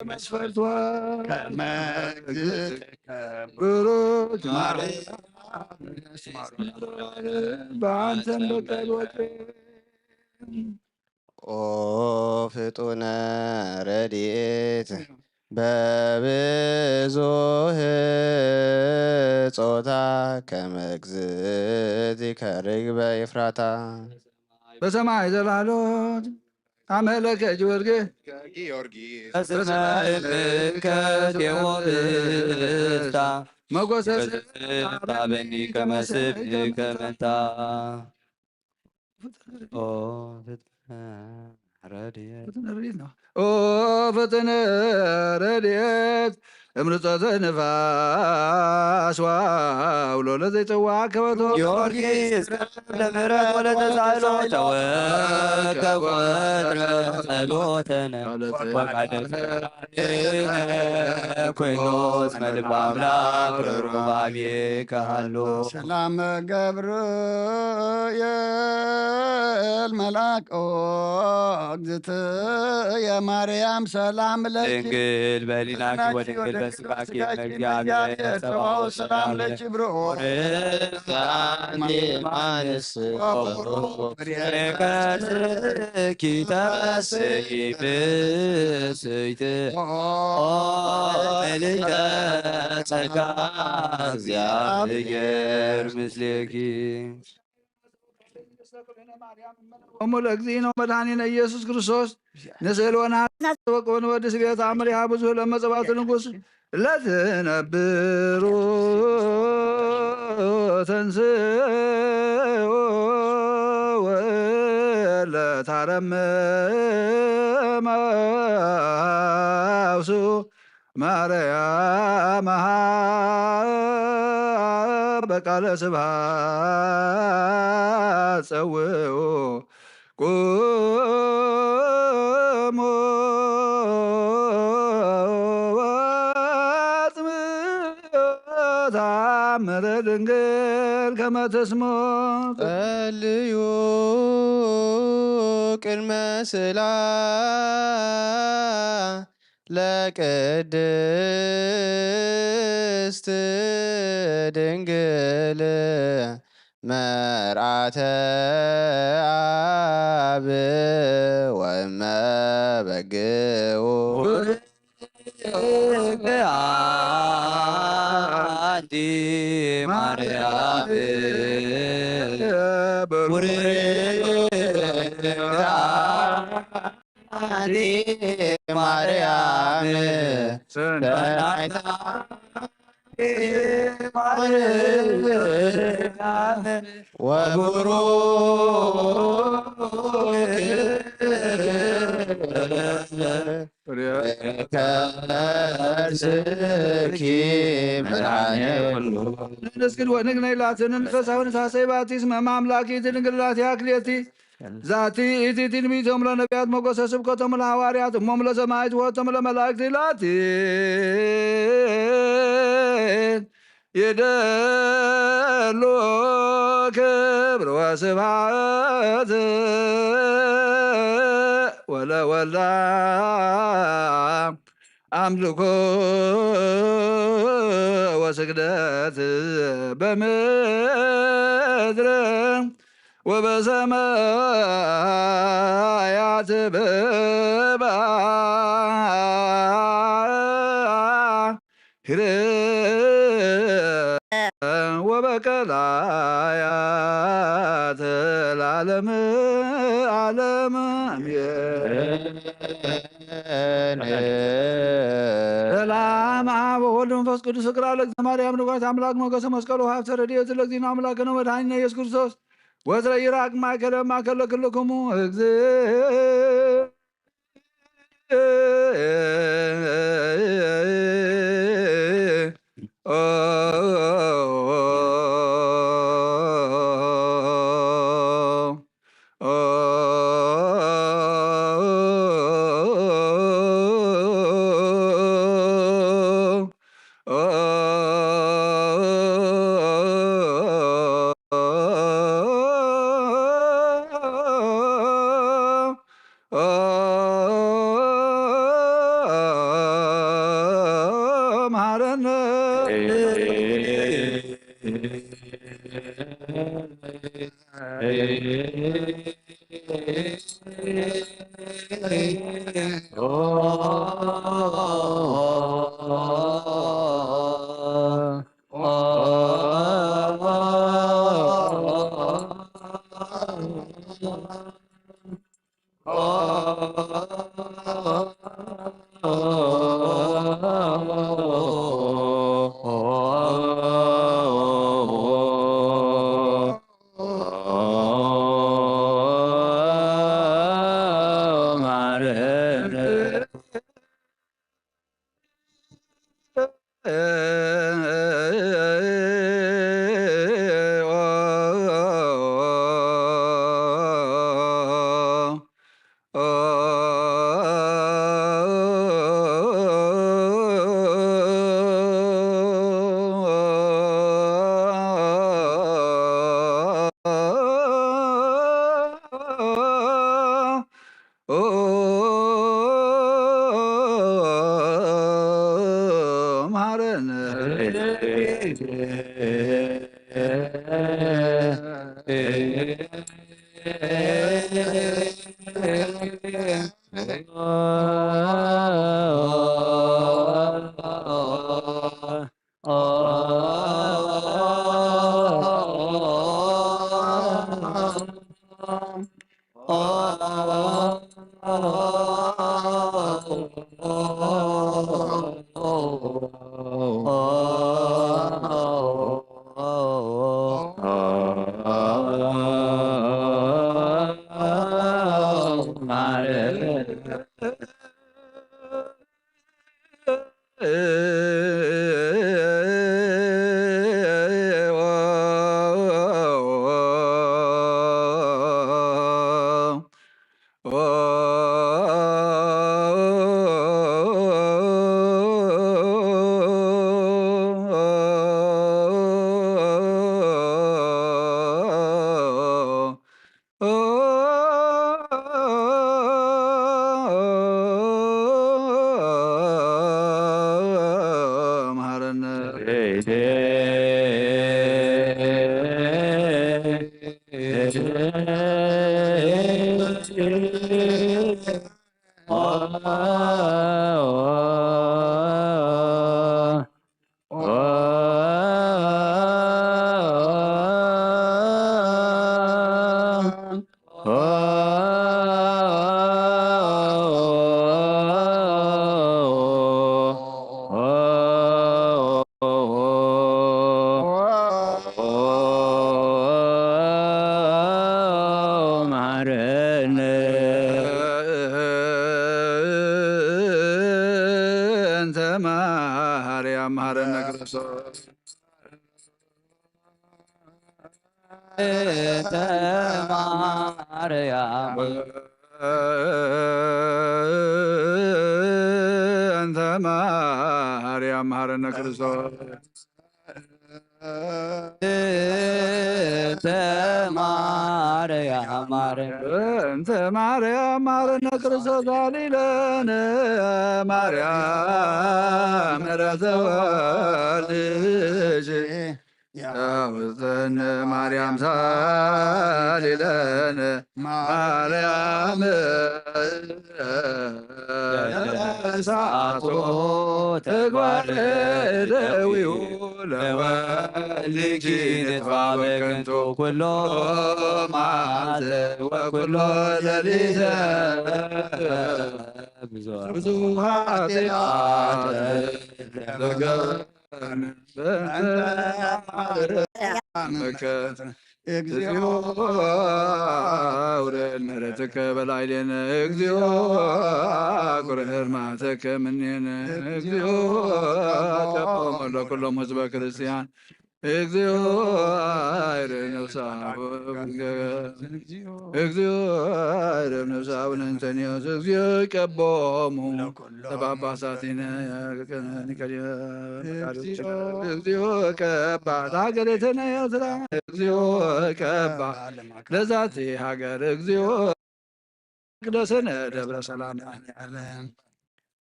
መስፈርትዋ ብሩት ማርያም በአንተን በቀል ወጤ ኦ ፍጡነ ረድኤት በብዙህ ጾታ ከመ እግዝእትከ ርግበ ኤፍራታ። በሰማይ ዘላሎት አመለከ ጊዮርጊስ በስመ እምከ ቴዎብስታ መጎሰስ በስታ በኒ ከመስብ ከመንታ ኦ ፍጥነ ረድኤት ኦ ፈተነ ረድኤት እምርጸተ ንፋስ ዋውሎ ለዘይጸዋ ከበቶ ጊዮርጊስ ለምህረት ወለተሳእሎ ተወከብ ወትረ ጸሎተነ ወቃለ ኮይኑ እስመ ልበ አምላክ ሩባቤ ከሃሎ ሰላም ገብርኤል መልአክ ኦ እግዝእትየ ማርያም ሰላም ለኪ ድንግል በሊናኪ ወድንግል በስጋኪ እመ እግዚአብሔር ጸባኦት ሰላም ለኪ ብርኦ ማንስ ከስኪ ተስይ ብስይት ኦ ምልዕተ ጸጋ እግዚአብሔር ምስሌኪ እሙ ለእግዚእነ መድኃኒነ ኢየሱስ ክርስቶስ ንስእል ወነሐ ወቅበን ወድስ ቤት አምሪሃ ብዙህ ለመጸባቱ ንጉስ ለትነብሩ ተንስኡ ወለታረምም አውስኡ ማርያም በቃለ ስብሐት ጸውኡ ቁሙ ወአጽምዑ ተአምረ ድንግል ከመ ትስምዑ ጸልዩ ቅድመ ስእላ ለቅድስት ድንግል መርዓተ አብ ወእመ በግኡ አንቲ ማርያም ብሩክ አንቲ ማርያም ሰናይታ ወቡሩክ ከርስኪ መድኃኔ ኩሉ። ንስግድ ወንግነይ ላትን መንፈሳዊ ንሳሰይ ባቲ ስመ ማምላኪ ትንግላቲ አክሌቲ ዛቲ ኢቲ ትንቢቶም ለነቢያት ሞገሰ ስብከቶም ለሐዋርያት እሞም ለሰማዕት ወቶም ለመላእክት ላቲ ይደሉ ክብር ወስብሐት ወለወልዳ አምልኮ ወስግደት በምድር ወበሰማያት በባሕር ወበቀላያት ለዓለመ ዓለም አሜን። ሰላም አብ ወወልድ መንፈስ ቅዱስ ፍቅር አለ ማርያም ንጓት አምላክ ሞገሰ መስቀሉ ሀብተ ረድኤት ለእግዚእነ አምላክነ መድኃኒነ ኢየሱስ ክርስቶስ ወትረ ይራቅ ማእከለ ማእከለ ክልክሙ እግዝእ ማረነ።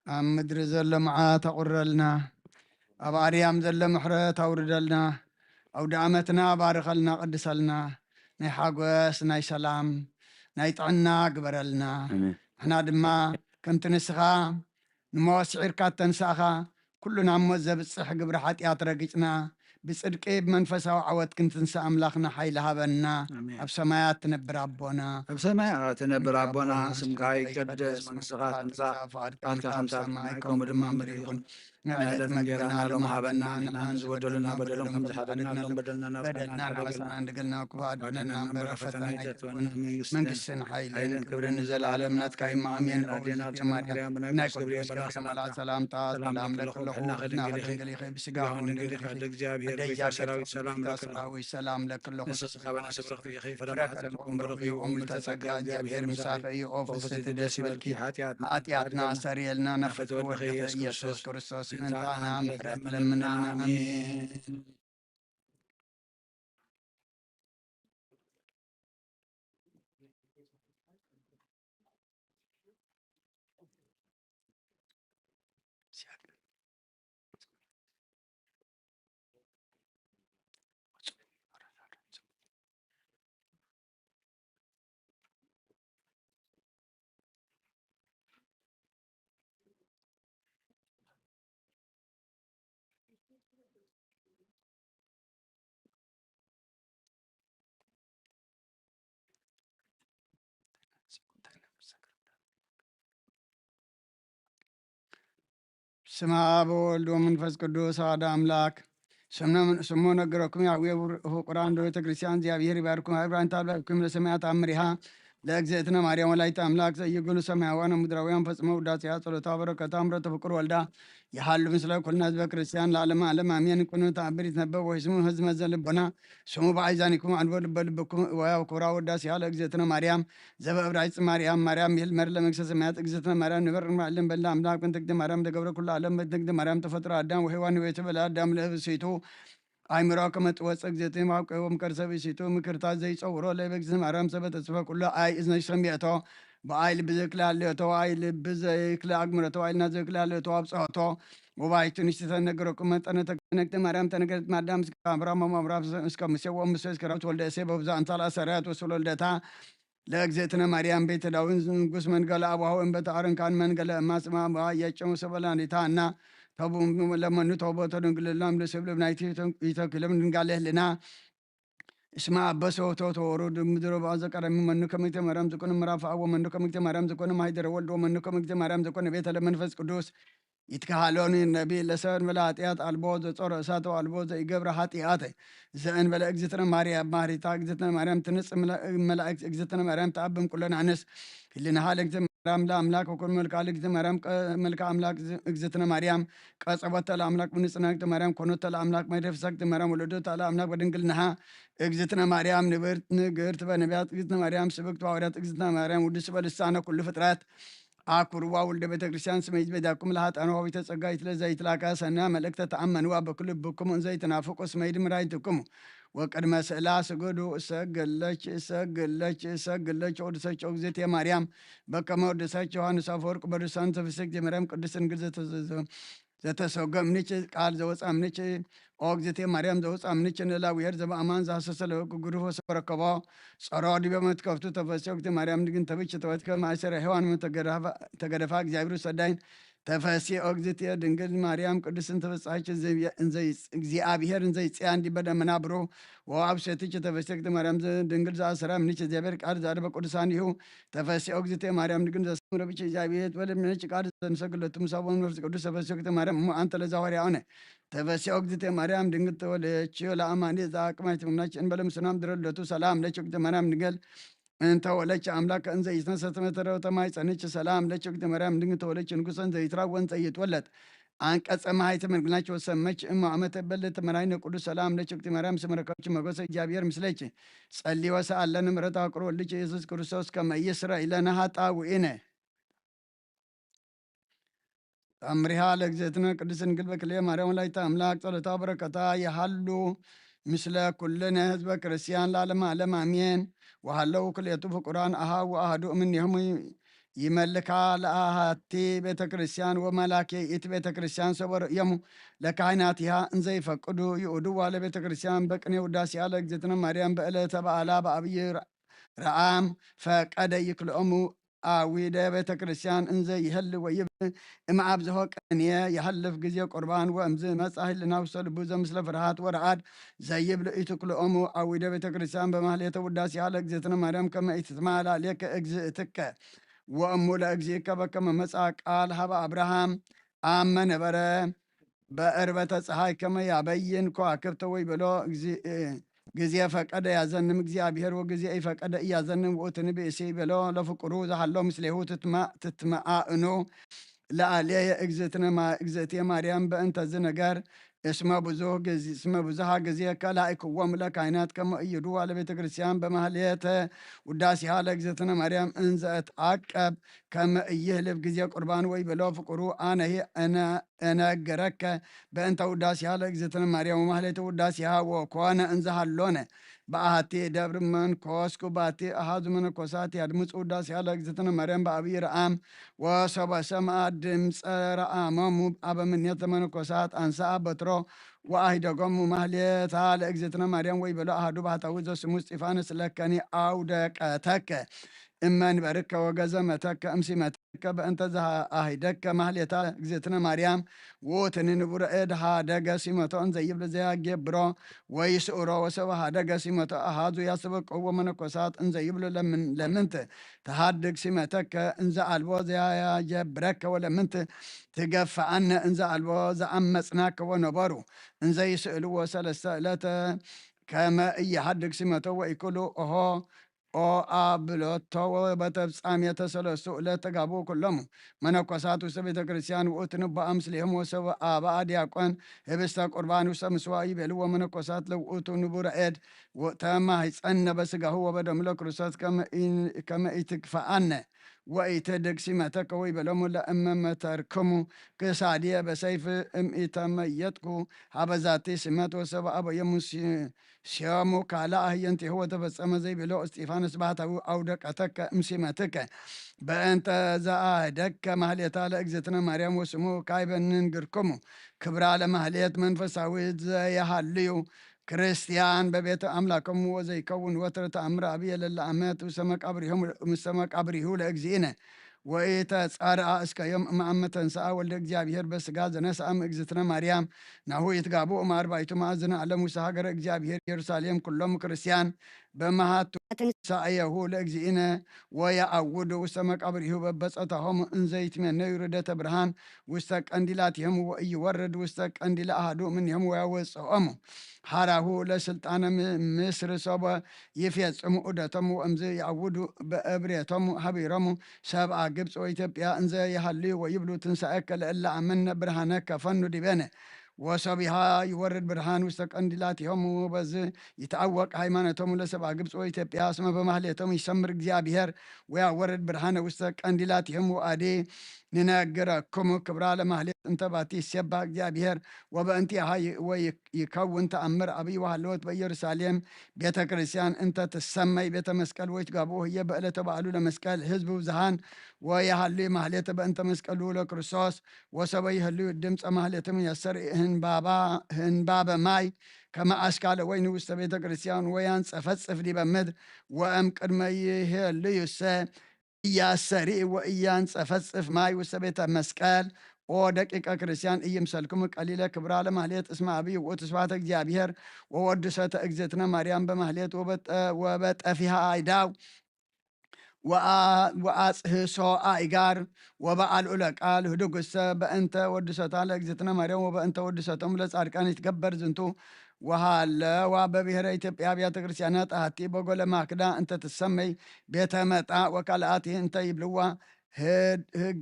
ኣብ ምድሪ ዘሎ መዓት ኣቑረልና። ኣብ ኣርያም ዘሎ ምሕረት ኣውርደልና። ኣውደ ኣመትና ባርኸልና፣ ቅድሰልና። ናይ ሓጎስ፣ ናይ ሰላም፣ ናይ ጥዕና ግበረልና። ኣሜን። ንሕና ድማ ከምቲ ንስኻ ንሞት ስዒርካ እተንሳእኻ፣ ኩሉ ናብ ሞት ዘብጽሕ ግብሪ ሓጢኣት ረጊጽና፣ ብጽድቂ ብመንፈሳዊ ዓወት ክንትንሳእ ኣምላኽና ሓይሊ ሃበና። ኣሜን። ኣብ ሰማያት ትነብር ኣቦና፣ ኣብ ሰማያት ትነብር ኣቦና፣ ስምካ ይቀደስ፣ መንግስትኻ ትምጻእ፣ ፍቓድካ ከም ሰማይ ከምኡ ድማ ምድሪ ይኹን። ንዕለት እንጀራና ሎሚ ሃበና፣ ንዓን ዝበደሉና በደሎም ከም ዝሓደግና ሎም በደልና በደልና ንሓሰና እንድግልና፣ ክፉእ ኣድነና እምበር ኣብ ፈተና ኣይተእትወና፣ መንግስትን ሓይልን ክብርን ንዘለኣለም ናትካ እዩ። ኣሜን። ኣዴና ማርያም፣ ብናይ ቅዱስ ገብርኤል ሰላምታ ሰላም ለኪ ኣለኹ፣ ድንግል ኢኺ፣ ብስጋ ድንግል ኢኺ፣ እግዚኣብሔር ኣደይ ሰራዊት ሰላም ለኪ ኣለኹ። ሰራዊት ሰላም ለኪ ኣለኹ። ንስኺ ካብ ኣንስቲ ብርኽቲ ኢኺ፣ ፍረ ማህፀንኪ እውን ብሩኽ እዩ። ኦ ምልዕተ ጸጋ፣ እግዚኣብሔር ምሳኺ እዩ። ኦ ፍስሕቲ ደስ ይበልኪ፣ ሓጢኣትና ኣስተርእየልና፣ ናብ ፍትወድኺ ኢየሱስ ክርስቶስ ምምጻእና ምሕረት ለምንና። ኣሜን። ስመ አብ ወወልድ ወመንፈስ ቅዱስ አሐዱ አምላክ። ስመ ነገረኩም ያህዌ ፍቁራን ዶ ቤተ ክርስቲያን እግዚአብሔር ይባርኩም። ዕብራን ታልባኩም ለሰማያት አምሪሃ ለእግዝእትነ ማርያም ወላዲተ አምላክ ዘኢይጉሉ ሰማያውያን ወምድራውያን ፈጽሞ ውዳሴያ ጸሎታ በረከታ ምረተ ፍቁር ወልዳ ይሃሉ ምስለ ኩልና ህዝበ ክርስቲያን ለዓለመ ዓለም አሜን። ኩኑ ተአምር ይትነበብ ወይስሙ ህዝመ ዘልቦና ስሙ በአይዛኒኩም አንቦ ልበ ልብኩም እወያ ክብራ ውዳሴያ ለእግዝእትነ ማርያም ዘበእብራይጽ ማርያም ማርያም ይል መር ለመንግስተ ሰማያት እግዝእትነ ማርያም ንበር ማዕልን በላ አምላክ በእንተ እግዝእትነ ማርያም ተገብረ ኩሉ ዓለም በእንተ እግዝእትነ ማርያም ተፈጥሮ አዳም ወሔዋን ወይቱ በላ አዳም ለብስይቱ አይምሮ ከመ ትወፅእ እግዝእትነ ማብቀዎም ከርሰ ብእሲቱ ምክርታት ዘይፀውሮ ለበ እግዝእትነ ማርያም ሰበ ተጽፈ ኩሉ አይ እዝነ ሰሚዕቶ በአይ ልቢ ዘይክል ሃልዮቶ አይ ልቢ ዘይክል አግምረቶ አይ ልና ዘይክል ሃልዮቶ አብፅሖቶ ወባይቱ ንሽቲ ተነገረኩም መጠነ ተገነግተ ማርያም ተነገረት ማዳም እስከ አብርሃም አብርሃም እስከ ሙሴ ወሙሴ እስከ ራውት ወልደ እሴ በብዛ አምሳል አሰሪያት ወስለ ልደታ ለእግዝእትነ ማርያም ቤተ ዳዊት ንጉስ መንገለ አባሁ እንበተ አረንካን መንገለ እማስማ አባ የጨሙ ሰበላኒታ እና ተቡ ለመኑ ተውበተ ድንግልላም ለሰብለ ብናይቲ ይተክልም ድንጋለ ህልና እስማ አበሰ ወቶ ተወሩ ድምድሮ በአዘ ቀረሚ መኑ ከመግተ ማርያም ዝኮነ ምዕራፍ አብ ወመኑ ከመግተ ማርያም ዝኮነ ማይደረ ወልድ ወመኑ ከመግተ ማርያም ዝኮነ ቤተ ለመንፈስ ቅዱስ ይትከሃሎኒ ነቢ ለሰብ እንበለ ኃጢአት አልቦ ዘጾረ እሳት አልቦ ዘኢገብረ ኃጢአት ዘእንበለ እግዝእትነ ማርያም ማህሪታ እግዝእትነ ማርያም ትንጽ መላእክት እግዝእትነ ማርያም ተአብም ኩለን አንስ ህልናሃ ለእግዝእትነ ማርያም ለአምላክ ወኮን መልክዓ ለእግዝእትነ ማርያም መልክዓ አምላክ እግዝእትነ ማርያም ቀጸቦተ ለአምላክ ብንጽህና እግዝእትነ ማርያም ኮኖተ ለአምላክ መደፍሳ እግዝእትነ ማርያም ወለዶተ ለአምላክ በድንግልናሃ እግዝእትነ ማርያም ንብርት ንግርት በነቢያት እግዝእትነ ማርያም ስብክት በሐዋርያት እግዝእትነ ማርያም ውድስ በልሳነ ኩሉ ፍጥረት አኩርዋ ወልደ ቤተ ክርስቲያን ስመይት ቤዳኩም ለሃጣን ዋዊተ ጸጋ ይትለ ዘይትላካ ሰና መልእክተ ተአመንዋ በክልብኩም እንዘይትናፍቁ ስመይድ ምራይትኩም ወቅድመ ስእላ ስግዱ እሰግለች እሰግለች እሰግለች ወድሰች ኦግዜቴ ማርያም በከመ ወድሰች ዮሐንስ አፈወርቅ በዱሳን ዘፍስግ ማርያም ቅድስት ድንግል ዘተዘዘ ዘተሰጎምንች ቃል ዘወፃምንች ኦግዝቴ ማርያም ዘወፃምንች ንላዊሔር ዘበአማን ዛሰሰለ ግሩፎ ሰበረከቦ ጸሮ ዲበ መትከፍቱ ተፈሲ ኦግዝቴ ማርያም ድግን ተብች ተወትከ ማእሰረ ሔዋን ተገደፋ እግዚአብሔር ሰዳይን ተፈሲ ኦግዝቴ ድንግል ማርያም ቅድስትን ተፈጻች እግዚአብሔር እንዘይጽያን ዲበ ደመና ብሩ ወአብ ሴትች ተፈሲ ኦግዝቴ ማርያም ድንግል ዘአሰራ ምንች እግዚአብሔር ቃል ዛደበ ቅዱሳን ይሁ ተፈሲ ኦግዝቴ ማርያም ድግን ዘሰምረ ብች እግዚአብሔር በለምነች ቃል ዘንሰግለቱ ምሳቦን መንፈስ ቅዱስ ተፈሲ ኦግዝቴ ማርያም እሞ አንተ ለዛዋርያ ሆነ ተፈሲ ኦግዝቴ ማርያም ድንግል ተወለች ለአማኒ ዘአቅማይ ትምናች እንበለ ምስናም ድረ ልደቱ ሰላም ለች ኦግዝቴ ማርያም ድንግል እንተ ወለች አምላክ እንዘ ይትነሰት መተረው ተማይጸንች ሰላም ለች ኦግዝቴ ማርያም ድንግል ተወለች ንጉሰ እንዘ ይትራወን ዘይትወለድ አንቀጸ ማህይተ መንግላች ወሰመች እሞ አመተ በለ ተመራይነ ቅዱስ ሰላም ለች ኦግዝቴ ማርያም ስመረካች መጎሰ እግዚአብሔር ምስለች ጸሊ ወሰአለነ ምሕረት አቅሮ ወልድች ኢየሱስ ክርስቶስ ከመ ይስረ ኢለነ ኃጣውኢነ አምሪሃ ለእግዝእትነ ቅድስት ድንግል በክልኤ ማርያም ወላዲተ አምላክ ጸሎታ በረከታ የሃሉ ምስለ ኩልነ ህዝበ ክርስቲያን ለዓለመ ዓለም አሜን። ወሃለው ክልኤቱ ፍቁራን አሃው ወአሃዱ እምኔሆሙ ይመልካ ለኣሃቲ ቤተ ክርስቲያን ወመላኬ እቲ ቤተ ክርስቲያን ሰበሩ እዮሙ ለካህናት ይሃ እንዘይፈቅዱ ይኡድዋ ለቤተ ክርስቲያን በቅኔ ውዳሴ ያለ እግዝእትነ ማርያም በእለተ በዓላ በአብይ ረአም ፈቀደ ይክልኦሙ አዊደ ቤተ ክርስቲያን እንዘ ይህል ወይብ እምአብዝሆ ቀንየ የሐልፍ ጊዜ ቁርባን ወእምዝ መጻ ህልና ውስተ ልቡ ዘምስለ ፍርሃት ወረዓድ ዘይብል ኢትክልኦሙ አዊደ ቤተ ክርስቲያን በማህሌተ ውዳሴ ያለ እግዝእትነ ማርያም ከመ ኢትትማላሌከ እግዝእትከ ወእሙ ለእግዚእከ በከመ መጻ ቃል ሀበ አብርሃም አመ ነበረ በእርበተ ፀሐይ ከመ ያበይን ከዋክብተ ወይ በሎ ግዜ ፈቀደ ያዘንም እግዚአብሔር ወግዜ ኢፈቀደ እያዘንም ውእትኒ ብእሲ በሎ ለፍቅሩ ዝሃሎ ምስሌሁ ትትመአእኑ ለአልየ እግዝእትየ ማርያም በእንተዝ ነገር እስመ ብዙሃ ግዜ ከላእክዎም ለካህናት ከመ እይድዋ ለቤተ ክርስቲያን በማህሌተ ውዳሴሃ ለእግዝእትነ ማርያም እንዘ እትዓቀብ ከመ እይህልፍ ግዜ ቁርባን ወይ በሎ ፍቅሩ አነሂ እነግረከ በእንተ ውዳሴሃ ለእግዝእትነ ማርያም ወማህሌተ ውዳሴሃ ወኮነ እንዘሃሎነ በአሐቲ ደብር መንኮስኩ ባቲ አሃዙ መነኮሳት ያድምፁ ውዳሴሃ ለእግዝእትነ ማርያም በአብይ ረአም ወሶበ ሰምአ ድምፀ ረአሞሙ አበምኔት ለመነኮሳት አንሰአ በትሮ ወአሂደጎሙ ማህሌታ ለእግዝእትነ ማርያም ወይ በሎ አሃዱ ባህታዊ ዘስሙ እስጢፋኖስ ለከኒ አውደቀተከ እመንበርከ ወገዘመተከ እምሲመተከ በእንተ ዘአሂደከ ማህሌታ እግዝእትነ ማርያም ውእትኒ ንቡረ እድ ሃደገ ሲመቶ እንዘይብል ዘያገብሮ ወይስእሮ ወሰብ ሃደገ ሲመቶ አሃዙ ያስበቅዎ መነኮሳት እንዘይብሉ ለምንት ተሃድግ ሲመተከ እንዘ አልቦ ዘያጀብረከ ወለምንት ትገፍአነ እንዘ አልቦ ዘአመፅናከ ወነበሩ እንዘ ይስእልዎ ሰለስተ ዕለተ ከመ እየሃድግ ሲመቶ ወኢኩሉ ኦሆ ኦአብሎቶ ወበተፍጻሜተ ሰለስቱ ዕለት ተጋብኡ ኩሎሙ መነኮሳት ውስተ ቤተ ክርስቲያን ውእቱ ንቦአ ምስሌሆም ወሰብ አበአ ዲያቆን ህብስተ ቁርባን ውስተ ምስዋ ይቤልዎ መነኮሳት ለውእቱ ንቡረ እድ ተማሂፀነ በስጋሁ ወበደሙ ለክርስቶስ ከመ ኢትግፈአነ ወኢትድግ ሲመተከ ወይቤሎሙ ለእመ መተርክሙ ክሳድየ በሰይፍ እምኢተመየጥኩ ሀበ ዛቲ ሲመት ወሰብ አበዮሙ ሲዮሙ ካልአ ህየንቴሁ ወተፈጸመ ዘይቤሎ እስጢፋኖስ ባህታዊ አውደቀተከ እምሲመትከ በእንተ ዘአህደከ ማህሌታ ለእግዝእትነ ማርያም ወስሙ ካይበ ንንግርክሙ ክብራ ለማህሌት መንፈሳዊ ዘየሃልዩ ክርስቲያን በቤተ አምላኮሙ ወዘይከውን ወትረ ተአምር አብየ ለለ አመት ውስተ መቃብሪሁ ለእግዚእነ ወኢተጻርአ እስከ ዮም እምአመ ተንሥአ ወልደ እግዚኣብሔር በስጋ ዘነስአ እምእግዝእትነ ማርያም ናሁ ይትጋብኡ እምአርባዕቱ ማዕዝነ ዓለም ውስተ ሀገረ እግዚኣብሔር ኢየሩሳሌም ኩሎም ክርስቲያን በመሃቱ ትንሳኤሁ ለእግዚእነ ወየአውዱ ውስተ መቃብሪሁ በበጸታሆሙ እንዘ ይትሜነዩ ርደተ ብርሃን ውስተ ቀንዲላቲሆሙ ወኢይወርድ ውስተ ቀንዲለ አሐዱ እምኔሆሙ ወያወጽኦሙ ሐራሁ ለስልጣነ ምስር ሶበ ይፌጽሙ ዑደቶሙ ወእምዝ ይአውዱ በእብሬቶሙ ሀቢሮሙ ሰብአ ግብጽ ወኢትዮጵያ እንዘ ይሃልዩ ወይብሉ ትንሳኤከ ለእለ አመነ ብርሃነከ ፈኑ ዲቤነ ወሶቢሃ ይወርድ ብርሃን ውስተ ቀንዲላቲሆሙ በዝ ይትአወቅ ሃይማኖቶሙ ለሰብአ ግብጽ ወኢትዮጵያ እስመ በማህሌቶሙ ይሰምር እግዚኣብሔር ወያወርድ ብርሃነ ውስተ ቀንዲላቲሆሙ አዲ ንነግረክሙ ክብራ ለማህሌት እንተ ባቲ ይሴባ እግዚኣብሔር ወበእንቲአሃ ይከውን ተአምር አብይ ወሃለወት በኢየሩሳሌም ቤተ ክርስቲያን እንተ ትሰመይ ቤተ መስቀል ወይትጋብኡ ህየ በእለተ በዓሉ ለመስቀል ህዝብ ብዝሃን ወየሃሉ ማህሌተ በእንተ መስቀሉ ለክርስቶስ ወሰበ ይህሉ ድምፀ ማህሌትም የሰር ህንባበ ማይ ከመ አስካለ ወይን ውስተ ቤተ ክርስቲያን ወያንጸፈጽፍ ዲበ ምድር ወእም ቅድመ ይሄልዩሰ እያሰሪ ወእያንጸፈጽፍ ማይ ውስተ ቤተ መስቀል። ኦ ደቂቀ ክርስቲያን እይምሰልክሙ ቀሊለ ክብራ ለማህሌት እስመ አብይ ውእቱ ስብሐተ እግዚአብሔር ወወድሰተ እግዝእትነ ማርያም በማህሌት ወበጠፊሃ አይዳው ወአጽህሶ አእጋር ወበአልዑለ ቃል ህዱግሰ በእንተ ወድሰታ ለእግዝእትነ ማርያም ወበእንተ ወድሰቶም ለጻድቃን ይትገበር ዝንቱ። ወሃለዋ በብሔረ ኢትዮጵያ አብያተ ክርስቲያናት አሐቲ በጎለ ማክዳ እንተ ትሰመይ ቤተ መጣ ወካልአቲ እንተ ይብልዋ ህግ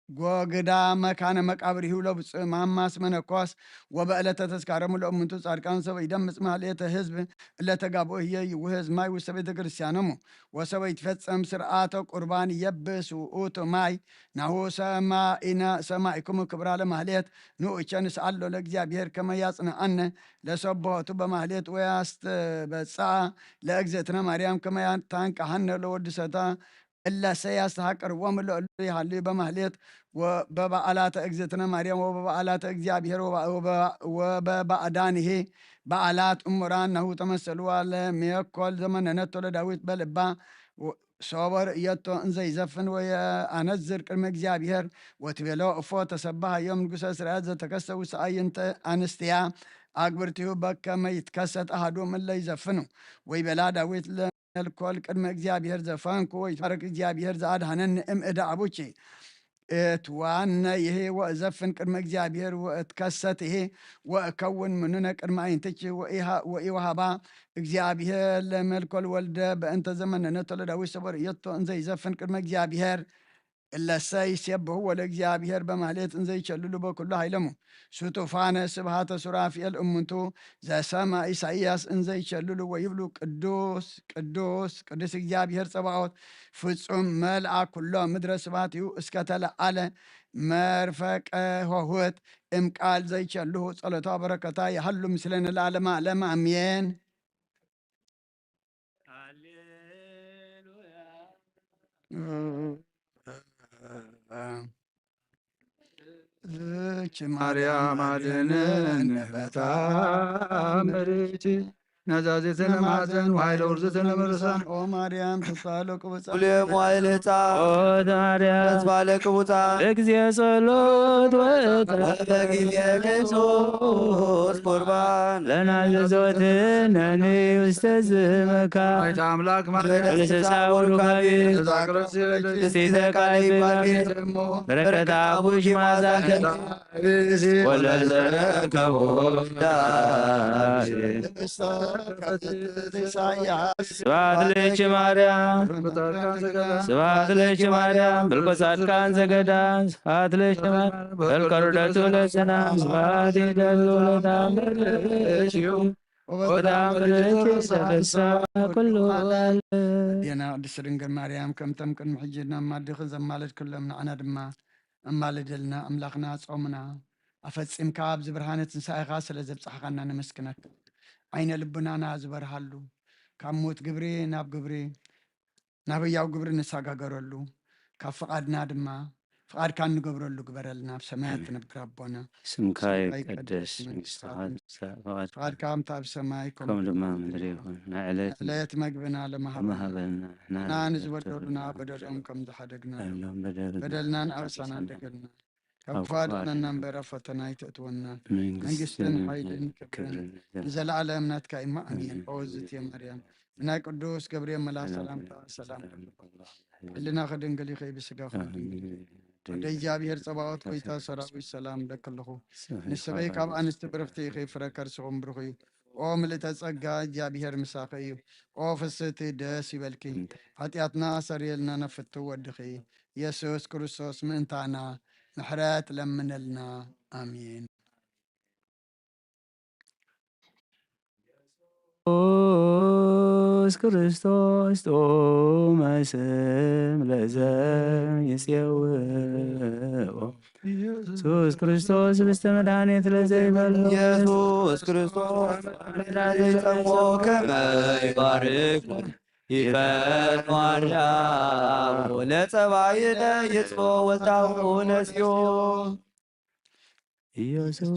ጎግዳ መካነ መቃብሪሁ ለብፁዕ ማማስ መነኮስ ወበዕለተ ተስካረሙ ለእሙንቱ ጻድቃን ሰበ ይደምጽ ማህሌተ ህዝብ እለተጋብኡ ህየ ይውህዝ ማይ ውስተ ቤተ ክርስቲያኖሙ ወሰበ ይትፈጸም ስርዓተ ቁርባን የብስ ውእቱ ማይ ናሁ ሰማኢነ ሰማኢኩሙ ክብራ ለማህሌት ንኡቸ ንስአሎ ለእግዚአብሔር ከመ ያጽንዓነ ለሰብሖቱ በማህሌት ወያስተበጽአ ለእግዝእትነ ማርያም ከመ ታንቅሐነ ለወድሰታ እለሰ ያስተሐቅርዎም እለ እሉ ይሃልዩ በማህሌት ወበበዓላተ እግዝእትነ ማርያም ወበበዓላተ እግዚኣብሔር ወበ-፣ ወበ-፣ ወበባዕዳንሄ በዓላት እሙራን ናሁ ተመሰልዋ ለሜኮል ዘመነነቶ ለዳዊት በልባ ወ-፣ ሶበ ርእየቶ እንዘይዘፍን ወየአነዝር ቅድመ እግዚኣብሔር ወትቤሎ እፎ ተሰባሃዮም ንጉሰ እስራኤል ዘተከሰ ውስአይ እንተ አንስትያ አግብርቲሁ በከመ ይትከሰት አሐዱ እምእለ ይዘፍኑ። ወይቤላ ዳዊት ለ-፣ መልኮል ቅድመ እግዚኣብሔር ዘፈንኩ ወይትባረክ እግዚኣብሔር ዘአድሃነኒ እምእደ አቡኪ። እትዋነ ይሄ ወእዘፍን ቅድመ እግዚኣብሔር ወእትከሰት ይሄ ወእከውን ምኑነ ቅድመ አይንትኪ ወኢሃ-፣ ወኢወሃባ እግዚኣብሔር ለመልኮል ወልደ በእንተ ዘመነነቶ ለዳዊት ሰቦ ርእየቶ እንዘ ይዘፍን ቅድመ እግዚኣብሔር። እለሰ ይሴብሕዎ ለእግዚኣብሔር በማህሌት እንዘ ይቸልሉ በኩሉ ኃይለሙ። ስቱፋነ ስብሃተ ሱራፊኤል እሙንቱ ዘሰማ ኢሳይያስ እንዘ ይቸልሉ ወይብሉ ቅዱስ ቅዱስ ቅዱስ እግዚኣብሔር ጸባኦት ፍጹም መልአ ኩሎ ምድረ ስብሐቲሁ እስከ ተለዓለ መርፈቀ ኆኅት እም ቃል ዘይቸልሁ ጸሎታ በረከታ ይሃሉ ምስሌነ ለዓለመ ዓለም አሜን። እች ማርያም አድነን በታምርኪ ነዛዜትነ ማዘን ወኃይለ ውርዝትነ ምርሳን። ኦ ማርያም ትባሉ ቅቡጻ ብሉየ መዋዕል ህጻ ኦ ማርያም ተስፋ ለቅቡጻ እግዚኦ ጸሎት ወእጣን በጊዜ ቅዱስ ቁርባን ለናዘዞትነኒ ውስተ ዝመካ አይተ አምላክ ማለት እንስሳ ወሩካቤ ተዛግረስ ስቲተ ቃል ይባቤ በረከታ አቡሽ ማዛከ ወለዘረከቦ ስብሐት ለኪ ማርያም፣ ስብሐት ለኪ ማርያም፣ ብልቆ ጻድቃን ዘገዳም፣ ስብሐት ለኪ ማርያም፣ በልቀ ርደቱ ለሰላም፣ ስብሐት ይደሉ ለታምር ወታምር ተፈሳ ኩሉ ዓለም። ዴና ቅድስት ድንግል ማርያም፣ ከምተም ቅድሚ ሕጂ ናብ ማድኽን ዘማለድክሎም ንዓና ድማ ኣማልደልና። ኣምላኽና ጾምና ኣፈጺምካ ኣብዚ ብርሃነ ትንሳኤኻ ስለ ዘብጻሕኻና ነመስግነካ። ዓይነ ልቡናና ዝበርሃሉ፣ ካብ ሞት ግብሪ ናብ ግብሪ፣ ናብ ህያው ግብሪ ንሰጋገረሉ፣ ካብ ፍቓድና ድማ ፍቓድካ እንገብረሉ ግበረልና። ኣብ ሰማያት ትነብር ኣቦና፣ ስምካ ይቀደስ፣ መንግስትኻ ትምጻእ፣ ፍቓድካ ከምቲ ኣብ ሰማይ ከምኡ ድማ ምድሪ ይኹን። ናይ ዕለት ዕለት መግብና ለመሃበና፣ ንሕና ንዝበደሉና በደሎም ከም ዝሓደግና፣ በደልናን ኣበሳናን ደገልና ካብ ክፉ ኣድሕነና እምበር ኣብ ፈተና ኣይተእትወና። መንግስትን ሓይልን ክብርን ንዘለዓለም ናትካ እዩ። ኣሜን። ኦ እግዝእትየ ማርያም፣ ብናይ ቅዱስ ገብርኤል መልኣክ ሰላምታ ሰላም ሕልናኺ ድንግል ኢኺ፣ ብስጋኺ ድንግል። ወደ እግዚኣብሔር ጸባኦት ጎይታ ሰራዊት ሰላም እብለኪ ኣለኹ። ንስኺ ካብ ኣንስቲ ብርኽቲ ኢኺ፣ ፍረ ከርስኹም ብሩኽ እዩ። ኦ ምልእተ ጸጋ፣ እግዚኣብሔር ምሳኺ እዩ። ኦ ፍስህቲ ደስ ይበልኪ፣ ሓጢኣትና ሰርየልና፣ ነፍቱ ወድኺ ኢየሱስ ክርስቶስ ምእንታና ምሕረት ለምነልና። ኣሜን። ኢየሱስ ክርስቶስ ጥዑመ ስም ለዘ ይጼውኦ። ኢየሱስ ክርስቶስ ብስተ መድኃኒት ለዘይበሉ። ኢየሱስ ክርስቶስ ዘይጸምዎ ከመ ይባርክ ይፈን ዋርያ ወለጸባይነ ይጽፎ ወልታሁ ነስዮ። ኢየሱስ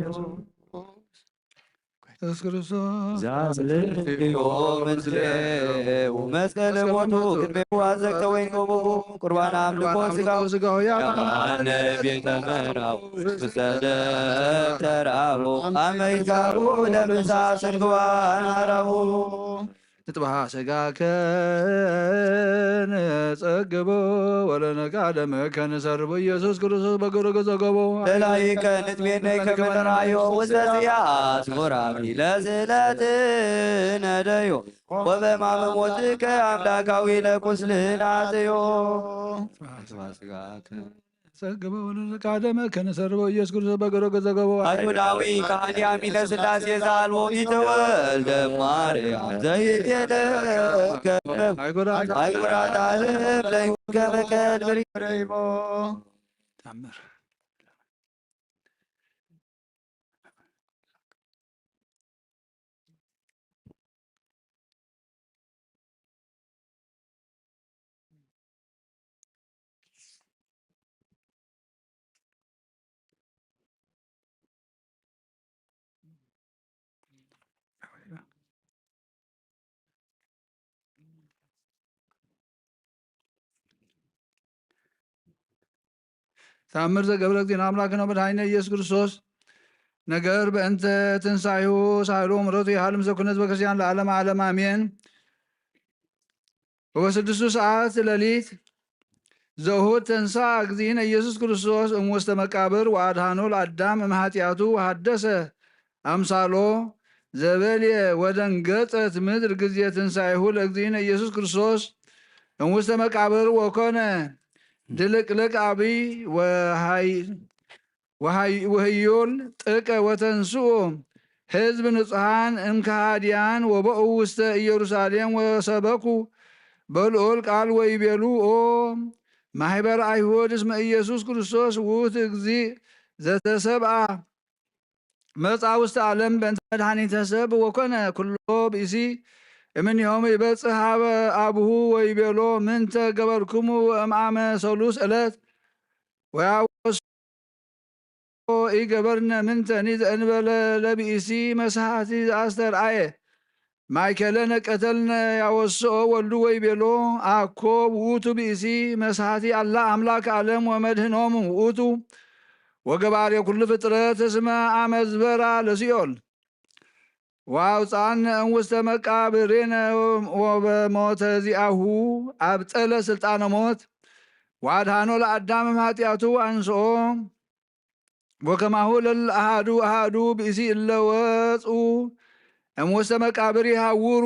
ኢየሱስ ክርስቶስ ዛጽልዮ ምስሌሁ መስቀል ሞቱ ቅድሜሁ አዘቅተ ወይን ገቦሁ ቁርባን አምልኮ ስጋሁ ስጋሁ ያማነ ቤተ መራሁ ውስተ ተራሁ አመይካሁ ለምሳ ስንግዋን አራሁ ንጥበሃ ስጋከ ንጸግቦ ወለነቃደመከ ንሰርቦ ኢየሱስ ክርስቶስ በገሮ ገዘገቦ። ለላይከ ንጥሜነይ ከመ ንርአዮ ውስተ ጽያ ስሙራሚ ለዝለትነደዮ ወበማመ ሞትከ አምላካዊ ለቁስልና ጽዮ። ስብሐት ስብሐት ስጋከ ጸግበ ወለነቃደመ ከነሰርበ ኢየሱስ ክርስቶስ በገሮ ገዘገቦ። አይሁዳዊ ከሃዲ አሚነ ሥላሴ ዘአልቦ ኢተወልደ ማርያም ዘይትየለከ አይጉራት አይጉራት ዓለም ለይከመከል ብሪረይቦ። ታምር ተኣምር ዘገብረ እግዚእነ ኣምላክነ መድኃኒነ ኢየሱስ ክርስቶስ ነገር በእንተ ትንሳኤሁ ሳህሎ ምሕረቱ ይሃሉ ምስለ ኩሉ ህዝበ ክርስቲያን ለዓለመ ዓለም ኣሜን። ወበስድስቱ ሰዓት ሌሊት ዘእሁድ ተንሳ እግዚእነ ኢየሱስ ክርስቶስ እምውስተ መቃብር ወአድኃኖ ለአዳም እምኃጢአቱ ወሐደሰ አምሳሎ ዘበልየ ወደንገጸት ምድር ጊዜ ትንሳኤሁ ለእግዚእነ ኢየሱስ ክርስቶስ እምውስተ መቃብር ወኮነ ድልቅልቅ አብይ ወሃይ ወሃይ- ወህዩል ጥቀ ወተንስኡ ህዝብ ንጹሃን እምከሃድያን ወበኡ ውስተ ኢየሩሳሌም ወሰበኩ በልዑል ቃል ወይቤሉ ኦ ማሕበር አይሁድ እስመ ኢየሱስ ክርስቶስ ውእቱ እግዚእ ዘተሰብአ መጻ ውስተ ዓለም በእንተ መድኃኒተ ሰብ ወኮነ ኩሎ ብእሲ እምኔሆም ይበጽሕ ሀበ አቡሁ ወይቤሎ ምንተ ገበርኩሙ ወእምአመ ሰሉስ ዕለት ወያወስ ኢገበርነ ምንተኒ ዘእንበለ ለብእሲ መስሓቲ ዘኣስተርኣየ ማእከለነ ቀተልነ ያወስኦ ወልዱ ወይቤሎ አኮ ውእቱ ብእሲ መስሓቲ አላ አምላክ ዓለም ወመድህኖም ውእቱ ወገባሬ ኩሉ ፍጥረት እስመ አመዝበራ ለሲኦል ወአውፅአነ እምውስተ መቃብሬነ ወበሞተ ዚአሁ አብጠለ ስልጣነ ሞት ወአድኃኖ ለአዳም እምኃጢአቱ አንስኦ ወከማሁ ለለአሃዱ አሃዱ ብእሲ እለ ወፅኡ እምውስተ መቃብር ይሃውሩ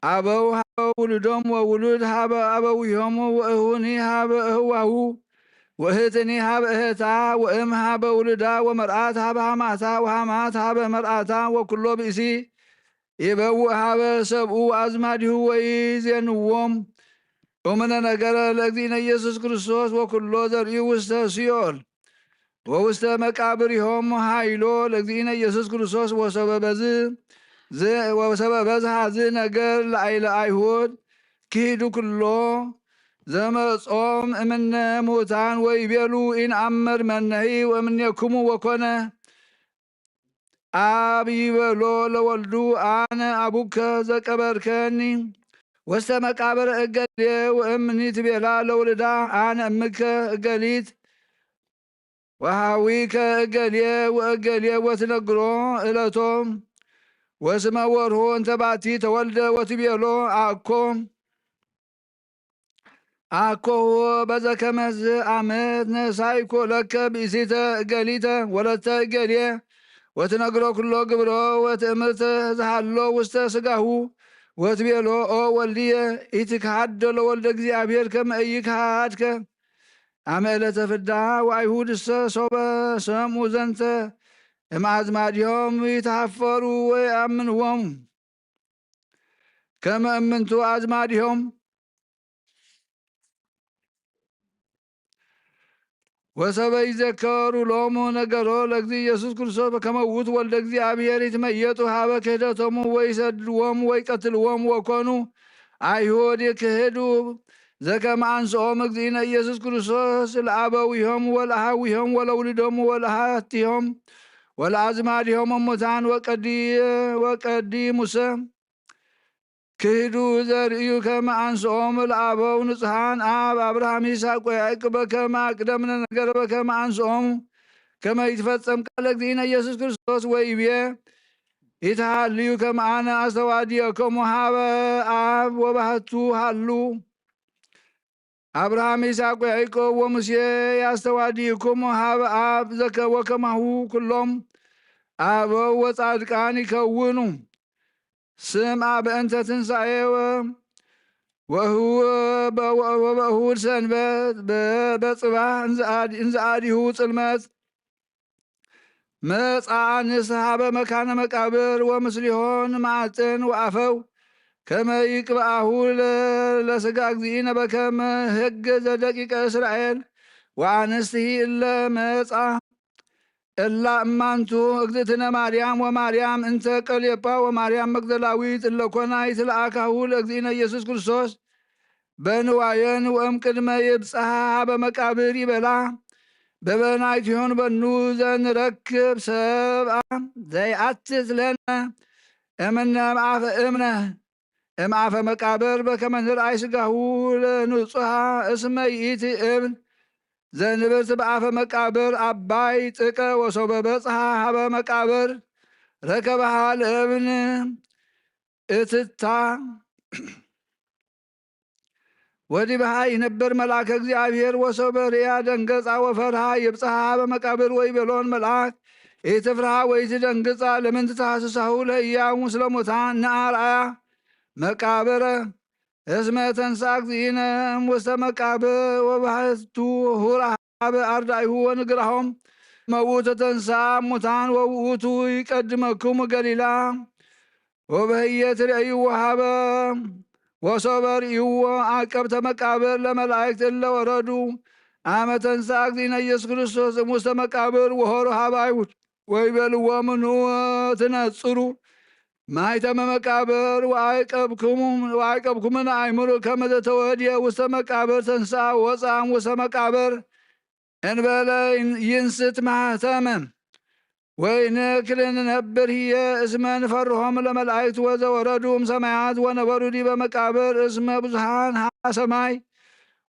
አበው ሀበ ውሉዶም ወውሉድ ሀበ አበዊሆም ወእሁኒ ሀበ እህዋሁ ወእህትኒ ሀበ እህታ ወእም ሀበ ውሉዳ ወመርአት ሀበ ሀማታ ወሀማት ሀበ መርአታ ወኩሎ ብእሲ ይበውእ ሀበ ሰብኡ አዝማዲሁ ወይዜንዎም እምነ ነገረ ለእግዚእነ ኢየሱስ ክርስቶስ ወኩሎ ዘርእዩ ውስተ ሲኦል ወውስተ መቃብሪሆም ሀይሎ ለእግዚእነ ኢየሱስ ክርስቶስ ወሰበበዝ ወሰበበዝ ሀዝ ነገር ለአይለ አይሁድ ክሂዱ ኩሎ ዘመጾም እምነ ሙታን ወይቤሉ ኢንአምር መነሂ ወእምኔክሙ ወኮነ አብ ይበሎ ለወልዱ አነ አቡከ ዘቀበርከኒ ወስተ መቃብር እገሌ ወእምኒ ትቤላ ለውልዳ አነ እምከ እገሊት ወሃዊከ እገሌ ወእገሌ ወትነግሮ እለቶም ወስመ ወርሆ እንተ ባቲ ተወልደ ወትቤሎ አኮ አኮ በዘከመዝ አመት ነሳይኮ ለከ ብእሲተ እገሊተ ወለተ እገሌ ወትነግሮ ኩሎ ግብሮ ወትእምርተ ዝሃሎ ውስተ ስጋሁ ወትቤሎ ኦ ወልድየ ኢትክሃዶ ለወልደ እግዚኣብሔር ከመ ኢይክሃድከ አመ ዕለተ ፍዳ ወአይሁድሰ ሶበ ሰምኡ ዘንተ እምአዝማዲሆም ይትሃፈሩ ወየአምንዎም ከመ እምንቱ አዝማዲሆም ወሰበ ይዘከሩ ሎሙ ነገሮ ለእግዚእ ኢየሱስ ክርስቶስ በከመ ውእቱ ወልደ እግዚኣብሔር ይትመየጡ ሀበ ክህደቶሙ ወይሰድድዎም ወይቀትልዎም ወኮኑ አይሁድ ይክህዱ ዘከመ አንስኦም እግዚእነ ኢየሱስ ክርስቶስ ለአበዊሆም ወለአሃዊሆም ወለውልዶም ወለአሃቲሆም ወለአዝማዲሆም እሙታን ወቀዲ ወቀዲ ሙሰ ክህዱ ዘርእዩ ከመ አንስኦም ለአበው ንጹሓን አብ አብርሃም ይስሐቅ ወያዕቆብ በከመ አቅደምነ ነገር በከመ አንስኦም ከመ ይትፈጸም ቃለ እግዚእነ ኢየሱስ ክርስቶስ ወይቤ ይትሃልዩ ከመ አነ አስተዋድየከሙ ሀበ አብ ወባህቱ ሃሉ አብርሃም ይስሐቅ ወያዕቆብ ወሙሴ ያስተዋድይኩም ሀበ አብ ዘከ ወከማሁ ኩሎም አበው ወጻድቃን ይከውኑ ስምዓ በእንተ ትንሳኤ ወበእሁድ ሰንበት በጽባሕ እንዘአዲሁ ጽልመት መጽአ ንስሐ በመካነ መቃብር ወምስሊሆን ማዕፅን ወአፈው ከመ ይቅብአሁ ለስጋ እግዚእነ በከመ ህግ ዘደቂቀ እስራኤል ወአንስትሂ እለ መጻ እላ እማንቱ እግዝእትነ ማርያም ወማርያም እንተ ቀሌጳ ወማርያም መግደላዊት እለ ኮና ይትለአካሁ ለእግዚእነ ኢየሱስ ክርስቶስ በንዋየን ወእም ቅድመ ይብጽሓ ሀበ መቃብር ይበላ በበናይቲሆን በኑ ዘንረክብ ሰብአ ዘይአትት ለነ እምነ እምአፈ እምነ እምአፈ መቃብር በከመ ንርአይ ስጋሁ ለንጹሃ እስመ ይእቲ እብን ዘንብርት ብኣፈ መቃብር ኣባይ ጥቀ ወሶበ በጽሓ ሃበ መቃብር ረከበሃ ለእብን እትታ ወዲብሃ ይነብር መልኣከ እግዚኣብሔር ወሶበ ርእያ ደንገጻ ወፈርሃ ይብጽሓ ሃበ መቃብር ወይቤሎን መልኣክ ኢትፍርሃ ወይትደንግጻ ለምን ትትሃስሳሁ ለህያው ምስለ ሙታን ነኣርኣያ መቃብረ እስመ ተንሳ እግዚእነ ውስተ መቃብር ወባሕቱ ሁር ሃበ ኣርዳኢሁ ወንግራሆም መውቱ ተንሳ ሙታን ወውእቱ ይቀድመክሙ ገሊላ ወበህየ ትርእይዎ ሃበ ወሶበ ርእይዎ ዓቀብተ መቃብር ለመላእክት እለ ወረዱ አመ ተንሳ እግዚእነ ኢየሱስ ክርስቶስ እሙስተ መቃብር ወሆሩ ሃበ አይሁድ ወይቤልዎም ንዑ ትነጽሩ ማይተመ መቃብር ወአይቀብኩምን አእምሩ ከመ ዘተወድየ ውስተ መቃብር ተንሳ ወፃም ውስተ መቃብር እንበለ ይንስት ማህተመ ወይንክል ንነብር ህየ እስመ ንፈርሆም ለመላእክት ወዘወረዱ እምሰማያት ወነበሩ ዲበ መቃብር እስመ ብዙሃን ሃ ሰማይ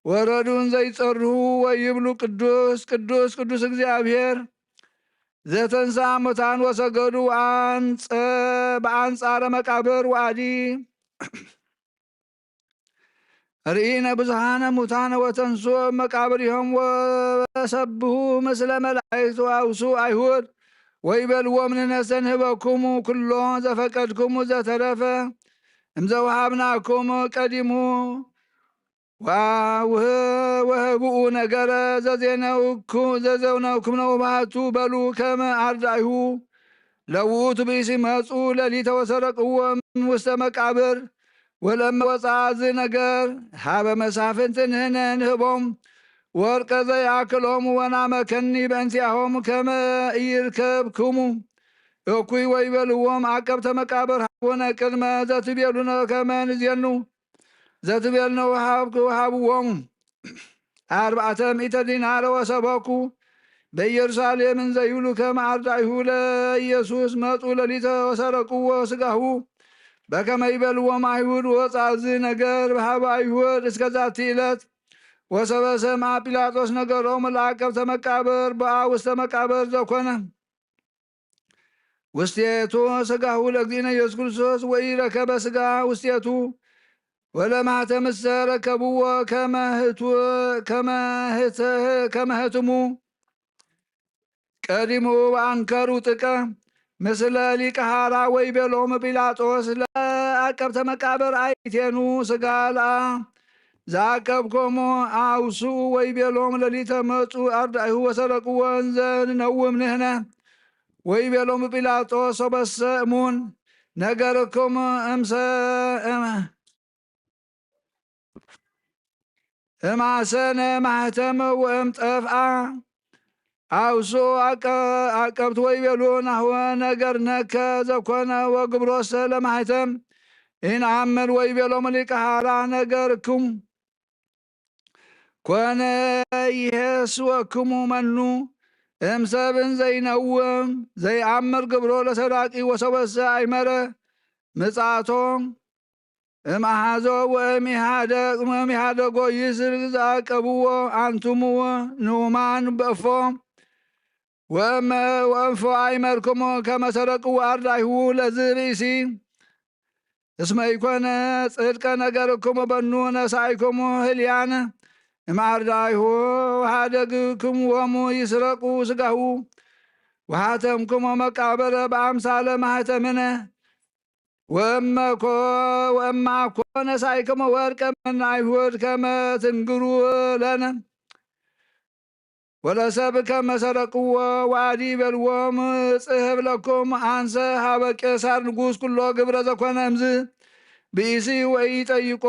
ወረዱን ዘይጸርሁ ወይብሉ ቅዱስ ቅዱስ ቅዱስ እግዚኣብሔር ዘተንሳ ሙታን ወሰገዱ አንጸ በአንጻረ መቃብር ወአዲ ርኢነ ብዙሃነ ሙታነ ወተንሱ መቃብር ይሆም ወሰብሁ ምስለ መላእክት ወአውሱ አይሁድ ወይበልዎም ንነሰ ንህበኩሙ ኩሎ ዘፈቀድኩሙ ዘተረፈ እምዘውሃብናኩም ቀዲሙ ወህብኡ ነገረ ዘዜነውኩ- ዘዜነውኩም ነው ባህቱ በሉ ከመ አርዳይሁ ለውቱ ብእሲ መጹ ለሊተ ወሰረቅዎ ውስተ መቃብር ወለመ ወፃ እዚ ነገር ሃበ መሳፍንት ንህነ ንህቦም ወርቀ ዘይኣክሎም ወናመከኒ በእንቲኣሆም ከመ ኢይርከብክሙ እኩይ ወይበልዎም ዓቀብተ መቃብር ሃቡነ ቅድመ ዘትቤሉነ ከመ ንዜኑ ዘትቤልነ ወሃብኩ ሃብዎም ኣርባዕተ ሚእተ ዲናር ወሰበኩ በኢየሩሳሌም እንዘ ይብሉ ከመ አርዳኢሁ ለኢየሱስ መጹ ለሊተ ወሰረቅዎ ስጋሁ በከመ ይበልዎም አይሁድ ወፃ እዚ ነገር በሃበ አይሁድ እስከ ዛቲ ዕለት ወሰበሰ እምአ ጲላጦስ ነገሮም ለአቀብተ መቃብር በአ ውስተ መቃብር ዘኮነ ውስቴቱ ስጋሁ ለእግዚእነ ኢየሱስ ክርስቶስ ወኢረከበ ስጋ ውስቴቱ ወለማህተምሰ ረከብዎ ከመ ህቱ- ከመ ህተ- ከመ ህትሙ ቀዲሙ ወአንከሩ ጥቀ ምስለ ሊቀ ሃራ ወይቤሎም ጲላጦስ ለአቀብተ መቃብር አይቴኑ ስጋ ለአ ዘአቀብኮሙ አውሱ ወይቤሎም ለሊተ መጹ አርዳይሁ ወሰረቅዎ እንዘ ንነውም ንህነ ወይቤሎም ጲላጦስ ሶበሰ እሙን ነገርኩም እምሰ እማሰነ ማህተም ወእም ጠፍአ አውሶ አቀብት ወይቤሉ ናህወ ነገር ነከ ዘኮነ ወግብሮሰ ለማህተም ኢንአምር ወይቤሎም ሊቀ ሃራ ነገርኩም ኮነ ይሄስወክሙ መኑ እም ሰብን ዘይነውም ዘይአምር ግብሮ ለሰራቂ ወሰበሰ አይመረ ምጻቶም እም አሃዞ ወእም ኢሃደግ ወእም ኢሃደጎ ይስር ዘአቀብዎ አንቱሙ ንኡማን በእፎ ወእም ወእንፎ አይመርክሙ ከመ ሰረቅዎ አርዳይሁ ለዝ ብእሲ እስመ ኢኮነ ጽድቀ ነገርክሙ በኑ ነሳይክሙ ህልያን እምአርዳይሁ ወሃደግክምዎሙ ይስረቁ ስጋሁ ወሃተምክሞ መቃብረ በአምሳለ ማህተምነ ወእመኮ ወእማኮ ነሳይክሞ ወርቀ ምን አይሁድ ከመ ትንግሩ ለነ ወለሰብ ከመ ሰረቅዎ ወአዲ በልዎም ጽህብ ለኩም አንሰ ሀበ ቄሳር ንጉስ ኩሎ ግብረ ዘኮነ እምዝ ብኢሲ ወኢጠይቆ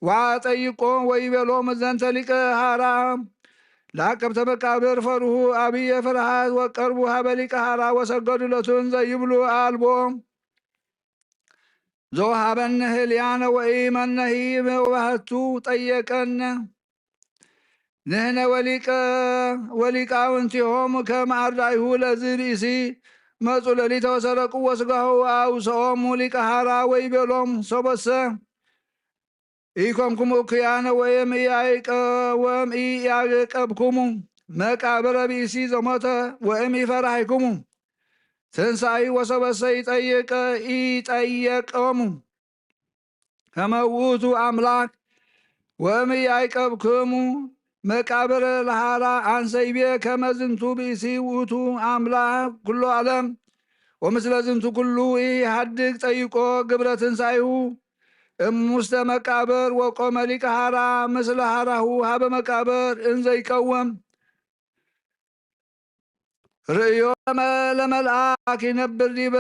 ወአጠይቆ ወይቤሎም ዘንተ ሊቀ ሃራ ለአቀብተ መቃብር ፈርሁ አብየ ፍርሃት ወቀርቡ ሀበ ሊቀ ሃራ ወሰገዱ ለቱን ዘይብሉ አልቦ ዘውሃበነ ህልያነ ወኢመነሂ ወባህቱ ጠየቀነ ንህነ ወሊቀ ወሊቃውንቲሆም ከም አርዳይሁ ለዚ ብእሲ መጹ ለሊተ ወሰረቁ ወስጋሁ አውሰኦም ሊቀ ሃራ ወይቤሎም ሶበሰ ኢኮንኩም እኩያነ ወእም ኢያይቀ-፣ ወእም ኢያዕቀብኩሙ መቃብረ ብእሲ ዘሞተ ወእም ኢፈራሂኩሙ ትንሳኤ ወሰበሰ ይጠይቀ-፣ ይጠየቀሙ ከመ ውእቱ አምላክ ወእም ኢያዕቀብክሙ መቃብር ለሃራ አንሰይቤ ከመ ዝንቱ ብእሲ ውእቱ አምላክ ኩሎ ዓለም ወምስለ ዝንቱ ኩሉ ኢሃድግ ጠይቆ ግብረ ትንሳኤሁ እሙስተ መቃብር ወቆመ ሊቀ ሃራ ምስለ ሃራሁ ሃበ መቃብር እንዘይቀውም ርእዮ ለመ-፣ ለመልአክ ይነብር ዲበ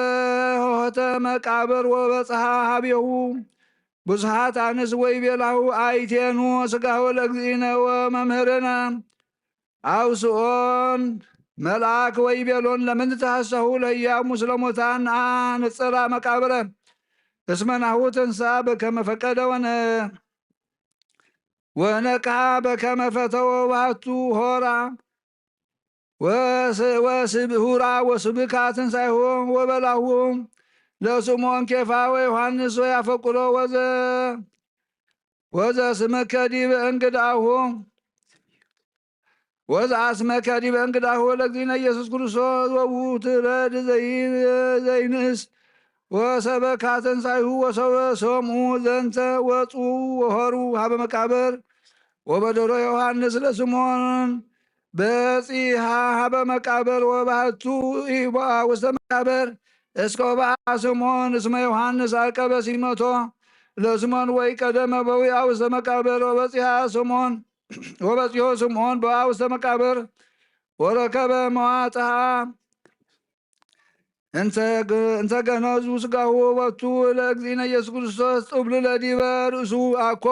ሆህተ መቃብር ወበጽሐ ሀቤሁ ብዙሃት አንስ ወይቤላሁ አይቴኑ ስጋሁ ለእግዚእነ ወመምህርነ አውስኦን መልአክ ወይቤሎን ለምን ተሐሰሁ ለህያው ምስለ ሙታን ንጽራ መቃብረ እስመ ናሁ ተንሳ በከመ ፈቀደ ወነ-፣ ወነቅሐ በከመ ፈተወ ወባቱ ሆራ ወስ-፣ ወስብ-፣ ሁራ ወስብካ ትንሳኤሁ ወበላሁ ለስምዖን ኬፋ ወዮሐንስ ወያፈቅሮ ወዘ-፣ ወዘ ስምከ ዲበ እንግዳሁ ወዘአስመከ ዲበ እንግዳሁ ለእግዚእነ ኢየሱስ ክርስቶስ ወውቱ ረድ ዘይ-፣ ዘይንእስ ወሰበካ ተንሳይሁ ወሰበ ሰምኡ ዘንተ ወፁ ወሆሩ ሀበ መቃብር ወበደሮ ዮሐንስ ለስምዖን በጺሃ ሀበ መቃብር ወባህቱ ኢቦአ ውስተ መቃብር እስከ ወበአ ስምዖን እስመ ዮሐንስ አቀበ ሲመቶ ለስምዖን ወይ ቀደመ በዊአ ውስተ መቃብር ወበጺሃ ስምዖን ወበጺሖ ስምዖን በውአ ውስተ መቃብር ወረከበ መዋጽአ እንተ ገ-፣ እንተ ገነዙ ስጋሁ ወቱ ለእግዚእነ ኢየሱስ ክርስቶስ ጥብሉ ለዲበ ርእሱ አኮ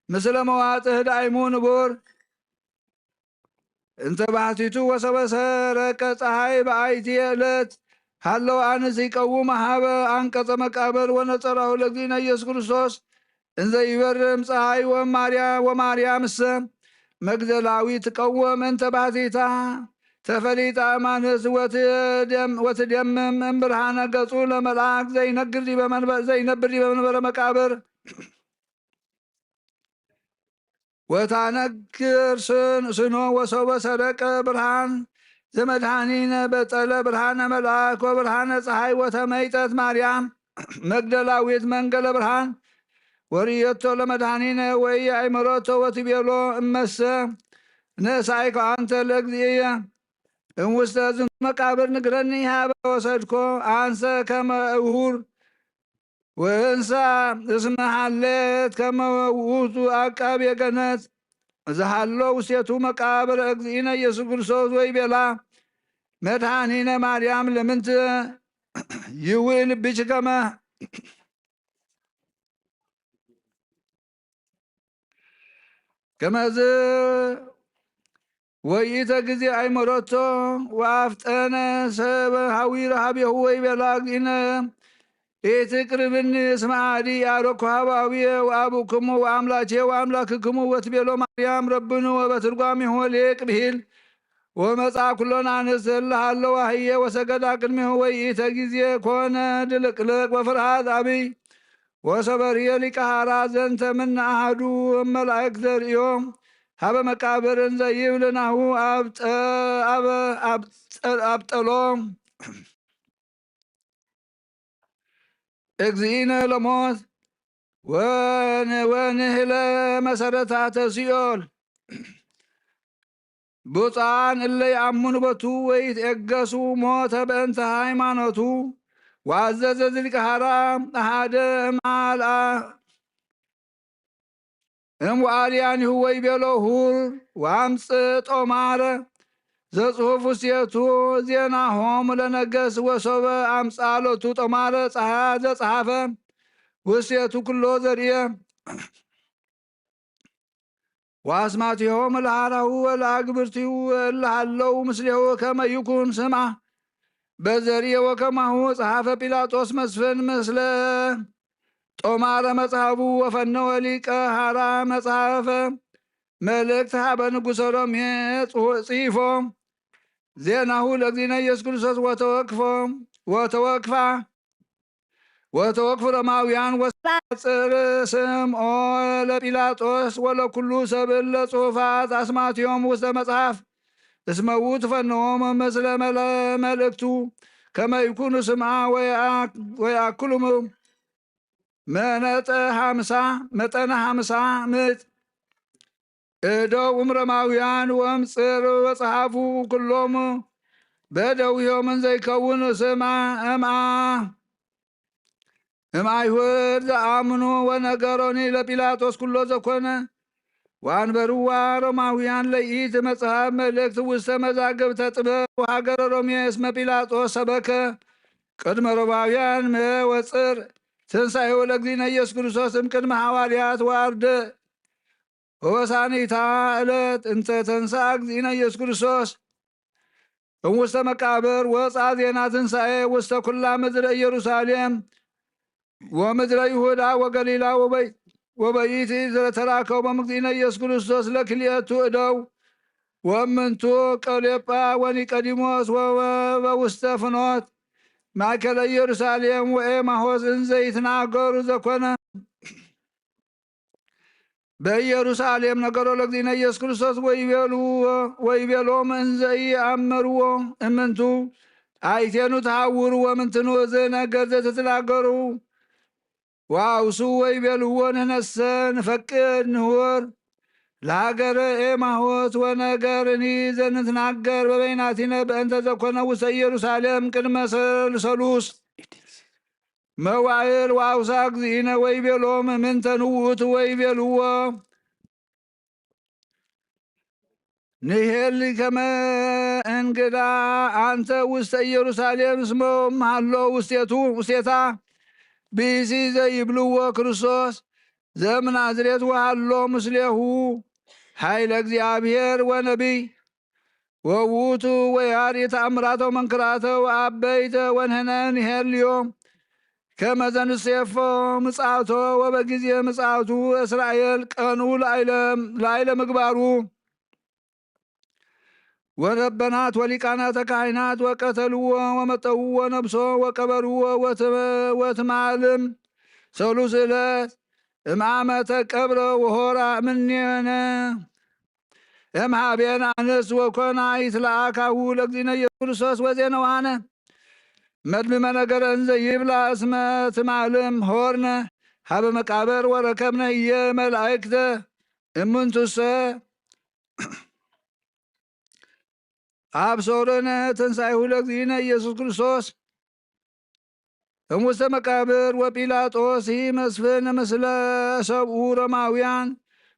ምስለ መዋጽህ ዳይሙ ንቡር እንተ ባሕቲቱ ወሰበ ሰረቀ ፀሐይ በአይቲ ዕለት ሃለው አንስ ይቀውም ሀበ አንቀጸ መቃብር ወነጸራሁ ለእግዚእነ ኢየሱስ ክርስቶስ እንዘ ይበርም ፀሐይ ወማርያ-፣ ወማርያምሰ መግደላዊት ትቀውም እንተ ባሕቲታ ተፈሊጣ እማንስ ወትደም-፣ ወትደምም እምብርሃነ ገጹ ለመልአክ ዘይነግር ዲበ መንበ-፣ ዘይነብር ዲበ መንበረ መቃብር ወታነክር ስን-፣ ስኖ ወሰበ ሰረቀ ብርሃን ዘመድኃኒነ በጠለ ብርሃነ መልአክ ወብርሃነ ፀሐይ ወተመይጠት ማርያም መግደላዊት መንገለ ብርሃን ወርእየቶ ለመድኃኒነ ወኢአእመረቶ ወትቤሎ እመሰ ነሳይከ አንተ ለእግዚእየ እምውስተ ዝንቱ መቃብር ንግረኒ ሀበ ወሰድኮ አንሰ ከመ እውሁር ወእንሳ እስመ ሀሌት ከመ ውእቱ አቃቤ ገነት ዘሃሎ ውስቴቱ መቃብር እግዚእነ ኢየሱስ ክርስቶስ ወይቤላ መድኃኒነ ማርያም ለምንት ይውእ ልብኪ ከመ ከመዝ ወይእተ ጊዜ አይመረቶ ወአፍጠነ ሰብ ሀዊረ ሀቤሁ ወይቤላ እግዚእነ ኢትቅርብኒ እስመ አዲ ያረኩ ሀባብየ ወአቡክሙ ወአምላኬ ወአምላክክሙ ወትቤሎ ማርያም ረብኑ ወበትርጓሜሁ ሊቅ ብሂል ወመጻ ኩሎን አንስት እለ ሀለዋ ህዬ ወሰገዳ ቅድሜሁ ወይእተ ጊዜ ኮነ ድልቅልቅ ወፍርሃት አብይ ወሰበርየ ሊቀ ሐራ ዘንተ ምነ አሐዱ እመላእክት ዘርእዮ ሀበ መቃብር እንዘ ይብል ናሁ አብጠ-፣ አበ-፣ አብጠ-፣ አብጠሎ እግዚእነ ለሞት ወን-፣ ወንህለ መሰረታተ ሲኦል። ብፁዓን እለ ይአምኑ በቱ ወይትዔገሱ ሞተ በእንተ ሃይማኖቱ ወአዘዘ ዝሊቀ ሐራ አሐደ እምአልአ እምወአልያኒሁ ወይቤሎ ሁር ወአምጽእ ጦማረ ዘጽሑፍ ውስቴቱ ዜናሆሙ ለነገስ ወሶበ አምጽአ ሎቱ ጦማረ ጸሐ ዘጸሐፈ ውስቴቱ ኩሎ ዘርእየ ወአስማቲሆሙ ለሐራሁ ወለአግብርቲሁ እለ ሀለው ምስሌሁ ከመ ይኩን ስምዓ በዘርየ ወከማሁ ጸሐፈ ጲላጦስ መስፍን ምስለ ጦማረ መጽሐፉ ወፈነወ ሊቀ ሐራ መጽሐፈ መልእክት ሀበ ንጉሰ ሮሜ ጽሑ-፣ ጽሒፎ ዜናሁ ለእግዚእነ ኢየሱስ ክርስቶስ ወተወክፎ ወተወክፋ ወተወክፉ ሮማውያን ወጻጽር ስምዖ ለጲላጦስ ወለኩሉ ሰብ እለ ጽሑፋት ኣስማትዮም ውስተ መጽሐፍ። እስመ ውእቱ ፈነዎም ምስለ መለ-፣ መልእክቱ ከመ ይኩኑ ስምዓ ወይኣ-፣ ወይኣክሉ መነጠ ሓምሳ፣ መጠነ ሓምሳ ምጥ እደው እምረማውያን ወምጽር ወጸሓፉ ኩሎም በደውዮም እንዘይከውን ስማ እምኣ እም ኣይሁድ ዘኣምኑ ወነገሮኒ ለጲላጦስ ኩሎ ዘኮነ ወኣንበርዋ ሮማውያን ለይእቲ መጽሐፍ መልእክት ውስተ መዛግብተ ጥበብ ሃገረ ሮሜ እስመ ጲላጦስ ሰበከ ቅድመ ሮማውያን መወፅር ትንሳኤ ወለእግዚእነ ኢየሱስ ክርስቶስ እም ቅድመ ሃዋርያት ወኣርድእ ወበሳኒታ ዕለት እንተ ተንሳ እግዚእነ ኢየሱስ ክርስቶስ እም ውስተ መቃብር ወፃ ዜና ትንሳኤ ውስተ ኩላ ምድረ ኢየሩሳሌም ወምድረ ይሁዳ ወገሊላ ወበይ-፣ ወበይቲ ዘተራከቦም እግዚእነ ኢየሱስ ክርስቶስ ለክልኤቱ እደው ወእምንቱ ቀሌጳ ወኒቀዲሞስ ወበውስተ ፍኖት ማእከለ ኢየሩሳሌም ወኤማሆስ እንዘይትናገሩ ዘኮነ በኢየሩሳሌም ነገሮ ለእግዚእነ ኢየሱስ ክርስቶስ ወይቤሉ-፣ ወይቤሎም እንዘ ኢአመርዎ እምንቱ አይቴኑ ተሃውሩ ወምንትኑ እዚ ነገር ዘትትናገሩ ወአውሱ ወይቤልዎ ንሕነሰ ንፈቅድ ንሁር ለሃገረ ኤማሆስ ወነገርኒ ዘንትናገር በበይናቲነ በእንተ ዘኮነ ውስተ ኢየሩሳሌም ቅድመ ሰሉስ መዋእል ወአውሳ እግዚእነ ወይቤሎም ምንተ ንውእቱ ወይቤልዎ ንሄሊ ከመ እንግዳ አንተ ውስተ ኢየሩሳሌም እስመ መሃሎ ውስቴቱ ውስቴታ ብእሲ ዘይብልዎ ክርስቶስ ዘምናዝሬት ወሃሎ ምስሌሁ ኃይለ እግዚኣብሔር ወነቢይ ወውቱ ወያርኢ ተኣምራተ መንክራተ ወአበይተ ወንህነ ንሄልዮ ከመ ዘንሴፎ ምጽኣቶ ወበጊዜ ምጽኣቱ እስራኤል ቀኑ ላይለ ላይለ ምግባሩ ወረበናት ወሊቃናተ ካህናት ወቀተልዎ ወመጠውዎ ነብሶ ወቀበርዎ ወት-፣ ወትማልም ሰሉስ ዕለት እምአመተ ቀብረ ወሆራ እምኔነ እምሃቤን አንስት ወኮና ይትለአካሁ ለእግዚእነ ኢየሱስ ክርስቶስ ወዜነዋነ መድምመ ነገረ እንዘ ይብላ እስመ ትማልም ሆርነ ሀበ መቃብር ወረከብነ እየ መላእክተ እምንቱሰ አብሶርነ ትንሣኤሁ ለእግዚእነ ኢየሱስ ክርስቶስ እምውስተ መቃብር ወጲላጦስ መስፍን ምስለ ሰብኡ ሮማውያን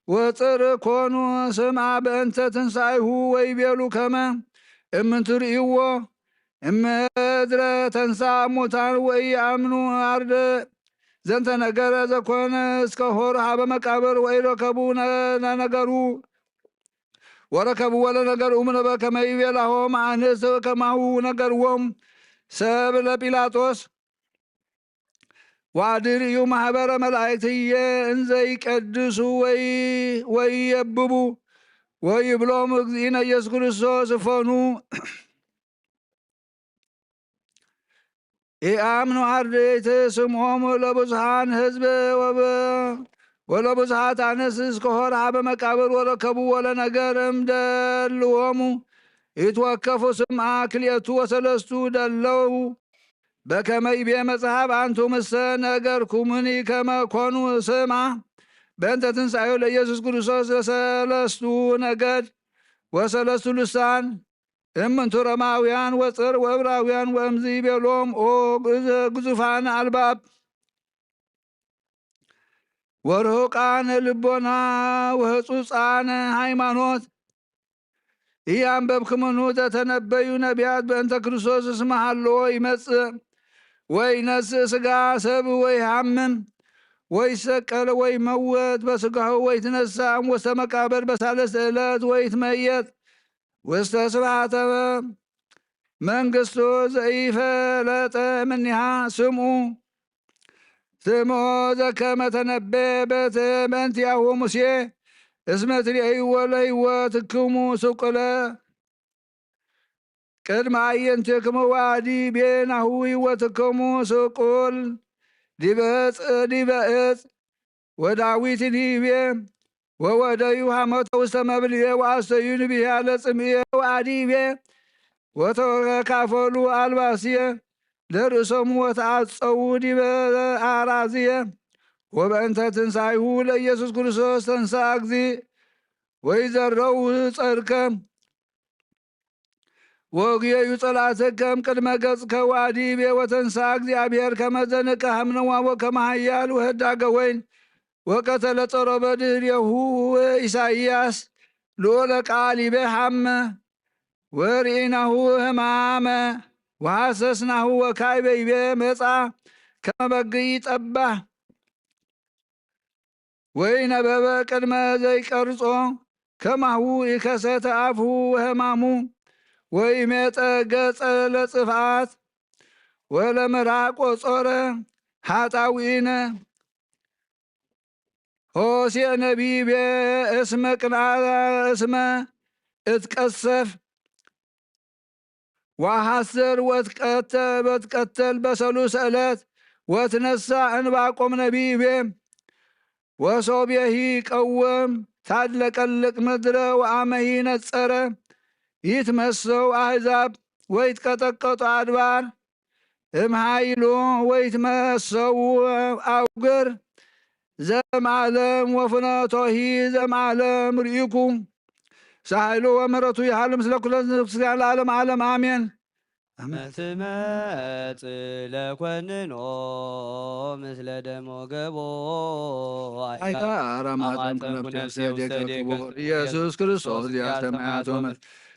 ወፅር ኮኑ ስምዓ በእንተ ትንሣኤሁ ወይቤሉ ከመ እምንቱ ርእይዎ እምድረ ተንሳ ሙታን ወኢአምኑ አርደ ዘንተ ነገረ ዘኮነ እስከ ሆር ሀበ መቃብር ወኢረከቡ ነ-፣ ነገሩ ወረከብዎ ለነገርኡ እምነበ ከመ ይቤላሆም አንስት ከማሁ ነገርዎም ሰብ ለጲላጦስ ወአድርእዩ ማህበረ መላእክት ህዬ እንዘ ይቀድሱ ወይ ወይየብቡ ወይብሎም እግዚእነ ኢየሱስ ክርስቶስ እፎኑ ኢአምኑ አርድእት ስምዖም ለብዙሃን ህዝብ ወብ-፣ ወለብዙሃት አንስት እስከ ሆር ሀበ መቃብር ወረከቡ ወለነገር እምደልዎሙ ይትወከፉ ስምዓ ክልኤቱ ወሰለስቱ ደለው በከመ ይቤ መጽሐፍ አንቱምሰ ነገርኩምኒ ከመ ኮኑ ስምዓ በእንተ ትንሣኤሁ ለኢየሱስ ክርስቶስ ዘሰለስቱ ነገድ ወሰለስቱ ልሳን እምንቱ ሮማውያን ወፅር ወዕብራውያን ወእምዝ ይቤሎም ኦ ግዙ-፣ ግዙፋን አልባብ ወርሁቃን ልቦና ወህጹጻን ሃይማኖት ኢያንበብክምኑ ዘተነበዩ ነቢያት በእንተ ክርስቶስ እስመ ሃለዎ ይመጽእ ወይነስእ ስጋ ሰብ ወይሃምም ወይሰቀል ወይመውት በስጋሁ ወይትነሳም ወስተ መቃብር በሳልስት ዕለት ወይትመየጥ ውስተ ስብሐተ መንግስቱ ዘኢፈለጠ እምኔሃ ስምኡ ስምዖ ዘከመ ተነበየ በእንቲአሁ ሙሴ እስመ ትሬእይዎ ለሕይወትክሙ ስቁለ ቅድመ አዕይንቲክሙ ወአዲ ቤናሁ ሕይወትክሙ ስቁል ዲበ ዕፅ ዲበ ዕፅ ወዳዊት ዲቤ ወወደዩ ሃመቶ ውስተ መብልኤ ወአስተዩ ንብያለ ጽምኤ ወአዲቤ ወተካፈሉ አልባስየ ለርእሶሙ ወተአጸዉ ዲበ አራዝየ። ወበእንተ ትንሳኤሁ ለኢየሱስ ክርስቶስ ተንሳ እግዚእ ወይዘረው ጸድከ ወግየዩ ጸላእተከም ቅድመ ገጽከ ወአዲቤ ወተንሳ እግዚአብሔር ከመ ዘንቃህ እምንዋ ወከመ ኃያል ወህዳገ ወይን ወቀተለ ጸሮ በድህሬሁ ኢሳይያስ ልዑለ ቃል ይቤ ሐመ ወርኢናሁ ህማመ ወሐሰስናሁ ወካይበ ይቤ መጻ ከመ በግዕ ይጸባህ ወይነበበ ቅድመ ዘይቀርጾ ከማሁ ኢከሰተ አፍሁ ወህማሙ ወይሜጠ ገጸ ለጽፍዓት ወለምራቅ ወጾረ ኃጣውኢነ ሆሴዕ ነቢይ ቤ እስመ ቅንአ እስመ እትቀሰፍ ወሐስር ወትቀተ- ወትቀተል በሰሉስ ዕለት ወትነሳ እንባቆም ነቢይ ቤ ወሶብየሂ ቀውም ታድለቀልቅ ምድረ ወአመሂ ነጸረ ይትመሰው አሕዛብ ወይትቀጠቀጡ አድባር እምሃይሉ ወይትመሰው አውግር ዘምዓለም ወፍኖቶሂ ዘምዓለም ርኢኩ ሳሕሉ ወምሕረቱ ይሃሉ ምስለ ኩለን ክርስቲያን ለዓለም ዓለም አሜን። አመትመጽእ ለኮንኖ ምስለ ደሞ ገቦ አይካ አራማቶም አማተም ኩነፍሴ ውስተ ዲከ ክቡር ኢየሱስ ክርስቶስ ዲያስተማያቶም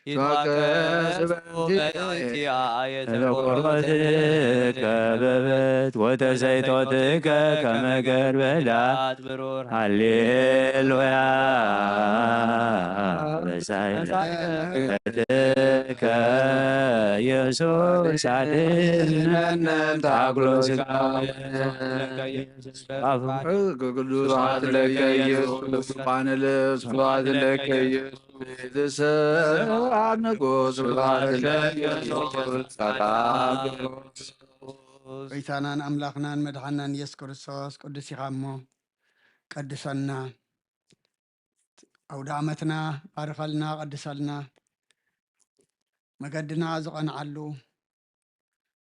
ይትዋቀስ በእንቲአየ ተቆሮትከ በበት ወተሰይጦትከ ከመ ገርበላ ብሩር ሃሌሉያ በሳይለትከ ኢየሱስ አድነነ እምታግሎ ስጋ ቅዱስ ስብሐት ለከ ኢየሱስ ስብሐት ለልብ ስብሐት ለከ ኢየሱስ ስብሐት ንጉስ ስብሐት ለኢየሱስ ሰላም ጎይታናን ኣምላኽናን መድሓናን ኢየሱስ ክርስቶስ ቅዱስ ኢኻ እሞ ቀድሰና። ኣውደ ዓመትና ባርኸልና፣ ቀድሰልና። መገድና ዝቐንዓሉ፣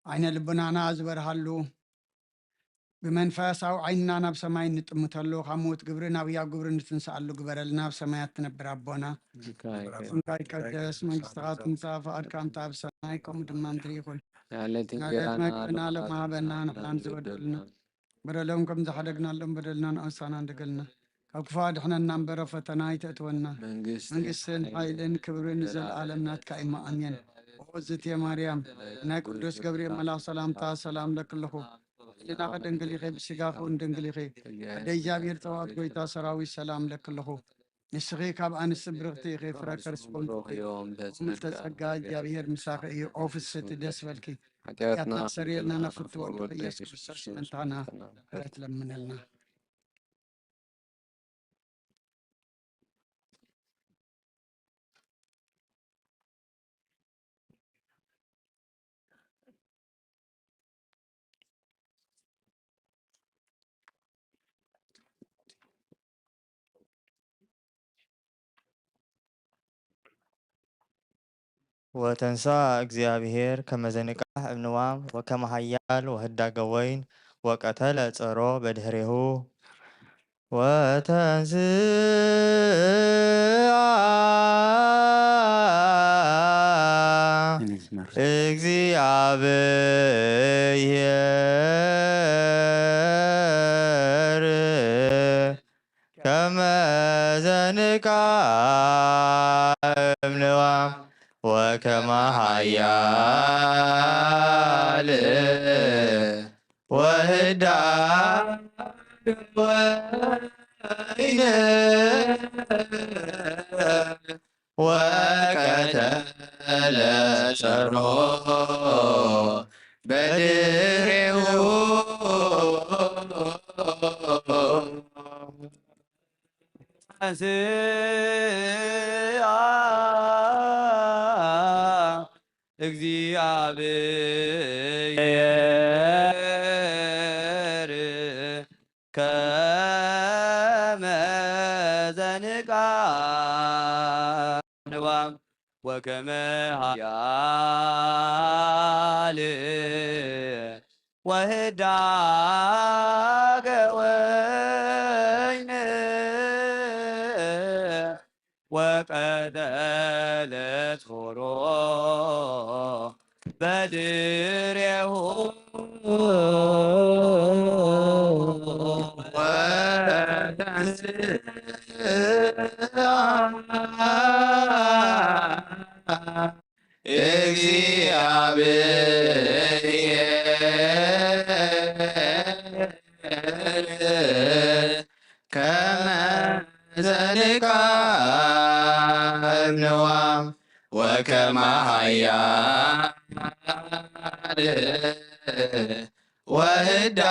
ዓይነ ልቡናና ዝበርሃሉ፣ ብመንፈሳዊ ዓይንና ናብ ሰማይ እንጥምተሉ፣ ካብ ምዉት ግብሪ ናብ ህያው ግብሪ እንትንስኣሉ ግበረልና። ኣብ ሰማያት ትነብር ኣቦና፣ ስምካ ይቀደስ፣ መንግስትኻ ትምጻእ፣ ፍቓድካ ከምቲ ኣብ ሰማይ ከምኡ ድማ ምድሪ ይኹን። የዕለት የዕለት እንጀራና መግብና ሎሚ ሃበና፣ ንሕናን ዝበደሉና በደሎም ከም ዝሓደግናሎም በደልና ንኣውሳና እንደገልና ካብ ክፉ ኣድሕነና እምበር ኣብ ፈተና ኣይተእትወና። መንግስትን መንግስትን ሓይልን ሓይልን ክብርን ዘለዓለም ናትካ እዩ። ኣሜን። ኦ ዝትየ ማርያም ናይ ቅዱስ ገብርኤል መልኣኽ ሰላምታ ሰላም ለክልኹ። ህሊናኺ ድንግል ኢኺ፣ ብስጋኺ እውን ድንግል ኢኺ። ኣደ እግዚኣብሔር ጸባኦት ጎይታ ሰራዊት ሰላም ለክልኹ። ንስኺ ካብ ኣንስቲ ብርኽቲ ኢኺ፣ ፍረ ከርስኪ እውን ብሩኽ እዩ። እምተ ጸጋ እግዚኣብሔር ምሳኺ እዩ። ኦ ፍስሕቲ ደስ በልኪ። ሓጢኣትና ሓጢኣትና ሰሪየልና ነፍቱ ወልድኺ ኢየሱስ ክርስቶስ መንታና ምሕረት ለምነልና። ወተንስአ እግዚኣብሔር ከመ ዘንቃሕ እምንዋም ወከመ ኃያል ወህዳገ ወይን ወቀተለ ጸሮ በድህሬሁ። ወተንስአ እግዚኣብሔር ከመ ዘንቃ እምንዋ ወከመ ኃያል ወህዳግ ወይን ወቀተለ ጸሮ በድሬሁ። ተንሥአ ከመ ኃያል ወህዳገ ወይን ወቀተለ ጾሮ በድሬሁ ወተንሥአ እግዚአብሔር ከመ ዘንቃ እምንዋ ወከመ ኃያል ወህዳገ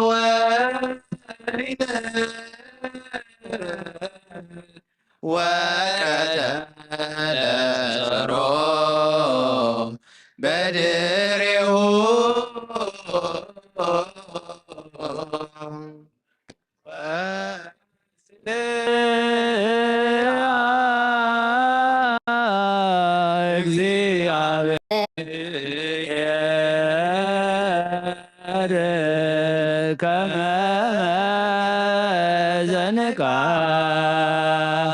ወይን ወቀተለ ጾሮ በድሬሁ እግዚአብሔር ከመ ዘንቃ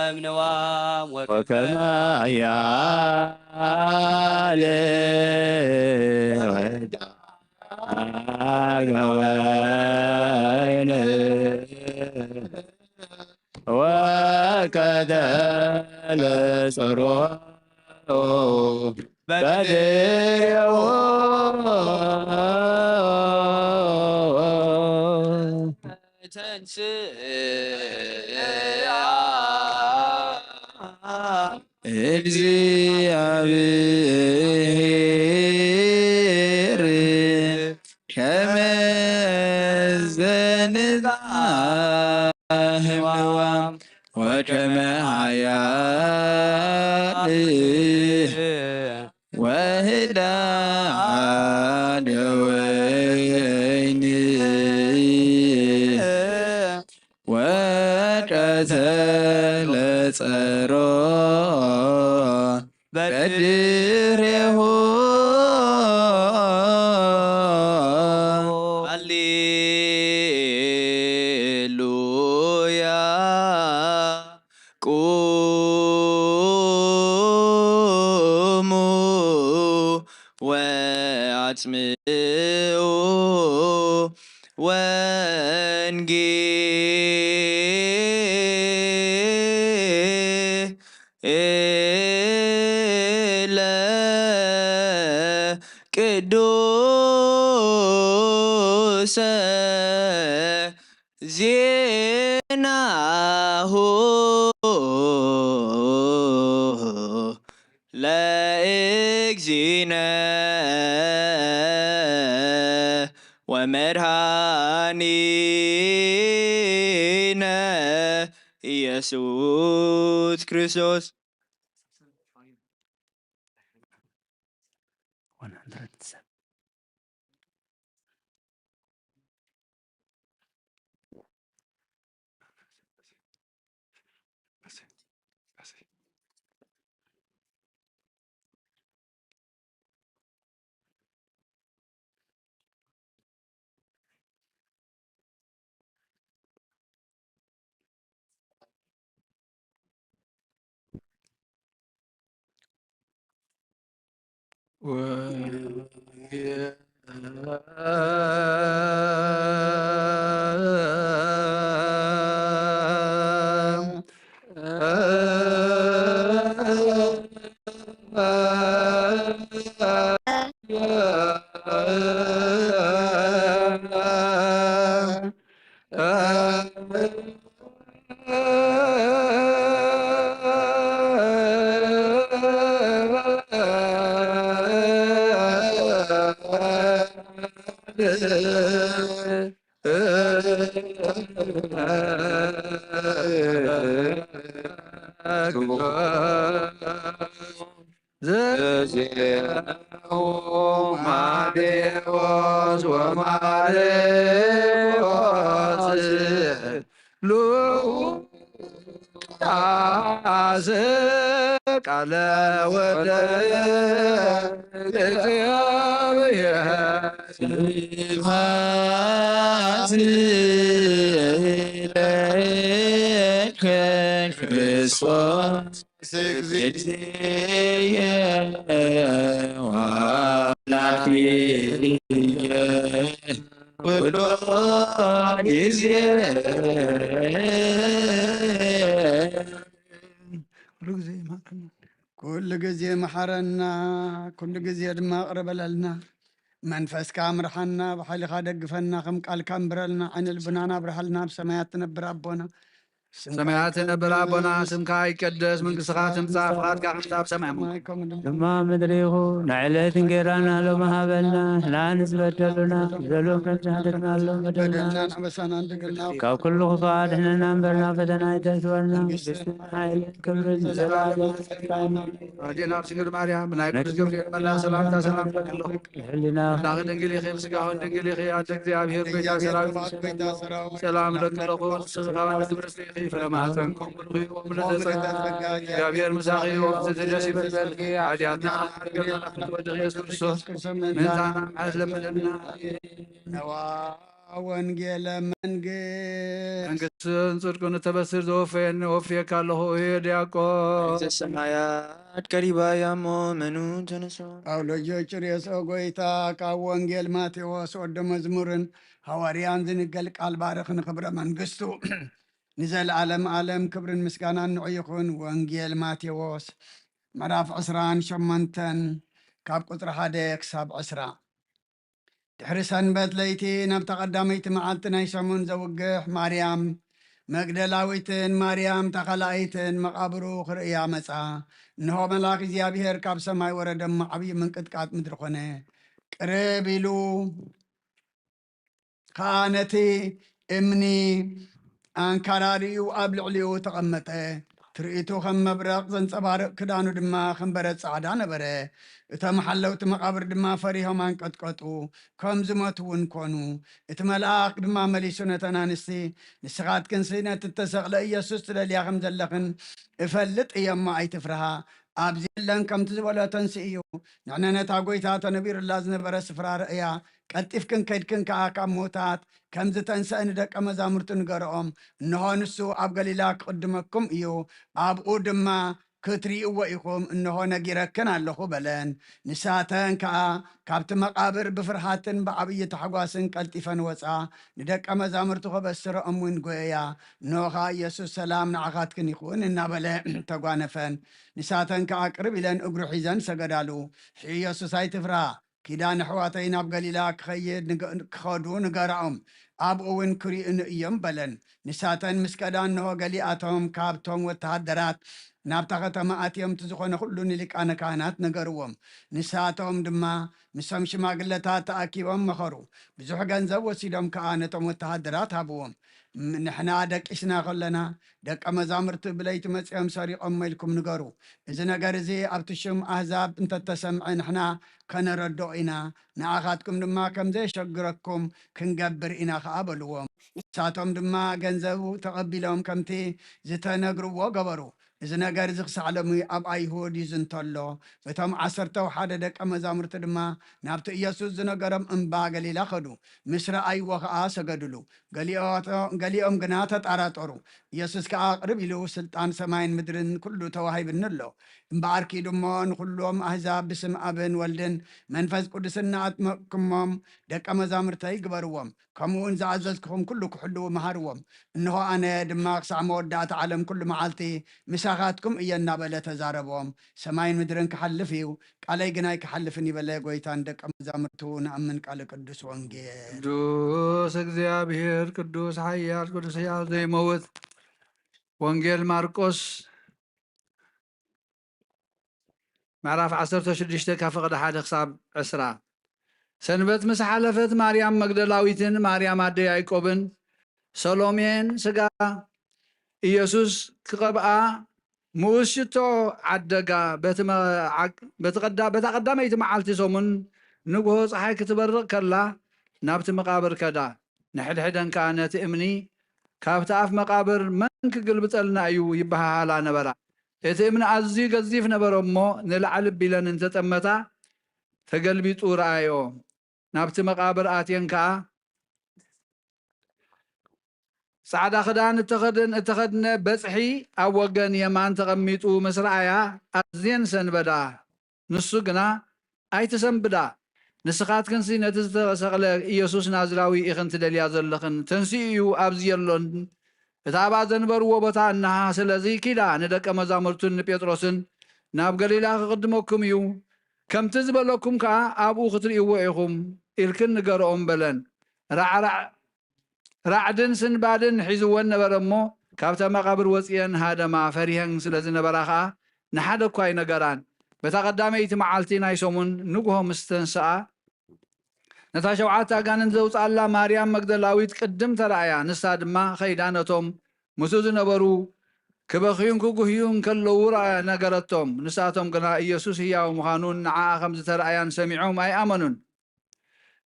እምንዋም ወከመ ኃያል ወህዳገ ወይን ወቀተለ ጾሮ በድሬሁ ተንሥአ እግዚአብሔር ከመ ዘንቃ እምንዋ ወከመ ኃያል ወህዳገ ወይን ወቀተለ ጾሮ በድሬሁ። ሃሌሉያ። ቁሙ ወአጽምዑ ወንጌ ኤለ ቅዱሰ ዜናሁ ለእግዚእነ ወመድኃኒነ ኢየሱስ ክርስቶስ። ዘዜናሁ ማቴዎስ ወማርቆስ ሉቃስ ለወልደ ለእግዚኣብሔር ስብሐት ለከ ክርስቶስ እግዚእየ ወአምላክየ ኩሉ ጊዜ። ኩሉ ጊዜ ይምሃረና። ኩሉ ጊዜ መሓረና፣ ኩሉ ጊዜ ድማ ይቕረ በለልና። መንፈስካ ምርሓና፣ ብሓይልኻ ደግፈና፣ ከም ቃልካ እንብረልና፣ ዓይነ ልብናና ኣብርሃልና፣ ኣብ ሰማያት ትነብር ኣቦና። ስምካ ሰማያት ትነብር ኣቦና፣ ስምካ ይቀደስ፣ መንግስትኻ ትምጻእ፣ ፍቓድካ ከምቲ ኣብ ሰማይ ከምኡ። ሰማይ ከምኡ ድማ። ድማ ምድሪ ይኹን። ንዕለት እንጌራና ሎሚ ሃበና፣ ንሕና ንዝበደሉና፣ በደሎም ከምቲ ንሕና በደልናሎም በደልና። በደልናን ኣበሳናን ድግልና። ካብ ኩሉ ክፉእ ኣድሕነና እምበር፣ ናብ ፈተና ኣይተእትወና። መንግስቲ፣ መንግስትን ሓይልን ክብርን ንዘለዓለሙ ንስኻ ኢኻ። ኣዴና ድንግል ማርያም፣ ብናይ ቅዱስ ገብርኤል መልኣኽ ሰላምታ ሰላም እብለኪ ኣለኹ። ሕሊና ኣምላኽ ድንግል ኢኺ፣ ስጋውን ድንግል ኢኺ። ኣደ እግዚኣብሔር፣ ጎይታ ሰራዊት፣ ሰላም እብለኪ ኣለኹ። ንስኺ ካብ ኣንስቲ ብርክቲ ኢኺ፣ ፍረ ማህፀንኪ ብሩኽ እዩ። ወምልዕተ ጸጋ፣ እግዚኣብሔር ምሳኺ እዩ። ኦፍቲ ደስ ይበልኪ፣ ሓጢኣትና ሓርገና ክትወድኺ ኢየሱስ ክርስቶስ ምእንታና ምሕረት ለምንልና። ነዋ ወንጌለ መንግስት። መንግስትን ጽድቅን እተበስር ዘወፈየኒ ወፍየካ ኣለኹ። እየ ዲያቆን። መንግስተ ሰማያት ቀሪባ እያ እሞ፣ መኑ ተነሱ። ጳውሎስ ጭርዮስ፣ ኦ ጎይታ፣ ካብ ወንጌል ማቴዎስ ወደ መዝሙርን ሃዋርያን ዝንገል ቃል ባርኽ ንኽብረ መንግስቱ። ንዘለዓለም ዓለም ክብርን ምስጋናን ንዑ ይኹን። ወንጌል ማቴዎስ ምዕራፍ ዕስራን ሸሞንተን ካብ ቁጽሪ ሓደ ክሳብ ዕስራ። ድሕሪ ሰንበት ለይቲ ናብታ ቀዳመይቲ መዓልቲ ናይ ሰሙን ዘውግሕ ማርያም መግደላዊትን ማርያም ተኻላኣይትን መቓብሩ ክርእያ መጻ። እንሆ መልኣክ እግዚኣብሔር ካብ ሰማይ ወረደ እሞ ዓብዪ ምንቅጥቃጥ ምድሪ ኾነ። ቅርብ ኢሉ ከኣ ነቲ እምኒ ኣንካራሪኡ ኣብ ልዕሊኡ ተቐመጠ። ትርኢቱ ከም መብረቕ ዘንጸባርቕ፣ ክዳኑ ድማ ከም በረድ ጻዕዳ ነበረ። እቶም ሓለውቲ መቓብር ድማ ፈሪሆም ኣንቀጥቀጡ፣ ከም ዝሞቱ እውን ኮኑ። እቲ መልኣኽ ድማ መሊሱ ነተን ኣንስቲ፣ ንስኻትክንሲ ነቲ እተሰቕለ ኢየሱስ ትደልያ ከም ዘለኽን እፈልጥ እየ እሞ ኣይትፍርሃ። ኣብዚ የለን፣ ከምቲ ዝበሎ ተንስኡ እዩ። ንሕነ ነታ ጐይታ ተነቢሩላ ዝነበረ ስፍራ ርእያ፣ ቀልጢፍክን ከድክን ከኣ ካብ ምዉታት ከም ዝተንስአ ንደቀ መዛሙርቱ ንገርኦም። እንሆ ንሱ ኣብ ገሊላ ክቕድመኩም እዩ፣ ኣብኡ ድማ ክትርእይዎ ኢኹም፣ እንሆ ነጊረክን ኣለኹ በለን። ንሳተን ከኣ ካብቲ መቓብር ብፍርሃትን ብዓብዪ ታሕጓስን ቀልጢፈን ወጻ፣ ንደቀ መዛሙርቱ ከበስረኦም እውን ጐየያ። እንሆ ከኣ ኢየሱስ ሰላም ንዓኻትክን ይኹን እናበለ ተጓነፈን። ንሳተን ከኣ ቅርብ ኢለን እግሩ ሒዘን ሰገዳሉ። ኢየሱስ ኣይትፍርሃ፣ ኪዳ ንኣሕዋተይ ናብ ገሊላ ክኸይድ ንገ-፣ ክኸዱ ንገራኦም፣ ኣብኡ እውን ክርእዩኒ እዮም በለን። ንሳተን ምስ ከዳ እንሆ ገሊኣቶም ካብቶም ወተሃደራት ናብታ ከተማ ኣትዮም እቲ ዝኾነ ኩሉ ንሊቃነ ካህናት ነገርዎም። ንሳቶም ድማ ምስቶም ሽማግለታት ተኣኪቦም መኸሩ። ብዙሕ ገንዘብ ወሲዶም ከኣ ነቶም ወተሃደራት ሃብዎም። ም-፣ ንሕና ደቂስና ከለና ደቀ መዛሙርቲ ብለይቲ መጺኦም ሰሪቖሞ ኢልኩም ንገሩ። እዚ ነገር እዚ ኣብቲ ሽም ኣህዛብ እንተተሰምዐ ንሕና ከነረድኦ ኢና፣ ንኣኻትኩም ድማ ከም ዘየሸግረኩም ክንገብር ኢና ኸኣ በልዎም። ንሳቶም ድማ ገንዘቡ ተቐቢሎም ከምቲ ዝተነግርዎ ገበሩ። እዚ ነገር እዚ ክሳዕ ሎሚ ኣብ ኣይሁድ ይዝንቶ ኣሎ። እቶም ዓሰርተው ሓደ ደቀ መዛሙርቲ ድማ ናብቲ ኢየሱስ ዝነገሮም እምባ ገሊላ ኸዱ። ምስ ረኣይዎ ኸኣ ሰገዱሉ። ገሊኦቶ-፣ ገሊኦም ግና ተጣራጠሩ። ኢየሱስ ከኣ ቅርብ ኢሉ፣ ስልጣን ሰማይን ምድርን ኩሉ ተዋሂብኒ ኣሎ። እምበኣር ኪዱ እሞ ንኹሎም ኣህዛብ ብስም ኣብን ወልድን መንፈስ ቅዱስን እናኣጥመቕኩሞም ደቀ መዛሙርተይ ግበርዎም። ከምኡ እውን ዝኣዘዝኩኹም ኩሉ ክሕልዉ መሃርዎም። እንሆ ኣነ ድማ ክሳዕ መወዳእታ ዓለም ኩሉ መዓልቲ ምሳኻትኩም እየ እናበለ ተዛረቦም። ሰማይን ምድርን ክሓልፍ እዩ፣ ቃለይ ግን ኣይክሓልፍን እዩ በለ። ጎይታ ንደቀ መዛሙርቱ ንኣምን ቃል ቅዱስ ወንጌል። ቅዱስ እግዚኣብሔር፣ ቅዱስ ሓያል፣ ቅዱስ ሕያው ዘይመውት። ወንጌል ማርቆስ ምዕራፍ ዓሰርተ ሽዱሽተ ካብ ፍቕዲ ሓደ ክሳብ ዕስራ። ሰንበት ምስ ሓለፈት ማርያም መግደላዊትን ማርያም ኣደ ያዕቆብን ሰሎሜን ስጋ ኢየሱስ ክቐብኣ ምኡዝ ሽቶ ዓደጋ። በቲ መ-፣ ዓቅ-፣ በቲ ቀዳ-፣ በታ ቀዳመይቲ መዓልቲ ሰሙን ንግሆ ጸሓይ ክትበርቕ ከላ ናብቲ መቓብር ከዳ። ንሕድሕደን ከኣ ነቲ እምኒ ካብቲ ኣፍ መቓብር መን ክግልብጠልና እዩ ይበሃሃላ ነበራ። እቲ እምኒ ኣዝዩ ገዚፍ ነበረ እሞ፣ ንላዕሊ ቢለን እንተጠመታ፣ ተገልቢጡ ረኣዮ። ናብቲ መቓብር ኣትየን ከኣ፣ ጻዕዳ ክዳን እተኸደን-፣ እተኸድነ በጽሒ ኣብ ወገን የማን ተቐሚጡ ምስ ረኣያ፣ ኣዝየን ሰንበዳ። ንሱ ግና፣ "ኣይትሰንብዳ፣ ንስኻትክንሲ ነቲ ዝተሰቕለ ኢየሱስ ናዝራዊ ኢኽን ትደልያ ዘለኽን፣ ተንሲኡ እዩ፣ ኣብዚ የሎን። እቲ ኣብኣ ዘንበርዎ ቦታ እንሃ፣ ስለዚ ኪዳ ንደቀ መዛሙርቱን ንጴጥሮስን፣ ናብ ገሊላ ክቕድመኩም እዩ፣ ከምቲ ዝበለኩም ከኣ ኣብኡ ክትርእይዎ ኢኹም" ኢልክን ንገርኦም በለን። ራዕራዕ ራዕድን ስንባድን ሒዝወን ነበረ እሞ፣ ካብታ መቓብር ወጺኤን ሃደማ፣ ፈሪሀን ስለ ዝነበራ ኸኣ፣ ንሓደ እኳ ኣይነገራን። በታ ቀዳመይቲ መዓልቲ ናይ ሰሙን ንግሆ ምስ ተንስኣ፣ ነታ ሸውዓተ ኣጋንንት ዘውጽኣላ ማርያም መግደላዊት ቅድም ተራእያ። ንሳ ድማ ኸይዳ ነቶም ምስኡ ዝነበሩ ክበኽዩን ክጉህዩን ከለዉ ረኣ-፣ ነገረቶም። ንሳቶም ግና ኢየሱስ ህያው ምዃኑን ንዓኣ ከም ዝተራእያን ሰሚዖም ኣይኣመኑን።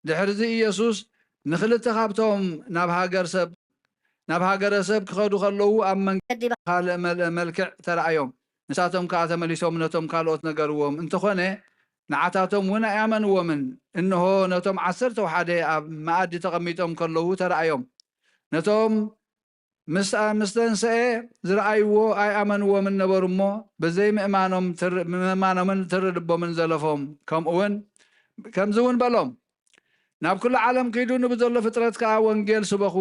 ድሕርዚ ኢየሱስ ንኽልተ ካብቶም ናብ ሃገር ሰብ፣ ናብ ሃገረ ሰብ ክኸዱ ከለዉ ኣብ መንገዲ ብኻልእ መል-፣ መልክዕ ተራእዮም። ንሳቶም ከኣ ተመሊሶም ነቶም ካልኦት ነገርዎም። እንተኾነ ንዓታቶም እውን ኣይኣመንዎምን። እንሆ ነቶም ዓሰርተው ሓደ ኣብ መኣዲ ተቐሚጦም ከለዉ ተራእዮም። ነቶም ምስ፣ ምስ ተንሰኤ ዝረኣይዎ ኣይኣመንዎምን ነበሩ እሞ፣ ብዘይምእማኖም ትር-፣ ምእማኖምን ትሪ ልቦምን ዘለፎም። ከምኡ እውን፣ ከምዚ እውን በሎም፣ "ናብ ኩሉ ዓለም ኪዱ፣ ንብዘሎ ፍጥረት ከኣ ወንጌል ስበኹ።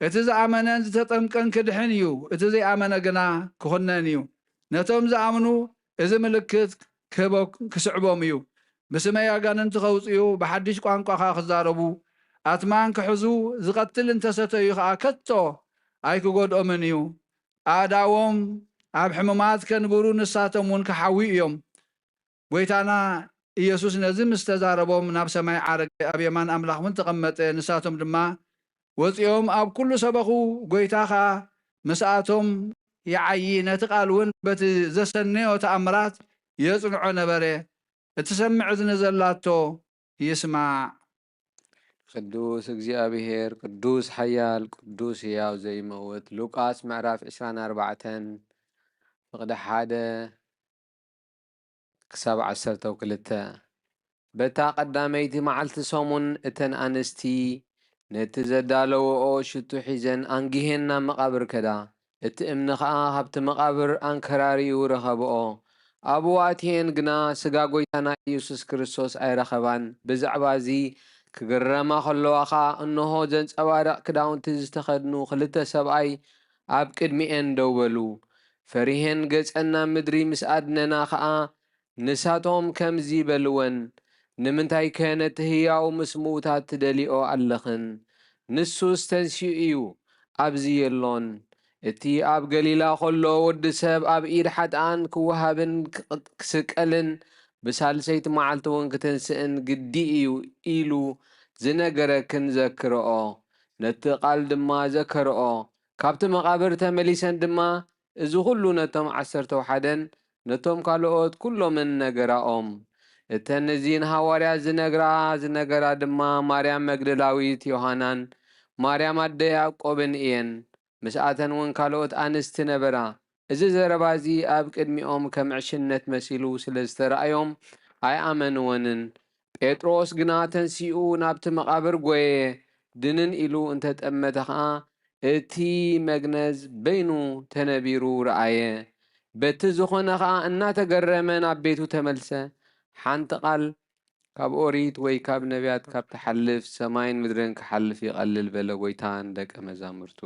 እቲ ዝኣመነን ዝተጠምቀን ክድሕን እዩ፣ እቲ ዘይኣመነ ግና ክኹነን እዩ። ነቶም ዝኣምኑ እዚ ምልክት ክህበ-፣ ክስዕቦም እዩ። ብስመይ ኣጋንንቲ ከውጽኡ፣ ብሓድሽ ቋንቋ ኸኣ ክዛረቡ፣ ኣትማን ክሕዙ፣ ዝቐትል እንተሰተዩ ኸኣ ከቶ ኣይክጎድኦምን እዩ። ኣእዳዎም ኣብ ሕሙማት ከንብሩ፣ ንሳቶም እውን ክሓውዩ እዮም።" ጐይታና ኢየሱስ ነዚ ምስ ተዛረቦም፣ ናብ ሰማይ ዓረገ፣ ኣብ የማን ኣምላኽ እውን ተቐመጠ። ንሳቶም ድማ ወጺኦም ኣብ ኩሉ ሰበኹ። ጐይታ ኸኣ ምስኣቶም ይዓዪ፣ ነቲ ቃል እውን በቲ ዘሰነዮ ተኣምራት የጽንዖ ነበረ። እትሰምዕ እዝኒ ዘላቶ ይስማዕ። ቅዱስ እግዚኣብሔር፣ ቅዱስ ሓያል፣ ቅዱስ ህያው ዘይመውት። ሉቃስ ምዕራፍ ዕስራን ኣርባዕተን፣ ፍቕዲ ሓደ ክሳብ ዓሰርተው ክልተ። በታ ቀዳመይቲ መዓልቲ ሰሙን እተን ኣንስቲ ነቲ ዘዳለወኦ ሽቱ ሒዘን ኣንጊሄን ናብ መቓብር ከዳ። እቲ እምኒ ኸኣ ካብቲ መቓብር ኣንከራሪኡ ረኸብኦ። ኣብኡ ኣትየን ግና ስጋ ጐይታና ኢየሱስ ክርስቶስ ኣይረኸባን። ብዛዕባ እዚ ክግረማ ኸለዋ ኸኣ፣ እንሆ፣ ዘንጸባርቕ ክዳውንቲ ዝተኸድኑ ክልተ ሰብኣይ ኣብ ቅድሚኤን ደው በሉ። ፈሪሄን ገጸን ናብ ምድሪ ምስ ኣድነና ኸኣ፣ ንሳቶም ከምዚ በልወን፣ "ንምንታይከ ነቲ ህያው ምስ ምዉታት ትደልይኦ ኣለኽን? ንሱስ ተንሲኡ እዩ፣ ኣብዚ የሎን። እቲ ኣብ ገሊላ ኸሎ፣ ወዲ ሰብ ኣብ ኢድ ሓጥኣን ክወሃብን ክቕ-፣ ክስቀልን ብሳልሰይቲ መዓልቲ እውን ክትንስእን ግዲ እዩ" ኢሉ ዝነገረክን ዘክርኦ። ነቲ ቃል ድማ ዘከርኦ። ካብቲ መቓብር ተመሊሰን ድማ እዚ ኹሉ ነቶም ዓሰርተው ሓደን ነቶም ካልኦት ኵሎምን ነገራኦም። እተን እዚ ንሃዋርያት ዝነግራ ዝነበራ ድማ ማርያም መግደላዊት፣ ዮሃናን፣ ማርያም ኣደ ያዕቆብን እየን። ምስኣተን እውን ካልኦት ኣንስቲ ነበራ። እዚ ዘረባ እዚ ኣብ ቅድሚኦም ከም ዕሽነት መሲሉ ስለ ዝተራእዮም ኣይኣመንወንን። ጴጥሮስ ግና ተንሲኡ ናብቲ መቓብር ጐየ፣ ድንን ኢሉ እንተ ጠመተ ኸኣ፣ እቲ መግነዝ በይኑ ተነቢሩ ረኣየ። በቲ ዝኾነ ኸኣ እናተገረመ ናብ ቤቱ ተመልሰ። ሓንቲ ቃል ካብ ኦሪት ወይ ካብ ነቢያት ካብ ትሓልፍ፣ ሰማይን ምድርን ክሓልፍ ይቐልል በለ ጐይታ ንደቀ መዛሙርቱ።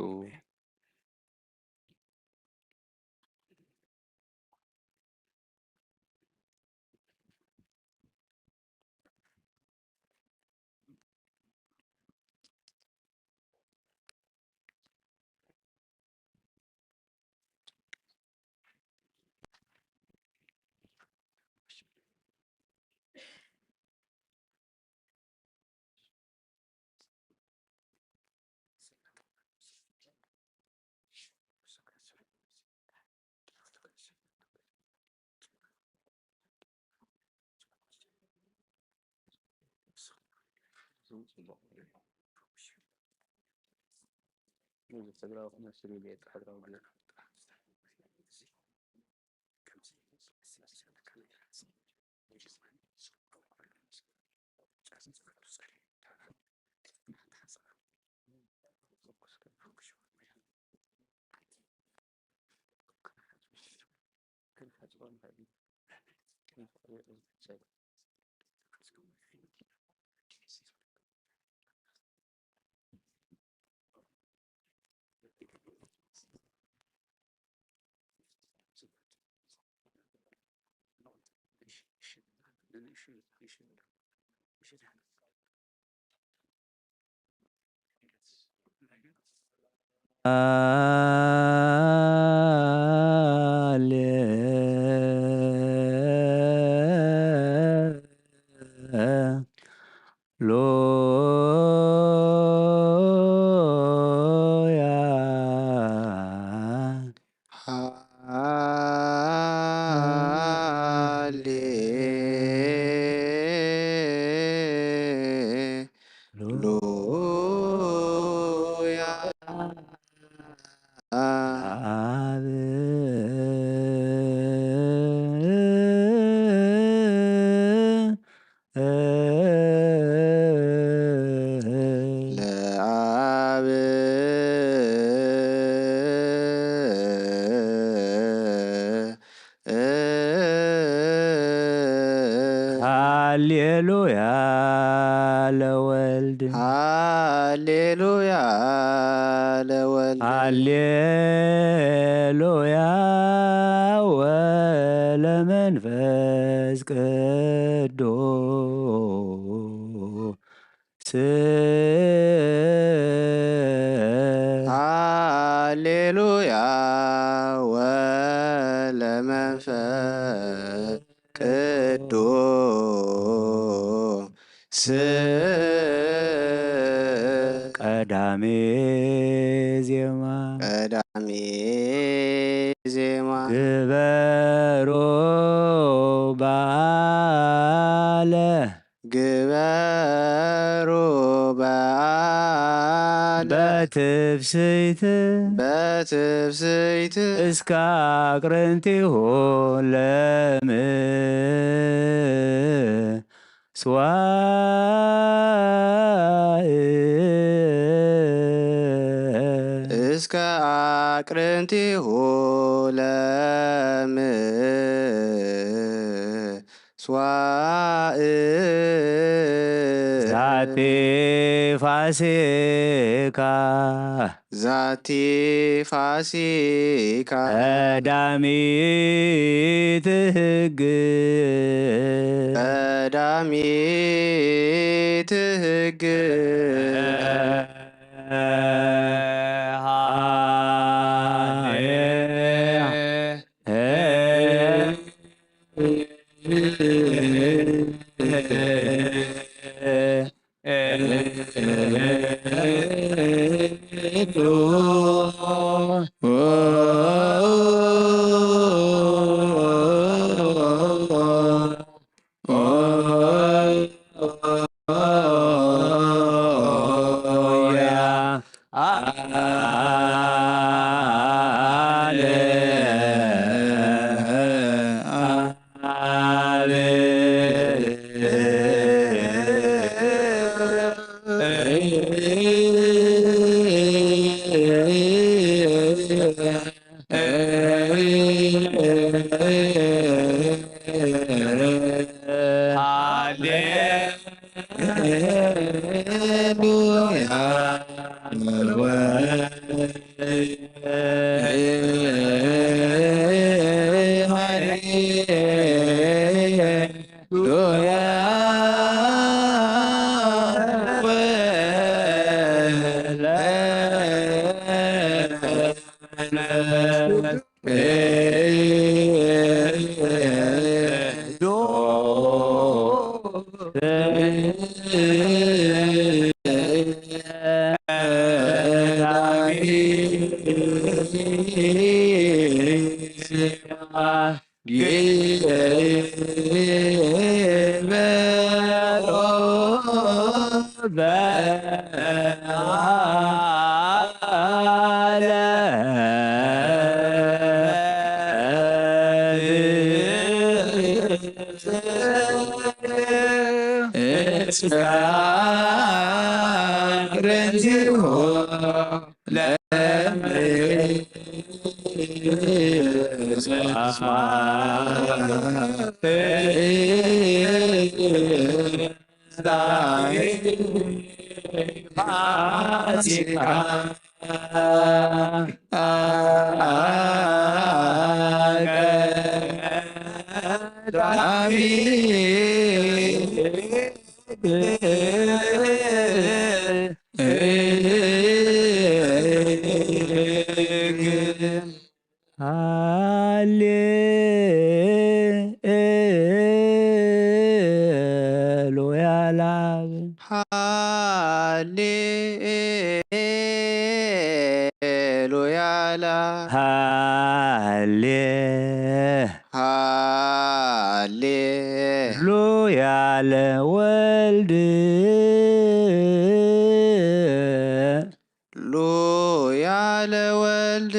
ሃሌሉያ። ሃሌሉያ። አብ ለአብ ሃሌሉያ ለወልድ። ሃሌሉያ ለወልድ። ሃሌሉያ ወለመንፈስ ቅዱስ። ሃሌሉያ ወለመንፈስ ቅዱስ። ቀዳሜ ዜማ። ቀዳሜ ዜማ። ግበሩ በዓለ። ግበሩ በዓለ። በትፍስሕት። በትፍስሕት። እስከ አቅርንቲሁ ለምስዋዕ። እስከ አቅርንቲሁ ለምስዋዕ። ዛቲ ፋሲካ። ዛቲ ፋሲካ። ቀዳሚት ሕግ። ቀዳሚት ሕግ። ሃሌሉያ ለአብ። ሃሌሉያ ለአብ። ሃሌ ሃሌ ሉያ ለወልድ። ሉያ ለወልድ።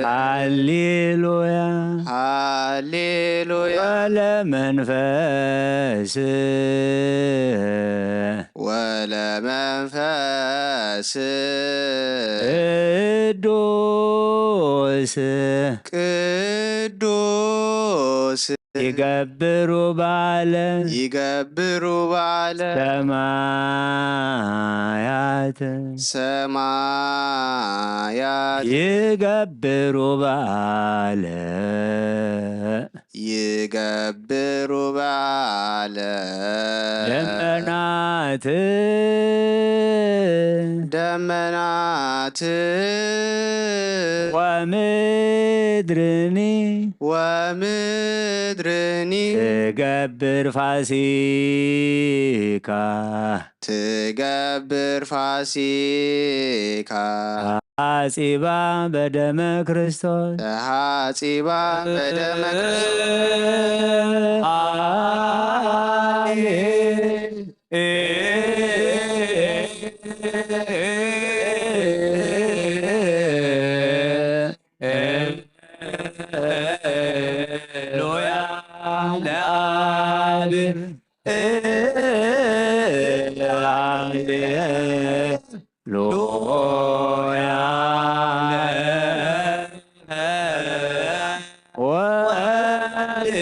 ሃሌሉያ። ሃሌሉያ። ወለመንፈስ። ወለመንፈስ። ቅዱስ። ቅዱስ። ይገብሩ በዓለ። ይገብሩ በዓለ። ሰማያት። ሰማያት። ይገብሩ በዓለ። ይገብሩ በዓለ። ደመናት። ደመናት። ወምድርኒ። ወምድርኒ። ትገብር ፋሲካ። ትገብር ፋሲካ። ተሐጺባ በደመ ክርስቶስ። ተሐጺባ በደመ ክርስቶስ። ሉያ ለአብ። ሉያ ወወልድ።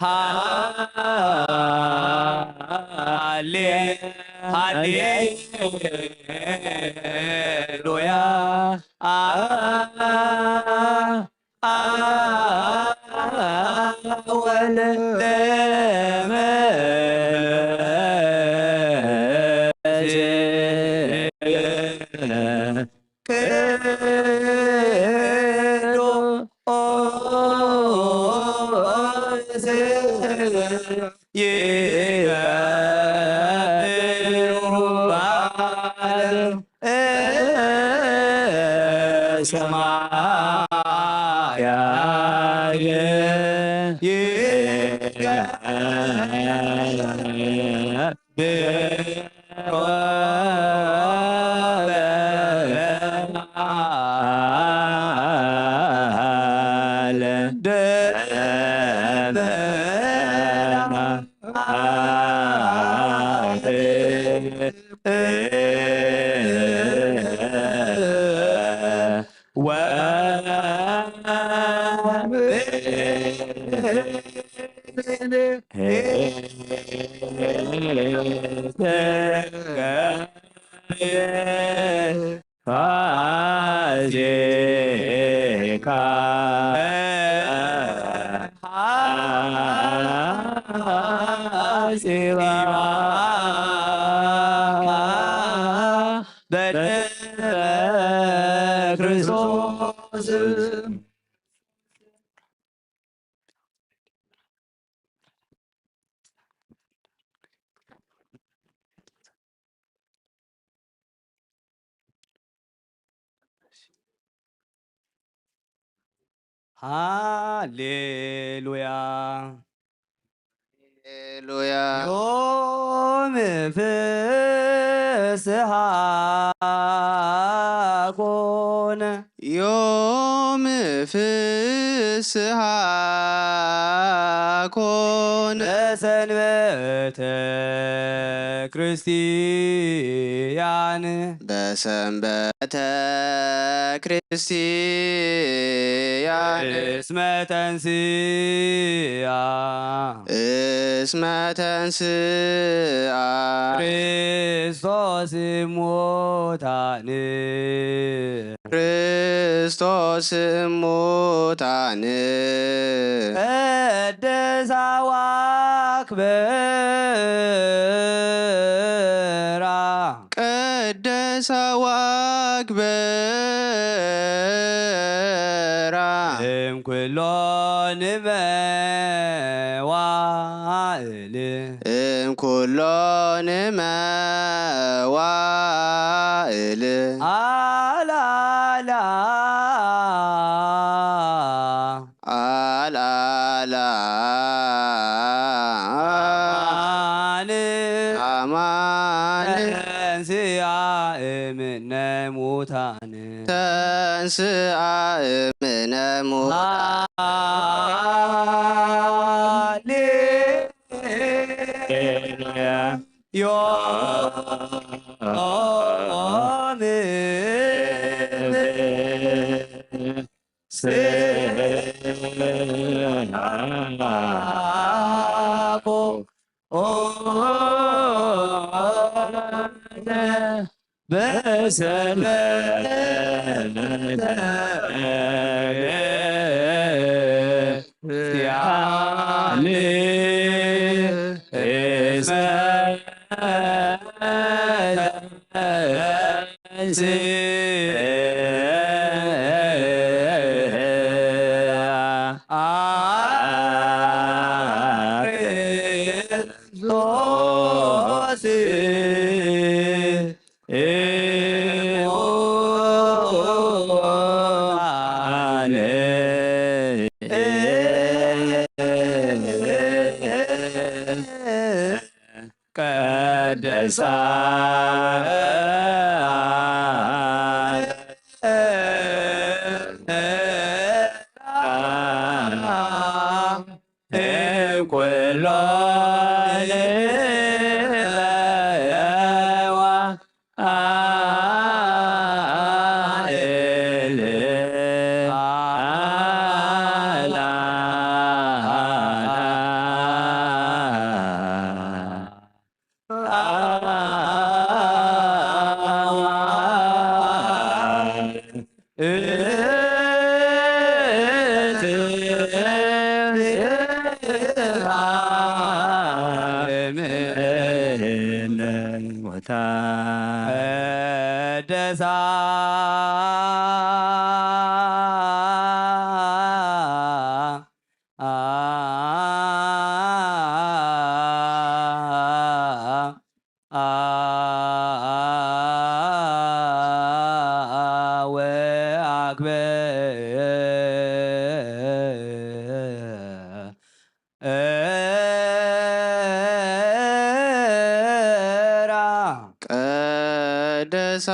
ሃሌ ሃሌሉያ። አ አ ወልደ መንፈስ ቅዱስ። ይገብሩ በዓለ ሰማያት። ይገብሩ በዓለ ደመና። ፋሲካ። ሐጺባ በደመ ክርስቶስ። ሃሌሉያ። ሃሌሉያ። ዮም ፍስሃ ኮነ። ዮም ፍስሃ ፍስሃ ኮነ። በሰንበተ ክርስቲያን በሰንበተ ክርስቲያን እስመ ተንስያ እስመ ተንስኣ ክርስቶስ እሙታን ክርስቶስ እሙታን ቀደሳ ወአክብራ ቀደሳ ወአክብራ እምኩሎን መዋእል እምኩሎን መዋእል ኣላላ ኣልዓላ ኣማን ኣማን ተንስያ እምነ ሙታን ተንስኣ እምነ ሙታን ሃሌሉያ ዮም ስብሐ በሰንበተ ክርስቲያን እስመ ቀደሳ እምኩሎ ለዋ አእልፍ አላላ ወአክብራ ቀደሳ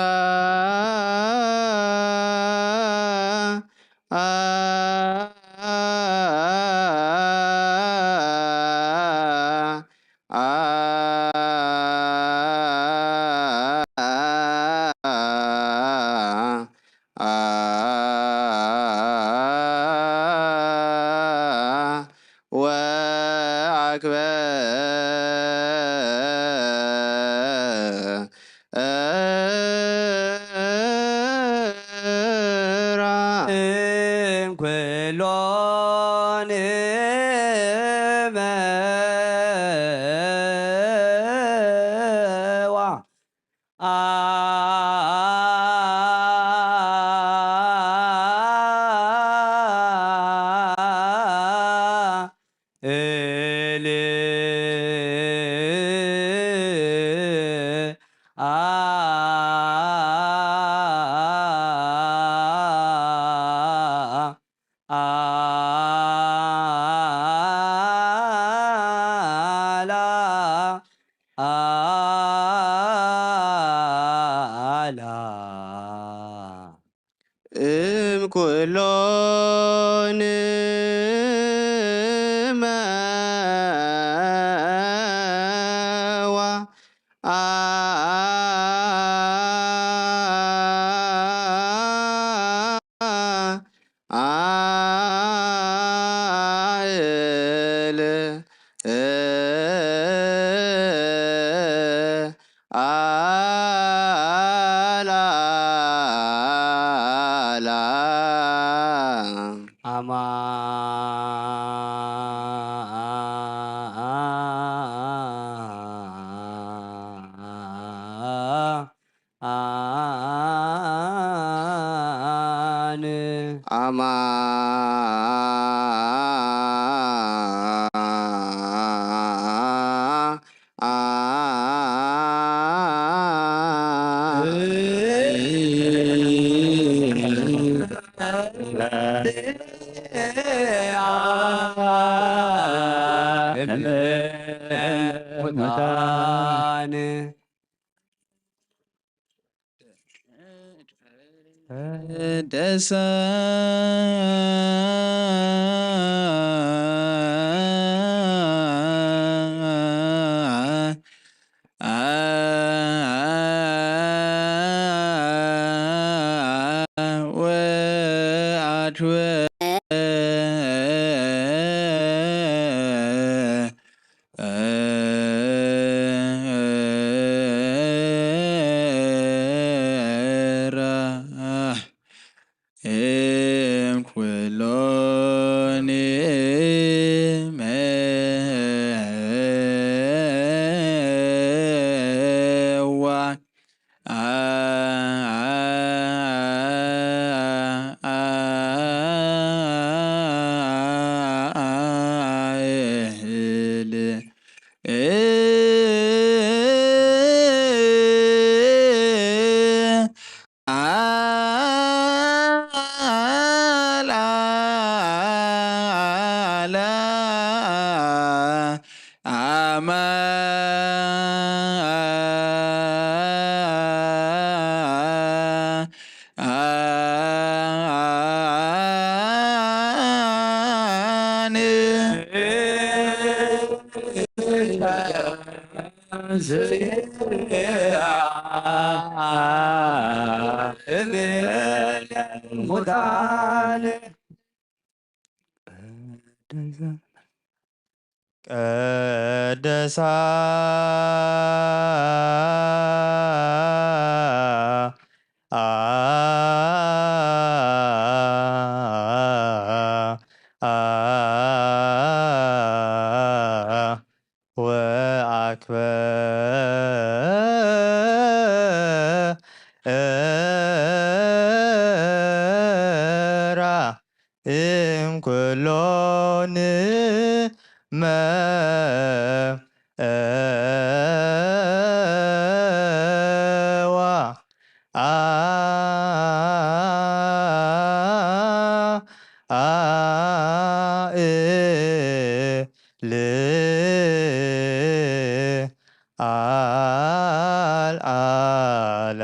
ወአክበ እራ እምኩሎን መዋ እል ኣማ ደሳ ወአድወ እም ኩሎን እምዋ ቀደሳ ወአክበ እራ እም ኩሎን መ እዋ አ አ እ ል አ ል አ ላ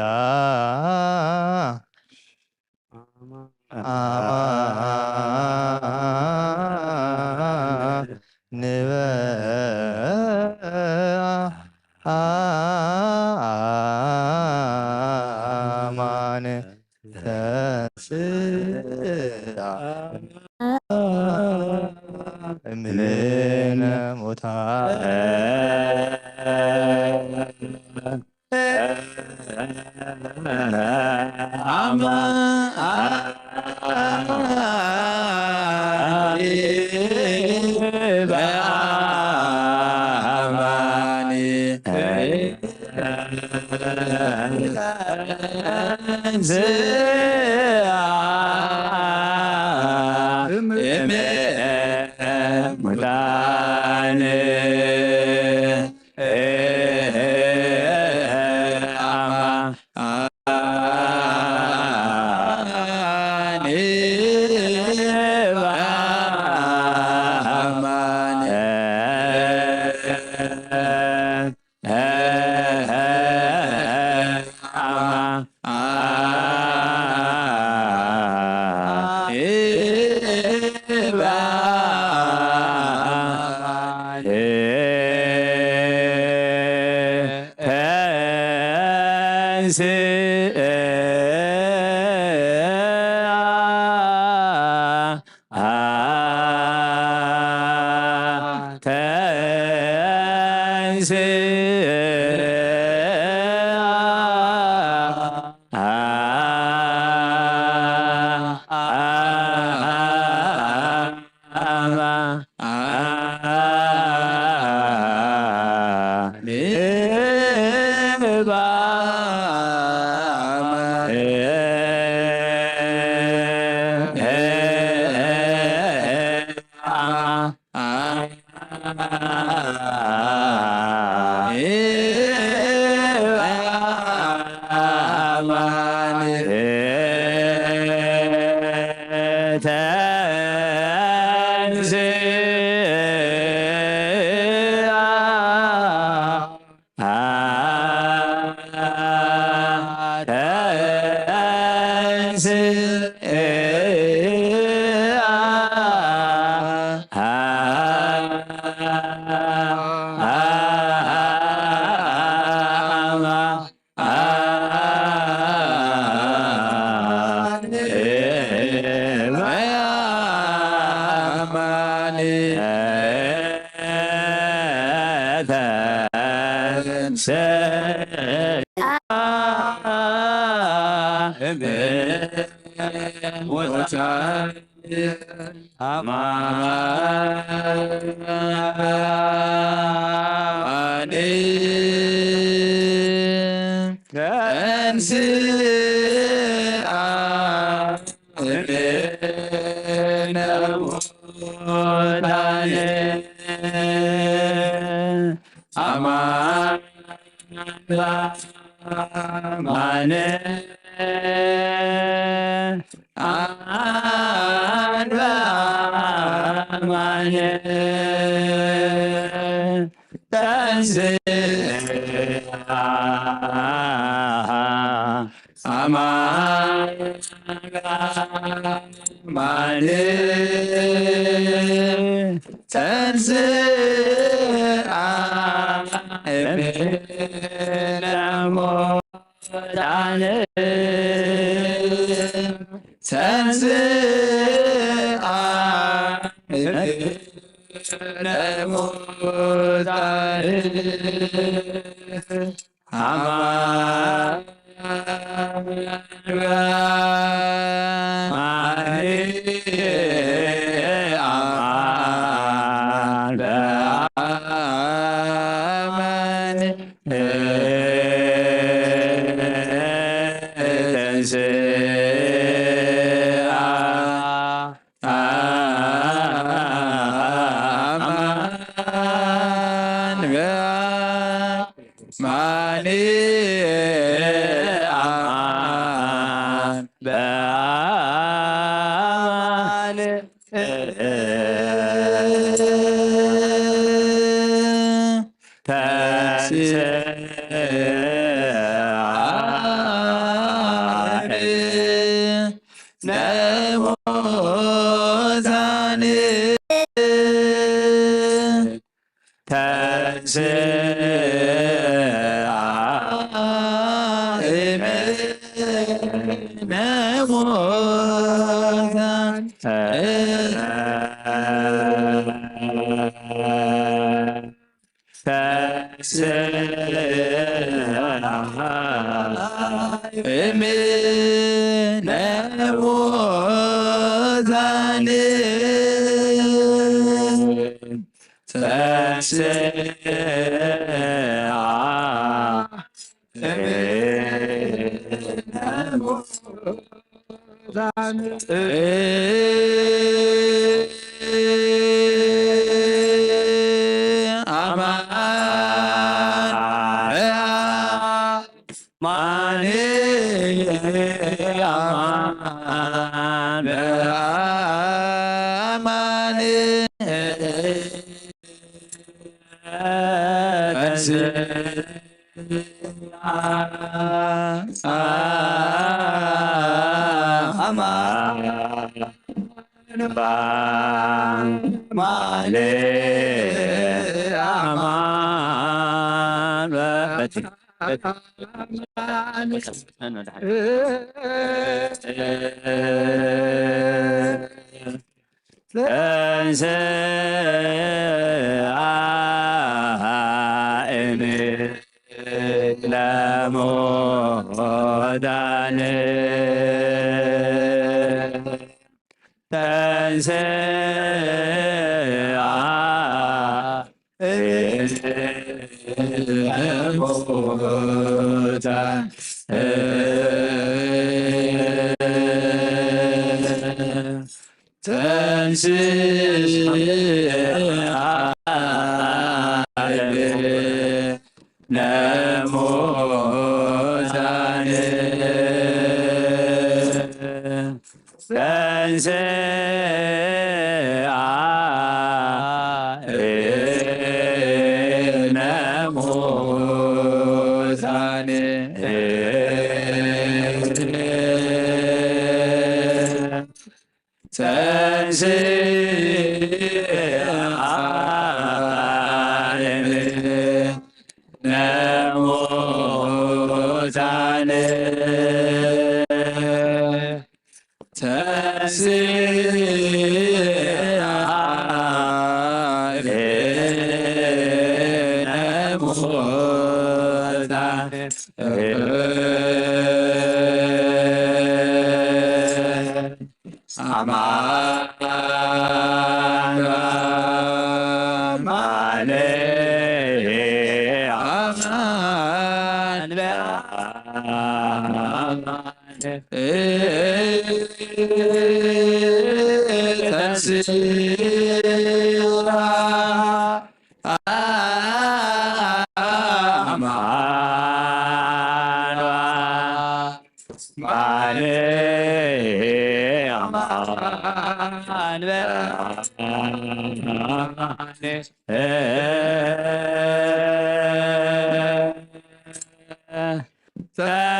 ንበ አማን ተንስአ እምነ ሙታን። ነሙታን ተንሥአ ነሙታን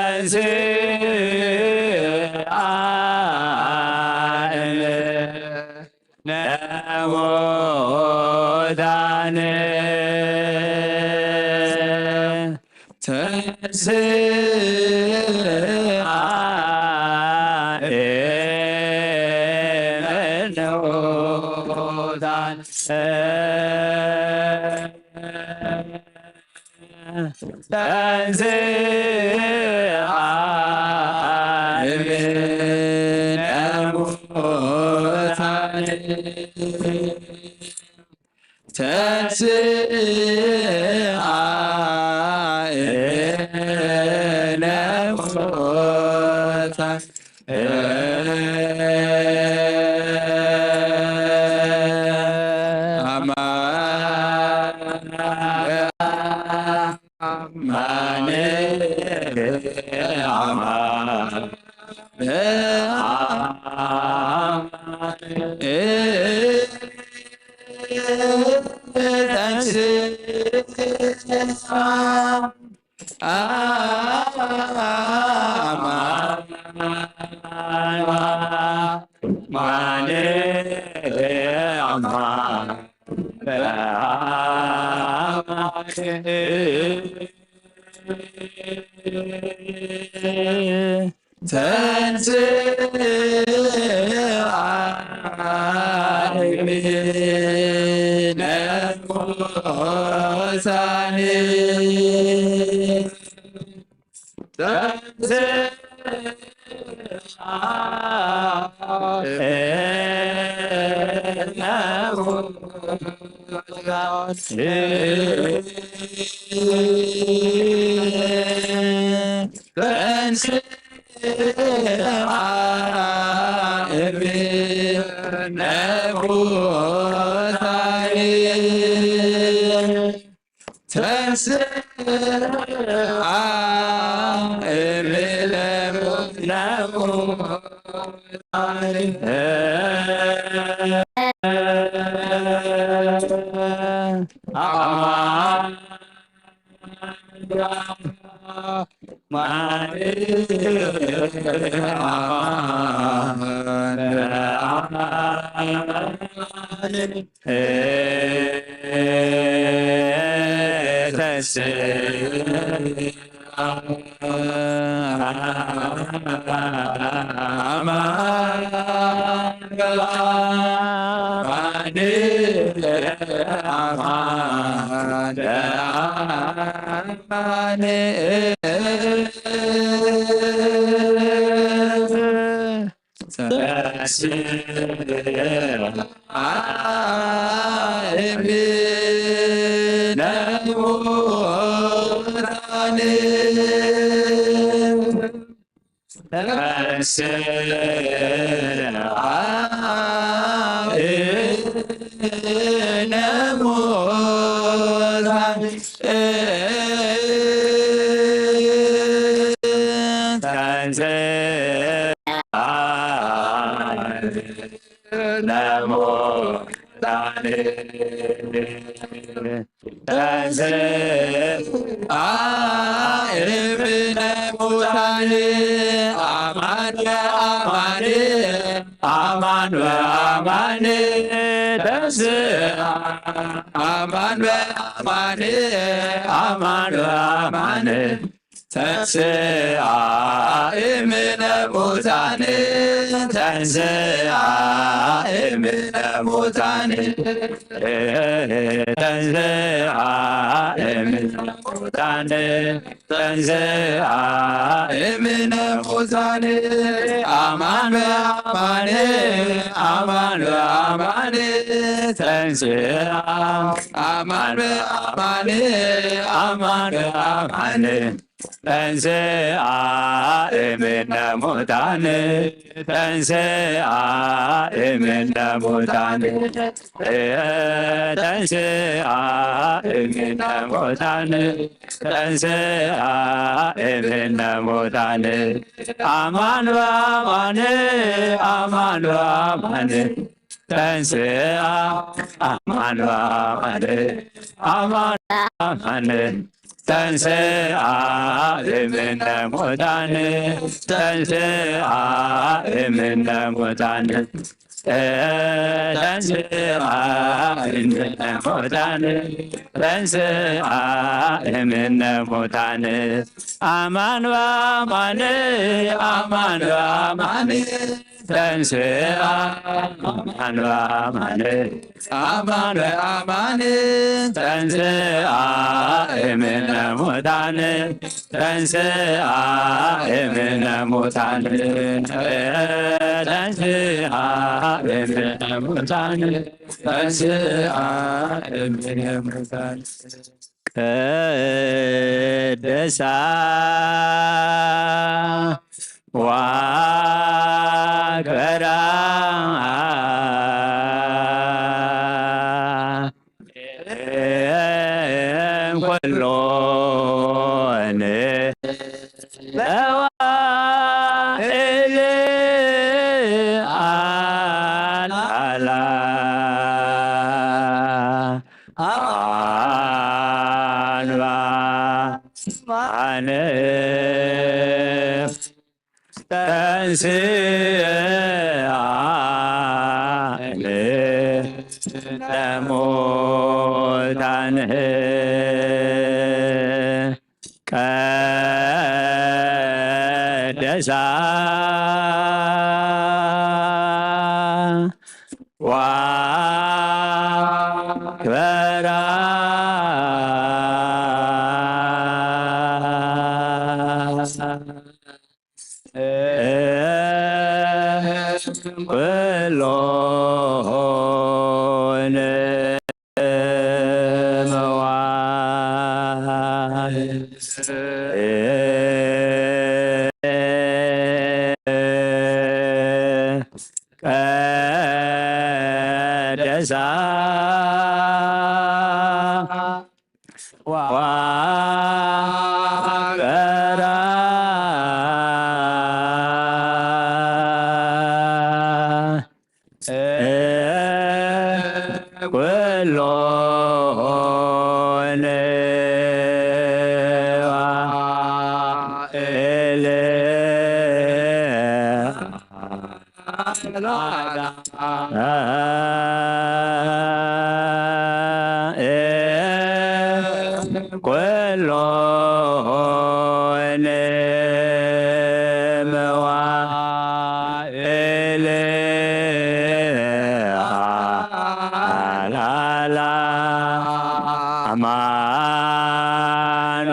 ተንሥአ እምነ ሙታን ተንሥአ እምነ ሙታን ተንሥአ እምነ ሙታን ተንሥአ እምነ ሙታን ተንሥአ እምነ ሙታን ተንሥአ እምነ ሙታን አማን አማን ተንሥአ እምነ ሙታን ተንሥአ እምነ ሙታን ተንሥአ እምነ ሙታን ተንሥአ እምነ ሙታን አማን እምነ ሙታን ተንሥአ እምነ ሙታን ተንሥአ እምነ ሙታን። አማን በአማን፣ አማን በአማን ተንሥአ። አማን በአማን፣ አማን በአማን ተንሥአ እምነ ሙታን፣ ተንሥአ እምነ ሙታን፣ ተንሥአ እምነ ሙታን፣ ተንሥአ እምነ ሙታን። አማን በአማን፣ አማን በአማን ተንሥአ። አማን በአማን፣ አማን በአማን ተንሥአ እምነ ሙታን፣ ተንሥአ እምነ ሙታን፣ ተንሥአ እምነ ሙታን፣ ተንሥአ እምነ ሙታን። አማን በአማን፣ አማን በአማን ተንሥአ። አማን በአማን፣ አማን በአማን ተንሥአ እምነ ሙታን፣ ተንሥአ እምነ ሙታን፣ ተንሥአ እምነ ሙታን፣ ተንሥአ እምነ ሙታን። አማን በአማን፣ አማን በአማን ተንሥአ። አማን በአማን፣ አማን በአማን ተንሥአ እምነ ሙታን፣ ተንሥአ እምነ ሙታን፣ ተንሥአ እምነ ሙታን፣ ተንሥአ እምነ ሙታን። ቅድሳ ወአክበራ ኩሎን መዋዕል አልዓላ አንባ ማነ ተንሥአ እምነ ሙታን። ቀደሳ ወአክበራ ኩሎን መዋዕል ቀደሳ ወአክበራ ኩሎን መዋዕል ኩሎን መዋዕል አልዓላ አማን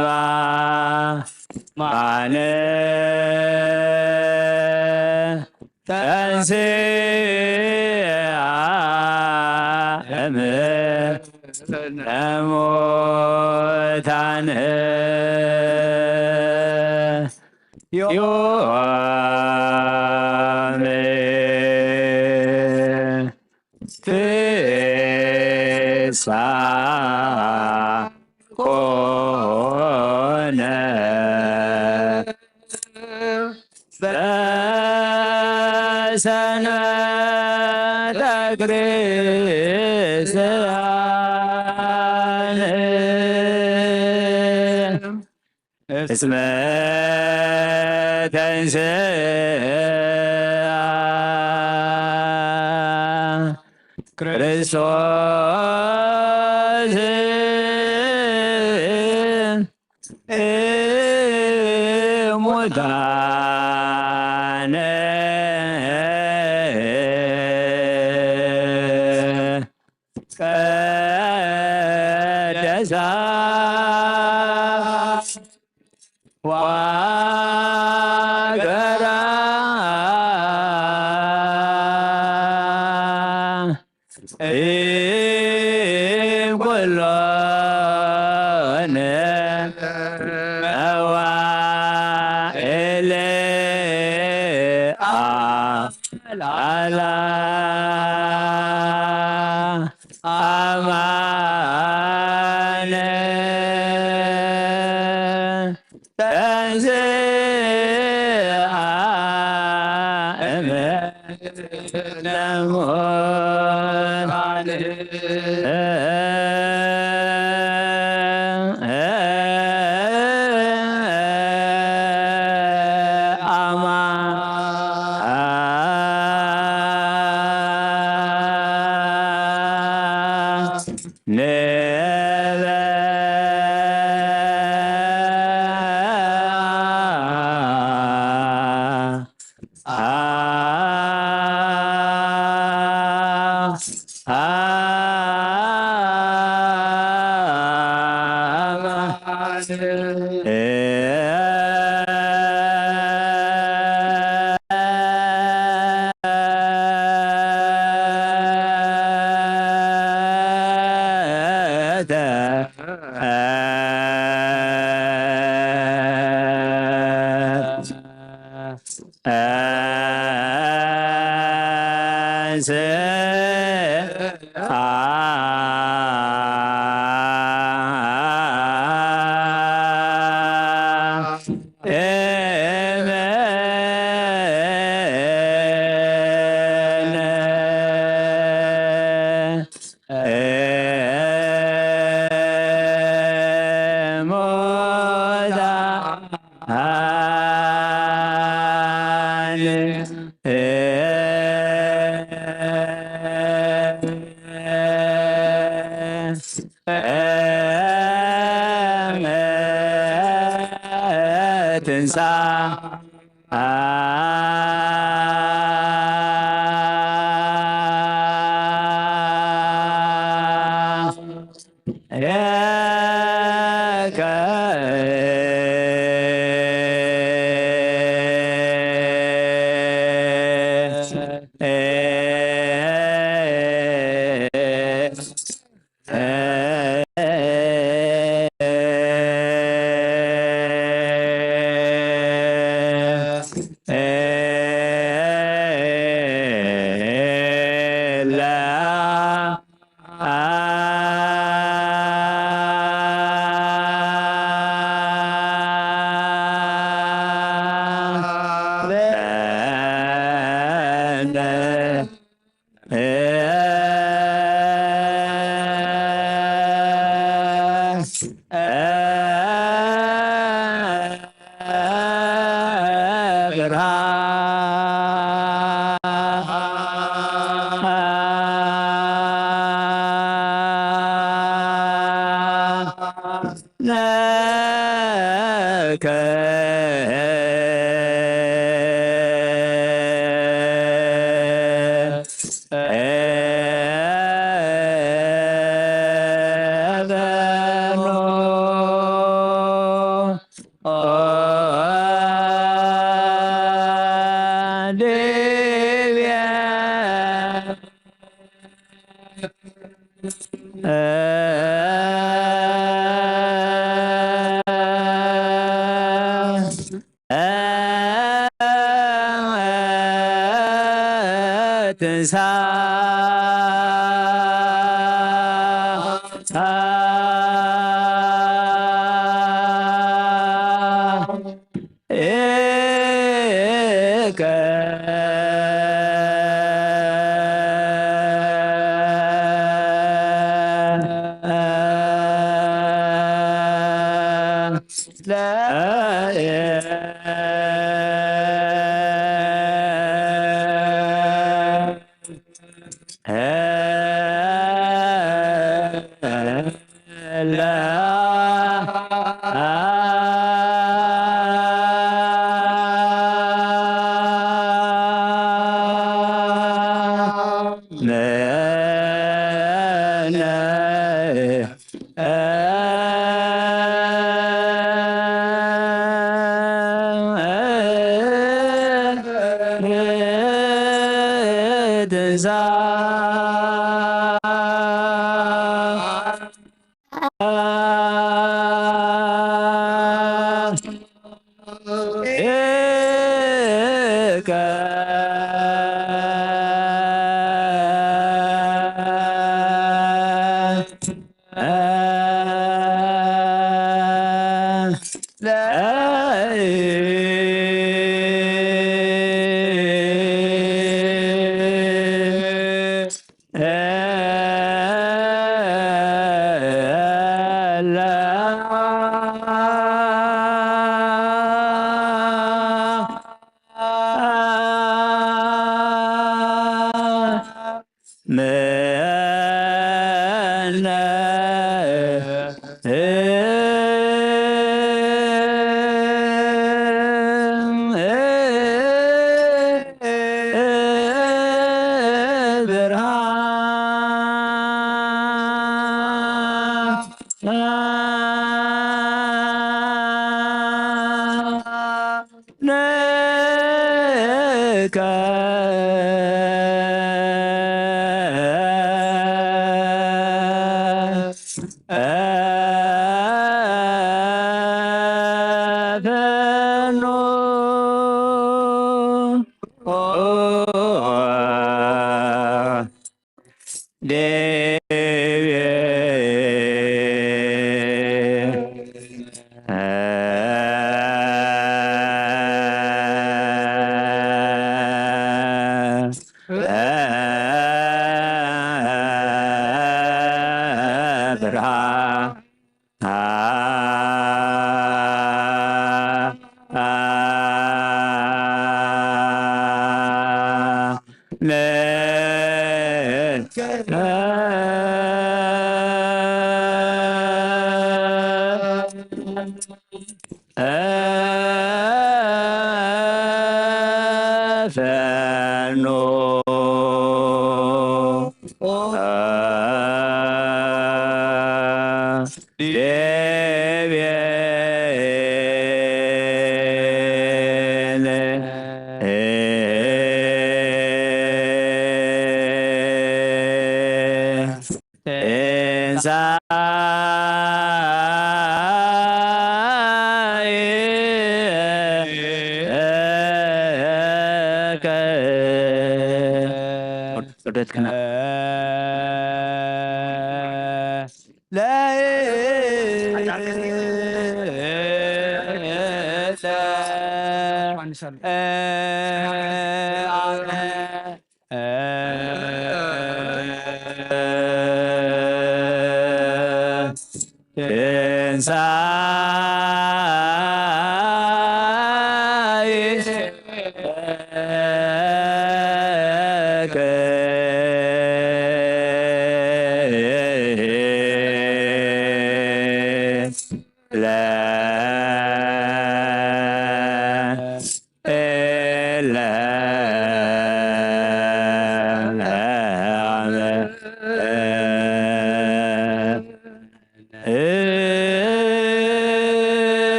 በአማን ተንሥአ እምነ ሙታን ዮም ኮነ በሰንበተ ክርስቲያን እስመ ተንሥአ ክርስቶስ እሙታነ ቀደሳ ዋገራ እምኩሎነ መዋዕለ አላ አማነ ተንሥአ እምነ ሙታን። አማ እከ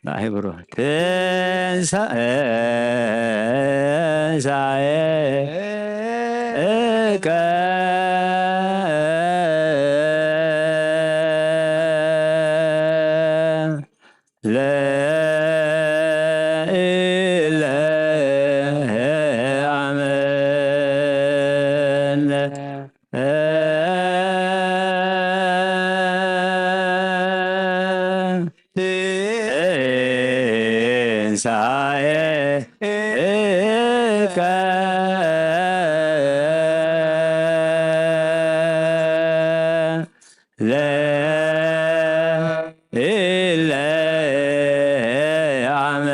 ናይ ብሩህ ትንሳኤ፣ ትንሳኤ እከ ለኢለ ኣምን ትንሳኤከ ለኢለ ኣምን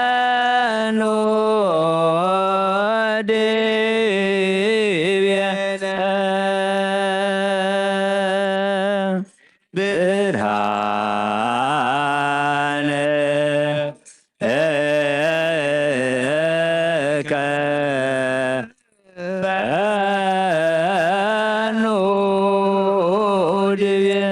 ፈኑ ዲቤነ ብርሃነ እከ ፈኑ ዲቤነ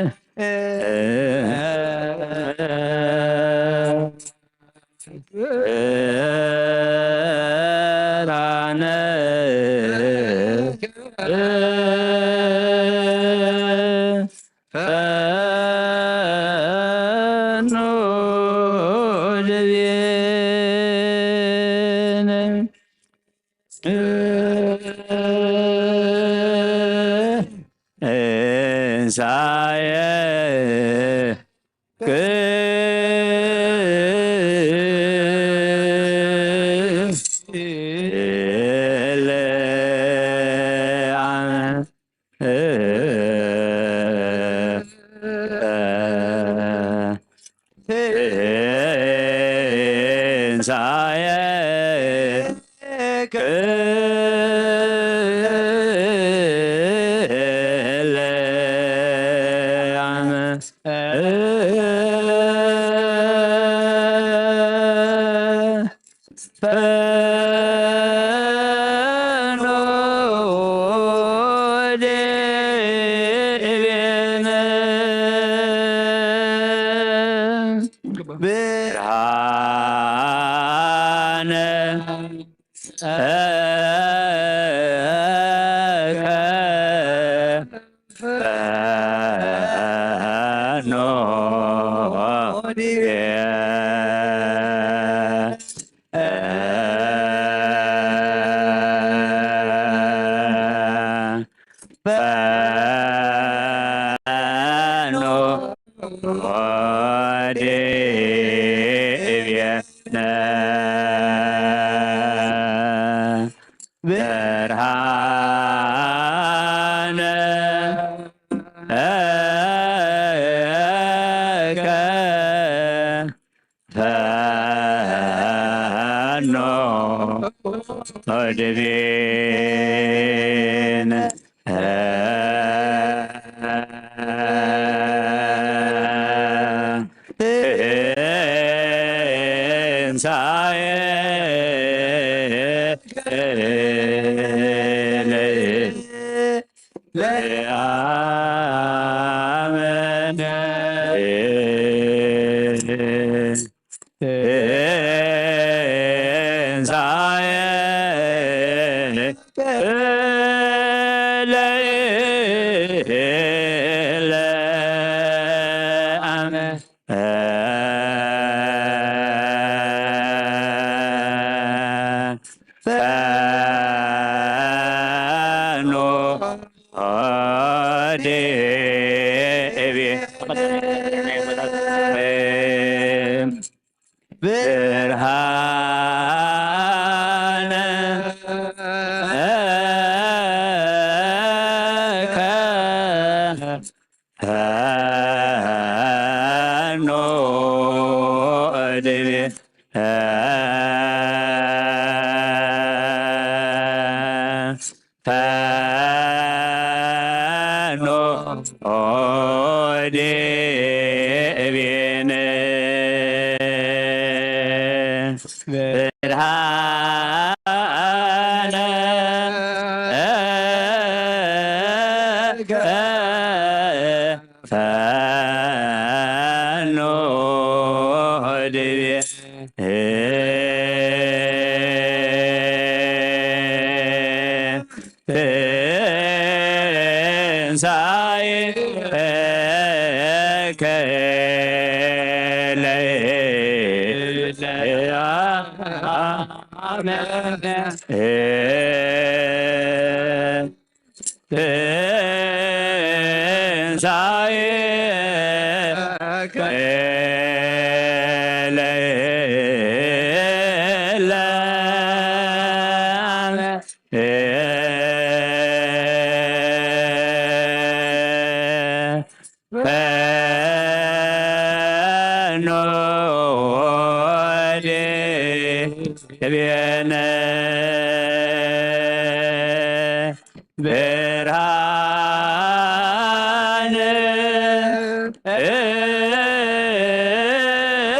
ፈኖ ዲቤ ፈኖ ዲቤነ ብርሃነ ከ ፈኖ ዲቤነ ትንሳኤ ለአመነ ትንሳኤ ለአመነ ፈኖ ዲቤ ብርሃነ ከ ፈኖ ዲቤ ፈኖ ዲቤነ ብርሃነ ፈኖ ዲቤ ትንሳኤከ ለአመነ ትንሳኤከ ለአመነ ፈኖ ዲቤነ ብርሃነ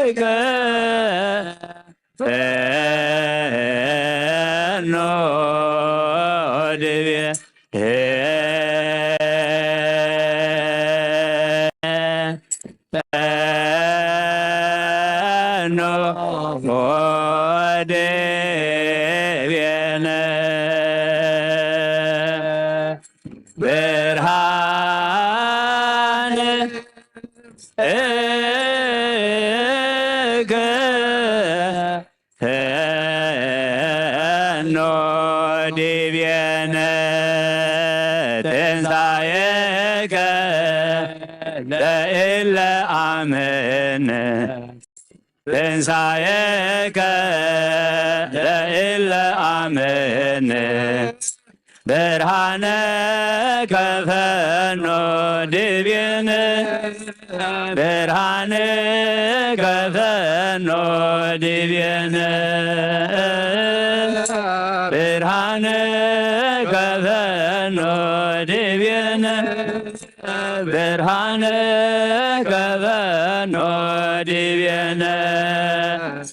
እከ ፈኖ ዲቤ ፈኖ ዲቤነ ብርሃነ እከ ፈኖ ዲቤነ ትንሳኤከ ለእለ አመነ ትንሳኤከ ለእለ አመነ ብርሃነከ ፈኖ ዲቤነ ብርሃነከ ፈኖ ዲቤነ ብርሃነከ ፈኖ ዲቤነ ብርሃነከ ፈኖ ዲቤነ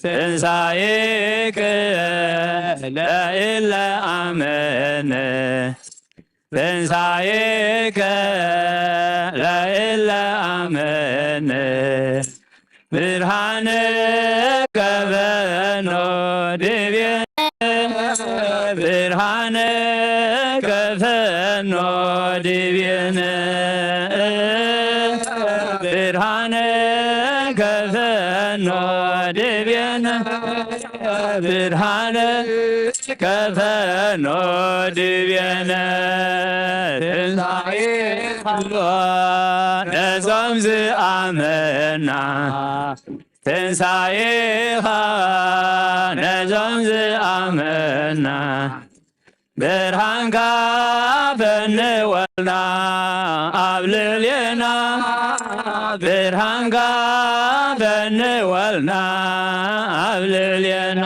ትንሳኤከ ለእለ አመነ ትንሳኤከ ለእለ አመነ ብርሃነከ ፈኖ ዲቤነ ብርሃነ ከፈኖ ዲቤነ ብርሃነ ከፈኖ ዲቤነ ብርሃነ ከፈኖ ዲቤነ ትንሳኤ ነዞም ዝኣመና ትንሳኤኻ ነዞም ዝኣመና ብርሃንካ ፈንወልና ኣብ ልዕሌና ብርሃንካ ፈንወልና ኣብ ልዕሌና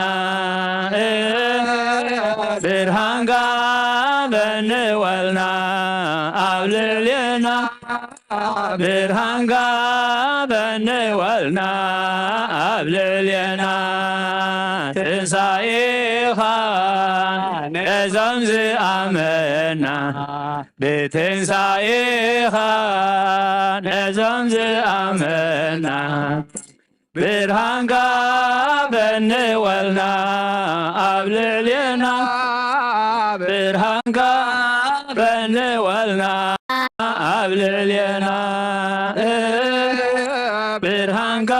ብርሃንካ ፈንወልና ኣብ ልዕሌና ብርሃንካ ፈንወልና ኣብ ልዕሌና ትንሳኤኻ ነዞም ዝኣመና ብትንሳኤኻ ነዞም ዝኣመና ብርሃንካ ፈንወልና ኣብ ልዕሌና ብርሃንካ ፈንወልና ኣብ ልዕሌና ብርሃንካ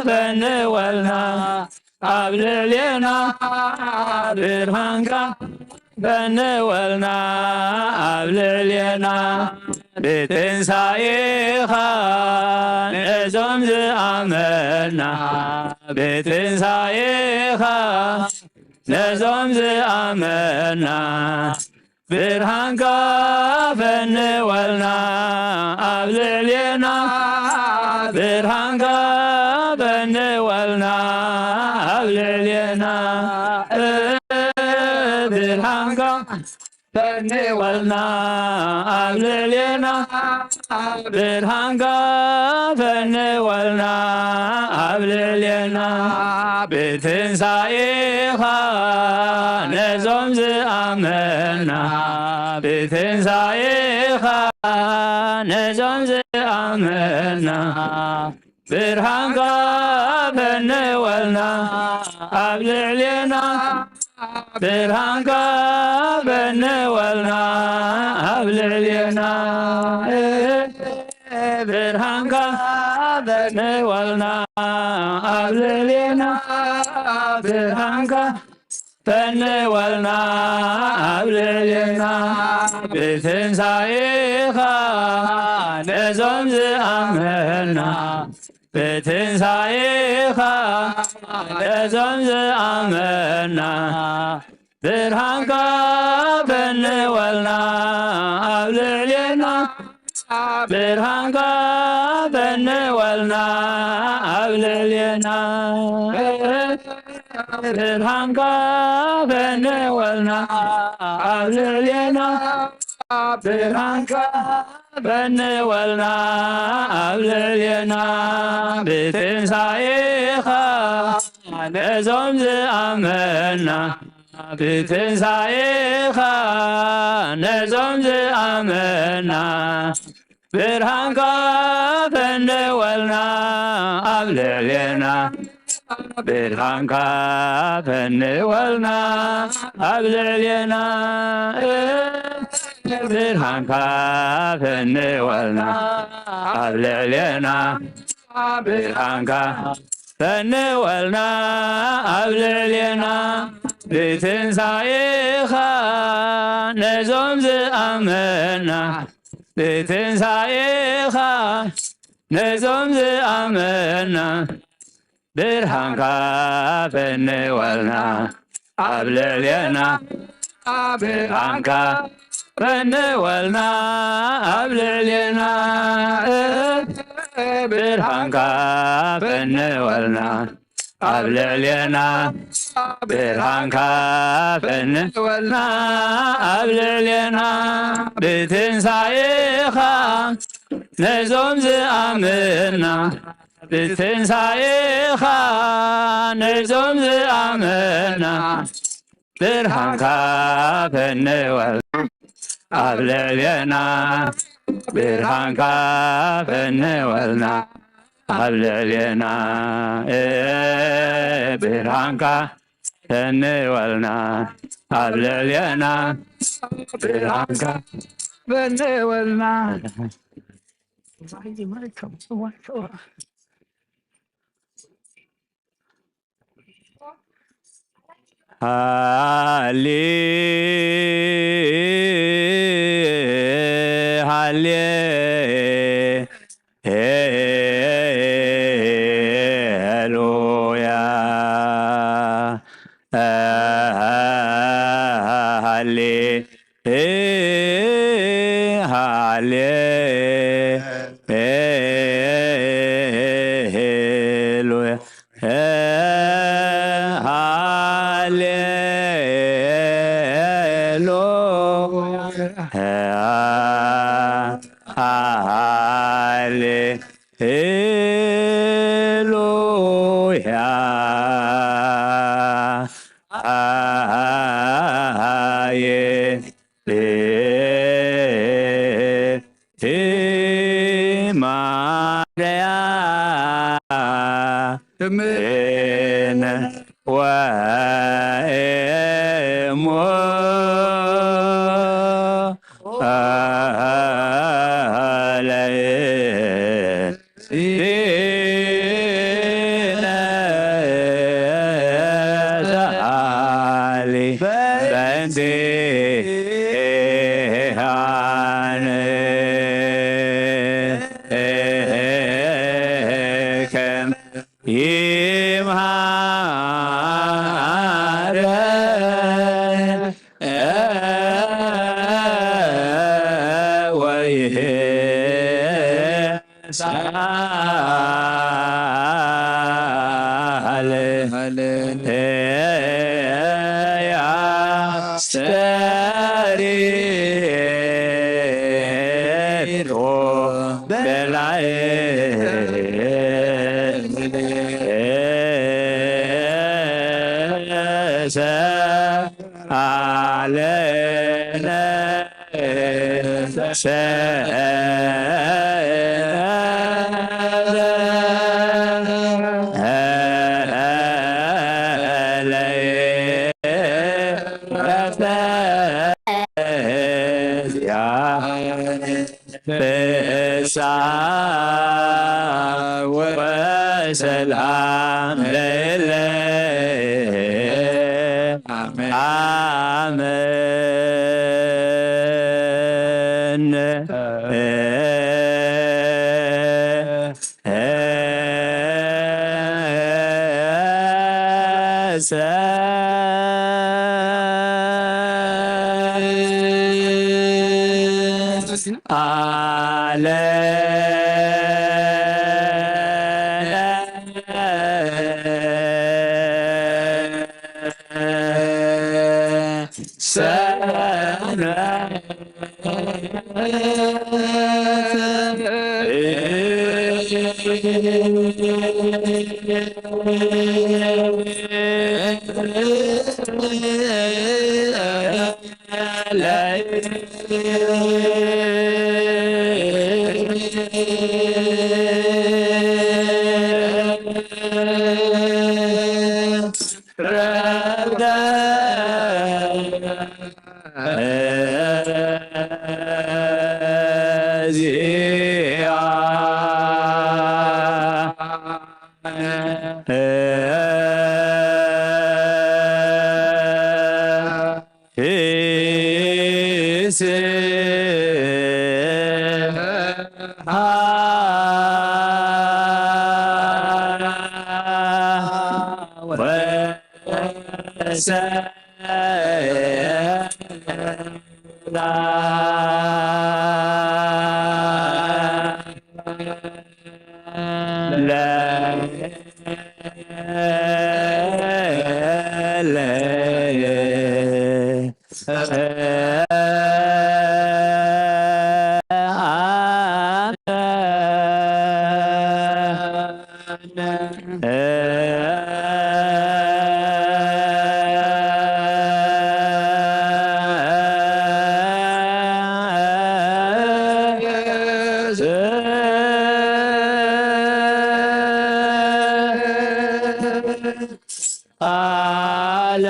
ፈንወልና ኣብ ልዕሌና ብርሃንካ ፈንወልና ኣብ ልዕሌና ብትንሳኤኻ ነዞም ዝኣመና ብትንሳኤኻ ነዞም ዝኣመና ብርሃንካ ፈንወልና ኣብ ልዕሌና ብርሃንካ ፈንወልና ኣብ ልዕሌና ብርሃንካ ፈንወልና ኣብ ልዕሌና ብርሃንካ ፈንወልና ኣብ ልዕሌና ብትንሳኤኻ ነዞም ዝኣመና ብትንሳኤኻ ነዞም ዝኣመና ብርሃንካ ፈንወልና ኣብ ልዕሌና ብርሃንካ ፈንወልና ኣብ ልዕሌና ብርሃንካ ፈንወልና ኣብ ልዕሌና ብርሃንካ ፈንወልና ኣብ ልዕሌና ብትንሳኤኻ ነዞም ዝኣመና ብትንሳኤኻ ነዞም ዝኣመና ብርሃንካ ፈንወልና ኣብ ልዕሌና ብርሃንካ ፈንወልና ኣብ ልዕሌና ብርሃንካ ፈንወልና ኣብ ልዕሌና ብርሃንካ ፈንወልና ኣብ ልዕሌና ብትንሳኤኻ ነዞም ዝኣመና ብትንሳኤኻ ነዞም ዝኣመና ብርሃንካ ፈንወልና ኣብ ልዕሌና ብርሃንካ ፈንወልና ኣብ ልዕሌና ብርሃንካ ፈንወልና ኣብ ልዕሌና ብርሃንካ ፈንወልና ኣብ ልዕሌና ብትንሳኤኻ ነዞም ዝኣመና ብትንሳኤኻ ነዞም ዝኣመና ብርሃንካ ፈንወልና ኣብ ልዕሌና ብርሃንካ ፈንወልና ኣብ ልዕሌና ብርሃንካ ፈንወልና ኣብ ልዕሌና ብርሃንካ ፈንወልና ኣብ ልዕሌና ብትንሳኤኻ ነዞም ዝኣመና ብትንሳኤኻ ነዞም ዝኣመና ብርሃንካ ፈንወልና ኣብ ልዕሌና ብርሃንካ ፈንወልና ኣብ ልዕሌና ብርሃንካ ተንወልና ኣብ ልዕሌና ብርሃንካ በንወልና። ሃሌ ሃሌ ሄሉያ ሃሌ ሃሌ ሄሉያ ሃሌ ሃሌ ሄሉያ ሃዬ ማርያ እምነ ወእሙ ይምሃረ ወይ ሳል ያስተሪሮ በላይ ሰአለነ ፍስሐ ወሰላም ለለ አሜን። አለ ሰነ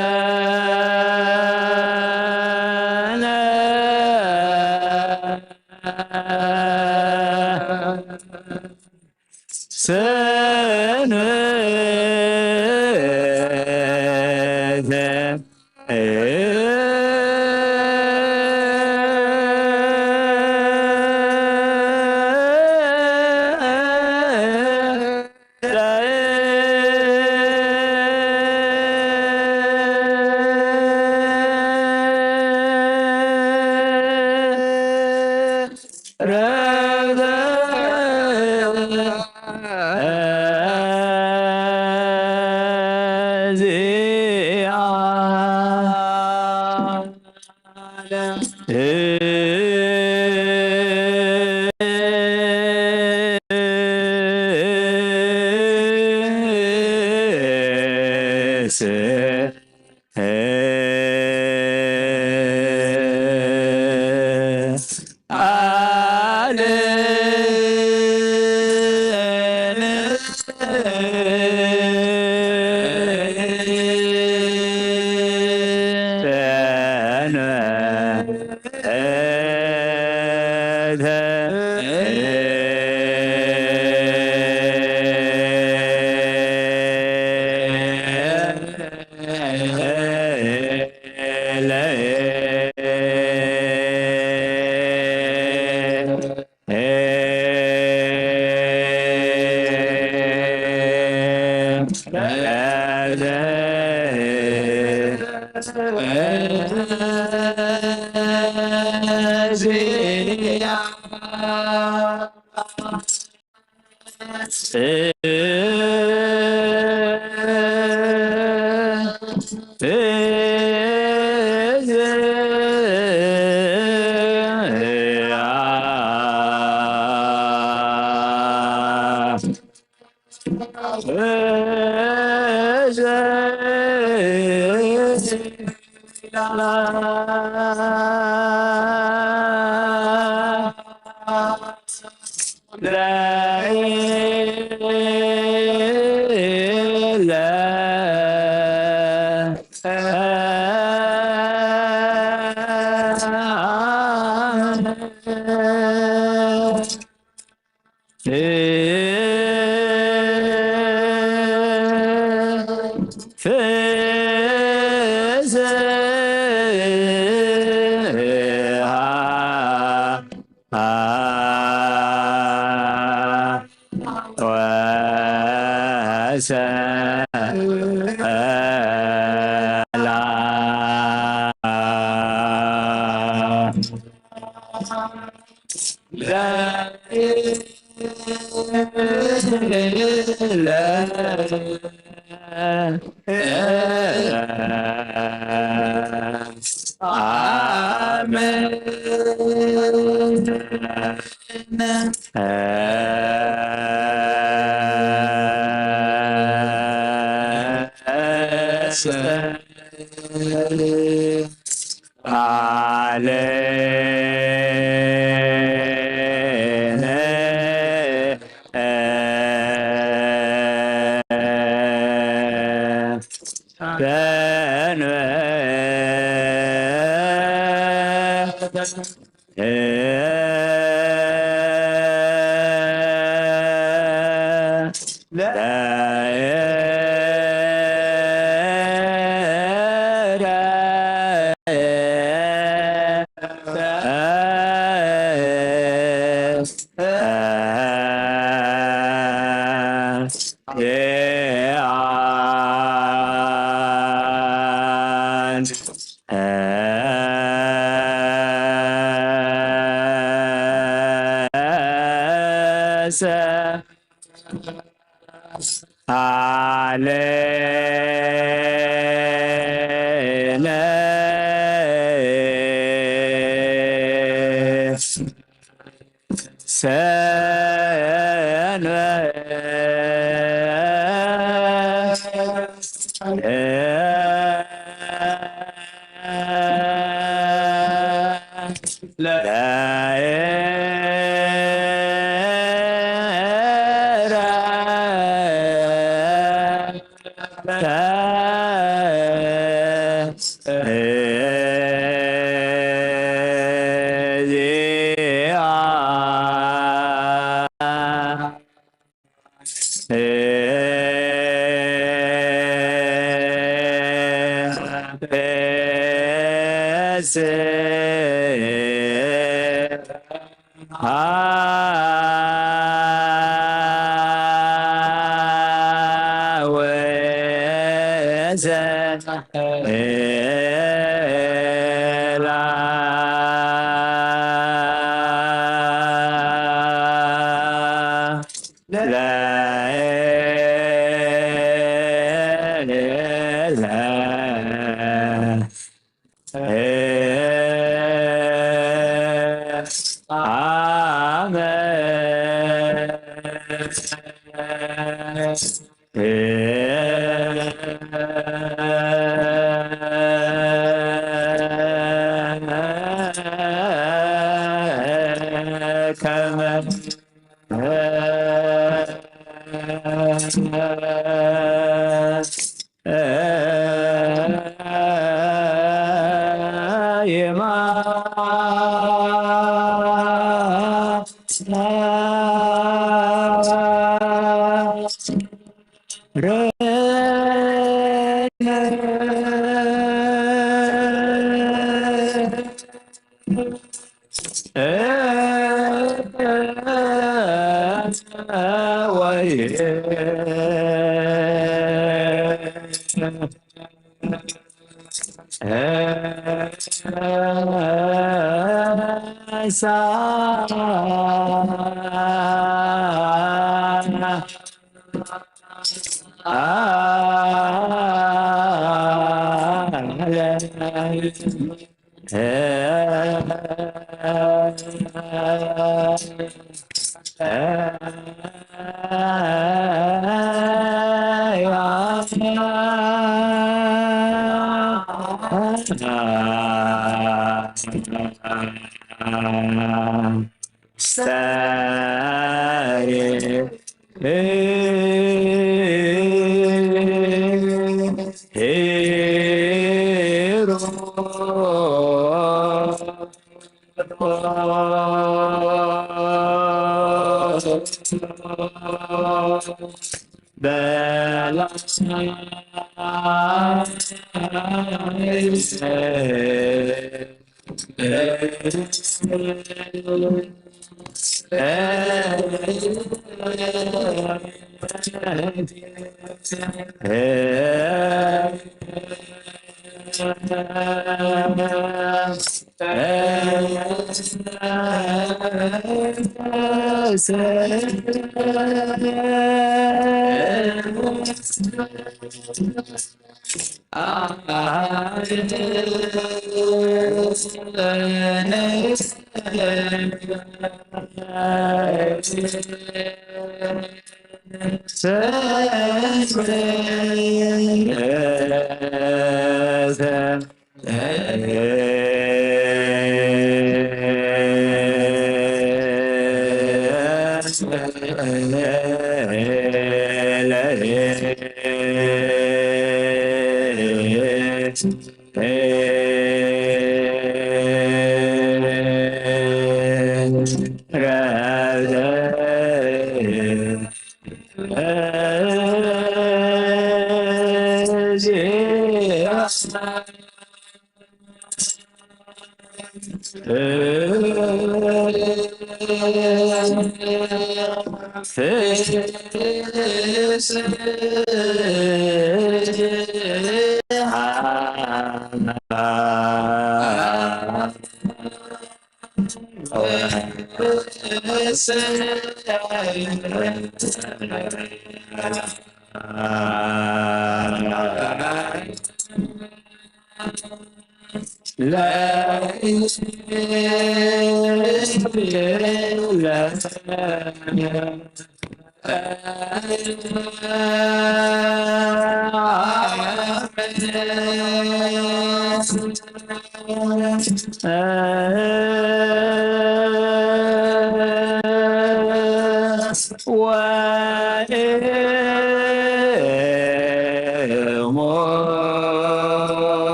ሰንበተ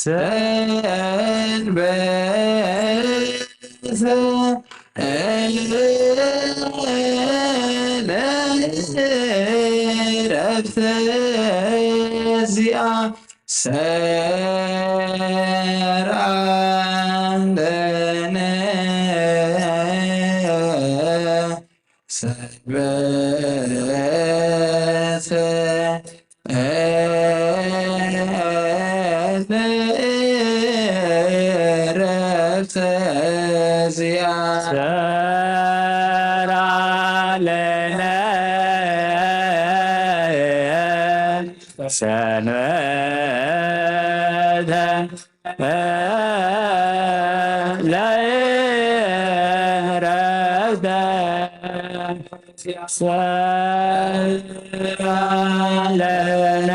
ሰንበተ ዕረፍተ እዚኣ ሰርዓ ለነ ሰንበተ ዕረፍተ እዚኣ ሰርዓ ለነ ሰንበተ ለዕረፍተ ሰርዓ ለነ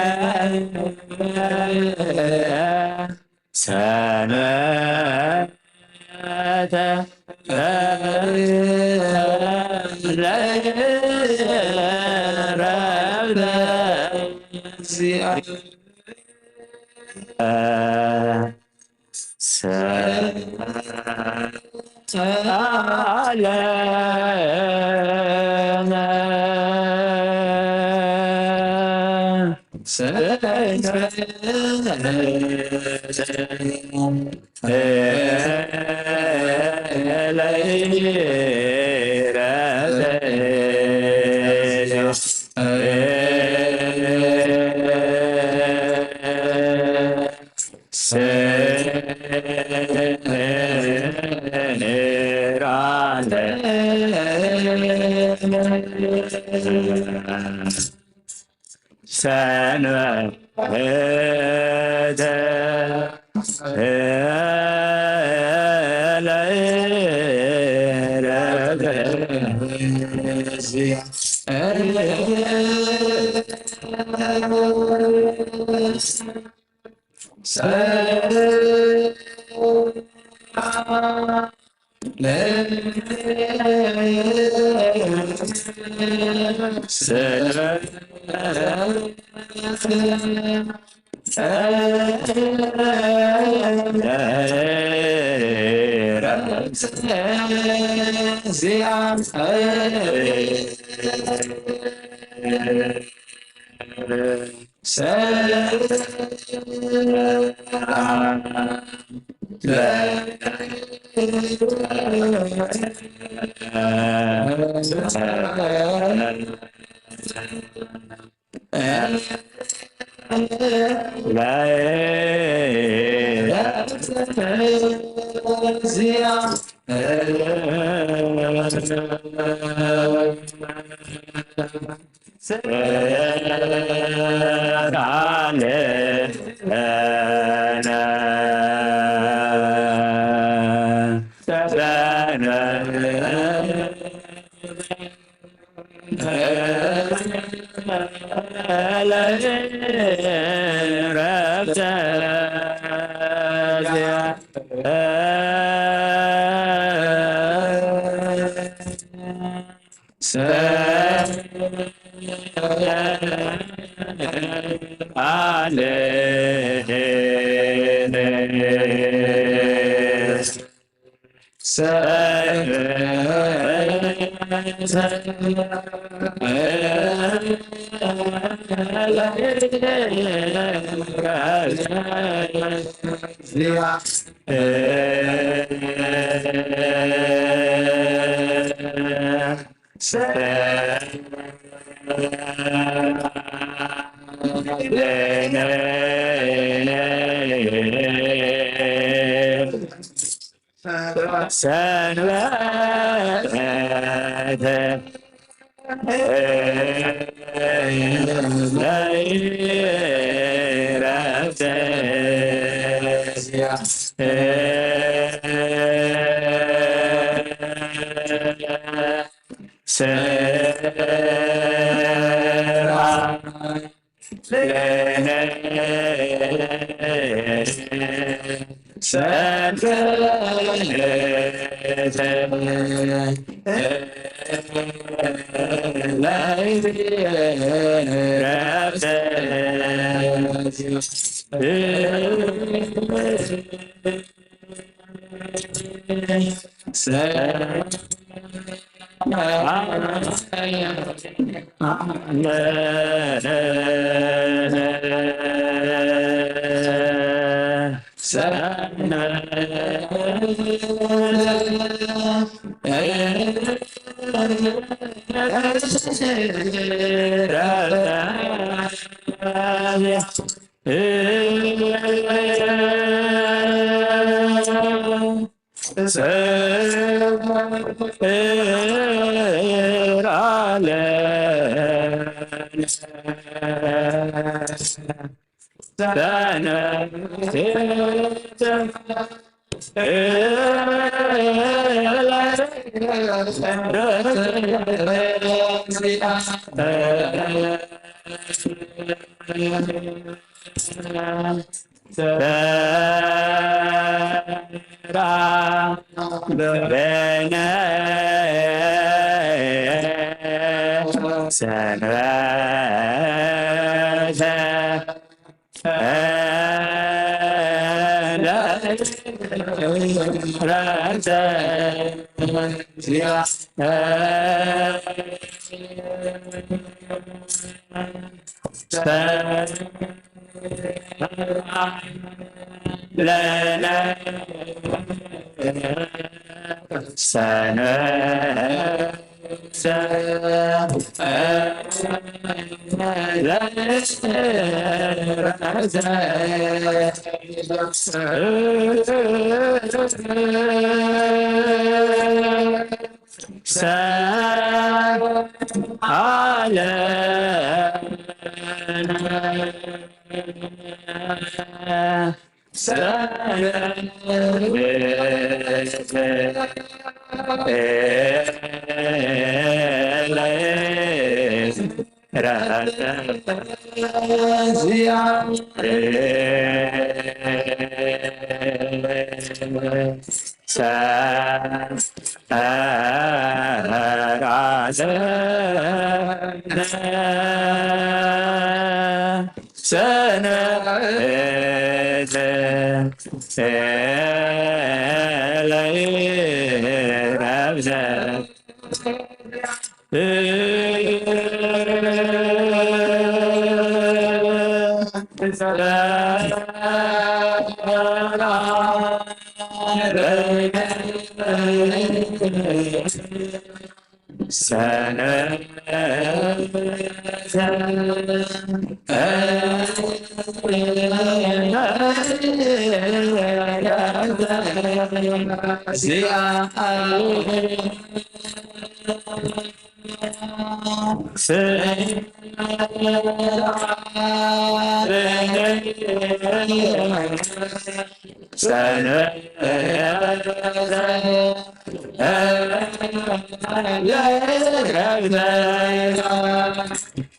ሰንበተ ለዕረፍተ እዚኣ ሰንበተ ሰንበተ ዕረፍተ ሰርዓ ለነ ሰንበተ ዕረፍተ በነ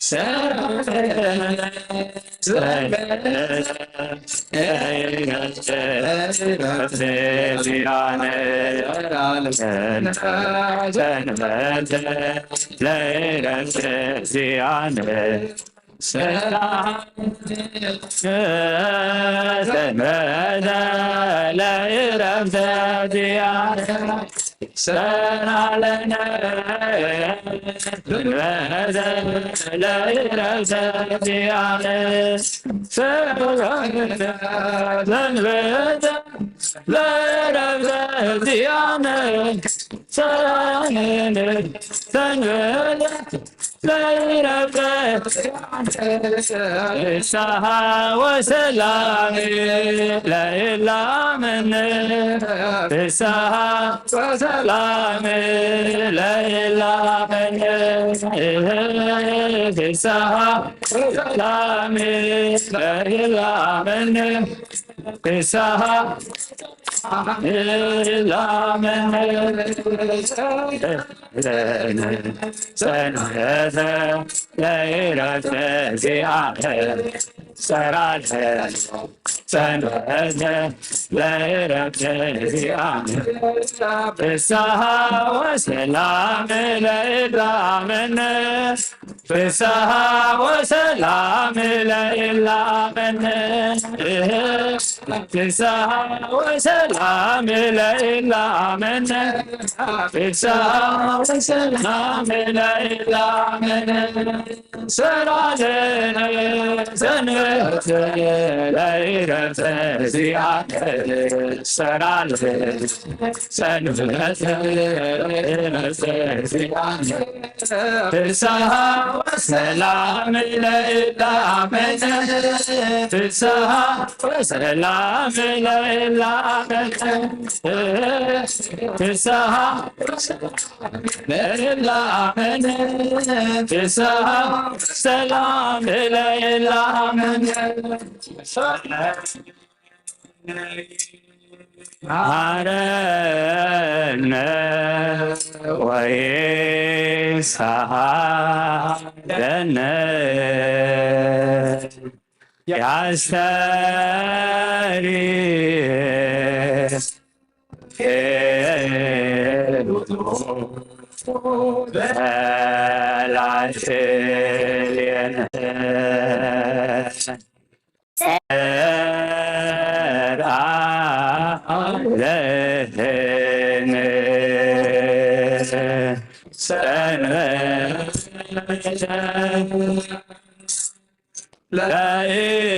ሰንበተ ፍስሓ ወሰላም ለይላመን ፍስሓ ወሰላም ለይላመን ፍስሓ ወሰላም ለይላመን ፍስሓ ለይላመን ሰንበተ ለይረፍተ ዚኣተ ሰራተ ሰንበተ ለይረፍተ ዚኣተ ፍስሓ ወሰላም ለይላመን ፍስሃ ወሰላም ለኢላመነ ፍስሃ ወሰላም ለኢላመነ ፍስሃ ወሰላም ለኢላመነ ሰላለ ሰንበተ ለኢረፍተ ዚአከ ሰላለ ሰንበተ ለኢረፍተ ዚአከ ፍስሃ ወሰላም ለእላመነ ፍስሃ ወሰላም ለእላመነ ፍስሃ ለእላመነ ፍስሃ ሰላም ለእላመነ ማረነ ወይሳለነ ያስተሪ ላሽልየነ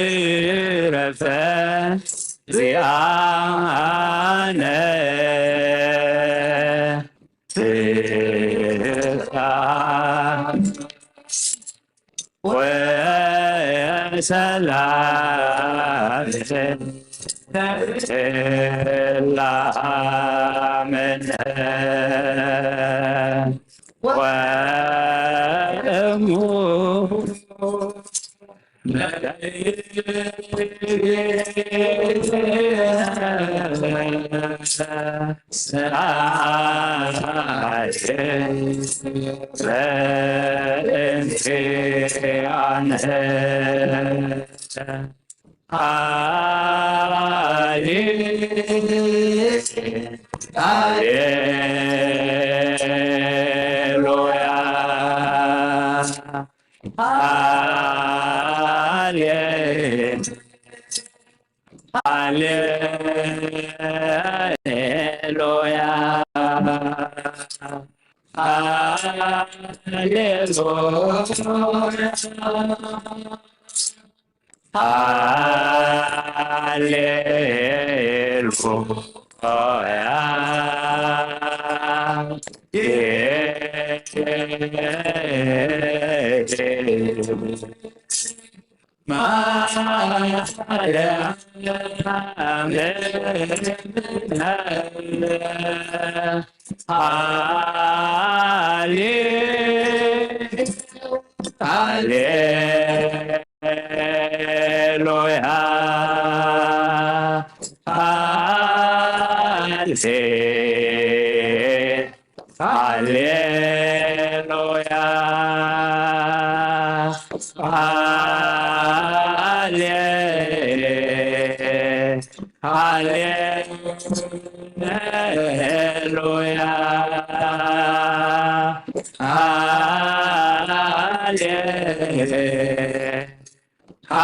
ለኢረፍተ ዚአነ ወሰላም ላመነ ወእሙ ሃሌሉያ ሃሌሉያ ሃሌሉያ ሃሌሉያ ሃሌ ሃሌሉያ ሃሌ ሃሌሉያ ሃሌ ሃሌሉያ ሃሌሉያ ሃሌሉያ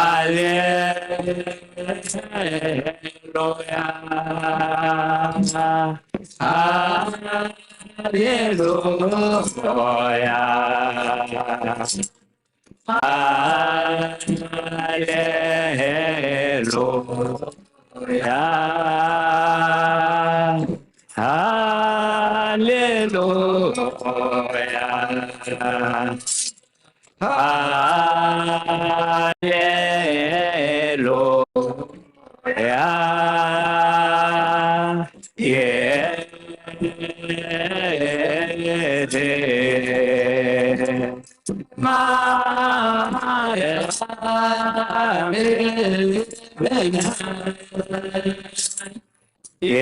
ሃሌሉያ ሃሌሉያ ጌቴ ማርያም ጌቴ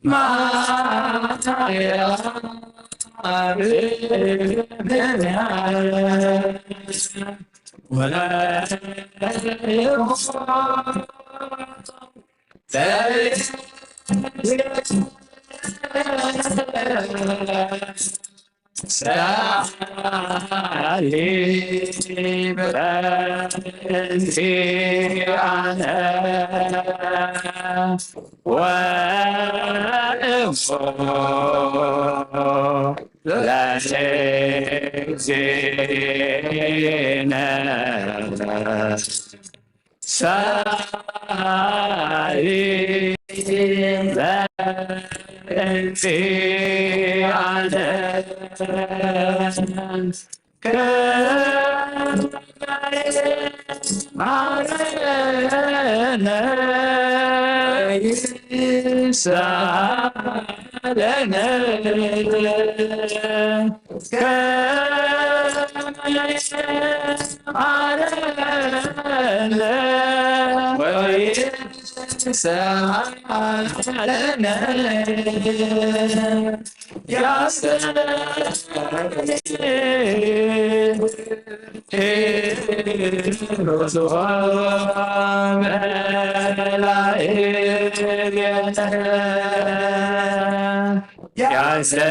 ማርያም ሰአሊ በእንቲአነ ወእሞ ለእግዚእነ። ሰአሊ በእንቲአነ ከመ ይስምዓነ ወይስአለነ። ከመ ይስምዓነ ወይስአለነ። ያስተርእዮ መላእክተ ያስተርእዮ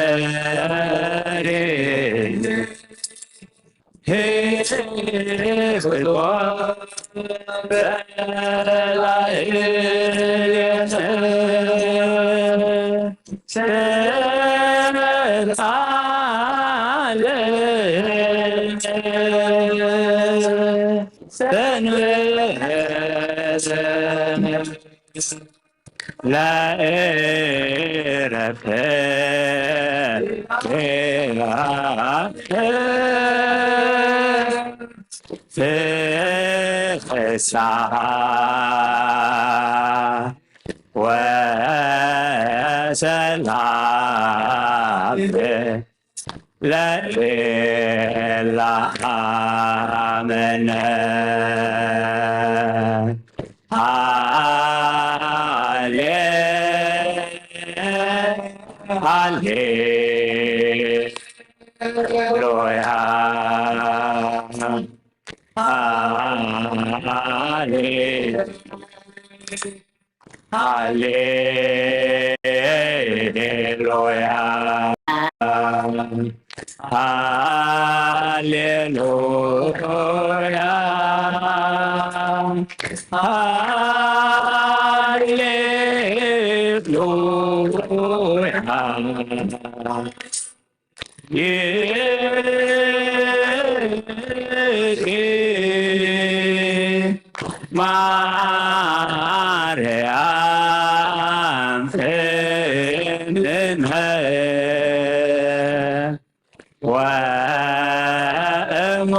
ለእረፍት ፍስሓ ወሰላም ለእለ አመነ። ሃሌ ሃሌ ሉያ ሃሌ ሃሌ ሉያ ሃሌ ሉያ ሃሌ ሉያ። ይእቲ ማርያም እምነ ወእሞ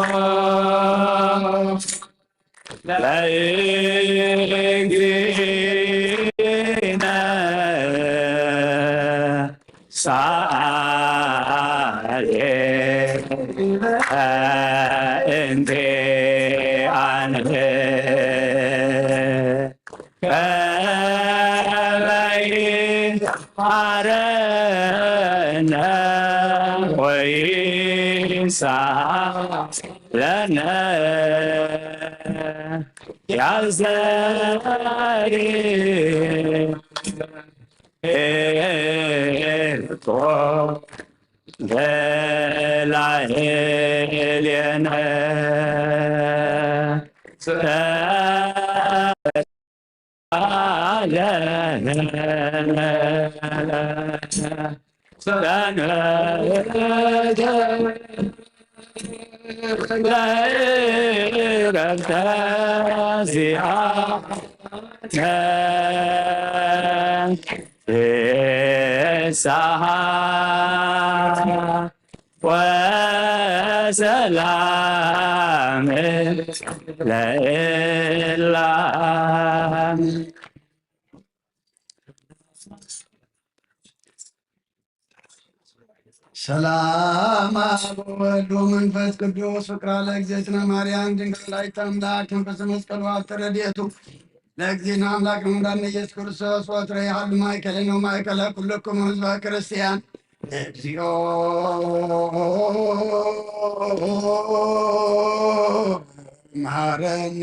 ለእግዚእነ ሰአሊ እንቲአነ ከመ ይስአለነ። ለነ ያዘሪ ኤርቆ ለላዕሌነ ሰአለነ። ወሰላም ለእላ ሰላም አብ ወወልድ ወመንፈስ ቅዱስ ፍቅራ ለእግዝእትነ ማርያም ድንግል ወላዲተ አምላክ መንፈሰ መስቀሉ ሀብተ ረድኤቱ ለእግዚእነ አምላክ ወመድኃኒነ ኢየሱስ ክርስቶስ ወትረ ይሃሉ ማእከሌነ ወማእከለ ኩልክሙ ህዝበ ክርስቲያን። እግዚኦ መሐረነ።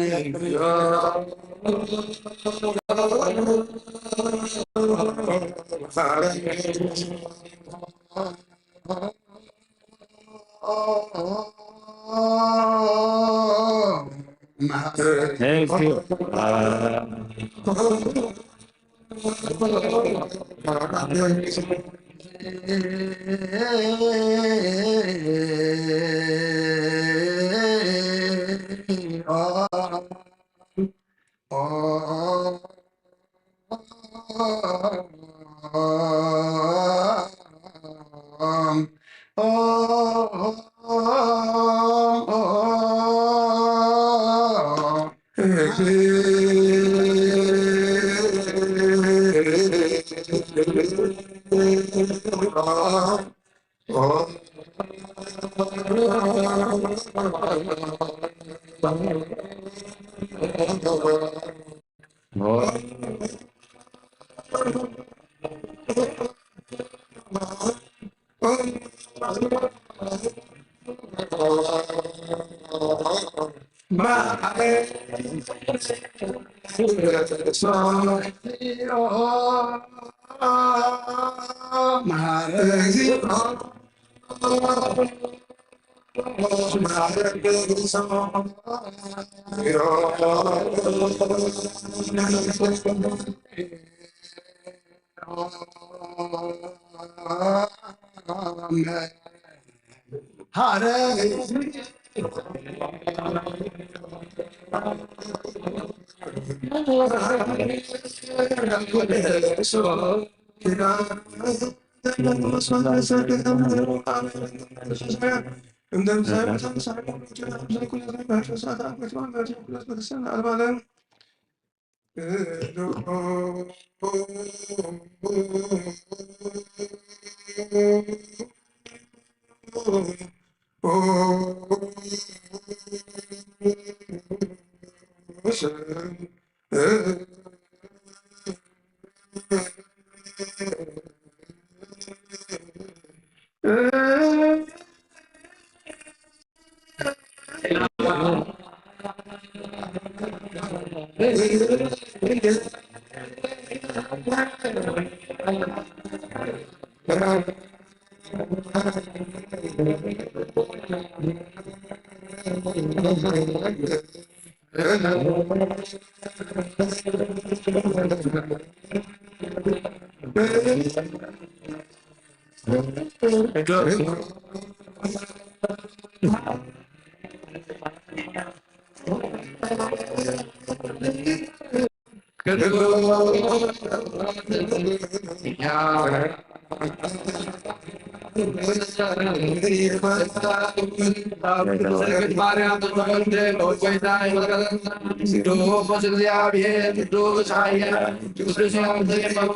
ቅዱስ እግዚአብሔር ቅዱስ ኃያል ቅዱስ ያንተ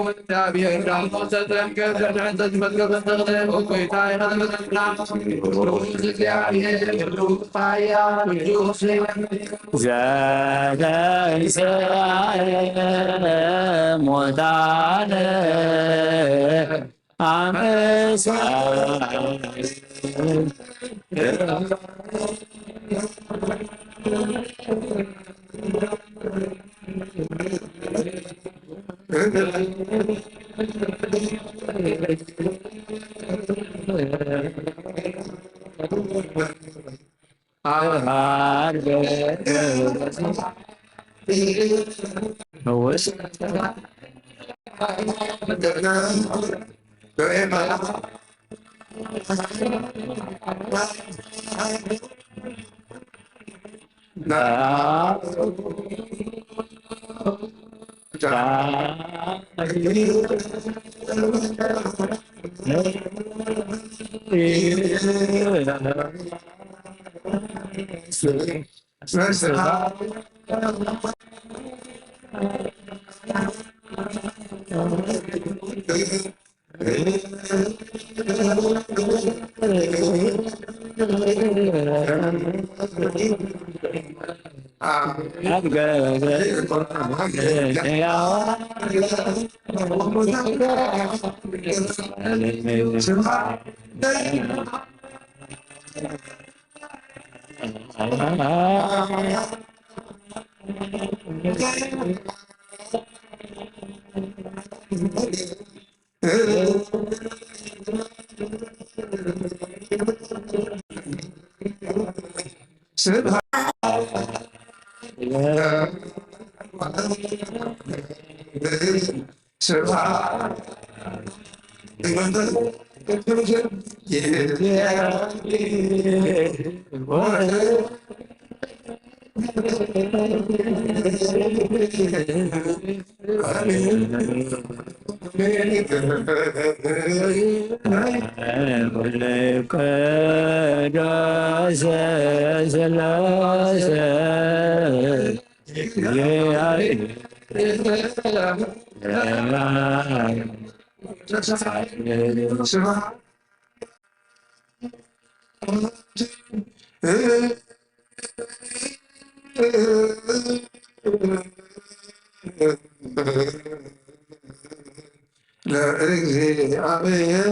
እግዚአብሔር ዳሞ ሰጠን ከዘመን ተዝመዝገበ ተክለ እፎይታ ይኸለበትና ቅዱስ እግዚአብሔር ቅዱስ ኃያል ቅዱስ ዘተንሥአ ሙታነ አመሳ ስብሐት ለእግዚኣብሔር።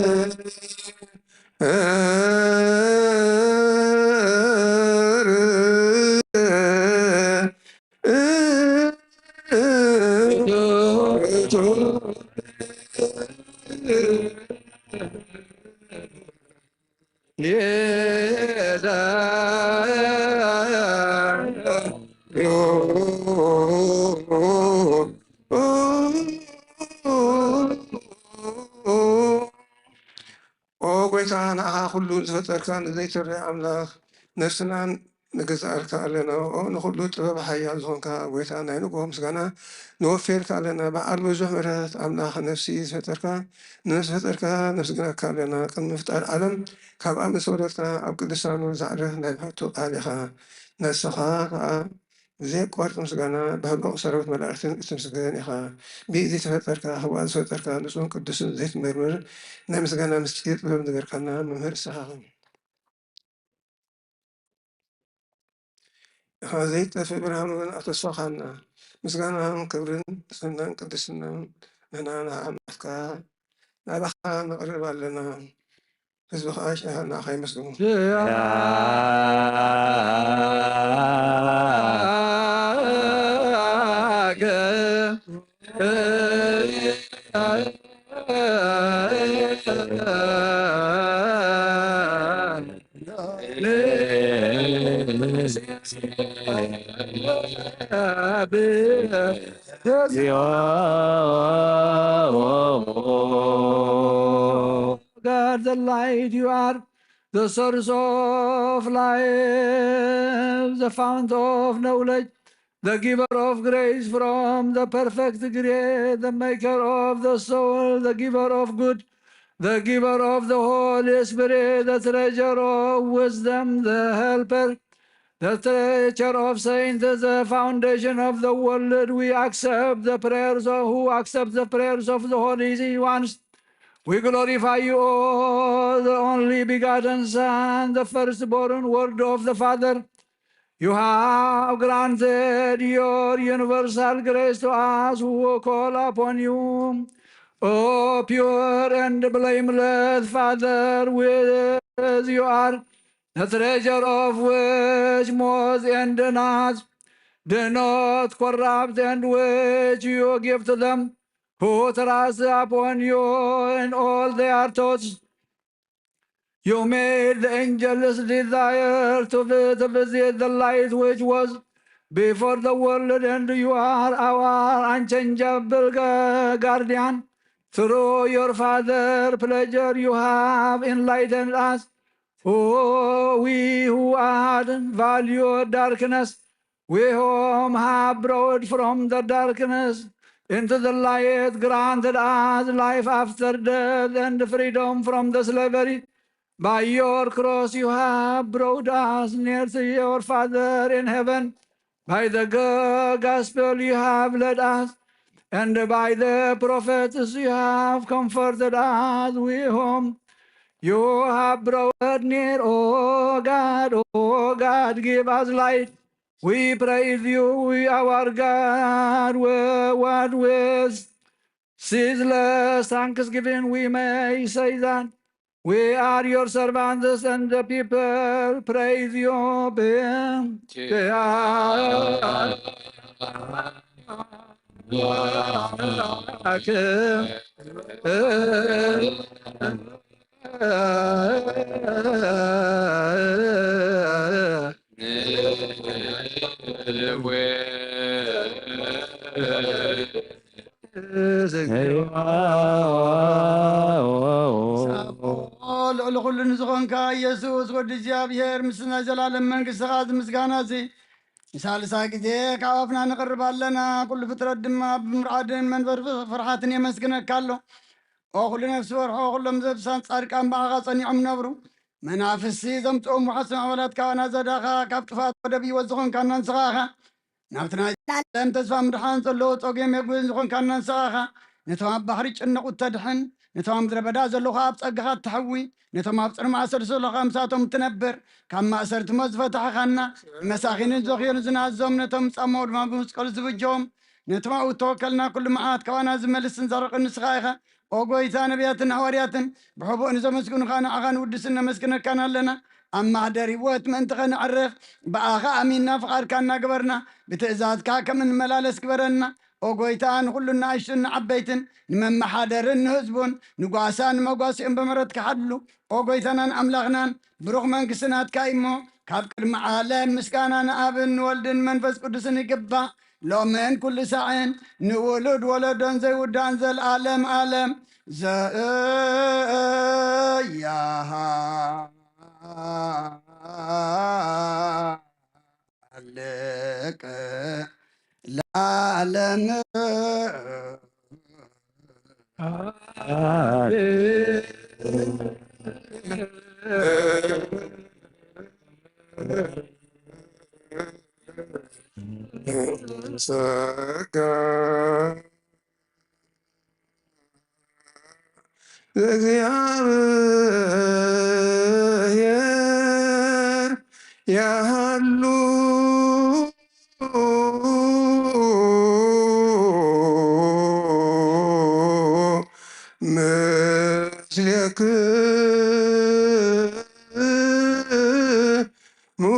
ኦ ጎይታ፣ ንዓኻ ኩሉ ዝፈጠርካ ንዘይትርእ ኣምላኽ፣ ነፍስና ንገዝኣልካ ኣለና። ኦ ንኹሉ ጥበብ ሓያል ዝኾንካ ጎይታ፣ ናይ ንግሆ ምስጋና ንወፍየልካ ኣለና። በዓል ብዙሕ ምሕረት ኣምላኽ፣ ነፍሲ ዝፈጠርካ፣ ንነፍሲ ፈጠርካ፣ ነፍስግናካ ኣለና። ቅድሚ ምፍጣር ዓለም፣ ካብኣ ምስ ወለድካ፣ ኣብ ቅዱሳኑ ዘዕርፍ ናይ ብሕቱ ቃል ኢኻ። ነስኻ ከኣ ብዘየቋርጽ ምስጋና ብህሉቕ ሰራዊት መላእኽትን እትምስገን ኢኻ። ብኢድ ዘይተፈጠርካ፣ ህዋ ዝፈጠርካ፣ ንጹህን ቅዱስን ዘይትመርምር ናይ ምስጋና ምስጢር ጥበብ ዝገርካና መምህር ንስኻ ኢኻ። ኢኻ ዘይጠፍእ ብርሃን እውን ኣተስፋኻና። ምስጋናን ክብርን ንጽህናን ቅድስናን ንሕና ንኣምላኽካ ናባኻ ነቕርብ ኣለና። ህዝቢ ኸኣ ንዓኻ የመስግኑ። God, the light you are, the source of life, the fount of knowledge, the giver of grace from the perfect degree, the maker of the soul, the giver of good, the giver of the Holy Spirit, the treasure of wisdom, the helper, the teacher of saints, the foundation of the world. We accept the prayers of, who accept the prayers of the holy ones. We glorify you, O the only begotten Son, the firstborn Word of the Father. You have granted your universal grace to us who call upon you. O pure and blameless Father, with you are the treasure of which moth and gnat do not corrupt, and which you give to them who trust upon you in all their thoughts. You made the angels desire to vi-, to visit the light which was before the world, and you are our unchangeable gu-, guardian. Through your Father pleasure, you have enlightened us. O we who had valued darkness, we whom have brought from the darkness into the light, granted us life after death and freedom from the slavery. By your cross, you have brought us near to your Father in heaven. By the go-, gospel, you have led us, and by the prophets, you have comforted us. We whom you have brought near, O God, O God, give us light. We praise you, we, our God, we, what with ceaseless thanksgiving we may say that we are your servants and the people praise you. Be-, ኩሉ ንዝኾንካ ኢየሱስ ወዲ እግዚኣብሔር፣ ምስ ናይ ዘላለም መንግሥትኻ እዚ ምስጋና እዚ ንሳልሳይ ግዜ ካብ ኣፍና ነቕርብ ኣለና። ኩሉ ፍጥረት ድማ ብምርዓድን መንፈር ፍርሓትን የመስግነካ ኣሎ። ኦ ኩሉ ነፍሲ በርሖ፣ ኩሎም ዘብሳን ጻድቃን ብኣኻ ጸኒዖም ነብሩ። መናፍስቲ ዘምጽኦም ውሓስ ማዕበላት ካባና ዘዳኻ፣ ካብ ጥፋት ወደብ ህይወት ዝኾንካና ንስኻ ኢኻ። ናብቲ ናይ ዘላለም ተስፋ ምድሓን ዘለዉ ጸጉም የጉን ዝኾንካና ንስኻ ኢኻ። ነቶም ኣብ ባሕሪ ጭንቑት ተድሕን፣ ነቶም ኣብ ምድረ በዳ ዘለዉ ኣብ ጸጋኻ እተሕዊ፣ ነቶም ኣብ ጽር ማእሰርቲ ዘለዉ ምስኣቶም እትነብር፣ ካብ ማእሰርቲ ሞት ዝፈታሕኻና፣ ንመሳኺንን ዘኽዮን ዝናዞም፣ ነቶም ዝጻመዉ ድማ ብመስቀሉ ዝብጀዎም፣ ነቶም ኣብኡ እተወከልና ኩሉ መዓት ካባና ዝመልስን ዘርቕን ንስኻ ኢኻ። ኦ ጐይታ፣ ነቢያትን ሃዋርያትን ብሕቡእ ንዘመስግኑኻ ንዓኻ ንውድስን ነመስግነካን ኣለና። ኣብ ማህደር ህይወት ምእንቲ ኸነዕርፍ ብኣኻ ኣሚንና ፍቓድካ እናገበርና ብትእዛዝካ ከም እንመላለስ ግበረና። ኦ ጐይታ፣ ንኹሉ ንኣሽቱን ንዓበይትን ንመመሓደርን ንህዝቡን ንጓሳን ንመጓስኦም ብምህረትካ ሓሉ። ኦ ጐይታናን ኣምላኽናን ብሩኽ መንግስቲ ናትካ እዩ እሞ ካብ ቅድሚ ዓለም ምስጋና ንኣብን ንወልድን መንፈስ ቅዱስን ይግባእ። ሎምን ኩሉ ሳዕን ንውሉድ ወለዶን ዘይውዳእን ዘልኣለም ኣለም ዘያሃልቅ ለዓለም። ጸጋ ለእግዚኣብሔር ያሃሉ ምስሌክሙ።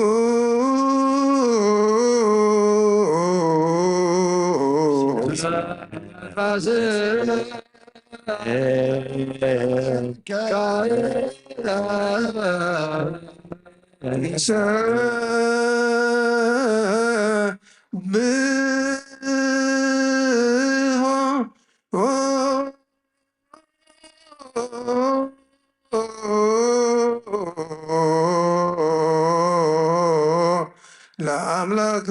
ለአምላክ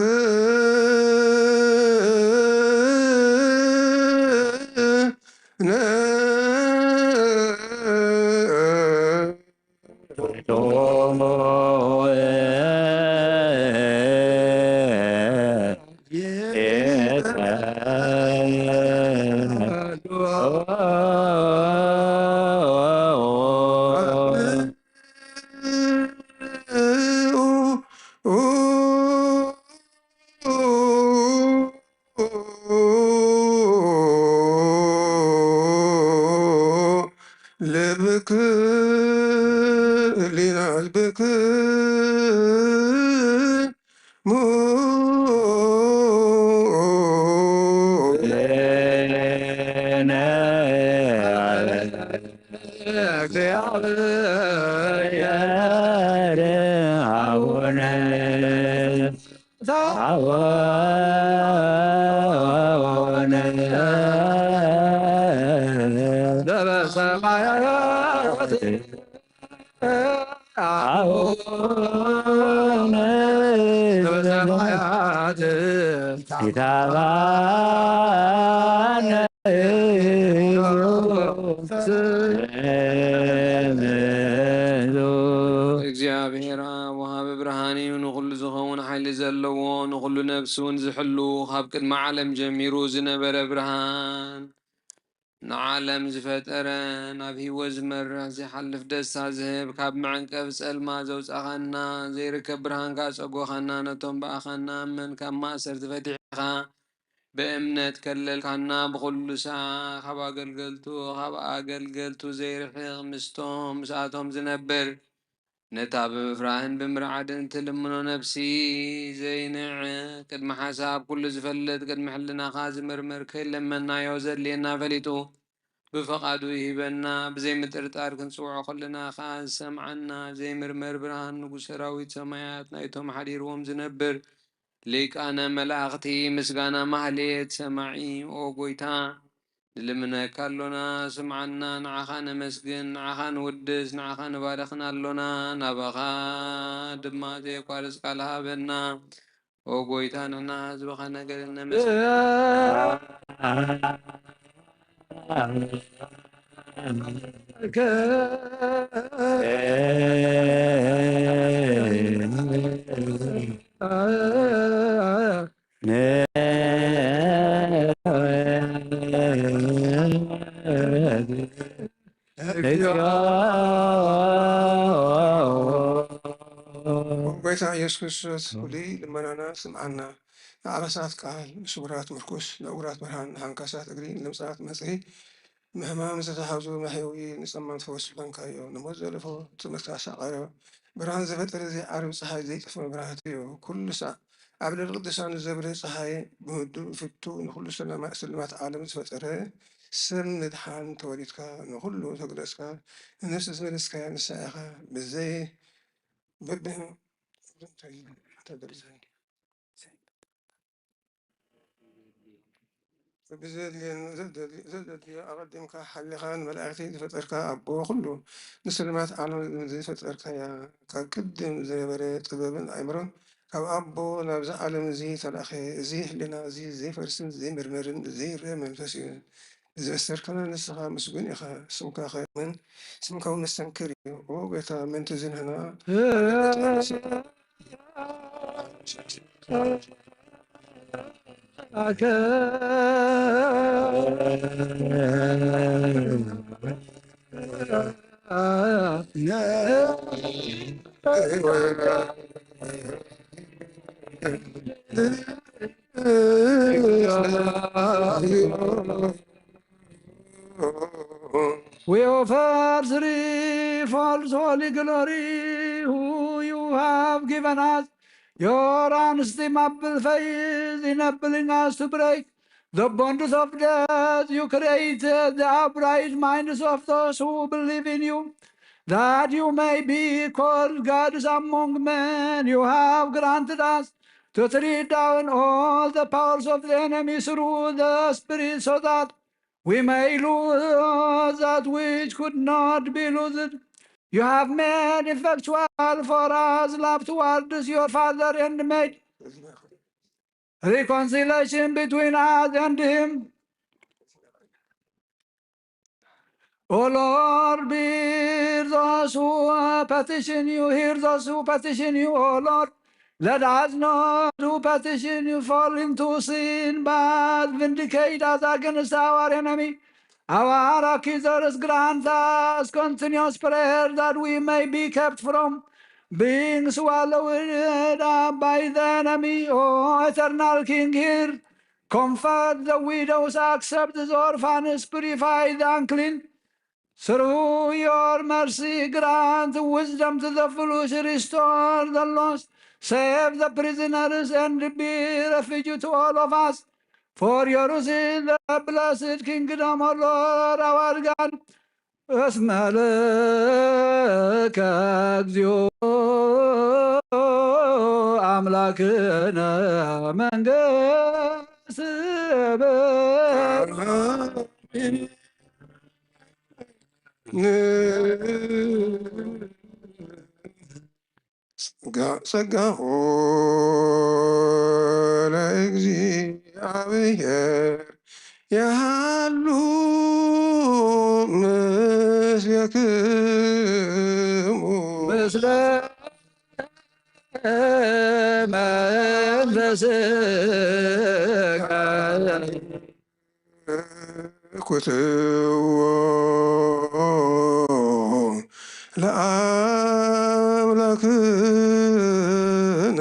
ልብክ ሊና ልብክ እግዚኣብሔር ኣብ ወሃቢ ብርሃን እዩ፣ ንኹሉ ዝኸውን ሓይሊ ዘለዎ፣ ንኹሉ ነፍሲ እውን ዝሕሉ፣ ካብ ቅድሚ ዓለም ጀሚሩ ዝነበረ ብርሃን። ንዓለም ዝፈጠረ፣ ናብ ህይወት ዝመርሕ፣ ዘይሓልፍ ደስታ ዝህብ፣ ካብ መዕንቀፍ ጸልማ ዘውጻኻና፣ ዘይርከብ ብርሃንካ ጸጎኻና፣ ነቶም ብኣኻ ንኣምን ካብ ማእሰርቲ ፈቲሕኻ፣ ብእምነት ከለልካና፣ ብኹሉ ሰዓ ካብ ኣገልገልቱ፣ ካብ ኣገልገልቱ ዘይርሕቕ፣ ምስቶም፣ ምስኣቶም ዝነብር፣ ነታ ብምፍራህን ብምርዓድን እትልምኖ ነፍሲ ዘይንዕቕ፣ ቅድሚ ሓሳብ ኩሉ ዝፈልጥ፣ ቅድሚ ሕልናኻ ዝምርምር፣ ከይለመንናዮ ዘድልየና ፈሊጡ ብፍቓዱ ይህበና፣ ብዘይምጥርጣር ክንጽውዖ ከለና ኸኣ ዝሰምዓና፣ ዘይምርመር ብርሃን ንጉስ ሰራዊት ሰማያት፣ ናይቶም ሓዲርዎም ዝነብር፣ ሊቃነ መላእኽቲ ምስጋና ማህሌት ሰማዒ። ኦ ጐይታ፣ ንልምነካ ኣሎና፣ ስምዓና፣ ንዓኻ ነመስግን፣ ንዓኻ ንውድስ፣ ንዓኻ ንባርኽን ኣሎና፣ ናባኻ ድማ ዘየቋርጽ ቃል ሃበና። ኦ ጎይታ፣ ንሕና ህዝብኻ ነገርን ነመስግን። ጎይታ ኢየሱስ ክርስቶስ ፍሉይ ልመናና ስምዓና። ንዓበሳት ቃል፣ ንስውራት ምርኩስ፣ ንዕውራት ብርሃን፣ ንሓንካሳት እግሪ፣ ንለምጻት መጽሔ፣ ንሕማም ዝተታሕዙ መሕየዊ፣ ንጸማም ፈወስ ዝኾንካዮ፣ ንሞት ዘለፎ ትምህርቲ ኣሳቐረ፣ ብርሃን ዝፈጠረ ዘይዓርብ ጸሓይ ዘይጠፍእ መብራህቲ እዩ። ኩሉ ሳዕ ኣብ ልዕሊ ቅዱሳኑ ዘብርህ ጸሓይ ብህዱእ ፍቱ ንኹሉ ስልማ- ስልማት ዓለም ዝፈጠረ ሰብ ምድሓን ተወሊድካ ንኹሉ ተግለጽካ ንነፍሲ ዝመለስካያ ንሳ ኢኻ። ብዘይ በብን ብዘድልየን ዘደሊ- ዘደልዮ ኣቐዲምካ ሓሊኻ ንመላእክቲ ዝፈጠርካ ኣቦ ኩሉ ንስልማት ዓለም ዝፈጠርካያ ካብ ቅድም ዝነበረ ጥበብን ኣእምሮን ካብ ኣቦ ናብዛ ዓለም እዚ ተላእኸ። እዚ ህልና እዚ ዘይፈርስን ዘይምርመርን ዘይረእ መንፈስ እዩ። ዘስተርከና ንስኻ ምስጉን ኢኻ። ስምካ ከምን ስምካ እውን መስተንክር እዩ። ኦ ጎይታ ምእንቲ ዝንህና We offer threefold holy glory, who you have given us, your unstimable faith enabling us to break the bonds of death. You created the upright minds of those who believe in you, that you may be called gods among men. You have granted us to tread down all the powers of the enemy through the Spirit, so that we may lose that which could not be loosed. You have made effectual for us love towards your Father and made reconciliation between us and Him. O Lord, hear those who petition you, hear those who petition you, O Lord. Let us not who petition you fall into sin, but vindicate us against our enemy, our accusers. Grant us continuous prayer that we may be kept from being swallowed up by the enemy. O eternal King, hear, comfort the widows, accept the orphans, purify the unclean. Through your mercy, grant wisdom to the foolish, restore the lost, save the prisoners, and be refuge to all of us. For yours is the blessed kingdom, O Lord our God. እስመ ለከ እግዚኦ አምላክነ መንግስት ጸጋሁ ለእግዚኣብሔር የሃሉ ምስሌክሙ ምስለ መንፈስከ ኩትዎ ለአምላክነ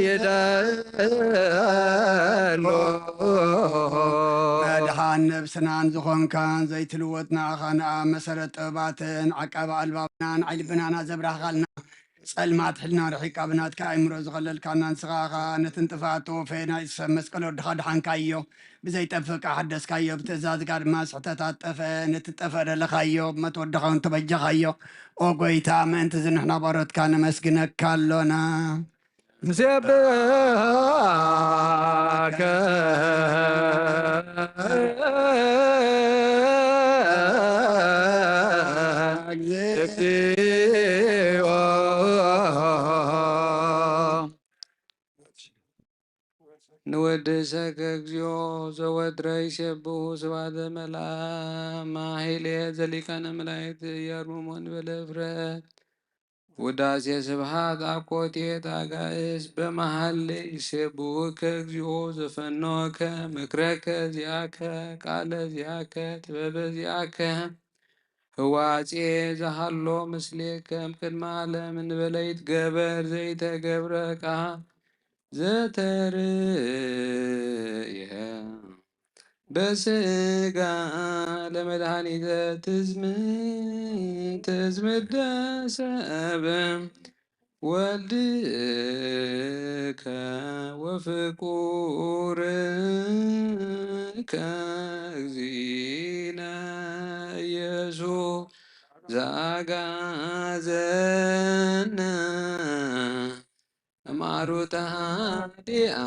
ይደሎ መድሓን ነብስናን ዝኾንካን ዘይትልወጥ ንኣኻ ንኣ መሰረት ጥበባትን ዓቃቢ ኣልባብናን ዓይልብናና ዘብራህኻልና ጸልማት ሕልና ርሒቃ ብናትካ ኣእምሮ ዝኸለልካና ንስኻ ኸኣ ነቲ ንጥፍኣት ተወፈየ ናይ ሰብ መስቀል ወድኻ ድሓንካዮ። ብዘይጠፍእ ከኣ ሓደስካዮ፣ ብትእዛዝካ ድማ ስሕተታት ጠፍአ፣ ነቲ ዝጠፍአ ደለኻዮ፣ ብሞት ወድኻ እውን ተበጀኻዮ። ኦ ጐይታ፣ ምእንቲ እዚ ንሕና ባሮትካ ነመስግነካ ኣሎና። ንሴብሐከ እግዚኦ። ንወድሰከ እግዚኦ ዘወትረ ይሴብሑ ስብሐተ መልአ ማሕሌት ዘሊቃነ መላእክት እያርምሞ እንበለ ፍረት። ውዳሴ ስብሐት አኮቴት አጋእዝት በመሃሌ ይሴብሑከ እግዚኦ ዘፈኖከ ምክረከ ዚአከ ቃለ ዚአከ ጥበበ ዚአከ ህዋጼ ዘሃሎ ምስሌከ እምቅድመ ዓለም እንበለ ይትገበር ዘይተገብረ ቃል ዘተርእየ በስጋ ለመድኃኒተ ትዝምት ትዝምት ደሰብ ወልድከ ወፍቁርከ እግዚእነ ኢየሱስ ዘአግአዘነ እምአሩተ ኃጢአት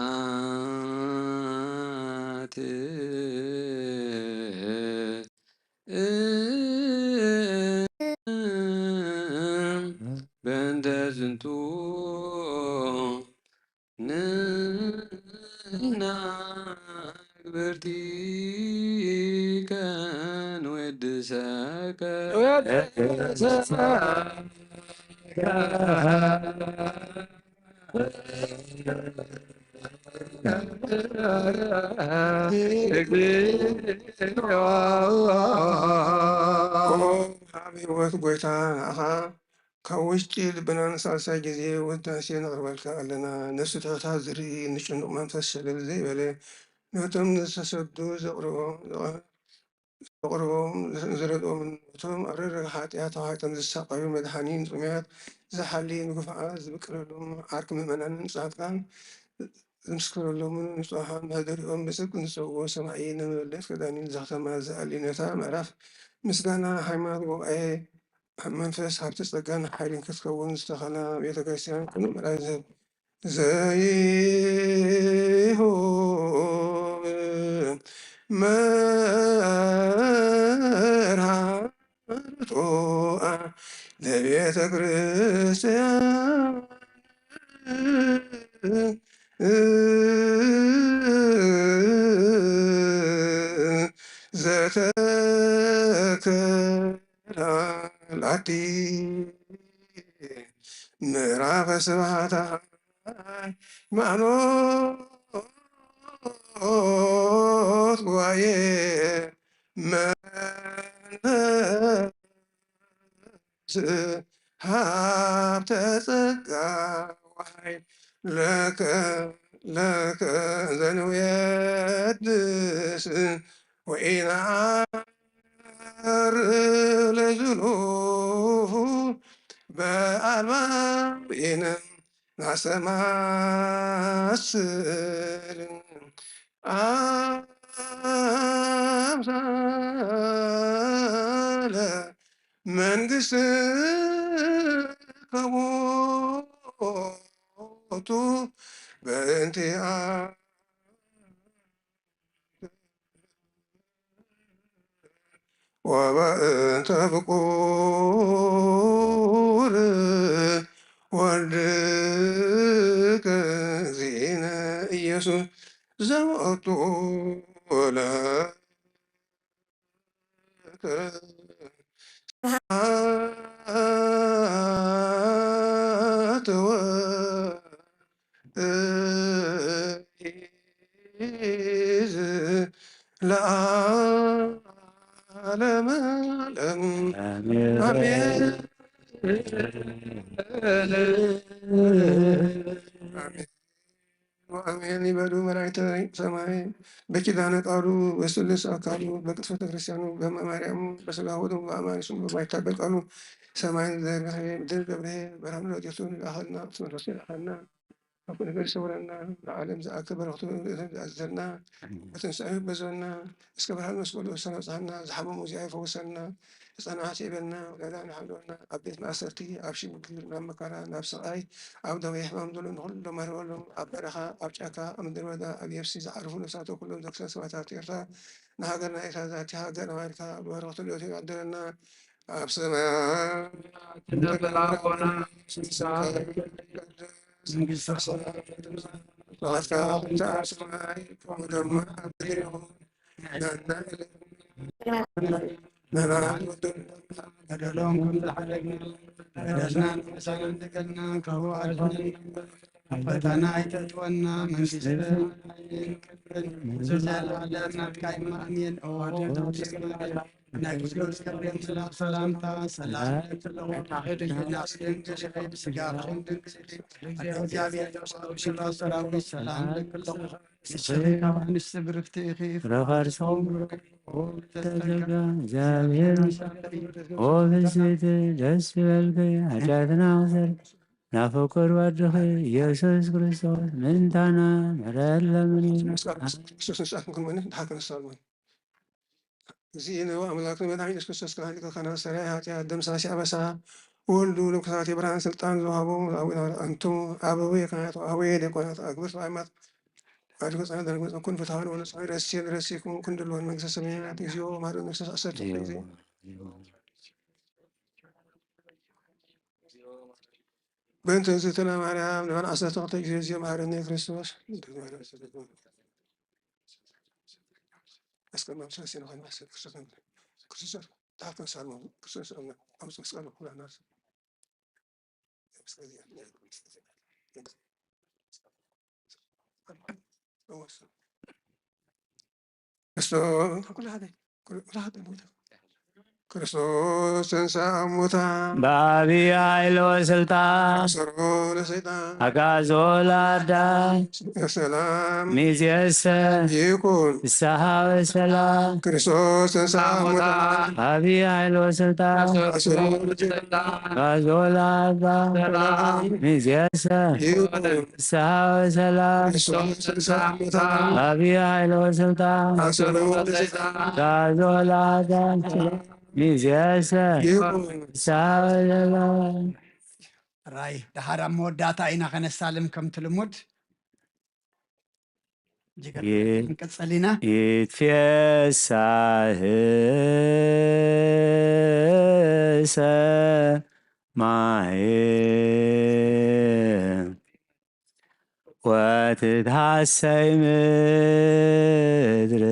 በእንተ ዝንቱ ንሕና ግብርቲከ ንወድሰከ። ኦ፣ ኣብ ህይወት ጐይታ ንኣኻ ካብ ውሽጢ ልብና ንሳልሳይ ግዜ ውዳሴ ነቕርበልካ ኣለና። ነፍሲ ትሑታት ዝርኢ፣ ንጭኑቕ መንፈስ ሸለል ዘይበለ፣ ነቶም ዝተሰዱ ዘቕርቦም፣ ዘቕርቦም፣ ዘረድኦምን ነቶም ኣብ ረግረግ ሓጢኣት ተዋሒጦም ዝሳቐዩ መድሓኒ፣ ንጽሙያት ዝሓሊ፣ ንግፉዓት ዝምቅለሎም ዓርኪ ምእመናንን ጻድቃን ዝምስክረሎምን ንጹሓን መህደሪኦም ብጽድቂ ንጸውዖ ሰማዒ ንመበለት ከዳኒን ዘኽተማ ዝኣሊ ነታ ምዕራፍ ምስጋና ሃይማኖት ጉባኤ መንፈስ ሃብቲ ጸጋን ሓይልን ክትከውን ዝተኸላ ቤተ ክርስቲያን ቅኑዕ ምርኣይ ዝህብ ዘይሁብ መርሃ ርቱዐ ለቤተ ክርስቲያን ዘተከላቲ ምዕራፈ ስብሐታ ሃይማኖት ጉባኤ መንፈስ ሃብተ ጸጋ ወኃይል ለከ ለከ ዘንውየድስ ወኢነዐርፍ ለዝሉፉ በአልባቢነ ናስተማስል አምሳለ መንግሥት ከቦቱ በእንቲአ ወበእንተ ፍቁር ወልድከ እግዚእነ ኢየሱስ ዘወቱ ለከ ስብሐት ወእይዝ ለዓለመ ዓለም። አሜን። አሜን። አሜን ወአሜን ይበሉ መላእክተ ሰማይ በኪዳነ ቃሉ በስሉስ አካሉ በቅድስተ ክርስቲያኑ በማርያሙ በሥጋ ወደሙ በአማኑኤል ስሙ በማይታበል ቃሉ ሰማይን ዘርግሐ ምድር ገብርሄ በርሃኑ ረድኤቱ ለአኸልና ቅዱስ መንፈሱ ለአኸልና ክፉእ ነገር ይሰውረና። ንዓለም ዝኣክል በረኽቱ ዝኣዝዘልና። ብትንሳኤ ይበዝበና። እስከ ብርሃን መስቀሉ ሰላም ኣብጽሓና። ዝሓመሙ እዚኣ ይፈውሰልና። ህፃናት ይበልና። ወላዳ ንሓልወና። ኣብ ቤት ማእሰርቲ፣ ኣብ ሽግር፣ ናብ መከራ፣ ናብ ስቓይ፣ ኣብ ደዌ ሕማም ዘሎ ንኹሎም ኣርበሎም። ኣብ በረኻ፣ ኣብ ጫካ፣ ኣብ ምድረ በዳ፣ ኣብ የብሲ ዝዓርፉ ነፍሳቶ ኩሎም ዘክሰ ሰማዕታት ኤርትራ፣ ንሃገርና ኤርትራ ዛቲ ሃገር ኣማሪካ ብበረኽቱ ልእቱ ይዓድለና። ኣብ ሰማያት ትነብር ኣቦና፣ ስምካ ይትቀደስ፣ መንግስትኻ ትምጻእ፣ ፍቓድካ ከምቲ ኣብ ሰማይ ከምኡ ድማ ኣብ ምድሪ ይኹን። ንሃና በደሎም ከም ዝሓለግና በደልና ንሕሳና እንደገና ካብኡ ኣድሕነና። ኣብ ፈተና ኣይተእትወና፣ መንግስትን ሓይልን ክብርን ንዘለዓለም ናትካ እዩ። ኣሜን። ኦ ናይ ቅዱስ ገብርኤል መልኣክ ሰላምታ ሰላም እልኪ ኣለኹ፣ ድንግል ነፍስኪ ድንግል ስጋኪ ድንግል እግዚኣብሔር ሰራዊት ሰላም እልኪ ኣለኹ። ንስኺ ካብ ኣንስቲ ብርክቲ ኢኺ፣ ፍረ ከርስኺ ተጸጋ እግዚኣብሔር። ኦ ብዝይቲ ደስ ይበልኪ፣ ሓጢኣትና ክሰር ናፈቀሩ ኣድኺ ኢየሱስ ክርስቶስ ምንታና ምሕረት ለምኒ። ክርስቶስ ንስኣትኩም ክንመነ ድሓር ክንሳልሞን። እግዚእነ ወአምላክነ መድኃኒነ ኢየሱስ ክርስቶስ ካህሊከ ካህናት ሠራይ ኃጢአት ደምሳሲ አበሳ ወልዱ ለኩሳቴ ብርሃን ስልጣን ዘውሃቦ ለአቡነ አርአንቱ አበዊ ካህናት አበዊ ዲያቆናት አግብር ሰማዕማት አድጎ ጸና ደረግ መጸኩን ፍትሐን ወነጻን ረስየን ረሲኩም ኩን ድልወን መንግስተ ሰማያት እግዚኦ ማረነ ክርስቶስ አሰርተ ጊዜ በእንተ እግዝእትነ ማርያም ንበል ዓሰርተ ክልተ ጊዜ እግዚኦ ማረነ ክርስቶስ እስከ መምሰል ሲነ ኾይና ሰብ ክርስቶስ ነበር። ክርስቶስ ተሓተ ሳልሞ ክርስቶስ ኣምና ኣብ መስቀል ኩላና ክርስቶስ ተንሥአ እሙታን በአቢይ ኃይል ወስልጣን አሰሮ ለሰይጣን አግዓዞ ለአዳም ሰላም ሚዜሰ ይኩን። ፍስሐ ወሰላም ክርስቶስ ተንሥአ እሙታን በአቢይ ኃይል ወስልጣን አሰሮ ለሰይጣን አግዓዞ ለአዳም ሰላም ሚዜሰ ይኩን። ፍስሐ ወሰላም በአቢይ ኃይል ወስልጣን አግዓዞ ለአዳም ሚዜሰ ይኩን። ፍስሐ ወሰላም። ራይ ደሓር ኣብ መወዳእታ ኢና ከነሳልም ከምቲ ልሙድ። ጅግር ይ-፣ ክንቅጽል ኢና። ይትፌሳህ ሰማይ ወትትሐሰይ ምድር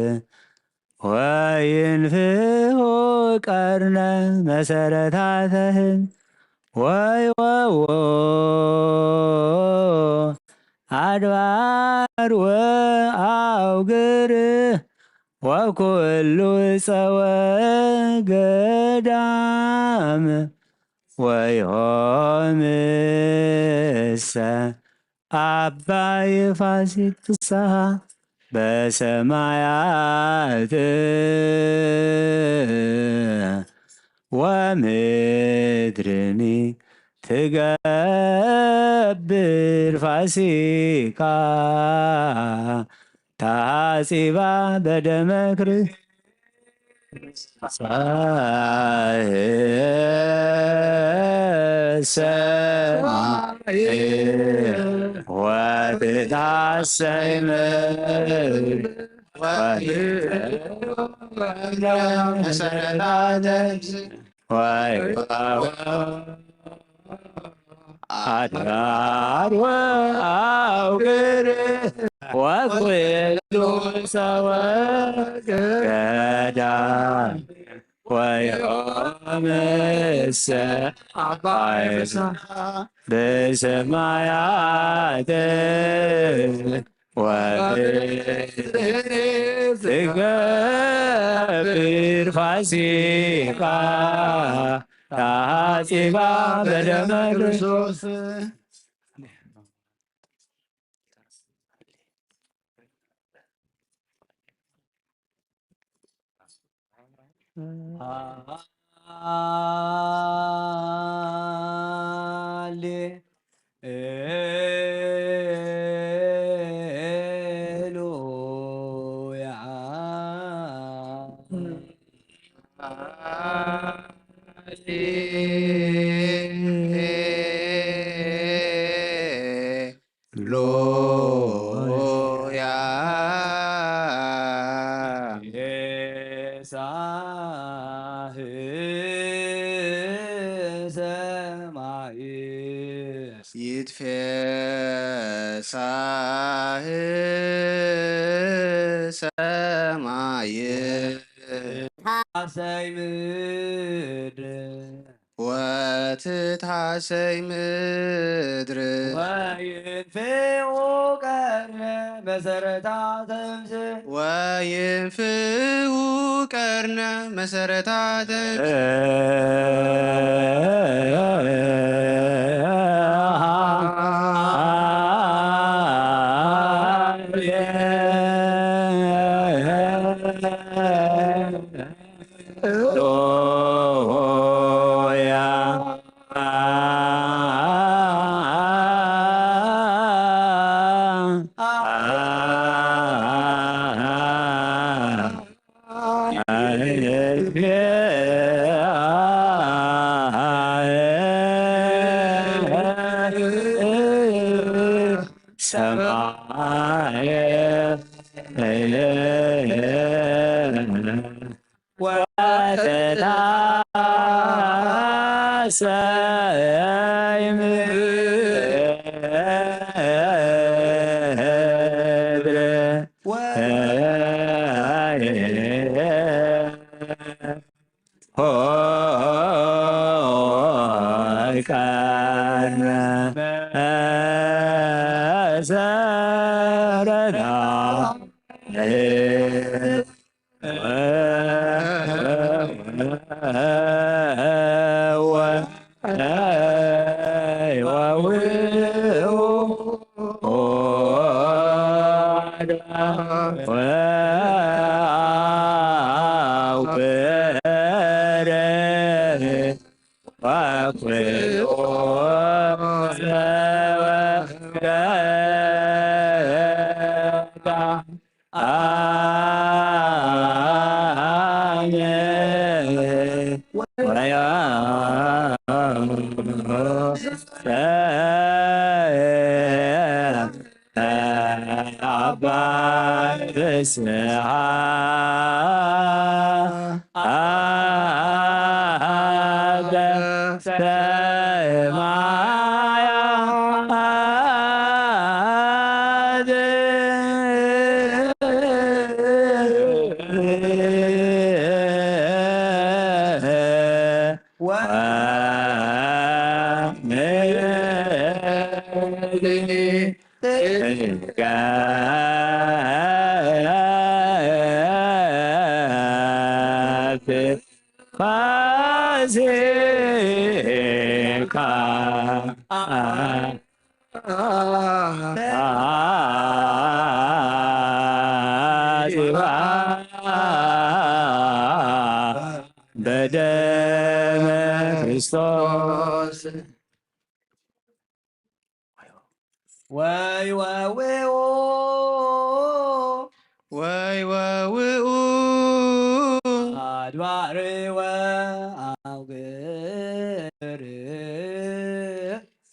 ወይንፍሑ ቀርነ መሰረታተህን ወይወዎ አድባር ወአውግር ወኩሉ ጸወ ገዳም ወይሆምሰ አባይ ፋሲል ፍስሐ በሰማያት ወምድርኒ ትገብር ፋሲካ ተሐጺባ በደመ ክርስቶስ። ሰማይ ወትትሐሰይ ምድር ወይትወለድ መሰረታተ ወይትወለድ አድባር ወአውግር ወኩሉ ጸወ ገዳም ወይሆምሰ አባይ ፍስሐ በሰማያት ወምድር ትገብር ፋሲካ ተሐጺባ በደመ ክርስቶስ። ሃሌ ሃሌሉያ። ይትፌሳህ ሰማይ። ይትፌሳህ ሰማይ። ታሰይ ምድር። ወትትሃሰይ ምድር። ወይንፍዑ ቀርነ መሰረታ ተምስ። ወይንፍዑ ቀርነ መሰረታ ተምስ። ሰማይ። ወተታሰይ ምድር። ሆይ ቀርነ መሰረታ አባይ ፍስሃ አበ ሰማያት። ፋሲካ በደመ ክርስቶስ። ወይ ወውኡ ወይ ወውኡ አድባር ወአውግር።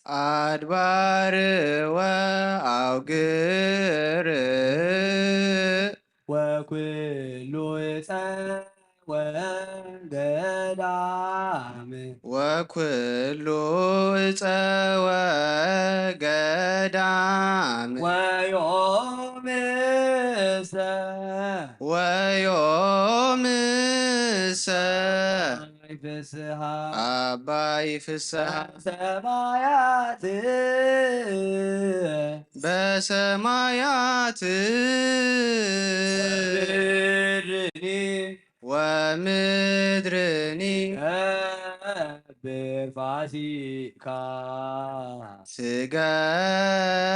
አድባር ወአውግር። ወኩሉ ዕፀ ወገዳም። ወኩሉ ዕፀ ወገዳም። ወዮምሰ። ወዮምሰ። አባይ ፍስሃ። አባይ ፍስሃ። ሰማያት። በሰማያት። ወምድርኒ። ወምድርኒ። ትገብር ፋሲካ።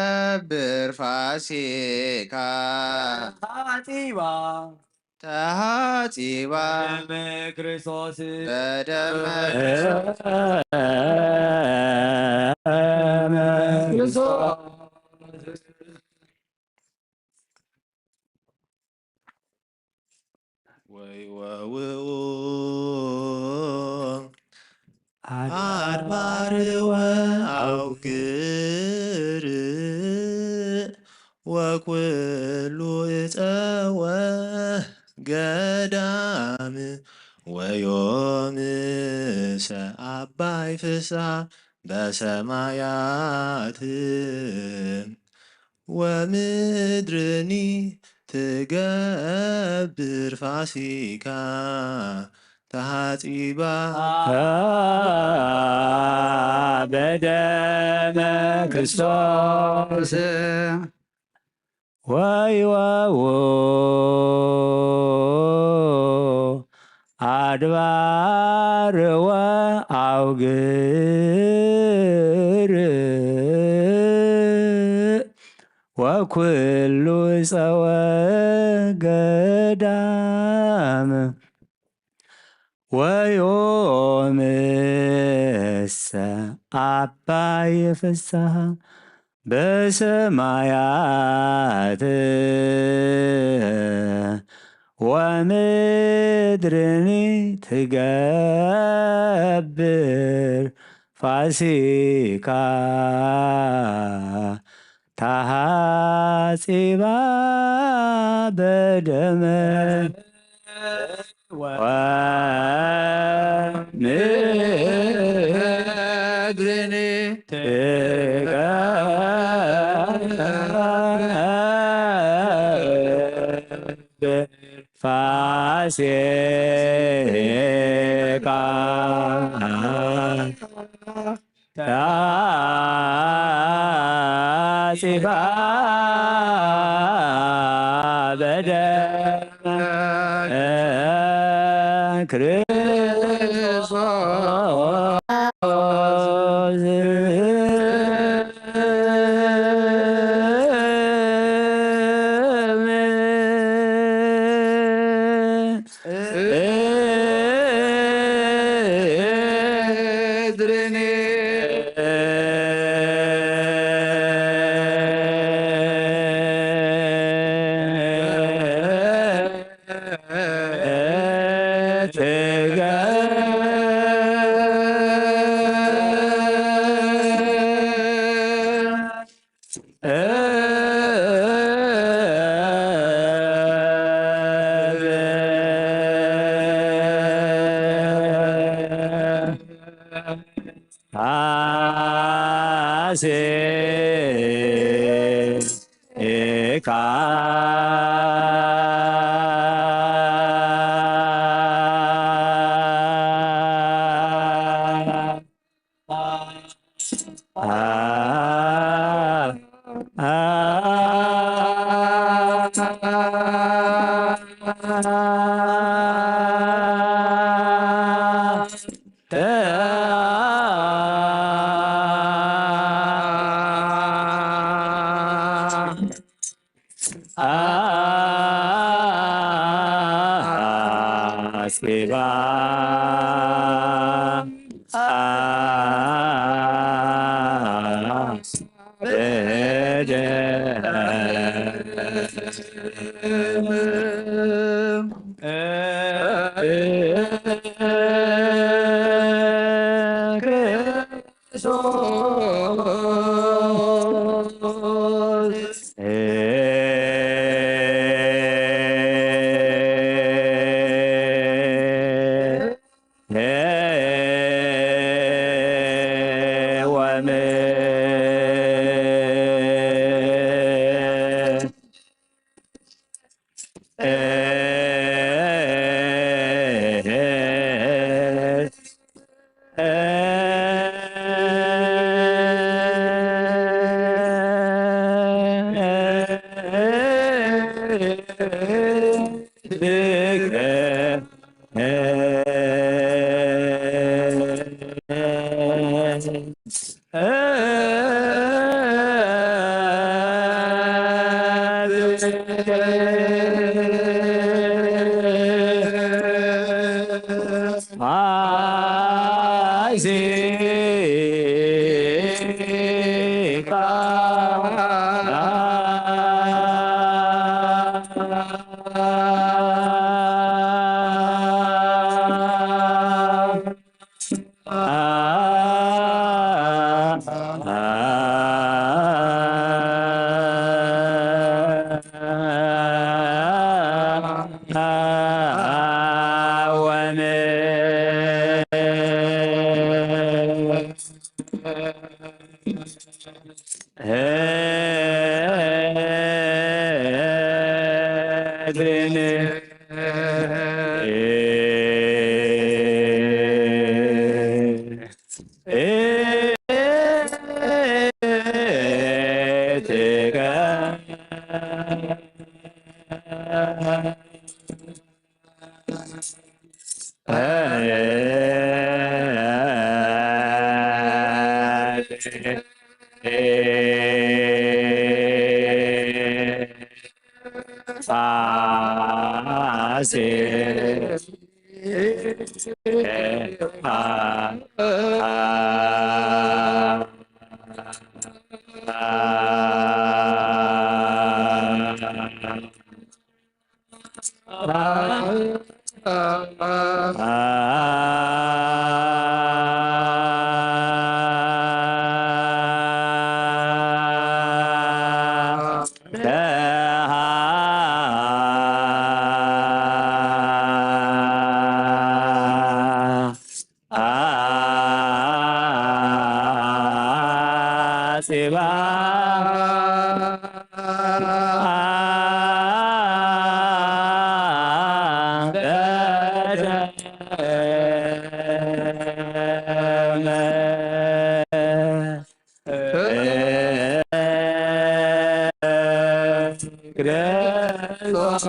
ትገብር ፋሲካ። ተሃጺባ። ተሃጺባ። በደመ ክርስቶስ። በደመ ክርስቶስ። ወይ ወውኡ። ኣድባር ወኣውግር ወኩሉ እፀወ ገዳም ወዮምሰ ኣባይ ፍስሓ በሰማያት ወምድርኒ ትገብር ፋሲካ ተሃጺባ በደመ ክርስቶስ ወይወው ኣድባር ወኣውግር ወኩሉ ጸወ ገዳም ወዮምሰ ኣባይ ፍስሓ በሰማያት ወምድርኒ ትገብር ፋሲካ ተሃጺባ በደመ ወምድርኒ ትገብር ፋሲካ ተሃጺባ በደመ ክርስቶስ ፋሲካ አስቤባ ክርስቶስ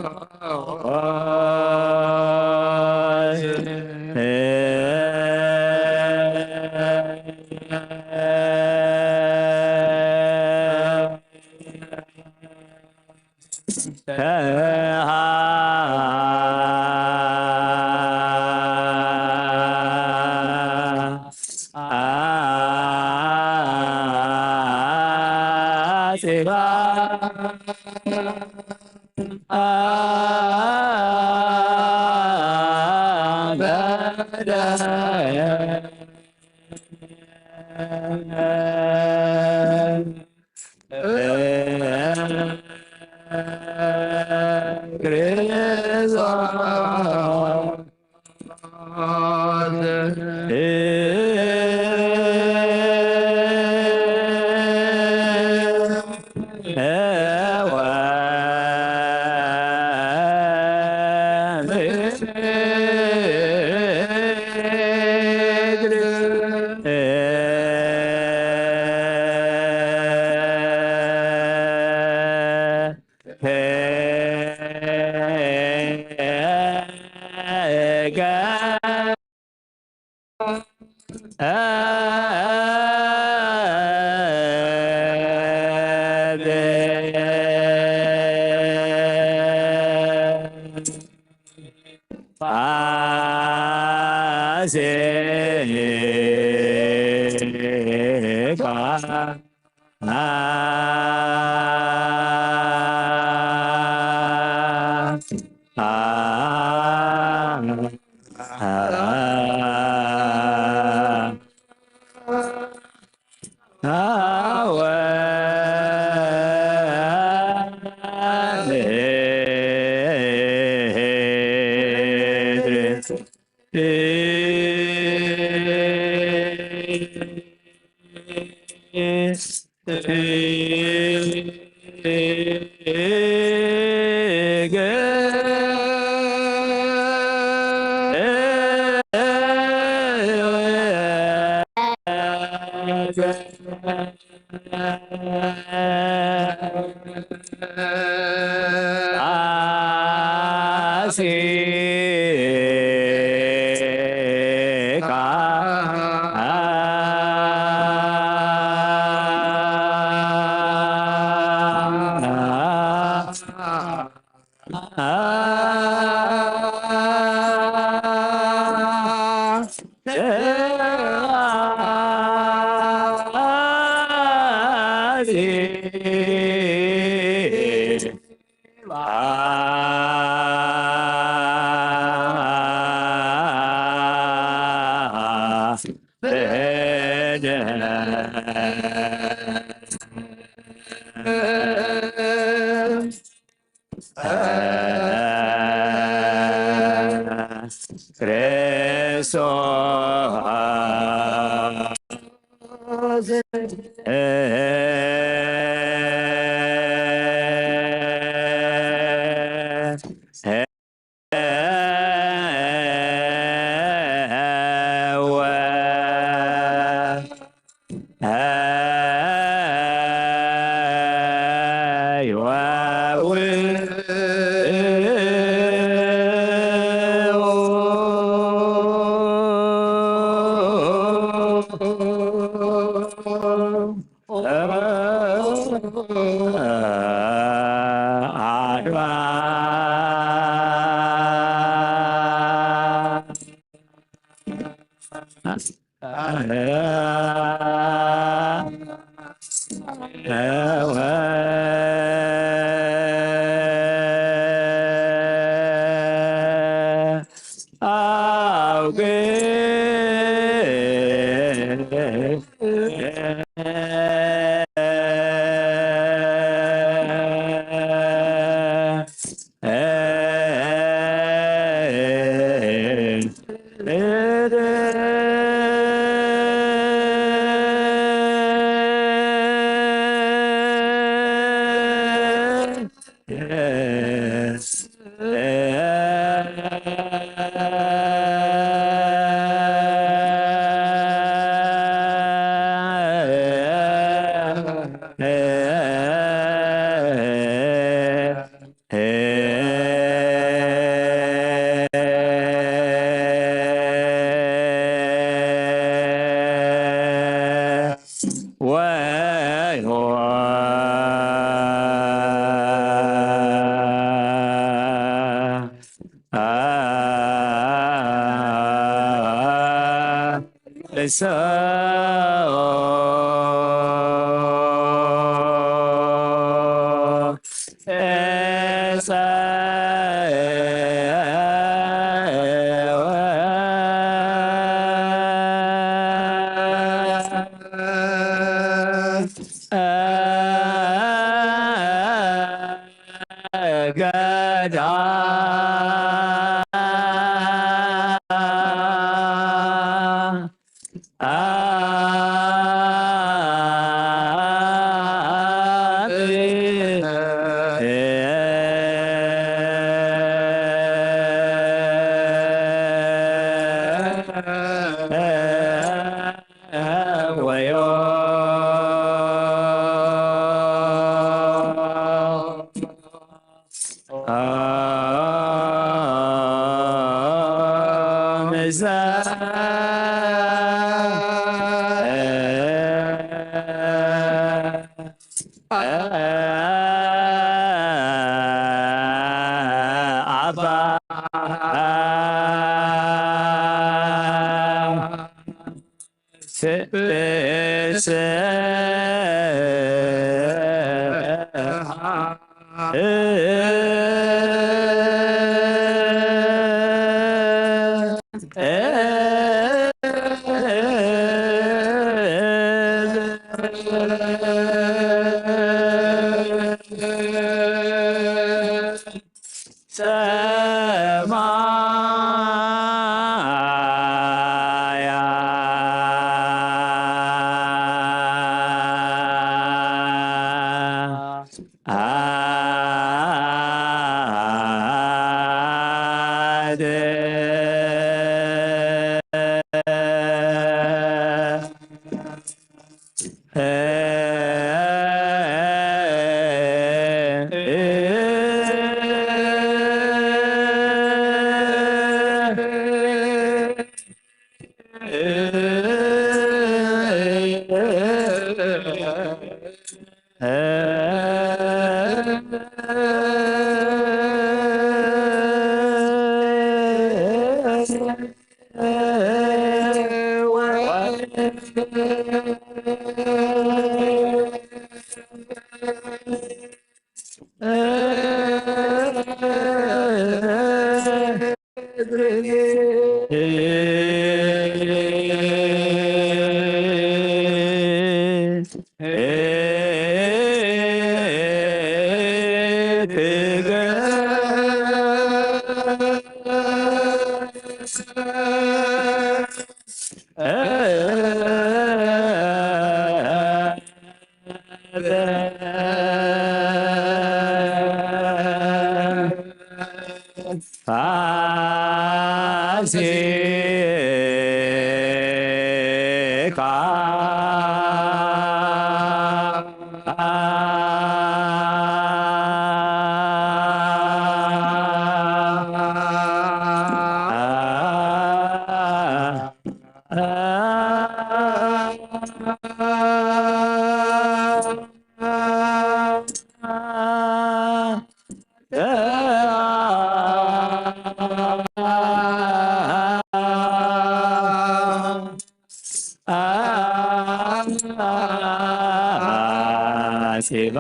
ኢባ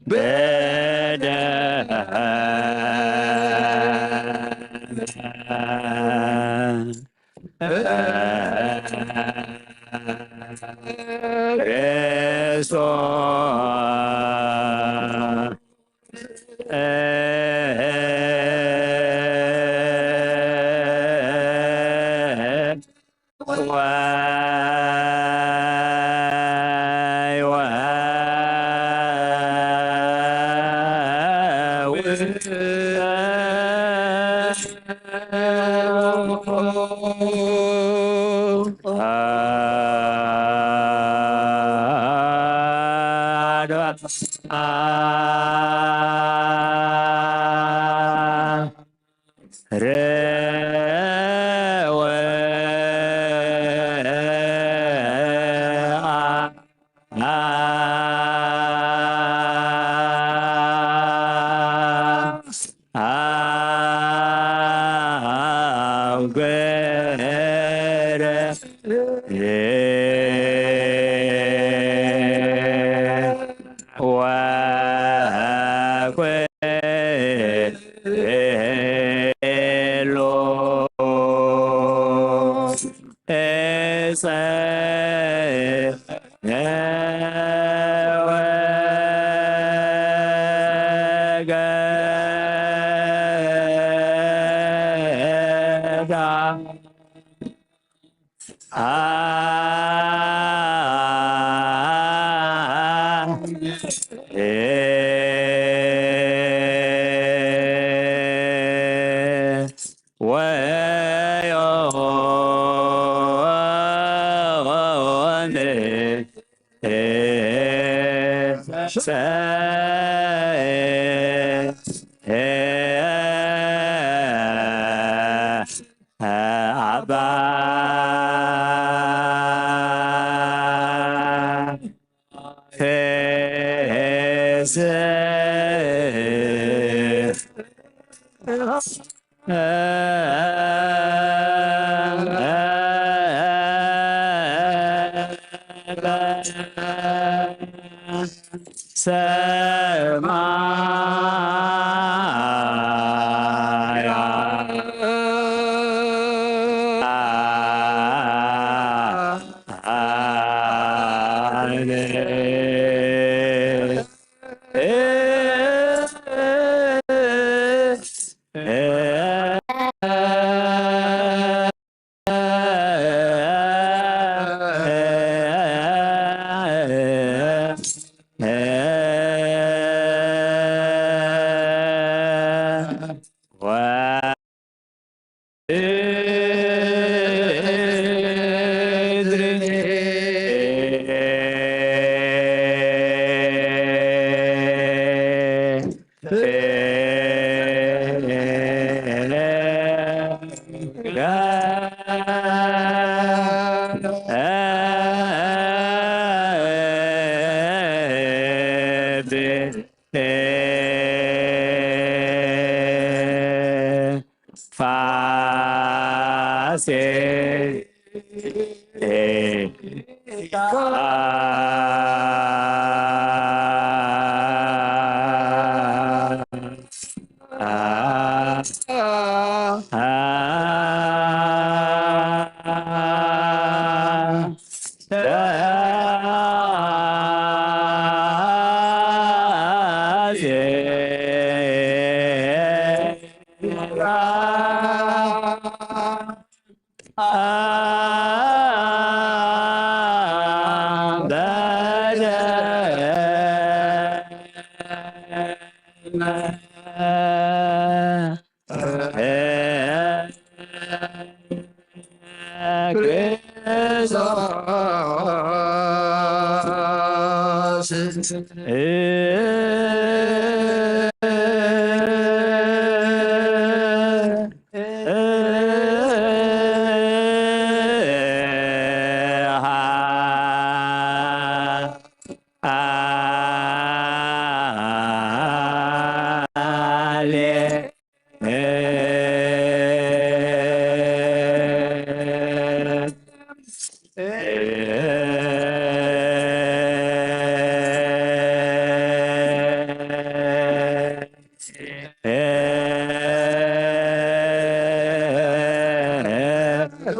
በደ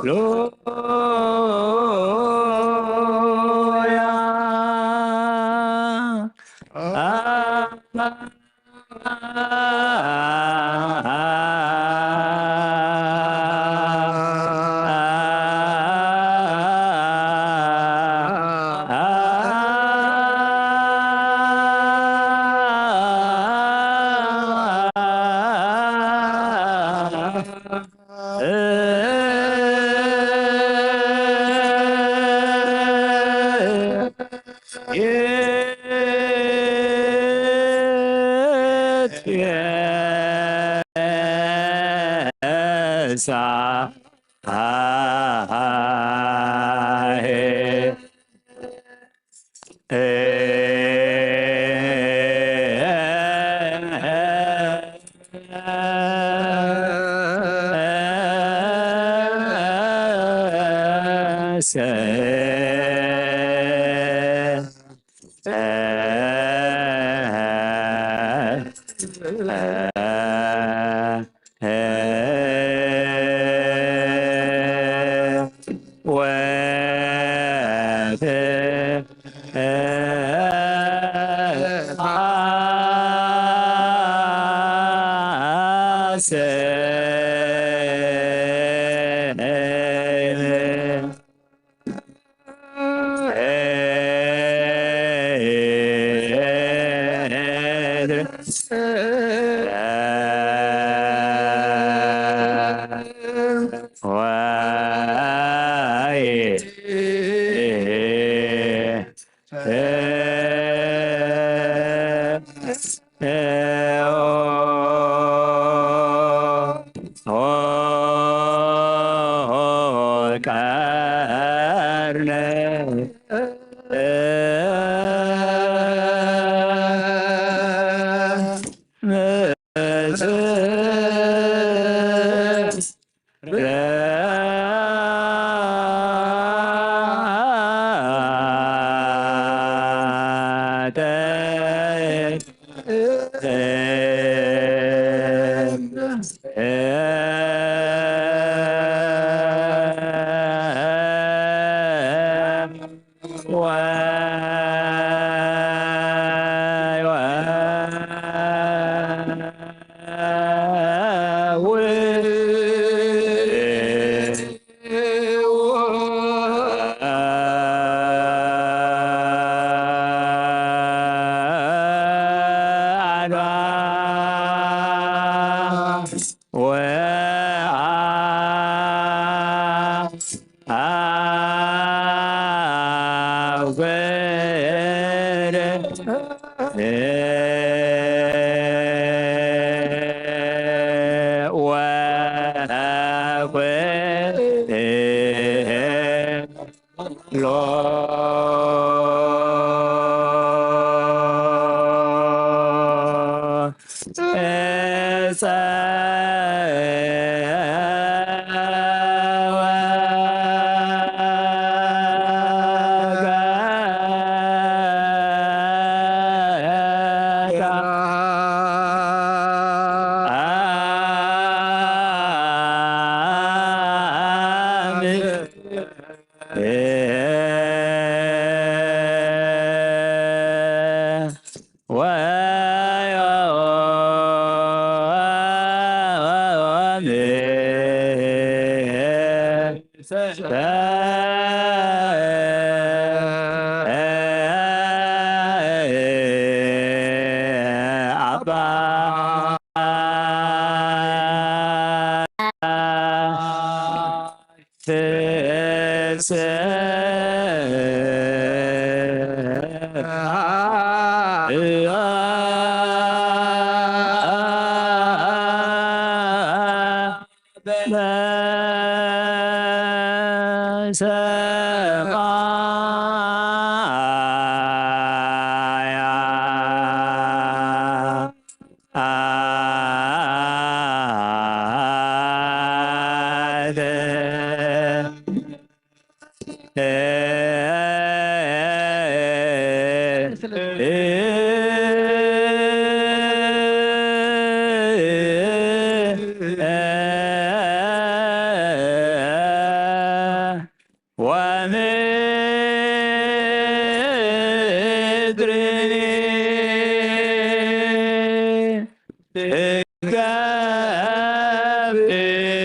ሃሌሉያ።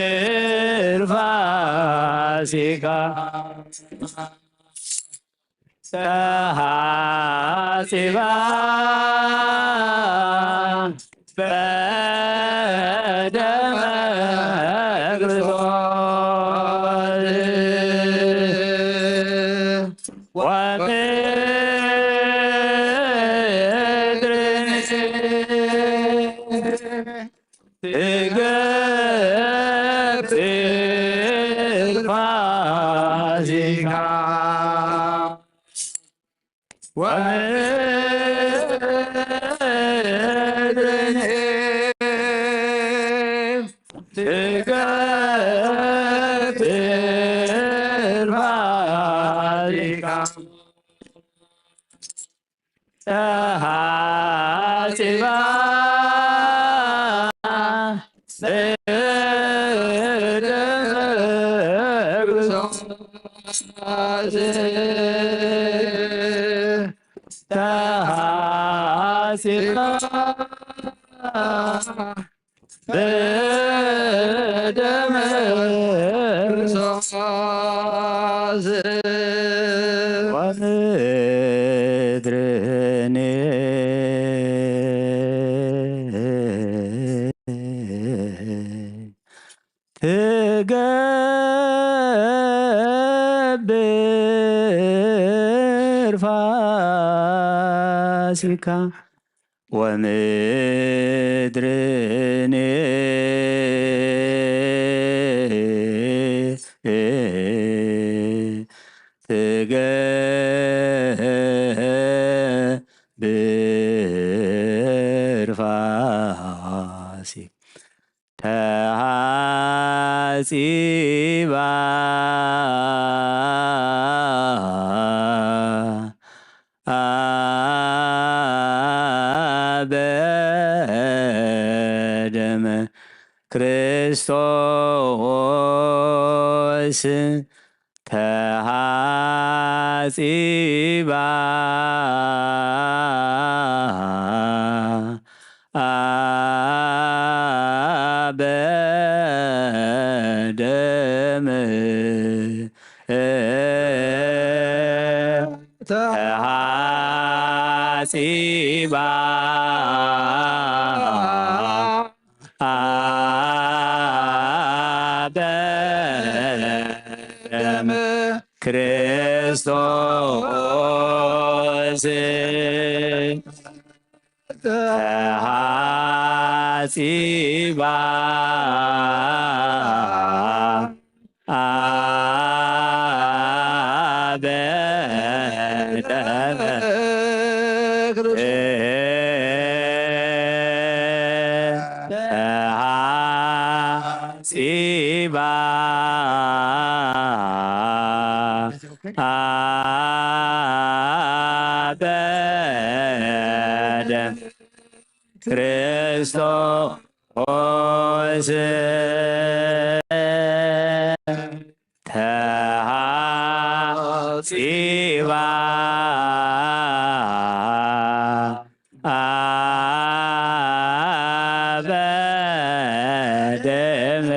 ትገብር ፋሲካ ተሃጺባ በደመ ክርስቶስ ወምድር ትገብር ፋሲካ ወምድርኒ ትገብር ፋሲካ ተሃጺባ በደመ ክርስቶስ ተሃጺባ በደመ ክርስቶስ ወምድርኒ ትገብር ፋሲካ ወምድርኒ ትገብር ፋሲካ ተሃጺባ በደመ ክርስቶስ ተሃጺባ በደመ ተሃጺባ በደመ ክርስቶስ ተሃጺባ በደመ ተሃጺባ በደመ ክርስቶስ ተሃጺባ በደመ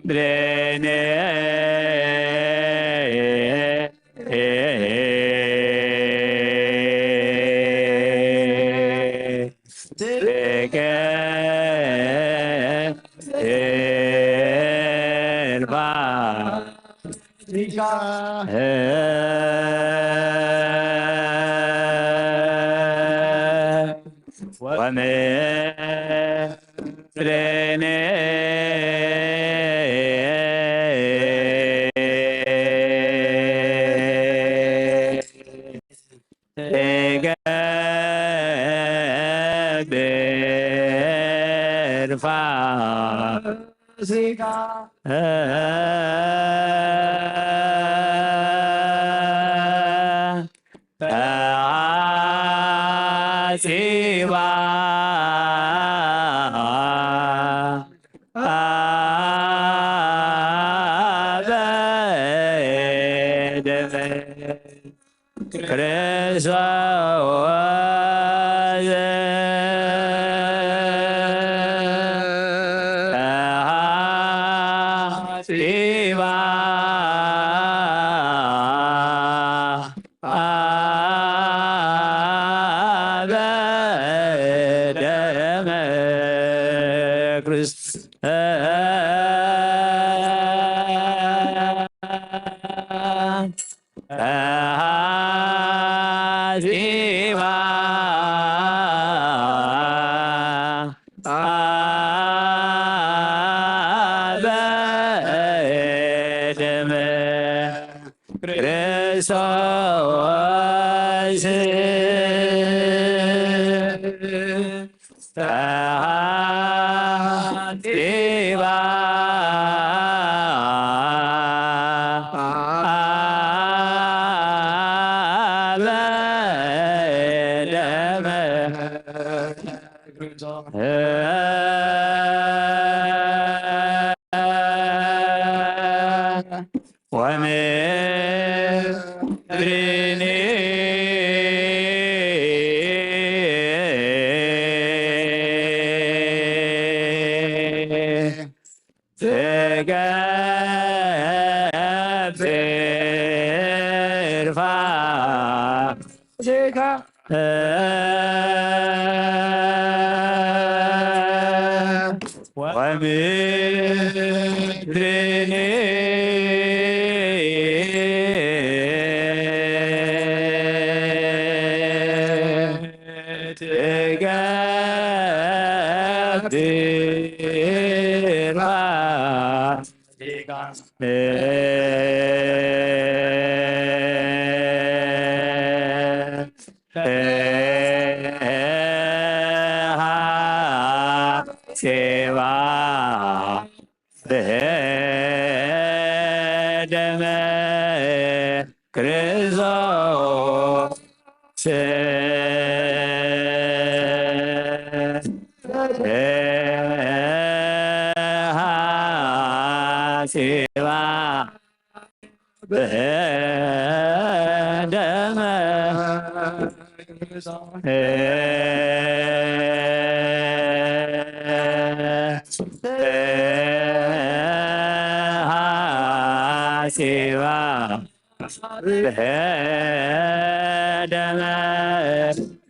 ወምድርኒ ትገብር ፋሲካ ወምድርኒ ትገብር ፋሲካ ተሃጺባ ደመ ክርስቶስ ተሐጺባ በደመ ክርስቶስ ተሐጺባ በደመ ክርስቶስ ተሐጺባ በደመ ወምድርኒ ትገብር ፋሲካ ወምድርኒ ትገብር ፋሲካ ተሐጺባ በደመ ክርስቶስ ተሐጺባ በደመ ተሐጺባ በደመ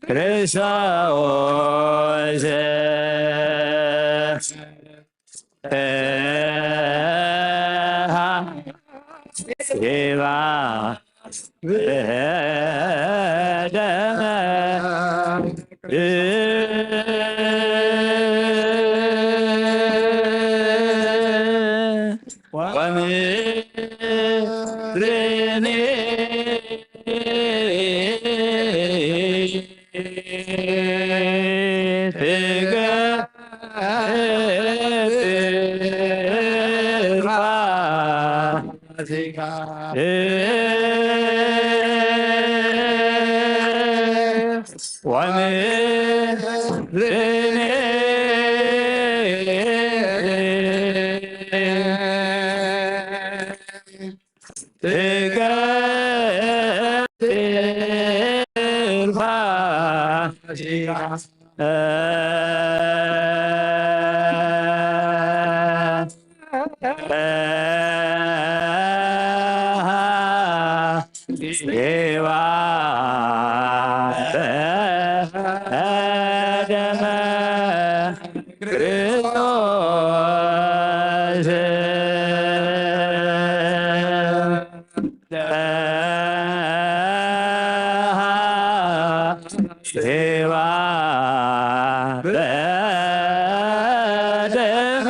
ክርስቶስ ተሐጺባ በደመ ወምድርኒ ትገብር ፋሲካ ወምድርኒ ትገብር ፋሲካ ተሐጺባ በደመ ክርስቶስ ተሐጺባ በደመ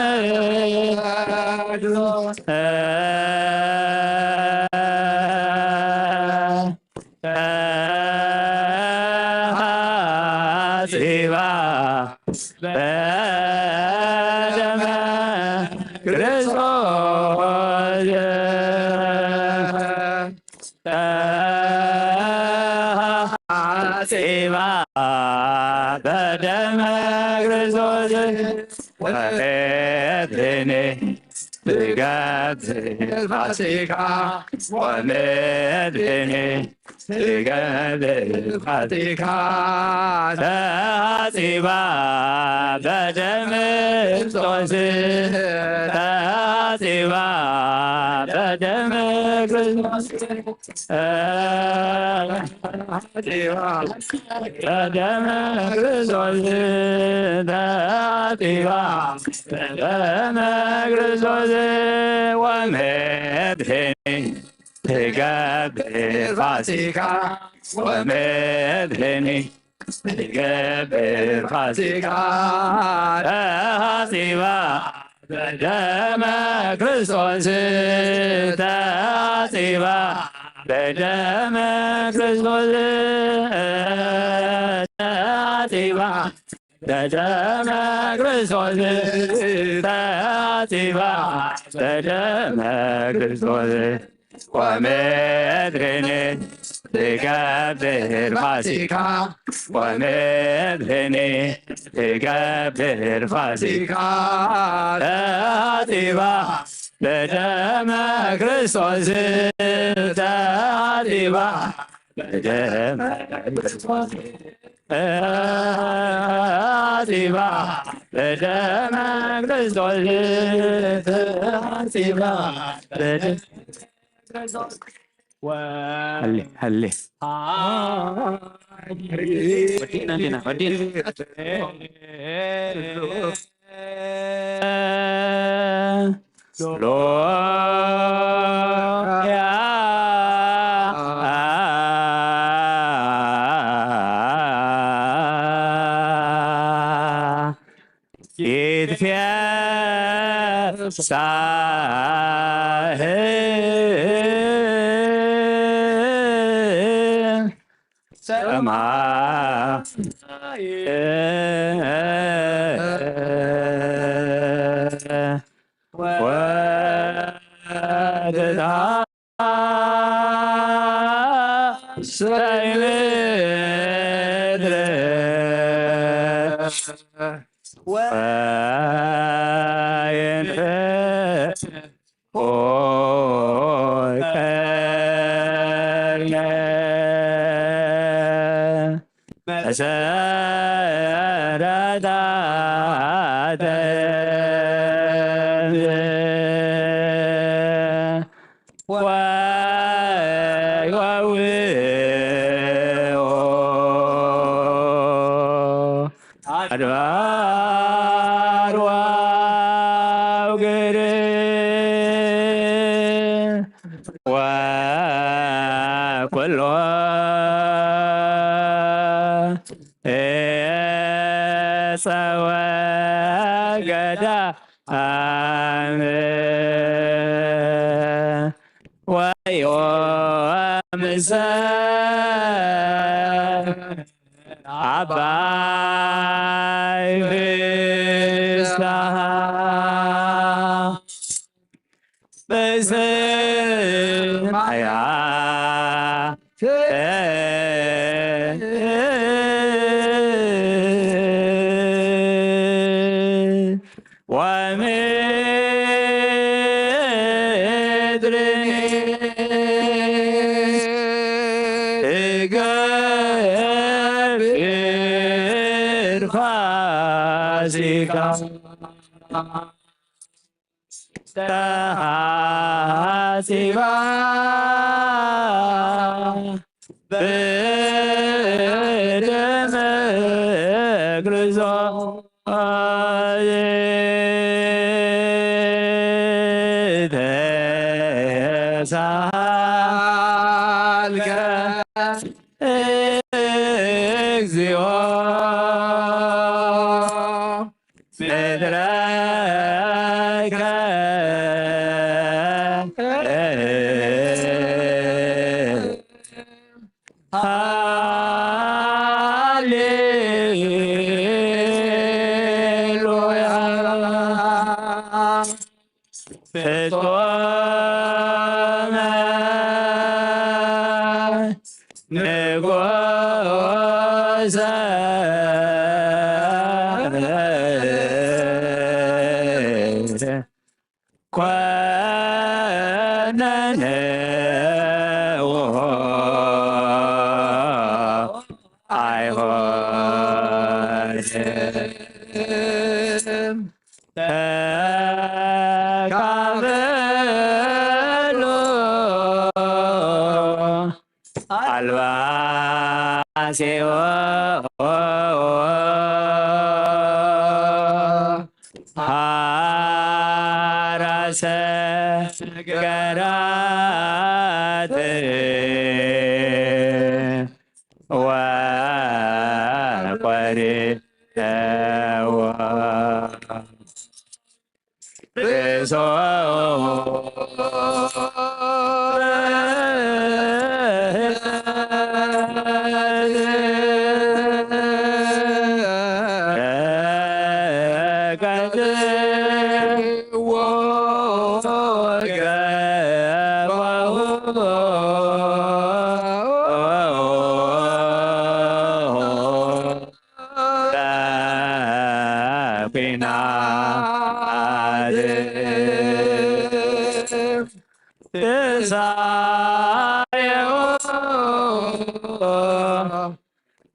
ተሐጺባ በደመ ክርስቶስ ተሐጺባ በደመ ክርስቶስ ወትድህን ስጋ ፋሲካ ወመድህኒ ትገብር ፋሲካ ተሃጺባ በደም ክርስቶስ ተሃጺባ በደም ክርስቶስ ተሃጺባ በደም ክርስቶስ ተሃጺባ በደም ክርስቶስ ወመድህኒ ትገብር ፋሲካ ወመድህኒ ትገብር ፋሲካ ተሃጺባ በደመ ክርስቶስ ተሃጺባ በደመ ክርስቶስ ተሃጺባ በደመ ክርስቶስ ተሃጺባ በደመ ክርስቶስ ወመድህኒ ትገብር ፋሲካ ወመድህኒ ትገብር ፋሲካ ተሃጺባ በደመ ክርስቶስ ተሃጺባ በደመ ክርስቶስ ተሃጺባ በደመ ክርስቶስ ተሃጺባ በደመ ክርስቶስ ወ- ሀሌ ሀሌ አ- ወዲና እንዲና ወዲና ሎያ ይትፌሳህ ሰማይ ወትታ ሰይ ምድር ወይንፈ ሆይ ቀርነ መሰረታ ተንዝ ወወውኦ አድባር ወአውግር ወኩሎ ጸወ ገዳም ወዮ ምሰ አባይ ፍስሐ በሰማያት ወምድር ትገብር ፋሲካ ተሐሲባ በደመ ክርስቶስ ተሳልከ እግዚኦ ምድረከ ሃሌሉያ። ፍጹመ ንጉሰ ኮ ነንውሆ ኣይኮንን። ተካፈሉ ኣልባሲኦ ሐራሰ ገራት ወቆሪተዎ ርእሶ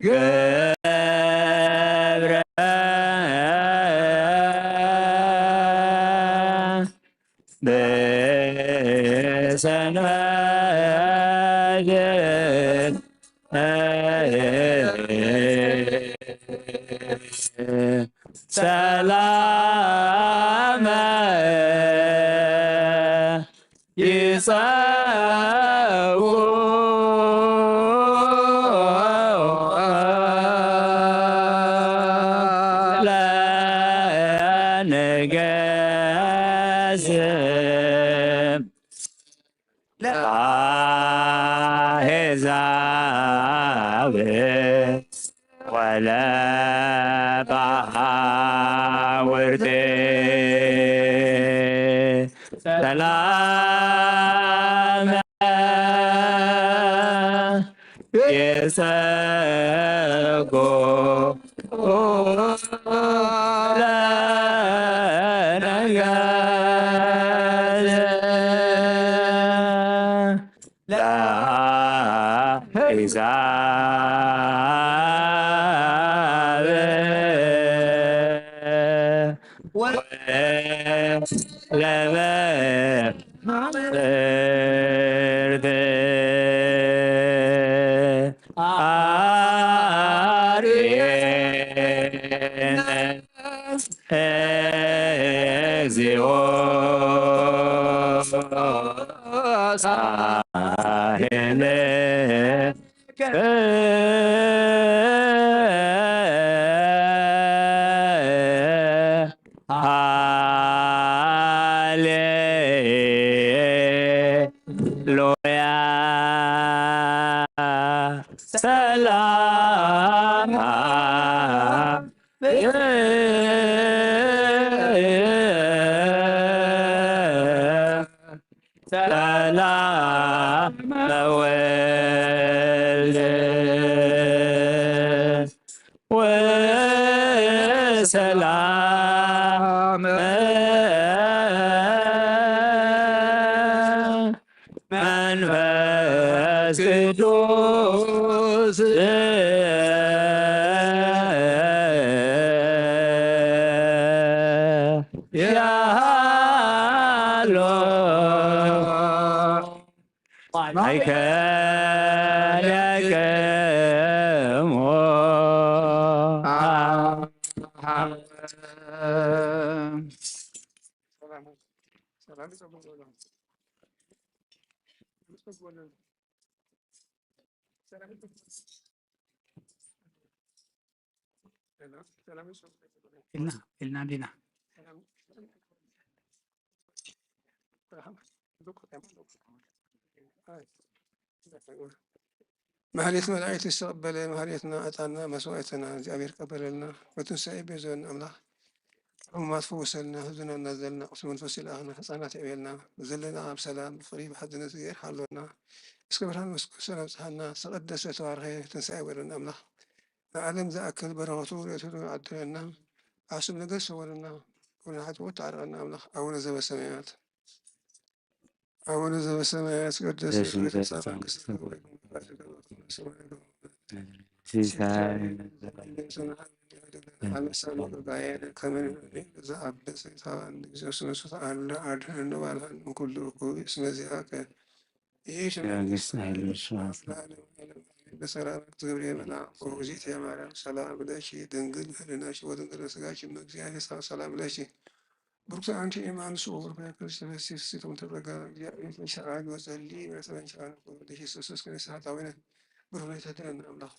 ገብረ ብሰንበት ሰላመ ይጸውዕ ለንገስ ለአሕዛብ ወለባውርቴ ሰላም የሰጎ ለአሕዛብ ወለበ ምርት አርየነ እግዚኦ ሳህለ ሃሌሉያ ሰላም ሰላም ወልድ ወሰላም መንፈስ ቅዱስ ያሃሎ ማእከለክሙ። ኢልና ኢልና እንዲና ማህሌት መላእክት ዝተቐበለ ማህሌትና፣ ዕጣንና፣ መስዋዕትና እግዚኣብሔር ይቀበለልና። ወትንሳኤ ቤዞን ኣምላኽ ሕሙማት ፈውሰልና፣ ህዝብና እናዘልና ቁስል መንፈስ ይልኣኽና፣ ህፃናት የዕብየልና፣ ዘለና ኣብ ሰላም ብፍቕሪ ብሓድነት እግዚኣብሔር ሓልወና፣ እስከ ብርሃን መስቀሉ ሰላም ኣብፅሓና፣ ዝተቐደሰ ተባረኸ ትንሳኤ ወረና ኣምላኽ ንዓለም ዝኣክል በረኸቱ ረድኤቱ ዓድለና፣ ዓሱብ ነገር ሰወረና፣ ኩሉ ሓጢኣት ተዓርቐና ኣምላኽ ኣቡነ ዘበሰማያት። አቡነ ዘበሰማያት ይትቀደስ ስምከ ትምጻእ መንግስትከ ወይኩን ፈቃድከ በከመ በሰማይ ከማሁ በምድር። ሲሳየነ ዘለለነ ዘለለነ ከመ ንሕነኒ ለዘአበሰ ኢታብአነ እግዚኦ ውስተ መንሱት አላ አድህነነ ወአድኃነነ እምኩሉ እኩይ እስመ ዚአከ ይእቲ መንግስት ኃይል ወስብሐት ለዓለመ ዓለም አሜን። በሰላም ትገብሪ መልአክ ኦግዜትየ ማርያም ሰላም ለኪ ድንግል ህልናኪ ወድንግል ስጋኪ እመ እግዚአብሔር ሰላም ለኪ። ብሩክት አንቲ እም አንስኡ ወብሩክ ፍሬ ከርሥኪ ተፈሥሒ ፍሥሕት እም ተጸጋ እግዚአብሔር ተንሥአ ወጸሊ በሰላም ቻን ወልደኪ ኢየሱስ ክርስቶስ ኃጣውነ ብሩክ ተድረን አምላክ።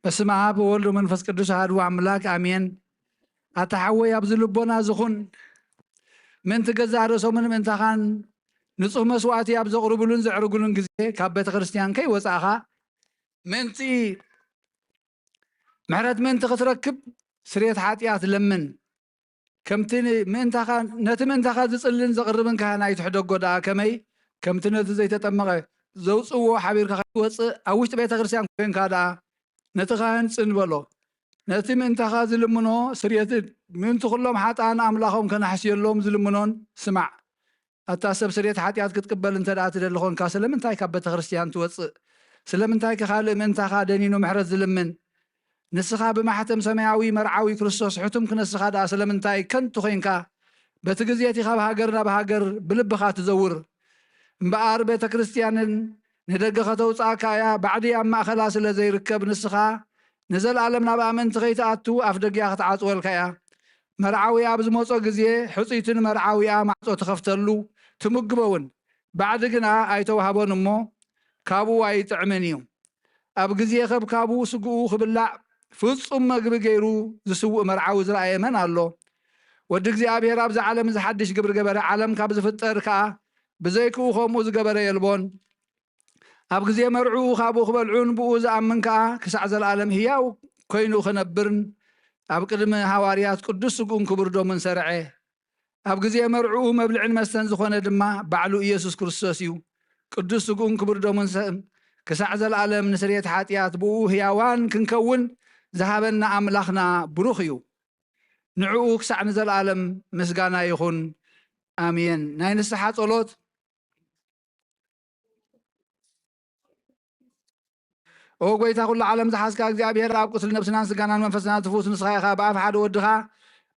በስመ አብ ወወልድ ወመንፈስ ቅዱስ አሐዱ አምላክ አሜን። ኣታ ሓወይ ኣብዚ ልቦና ዝኹን ምእንቲ ገዛእ ርእሶምን ምእንታኻን ንጹህ መስዋእቲ ኣብ ዘቕርብሉን ዘዕርግሉን ግዜ ካብ ቤተ ክርስቲያን ከይወጻእኻ ምእንቲ ምሕረት ምእንቲ ክትረክብ ስርየት ሓጢኣት ለምን። ከምቲ ን-፣ ምእንታኻ፣ ነቲ ምእንታኻ ዝጽልን ዘቕርብን ካህን ኣይትሕደጎ ደኣ ከመይ ከምቲ ነቲ ዘይተጠመቐ ዘውጽእዎ ሓቢርካ ከይትወጽእ ኣብ ውሽጢ ቤተ ክርስቲያን ኮንካ ደኣ ነቲ ካህን ጽን በሎ። ነቲ ምእንታኻ ዝልምኖ ስርየትን ምእንቲ ኩሎም ሓጥኣን ኣምላኾም ከናሕስየሎም ዝልምኖን ስማዕ። ኣታ ሰብ ስርየት ሓጢኣት ክትቅበል እንተ ደኣ ትደሊ ኾንካ ስለምንታይ ካብ ቤተ ክርስቲያን ትወጽእ? ስለምንታይ ከ ካልእ ምእንታኻ ደኒኑ ምሕረት ዝልምን? ንስኻ ብማሕተም ሰማያዊ መርዓዊ ክርስቶስ ሕቱም ክነስኻ ደኣ ስለምንታይ ከንቱ ኾይንካ በቲ ግዜ እቲ ካብ ሃገር ናብ ሃገር ብልብኻ ትዘውር? እምበኣር ቤተ ክርስቲያንን ንደገ ከተውጽኣካ እያ። ባዕዲ ኣብ ማእኸላ ስለ ዘይርከብ ንስኻ ንዘለኣለም ናብ ኣመንቲ ከይትኣቱ ኣፍ ደጊኣ ክትዓጽወልካ እያ። መርዓዊ ኣብ ዝመጾ ግዜ ሕጽይትን መርዓዊኣ ማዕጾ ትኸፍተሉ ትምግቦ እውን። ባዕዲ ግና ኣይተዋህቦን እሞ ካብኡ ኣይጥዕምን እዩ። ኣብ ግዜ ከብካቡ ስግኡ ክብላዕ ፍጹም መግቢ ገይሩ ዝስውእ መርዓዊ ዝረኣየ መን ኣሎ? ወዲ እግዚኣብሔር ኣብዚ ዓለም እዚ ሓድሽ ግብሪ ገበረ። ዓለም ካብ ዝፍጠር ከኣ ብዘይክኡ ከምኡ ዝገበረ የልቦን። ኣብ ግዜ መርዕኡ ካብኡ ክበልዑን ብኡ ዝኣምን ከኣ ክሳዕ ዘለኣለም ህያው ኮይኑ ክነብርን ኣብ ቅድሚ ሃዋርያት ቅዱስ ስግኡን ክቡር ደሙን ሰርዐ። ኣብ ግዜ መርዕኡ መብልዕን መስተን ዝኾነ ድማ ባዕሉ ኢየሱስ ክርስቶስ እዩ። ቅዱስ ስግኡን ክቡር ደሙን ሰ-፣ ክሳዕ ዘለኣለም ንስርየት ሓጢኣት ብኡ ህያዋን ክንከውን ዝሃበና ኣምላኽና ብሩኽ እዩ። ንዕኡ ክሳዕ ንዘለኣለም ምስጋና ይኹን። ኣሜን። ናይ ንስሓ ጸሎት። ኦ ጎይታ ኩሉ ዓለም ዝሓዝካ እግዚኣብሔር ኣብ ቁስሊ ነብስናን ስጋናን መንፈስናን ትፍውስ ንስኻ ኢኻ። ብኣፍ ሓደ ወድኻ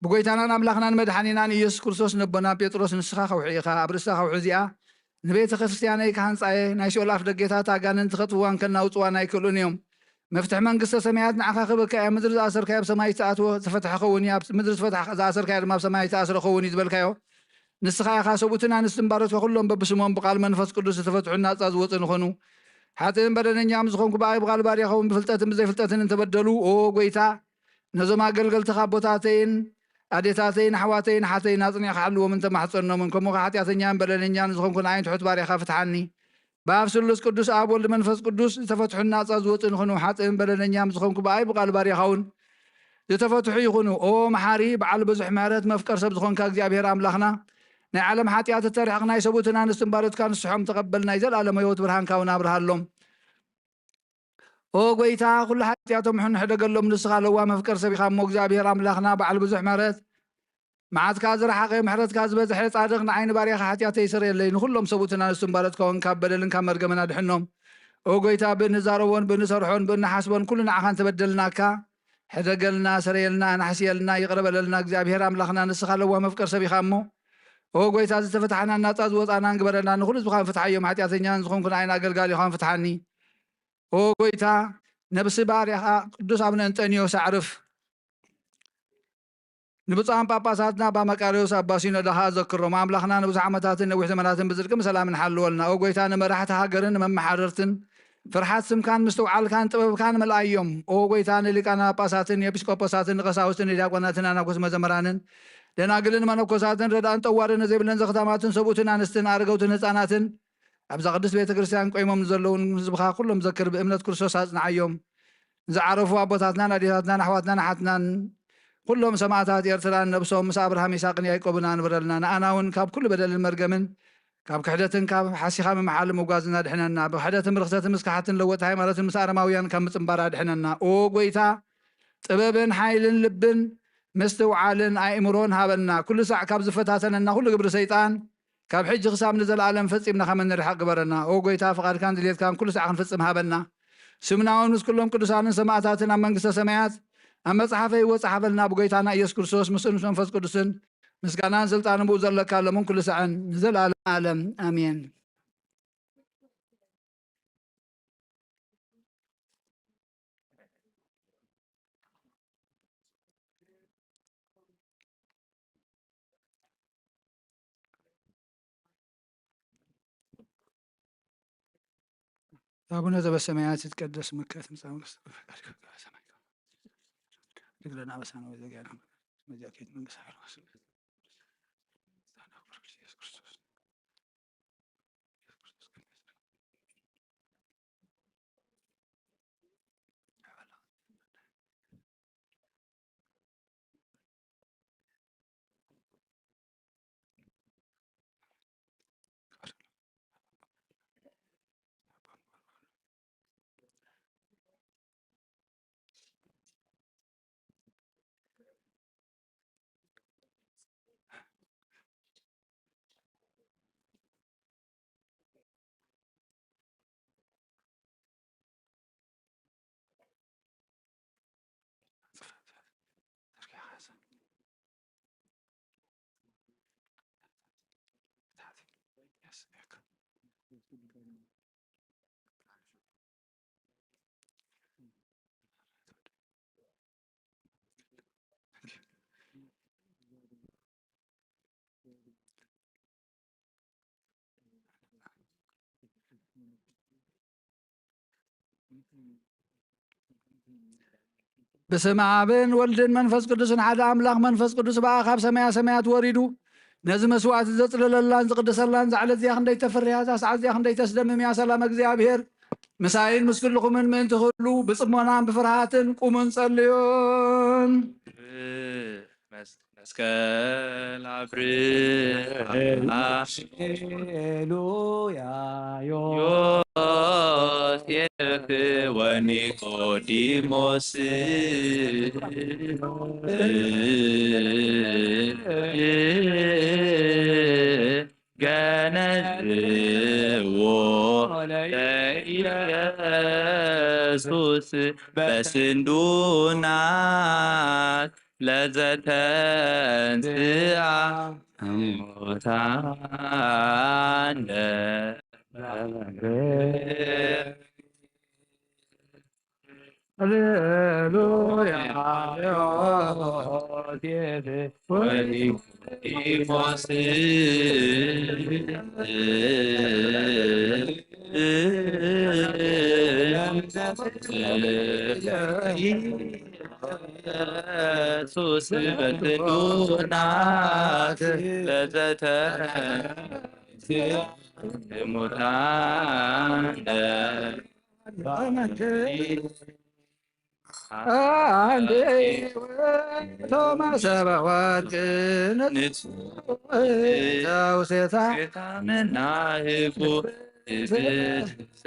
ብጎይታናን ኣምላኽናን መድሓኒናን ኢየሱስ ክርስቶስ ነቦና ጴጥሮስ ንስኻ ከውሒ ኢኻ። ኣብ ርእስታ ከውሒ እዚኣ ንቤተ ክርስቲያነይ ክሃንጻ እየ። ናይ ሲኦል ኣፍ ደጌታት ኣጋንንቲ ከጥፍዋን ከናውጽዋን ኣይክእሉን እዮም። መፍትሒ መንግስተ ሰማያት ንዓኻ ክህበካ እያ። ምድሪ ዝኣሰርካዮ ኣብ ሰማይ ዝተኣትወ ዝተፈትሐ ክኸውን እዩ። ኣብ ምድሪ ዝተፈትሐ ዝኣሰርካዮ ድማ ኣብ ሰማይ ዝተኣስረ ክኸውን እዩ ዝበልካዮ ንስኻ ኢኻ። ሰብኡትን ኣንስትን ባሮትካ ኩሎም በብስሞም ብቃል መንፈስ ቅዱስ ዝተፈትሑን ናጻ ዝወጹ ንኾኑ። ሓጥእን በደለኛ ምስ ዝኾንኩ ብኣይ ብቃል ባርያኸውን ብፍልጠትን ብዘይፍልጠትን እንተበደሉ፣ ኦ ጎይታ፣ ነዞም ኣገልገልትኻ ኣቦታተይን ኣዴታተይን ኣሕዋተይን ሓተይን ኣጽኒዕካ ሓልዎም እንተማሕጸኖምን፣ ከምኡ ኸዓ ሓጢኣተኛን በደለኛን ዝኾንኩ ንኣይን ትሑት ባርያኻ ፍትሓኒ። ብኣብ ስሉስ ቅዱስ ኣብ ወልድ መንፈስ ቅዱስ ዝተፈትሑን ናጻ ዝወጹ ንኹኑ። ሓጥእን በደለኛ ምስ ዝኾንኩ ብኣይ ብቃል ባርያኻ እውን ዝተፈትሑ ይኹኑ። ኦ መሓሪ በዓል ብዙሕ ምሕረት መፍቀር ሰብ ዝኾንካ እግዚኣብሔር ኣምላኽና፣ ናይ ዓለም ሓጢኣት እተርሕቕ ናይ ሰብኡትን ኣንስትን ባሮትካ ንስሖም ተቐበል፣ ናይ ዘለኣለም ህይወት ብርሃንካ እውን ኣብርሃሎም። ኦ ጎይታ፣ ኩሉ ሓጢኣቶም ሕን ሕደገሎም፣ ንስኻ ለዋ መፍቀር ሰብ ኢኻ እሞ እግዚኣብሔር ኣምላኽና በዓል ብዙሕ ምሕረት፣ መዓትካ ዝረሓቐ ምሕረትካ ዝበዝሐ ጻድቕ ንዓይ ንባርያኻ ሓጢኣተይ ይስረየለይ፣ ንኹሎም ሰብኡትን ኣንስቱን ባሮትካ እውን ካብ በደልን ካብ መርገምን ኣድሕኖም። ኦ ጎይታ፣ ብእንዛረቦን ብእንሰርሖን ብእንሓስቦን ኩሉ ንዓኻ እንተበደልናካ ሕደገልና፣ ስረየልና፣ ኣናሕስየልና፣ ይቕረ በለልና። እግዚኣብሔር ኣምላኽና ንስኻ ለዋ መፍቀር ሰብ ኢኻ እሞ ኦ ጎይታ፣ ዝተፈታሕናን ናጻ ዝወጻናን ግበረና። ንኹሉ ህዝብኻን ፍትሓዮም፣ ሓጢኣተኛን ዝኾንኩ ንዓይን ኣገልጋሊኻን ፍትሓኒ። ኦ ጎይታ፣ ነብሲ ባርያኻ ቅዱስ ኣቡነ እንጠንዮስ ኣዕርፍ። ንብፁዓን ጳጳሳትና ኣባ መቃርዮስ ኣባ ሲኖዳ ኸኣ ዘክሮም። ኣምላኽና ንብዙሕ ዓመታትን ነዊሕ ዘመናትን ብጽድቅን ብሰላምን ሓልወልና። ኦ ጎይታ፣ ንመራሕቲ ሃገርን ንመመሓደርትን ፍርሓት ስምካን ምስትውዓልካን ጥበብካን መልኣዮም። ኦ ጎይታ፣ ንሊቃነ ጳጳሳትን ኤጲስቆጶሳትን ንቀሳውስትን ንዲያቆናትን ኣናጉስ መዘምራንን ደናግልን መነኮሳትን ረዳእን ጠዋርን ዘይብለን ዘኽታማትን ሰብኡትን ኣንስትን ኣረገውትን ህፃናትን ኣብዛ ቅድስት ቤተ ክርስቲያን ቆይሞም ንዘለውን ህዝብኻ ኩሎም ዘክር፣ ብእምነት ክርስቶስ ኣጽንዓዮም። ዝዓረፉ ኣቦታትናን ኣዴታትናን ኣሕዋትናን ኣሓትናን ኩሎም ሰማዕታት ኤርትራን ነብሶም ምስ ኣብርሃም ይስሐቅን ያዕቆብን ኣንብረልና። ንኣና እውን ካብ ኩሉ በደልን መርገምን ካብ ክሕደትን ካብ ሓሲኻ ምምሓል ምጓዝን ኣድሕነና። ብክሕደትን ብርኽሰትን ምስ ከሓድትን ለወጥቲ ሃይማኖትን ምስ ኣረማውያን ካብ ምጽንባር ኣድሕነና። ኦ ጎይታ፣ ጥበብን ሓይልን ልብን ምስትውዓልን ኣእምሮን ሃበና። ኩሉ ሳዕ ካብ ዝፈታተነና ኩሉ ግብሪ ሰይጣን ካብ ሕጂ ክሳብ ንዘለኣለም ፈጺምና ከም እንርሕቕ ግበረና። ኦ ጎይታ፣ ፍቓድካን ድሌትካን ኩሉ ሳዕ ክንፍጽም ሃበና። ስምና እውን ምስ ኩሎም ቅዱሳንን ሰማዕታትን ኣብ መንግስተ ሰማያት ኣብ መጽሓፈ ህይወት ጸሓፈልና። ብጎይታና ኢየሱስ ክርስቶስ ምስኡን ምስ መንፈስ ቅዱስን ምስጋናን ስልጣንን ብኡ ዘለካ ለምን ኩሉ ሳዕን ንዘለኣለም ዓለም ኣሜን። አቡነ ዘበሰማያት ይትቀደስ ስምከ ትምጻእ መንግስትከ ወይኩን ፈቃድከ በከመ በሰማይ ከማሁ በምድር። ሀበነ አበሳነ ወጌጋየነ ከመ ንሕነኒ ንትሐረይ ሀበነ ኢየሱስ ክርስቶስ። ብስም ኣብን ወልድን መንፈስ ቅዱስን ሓደ ኣምላኽ። መንፈስ ቅዱስ ብኣ ካብ ሰማያ ሰማያት ወሪዱ ነዚ መስዋዕቲ ዘጽለለላን ዝቕድሰላን፣ እዛ ዕለት እዚኣ ክንደይ ተፍርያ፣ እዛ ሰዓት እዚኣ ክንደይ ተስደምም እያ። ሰላም እግዚኣብሔር ምሳይን ምስ ኩልኹምን ምእንቲ ክህሉ ብጽሞናን ብፍርሃትን ቁሙን ጸልዩን። መስቀል ኣብርሃ ሃሌሉያ ዮሴፍ ወኒቆዲሞስ ገነዝዎ ለኢየሱስ በስንዱናት ለዘተንሥአ እሙታነ። ሃሌሉያ ዮሴፍ ወኒቆዲሞስ ኢየሱስ በትሉናት ለዘተንሥአ እሙታነ። አንዴ ቶማሰ በወርቅ ንጹሕ ዘውሴታ ጌታ መናህቁ እብሰ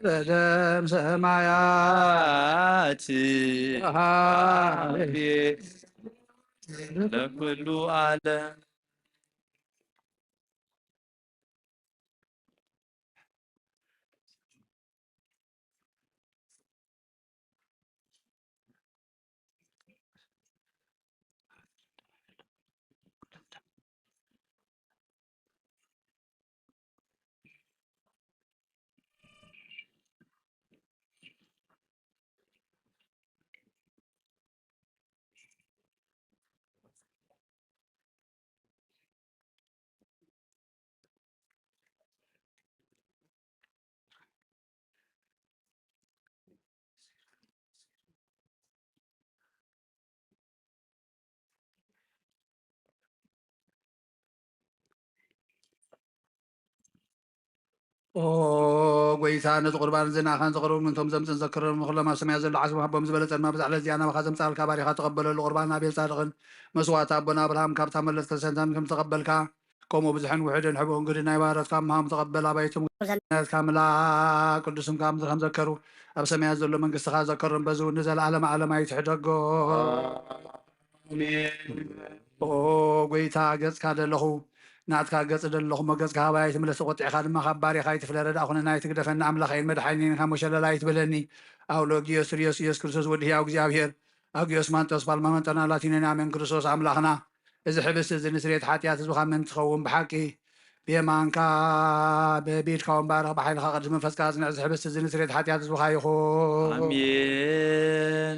በደም ሰማያት አቤት ለኩሉ ዓለም። ኦ ጎይታ፣ ነዚ ቁርባን እዚ ንኣኻን ዘቕርቡ ምእንቶም ዘምጽን ዘክርም፣ ንኹሎም ኣብ ሰማያት ዘሎ ዓስቦም ሃቦም ዝበለጸ ድማ ብዛዕባ እዚኣ ናባኻ ዘምጻልካ ባሪኻ ተቐበለሉ። ቁርባን ኣቤል ጻድቕን መስዋዕቲ ኣቦና ኣብርሃም ካብታ መለት ከሰንታን ከም ተቐበልካ፣ ከምኡ ብዙሕን ውሑድን ሕቡእን ግድን ናይ ባረትካ እምሃም ተቐበል። ኣባይቶም ነትካ ምላ ቅዱስም ካብ ምድሪ ከም ዘከሩ፣ ኣብ ሰማያት ዘሎ መንግስትኻ ዘከሮም። በዚ እውን ንዘለኣለም ዓለም ኣይትሕደጎ። ኣሜን። ኦ ጎይታ፣ ገጽካ ደለኹ፣ ናትካ ገጽ ደለኹ፣ ሞ ገጽካ ሃባይ ኣይትምለስ፣ ተቖጢዕካ ድማ ካብ ባሪኻ ኣይትፍለ። ረዳእ ኩነና ኣይትግደፈኒ፣ ኣምላኸይን መድሓኒን ካብ ሞሸለላ ኣይትበለኒ። ኣውሎጊዮስ ርዮስ ኢየሱስ ክርስቶስ ወዲ ህያው እግዚኣብሔር፣ ኣጊዮስ ማንጦስ ፓልማኖን ጠና ላቲኖን ኣሜን። ክርስቶስ ኣምላኽና፣ እዚ ሕብስቲ እዚ ንስርየት ሓጢኣት ህዝብኻ ምእንቲ ትኸውን ብሓቂ ብየማንካ ብቢድካ ወንባርኽ ብሓይልኻ ቅዱስ መንፈስካ ኣጽንዕ። እዚ ሕብስቲ እዚ ንስርየት ሓጢኣት ህዝብኻ ይኹን። ኣሜን።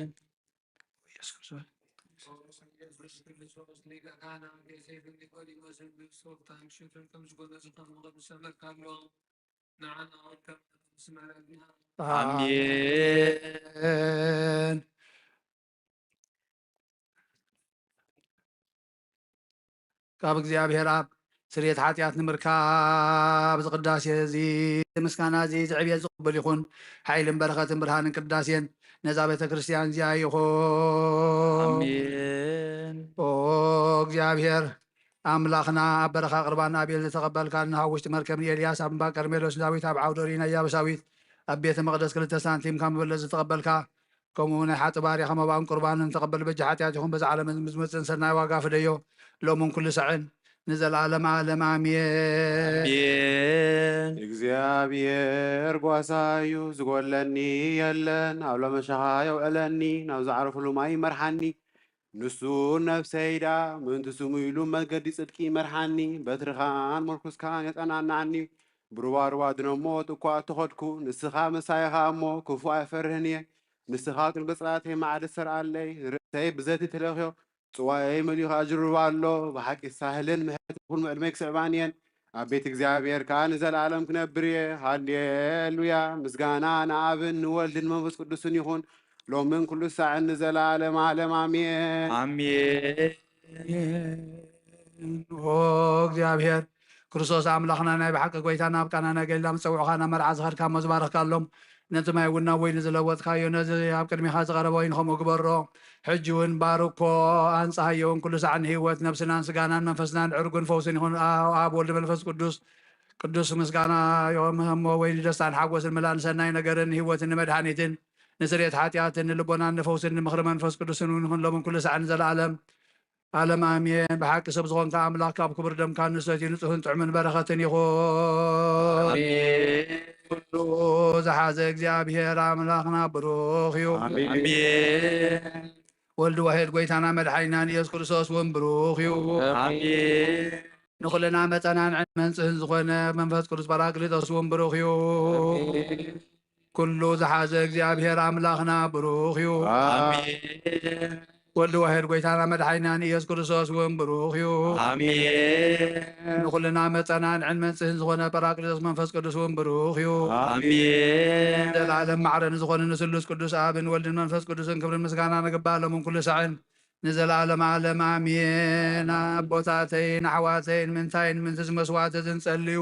ኣሜን። ካብ እግዚኣብሔር ኣብ ስርየት ሓጢኣት ንምርካብ እዚ ቅዳሴ እዚ ምስጋና እዚ ዝዕብየት ዝቕብል ይኹን። ሓይልን በረኸትን ብርሃንን ቅዳሴን ነዛ ቤተ ክርስቲያን እዚኣ ይኹን። ኣሜን። ኦ እግዚኣብሔር ኣምላኽና፣ ኣብ በረኻ ቅርባን ኣቤል ዝተቐበልካን፣ ኣብ ውሽጢ መርከብ ንኤልያስ፣ ኣብ እምባ ቀርሜሎስ ንዳዊት፣ ኣብ ዓውደ ርእይ ናይ ያቡሳዊት፣ ኣብ ቤተ መቕደስ ክልተ ሳንቲም ካብ መበለት ዝተቐበልካ፣ ከምኡ ናይ ሓጢ ባርያኻ መባእን ቁርባንን ተቐበል። በጃ ሓጢኣት ይኹን፣ በዛ ዓለም ዝመጽእን ሰናይ ዋጋ ፍደዮ፣ ሎምን ኩሉ ሳዕን ንዘለኣለም ዓለም ኣሜን። ኣሜን። እግዚኣብሔር ጓሳ እዩ፣ ዝጎለኒ የለን። ኣብ ሎመሻኻ የውዕለኒ፣ ናብ ዝዓርፍሉ ማይ ይመርሓኒ። ንሱ ነፍሰይ ደኣ ምእንቲ ስሙ ኢሉ መገዲ ጽድቂ ይመርሓኒ። በትርኻን ምርኩስካን የጸናንዓኒ። ብሩባሩባ ድነ ሞት እኳ እተኸድኩ፣ ንስኻ ምሳይ ኢኻ እሞ፣ ክፉእ ኣይፈርህን እየ። ንስኻ ቅድሚ ጽላተይ መዓዲ ትሰርዓለይ፣ ርእሰይ ብዘይቲ ትለኽዮ፣ ጽዋየይ መሊኡ ኣጅርባ ኣሎ። ብሓቂ ሳህልን ምሕረት ኩሉ ዕድመይ ክስዕባን እየን። ኣብ ቤት እግዚኣብሔር ከኣ ንዘለኣለም ክነብር እየ። ሃሌሉያ! ምስጋና ንኣብን ንወልድን መንፈስ ቅዱስን ይኹን፣ ሎምን ኩሉ ሳዕን ንዘለኣለም ዓለም ኣሜን። ኣሜን። ኦ እግዚኣብሔር ክርስቶስ ኣምላኽና፣ ናይ ብሓቂ ጐይታና፣ ኣብ ቃና ናይ ገሊላ ምስ ጸውዑኻ ናብ መርዓ ዝኸድካ እሞ ዝባረኽካሎም፣ ነቲ ማይ እውን ናብ ወይኒ ዝለወጥካዮ፣ ነዚ ኣብ ቅድሜኻ ዝቐረበ ወይኒ ከምኡ ግበሮ። ሕጂ እውን ባርኮ፣ ኣንጽሃዮ እውን ኩሉ ሳዕ ንህይወት ነብስናን ስጋናን መንፈስናን ዕርጉን ፈውስን ይኹን። ኣብ ወልድ መንፈስ ቅዱስ ቅዱስ ምስጋና ይኹን። እሞ ወይኒ ደስታን ሓጎስን ምላእ ንሰናይ ነገርን ንህይወትን ንመድሓኒትን ንስርየት ሓጢኣትን ንልቦናን ንፈውስን ንምኽሪ መንፈስ ቅዱስን እውን ይኹን ሎምን ኩሉ ሳዕን ንዘለኣለም ዓለም ኣሜን። ብሓቂ ሰብ ዝኾንካ ኣምላኽ ካብ ክቡር ደምካ ንሰትዩ ንጹህን ጥዑምን በረኸትን ይኹን። ኣሜን። ኩሉ ዝሓዘ እግዚኣብሔር ኣምላኽና ብሩኽ እዩ። ኣሜን። ወልድ ዋሕድ ጐይታና መድሓኒናን ኢየሱስ ክርስቶስ እውን ብሩኽ እዩ። ኣሜን። ንኹልና መጸናንዕን መንጽህን ዝኾነ መንፈስ ቅዱስ ጳራቅሊጦስ እውን ብሩኽ እዩ። ኣሜን። ኩሉ ዝሓዘ እግዚኣብሔር ኣምላኽና ብሩኽ እዩ። ኣሜን። ወልድ ዋሕድ ጐይታና መድሓኒናን ኢየሱስ ክርስቶስ እውን ብሩኽ እዩ። ኣሜን። ንኹልና መጸናንዕን መንጽህን ዝኾነ ጳራቅሊጦስ መንፈስ ቅዱስ እውን ብሩኽ እዩ። ኣሜን። ዘላለም ማዕረ ንዝኾነ ንስሉስ ቅዱስ ኣብን ወልድን መንፈስ ቅዱስን ክብርን ምስጋና ንግባእ ሎምን ኩሉ ሳዕን ንዘላለም ዓለም ኣሜን። ኣቦታተይን ኣሕዋተይን፣ ምንታይን ምንትዝ መስዋዕት ዝንጸልዩ።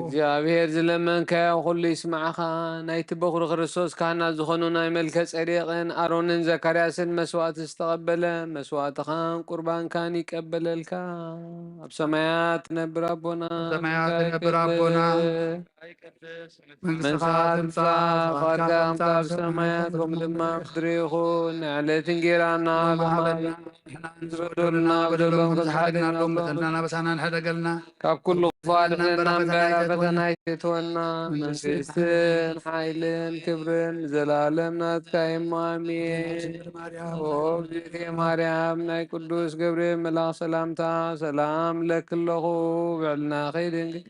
እግዚኣብሔር ዝለመንካዮ ኩሉ ይስማዕኻ። ናይቲ በኹሪ ክርስቶስ ካህናት ዝኾኑ ናይ መልከ ጼዴቅን ኣሮንን ዘካርያስን መስዋዕት ዝተቐበለ መስዋዕትኻን ቁርባንካን ይቀበለልካ። ኣብ ሰማያት ትነብር ኣቦና፣ ሰማያት ትነብር ኣቦና፣ መንግስትኻ ትምጻእ፣ ፍቓድካ ከምታ ኣብ ሰማያት ከምኡ ድማ ኣብ ምድሪ ይኹን። ንዕለት እንጌራና ሃበና፣ ንሕና ንዝበደሉና በደሎም ክንሓድገና፣ በደልና በሳና ንሕደገልና፣ ካብ ኩሉ ክፉእ ኣድሕነና እምበር ኣብ ፈተና ኣይተእትወና። መንግስትን ሓይልን ክብርን ንዘለኣለም ናትካ እዩ እሞ ኣሜን። ኦ እግዝእትየ ማርያም፣ ናይ ቅዱስ ገብርኤል መልኣኽ ሰላምታ ሰላም እብለኪ ኣለኹ። ብዕልናኺ ድንግል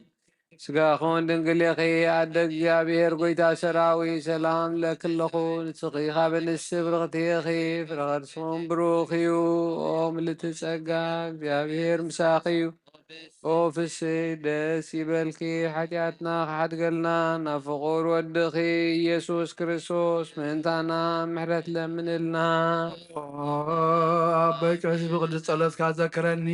ስጋኹን ድንግል ኢኺ፣ ኣደ እግዚኣብሔር ጐይታ ሰራዊት፣ ሰላም እብለኪ ኣለኹ። ንስኺ ካብ ኣንስቲ ብርኽቲ ኢኺ፣ ፍረ ከርስኺ እውን ብሩኽ እዩ። ኦ ምልዕቲ ጸጋ፣ እግዚኣብሔር ምሳኺ እዩ። ኦ ፍስሕቲ ደስ ይበልኪ፣ ሓጢኣትና ክሓድገልና ናብ ፍቑር ወድኺ ኢየሱስ ክርስቶስ ምእንታና ምሕረት ለምንልና። ኦ ኣቦይ ቀሺስ ብቅዱስ ጸሎትካ ዘክረኒ።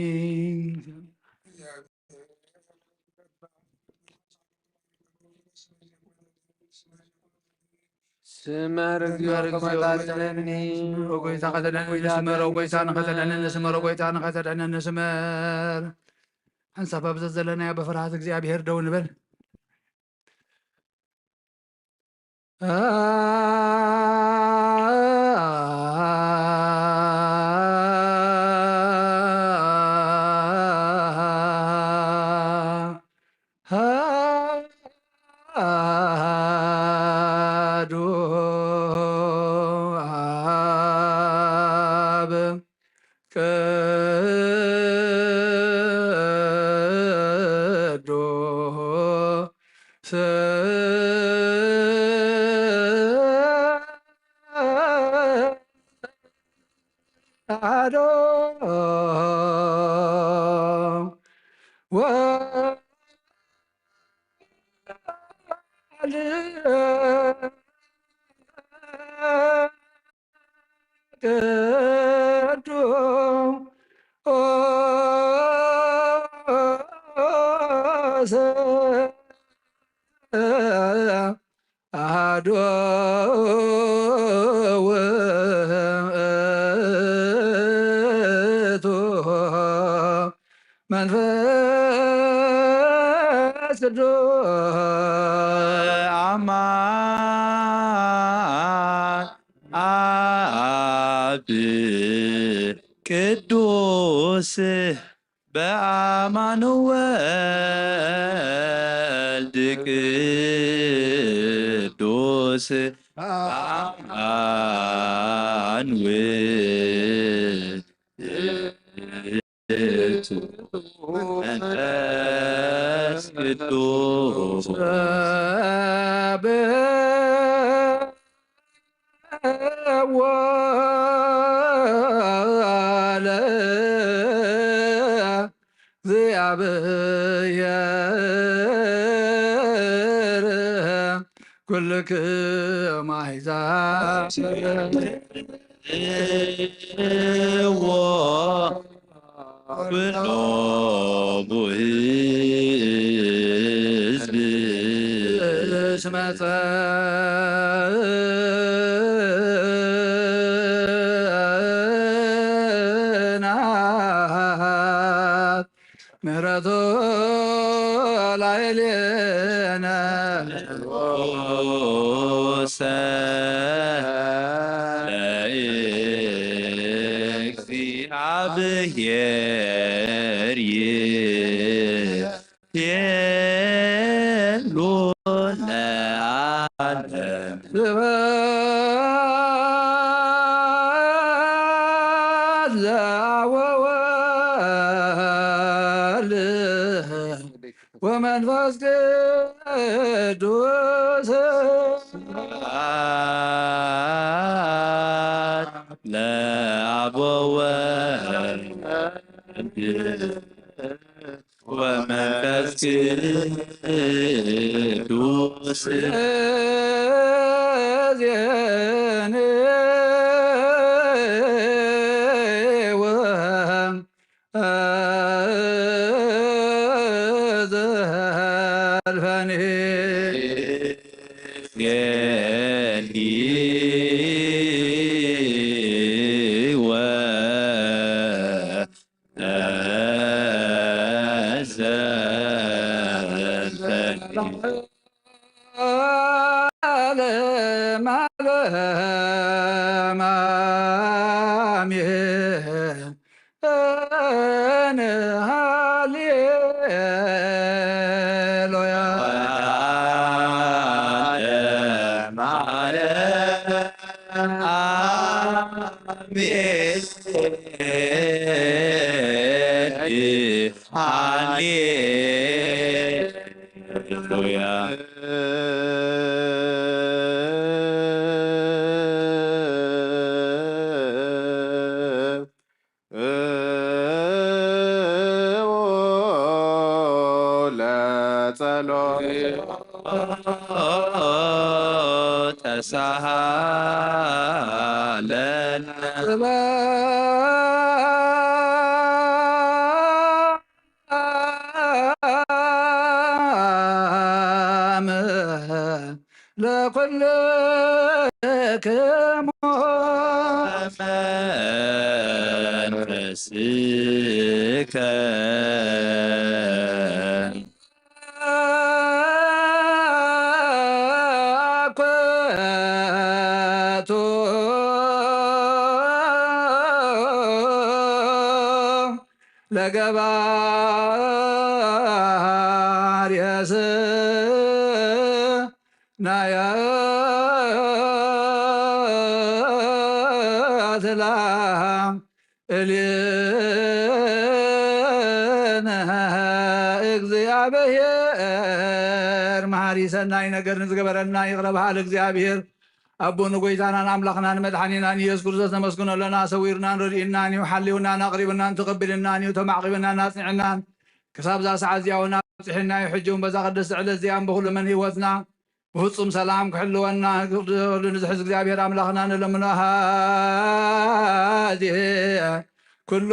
ስመር እግዚኦ ከመ ታድነኒ። ስመር ጎይታ ከተድሕነኒ፣ ስመር ጎይታ ንኸተድሕነኒ፣ ስመር ጎይታ ንኸተድሕነኒ፣ ስመር። ሓንሳብ ኣብ ዘዘለናዮ ብፍርሃት እግዚኣብሔር ደው ንበል። አሐዱ አብ ቅዱስ አሐዱ ወልድ ቅዱስ አሐዱ ውእቱ መንፈስ ቅዱስ። አማን አብ ቅዱስ በአማን ወልድ ቅዱስ በአማን ውእቱ መንፈስ ቅዱስ። ለእግዚአብሔር ኩልክሙ አሕዛብ። ኩሎሙ ሕዝብ እስመ ጸንሐት ምሕረቱ ላዕሌነ። ንጉሰ ለእግዚአብሔር ይቤሉ ለዓለም። ስብሐት ለአብ ወወልድ ወመንፈስ ቅዱስ። ስብሐት ለአብ ወወልድ ወመንፈስ ቅዱስ። ዜኔ ወ ዘልፈኒ። ዜኒ ወ ዓለም ዓለም አሜን። ሃሌሉያ። ዓለም ዓለም አሜን። ሃሌሉያ። ለጸሎት ተሳሃለነ። ሰላም ለኩል ክሙ መንፈስከ አኮቱ ለገባር የስናየ ሰላም እልነ እግዚኣብሔር። መሃሪ ሰናይ ነገር ንዝገበረና ይቕረ በሃል እግዚኣብሔር ኣቦ ንጎይታናን ኣምላኽናን መድሓኒናን ኢየሱስ ክርስቶስ ነመስግኖ ኣለና። ሰዊርናን ረድኢናን እዩ፣ ሓልውናን ኣቕሪብናን ተቐቢልናን እዩ፣ ተማዕቂብናን ኣጽኒዕናን ክሳብ እዛ ሰዓት እዚኣ እውን ኣብጽሕና እዩ። ሕጂ እውን በዛ ቅድስቲ ዕለት እዚኣ እምብኹሉ መን ህይወትና ብፍጹም ሰላም ክሕልወና ክሉ ንዝሕዝ እግዚኣብሔር ኣምላኽና ንለምኖ። ሃዜ ኩሉ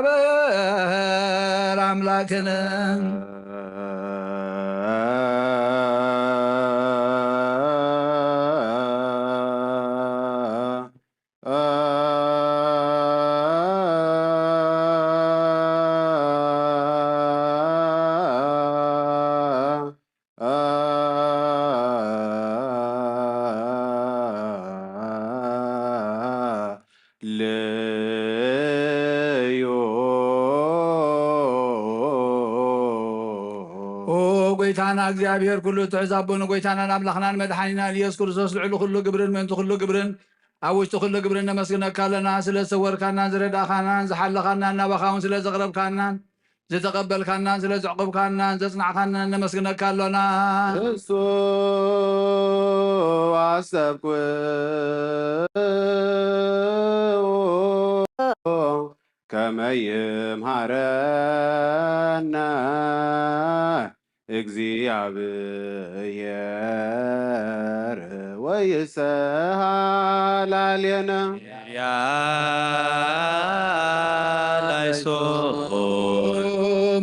እግዚኣብሔር ኣምላክነ። ለዮ። ኦ ጎይታና እግዚኣብሔር ኩሉ ትሕዝ ኣቦ ንጎይታናን ኣምላኽናን መድሓኒናን ኢየሱስ ክርስቶስ ልዕሊ ኩሉ ግብርን ምእንቲ ኩሉ ግብርን ኣብ ውሽጢ ኩሉ ግብርን ነመስግነካ ኣለና። ስለ ዝሰወርካናን ዝረዳእካናን ዝሓለኻናን ናባኻ እውን ስለ ዘቕረብካናን ዝተቐበልካናን ስለ ዘዕቆብካናን ዘጽናዕካናን ነመስግነካ ኣሎና። እሱ ኣሰብኩ ከመ ይምሃረነ እግዚኣብሔር ወይሰሃላሌነ። ያላይሶ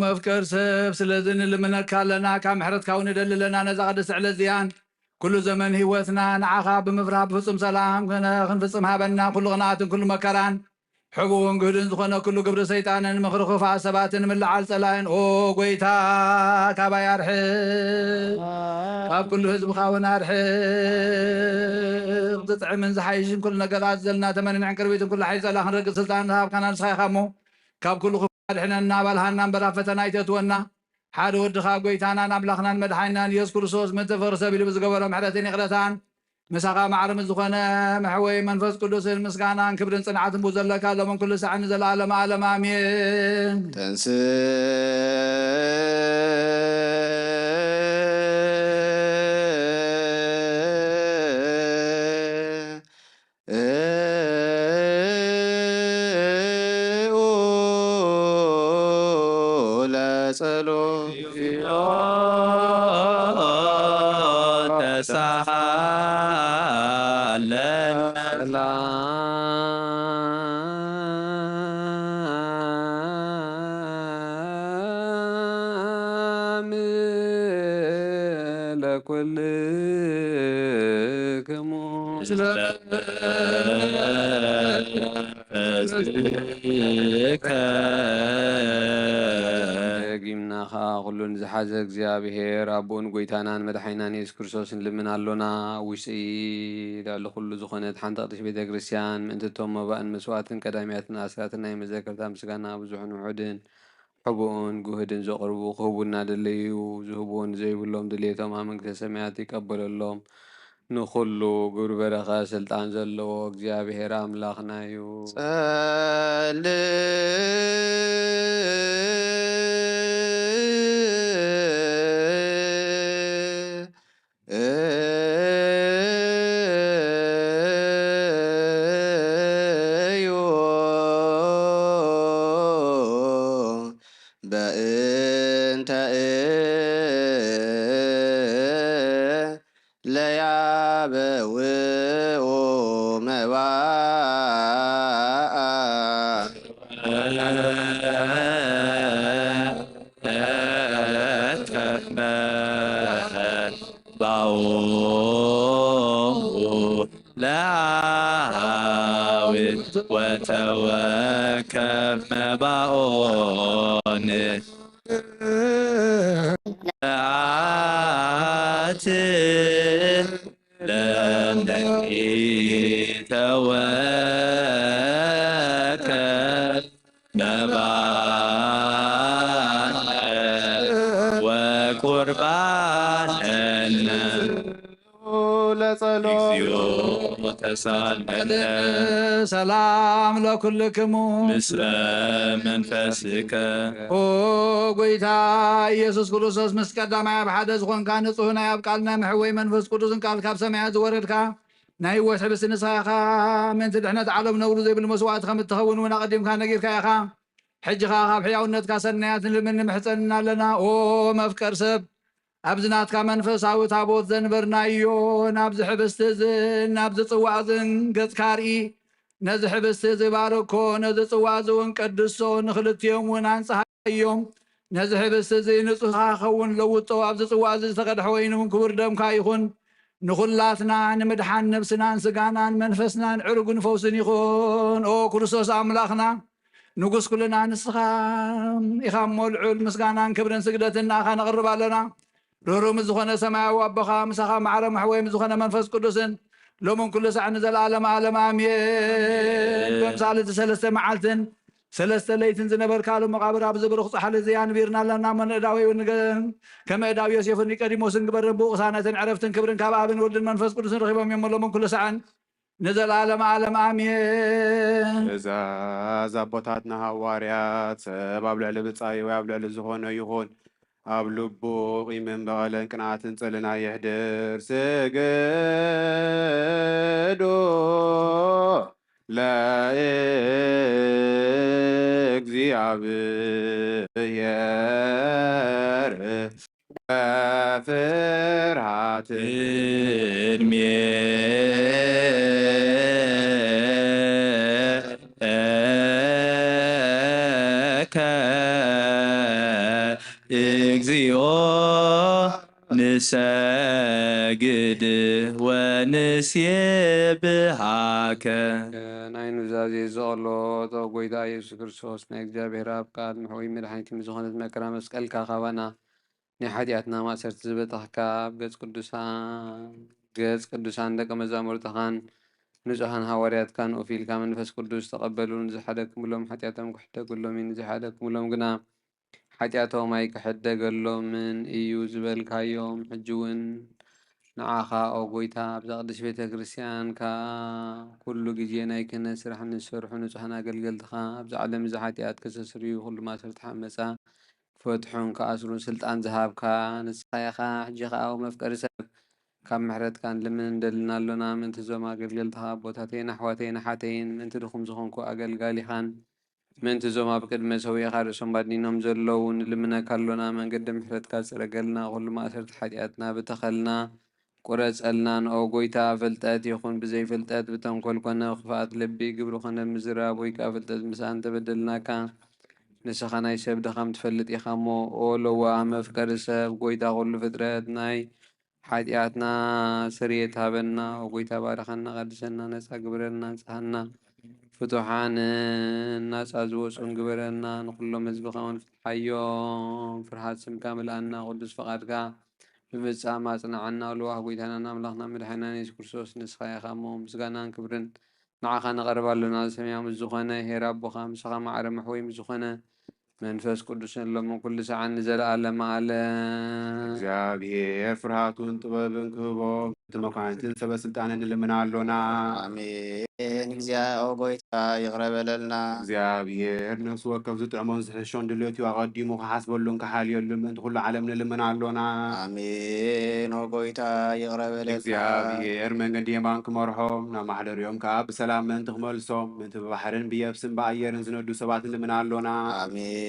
መፍቀር ሰብ ስለዚ ንልምነካ ኣለና፣ ካብ ምሕረትካ እውን ንደሊ ኣለና። ነዛ ቅድስቲ ዕለት እዚኣን ኩሉ ዘመን ህይወትና ንዓኻ ብምፍራህ ብፍጹም ሰላም ክነ-፣ ክንፍጽም ሃበና። ኩሉ ቅንኣትን ኩሉ መከራን ሕቡእን ግህድን ዝኾነ ኩሉ ግብሪ ሰይጣንን ምኽሪ ክፉኣት ሰባትን ምልዓል ጸላእን፣ ኦ ጎይታ፣ ካባይ ኣርሕቕ፣ ካብ ኩሉ ህዝብኻ እውን ኣርሕቕ። ዝጥዕምን ዝሓይሽን ኩሉ ነገራት ዘለና ተመንን ዕንቅርቢትን ኩሉ ሓይሊ ጸላእ ክንረግጽ ስልጣን ዝሃብካና ንስኻ ኢኻ እሞ፣ ካብ ኩሉ ክፉእ ኣድሕነና፣ ባልሃና እምበር ኣብ ፈተና ኣይተእትወና። ሓደ ወድኻ ጎይታናን ኣምላኽናን መድሓኒናን ኢየሱስ ክርስቶስ ምእንቲ ፍቕሪ ሰብ ኢሉ ብዝገበሮ ምሕረትን ይቕረታን ምሳኻ ማዕረ ምስ ዝኾነ መሕወይ መንፈስ ቅዱስን ምስጋናን ክብርን ጽንዓትን ብኡ ዘለካ ሎምን ኩሉ ሳዕን ንዘለኣለመ ዓለም ኣሜን። ተንስ ለጸሎት ተሳሃለነ። ሰላም ለኩልክሙ። ደጊምና ኸኣ ኩሉን ዝሓዘ እግዚኣብሔር ኣቦን ጐይታናን መድሓኒናን የሱስ ክርስቶስ ንልምን ኣሎና። ውሽጢ ልዕሊ ኩሉ ዝኾነት ሓንቲ ቅድስት ቤተ ክርስቲያን ምእንቲ እቶም መባእን መስዋዕትን ቀዳሚያትን ኣስራትን ናይ መዘከርታ ምስጋና ብዙሕን ውሑድን ሕቡእን ግሁድን ዘቕርቡ ክህቡና ደለዩ ዝህብዎ ንዘይብሎም ድሌቶም ኣብ መንግስተ ሰማያት ይቀበለሎም። ንኹሉ ግብሪ በረኸት ስልጣን ዘለዎ እግዚኣብሔር ኣምላኽና እዩ። ጸልእ እዩ በእንተ ለያበውኡ መባእ ተወከፍ መባኦን ኣት ለነኒ ተወከፍ መባን ወቁርባን ለጸሎት። እግዚኦ ተሳለነ። ሰላም ለኩልክሙ። ምስለ መንፈስከ። ኦ ጎይታ ኢየሱስ ክርስቶስ፣ ምስ ቀዳማይ ኣብ ሓደ ዝኾንካ ንጹህ ናይ ኣብ ቃልና መሕወይ መንፈስ ቅዱስን ቃል ካብ ሰማያት ዝወረድካ ናይ ህይወት ሕብስቲ ንስኻ ኢኻ። ምእንቲ ድሕነት ዓለም ነውሪ ዘይብሉ መስዋዕቲ ከም እትኸውን እውን ኣቐዲምካ ነጊርካ ኢኻ። ሕጂ ኸኣ ካብ ሕያውነትካ ሰናያት ንልምን ንምሕጸንን ኣለና። ኦ መፍቀር ሰብ፣ ኣብዚ ናትካ መንፈሳዊ ታቦት ዘንበርናዮ፣ ናብዚ ሕብስቲ እዝን ናብዚ ጽዋእ እዝን ገጽካ ኣርኢ። ነዚ ሕብስቲ እዚ ባርኮ፣ ነዚ ጽዋእ እዚ እውን ቀድሶ፣ ንኽልቲኦም እውን ኣንጽሃዮም። ነዚ ሕብስቲ እዚ ንጹህ ክኸውን ለውጦ፣ ኣብዚ ጽዋእ እዚ ዝተቐድሐ ወይኒ እውን ክቡር ደምካ ይኹን። ንኹላትና ንምድሓን ነብስናን ስጋናን መንፈስናን ዕርጉን ፈውስን ይኹን። ኦ ክርስቶስ ኣምላኽና፣ ንጉስ ኩልና ንስኻ ኢኻ እሞ፣ ልዑል ምስጋናን ክብርን ስግደትን ንኣኻ ነቕርብ ኣለና። ርህሩህ ምስ ዝኾነ ሰማያዊ ኣቦኻ፣ ምሳኻ ማዕረ መሕወይ ምስ ዝኾነ መንፈስ ቅዱስን፣ ሎምን ኩሉ ሳዕ ንዘለኣለም ዓለም ኣሜን። ኣሜን። ከምሳሌ እቲ ሰለስተ መዓልትን ሰለስተ ለይትን ዝነበርካሉ መቓብር ኣብዚ ብሩኽ ጻሕሊ እዚ ኣንቢርና ኣለና። እሞ ንእዳዊ እውን ንገ-፣ ከም እዳዊ ዮሴፍን ኒቆዲሞስን ግበርን፣ ብኡ ቅሳነትን ዕረፍትን ክብርን ካብ ኣብን ወልድን መንፈስ ቅዱስን ረኺቦም እዮም። ሎምን ኩሉ ሳዕን ንዘለኣለም ዓለም ኣሜን። ትእዛዝ ኣቦታትና ሃዋርያት፣ ሰብ ኣብ ልዕሊ ብጻዩ ወይ ኣብ ልዕሊ ዝኾነ ይኹን፣ ኣብ ልቡ ቂምን በቐለን ቅንኣትን ጽልእን ኣየሕድር። ስግዱ ለእግዚኣብሔር በፍርሃት ቅድሜከ እግዚኦ ንሰግድ ወንሴብሃከ። ናይ ኑዛዜ ዘቐሎት፣ ኦ ጎይታ ኢየሱስ ክርስቶስ፣ ናይ እግዚኣብሔር ኣብ ቃል ምሕወይ መድሓኒት ምስ ዝኾነት መከራ መስቀልካ ካባና ናይ ሓጢኣትና ማእሰርቲ ዝበተኽካ፣ ኣብ ገጽ ቅዱሳን፣ ገጽ ቅዱሳን ደቀ መዛሙርትኻን ንጹሓን ሃዋርያትካን ኡፍ ኢልካ መንፈስ ቅዱስ ተቐበሉ። ንዝሓደግኩምሎም ሓጢኣቶም ክሕደገሎም እዩ፣ ንዘይሓደግኩምሎም ግና ሓጢኣቶም ኣይክሕደገሎምን እዩ ዝበልካዮም፣ ሕጂ እውን ንዓኻ ኦ ጎይታ፣ ኣብዛ ቅድስት ቤተ ክርስቲያንካ ኩሉ ግዜ ናይ ክህነት ስራሕ ንዝሰርሑ ንጹሓን ኣገልገልትኻ፣ ኣብዚ ዓለም እዚ ሓጢኣት ከሰስርዩ፣ ኩሉ ማእሰርቲ ዓመጻ ክፈትሑን ክኣስሩን ስልጣን ዝሃብካ ንስኻ ኢኻ። ሕጂ ኸኣ ኦ መፍቀሪ ሰብ፣ ካብ ምሕረትካ ንልምን እንደልን ኣሎና። ምእንቲ እዞም ኣገልገልትኻ ኣቦታተይን ኣሕዋተይን ኣሓተይን፣ ምእንቲ ድኹም ዝኾንኩ ኣገልጋሊኻን፣ ምእንቲ እዞም ኣብ ቅድመ ሰውኢኻ ርእሶም ኣድኒኖም ዘለዉ ንልምነካ ኣሎና። መንገዲ ምሕረትካ ጽረገልና፣ ኩሉ ማእሰርቲ ሓጢኣትና ብተኸልና፣ ቁረጸልናን። ኦ ጎይታ፣ ፍልጠት ይኹን ብዘይፍልጠት፣ ብተንኮል ኮነ ብክፍኣት ልቢ፣ ግብሪ ኮነ ብምዝራብ፣ ወይ ከኣ ፍልጠት ምስኣን እንተበደልናካ፣ ንስኻ ናይ ሰብ ድኻም ትፈልጥ ኢኻ እሞ። ኦ ለዋህ መፍቀሪ ሰብ፣ ጎይታ ኩሉ ፍጥረት፣ ናይ ሓጢኣትና ስርየት ሃበና። ኦ ጎይታ፣ ባርኸና፣ ቀድሰና፣ ነጻ ግበረና፣ ኣንጽሃና፣ ፍቱሓንን ናጻ ዝወጹን ግበረና። ንኹሎም ህዝብኻ እውን ፍትሓዮም። ፍርሃት ስምካ ምልኣና፣ ቅዱስ ፍቓድካ ብምፍጻም ኣጽንዓና። ለዋህ ጎይታናን ኣምላኽና መድሓኒናን የሱስ ክርስቶስ፣ ንስኻ ኢኻ እሞ፣ ምስጋናን ክብርን ንዓኻ ነቐርብ ኣሎና። ሰማያዊ ምስ ዝኾነ ኄር ኣቦኻ፣ ምሳኻ ማዕረ መሕወይ ምስ ዝኾነ መንፈስ ቅዱስን ሎምን ኩሉ ሰዓን ንዘለኣለመ ዓለም። እግዚኣብሔር ፍርሃቱን ጥበብን ክህቦም፣ እቲ መኳንንትን ሰበ ስልጣንን ንልምና ኣሎና። ኣሜን። እግዚኣብሔር፣ ኦ ጎይታ፣ ይቕረ በለልና። እግዚኣብሔር ነፍሲ ወከፍ ዝጥዕሞን ዝሕሾን ድሌቱ ኣቐዲሙ ክሓስበሉን ክሓልየሉን ምእንቲ ኩሉ ዓለም ንልምና ኣሎና። ኣሜን። ኦ ጎይታ፣ ይቕረ በለልና። እግዚኣብሔር መንገዲ የማን ክመርሖም፣ ናብ ማሕደሪኦም ከኣ ብሰላም ምእንቲ ክመልሶም፣ ምእንቲ ብባሕርን ብየብስን ብኣየርን ዝነዱ ሰባት ንልምና ኣሎና። ኣሜን።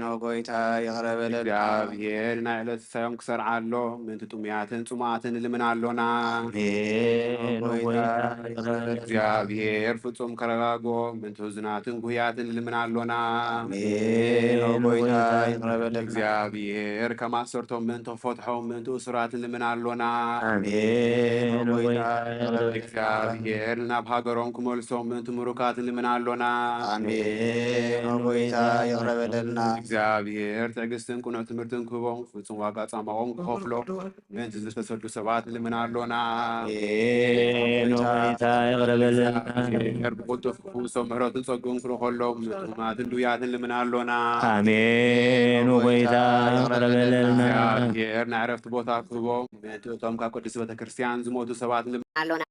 ኦ ጎይታ፣ ይቕረ በለልና። እግዚኣብሔር ናይ ዕለት ሲሳዮም ክሰርዓሎም፣ ምእንቲ ጥሙያትን ጽሙኣትን ንልምና ኣሎና። ኣሜን። ኦ ጎይታ፣ ይቕረ በለልና። ብሔር ፍጹም ከረጋግኦ ምእንቲ ህዙናትን ጉህያትን ልምን ኣሎና። ኣሜን። ኦ ጎይታ ይቕረ በለልና። እግዚኣብሔር ከም ኣሰርቶም ምእንቲ ክፈትሖም ምእንቲ እሱራትን ልምን ኣሎና። ኣሜን። ኦ ጎይታ ይቕረ በለልና። እግዚኣብሔር ናብ ሃገሮም ክመልሶም ምእንቲ ምሩካትን ልምን ኣሎና። ኣሜን። ኦ ጎይታ ይቕረ በለልና። እግዚኣብሔር ትዕግስትን ቅኑዕ ትምህርትን ክህቦም ፍጹም ዋጋ ጻማኦም ክኸፍሎ ምእንቲ ዝተሰዱ ሰባት ልምን ኣሎና። ኣሜን። ኦ ጎይታ ይቕረ በለልና። እግዚኣብሔር ብቕልጡፍ ክፍውሶም ምሕረቱን ጸግኡን ክልእኸሎም ምእንቲ ሕሙማትን ድውያትን ልምን ኣሎና። ኣሜን። ኦ ጎይታ ይቕረ በለልና። እግዚኣብሔር ናይ ዕረፍቲ ቦታ ክህቦም ምእንቲ እቶም ካብ ቅድስቲ ቤተ ክርስቲያን ዝሞቱ ሰባት ልምን ኣሎና።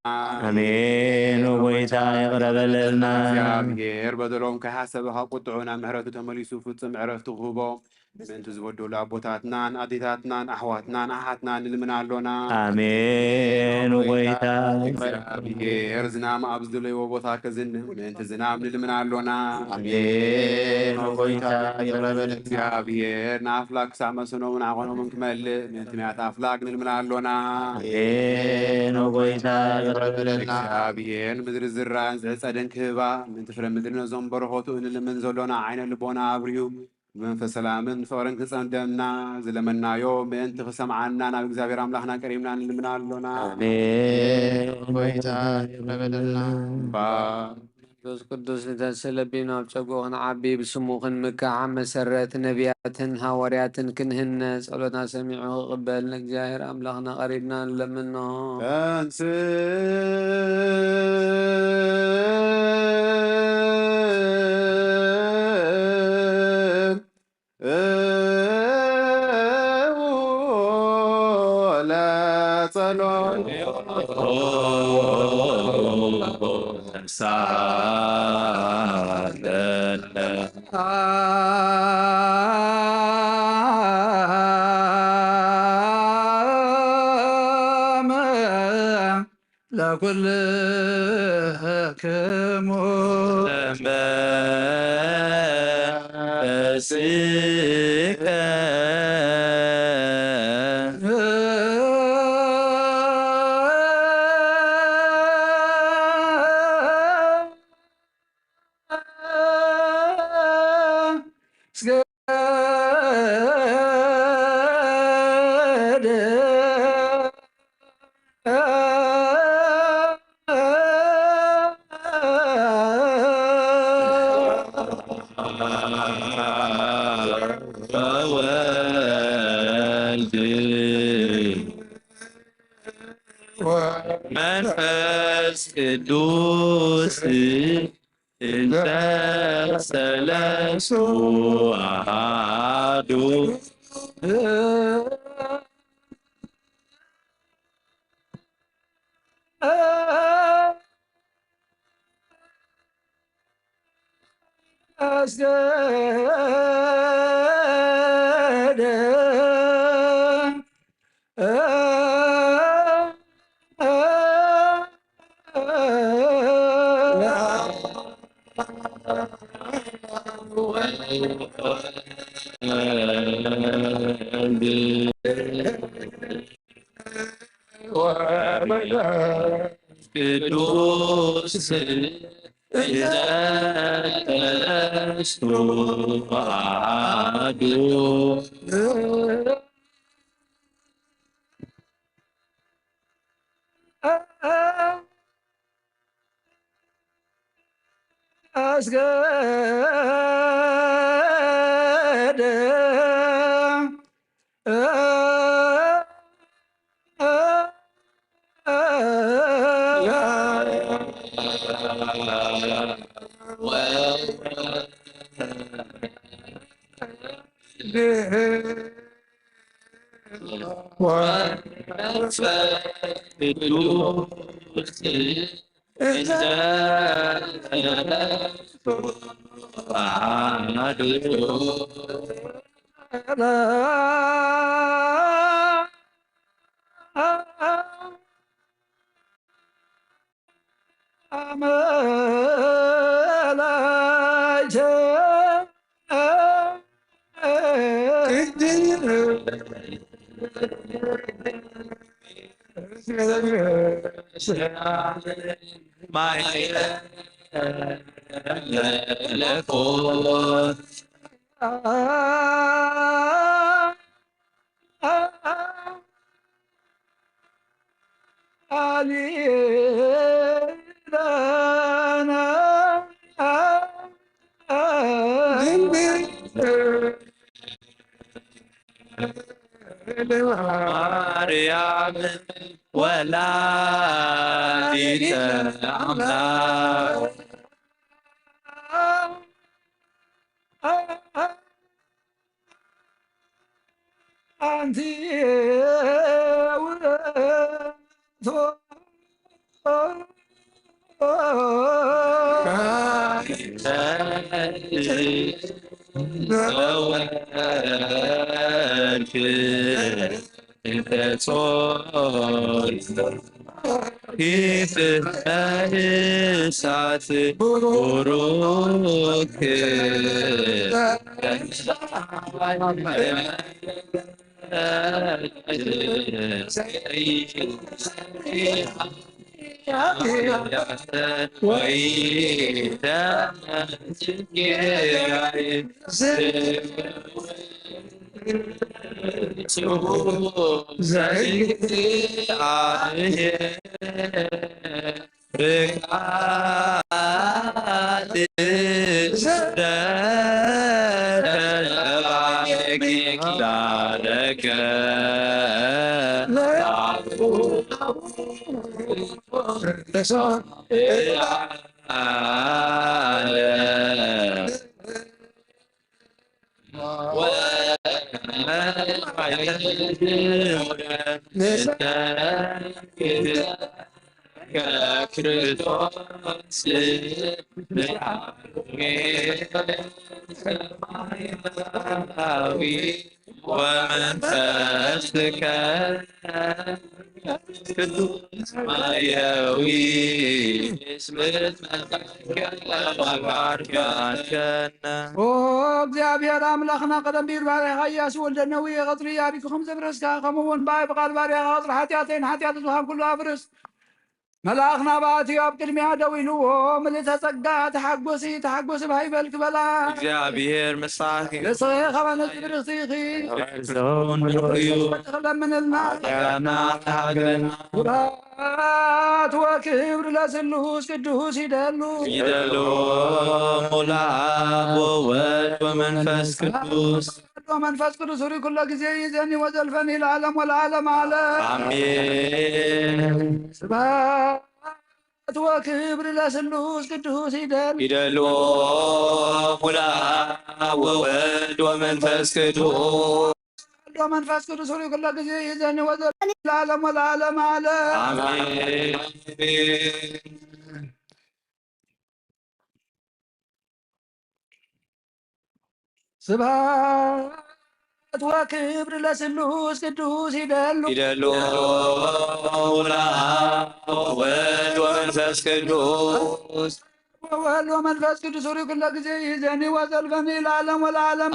ኣሜን። ኦ ጎይታ ይቕረ በለልና። እግዚኣብሔር በደሎም ከይሓሰበ ካብ ቁጥዑ ናብ ምሕረቱ ተመሊሱ ፍጹም ዕረፍቲ ክህቦም ምእንቲ ዝበደሉ ኣቦታትናን ኣዴታትናን ኣሕዋትናን ኣሓትናን ንልምን ኣሎና። ኣሜን። ኦ ጎይታ ይቕረ። እግዚኣብሔር ዝናም ኣብ ዝደለይዎ ቦታ ከዝንም ምእንቲ ዝናም ንልምን ኣሎና። ኣሜን። ኦ ጎይታ ይቕረ በል። እግዚኣብሔር ንኣፍላክ ክሳዕ መሰኖምን ዓቐኖምን ክመልእ ምእንቲ ማያት ኣፍላክ ንልምን ኣሎና። ኣሜን። ኦ ጎይታ ይቕረ በለልና። እግዚኣብሔር ንምድሪ ዝራእን ዝዕጸደን ክህባ ምእንቲ ፍረ ምድሪ ነዞም በረኸቱ እንልምን ዘሎና ዓይነ ልቦና ኣብርሁ ብመንፈስ ሰላምን ፍቕርን ክጸምደና ዝለመናዮ ምእንቲ ክሰምዓና ናብ እግዚኣብሔር ኣምላኽና ቀሪብና ንልምና ኣሎና። ኣሜን። ጎይታ ይቕረ በለልና። እምባ መንፈስ ቅዱስ ንተስለቢን ኣብ ጸጉኡ ክንዓቢ ብስሙ ክንምካሕ ኣብ መሰረት ነቢያትን ሃዋርያትን ክንህነ ጸሎትና ሰሚዑ ክቕበል ንእግዚኣብሔር ኣምላኽና ቀሪብና ንለምኖ። ተንስ ለኩልክሙ ለመንፈስከ እስገደ ወወልድ ወመንፈስ ቅዱስ እንተ ሰለስቱ አሐዱ። አስገደ ቅዱስ እንተ ሰለስቱ አሐዱ። አስገደ ወመንፈስ ቅዱስ እንተ ሰለስቱ አሐዱ። አመላይተ ማይ መለኮት ማርያም ወላዲተ ኣምላክ ኣንቲ ውእቱ እሳት ቡሩክ ክርስቶስ ሰማያዊ ወመንፈስከ ቅዱስ ማያዊ ስምት መጣከነ። ኦ እግዚኣብሔር ኣምላኽና፣ ቀደም ቢር ባሪያኻ ኢያሱ ወልደ ነዊ የቐጽሪ ያሪኩ ከም ዘብረስካ፣ ከምኡ እውን ብኣይ ብቓል ባሪያኻ ቐጽሪ ሓጢኣተይን ሓጢኣት ብዙሃን ኩሉ ኣፍርስ። መልኣኽ ናባቲ ኣብ ቅድሚያ ደው ኢልዎ፣ ምልእተ ጸጋ፣ ተሓጎሲ፣ ተሓጎሲ፣ ባህ ይበልኪ በላ። እግዚኣብሔር ምሳኺ። ንስኺ ኸመ ንእስቲ ብርኽቲ ኢኺ። ሰውን ምሉእ እዩ። ለምንልና። ጸጋና ተሃገና። ስብሐት ወክብር ለስሉስ ቅዱስ ይደሉ። ይደሉ ሙላ ወወልድ ወመንፈስ ቅዱስ። ወመንፈስ ቅዱስ ሪ ኩሎ ግዜ ይዘኒ ወዘልፈኒ ለዓለም ወለዓለም ዓለም። ኣሜን። ስብሐት ወክብር ለስሉስ ቅዱስ ይደል። ይደሉ ሙላ ወወልድ ወመንፈስ ቅዱስ። ወመንፈስ ቅዱስ ሪ ኩሎ ግዜ ይዘኒ ወዘልፈኒ ለዓለም ወለዓለም ዓለም። ኣሜን። ስብሐት ወክብር ለስሉስ ቅዱስ ይደሉ። ይደሉ ለአብ ወወልድ ወመንፈስ ቅዱስ። ወወልድ ወመንፈስ ቅዱስ ሪ ኩሎ ግዜ ይዘኒ ወዘልፈኒ ለዓለም ወለዓለም።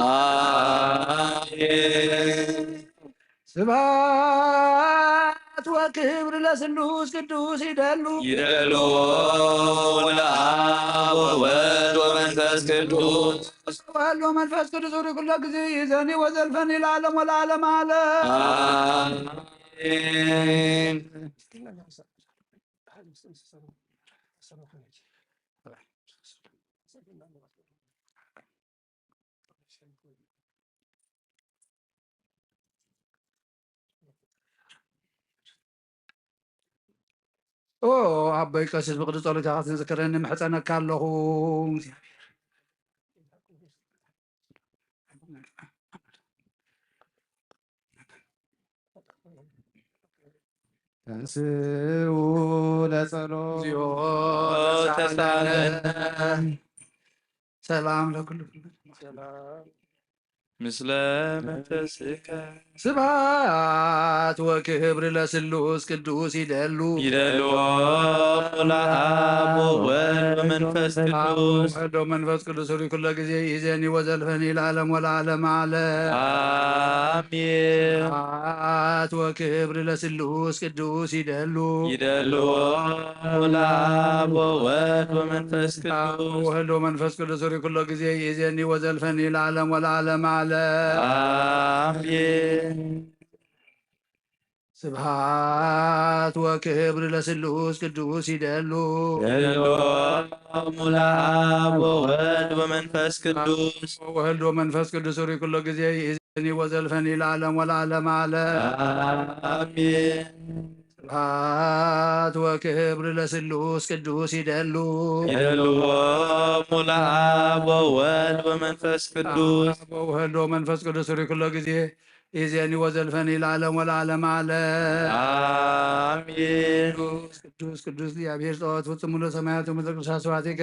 አሜን። ስብሐት ወክብር ለስሉስ ቅዱስ ይደሉ። ይደሉ ለአብ ወወልድ ወመንፈስ ቅዱስ። ወወልድ ወመንፈስ ቅዱስ ሪ ኩሎ ግዜ ይዘኒ ወዘልፈኒ ለዓለም ወለዓለም ዓለም። አሜን። ኦ ኣቦይ ቀሲስ ብቕዱስ ጸሎትካ ክትዝክረኒ ምሕጸነካ ኣለኹ። ተንስኡ ለጸሎት። እግዚኦ ተሳለነ። ሰላም ለኩሉ። ሰላም። ምስለ መንፈስከ። ስብሐት ወክብር ለስሉስ ቅዱስ ይደሉ። ይደልዎ ለአብ ወወልድ ወመንፈስ ቅዱስ። ወወልድ ወመንፈስ ቅዱስ ሪ ኩሎ ጊዜ ይዜኒ ወዘልፈኒ ለዓለም ወለዓለም ዓለም። አሜን። ስብሐት ወክብር ለስሉስ ቅዱስ ይደሉ። ይደልዎ ለአብ ወወልድ ወመንፈስ ቅዱስ። ወወልድ ወመንፈስ ቅዱስ ሪ ኩሎ ጊዜ ይዜኒ ወዘልፈኒ ለዓለም ወለዓለም ዓለም። አሜን። ስብሐት ወክብር ለስሉስ ቅዱስ ይደሉ። ይደልዎሙ ለአብ ወወልድ ወመንፈስ ቅዱስ። ወወልድ ወመንፈስ ቅዱስ ሪ ኩሎ ጊዜ ይእዜኒ ወዘልፈኒ ለዓለም ወለዓለም ዓለም። አሜን። ስብሐት ወክብር ለስሉስ ቅዱስ ይደሉ። ይደልዎሙ ለአብ ወወልድ ወመንፈስ ቅዱስ። ወወልድ ወመንፈስ ቅዱስ ሪ ኩሎ ጊዜ ይእዜኒ ወዘልፈኒ ለዓለም ወለዓለም ዓለም። አሜን። ቅዱስ ቅዱስ ቅዱስ እግዚአብሔር ጸባኦት ፍጹም ሙሉ ሰማያት ወምድር ቅዱሳት ስብሐቲከ።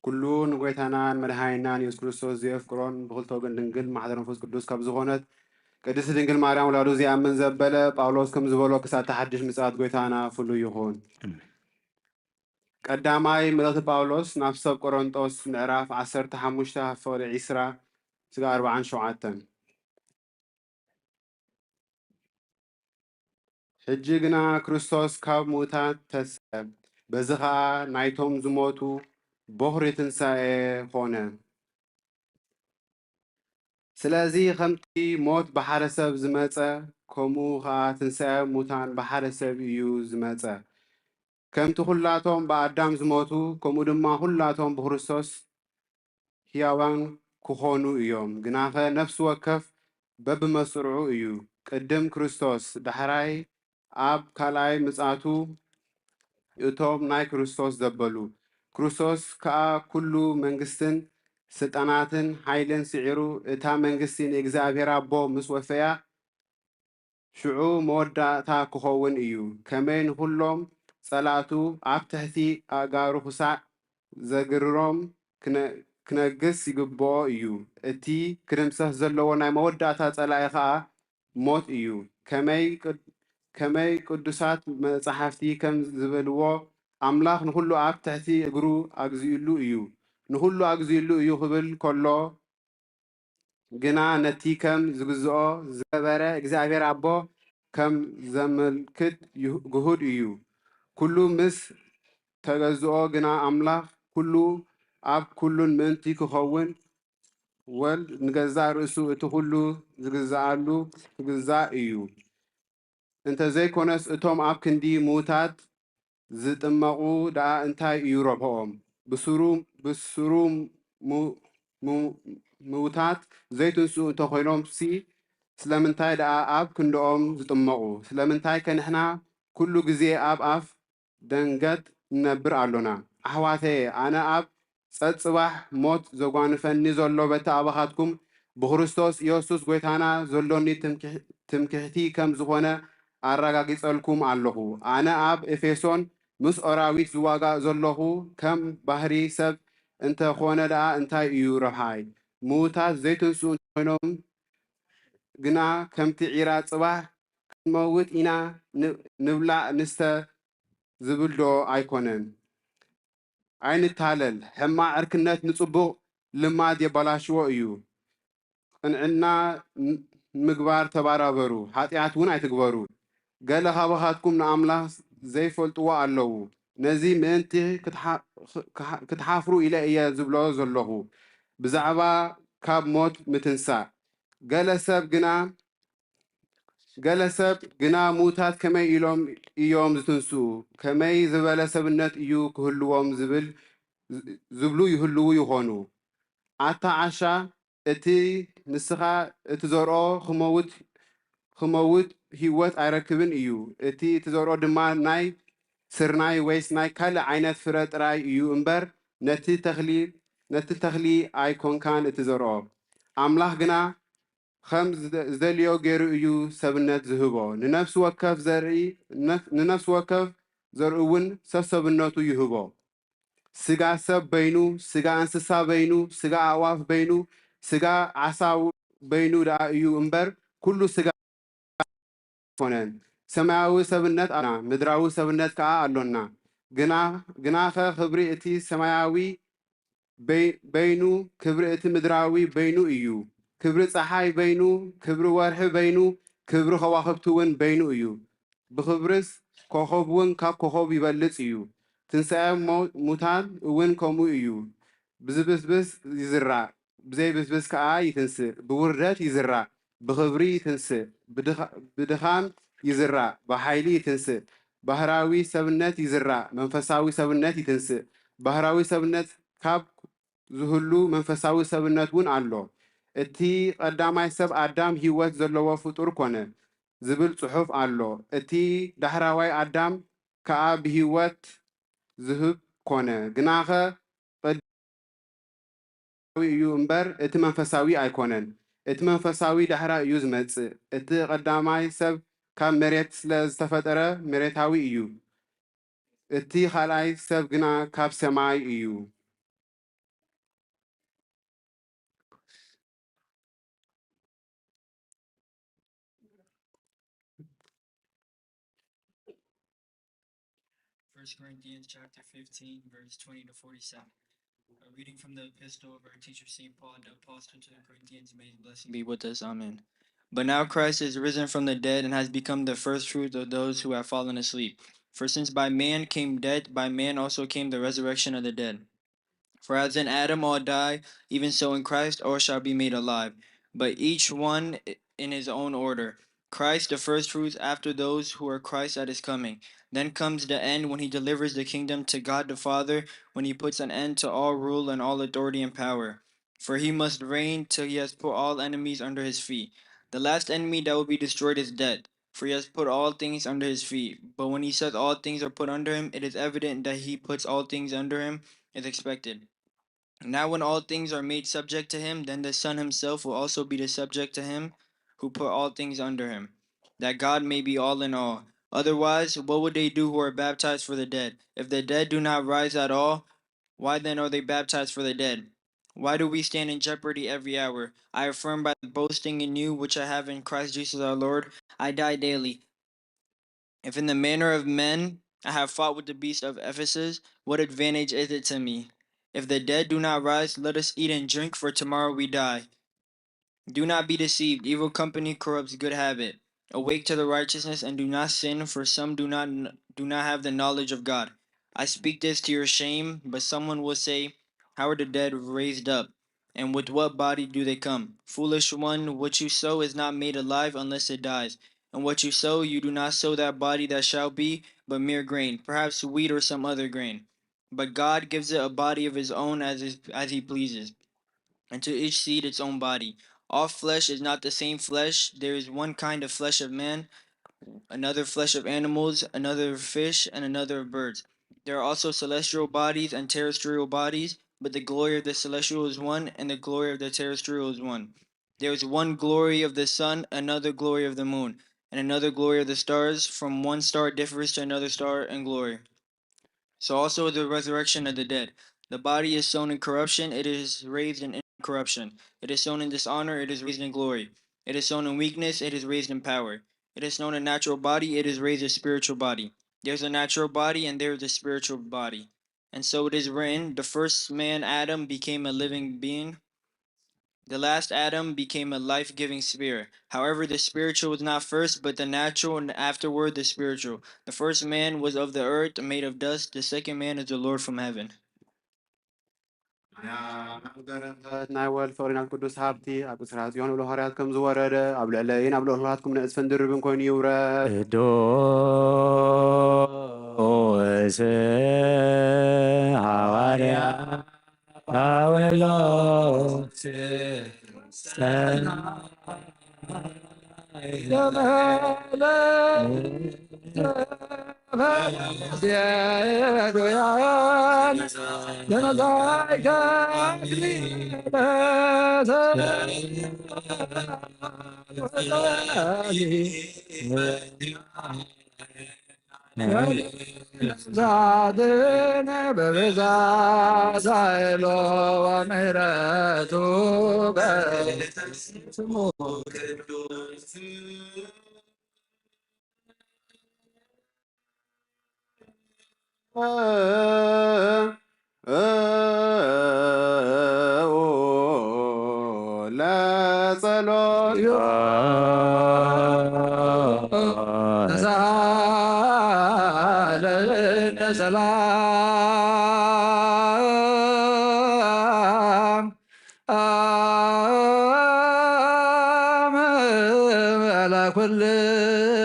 ኩሉ ንጎይታናን መድኃኒናን ኢየሱስ ክርስቶስ ዘየፍቅሮን ብክልተ ወገን ድንግል ማሕደር መንፈስ ቅዱስ ካብ ዝኾነት ቅድስት ድንግል ማርያም ውላዱ ዘይኣምን ዘበለ ጳውሎስ ከም ዝበሎ ክሳብ እቲ ሓድሽ ምጽኣት ጎይታና ፍሉይ ይኹን። ቀዳማይ መልእኽቲ ጳውሎስ ናብ ሰብ ቆሮንጦስ ምዕራፍ ዓሰርተ ሓሙሽተ ፍቕዲ ዒስራ ስጋ ኣርባዓን ሸውዓተን። ሕጂ ግና ክርስቶስ ካብ ምዉታት ተንስአ፣ በዚ ኸኣ ናይቶም ዝሞቱ በኹሪ ትንሳኤ ኾነ። ስለዚ ኸምቲ ሞት ብሓደ ሰብ ዝመጸ፣ ከምኡ ኸኣ ትንሳኤ ሙታን ብሓደ ሰብ እዩ ዝመጸ። ከምቲ ኹላቶም ብኣዳም ዝሞቱ፣ ከምኡ ድማ ኹላቶም ብክርስቶስ ሕያዋን ክኾኑ እዮም። ግናኸ ነፍሲ ወከፍ በብመስርዑ እዩ። ቅድም ክርስቶስ፣ ዳሕራይ ኣብ ካልኣይ ምጽኣቱ እቶም ናይ ክርስቶስ ዘበሉ። ክርስቶስ ከኣ ኩሉ መንግስትን ስልጣናትን ሓይልን ስዒሩ፣ እታ መንግስቲ ንእግዚኣብሔር ኣቦ ምስ ወፈያ፣ ሽዑ መወዳእታ ክኸውን እዩ። ከመይ ንኹሎም ጸላእቱ ኣብ ትሕቲ ኣእጋሩ ክሳዕ ዘግርሮም ክነ-፣ ክነግስ ይግብኦ እዩ። እቲ ክድምሰስ ዘለዎ ናይ መወዳእታ ጸላኢ ኸኣ ሞት እዩ። ከመይ ቅድ-፣ ከመይ ቅዱሳት መጻሕፍቲ ከም ዝብልዎ፣ ኣምላኽ ንኹሉ ኣብ ትሕቲ እግሩ ኣግዚኡሉ እዩ። ንኹሉ ኣግዚኡሉ እዩ ክብል ከሎ፣ ግና ነቲ ከም ዝግዝኦ ዝገበረ እግዚኣብሔር ኣቦ ከም ዘመልክት ይህ-፣ ግሁድ እዩ። ኩሉ ምስ ተገዝኦ ግና ኣምላኽ ኩሉ ኣብ ኩሉን ምእንቲ ክኸውን ወልድ ንገዛእ ርእሱ እቲ ኩሉ ዝግዝኣሉ ክግዛእ እዩ። እንተ ዘይኮነስ እቶም ኣብ ክንዲ ምዉታት ዝጥመቑ ደኣ እንታይ እዩ ረብሕኦም? ብስሩ፣ ብስሩ ሙ-፣ ሙ-፣ ምዉታት ዘይትንስኡ እንተኾይኖምሲ ስለምንታይ ደኣ ኣብ ክንድኦም ዝጥመቑ? ስለምንታይከ ንሕና ኩሉ ግዜ ኣብ ኣፍ ደንገት ንነብር ኣሎና? ኣሕዋተየ፣ ኣነ ኣብ ጸጽባሕ ሞት ዘጓንፈኒ ዘሎ በቲ ኣባኻትኩም ብክርስቶስ ኢየሱስ ጐይታና ዘሎኒ ትምክሕ-፣ ትምክሕቲ ከም ዝኾነ ኣረጋጊጸልኩም ኣለኹ። ኣነ ኣብ ኤፌሶን ምስ ኦራዊት ዝዋጋእ ዘለኹ ከም ባህሪ ሰብ እንተ ኾነ ደኣ እንታይ እዩ ረብሓይ? ምዉታት ዘይትንስኡ እንተ ኾይኖም ግና ከምቲ ዒራ ጽባሕ ክንመውት ኢና ን-፣ ንብላዕ ንስተ ዝብል ዶ ኣይኮነን? ኣይንታለል፣ ሕማቕ ዕርክነት ንጽቡቕ ልማድ የባላሽዎ እዩ። ቅንዕና ን-፣ ምግባር ተባራበሩ፣ ሓጢኣት እውን ኣይትግበሩ። ገለ ካባኻትኩም ንኣምላኽ ዘይፈልጥዎ ኣለዉ። ነዚ ምእንቲ ክትሓ-፣ ክሓ-፣ ክትሓፍሩ ኢለ እየ ዝብሎ ዘለኹ። ብዛዕባ ካብ ሞት ምትንሳእ። ገለ ሰብ ግና፣ ገለ ሰብ ግና ምዉታት ከመይ ኢሎም እዮም ዝትንስኡ? ከመይ ዝበለ ሰብነት እዩ ክህልዎም ዝብል፣ ዝብሉ ይህልዉ ይኾኑ። ኣታ ዓሻ፣ እቲ ንስኻ እትዘርኦ ክመውት፣ ክመውት ህይወት ኣይረክብን እዩ። እቲ እትዘርኦ ድማ ናይ ስርናይ ወይስ ናይ ካልእ ዓይነት ፍረ ጥራይ እዩ እምበር፣ ነቲ ተኽሊ፣ ነቲ ተኽሊ ኣይኮንካን እትዘርኦ። ኣምላኽ ግና ከም ዝደ-፣ ዝደልዮ ገይሩ እዩ ሰብነት ዝህቦ። ንነፍሲ ወከፍ ዘርኢ፣ ነፍ-፣ ንነፍሲ ወከፍ ዘርኢ እውን ሰብሰብነቱ ይህቦ። ስጋ ሰብ በይኑ፣ ስጋ እንስሳ በይኑ፣ ስጋ ኣእዋፍ በይኑ፣ ስጋ ዓሳ በይኑ ደኣ እዩ እምበር፣ ኩሉ ስጋ ኣይኮነን። ሰማያዊ ሰብነት ኣና፣ ምድራዊ ሰብነት ከኣ ኣሎና። ግና፣ ግናኸ ክብሪ እቲ ሰማያዊ በይ-፣ በይኑ፣ ክብሪ እቲ ምድራዊ በይኑ እዩ። ክብሪ ጸሓይ በይኑ፣ ክብሪ ወርሒ በይኑ፣ ክብሪ ከዋኽብቲ እውን በይኑ እዩ። ብኽብርስ ኮኸብ እውን ካብ ኮኸብ ይበልጽ እዩ። ትንሳኤ ሞ-፣ ሙታን እውን ከምኡ እዩ። ብዝብስብስ ይዝራእ፣ ብዘይብስብስ ከኣ ይትንስእ። ብውርደት ይዝራእ፣ ብኽብሪ ይትንስእ። ብድኻ-፣ ብድኻም ይዝራእ፣ ብሓይሊ ይትንስእ። ባህራዊ ሰብነት ይዝራእ፣ መንፈሳዊ ሰብነት ይትንስእ። ባህራዊ ሰብነት ካብ ዝህሉ መንፈሳዊ ሰብነት እውን ኣሎ። እቲ ቀዳማይ ሰብ ኣዳም ህይወት ዘለዎ ፍጡር ኮነ ዝብል ጽሑፍ ኣሎ። እቲ ዳሕራዋይ ኣዳም ከኣ ብህይወት ዝህብ ኮነ። ግናኸ ቀዳማዊ እዩ እምበር እቲ መንፈሳዊ ኣይኮነን። እቲ መንፈሳዊ ዳሕራ እዩ ዝመጽእ። እቲ ቀዳማይ ሰብ ካብ መሬት ስለ ዝተፈጠረ መሬታዊ እዩ። እቲ ካልኣይ ሰብ ግና ካብ ሰማይ እዩ። First Corinthians chapter fifteen, verse twenty to forty-seven. A reading from the epistle of our teacher Saint Paul, the apostle to the Corinthians, may his blessing be with us. Amen. But now Christ is risen from the dead and has become the first fruits of those who have fallen asleep. For since by man came death, by man also came the resurrection of the dead. For as in Adam all die, even so in Christ all shall be made alive, but each one i-, in his own order. Christ the first fruits, after those who are Christ at his coming. Then comes the end, when he delivers the kingdom to God the Father, when he puts an end to all rule and all authority and power. For he must reign till he has put all enemies under his feet. The last enemy that will be destroyed is death, for he has put all things under his feet. But when he says all things are put under him, it is evident that he puts all things under him is expected. Now when all things are made subject to him, then the Son himself will also be the subject to him who put all things under him, that God may be all in all. Otherwise, what would they do who are baptized for the dead? If the dead do not rise at all, why then are they baptized for the dead? Why do we stand in jeopardy every hour? I affirm by the boasting in you which I have in Christ Jesus our Lord, I die daily. If in the manner of men I have fought with the beast of Ephesus, what advantage is it to me? If the dead do not rise, let us eat and drink, for tomorrow we die. Do not be deceived. Evil company corrupts good habit. Awake to the righteousness and do not sin, for some do not kn-, do not have the knowledge of God. I speak this to your shame, but someone will say, "How are the dead raised up? And with what body do they come?" Foolish one, what you sow is not made alive unless it dies. And what you sow, you do not sow that body that shall be, but mere grain, perhaps wheat or some other grain. But God gives it a body of his own as his, as he pleases, and to each seed its own body. All flesh is not the same flesh. There is one kind of flesh of man, another flesh of animals, another of fish, and another of birds. There are also celestial bodies and terrestrial bodies, but the glory of the celestial is one, and the glory of the terrestrial is one. There is one glory of the sun, another glory of the moon, and another glory of the stars. From one star differs to another star in glory. So also the resurrection of the dead. The body is sown in corruption, it is raised in incorruption. It is sown in dishonor, it is raised in glory. It is sown in weakness, it is raised in power. It is sown a natural body, it is raised a spiritual body. There is a natural body, and there is a spiritual body. And so it is written, "The first man, Adam, became a living being. The last Adam became a life-giving spirit. However, the spiritual was not first, but the natural, and afterward the spiritual. The first man was of the earth, made of dust. The second man is the Lord from heaven." በረኸት ናይ ወልድ ፍቕሪ ናይ ቅዱስ ሃብቲ ኣብ ብስራት ጽዮን ኣብ ለሃርያት ከም ዝወረደ ኣብ ልዕለይን ኣብ ልኡላትኩም ንእስፍን ድርብን ኮይኑ ይውረድ። ቅዱስ ሃዋርያ ጳውሎስ ዛድነ በብዛ ሳይሎ ወምሕረቱ በስሙ ቅዱስ ለጸሎት ተሳለነ ሰላም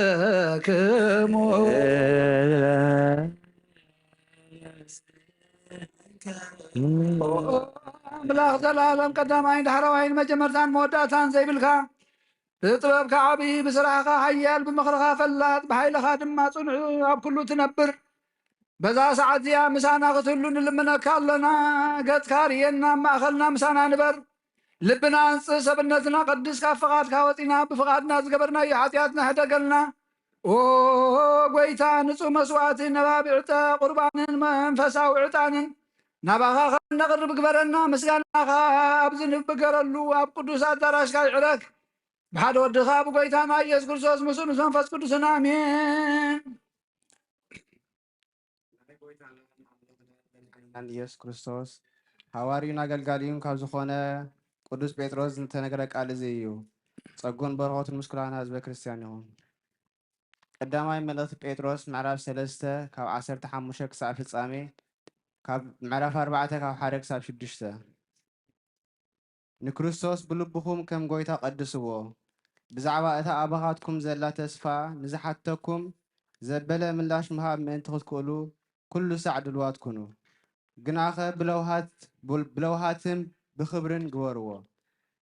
ለኩልክሙ። ኣምላኽ ዘላለም ቀዳማይን ዳሕረዋይን መጀመርታን መወዳእታን ዘይብልካ፣ ብጥበብካ ዓብዪ፣ ብስራሕካ ሓያል፣ ብምኽርኻ ፈላጥ፣ ብሓይልኻ ድማ ጽኑዕ፣ ኣብ ኩሉ ትነብር። በዛ ሰዓት እዚኣ ምሳና ክትህሉ ንልምነካ ኣለና። ገጽካ ርእየና፣ ኣብ ማእኸልና ምሳና ንበር። ልብና ኣንጽህ፣ ሰብነትና ቀድስ፣ ካብ ፍቓድካ ወጺና ብፍቓድና ዝገበርናዮ ሓጢኣትና ሕደገልና። ኦ ጎይታ፣ ንጹህ መስዋዕቲ ነባቢ ዕጠ ቁርባንን መንፈሳዊ ዕጣንን ናባኻ ከም ነቕርብ ግበረና። ምስጋናኻ ኣብዚ ንብገረሉ ኣብ ቅዱስ ኣዳራሽካ ይዕረግ። ብሓደ ወድኻ ብጎይታና ኢየሱስ ክርስቶስ ምስኡ ምስ መንፈስ ቅዱስን ኣሜን። ናይ ጎይታናን ኣምላኽናን መድሓኒናን ኢየሱስ ክርስቶስ ሃዋርዩን ኣገልጋሊዩን ካብ ዝኾነ ቅዱስ ጴጥሮስ ዝተነግረ ቃል እዚ እዩ። ጸጉን በረኸቱን ምስ ኩላና ህዝበ ክርስቲያን ይኹን። ቀዳማይ መልእኽቲ ጴጥሮስ ምዕራፍ ሰለስተ ካብ ዓሰርተ ሓሙሽተ ክሳብ ፍጻሜ፣ ካብ ምዕራፍ ኣርባዕተ ካብ ሓደ ክሳብ ሽዱሽተ። ንክርስቶስ ብልብኹም ከም ጐይታ ቀድስዎ። ብዛዕባ እታ ኣባኻትኩም ዘላ ተስፋ ንዝሓተኩም ዘበለ ምላሽ ምሃብ ምእንቲ ክትክእሉ፣ ኩሉ ሳዕ ድሉዋት ኩኑ። ግናኸ ብለውሃት፣ ብለውሃትን ብኽብርን ግበርዎ።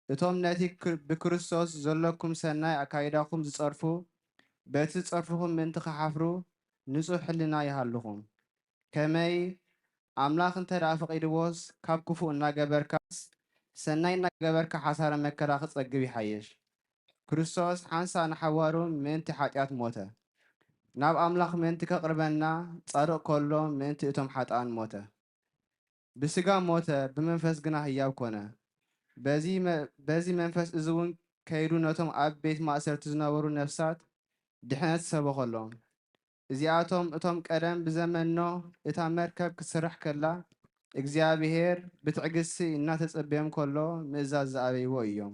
እቶም ነቲ ክር-፣ ብክርስቶስ ዘሎኩም ሰናይ ኣካይዳኹም ዝጸርፉ፣ በቲ ጸርፍኹም ምእንቲ ኽሓፍሩ፣ ንጹሕ ሕልና ይሃልኹም። ከመይ፣ ኣምላኽ እንተ ደኣ ፈቒድዎስ፣ ካብ ክፉእ እናገበርካስ፣ ሰናይ እናገበርካ ሓሳረ መከራ ኽትጸግብ ይሓይሽ። ክርስቶስ ሓንሳእ ንሓዋሩ ምእንቲ ሓጢኣት ሞተ። ናብ ኣምላኽ ምእንቲ ከቕርበና፣ ጻድቕ ከሎ ምእንቲ እቶም ሓጥኣን ሞተ። ብስጋ ሞተ፣ ብመንፈስ ግና ህያው ኮነ። በዚ መ-፣ በዚ መንፈስ እዚ እውን ከይዱ ነቶም ኣብ ቤት ማእሰርቲ ዝነበሩ ነፍሳት ድሕነት ሰበኸሎም። እዚኣቶም እቶም ቀደም ብዘመን ኖህ እታ መርከብ ክትስራሕ ከላ እግዚኣብሔር ብትዕግስቲ እናተጸበዮም ከሎ ምእዛዝ ዝኣበይዎ እዮም።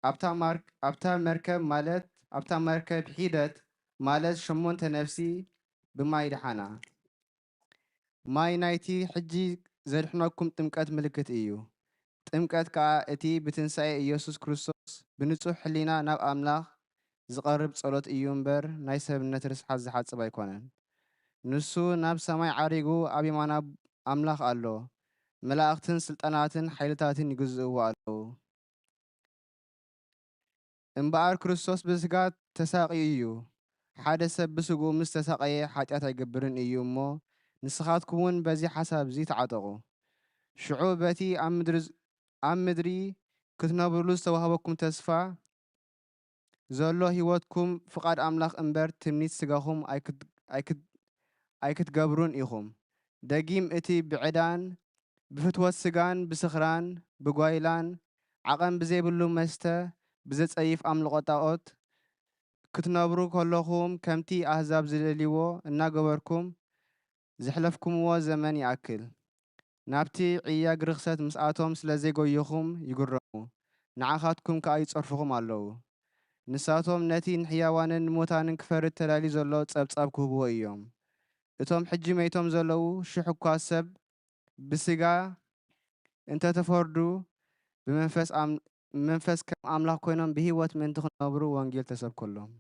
ኣብታ ማር-፣ ኣብታ መርከብ ማለት፣ ኣብታ መርከብ ሒደት ማለት ሸሞንተ ነፍሲ ብማይ ደሓና። ማይ ናይቲ ሕጂ ዘድሕነኩም ጥምቀት ምልክት እዩ። ጥምቀት ከኣ እቲ ብትንሳኤ ኢየሱስ ክርስቶስ ብንጹሕ ሕሊና ናብ ኣምላኽ ዝቐርብ ጸሎት እዩ እምበር፣ ናይ ሰብነት ርስሓት ዝሓጽብ ኣይኮነን። ንሱ ናብ ሰማይ ዓሪጉ ኣብ የማን ኣብ-፣ ኣምላኽ ኣሎ። መላእኽትን ስልጣናትን ሓይልታትን ይግዝእዎ ኣለዉ። እምበኣር ክርስቶስ ብስጋ ተሳቒዩ እዩ። ሓደ ሰብ ብስግኡ ምስ ተሳቐየ፣ ሓጢኣት ኣይገብርን እዩ እሞ፣ ንስኻትኩም እውን በዚ ሓሳብ እዚ ተዓጠቑ። ሽዑ በቲ ኣብ ምድሪ ዝ-፣ ኣብ ምድሪ ክትነብሩሉ ዝተዋህበኩም ተስፋ ዘሎ ህይወትኩም፣ ፍቓድ ኣምላኽ እምበር፣ ትምኒት ስጋኹም ኣይክት-፣ ኣይክት-፣ ኣይክትገብሩን ኢኹም። ደጊም እቲ ብዕዳን፣ ብፍትወት ስጋን፣ ብስኽራን፣ ብጓይላን፣ ዓቐን ብዘይብሉ መስተ፣ ብዘጸይፍ ኣምልኾ ጣኦት ክትነብሩ ከለኹም፣ ከምቲ ኣህዛብ ዝደልይዎ እናገበርኩም ዘሕለፍኩምዎ ዘመን ይኣክል። ናብቲ ዕያግ ርኽሰት ምስኣቶም ስለ ዘይጎየኹም ይግረሙ፣ ንዓኻትኩም ከኣ ይጸርፍኹም ኣለዉ። ንሳቶም ነቲ ንሕያዋንን ንሙታንን ክፈርድ ተዳልዩ ዘሎ ጸብጻብ ክህብዎ እዮም። እቶም ሕጂ መይቶም ዘለዉ፣ ሽሕ እኳ ሰብ ብስጋ እንተ ተፈርዱ፣ ብመንፈስ ኣም-፣ መንፈስ ከም ኣምላኽ ኮይኖም ብህይወት ምእንቲ ክነብሩ ወንጌል ተሰብከሎም።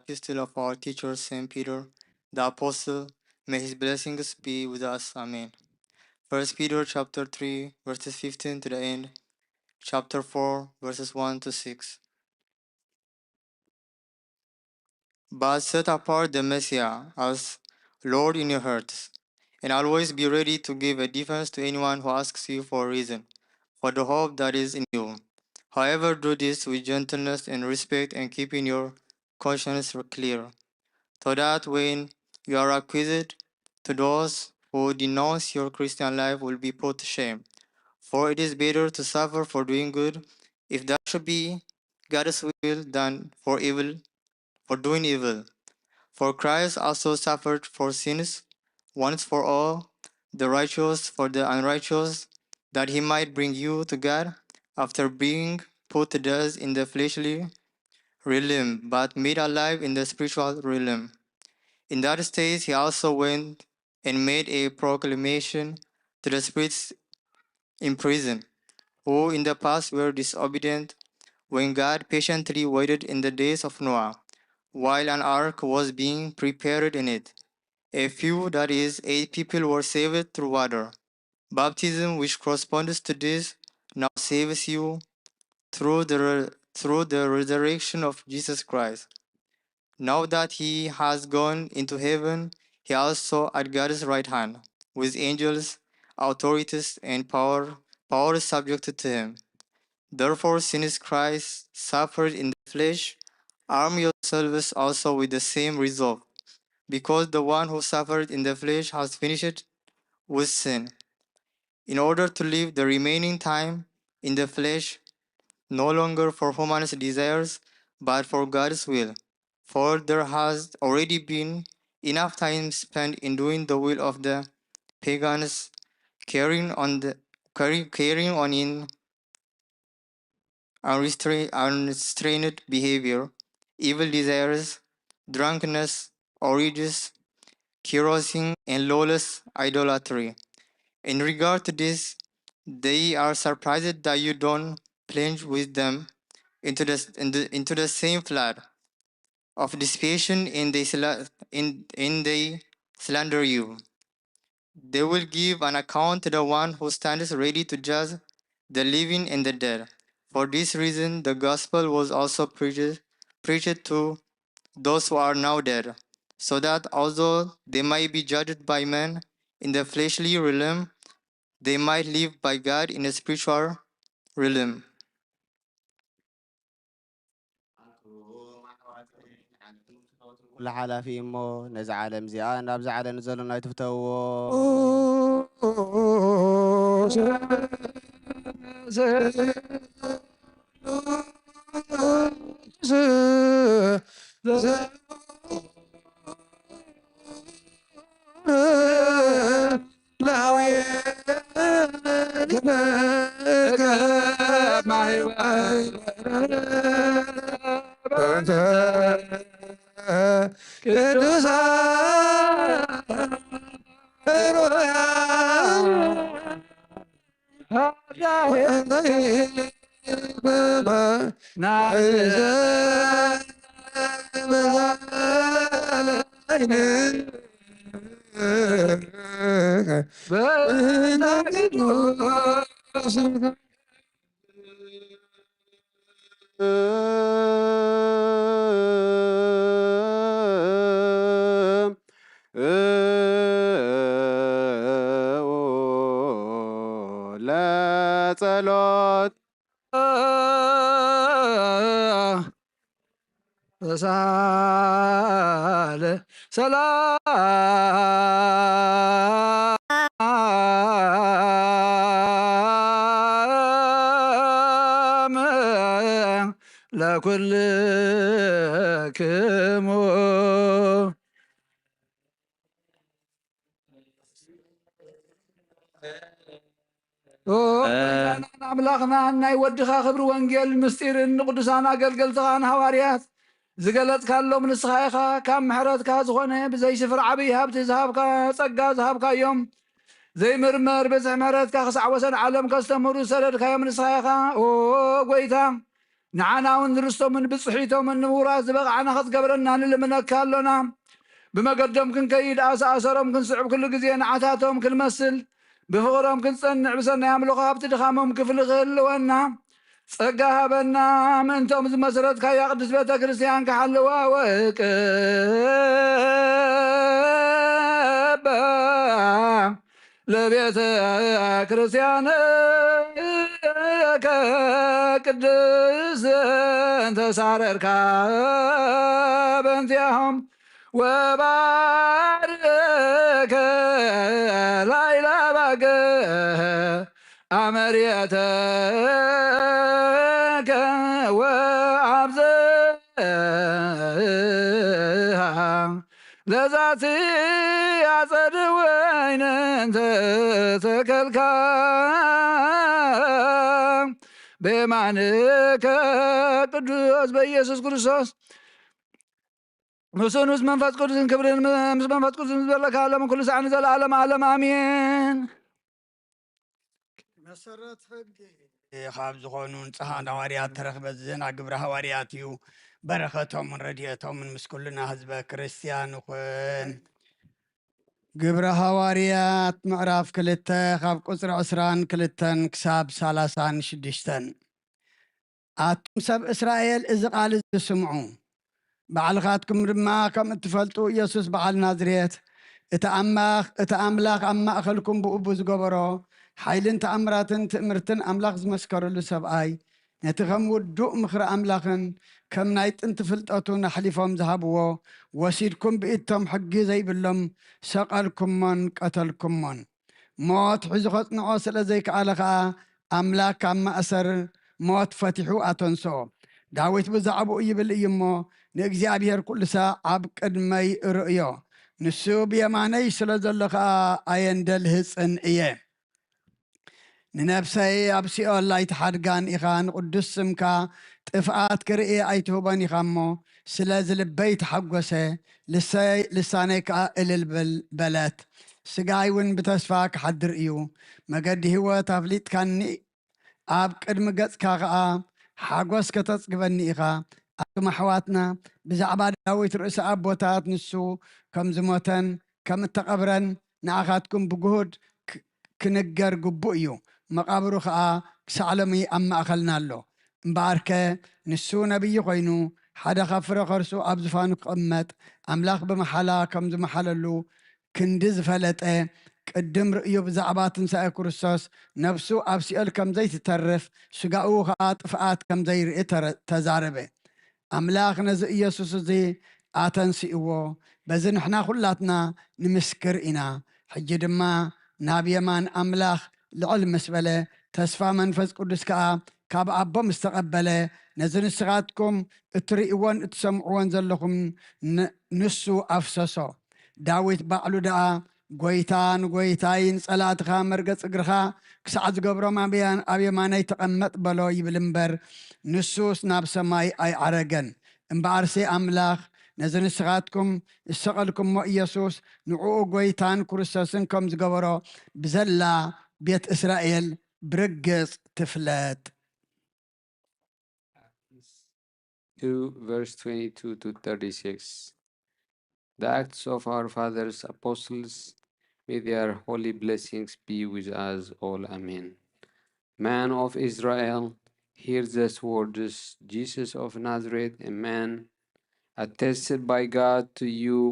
Epistle of our teacher, Saint Peter, the Apostle. May his blessings be with us. Amen. First Peter chapter three, verses fifteen to the end, chapter four, verses one to six. but set apart the Messiah as Lord in your hearts, and always be ready to give a defense to anyone who asks you for a reason for the hope that is in you. However, do this with gentleness and respect and keeping your conscience clear, so that when you are accused to those who denounce your Christian life will be put to shame. For it is better to suffer for doing good, if that should be God's will, than for evil, for doing evil. For Christ also suffered for sins once for all, the righteous for the unrighteous, that he might bring you to God after being put to death in the fleshly realm, but made alive in the spiritual realm. In that state, he also went and made a proclamation to the spirits in prison, who in the past were disobedient, when God patiently waited in the days of Noah, while an ark was being prepared in it. A few, that is, eight people, were saved through water. Baptism, which corresponds to this, now saves you through the, re- through the resurrection of Jesus Christ. Now that he has gone into heaven, he also at God's right hand, with angels, authorities, and power, powers subjected to him. Therefore, since Christ suffered in the flesh, arm yourselves also with the same resolve, because the one who suffered in the flesh has finished with sin, in order to live the remaining time in the flesh, no longer for human desires, but for God's will. For there has already been enough time spent in doing the will of the pagans, carrying on the carry, carrying on in unrestra- unrestrained behavior, evil desires, drunkenness, orgies, carousing, and lawless idolatry. In regard to this, they are surprised that you don't plunge with them into the, in the, into the same flood of dissipation, and they, sla- and, and they slander you. They will give an account to the one who stands ready to judge the living and the dead. For this reason, the gospel was also preached, preached to those who are now dead, so that although they might be judged by men in the fleshly realm, they might live by God in the spiritual realm. ኩሉ ሓላፊ እዩ እሞ፣ ነዚ ዓለም እዚኣ ናብዚ ዓለም ንዘሎና ኣይትፍተውዎ። ለጸሎት ሰላም ለኩልክሙ። ኣምላኽና ናይ ወድኻ ክብሪ ወንጌል ምስጢርን ንቅዱሳን ኣገልገልትኻን ሃዋርያት ዝገለጽካሎም ንስኻ ኢኻ። ካብ ምሕረትካ ዝኾነ ብዘይስፍር ዓብዪ ሃብቲ ዝሃብካ ጸጋ ዝሃብካዮም ዘይምርመር ብዝሒ ምሕረትካ ክሳዕ ወሰን ዓለም ከስተምህሩ ዝሰደድካዮም ንስኻ ኢኻ። ኦ ጎይታ፣ ንዓና እውን ንርስቶምን ብጽሒቶምን ንምውራስ ዝበቕዓና ክትገብረና ንልምነካ ኣሎና። ብመገዶም ክንከይድ ኣሰኣሰሮም ክንስዕብ ኩሉ ግዜ ንዓታቶም ክንመስል ብፍቕሮም ክንጸንዕ ብሰናይ ኣምልኾ ኣብቲ ድኻሞም ክፍሊ ክህልወና ጸጋ ሃበና፣ ምእንቶም ዝመሰረትካያ ቅድስት ቤተ ክርስቲያን ክሓልዋ ወቅባ ለቤተ ክርስቲያን ቅድስት ተሳረርካ በእንቲአሆም ወባርከ ላይላ ባገ አመርየተከ ወአብዝሃ ለዛቲ አጸድ ወይን እንተ ተከልካ በየማንከ ቅዱስ በኢየሱስ ክርስቶስ ምስኡን ምስ መንፈስ ቅዱስን ክብርን ምስ መንፈስ ቅዱስን ዝበለካ ዓለምን ኩሉ ሳዕን ዘለዓለም ዓለም ኣሜን። መሰረት ሕጊ ካብ ዝኾኑ ንጹሃን ሃዋርያት ተረኽበ። እዚ ዜና ግብረ ሃዋርያት እዩ። በረኸቶምን ረድኤቶምን ምስ ኩልና ህዝበ ክርስቲያን ይኹን። ግብረ ሃዋርያት ምዕራፍ ክልተ ካብ ቁጽሪ ዕስራን ክልተን ክሳብ ሰላሳን ሽዱሽተን። ኣቱም ሰብ እስራኤል፣ እዚ ቃል እዚ ስምዑ፣ ባዕልኻትኩም ድማ ከም እትፈልጡ፣ ኢየሱስ በዓል ናዝሬት፣ እቲ ኣማኽ-፣ እቲ ኣምላኽ ኣብ ማእኸልኩም ብእቡ ዝገበሮ ሓይልን ተኣምራትን ትእምርትን፣ ኣምላኽ ዝመስከረሉ ሰብኣይ፣ ነቲ ከም ውዱእ ምኽሪ ኣምላኽን ከም ናይ ጥንቲ ፍልጠቱን ኣሕሊፎም ዝሃብዎ ወሲድኩም፣ ብኢድቶም ሕጊ ዘይብሎም ሰቐልኩሞን ቀተልኩሞን። ሞት ሒዙ ኸጽንዖ ስለ ዘይከኣለ ኸኣ፣ ኣምላኽ ካብ ማእሰር ሞት ፈቲሑ ኣተንስኦ። ዳዊት ብዛዕባኡ ይብል እዩ እሞ፣ ንእግዚኣብሔር ኩሉ ሳዕ ኣብ ቅድመይ እርእዮ፣ ንሱ ብየማነይ ስለ ዘሎ ኸኣ ኣየንደልህጽን እየ። ንነፍሰይ ኣብ ሲኦል ኣይትሓድጋን ኢኻ፣ ንቕዱስ ስምካ ጥፍኣት ክርኢ ኣይትህቦን ኢኻ እሞ፣ ስለዚ ልበይ ተሓጐሰ፣ ልሰይ-፣ ልሳነይ ከኣ እልል ብል-፣ በለት። ስጋይ እውን ብተስፋ ክሓድር እዩ። መገዲ ህይወት ኣፍሊጥካኒ፣ ኣብ ቅድሚ ገጽካ ኸኣ ሓጎስ ከተጽግበኒ ኢኻ። ኣቱም ኣሕዋትና፣ ብዛዕባ ዳዊት ርእሲ ኣቦታት፣ ንሱ ከም ዝሞተን ከም እተቐብረን ንኣኻትኩም ብግሁድ ክ-፣ ክንገር ግቡእ እዩ። መቓብሩ ኸኣ ክሳዕ ሎሚ ኣብ ማእኸልና ኣሎ። እምበኣርከ፣ ንሱ ነቢይ ኾይኑ፣ ሓደ ካብ ፍረ ኸርሱ ኣብ ዝፋኑ ክቕመጥ፣ ኣምላኽ ብመሓላ ከም ዝመሓለሉ ክንዲ ዝፈለጠ፣ ቅድም ርእዩ ብዛዕባ ትንሳኤ ክርስቶስ፣ ነፍሱ ኣብ ሲኦል ከም ዘይትተርፍ፣ ስጋኡ ኸኣ ጥፍኣት ከም ዘይርኢ ተረ-፣ ተዛረበ። ኣምላኽ ነዚ ኢየሱስ እዚ ኣተንሲእዎ፣ በዚ ንሕና ኹላትና ንምስክር ኢና። ሕጂ ድማ ናብ የማን ኣምላኽ ልዕል ምስ በለ፣ ተስፋ መንፈስ ቅዱስ ከኣ ካብ ኣቦ ምስ ተቐበለ፣ ነዚ ንስኻትኩም እትርእይዎን እትሰምዕዎን ዘለኹም ን-፣ ንሱ ኣፍሰሶ። ዳዊት ባዕሉ ደኣ፣ "ጐይታ ንጐይታይ፣ ንጸላእትኻ መርገጽ እግርኻ ክሳዕ ዝገብሮም ኣብ ያን-፣ ኣብ የማነይ ተቐመጥ" በሎ ይብል እምበር፣ ንሱስ ናብ ሰማይ ኣይዓረገን። እምበኣርሲ ኣምላኽ ነዚ ንስኻትኩም ዝሰቐልኩሞ ኢየሱስ፣ ንዕኡ ጐይታን ክርስቶስን ከም ዝገበሮ ብዘላ ቤት እስራኤል ብርግጽ ትፍለጥ። Acts two, verse twenty-two to thirty-six. The Acts of our Fathers Apostles, may their holy blessings be with us all. Amen. Man of Israel, hear these words. Jesus of Nazareth, a man attested by God to you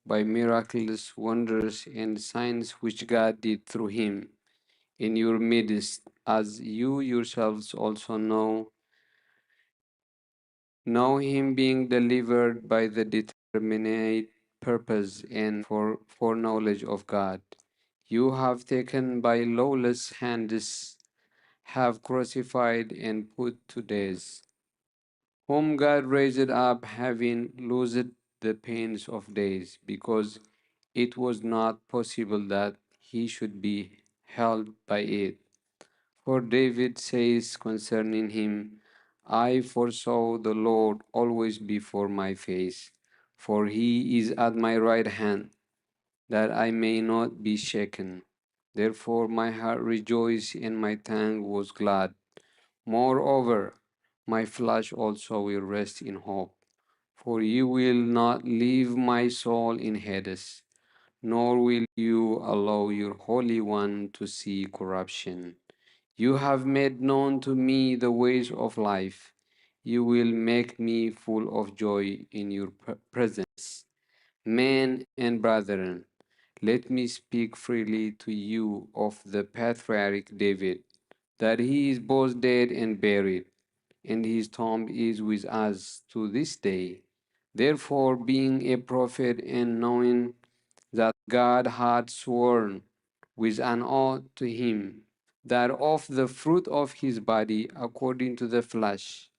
by miracles, wonders, and signs which God did through him in your midst, as you yourselves also know, know him being delivered by the determinate purpose and for foreknowledge of God. You have taken by lawless hands, have crucified and put to death, whom God raised up, having loosed the pains of death, because it was not possible that he should be held by it. For David says concerning him, "I foresaw the Lord always before my face, for he is at my right hand, that I may not be shaken." Therefore my heart rejoiced and my tongue was glad. Moreover, my flesh also will rest in hope. For you will not leave my soul in Hades, nor will you allow your Holy One to see corruption. You have made known to me the ways of life. You will make me full of joy in your pre- presence. Men and brethren, let me speak freely to you of the patriarch David, that he is both dead and buried, and his tomb is with us to this day. Therefore, being a prophet and knowing that God had sworn with an oath to him that of the fruit of his body, according to the flesh,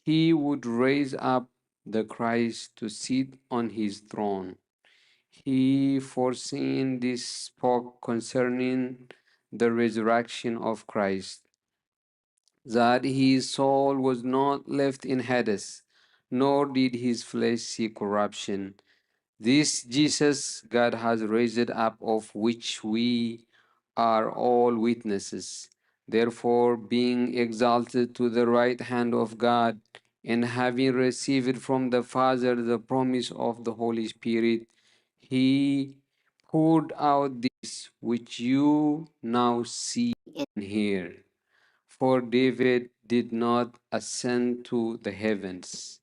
he would raise up the Christ to sit on his throne, he, foreseeing this, spoke concerning the resurrection of Christ, that his soul was not left in Hades, nor did his flesh see corruption. This Jesus God has raised up, of which we are all witnesses. Therefore, being exalted to the right hand of God, and having received from the Father the promise of the Holy Spirit, he poured out this which you now see and hear. For David did not ascend to the heavens,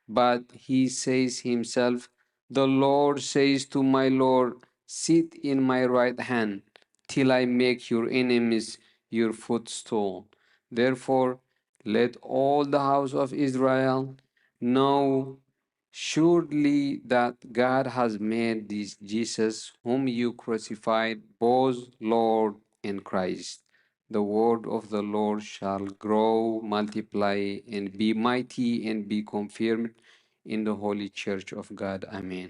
but he says himself, "The Lord says to my Lord, 'Sit in my right hand, till I make your enemies your footstool.'" Therefore, let all the house of Israel know surely that God has made this Jesus, whom you crucified, both Lord and Christ. The word of the Lord shall grow, multiply, and be mighty, and be confirmed in the holy church of God. Amen.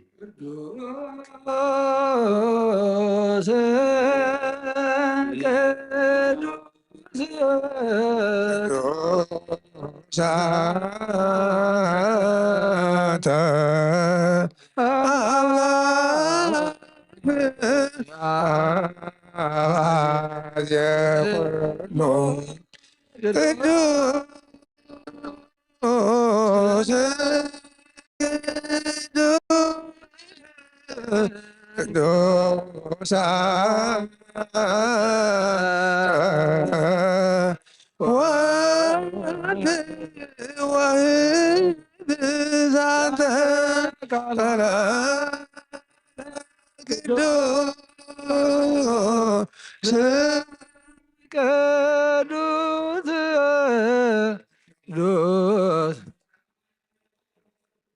ቅዱስ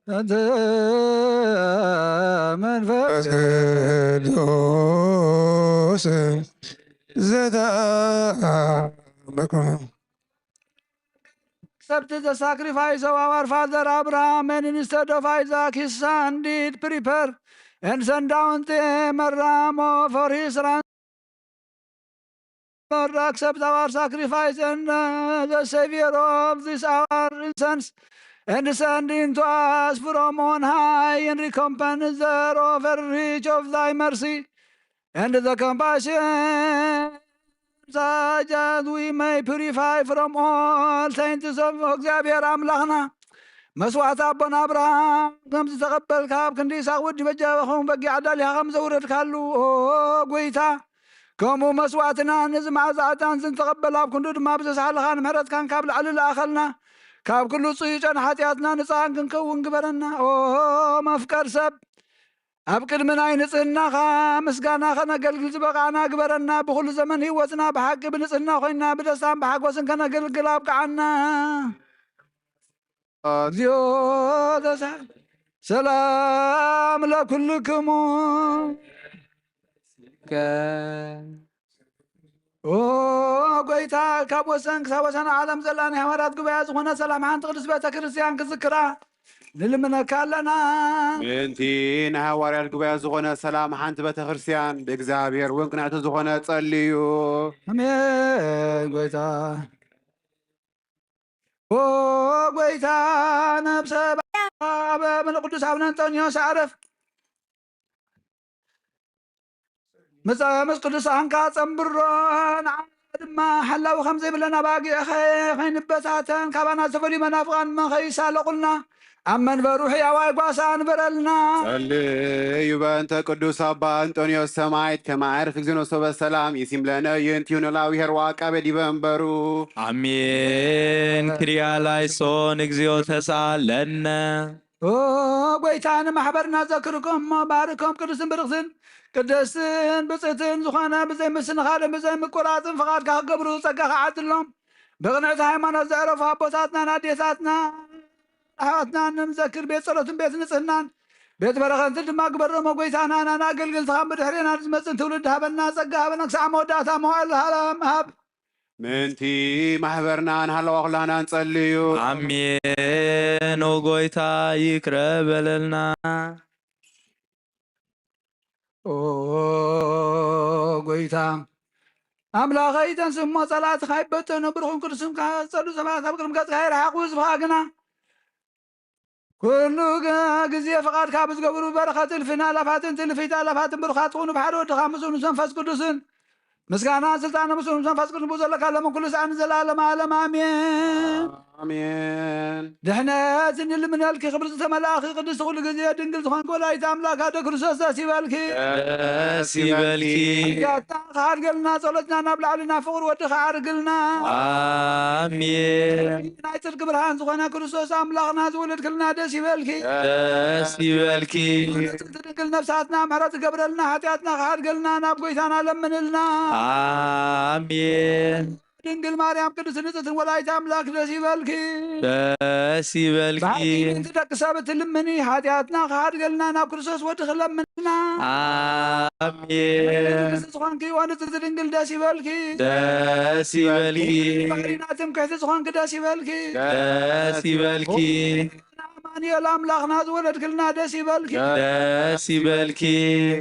ቅዱስ መንፈስ ቅዱስ ዘተአምር። Accept the sacrifice of our father Abraham and instead of Isaac, his son, did prepare and send down the Meramo for his ransom. Lord, accept our sacrifice and uh, the Savior of this our incense, and send into us from on high in recompense the offer rich of thy mercy and the compassion, such as we may purify from all saints of እግዚአብሔር ኣምላኽና። መስዋዕቲ ኣቦና ኣብርሃም ከም ዝተቐበልካ፣ ኣብ ክንዲ ይስሐቅ ወዲ በጃ ኸውን በጊዕ ኣዳሊኻ ከም ዘውረድካሉ፣ ኦ ጐይታ፣ ከምኡ መስዋዕትና ነዚ መዓዛ ዕጣን ዝተቐበል፣ ኣብ ክንዱ ድማ ብዘስሓልኻን ምሕረትካን ካብ ላዕሊ ለኣኸልና። ካብ ኩሉ ጽዩጨን ሓጢኣትና ንጽሃን ክንከውን ግበረና። ኦ መፍቀር ሰብ፣ ኣብ ቅድሚ ናይ ንጽህናኻ ምስጋና ኸነገልግል ዝበቓዕና ግበረና። ብኹሉ ዘመን ህይወትና ብሓቂ ብንጽህና ኮይና ብደስታን ብሓጎስን ከነገልግል ኣብቅዓና። እግዚኣብሔር ሰላም ለኩልክሙ። ኦ ጐይታ፣ ካብ ወሰን ክሳብ ወሰን ዓለም ዘላ ናይ ሃዋርያት ጉባኤ ዝኾነ ሰላም ሓንቲ ቅድስት ቤተ ክርስቲያን ክዝክራ ንልምነካ ኣለና። ምእንቲ ናይ ሃዋርያት ጉባኤ ዝኾነ ሰላም ሓንቲ ቤተ ክርስቲያን ብእግዚኣብሔር እውን ቅንዕቲ ዝኾነ ጸልዩ። ኣሜን። ጐይታ ኦ ጐይታ፣ ነብሰ ኣብ ቅዱስ ኣቡነ እንጦንዮስ ኣዕርፍ። ምስ ቅዱሳንካ ጸንብሮ፣ ንዓና ድማ ሓላዊ ከም ዘይብለና ኣባጊዕ ከይንበታተን፣ ካባና ዝተፈልዩ መናፍቓን ከይሳለቑልና፣ ኣብ መንበሩ ሕያዋይ ጓሳ ኣንብረልና። ጸልዩ በእንተ ቅዱስ ኣባ እንጦንዮስ ሰማዕት ከመ ዕርፍ እግዚእነ ሰበ ሰላም ይሲም ለነ ይእንቲሁ ንላዊ ኄር ወዐቃቤ ዲበ መንበሩ። ኣሜን። ክሪያ ላይሶን እግዚኦ ተሳለነ። ኦ ጎይታ ንማሕበርና ዘክርኮም እሞ ባርኮም። ቅዱስን ብርኽትን ቅድስትን ብጽእትን ዝኾነ ብዘይ ምስንኻልን ብዘይ ምቁራጽን ፍቓድካ ክገብሩ ጸጋኻ ዓድሎም። ብቕንዕቲ ሃይማኖት ዘዕረፉ ኣቦታትናን ኣዴታትና ኣሕዋትና ንምዘክር ቤት ጸሎትን ቤት ንጽህናን ቤት በረኸትን ድማ ግበሮሞ። ጎይታና ናና ኣገልግልትኻን ብድሕሬና ንዝመጽን ትውልድ ሃበና፣ ጸጋ ሃበና ክሳዕ መወዳእታ መዋእል ሃላም ሃብ። ምእንቲ ማሕበርናን ሃለዋ ኩላህናን ጸልዩ። ኣሜን። ኦ ጎይታ ይቅረ በለልና። ኦ ጎይታ ኣምላኸይ ተንስሞ ጸላእትኻ ይበተኑ ብሩኹን ቅዱስን ካጸሉ ሰባት ኣብ ቅድሚ ገጽካ ይርሓቑ። ህዝብኻ ግና ኩሉ ግ- ግዜ ፍቓድካ ብዝገብሩ በረኸት እልፍን ኣላፋትን ትልፊት ኣላፋትን ብሩኻት ትኹኑ ብሓደ ወድኻ ምስኡ ምስ መንፈስ ቅዱስን ምስጋና ስልጣን ምስኡ ምስ መንፈስ ቅዱስ ዘለካ ለምን ኩሉ ሰዓት ንዘለኣለም ኣለም ኣሜን። ኣሜን። ድሕነት እንልምነልኪ ክብሪ ዝተመላእኺ ቅድስቲ ኩሉ ግዜ ድንግል ዝኾንኪ ወላዲተ ኣምላክ ኣደ ክርስቶስ ደስ ይበልኪ። ደስ ይበልኪ። ያታ ክሓድገልና ጸሎትና ናብ ላዕሊ ናብ ፍቕሪ ወዲ ክዓርግልና። ኣሜን። ናይ ጽድቂ ብርሃን ዝኾነ ክርስቶስ ኣምላኽና ዝወለድክልና ደስ ይበልኪ። ደስ ይበልኪ። ጽንት ድንግል ነፍሳትና ምሕረት ትገብረልና ሓጢኣትና ክሓድገልና ናብ ጎይታና ለምንልና። ኣሜን። ድንግል ማርያም ቅድስት ንጽሕትን ወላዲተ ኣምላክ ደስ ይበልኪ። ደስ ይበልኪ። ብሓቂ ምእንቲ ደቂ ሰብ እትልምኒ ሓጢኣትና ክሓድገልና ናብ ክርስቶስ ወዲ ክለምንና። ኣሜን። ንግስቲ ዝኾንኪ ወንጽሕቲ ድንግል ደስ ይበልኪ። ደስ ይበልኪ። ባሕሪና ትምክሕቲ ዝኾንኪ ደስ ይበልኪ። ደስ ይበልኪ። ኣማኑኤል ኣምላኽና ዝወለድክልና ደስ ይበልኪ። ደስ ይበልኪ።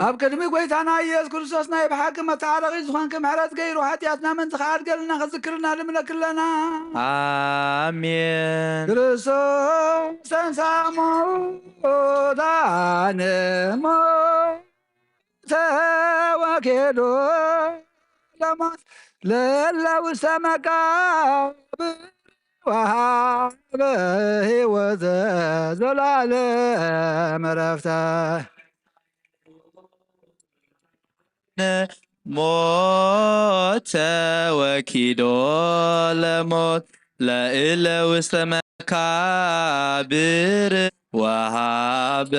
ኣብ ቅድሚ ጎይታና ኢየሱስ ክርስቶስ ናይ ብሓቂ መተዓረቒ ዝኾንኪ ምሕረት ገይሩ ሓጢኣትና ምእንቲ ክሓድገልና ክዝክርና ልምነኪ ኣለና። ኣሜን። ክርስቶስ ተንሳ ሙታን ሞተ ወኬዶ ለሞት ለለ ውስተ መቃብር ወሃበ ሕይወተ ዘላለም ዕረፍተ። ሞተ ወኪዶ ለሞት ለእለ ውስተ መካብር ወሃበ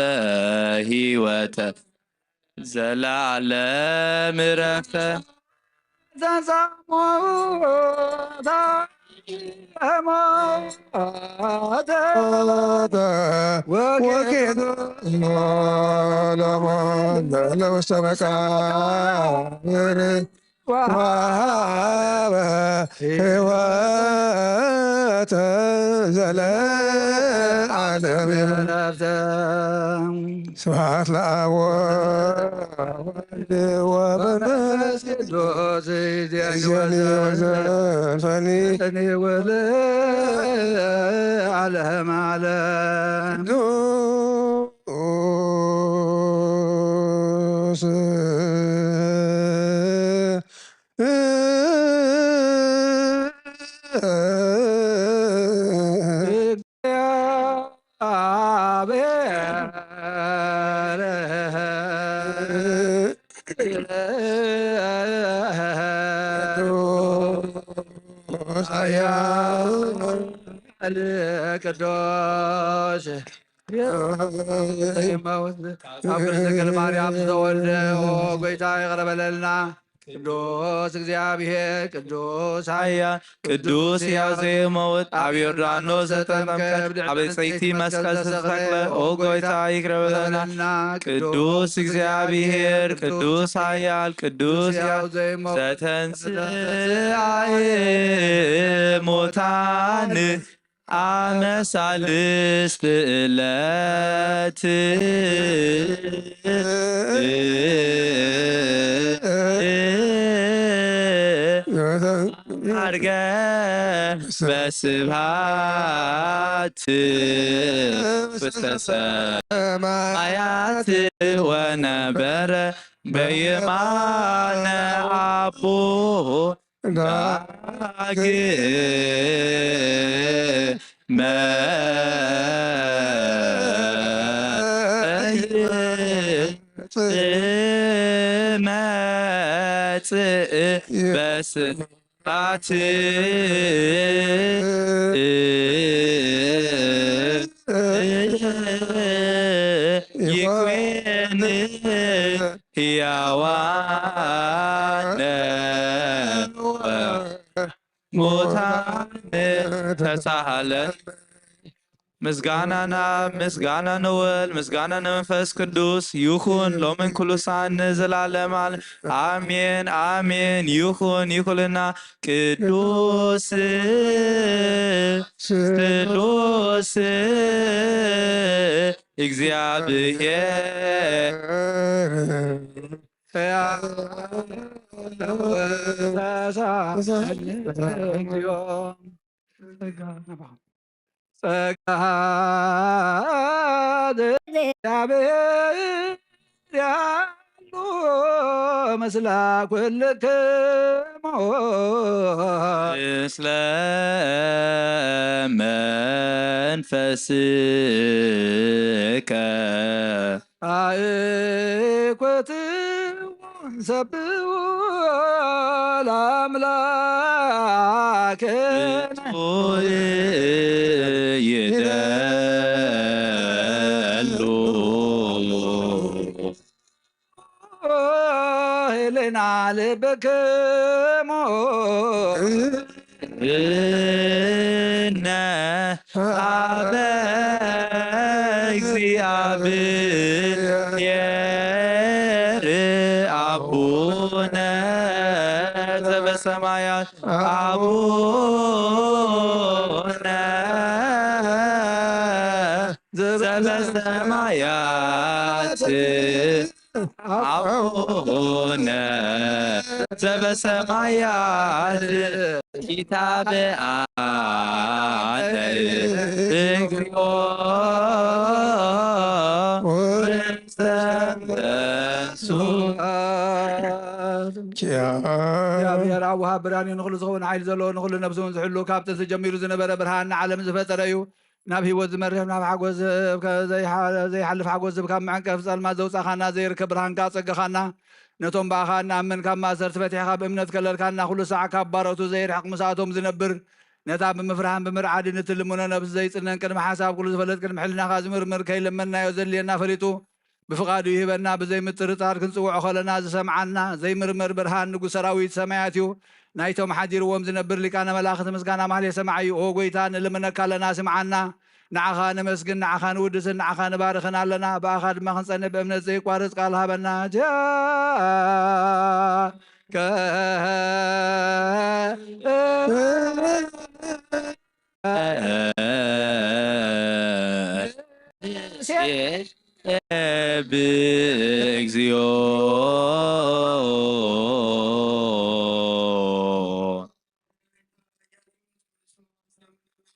ሕይወተ ዘላለም ዕረፍተ። ተንሳ ሙታን ሞተ ወኬዶ ለሞት ለውስተ መቃብር ወሃበ ሕይወተ ዘለዓለም። ዕረፍተ። ስብሐት ለአብ ወወልድ ወመንፈስ ቅዱስ ቅዱስ ወዘልፈኒ ወለዓለመ ዓለም። ቅዱስ ቅዱስ ኣብ ቅድስት ድንግል ማርያም ዝተወልደ ኦ ጎይታ ይቕረ በለልና። ቅዱስ እግዚኣብሔር ቅዱስ ኣያ ቅዱስ ሕያው ዘይመውት ኣብ ዮርዳኖስ ዘተጠምቀ ኣብ ብፅዕቲ መስቀል ዝተሰቅለ ኦ ጎይታ ይቅረ በለና። ቅዱስ እግዚኣብሔር ቅዱስ ሓያል ቅዱስ ሕያው ዘተንስአ ሙታን ኣመ ሳልስት ዕለት ዓርገ በስብሐት ውስተ ሰማያት ወነበረ በየማነ አቦ ዳግመ ትመጽእ በስራት ይኩን ሕያዋነ ሙታን ተሳሃለን። ምስጋና ናብ ምስጋና ንወል ምስጋና ንመንፈስ ቅዱስ ይኹን ሎምን ኩሉ ሰዓት ንዘላለም ዓለም። ኣሜን ኣሜን። ይኹን ይኹልና ቅዱስ ቅዱስ እግዚኣብሔር። ጸጋ እግዚአብሔር ያሉ ምስለ ኩልክሙ ምስለ መንፈስከ። አእኮትዎ ሰብዎ ለአምላክነ። ይደሉ ህልና ልብክሙ እነ አበ እግዚአብሔር አቡነ ዘበሰማያት አቡነ ዘበሰማያት አቡነ ዘበሰማያት ይትባረክ ስምከ እግዚኦ ወይትቀደስ ስምከ። እግዚአብሔር አብ ወሃብ ብርሃን እዩ። ንኹሉ ዝኸውን ሓይሊ ዘለዎ፣ ንኹሉ ነብሲ እውን ዝሕሉ፣ ካብ ጥንቲ ጀሚሩ ዝነበረ፣ ብርሃን ንዓለም ዝፈጠረ እዩ። ናብ ህይወት ዝመርሕ፣ ናብ ሓጎስ ዝህብ፣ ከ-፣ ዘይሓ-፣ ዘይሓልፍ ሓጎስ ዝህብ፣ ካብ መዕንቀፍ ጸልማት ዘውጻኻና፣ ዘይርከብ ብርሃንካ ኣጸገኻና። ነቶም ብኣኻ እንኣምን ካብ ማእሰርቲ ፈቲሕኻ ብእምነት ከለልካና፣ ኩሉ ሳዕ ካብ ባሮቱ ዘይርሕቕ ምስኣቶም ዝነብር፣ ነታ ብምፍራህን ብምርዓድን እትልምኖ ነብሲ ዘይጽነን ቅድሚ ሓሳብ ኩሉ ዝፈልጥ ቅድሚ ሕልናኻ ዝምርምር ከይለመንናዮ ዘድልየና ፈሊጡ ብፍቓዱ ይህበና። ብዘይ ምጥርጣር ክንጽውዖ ከለና ዝሰምዓና ዘይምርመር ብርሃን ንጉስ ሰራዊት ሰማያት እዩ። ናይቶም ሓዲርዎም ዝነብር ሊቃነ መላእኽቲ ምስጋና ማህሌ ሰማዒ እዩ። ኦ ጎይታ፣ ንልምነካ ኣለና፣ ስምዓና። ንዓኻ ነመስግን፣ ንዓኻ ንውድስን፣ ንዓኻ ንባርኽን ኣለና። ብኣኻ ድማ ክንጸንዕ ብእምነት ዘይቋርጽ ቃል ሃበና። ጃ-፣ ከ-፣ ብእግዚኦ።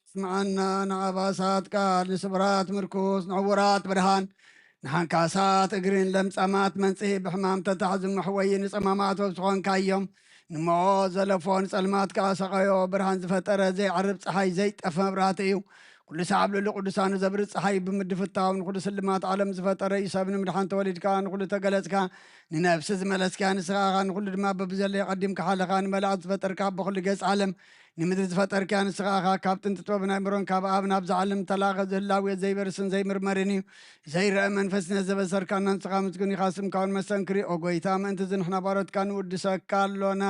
ስምዓና፣ ንዓባሳት ቃል፣ ንስቡራት ምርኩስ፣ ንዕውራት ብርሃን፣ ንሓንካሳት እግርን ለምጻማት መንጽሂ፣ ብሕማም ተታሒዙ መሕወዪ፣ ንጸማማት ወብሲ ኾንካዮም። ንሞት ዘለፎ ንጸልማት ከኣ ሰቐዮ። ብርሃን ዝፈጠረ ዘይዓርብ ጸሓይ ዘይጠፍእ መብራህቲ እዩ። ኩሉ ሳዕ ኣብ ልዕሊ ቅዱሳኑ ዘብርህ ጸሓይ ብምድፍታው ንኹሉ ስልማት ዓለም ዝፈጠረ እዩ። ሰብ ንምድሓን ተወሊድካ፣ ንኹሉ ተገለጽካ፣ ንነፍሲ ዝመለስካ ንስኻ ኢኻ። ንኹሉ ድማ በብዘለዮ ቀዲምካ ሓለኻ። ንመላእክት ዝፈጠርካ ብኹሉ ገጽ ዓለም ንምድሪ ዝፈጠርካ ንስኻ ኢኻ። ካብ ጥንቲ ጥበብን ኣእምሮን ካብ ኣብ ናብዛ ዓለም እተላእኸ፣ ዝህላዌ ዘይበርስን ዘይምርመርን እዩ። ዘይረአ መንፈስነት ዘበሰርካና ንስኻ ምስጉን ኢኻ። ስምካ እውን መስተንክር እዩ። ኦ ጎይታ፣ ምእንቲ እዚ ንሕና ባሮትካ ንውድሰካ ኣሎና።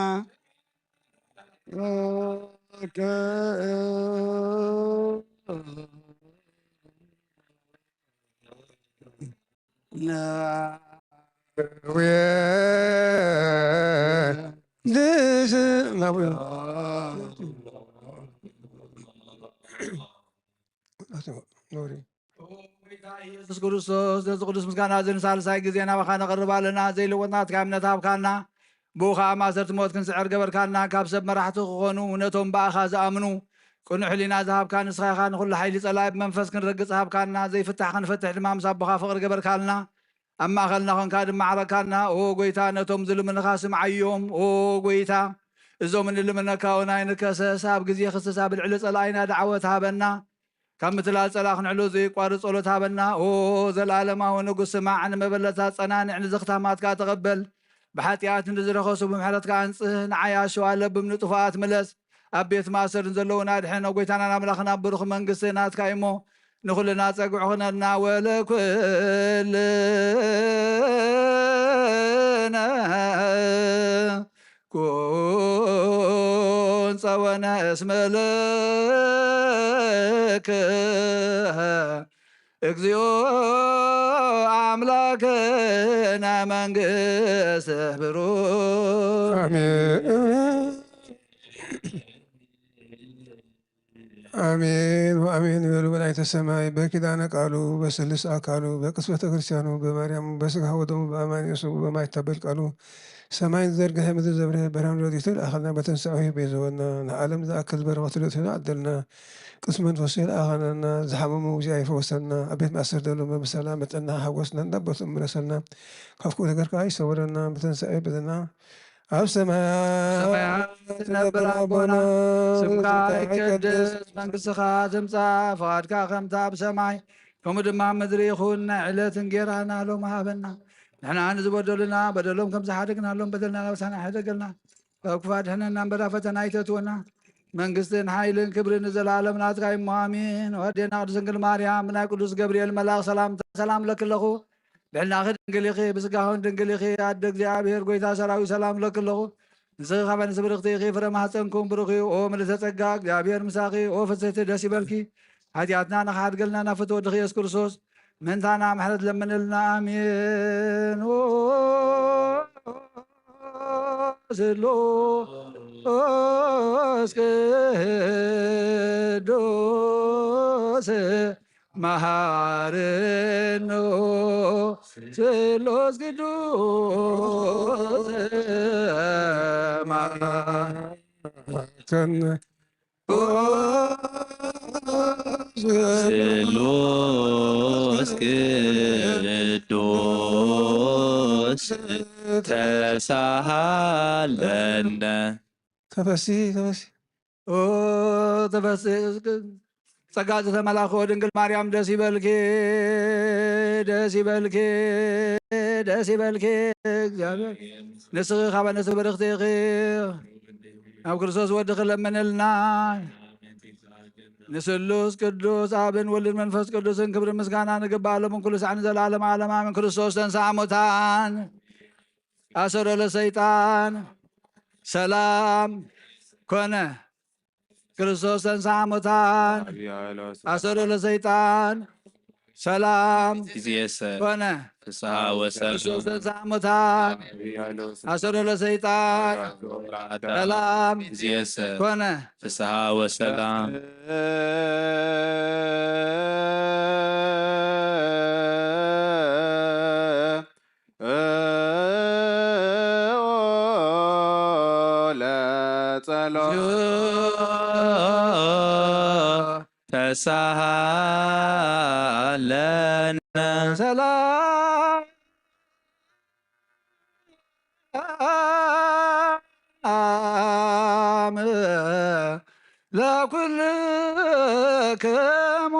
ኢየሱስ ክርስቶስ፣ ነዚ ቅዱስ ምስጋና እዚ ንሳልሳይ ግዜ ናባኻ ነቕርብ ኣለና። ዘይልወጥ ናትካ እምነት ሃብካና። ብኡ ኸኣ ማእሰርቲ ሞት ክንስዕር ገበርካና። ካብ ሰብ መራሕቲ ክኾኑ ነቶም ብኣኻ ዝኣምኑ ቅኑዕ ሕሊና ዝሃብካ ንስኻ ኢኻ። ንኹሉ ሓይሊ ጸላኢ ብመንፈስ ክንረግጽ ሃብካና። ዘይፍታሕ ክንፈትሕ ድማ ምስ ኣቦኻ ፍቕሪ ገበርካልና። ኣብ ማእኸልና ኾንካ ድማ ዓረካና። ኦ ጎይታ፣ ነቶም ዝልምንኻ ስምዓዮም። ኦ ጎይታ፣ እዞም እንልምነካ እውን ኣይንከሰስ። ኣብ ግዜ ክስስ ኣብ ልዕሊ ጸላኢና ደዓወት ሃበና። ካብ ምትላል ጸላእ ክንዕሎ ዘይቋርጽ ጸሎት ሃበና። ኦ ዘለኣለማዊ ንጉስ፣ ስማዕ፣ ንመበለታት ጸናንዕ፣ ንዝኽታማትካ ተቐበል። ብሓጢኣት ንዝረኸሱ ብምሕረትካ ኣንጽህ። ንዓይ ኣሸዋ ለብም፣ ንጥፉኣት ምለስ። ኣብ ቤት ማእሰር ንዘለዉና ኣድሕን። ኣብ ጎይታናን ኣምላኽና ብሩኽ መንግስቲ ናትካ እዩ እሞ፣ ንኹልና ጸግዑ ኹነና። ወለኩልነ ኩን ጸወነ እስመ ለከ እግዚኦ አምላክነ መንግስት ብሩክ። አሜን። አሜን ወአሜን ይበሉ መላእክተ ሰማይ። በኪዳነ ቃሉ፣ በስሉስ አካሉ፣ በቅድስት ቤተ ክርስቲያኑ፣ በማርያም፣ በስጋ ወደሙ፣ በአማኑኤል ስሙ፣ በማይታበል ቃሉ ሰማይን ዘርግሐ ምድሪ ዘብርሀ ብርሃን ረድኤቱ ይልኣኸልና። በትንሳኤሁ ይቤዘወና። ንዓለም ዝኣክል በረኸቱ ረድኤቱ ይዓደልና። ቅዱስ መንፈሱ ይልኣኸልና። ዝሓመሙ እግዚኣብሔር ይፈወሰልና። ኣብ ቤት ማእሰር ዘለዉ ብሰላም በጥዕና ሓጎስና እንዳቦቱ ይምለሰልና። ካብ ክፉእ ነገር ከዓ ይሰውረና። ብትንሳኤ ብዝና ኣብ ሰማያት ሰማያት ትነብር ትነብር ኣቦና፣ ኣቦና፣ ስምካ ስምካ ይቀደስ፣ ይቀደስ፣ መንግስትኻ ትምጻእ፣ ፈቓድካ ከምታ ኣብ ሰማይ ከምኡ ድማ ኣብ ምድሪ ይኹን። ናይ ዕለት እንጌራና ሎም ሃበና። ንሕና ንዝበደሉና በደሎም ከም ዝሓደግናሎም በደልና ናብሳና ኣይሕደገልና። ካብ ክፉእ ኣድሕነና እምበር ኣብ ፈተና ኣይተእትወና። መንግስትን ሓይልን ክብርን ንዘለኣለም ናትካ እዩ እሞ ኣሜን። ወኣዴና ቅድስት ድንግል ማርያም ብናይ ቅዱስ ገብርኤል መልኣኽ ሰላምታ ሰላም እለኪ ኣለኹ። ብሕልናኺ ድንግል ኢኺ፣ ብስጋኽን ድንግል ኢኺ። ኣደ እግዚኣብሔር ጎይታ ሰራዊት ሰላም እለኪ ኣለኹ። ንስኺ ካብ ኣንስቲ ብርኽቲ ኢኺ፣ ፍረ ማህፀንኩም ብሩኽ እዩ። ኦ ምልዕተ ጸጋ እግዚኣብሔር ምሳኺ፣ ኦ ፍስሕቲ ደስ ይበልኪ። ሓጢኣትና ንኽሓድገልና ናብ ፍትወ ወድኺ ኢየሱስ ክርስቶስ ምእንታና ምሕረት ለምንልና። ኣሜን። ኦ ስሉስ ቅዱስ መሃርኖ ስሉስ ቅዱስ መሃርኖ ስሉስ ቅዱስ ተሳሃለነ። ተፈሲ፣ ተፈሲ። ኦ፣ ተፈሲ፣ ጸጋ ዝተመላእኮ ድንግል ማርያም ደስ ይበልኪ፣ ደስ ይበልኪ፣ ደስ ይበልኪ። እግዚኣብሔር ንስኺ ካብ ኣንስቲ ብርኽቲ ኢኺ። ኣብ ክርስቶስ ወድኺ ለምንልና። ንስሉስ ቅዱስ ኣብን ወልድን መንፈስ ቅዱስን ክብሪ ምስጋና ንግባእ ሎምን ኩሉ ሳዕ ንዘለዓለም ዓለም ኣሜን። ክርስቶስ ተንሥአ እሙታን አሰሮ ለሰይጣን ሰላም ኮነ። ክርስቶስ ተንሥአ እሙታን አሰሮ ለሰይጣን ሰላም ይእዜሰ ኮነ። ፍስሐ ወሰላም። ክርስቶስ ተንሥአ እሙታን አሰሮ ለሰይጣን ሰላም ይእዜሰ ኮነ። ፍስሐ ወሰላም። ለጸሎት ተሳሃለነ ሰላም ለኩልክሙ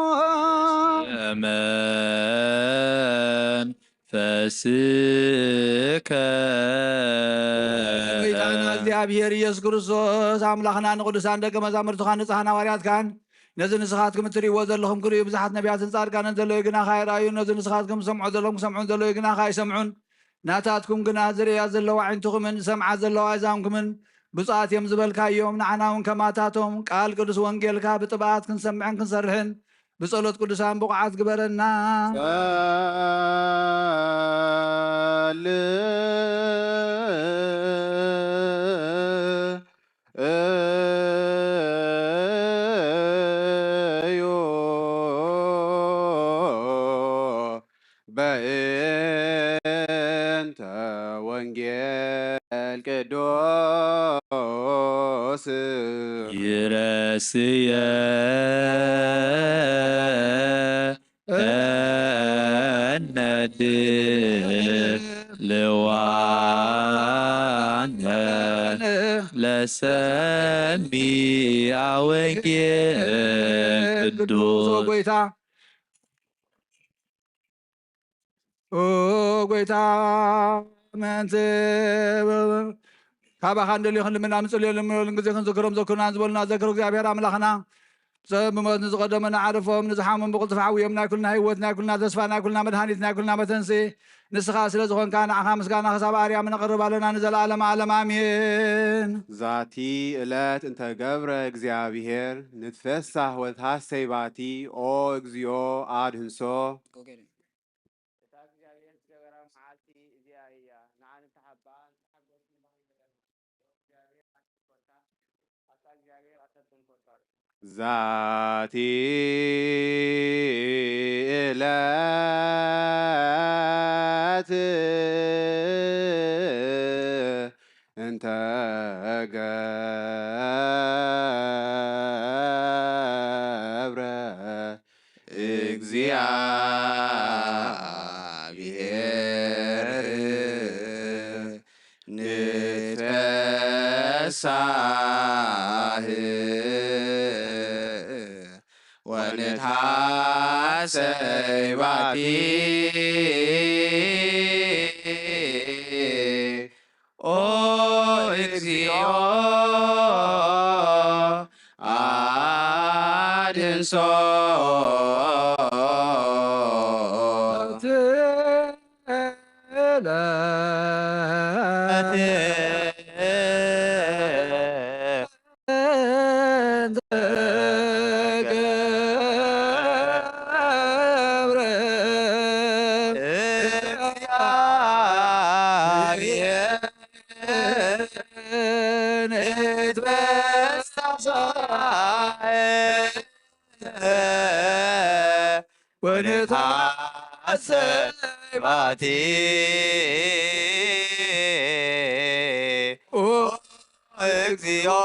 መንፈስከ። ጎይታና እግዚኣብሔር ኢየሱስ ክርስቶስ ኣምላኽና ንቅዱሳን ደቀ መዛሙርትኻን ንጽሓን ሃዋርያትካን ነዚ ንስኻትኩም እትርእይዎ ዘለኹም ክርእዩ ብዙሓት ነቢያትን ጻድቃንን ዘለዉ ግናኻ ኣይረኣዩን። ነዚ ንስኻትኩም ትሰምዖ ዘለኹም ክሰምዑን ዘለዉ ግናኻ ኣይሰምዑን። ናታትኩም ግና ዝርእያ ዘለዋ ኣዒንትኹምን ዝሰምዓ ዘለዋ ኣእዛንኩምን ብፁዓት እዮም ዝበልካዮም፣ ንዓና እውን ከማታቶም ቃል ቅዱስ ወንጌልካ ብጥብኣት ክንሰምዕን ክንሰርሕን ብጸሎት ቅዱሳን ብቑዓት ግበረና። ጸልዩ በእንተ ወንጌል ቅዱስ ይረስየ እነድልዋነ ሰሚዐ ወንጌል ቅዱስ። ቅዱስ። ጎይታ፣ ኦ ጎይታ፣ ምእንቲ ካባኻ ንደልዮ ክንልምና፣ ንጽልዮ፣ ንልምኖ፣ ግዜ ክንዝክሮም ዘኩርናን ዝበሉና ዘክሮ እግዚኣብሔር ኣምላኽና፣ ብጸ-፣ ብሞት ንዝቐደሙ ንዓርፎም፣ ንዝሓሙም ብቕልጡፍ ሓውዮም፣ ናይ ኩልና ህይወት፣ ናይ ኩልና ተስፋ፣ ናይ ኩልና መድሃኒት፣ ናይ ኩልና መተንሲ ንስኻ ስለ ዝኾንካ፣ ንዓኻ ምስጋና ክሳብ ኣርያም ነቕርብ ኣለና ንዘለዓለመ ዓለም። ኣሜን። ዛቲ ዕለት እንተ ገብረ እግዚኣብሔር ንትፈሳህ ወትሃሰይ ባቲ፣ ኦ እግዚኦ ኣድህንሶ። እታ እግዚኣብሔር ዝገበራ መዓልቲ እዚኣ እያ። ንዓ ንተሓባእ፣ ንተሓጎስ፣ ንባህል ንገርም። እግዚኣብሔር ኣትኮታ፣ ኣታ እግዚኣብሔር ኣተብን ኮታ። ዛቲ ዕለት እንተ ገብረ እግዚኣብሔር ንትፈሳህ ወንትሓሰይ ባቲ ኦ እግዚኦ ኣድህንሶ። ወንትሐሰይ ባቲ ኦ እግዚኦ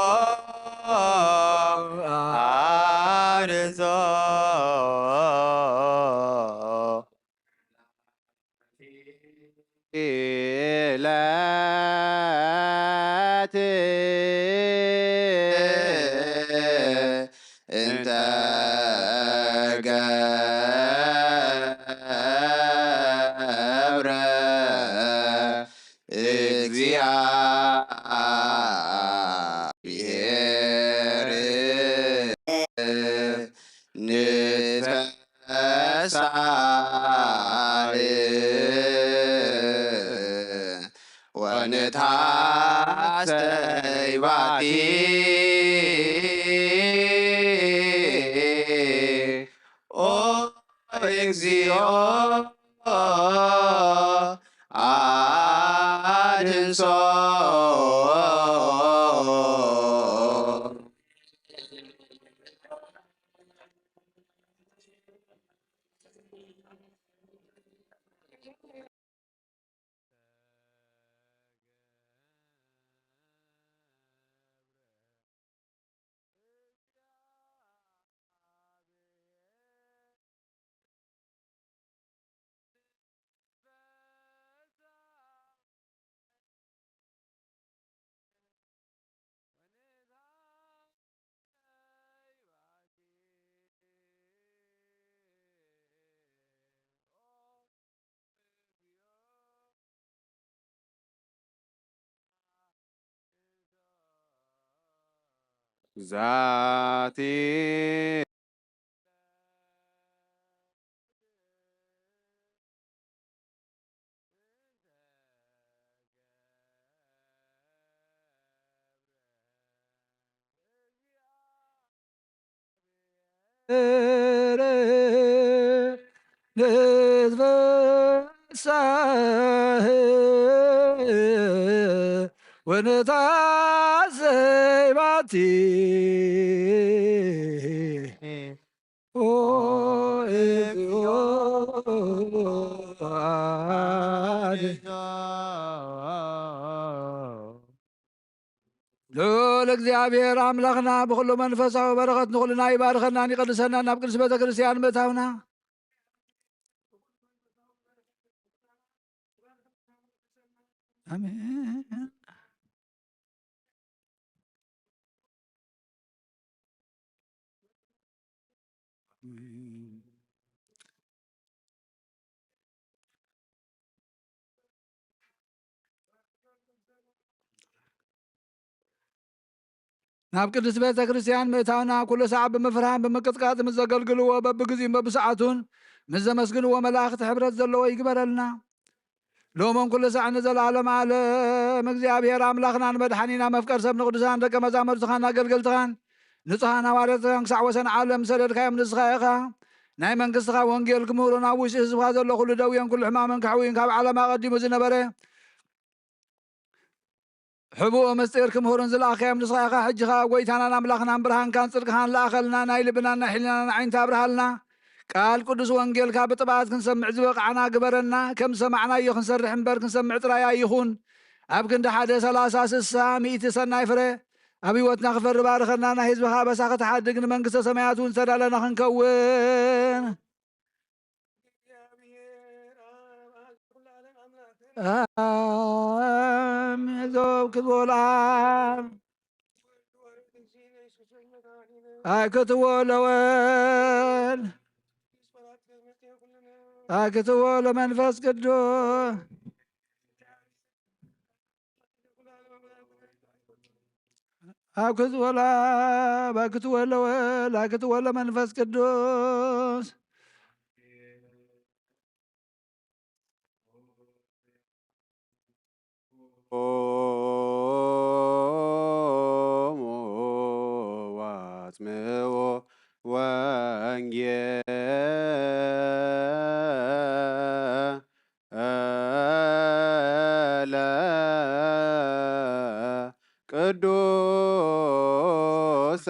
ኣድህንሶ። ዕለት እንተ ገብረ እግዚኣብሔር ንትፈሳህ ወንትሐሰይ ባቲ ኦ እግዚኦ ኣድህንሶ። ዛቲ ንትፈሳህ ወንትሐሰይ ባቲ ኦ እግዚኦ ኣድህንሶ። ልዑል እግዚኣብሔር ኣምላኽና ብኹሉ መንፈሳዊ በረኸት ንኹልና ይባርኸናን ይቐድሰናን፣ ናብ ቅድስቲ ቤተ ክርስቲያን ምእታውና። ኣሜን። ናብ ቅድስት ቤተ ክርስቲያን ምእታውና ኩሉ ሰዓት ብምፍርሃን ብምቅጥቃጥ ምስ ዘገልግልዎ በብግዚኡን በብሰዓቱን ምስ ዘመስግንዎ መላእኽቲ ሕብረት ዘለዎ ይግበረልና። ሎምን ኩሉ ሳዕ ንዘለዓለም ዓለም እግዚኣብሔር ኣምላኽናን መድሓኒና መፍቀር ሰብ ንቅዱሳን ደቀ መዛሙርትኻን ኣገልገልትኻን ንጹሃን ሃዋርያትካን ክሳዕ ወሰን ዓለም ዝሰደድካዮም ንስኻ ኢኻ። ናይ መንግስትኻ ወንጌል ክምህሩን ኣብ ውሽጢ ህዝብኻ ዘሎ ኩሉ ደውየን ኩሉ ሕማምን ክሕውዩን ካብ ዓለም ኣቐዲሙ ዝነበረ ሕቡእ ምስጢር ክምህሩን ዝለኣኽካዮም ንስኻ ኢኻ። ሕጂ ኸኣ ጐይታናን ኣምላኽናን ብርሃንካን ጽድቅኻን ለኣኸልና፣ ናይ ልብናን ናይ ሕሊናናን ዓይኒ ኣብርሃልና። ቃል ቅዱስ ወንጌልካ ብጥብኣት ክንሰምዕ ዝበቕዓና ግበረና። ከም ዝሰማዕናዮ ክንሰርሕ እምበር ክንሰምዕ ጥራይ ኣይኹን። ኣብ ክንዲ ሓደ ሰላሳ፣ ስሳ፣ ሚእቲ ሰናይ ፍረ ኣብ ህይወትና ክፈሪ ባርኸና። ናይ ህዝብኻ ኣበሳ ክትሓድግ ንመንግስተ ሰማያት እውን ዝተዳለና ክንከውን። ኣሜን። ዘወክል ወልኣብ ኣክትዎ ለወል ኣክትዎ ለመንፈስ ቅዱስ ኣክትዎ ለኣብ ኣክትዎ ለወል ኣክትዎ ለመንፈስ ቅዱስ። ኦሙ ዋጽምዎ ወንጌለ ቅዱሰ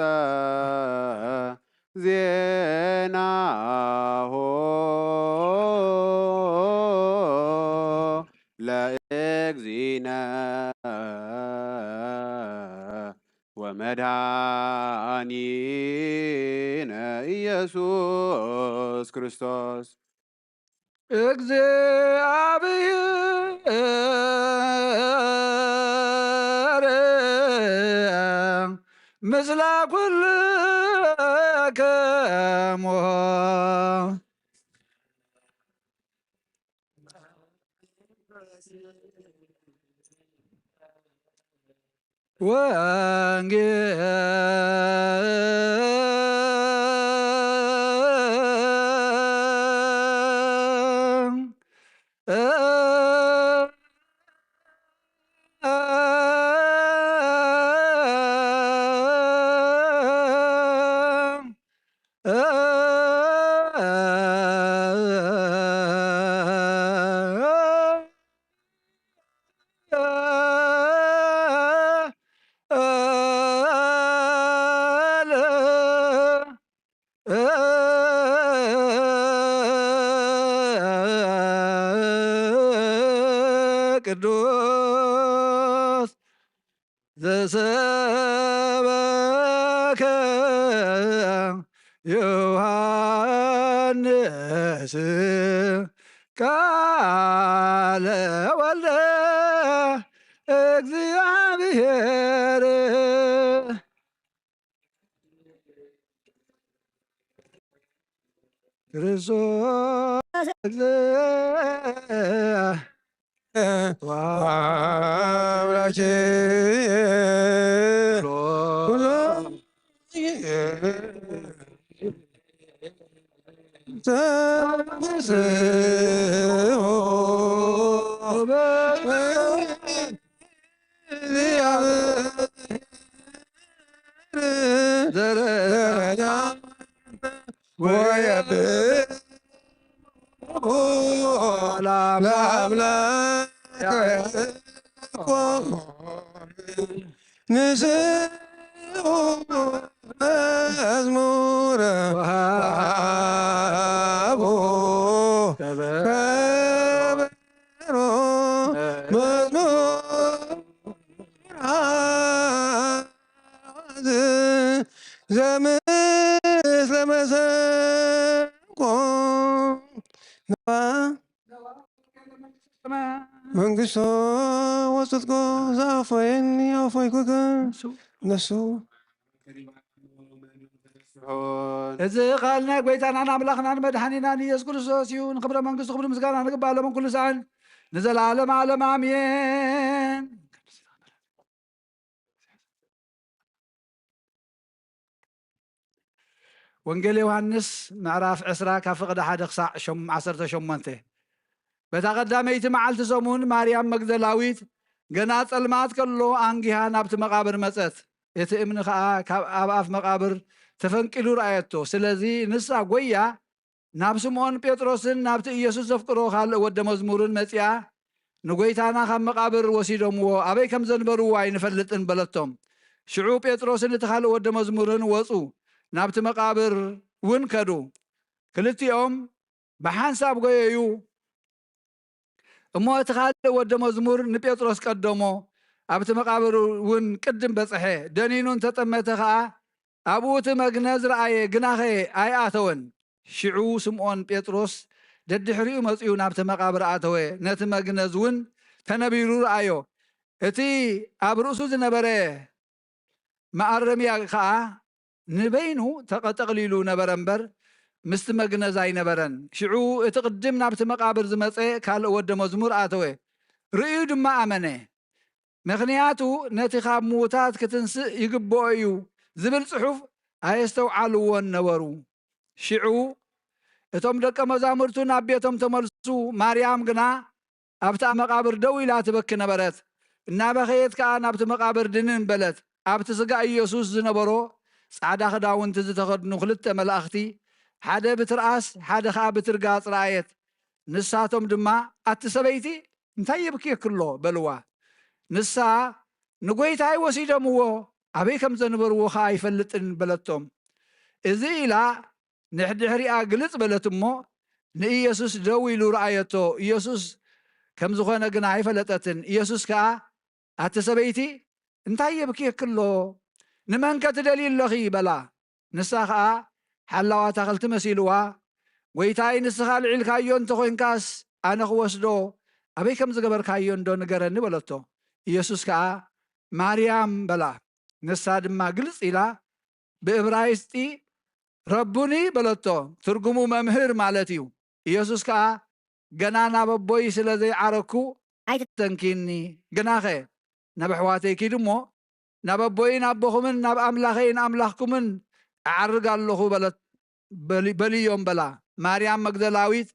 ዜናሁ ለእግዚእነ ወመድኃኒነ ኢየሱስ ክርስቶስ። እግዚኣብሔር ምስለ ኩልክሙ። ወንጌል ቅዱስ ዘሰበከ ዮሐንስ ቃለ ወልደ እግዚኣብሔር ክርስቶስ አምላኬ ኩሎ ተንሥኦ ለአምላክ ንስኡ መዝሙረ ወሃቦ ከበሮ መዝሙር ዘምስለ መሰንቆ ነዋ መንግስቶ ወጽድቆ ዘአፎየኒ አፎይኩከ ነሱ እዚ ቃል ናይ ጎይታናን ኣምላኽናን መድሓኒናን ኢየሱስ ክርስቶስ እዩ። ንክብረ መንግስቱ ክብሪ ምስጋና ንግባእ ሎምን ኩሉ ሰዓን ንዘለዓለም ዓለም ኣሜን። ወንጌል ዮሃንስ ምዕራፍ ዕስራ ካብ ፍቕዲ ሓደ ክሳዕ ሸም-፣ ዓሰርተ ሸሞንተ። በታ ቀዳመይቲ መዓልቲ ሰሙን ማርያም መግደላዊት ገና ጸልማት ከሎ ኣንጊሃ ናብቲ መቓብር መጸት። እቲ እምኒ ኸኣ ካብ ኣብ ኣፍ መቓብር ተፈንቂሉ ረኣየቶ። ስለዚ ንሳ ጐያ ናብ ስምዖን ጴጥሮስን ናብቲ ኢየሱስ ዘፍቅሮ ካልእ ወደ መዝሙርን መጺኣ፣ "ንጐይታና ካብ መቓብር ወሲዶምዎ፣ ኣበይ ከም ዘንበርዎ ኣይንፈልጥን" በለቶም። ሽዑ ጴጥሮስን እቲ ካልእ ወደ መዝሙርን ወጹ፣ ናብቲ መቓብር እውን ከዱ። ክልቲኦም ብሓንሳብ ጐየዩ እሞ እቲ ካልእ ወደ መዝሙር ንጴጥሮስ ቀደሞ፣ ኣብቲ መቓብር እውን ቅድም በጽሐ። ደኒኑ እንተጠመተ ኸኣ ኣብኡ እቲ መግነዝ ረኣየ፣ ግናኸ ኣይኣተወን። ሽዑ ስምዖን ጴጥሮስ ደድሕሪኡ መጺኡ ናብቲ መቓብር ኣተወ፣ ነቲ መግነዝ እውን ተነቢሩ ረኣዮ። እቲ ኣብ ርእሱ ዝነበረ መኣረምያ ኸኣ ንበይኑ ተቐጠቕሊሉ ነበረ እምበር፣ ምስቲ መግነዝ ኣይነበረን። ሽዑ እቲ ቅድም ናብቲ መቓብር ዝመጸ ካልእ ወደ መዝሙር ኣተወ፣ ርእዩ ድማ ኣመነ። ምኽንያቱ ነቲ ካብ ምዉታት ክትንስእ ይግብኦ እዩ ዝብል ጽሑፍ ኣየስተውዓልዎን ነበሩ። ሽዑ እቶም ደቀ መዛሙርቱ ናብ ቤቶም ተመልሱ፣ ማርያም ግና ኣብታ መቓብር ደው ኢላ ትበኪ ነበረት። እናበኸየት ከኣ ናብቲ መቓብር ድንን በለት። ኣብቲ ስጋ ኢየሱስ ዝነበሮ ጻዕዳ ክዳውንቲ ዝተኸድኑ ክልተ መላእኽቲ፣ ሓደ ብትርኣስ ሓደ ኸኣ ብትርጋጽ ረኣየት። ንሳቶም ድማ፣ "ኣቲ ሰበይቲ፣ እንታይ የብክየኪ ኣሎ?" በልዋ። ንሳ፣ "ንጐይታይ ወሲዶምዎ፣ ኣበይ ከም ዘንበርዎ ኸኣ ኣይፈልጥን" በለቶም። እዚ ኢላ ንድሕሪኣ ግልጽ በለት እሞ፣ ንኢየሱስ ደው ኢሉ ረኣየቶ። ኢየሱስ ከም ዝኾነ ግና ኣይፈለጠትን። ኢየሱስ ከኣ፣ "ኣቲ ሰበይቲ፣ እንታይ የብክየኪ ኣሎ? ንመንከ ትደልዪ ኣለኺ?" በላ። ንሳ ኸኣ ሓላዋ ኣታኽልቲ መሲልዋ፣ "ጐይታይ፣ ንስኻ ኣልዒልካዮ እንተ ኾይንካስ፣ ኣነ ክወስዶ ኣበይ ከም ዝገበርካዮ እንዶ ንገረኒ" በለቶ። ኢየሱስ ከኣ፣ "ማርያም" በላ። ንሳ ድማ ግልጽ ኢላ ብእብራይስጢ "ረቡኒ" በለቶ፣ ትርጉሙ "መምህር" ማለት እዩ። ኢየሱስ ከኣ፣ "ገና ናብ ኣቦይ ስለ ዘይዓረግኩ ኣይትተንክይኒ፣ ግናኸ ናብ ኣሕዋተይ ኪድ እሞ፣ ናብ ኣቦይን ኣቦኹምን ናብ ኣምላኸይን ኣምላኽኩምን እዓርግ ኣለኹ" በለት፣ በሊ-፣ በልዮም በላ። ማርያም መግደላዊት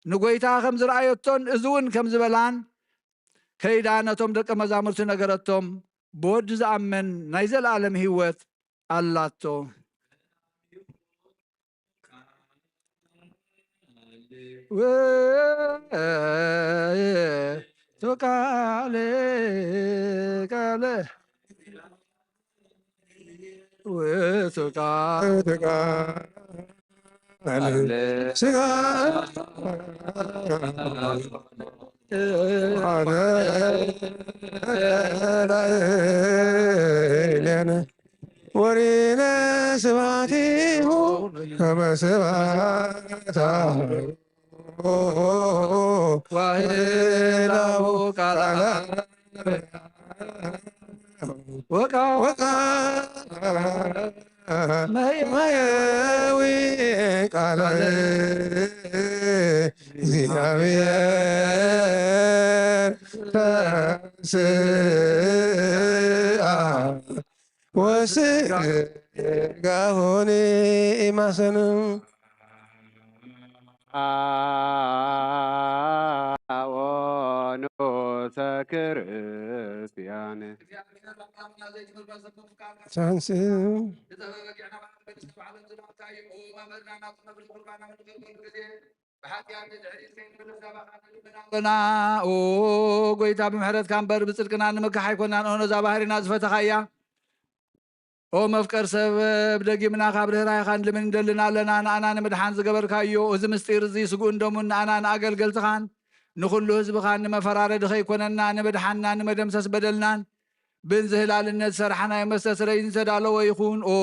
ንጐይታ ከም ዝረኣየቶን እዚ እውን ከም ዝበላን ከይዳ ነቶም ደቀ መዛሙርቲ ነገረቶም፣ "ብወዲ ዝኣምን ናይ ዘለኣለም ህይወት ኣላቶ።" ውእቱ ቃል፣ ቃል፣ ውእቱ ቃል፣ ውእቱ ቃል፣ ቃል፣ ሥጋ ሆነ ላዕሌነ ወሪነ ስብሐቲሁ ከመ ስብሐት አብ ዋህላሁ ቃል ወቃ ወቃ ማያዊ ቃል እግዚአብሔር ተንሥአ ወሥጋሆኒ ኢማሰን። አዎ ንዑሰ ክርስቲያን። ቻንስ ና ኦ ጎይታ፣ ብምሕረትካ እምበር ብጽድቅና ንምካሕ ኣይኮናን። ኦ ነዛ ባህሪና ዝፈተኻያ፣ ኦ መፍቀር ሰብ፣ ብደጊምና ካብ ርህራሄኻ ንልምን እንደልን ኣለና። ንኣና ንምድሓን ዝገበርካዮ እዚ ምስጢር እዚ ስግኡን ደሙን ንኣና ንኣገልገልትኻን ንኹሉ ህዝብኻን ንመፈራረዲ ከይኮነና፣ ንምድሓንና ንመደምሰስ በደልናን ብንዝህላልነት ዝሰርሓናዮ መስተስረይ ዝተዳለወ ይኹን። ኦ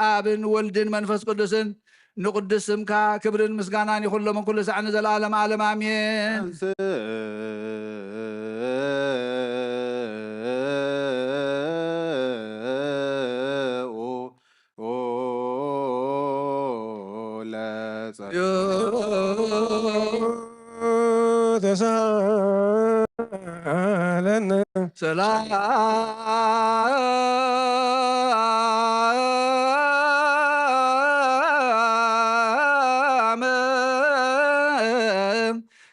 ኣብን ወልድን መንፈስ ቅዱስን ንቅዱስ ስምካ ክብርን ምስጋናን ይኹን ሎሚ ኩሉ ሳዕ ንዘለዓለም ዓለም ኣሜን። ለጸሎት ተሳለነ ሰላም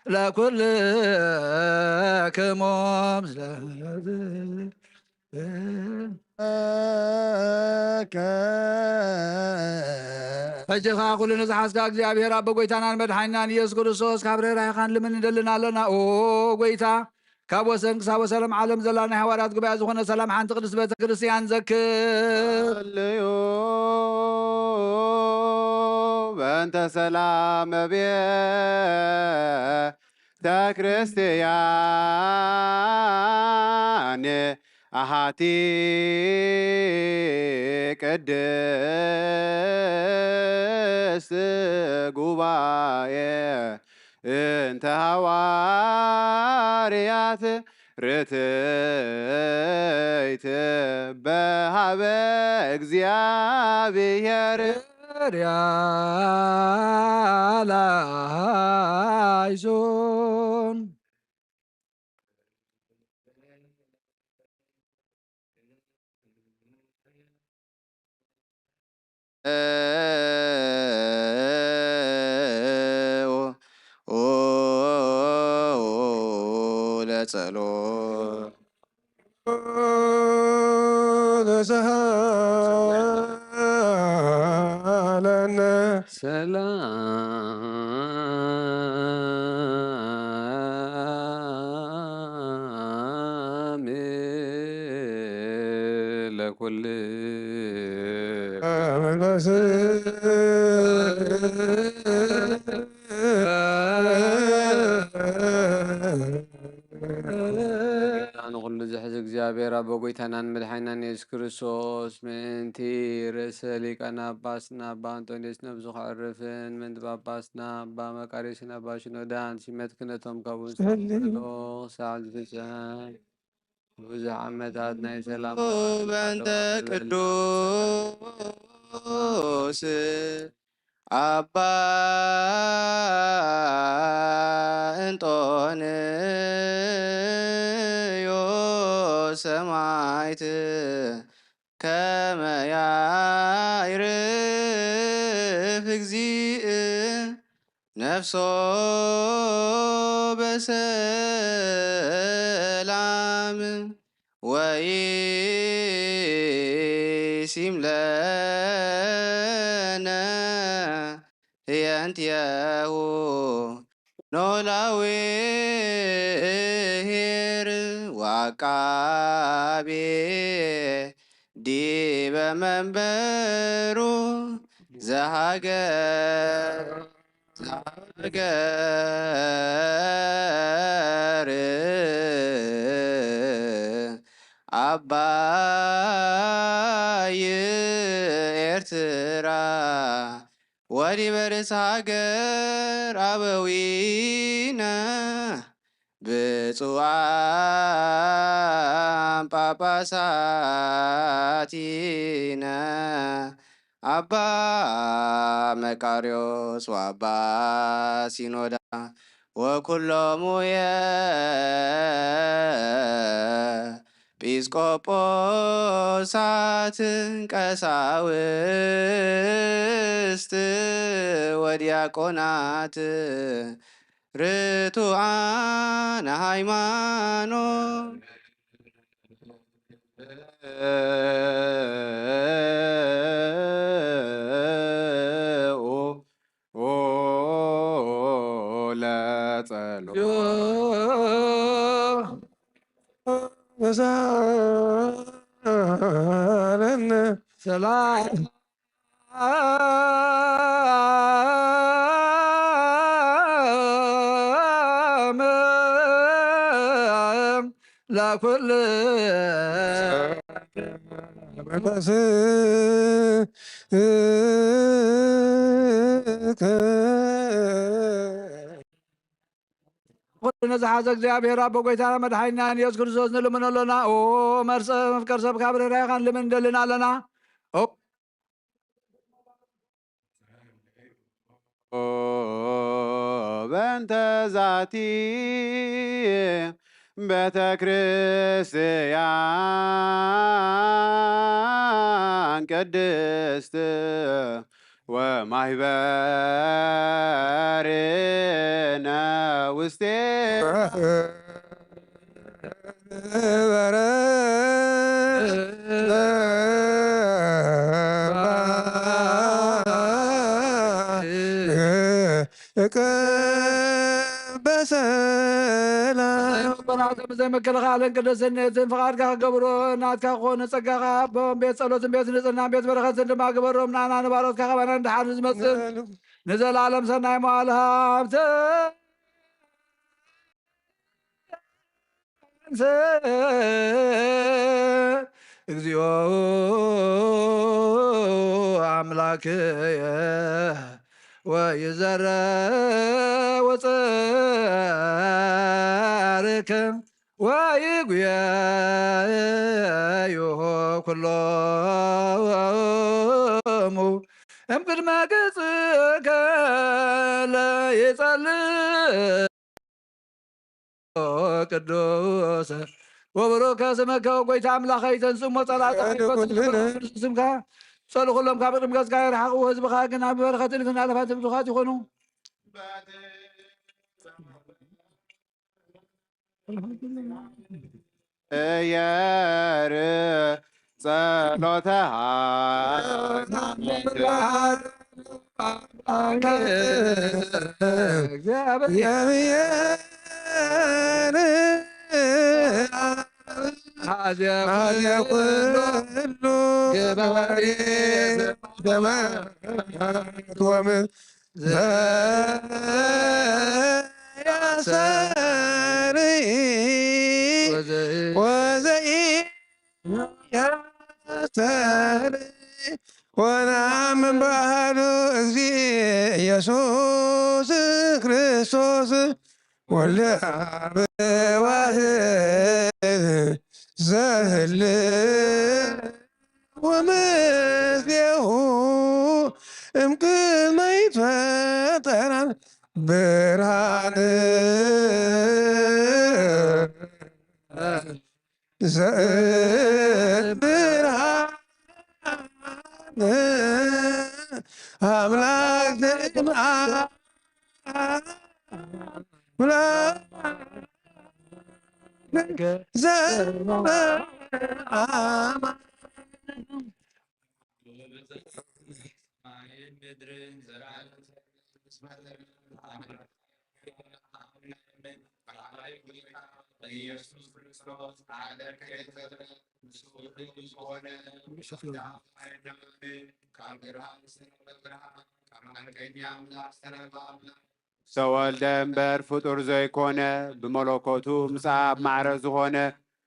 ለኩልክሙ። ሕጂ ኸዓ ኩሉ ንዝሓዝካ እግዚኣብሔር ኣቦ ጎይታናን መድሓኒናን ኢየሱስ ክርስቶስ ካብ ርህራሄኻን ልምን ንደልን ኣለና። ኦ ጎይታ፣ ካብ ወሰን ክሳብ ወሰን ዓለም ዘላ ናይ ሃዋርያት ጉባኤ ዝኾነ ሰላም ሓንቲ ቅድስት ቤተ ክርስቲያን ዘክር። ጸልዩ በእንተ ሰላም ቤተ ክርስቲያን ኣሃቲ ቅድስት ጉባኤ እንተ ሃዋርያት ርትዕት በሃበ እግዚኣብሔር። ያላይሶን ለጸሎት ተሳሃለነ ሰላም ለኩል ንኹሉ ዝሕዝ እግዚኣብሔር ኣቦ ጎይታናን መድሓኒናን የሱስ ክርስቶስ ምእንቲ ርእሰ ሊቃነ ጳጳስና ኣባ ኣንጦንዮስ ነብሱ ከዕርፍን ምእንቲ ጳጳስና ኣባ መቃርዮስን ኣባ ሽኖዳን ሲመት ክህነቶም ካብኡ ዝተኸፈሎ ክሳዕ ዝፍጸም ብዙሕ ዓመታት ናይ ሰላም በእንተ ቅዱስ ኣባ እንጦንዮስ ሰማዕት ከመ ያዕርፍ እግዚእ ነፍሶ በሰላም ወይሲም ለነ ህየንትየሁ ኖላዊ ኄር ወዐቃቤ ዲበ መንበሩ ዘሃገር ዘሃገር አባይ ኤርትራ ወዲበ ርእሰ ሃገር አበዊነ ብፁዓን ጳጳሳቲነ አባ መቃርዮስ ወአባ ሲኖዳ ወኩሎሙ የጲስቆጶሳት ቀሳውስት ወዲያቆናት ርቱዓነ ሃይማኖት ለጸሎት ሰላም ለኩል ኩሉ ነዝሓዘ እግዚኣብሔር ኣቦ ጎይታና መድሓኒና ኢየሱስ ክርስቶስ ንልምኖ ኣለና። ኦ መርፀ መፍቀር ሰብ ካብ ርህራሄኻን ልምን እንደልን ኣለና። ኦ በእንተ ዛቲ ቤተ ክርስቲያን ቅድስት ወማይበርነ ውስቴ በሰላም። ዘይ መከልኻልን ቅድስነትን ፍቓድካ ክገብሩ ናትካ ክኾኑ ጸጋኻ ኣቦም ቤት ጸሎትን ቤት ንጽህናን ቤት በረኸትን ድማ ግበሮም። ንኣና ንባሮትካ ኸማና ንድሓር ንዝመጽእ ንዘለኣለም ሰናይ መዋል ሃብተ እግዚኦ አምላክየ ወይዘረ ወፀርከ ወይጉየዮ ኩሎሙ እምቅድመ ገጽከ ለይጸልእ ቅዱስ ወብሩከ ስመከ ጎይታ ኣምላኸ ይተንስእ እሞ ጸላእታ ኣይኮትን። ቅዱስ ስምካ ጸሉ ኩሎም ካብ ቅድሚ ገጽካ ይርሓቑ፣ ህዝብኻ ግን ኣብ በረኸትን ፍናለፋትን ብዙኻት ይኾኑ። እየር ጸሎተ ዘያስተርኢ ወዘኢ ያስተርኢ ወነአምን በአሐዱ እግዚእ ኢየሱስ ክርስቶስ ወልደ አብ ዋሕድ ዘህልው ወምስሌሁ እምቅድመ ይትፈጠር ብርሃን ዘእም ብርሃን አምላክ ዘእም አምላክ ዘእም አምላክ ዝተወልደ እምበር ፍጡር ዘይኮነ፣ ብመለኮቱ ምስ ኣብ ማዕረ ዝኾነ፣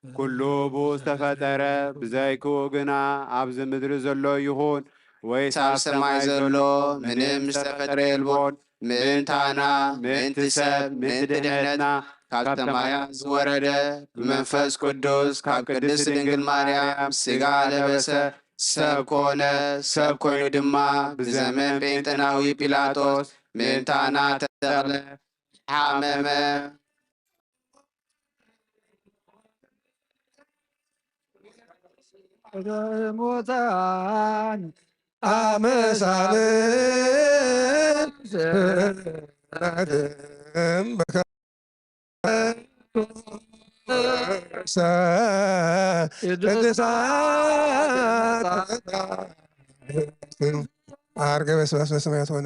ኩሉ ብኡ ዝተፈጠረ፣ ብዘይክኡ ግና ኣብዚ ምድሪ ዘሎ ይኹን ወይስ ኣብ ሰማይ ዘሎ ምንም ዝተፈጠረ የልቦን። ምእንታና፣ ምእንቲ ሰብ፣ ምእንቲ ድሕነትና ካብ ሰማያት ዝወረደ፣ ብመንፈስ ቅዱስ ካብ ቅድስት ድንግል ማርያም ስጋ ለበሰ፣ ሰብ ኮነ። ሰብ ኮይኑ ድማ ብዘመን ጴንጠናዊ ጲላጦስ ምእንታና ተሰቕለ፣ ተሓመመ። ሙታን አመሳለ ዓርገ በስባስ በሰማያት ሆነ።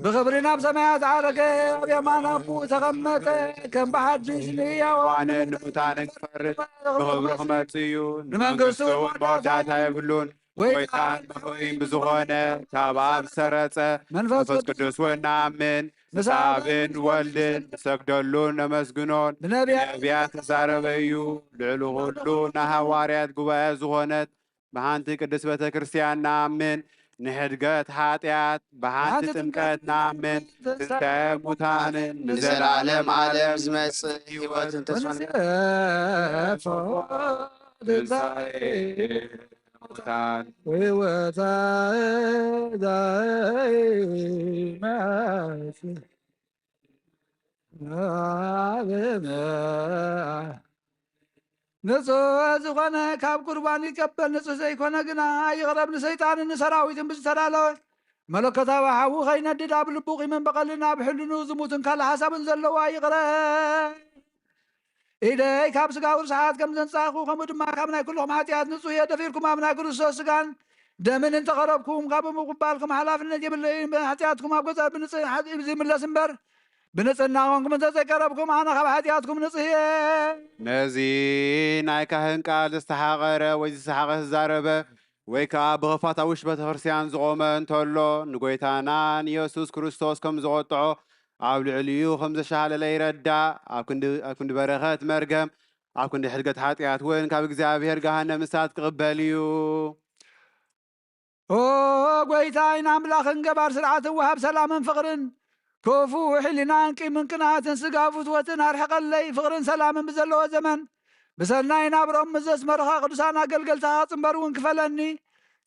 ብኽብሪ ናብ ሰማያት ዓረገ፣ ኣብ የማን ኣቦኡ ተቐመጠ። ከም ብሓድሽ ንህያዋንን ንሙታንን ክፈርድ ብኽብሪ ክመጽእ እዩ። ንመንግስቱ እውን መወዳእታ የብሉን። ጎይታን መኽብኢን ብዝኾነ ካብ ኣብ ሰረጸ መንፈስ ቅዱስ እውን ንኣምን። ምስ ኣብን ወልድን ንሰግደሉን ነመስግኖን። ብነቢያት ተዛረበ እዩ። ልዕሊ ኩሉ ናይ ሃዋርያት ጉባኤ ዝኾነት ብሓንቲ ቅድስት ቤተ ክርስቲያን ንኣምን። ንሕድገት ሓጢኣት ብሓንቲ ጥምቀት ንኣምን። ትንሳኤ ሙታንን ንዘለዓለም ዓለም ዝመጽእ ህይወትን ተስፋ ንጽፎ ትንሳኤ ሙታን ህይወት ዘይመጽእ ንጹሕ ዝኾነ ካብ ቁርባን ይቀበል፣ ንጹሕ ዘይኮነ ግና ኣይቕረብ። ንሰይጣንን ንሰራዊትን ብዝተዳለወ መለኮታዊ ሓዊ ኸይነድድ፣ ኣብ ልቡ ቂምን በቐልን ኣብ ሕልኑ ዝሙትን ካልእ ሓሳብን ዘለዎ ኣይቕረብ። ኢደይ ካብ ስጋዊ ርስሓት ከም ዘንጻኹ፣ ከምኡ ድማ ካብ ናይ ኩልኹም ሓጢኣት ንጹህ እየ። ደፊርኩም ኣብ ናይ ክርስቶስ ስጋን ደምን እንተቐረብኩም፣ ካብ ምቕባልኩም ሓላፍነት የብለይን። ብሓጢኣትኩም ኣብ ገዛ ብንጽ-፣ ሓጢ-፣ ዝምለስ እምበር፣ ብንጽህና ኾንኩም እንተ ዘይቀረብኩም፣ ኣነ ካብ ሓጢኣትኩም ንጹህ እየ። ነዚ ናይ ካህን ቃል ዝተሓቐረ ወይ ዝሰሓቐ ዝዛረበ፣ ወይ ከኣ ብኽፋት ኣብ ውሽጢ ቤተ ክርስቲያን ዝቖመ እንተሎ፣ ንጐይታና ንየሱስ ክርስቶስ ከም ዝቖጥዖ፣ ኣብ ልዕሊኡ ከም ዘሻለለ ይረዳእ። ኣብ ክንዲ፣ ኣብ ክንዲ በረኸት መርገም፣ ኣብ ክንዲ ሕድገት ሓጢኣት እውን ካብ እግዚኣብሔር ገሃነም እሳት ክቕበል እዩ። ኦ ጐይታይን ኣምላኽን፣ ገባር ስርዓትን ወሃብ ሰላምን ፍቕርን፣ ክፉእ ሕሊናን ቂምን ቅንኣትን ስጋ ፍትወትን ኣርሕቐለይ። ፍቕርን ሰላምን ብዘለዎ ዘመን ብሰናይ ናብርኦም ምስ ዘስመሩኻ ቅዱሳን ኣገልገልትኻ ክጽንበር እውን ክፈለኒ።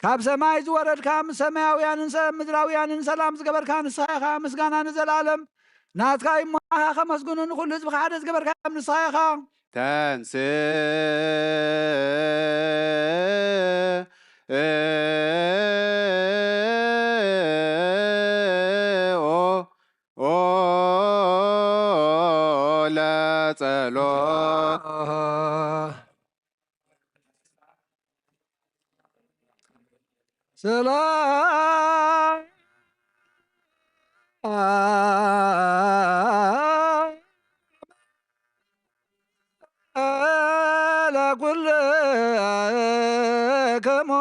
ካብ ሰማይ ዝወረድካ፣ ምስ ሰማያውያንን ሰብ ምድራውያንን ሰላም ዝገበርካ ንስኻ ኢኻ። ምስጋና ንዘለኣለም ናትካ እዩ እሞ፣ ንዓኻ ከመስግኑ፣ ንኹሉ ህዝብኻ ሓደ ዝገበርካ ንስኻ ኢኻ። ተንስእ ኦ ኦ ለጸሎት። ሰላም ለኩልክሙ።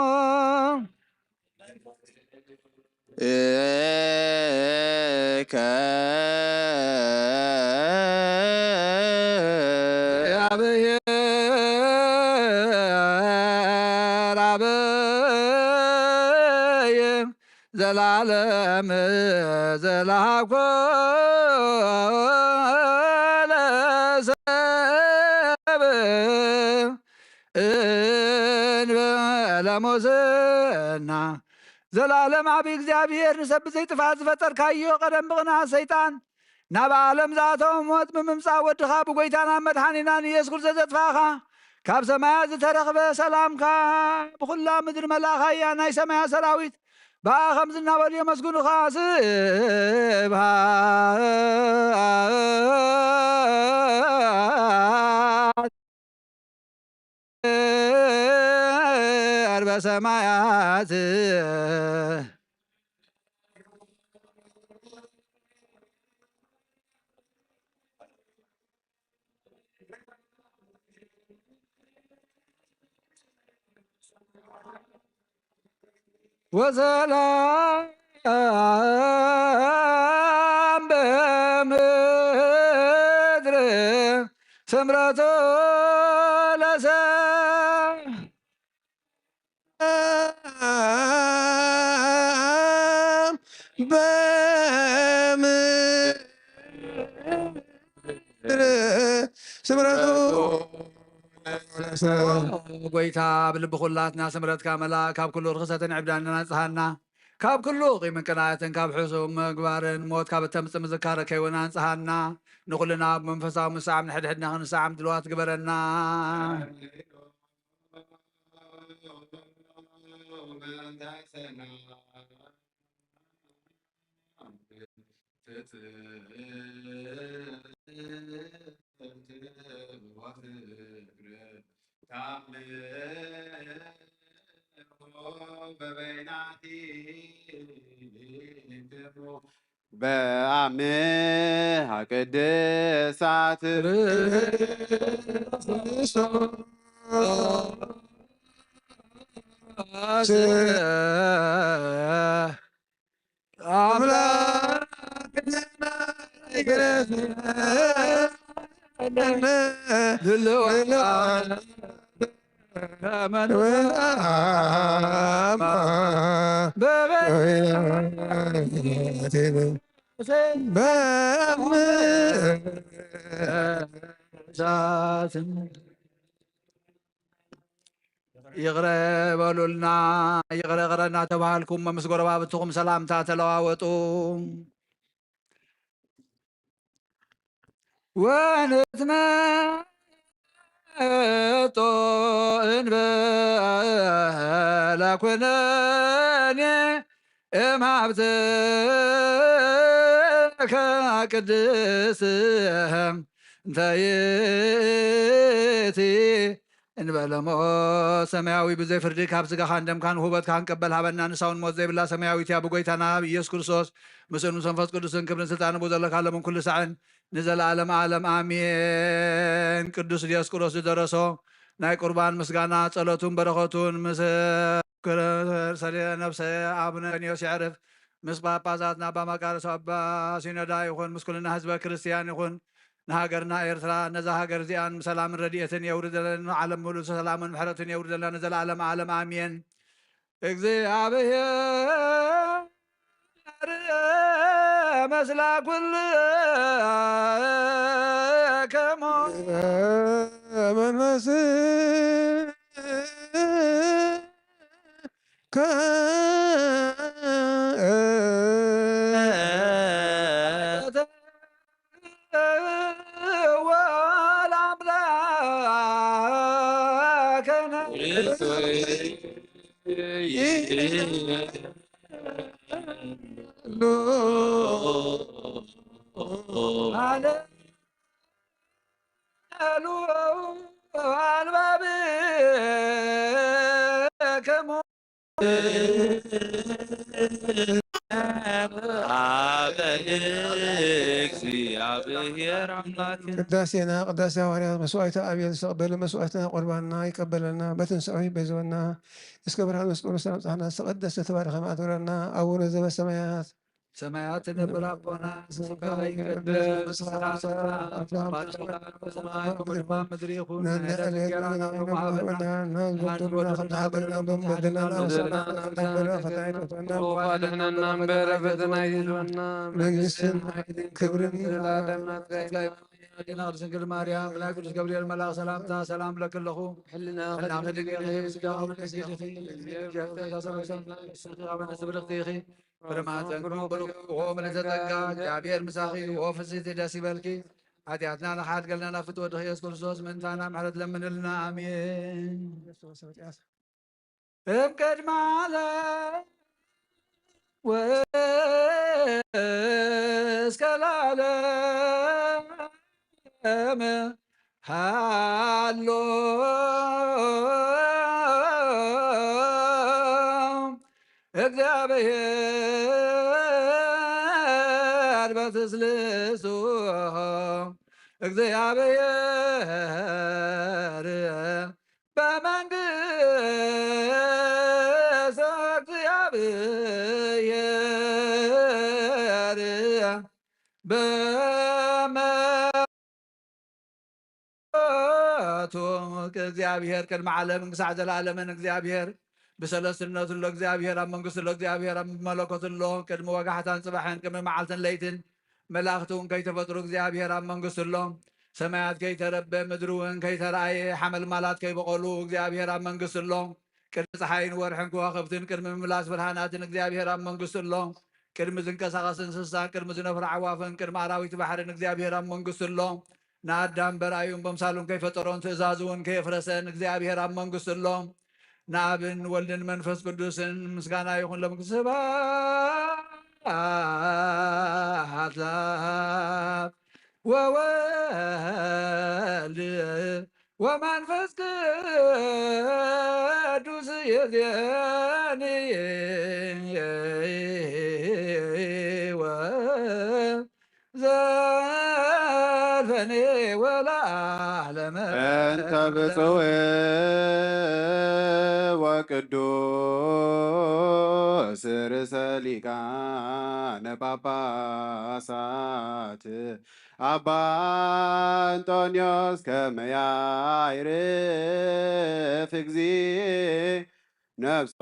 ዘላለም ዘላኮ ለሰብ እንበለ ሙስና። ዘላለም ኣብ እግዚኣብሔር ንሰብ ብዘይ ጥፋት ዝፈጠርካዮ ቀደም ብቕንኣት ሰይጣን ናብ ዓለም ዝኣተወ ሞት ብምምጻእ ወድኻ ብጎይታና መድሓኒናን ኢየሱስ ክርስቶስ ዘጥፋእኻ ካብ ሰማያት ዝተረኽበ ሰላምካ ብኹላ ምድሪ መላእኻ እያ ናይ ሰማያት ሰራዊት ብኣ ከም ዝናበሉ የመስግኑኻ። ስብሃት ኣርበ ሰማያት ወሰላም በምድር ስምረቱ ለሰብ በምድር ስምረቱ ለሰብ። ጎይታ፣ ኣብ ልቢ ኩላትና ስምረትካ መላእ፣ ካብ ኩሉ ርኽሰትን ዕብዳንን ኣንጽሃና፣ ካብ ኩሉ ቂምን ቅንኣትን፣ ካብ ሕሱም ምግባርን ሞት ካብ እተምጽእ ምዝካረ ከይውን ኣንጽሃና። ንኹልና ብመንፈሳዊ ምስዓም ንሕድሕድና ክንሰዓም ድልዋት ግበረና። በአምሃ ቅድሳት አምላክ ይቕረ በሉልና፣ ይቕረ ይቕረ እናተባሃልኩም ምስ ጎረባብትኹም ሰላምታ ተለዋወጡ። ወንትመጦ እንበለ ኩነኔ እምሃብትከ ቅድስት እንተ ይእቲ እንበለሞ። ሰማያዊ ብዘይ ፍርዲ ካብ ስጋኻን ደምካን ውህበትካ ክንቀበል ሃበና። ንሳውን ሞት ዘይብላ ሰማያዊት እያ። ብጎይታና ብኢየሱስ ክርስቶስ ምስኡ ምስ መንፈስ ቅዱስን ክብርን ስልጣንን ብኡ ዘለካ ለምን ኩሉ ሳዕን ንዘለዓለም ዓለም ኣሜን። ቅዱስ ዲዮስቆሮስ ዝደረሶ ናይ ቁርባን ምስጋና ጸሎቱን በረኸቱን ምስ ነፍሰ ኣቡነ ኒዮስ የዕርፍ። ምስ ጳጳሳትና ኣባ መቃርዮስ ኣባ ሲኖዳ ይኹን፣ ምስ ኩልና ህዝበ ክርስቲያን ይኹን። ንሃገርና ኤርትራ፣ ነዛ ሃገር እዚኣን ሰላምን ረድኤትን የውርደለን። ንዓለም ሙሉእ ሰላምን ምሕረትን የውርደልና ንዘለዓለም ዓለም ኣሜን። እግዚኣብሔር መስላ ኩሉ ከሞ መንፈስ ቅዳሴና ቅዳሴ ሃዋርያት መስዋዕተ ኣቤል ዝተቐበለ መስዋዕትና ቁርባንና ይቀበለልና በትንሳኤሁ ይቤዘወና እስከ ብርሃን መስቀሉ ሰላም ጻሕና ዝተቐደሰ ተባረኸ ማዕት ውረድና ኣቡነ ዘበሰማያት ሰማያት ትነብር ኣቦና ስምካ ይቀደስ ድሕነና እምበር ፈተና ይህልወና መንግስትን ክብርን ኣዴና ቅድስት ድንግል ማርያም ብናይ ቅዱስ ገብርኤል መልኣክ ሰላምታ ሰላም ብለኪ ኣለኹ። ሕልናኺ ድንግል ስጋኺ ብርኽቲ ኢኺ። ፍርማን ዘንግሉ ብሩክ ኦ ምልዕተ ጸጋ እግዚኣብሔር ምሳኺ ኦ ፍስሕቲ ደስ ይበልኪ። ሓጢኣትና ንሓድገልና ናብ ፍትወ ድኺ የሱስ ክርስቶስ ምእንታና ምሕረት ለምንልና ኣሜን። እም ቅድመ ዓለም ወእስከ ለዓለም ሃሎ እግዚኣብሔር በትስልሱ እግዚኣብሔር በመንግስት እግዚኣብሔር በመ ቱ እግዚኣብሔር ቅድሚ ዓለምን ክሳዕ ዘለኣለምን እግዚኣብሔር ብሰለስትነቱ ኣሎ እግዚኣብሔር ኣብ መንግስቱ ኣሎ እግዚኣብሔር ኣብ መለኮቱ ኣሎ ቅድሚ ወጋሕታን ጽባሕን ቅድሚ መዓልትን ለይትን መላእኽቲ እውን ከይተፈጥሩ እግዚኣብሔር ኣብ መንግስቱ ኣሎ ሰማያት ከይተረበ ምድሪ እውን ከይተረኣየ ሓመልማላት ከይበቐሉ እግዚኣብሔር ኣብ መንግስቱ ኣሎ ቅድሚ ፀሓይን ወርሕን ከዋኽብትን ቅድሚ ምምላስ ብርሃናትን እግዚኣብሔር ኣብ መንግስቱ ኣሎ ቅድሚ ዝንቀሳቐስ እንስሳን ቅድሚ ዝነፍሩ ኣዕዋፍን ቅድሚ ኣራዊት ባሕርን እግዚኣብሔር ኣብ መንግስቱ ኣሎ። ንኣዳም በርኣዩን በምሳሉን ከይፈጠሮን ትእዛዙ እውን ከየፍረሰን እግዚኣብሔር ኣብ መንግስቱ ኣሎ። ንኣብን ወልድን መንፈስ ቅዱስን ምስጋና ይኹን ሎም ስብሐት ለኣብ ወወልድ ወመንፈስ ቅዱስ ይእዜኒ ወዘልፈኒ ወለዓለመ እንተ ብፁዕ ወቅዱስ ርእሰ ሊቃነ ጳጳሳት ኣባ እንጦንዮስ ከመ ያዕርፍ እግዚእ ነፍሶ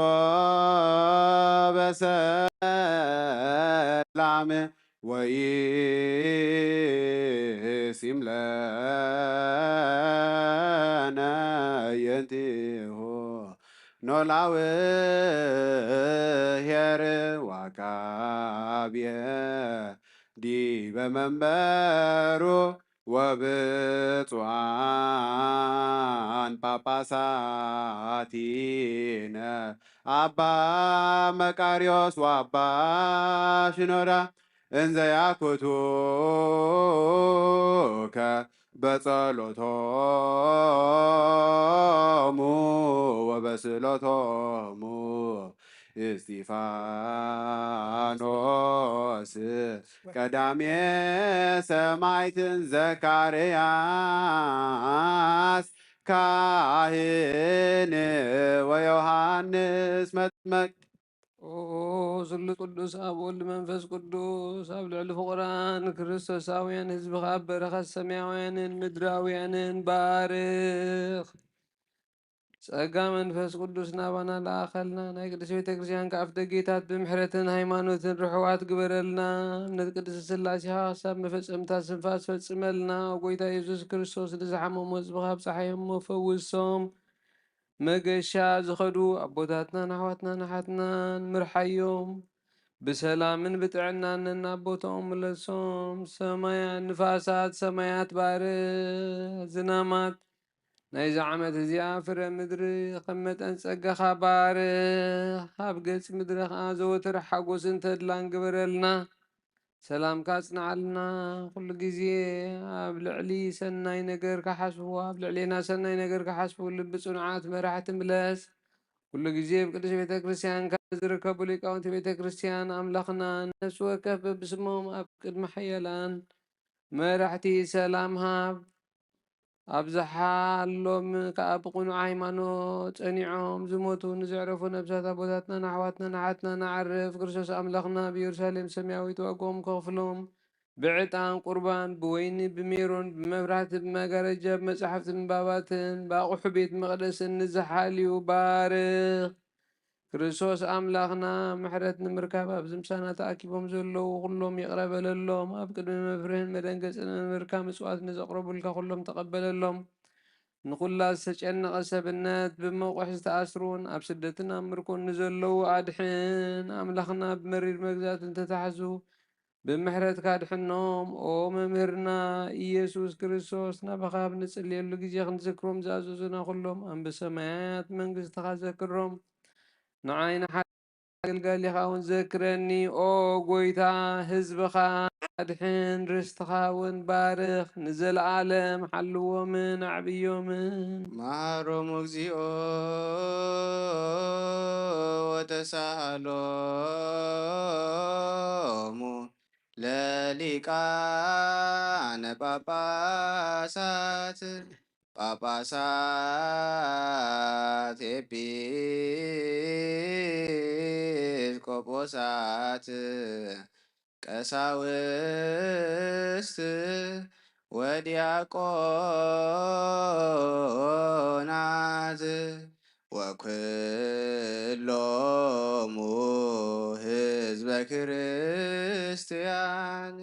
በሰላም ወይሲም ለነ የንቲሁ ኖላዊ ኄር ወአቃብየ ዲበ መንበሩ ወብፁዓን ጳጳሳቲነ ኣባ መቃርዮስ ወኣባ ሽኖዳ እንዘ ያኩቱከ በጸሎቶሙ ወበስእሎቶሙ እስጢፋኖስ ቀዳሜ ሰማዕትን ዘካርያስ ካህን ወዮሃንስ መጥመቅ። ኦ ስሉስ ቅዱስ ኣብ ወልድ መንፈስ ቅዱስ ኣብ ልዕሊ ፍቑራን ክርስቶሳውያን ህዝብኻ በረኸት ሰማያውያንን ምድራውያንን ባርኽ። ጸጋ መንፈስ ቅዱስ ናባና ለኣኸልና። ናይ ቅድስት ቤተ ክርስቲያን ከኣ ኣፍደጌታት ብምሕረትን ሃይማኖትን ርሑዋት ግበረልና። እምነት ቅድስት ስላሴኻ ክሳብ መፈጸምታ ስንፋስ ፈጽመልና። ኦ ጎይታ የሱስ ክርስቶስ ንዝሓመሙ ህዝብኻ ኣብጽሓዮም እሞ ፈውሶም። መገሻ ዝኸዱ ኣቦታትናን ኣሕዋትናን ኣሓትናን ምርሓዮም። ብሰላምን ብጥዕናን ነናብ ቦታኦም ምለሶም። ሰማያት ንፋሳት ሰማያት ባርኽ። ዝናማት ናይዚ ዓመት እዚኣ ፍረ ምድሪ ከም መጠን ጸጋኻ ባርኽ። ኣብ ገጽ ምድሪ ኸኣ ዘወትር ሓጎስን ተድላን ግበረልና። ሰላምካ ኣጽንዓልና። ኩሉ ግዜ ኣብ ልዕሊ ሰናይ ነገር ክሓስቡ፣ ኣብ ልዕሌና ሰናይ ነገር ክሓስቡ ልቢ ጽኑዓት መራሕቲ ምለስ። ኩሉ ግዜ ኣብ ቅድስት ቤተ ክርስቲያንካ ዝርከቡ ሊቃውንቲ ቤተ ክርስቲያን ኣምላኽና ነፍሲ ወከፍ በብስሞም ኣብ ቅድሚ ሓያላን መራሕቲ ሰላም ሃብ። ኣብዝሓሎም ከኣ ብቕኑዕ ሃይማኖት ጸኒዖም ዝሞቱ ንዘዕረፉ ነብሳት ኣቦታትናን ኣሕዋትናን ኣሓትናን ኣዕርፍ። ክርስቶስ ኣምላኽና ኣብ ኢየሩሳሌም ሰማያዊት ዋግኦም ከኽፍሎም ብዕጣን ቁርባን ብወይኒ ብሜሮን ብመብራህቲ ብመጋረጃ ብመጻሕፍቲ ምንባባትን ብኣቑሑ ቤት መቕደስን ንዝሓልዩ ባርኽ። ክርስቶስ ኣምላኽና ምሕረት ንምርካብ ኣብዚ ምሳና ተኣኪቦም ዘለዉ ኩሎም ይቕረ በለሎም። ኣብ ቅድሚ መፍርህን መደንገጽን ንምርካብ ምጽዋት ንዘቕረቡልካ ኩሎም ተቐበለሎም። ንኹላ ዝተጨነቐ ሰብነት ብመቑሕ ዝተኣስሩን ኣብ ስደትን ኣብ ምርኮን ንዘለዉ ኣድሕን። ኣምላኽና ብመሪር መግዛእቲ እንተተሓዙ ብምሕረትካ ኣድሕኖም። ኦ መምህርና ኢየሱስ ክርስቶስ ናባኻ ኣብ ንጽልየሉ ግዜ ክንዝክሮም ዝኣዘዙና ኩሎም ኣንበሰማያት መንግስትኻ ዘክሮም። ንዓይ ንሓ ኣገልጋሊኻ እውን ዘክረኒ። ኦ ጎይታ ህዝብኻ ኣድሕን ርስትኻ እውን ባርኽ። ንዘለኣለም ሓልዎምን ኣዕብዮምን። መሃሮሙ እግዚኦ ወተሳሃሎሙ ለሊቃነ ጳጳሳት ጳጳሳት ኤጲስቆጶሳት ቀሳውስት ወዲያቆናት ወኩሎሙ ህዝበ ክርስቲያን።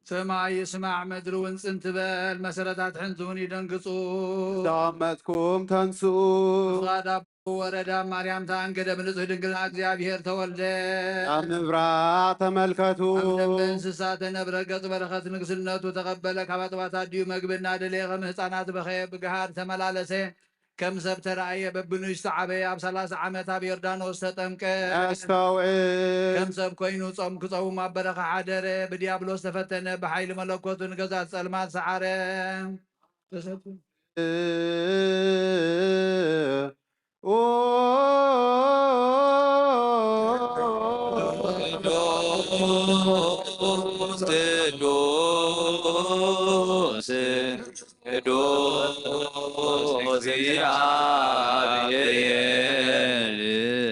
ሰማይ ይስማዕ ምድሪ እውን ጽን ትበል፣ መሰረታት ሕንዚ እውን ይደንግጹ። ተቐመጥኩም ተንስኡ። ፍቓድ ኣቦ ወረዳ ማርያም ተኣንገደ ብንጹህ ድንግልና እግዚኣብሔር ተወልደ። ኣብ ምብራቕ ተመልከቱ። ኣብ ደንበ እንስሳ ተነብረ፣ ገጽ በረኸት ንግስነቱ ተቐበለ። ካብ ኣጥባት ኣዲኡ መግቢ እናደለየ ከም ህፃናት በኸየ፣ ብግሃድ ተመላለሰ። ከም ሰብ ተራእየ፣ በብንእሽቱ ዓበየ። ኣብ ሰላሳ ዓመት ኣብ ዮርዳኖስ ተጠምቀ። ኣስተውዕል። ከም ሰብ ኮይኑ ጾም ክጸውም ኣብ በረኻ ሓደረ። ብዲያብሎስ ተፈተነ፣ ብሓይሊ መለኮቱ ንገዛት ጸልማት ሰዓረ። ተሰጡ። ቅዱስ ቅዱስ እግዚአብሔር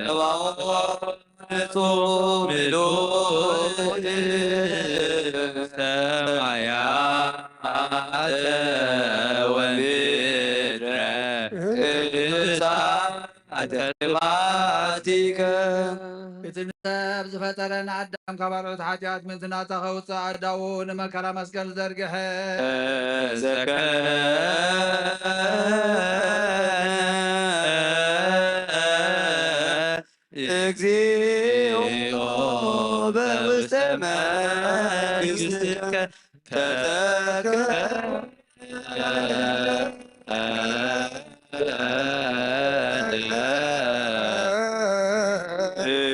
ጸባኦት ምሉእ ሰማያተ ወምድረ ቅዱሳተ ስብሐቲከ። እቲ ንሰብ ዝፈጠረ ንኣዳም ካብ ኣርዑት ሓጢኣት ምእንቲ ናጻ ከውጽእ ኣእዳዉ ንመከራ መስቀል ዘርግሐ። ተዘከረ እግዚኦ በውስተ መንግሥትከ። ተዘከር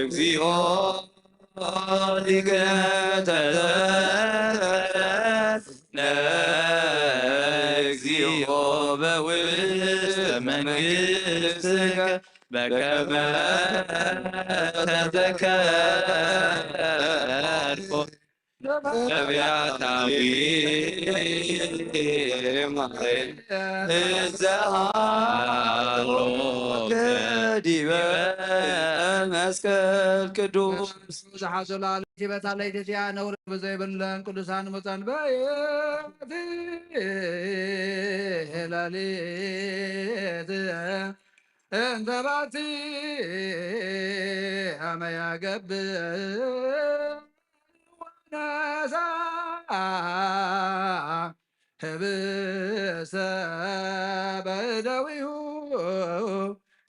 እግዚኦ ሊቀ ተዘከረነ እግዚኦ በውስተ መንግሥትከ በከመ ተዘከርኩ ነቢያታዊ እዘሃሮ ዲበ መስቀል ቅዱስ። ዝሓዘላ ለይቲ በታ ለይቲ እቲኣ ነውሪ ብዘይብለን ቅዱሳን መጸንበየት ሌሊት እንተ ባቲ ኣመ ያገብእ ወነሳ ህብስተ በእደዊሁ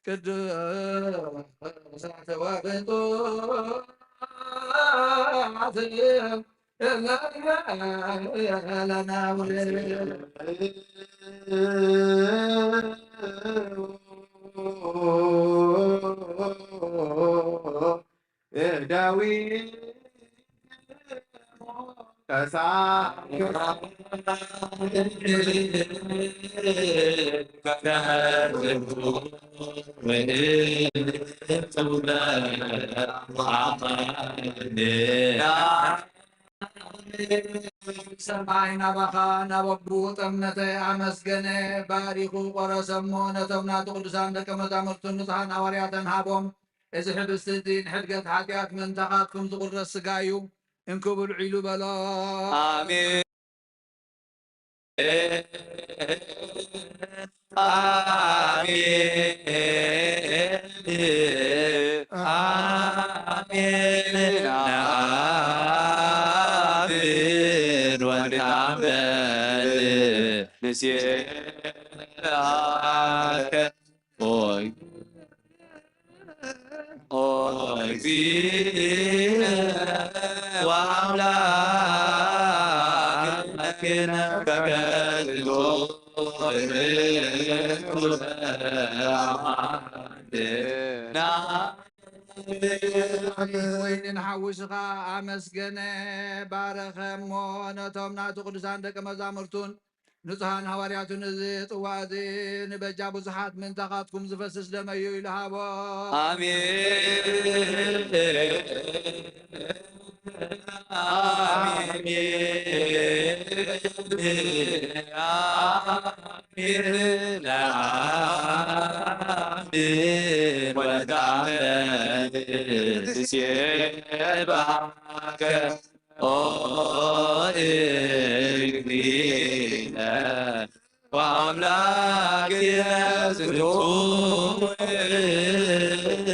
ቅዱሳት ወቅዱሳት ዳዊት ሰማይ ናባኻ ናብ ኣቦኡ ጠመተ፣ ኣመስገነ፣ ባሪኹ ቆረሰሞ፣ ነቶም ናቱ ቅዱሳን ደቀ መዛሙርቱን ንጹሓን ሃዋርያተን ሃቦም። እዚ ሕብስቲ እዚ ንሕድገት ሓጢኣት ምእንታኻትኩም ዝቑረስ ስጋ እዩ፣ እንኩ ብልዑ ኢሉ በሎ። ኣሜን። ኣሜን። ኣሜን። ነአምን ወንታመን ንሴብሐከ ኦይ ኦይ እግዚእነ ወአምላክነ በከልቶ ወይንን ሓውስኻ ኣመስገነ፣ ባረኸ እሞ ነቶም ናቱ ቅዱሳን ደቀ መዛሙርቱን ንጹሓን ሃዋርያቱን እዚ ጽዋ እዚ ንበጃ ብዙሓት ምእንታኻትኩም ዝፈስስ ደመዩ ኢሉ ሃቦ። ኣሜን። ኣሜን። ኣሜን። ኣሜን። ወዳመን ሴባከ ኦ እግዚእነ ወአምላክነ ዝንቱ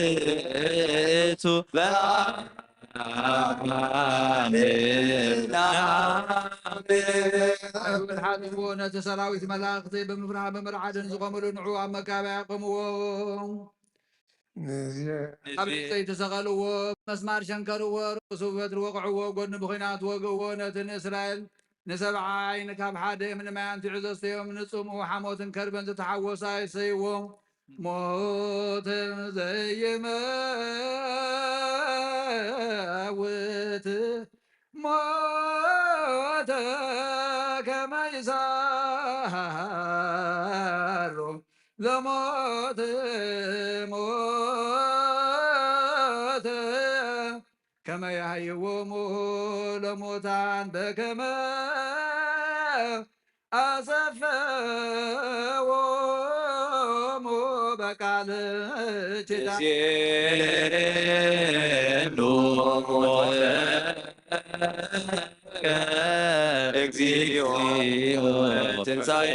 ውእቱ በአማን። ኣሜን። ብሓድዎ ነቲ ሰራዊት መላእኽቲ ብምፍራህ ብምርዓድን ዝቖምሉ ንዑ ኣብ መጋበያ ቆምዎ። ኣብ ዘይተሰቐልዎ መስማር ሸንከርዎ፣ ርእሱ ብበትሪ ወቕዕዎ፣ ጎድኑ ብኲናት ወግእዎ። ነቲ ንእስራኤል ንሰብዓ ዓይኒ ካብ ሓደ እምኒ ማይ ኣንቲዑ ዘስተዮም፣ ንጽምኡ ሓሞትን ከርበን ዝተሓወሰ ኣይሰይዎ። ሞትን ዘይመውት ሞተ ከመ ይሳሮ ለሞት ሞተ ከመ ያህይዎሙ ለሙታን በከመ አሰፈዎሙ በቃል ኪዳን። እግዚኦ ትንሣኤ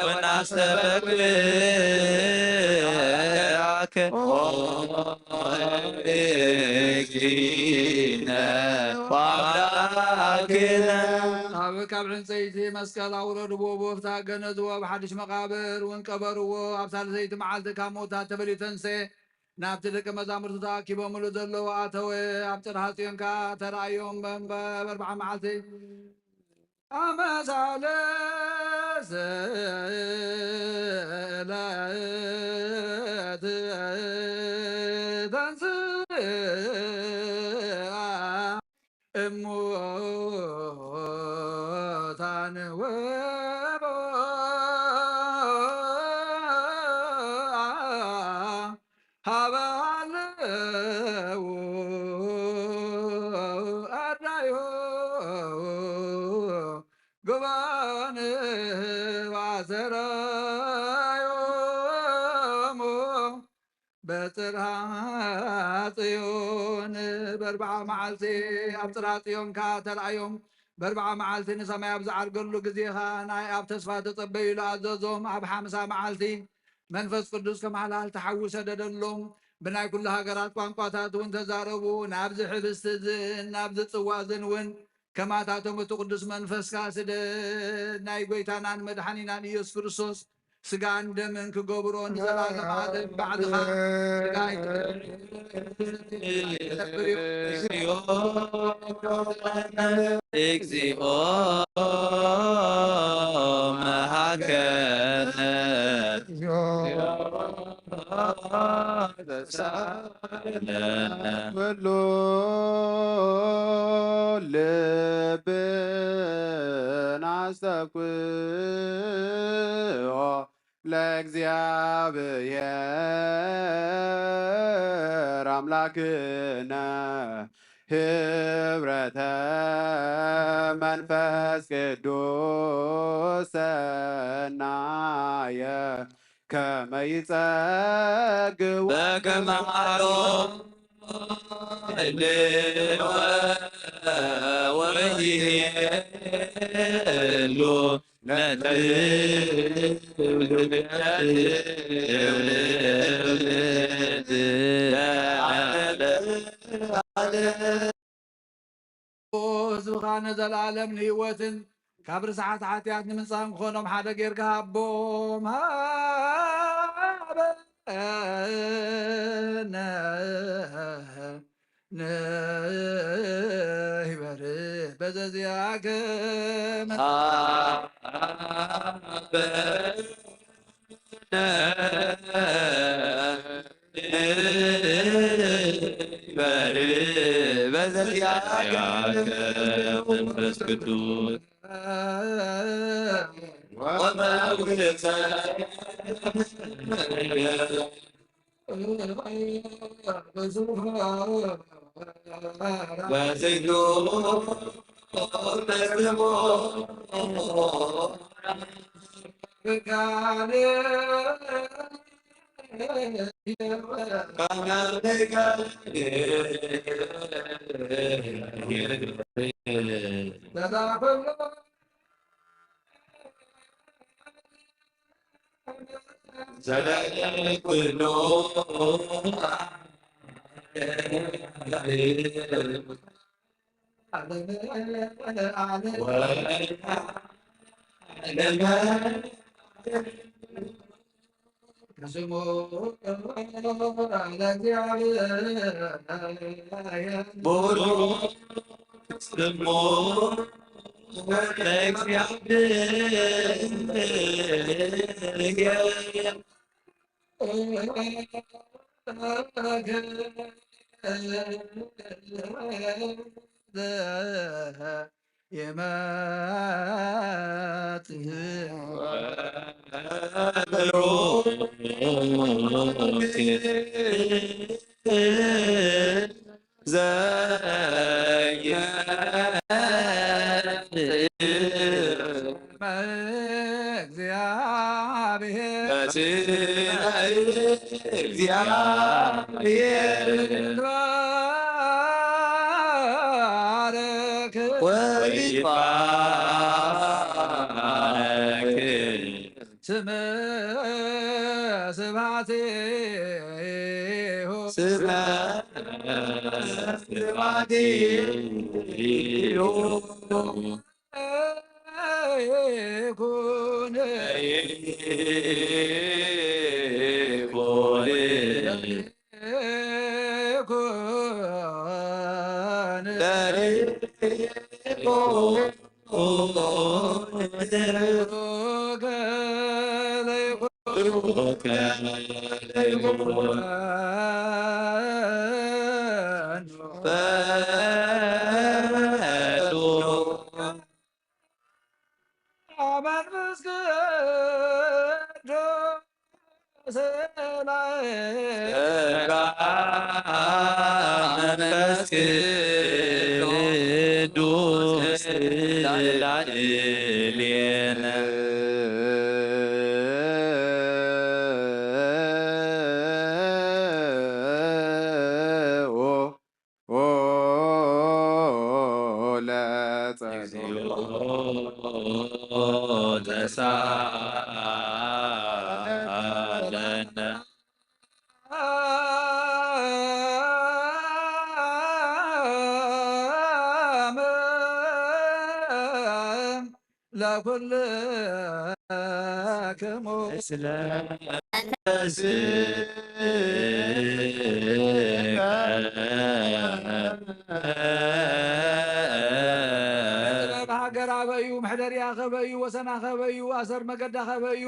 ወናስተበቅዕ ወአምላክነ። ካብ፣ ካብ ዕንፀይቲ መስቀል ኣውረድዎ፣ ብወፍታ ገነዝዎ፣ ኣብ ሓድሽ መቓብር እውን ቀበርዎ። ኣብ ሳልሰይቲ መዓልቲ ካብ ምውታት ተፈልዩ ተንስኤ። ናብቲ ደቀ መዛሙርቱ ተኣኪቦምሉ ዘለዉ ኣተወ። ኣብ ጽርሃ ጽዮን ከኣ ተራእዮም። በ-፣ በ-፣ በርብዓ መዓልቲ ኣመሳለ ስእለት ተንስኣ እሙታን ወቦ ሃበ ኣለዉ ኣዳዮ ግባን ባሰራዮሞ በጽርሃ ጽዮን በርብዓ መዓልቲ ኣብ ጽርሃ ጽዮን ከኣ ተራእዮም። በርብዓ መዓልቲ ንሰማይ ኣብ ዝዓርገሉ ግዜ ኸኣ ናይ ኣብ ተስፋ ተጸበዩ ኢሉ ኣዘዞም። ኣብ ሓምሳ መዓልቲ መንፈስ ቅዱስ ከም ሃልሃልቲ ሓዊ ሰደደሎም። ብናይ ኩሉ ሃገራት ቋንቋታት እውን ተዛረቡ። ናብዚ ሕብስቲ እዝን ናብዚ ጽዋ እዝን እውን ከማታቶም እቲ ቅዱስ መንፈስካ ስደድ። ናይ ጎይታናን መድሓኒናን ኢየሱስ ክርስቶስ ስጋን ደምን ክገብሮ ንዘላለም ዓለም ባዕልኻ ስጋይ ትገብር እዩ። እግዚኦ መሃከነ። ኩሉ ልብን ኣስተብቅዖ ለእግዚኣብሔር ኣምላክነ። ህብረተ መንፈስ ቅዱስ ሰናየ ከመ ይጸግው በከመ ሀሎ ወይሄሉ ለትውልድ ለዓለም። ህዝብኻ ነዘለኣለም ንህይወትን ካብ ርስሓት ሓጢኣት ንምንጻህን ክኾኖም ሓደ ጌርካ ሃቦም። ሃበነ ንህበር በዘዚኣከ በል በዚያከ መንፈስ ቅዱስ ወመውት ወዝኑ ተስሞ ስመ ስብሐቲሁ ስመ ስብሐቲሁ ይኩን ይኩን ይኩን ለሊኩ ሩከ ለይኩን ሩከ ለይኩን ፈቱ መንፈስ ቅዱስ መንፈስ ቅዱስ ላዕሌነ ለጸሎ ተሳለነ ለኩልክሙ ስለ ሃገር ኣበዩ፣ መሕደሪያ ከበዩ፣ ወሰና ከበዩ፣ ኣሰር መገዳ ከበዩ።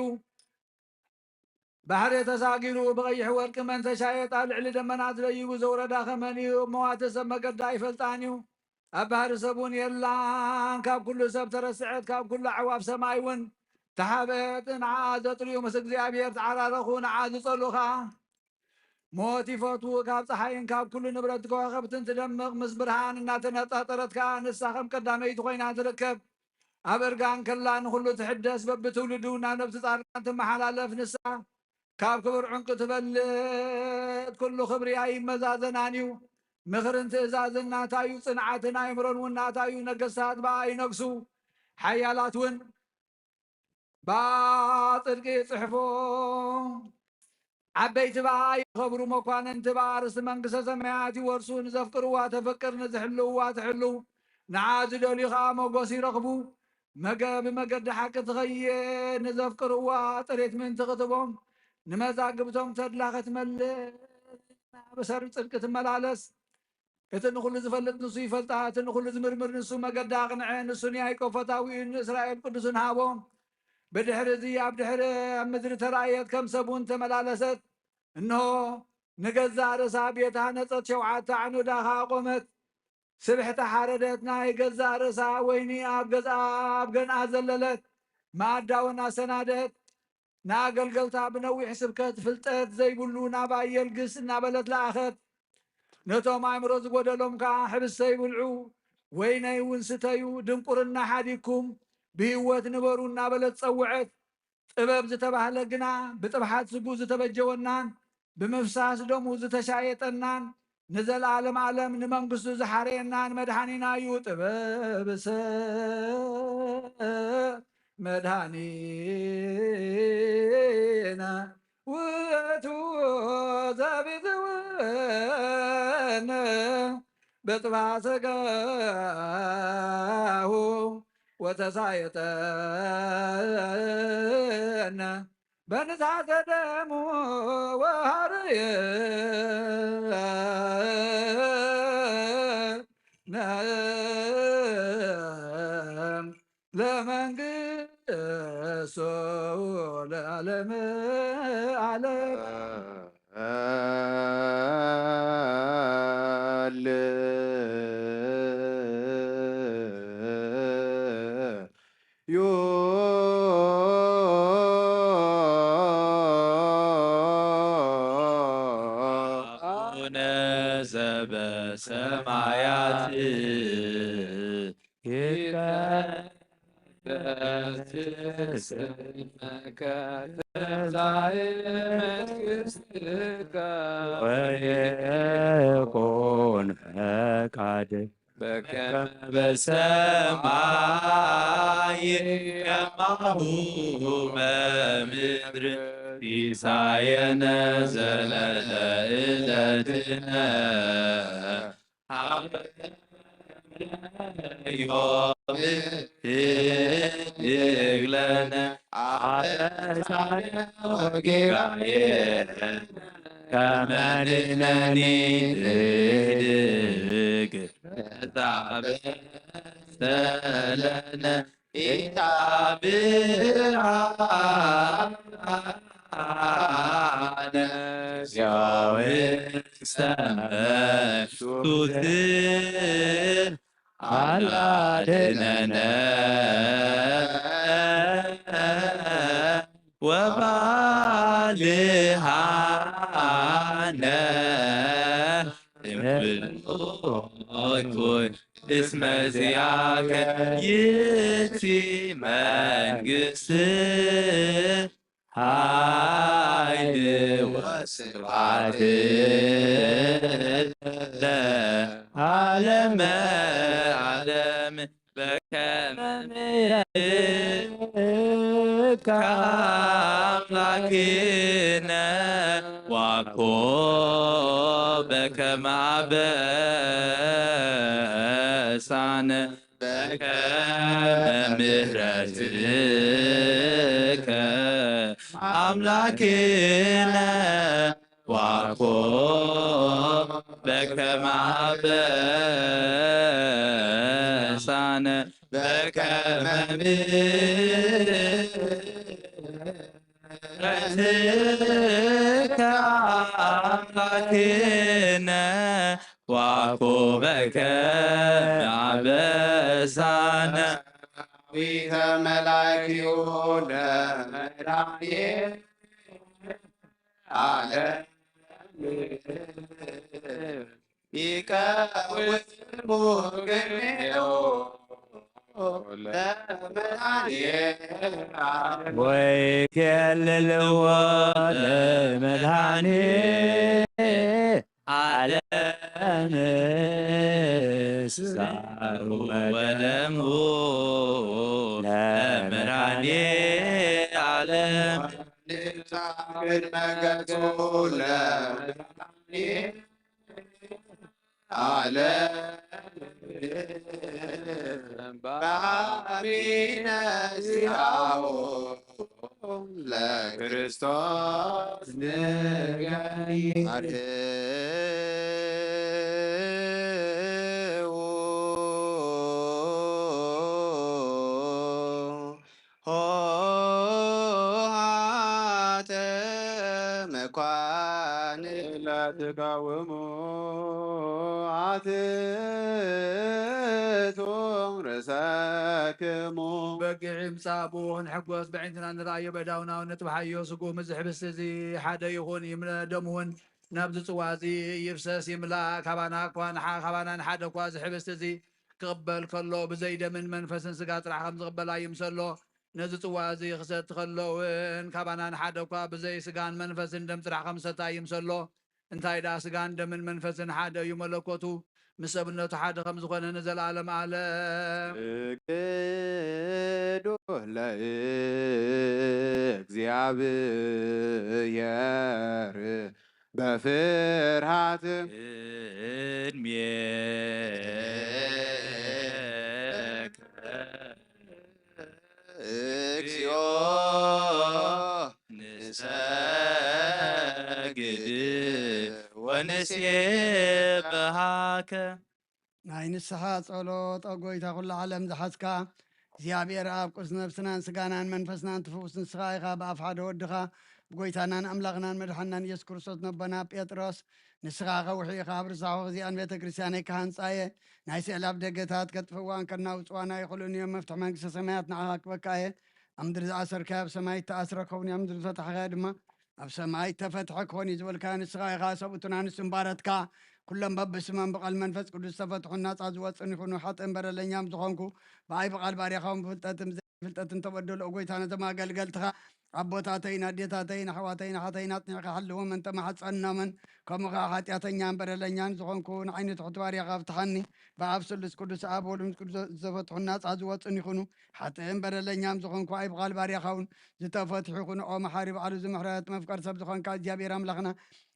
ባሕሪ ተሳጊሩ ብቐይሕ ወርቂ መን ተሻየጣ፣ ልዕሊ ደመናት ደይቡ ዘውረዳ ከመን እዩ። እሞ ኣቲ ሰብ መገዳ ኣይፈልጣን እዩ። ኣብ ባሕሪ ሰብ እውን የላን። ካብ ኩሉ ሰብ ተረስዐት፣ ካብ ኩሉ ኣዕዋፍ ሰማይ እውን ተሓበጥ። ንዓ ዘጥርዩ ምስ እግዚኣብሔር ተዓራረኹ፣ ንዓ ዝጸልኡ ኸዓ ሞት ይፈትዉ። ካብ ጸሓይን ካብ ኩሉ ንብረት ከዋኸብትን ትደምቕ፣ ምስ ብርሃን እናተነጣጠረት ከኣ ንሳ ከም ቀዳመይቲ ኮይና ትርከብ። ኣብ እርጋን ከላ ንኹሉ ትሕደስ፣ በብትውልዱ ናብ ነፍሲ ጻድቃን ትመሓላለፍ። ንሳ ካብ ክቡር ዕንቂ ትበልጽ፣ ኩሉ ክብሪ ኣይመዛዘናን እዩ። ምኽርን ትእዛዝን ናታ እዩ፣ ጽንዓትን ኣእምሮን እውን ናታ እዩ። ነገስታት ብኣ ይነግሱ፣ ሓያላት እውን ብኣ ጽድቂ ይጽሕፉ። ዓበይቲ ብኣ ይኸብሩ፣ መኳንንቲ ብኣ ርስቲ መንግስተ ሰማያት ይወርሱ። ንዘፍቅርዋ ተፍቅር፣ ንዝሕልውዋ ትሕልው፣ ንዓ ዝደልዩ ኸኣ ሞገስ ይረኽቡ። መገ ብመገዲ ሓቂ ትኸይድ፣ ንዘፍቅርዋ ጥሪት ምእንቲ ክትቦም፣ ንመዛግብቶም ተድላ ክትመልእ፣ ብሰሪ ጽድቂ ትመላለስ። እቲ ንኹሉ ዝፈልጥ ንሱ ይፈልጣ፣ እቲ ንኹሉ ዝምርምር ንሱ መገዳ ኣቕንዐ። ንሱ ንያዕቆብ ፈታዊኡ ንእስራኤል ቅዱስን ሃቦ። ብድሕሪ እዚ ኣብ ድሕሪ ኣብ ምድሪ ተራእየት፣ ከም ሰብ እውን ተመላለሰት። እንሆ ንገዛእ ርእሳ ቤት ሃነጸት፣ ሸውዓተ ኣዕኑዳ ኸኣ ኣቖመት። ስብሕቲ ሓረደት፣ ናይ ገዛእ ርእሳ ወይኒ ኣብ ገዝኣ ኣብ ገንኣ ዘለለት፣ መኣዳ እውን ኣሰናደት። ንኣገልገልታ ብነዊሕ ስብከት ፍልጠት ዘይብሉ ናባይ የልግስ እናበለት ለኣኸት። ነቶም ኣእምሮ ዝጎደሎም ከኣ ሕብስተይ ብልዑ፣ ወይነይ እውን ስተዩ፣ ድንቁርና ሓዲግኩም ብህይወት ንበሩ እናበለት ጸውዐት። ጥበብ ዝተባህለ ግና ብጥብሓት ስጉ ዝተበጀወናን ብምፍሳስ ደሙ ዝተሻየጠናን ንዘለዓለም ዓለም ንመንግስቱ ዝሓረየናን መድሓኒና እዩ። ጥበብሰ መድሓኒነ ውእቱ ዘቤዘወነ በጥብሐ ሥጋሁ ወተሳየጠነ በንዝሐተ ደሙ ወሐረየነ ለመንግስቱ ለዓለመ ዓለም። አቡነ ዘበሰማያት ይትቀደስ ስምከ ትምጻእ መንግሥትከ ወይኩን ፈቃድከ በከመ በሰማይ ከማሁ በምድር ሲሳየነ ዘለለ ዕለትነ ሀበነ ዮም ህድግ ለነ አበሳነ ወጌጋየነ ከመ ንሕነኒ ንህድግ ለዘአበሰ ለነ ኢታብአነ እግዚኦ መንግሥተ መንሱት አላ አድነነ ወባልሃነ እምብሎ ይኩን እስመ ዚአከ ይእቲ መንግስት ኃይል ወስብሐት ለዓለመ ዓለም በከመ ምሕረትከ አምላክነ ዋኮ በከመ አበሳነ በከመ ምሕረትከ አምላክነ ዋኮ በከመ አበሳነ በከመ ምሕረትከ አምላክነ ዋኮ በከመ አበሳነ ዊተ መላኪዮ ለመድኃኔ ዓለም ይቀውሙ ቅድሜሁ ለመድኃኔ ዓለም ወይኬልልዎ ለመድኃኔ ዓለም ስጋሁ ወደሙ ለመድኃኔ ዓለም ቅድመ ገጹ ለመድኃኔ ዓለም በአሚነ ሲአው ለክርስቶስ ንገሪ አርህዉ ሆሃተ መኳን ለትቃወሙ አትቱ ርእሰክሙ በጊዕ ይምጻእ ብኡ ክንሕጎስ ብዕንትና ንርኣዮ በዳውናው ነጥብሓዮ ስጉ ምዚ ሕብስቲ እዚ ሓደ ይኹን ይምነ ደምውን ናብዚ ጽዋ እዚ ይፍሰስ ይምላእ ካባና እኳ ንሓ ካባና ንሓደ እኳ እዚ ሕብስቲ እዚ ክቕበል ከሎ ብዘይ ደምን መንፈስን ስጋ ጥራሕ ከም ዝቕበላ ይምሰሎ። ነዚ ጽዋ እዚ ክሰቲ ከሎ እውን ካባና ንሓደ እኳ ብዘይ ስጋን መንፈስን ደም ጥራሕ ከም ዝሰታ ይምሰሎ። እንታይ ደኣ ስጋን ደምን መንፈስን ሓደ እዩ፣ መለኮቱ ምስ ሰብነቱ ሓደ ከም ዝኾነ ንዘለኣለም ኣለም። ስግዱ ለእግዚኣብሔር በፍርሃት ቅድሜከ እግዚኦ ንሰግድ ወንሴብሃከ። ናይ ንስሓ ጸሎት። ኦ ጎይታ ኩሉ ዓለም ዝሓዝካ እግዚኣብሔር ኣብ ቅዱስ ነብስናን ስጋናን መንፈስናን ትፍውስ ንስኻ ኢኻ። ብኣፍ ሓደ ወድኻ ብጎይታናን ኣምላኽናን መድሓንናን ኢየሱስ ክርስቶስ ነቦና ጴጥሮስ ንስኻ ከውሒ ኢኻ ኣብ ርሳሖ እዚኣን ቤተ ክርስቲያነይ ክሃንጻ እየ። ናይ ስዕል ኣብ ደገታት ከጥፍእዋን ከናውጽዋን ኣይኽእሉን እዮም። መፍትሒ መንግስተ ሰማያት ንዓኻ ክበካ እየ። ኣብ ምድሪ ዝኣሰርካዮ ኣብ ሰማይ እተኣስረ ክኸውን እዩ፣ ኣብ ምድሪ ዝፈታሕካዮ ድማ ኣብ ሰማይ እተፈትሐ ክኾን እዩ ዝበልካዮ ንስኻ ኢኻ። ሰብኡትን ኣንስትን ባረትካ ኩሎም በብስሞም ብቓል መንፈስ ቅዱስ ዝተፈትሑን ናጻ ዝወጽኡን ይኹኑ። ሓጥእን በደለኛም ዝኾንኩ ብኣይ ብቓል ባርያኻውን ብፍልጠትን ብዘይፍልጠትን ተበደሉ። ኦ ጎይታ ነቶም ኣገልገልትኻ ኣቦታተይን ኣዴታተይን ኣሕዋተይን ኣሓተይን ኣጽኒዕካ ሓልዎም እንተማሕጸንናምን፣ ከምኡ ኸዓ ሓጢኣተኛን በደለኛን ዝኾንኩ ንዓይኒ ትሑት ባርያኻ ፍትሓኒ። ብኣብ ስሉስ ቅዱስ ኣብ ወልድ ቅዱስ ዘፈትሑን ናጻ ዝወጹን ይኹኑ። ሓጥእን በደለኛን ዝኾንኩ ኣይብቓል ባርያኻ እውን ዝተፈትሑ ይኹኑ። ኦ መሓሪ ባዕሉ ዝምሕረት መፍቀር ሰብ ዝኾንካ እግዚኣብሔር ኣምላኽና፣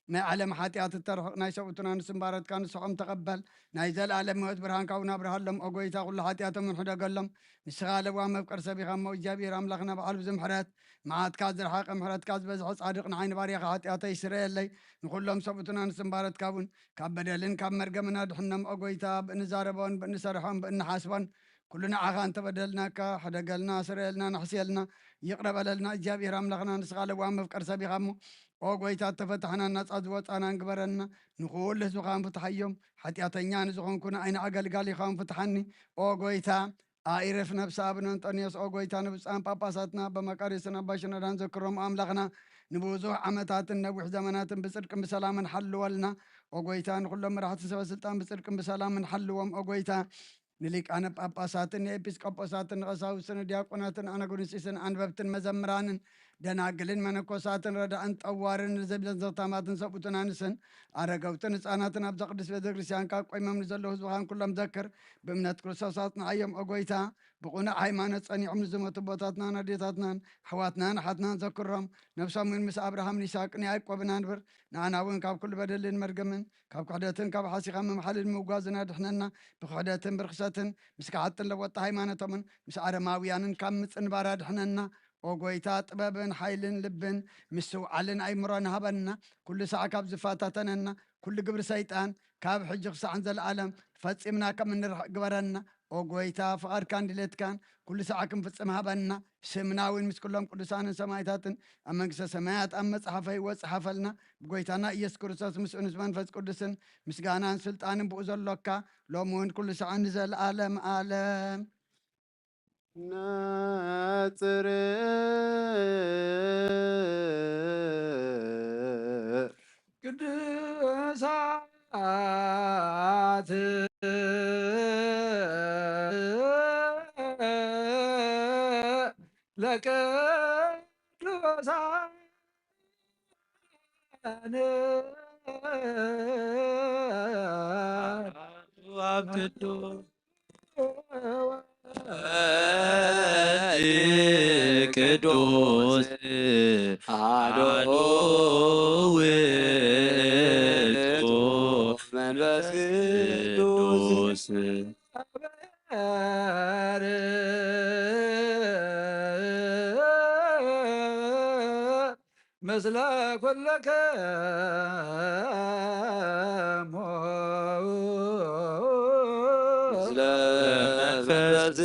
ናይ ዓለም ሓጢኣት እተርሕቕ ናይ ሰብኡትና ንስምባረትካ ንስሖም ተቐበል። ናይ ዘለኣለም ህይወት ብርሃንካ እውን ኣብርሃሎም። ኦ ጎይታ፣ ኩሉ ሓጢኣቶም ሕደገሎም። ንስኻ ለዋህ መፍቀር ሰብ ኢኻ እሞ እግዚኣብሔር ኣምላኽና ባዕሉ ዝምሕረት መዓትካ ዝረሓቐ ምሕረትካ ዝበዝሐ ጻድቕ ንዓይኒ ባርያኻ ሓጢኣተይ ስረየለይ። ንኹሎም ሰብኡትና ንስምባረትካ እውን ካብ በደልን ካብ መርገምን ኣድሕኖም። ኦ ጎይታ፣ ብእንዛረቦን ብእንሰርሖን ብእንሓስቦን ኩሉ ንዓኻ እንተበደልናካ ሕደገልና፣ ስረየልና፣ ንሕስየልና፣ ይቕረ በለልና። እግዚኣብሔር ኣምላኽና ንስኻ ለዋህ መፍቀር ሰብ ኢኻ እሞ፣ ኦ ጎይታ፣ እተፈታሕናን ናጻ ዝወጻናን ግበረና። ንኹሉ ህዝብኻ እውን ፍትሓዮም። ሓጢኣተኛ ንዝኾንኩ ንዓይኒ ኣገልጋሊኻ እውን ፍትሓኒ። ኦ ጎይታ፣ ኣኢረፍ ነብሲ ኣቡነ እንጦንዮስ። ኦ ጎይታ፣ ንብፁዓን ጳጳሳትና ኣባ መቃርዮስን ኣባ ሽኖዳን ዘክሮም ኣምላኽና። ንብዙሕ ዓመታትን ነዊሕ ዘመናትን ብጽድቅን ብሰላምን ሓልወልና። ኦ ጎይታ፣ ንኹሎም መራሕቲ ሰበ ስልጣን ብጽድቅን ብሰላምን ሓልዎም። ኦ ጎይታ፣ ንሊቃነ ጳጳሳትን ንኤጲስቆጶሳትን ንቐሳውስትን ንዲያቆናትን ኣናጉንስጢስን ኣንበብትን መዘምራንን ደናግልን መነኮሳትን ረዳእን ጠዋርን ንዘብለን ዘኽታማትን ሰብኡትን ኣንስትን ኣረገውትን ህፃናትን ኣብዛ ቅድስት ቤተ ክርስቲያን ካብ ቆይሞም ንዘለዉ ህዝብኻን ኩሎም ዘክር። ብእምነት ክርስቶስ ኣጽንዓዮም ኦ ጎይታ። ብቑኑዕ ሃይማኖት ጸኒዖም ንዝሞቱ ኣቦታትናን ኣዴታትናን ኣሕዋትናን ኣሓትናን ዘክሮም። ነብሶም እውን ምስ ኣብርሃምን ይስሐቅን ያዕቆብን ኣንብር። ንኣና እውን ካብ ኩሉ በደልን መርገምን ካብ ክሕደትን ካብ ሓሲኻ ምምሓልን ምውጋዝን ኣድሕነና። ብክሕደትን ብርኽሰትን ምስ ከሓድትን ለወጥቲ ሃይማኖቶምን ምስ ኣረማውያንን ካብ ምጽንባር ኣድሕነና። ኦ ጎይታ፣ ጥበብን ሓይልን ልብን ምስትውዓልን ኣይምሮን ሃበና። ኩሉ ሳዕ ካብ ዝፈታተነና ኩሉ ግብሪ ሰይጣን ካብ ሕጂ ክሳዕ ንዘለኣለም ፈጺምና ከም እንርሕቕ ግበረና። ኦ ጎይታ፣ ፍቓድካን ድሌትካን ኩሉ ሳዕ ክንፍጽም ሃበና። ስምና እውን ምስ ኩሎም ቅዱሳንን ሰማዕታትን ኣብ መንግስተ ሰማያት ኣብ መጽሓፈ ህይወት ጽሓፈልና። ብጎይታና ኢየሱስ ክርስቶስ ምስኡ ምስ መንፈስ ቅዱስን ምስጋናን ስልጣንን ብኡ ዘሎካ ሎሚ እውን ኩሉ ሳዕ ንዘለኣለም ኣለም። ነጽር ቅዱሳት ለቅዱሳን አብ ቅዱስ ቅዱስ አሐዱ ውእቱ መንፈስ ቅዱስ። ምስለ ኩልክሙ ምስለ መንፈስከ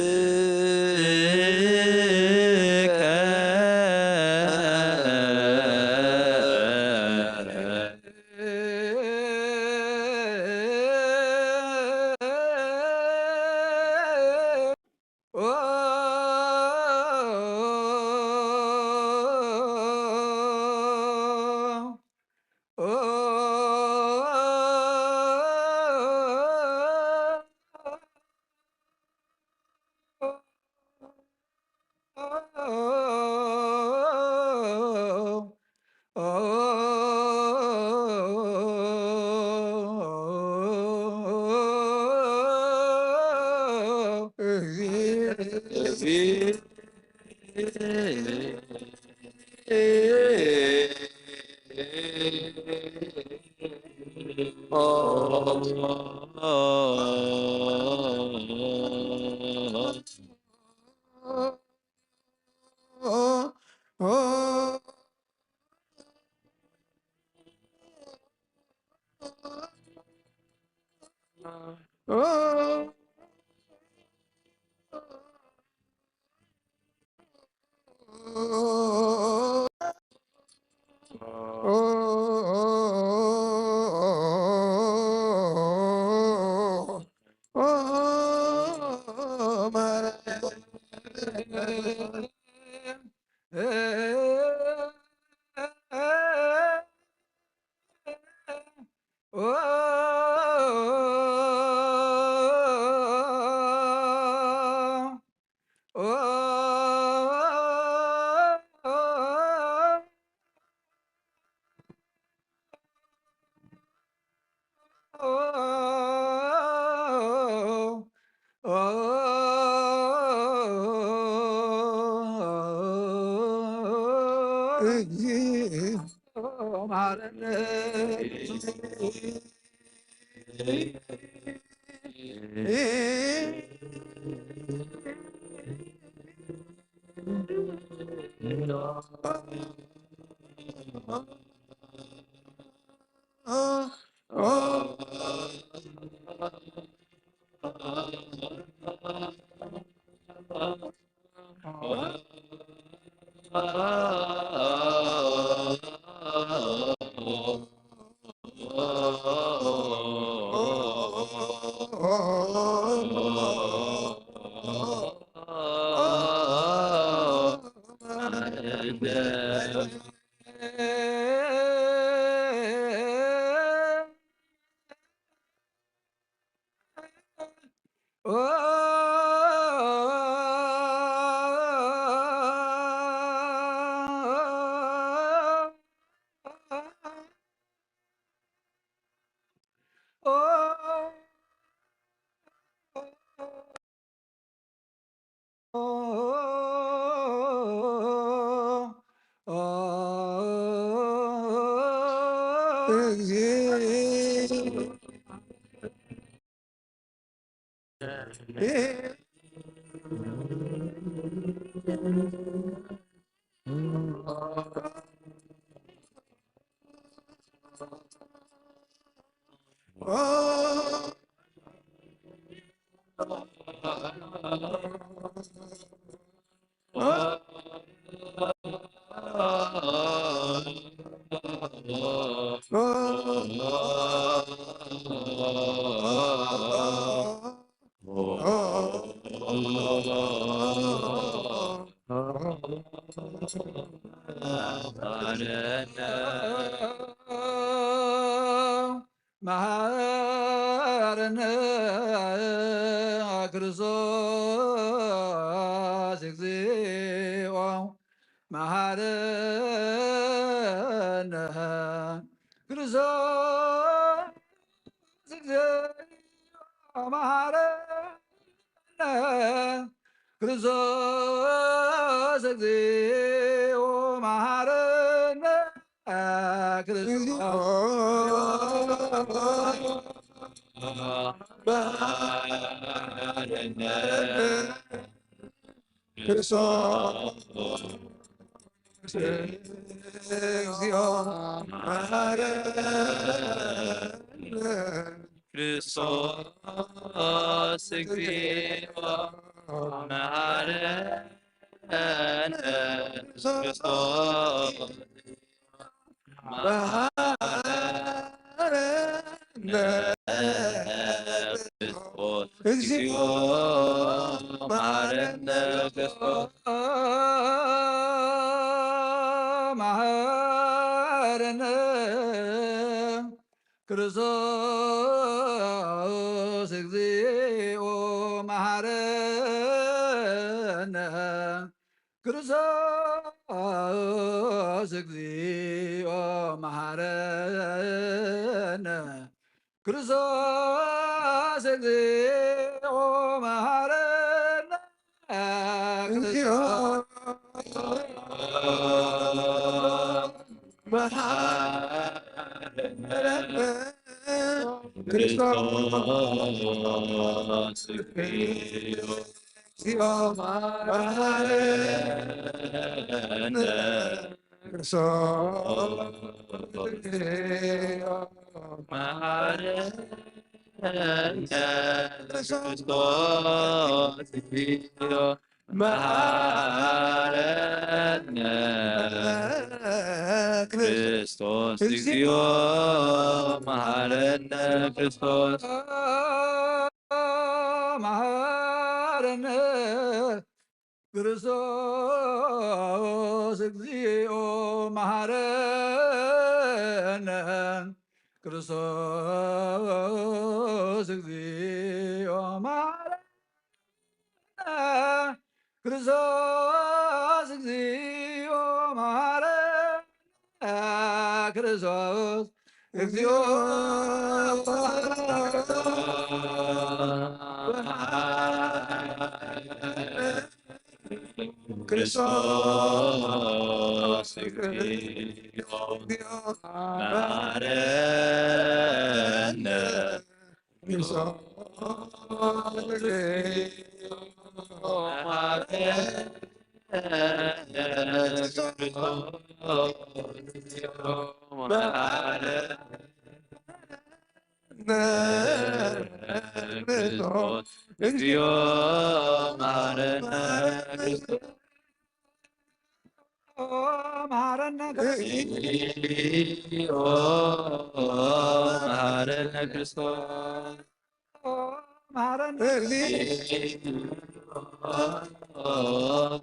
እግዚኦ መሐረነ። መሐረነ ክርስቶስ እግዚኦ መሐረነ ክርስቶስ እግዚኦ መሐረነ ክርስቶስ እግዚኦ መሐረነ ክርስቶስ ክርስቶስ እግዚኦ መሐረነ ክርስቶስ እግዚኦ መሐረነ ክርስቶስ መሐረነ ክርስቶስ እግዚኦ መሐረነ ክርስቶስ መሐረነ ክርስቶስ እግዚኦ መሐረነ ክርስቶስ እግዚኦ መሐረነ ክርስቶስ እግዚኦ መሐረነ እግዚኦ መሐረነ ክርስቶስ እግዚኦ መሐረነ ክርስቶስ መሐረነ ክርስቶስ እግዚኦ መሐረነ ክርስቶስ እግዚኦ መሐረነ ክርስቶስ መሐረነ ክርስቶስ እግዚኦ መሐረነ ክርስቶስ እግዚኦ መሐረነ ክርስቶስ እግዚኦ መሐረነ ክርስቶስ እግዚኦ ክርስቶስ እግዚኦ መሐረነ። መሐረነ ክርስቶስ። መሐረነ።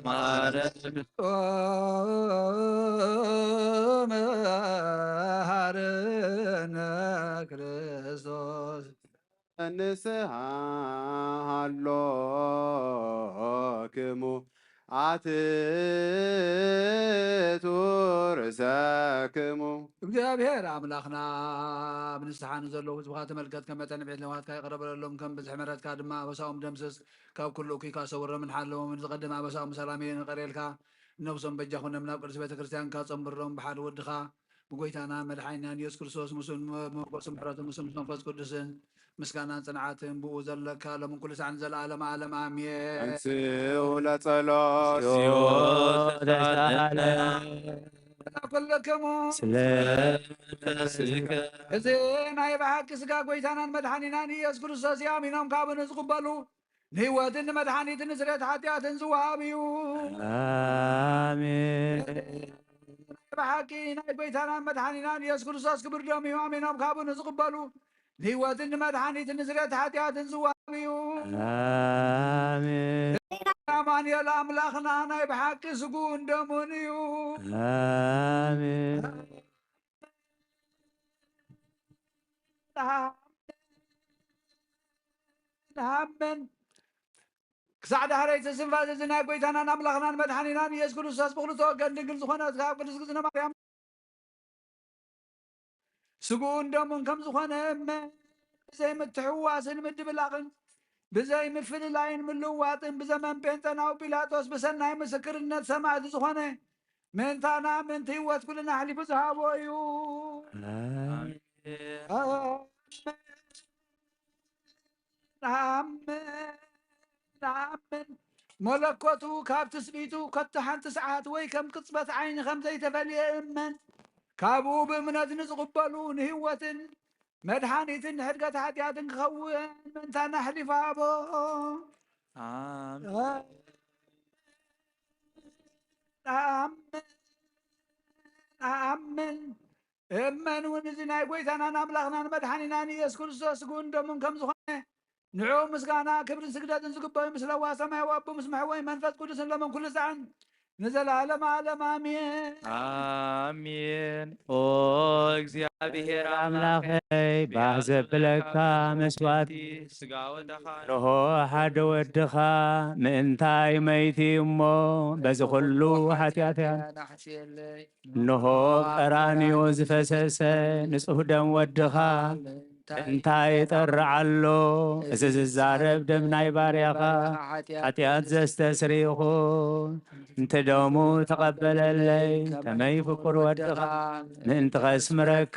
መሐረነ። መሐረነ ክርስቶስ። ንስሓ ሃሎክሙ ኣትቱ ርእሰክሙ። እግዚኣብሔር ኣምላኽና፣ ኣብ ንስሓ ንዘለዉ ህዝብኻ ተመልከት፣ ከም መጠን ንዕቤት ለውሃትካ ይቕረ በለሎም፣ ከም ብዝሒ ምሕረትካ ድማ ኣበሳኦም ደምስስ። ካብ ኩሉ እኩይ ሰውሮምን ሓለዎም። ንዝቐደመ ኣበሳኦም ሰላም ይቕረ ኢልካ፣ ነብሶም በጃ ኩኖም፣ ናብ ቅድስት ቤተ ክርስቲያንካ ጸንብሮም። ብሓደ ወድኻ ብጎይታና መድሓኒናን ኢየሱስ ክርስቶስ፣ ምስኡን ብመንፈሱ ምሕረቱ፣ ምስኡን ምስ መንፈስ ቅዱስን ምስጋናን ጽንዓትን ብኡ ዘለካ፣ ሎምን ኩሉ ሳዕን ዘለዓለም ዓለም ኣሜን። ተንሥኡ ለጸሎት። ኩልክሙ ስለ ስጋ። እዚ ናይ ብሓቂ ስጋ ጎይታናን መድሓኒናን ኢየሱስ ክርስቶስ እዩ። ኣሚኖም ካብኡ ንዝቕበሉ ንህይወትን ንመድሓኒትን ንስርየት ሓጢኣትን ዝወሃብ እዩ። ኣሜን። ናይ ብሓቂ ናይ ጎይታናን መድሓኒናን ኢየሱስ ክርስቶስ ክብር ደም እዩ። ኣሚኖም ካብኡ ንዝቕበሉ ንህይወትን ንመድሓኒትን ንስርየት ሓጢኣትን ዝወሃብ እዩ። ኣሜን። ኣማኑኤል ኣምላኽና ናይ ብሓቂ ስግኡን ደሙን እዩ። ኣሜን። ንሃምን ክሳዕ ዳሕረይቲ ስንፋስ እዚ ናይ ጎይታናን ኣምላኽናን መድሓኒናን ኢየሱስ ክርስቶስ ብኽልተ ወገን ድንግል ዝኾነት ካብ ቅድስት እግዝእትነ ማርያም ስግኡን ደሙን ከም ዝኾነ እመን። ብዘይ ምትሕውዋስን ምድብላቕን፣ ብዘይ ምፍልላይን ምልውዋጥን፣ ብዘመን ጴንጠናዊ ጲላጦስ ብሰናይ ምስክርነት ሰማዕቲ ዝኾነ ምእንታና ምእንቲ ህይወት ኩልና ኣሕሊፉ ዝሃቦ እዩ። ኣሜን። ንኣምን፣ ንኣምን። መለኮቱ ካብ ትስብእቱ ከቶ ሓንቲ ሰዓት ወይ ከም ቅጽበት ዓይኒ ከም ዘይተፈልየ እመን። ካብኡ ብእምነት ንዝቕበሉ ንህይወትን መድሓኒትን ንሕድገት ሓጢኣትን ክኸውን ምእንታና ኣሕሊፉ ሃቦ። ኣሜን። ንኣምን፣ ንኣምን። እመን እውን እዚ ናይ ጎይታናን ኣምላኽናን መድሓኒናን ኢየሱስ ክርስቶስ ስግኡን ደሙን ከም ዝኾነ፣ ንዕኡ ምስጋና ክብርን ስግደትን ዝግበኦ ምስ ለዋህ ሰማያዊ ኣቦ ምስ መሕወይ መንፈስ ቅዱስን ሎምን ኩሉ ሳዕን ንዘለዓለም ዓለም ኣሜን። ኣሜን። ኦ እግዚኣብሔር ኣምላኸይ፣ ባህ ዘብለካ መስዋዕቲ ስጋ ወደኻ፣ እንሆ ሓደ ወድኻ ምእንታይ መይቲ እሞ በዚ ኩሉ ሓጢኣትያ ናሕስየለይ። እንሆ ቀራንዮ ዝፈሰሰ ንጹህ ደም ወድኻ እንታይ ይጠርዕ ኣሎ? እዚ ዝዛረብ ደም ናይ ባርያኻ ሓጢኣት ዘስተስሪ ይኹን። እንተ ደሙ ተቐበለለይ፣ ከመይ ፍቁር ወድኻ ምእንቲ ከስምረካ፣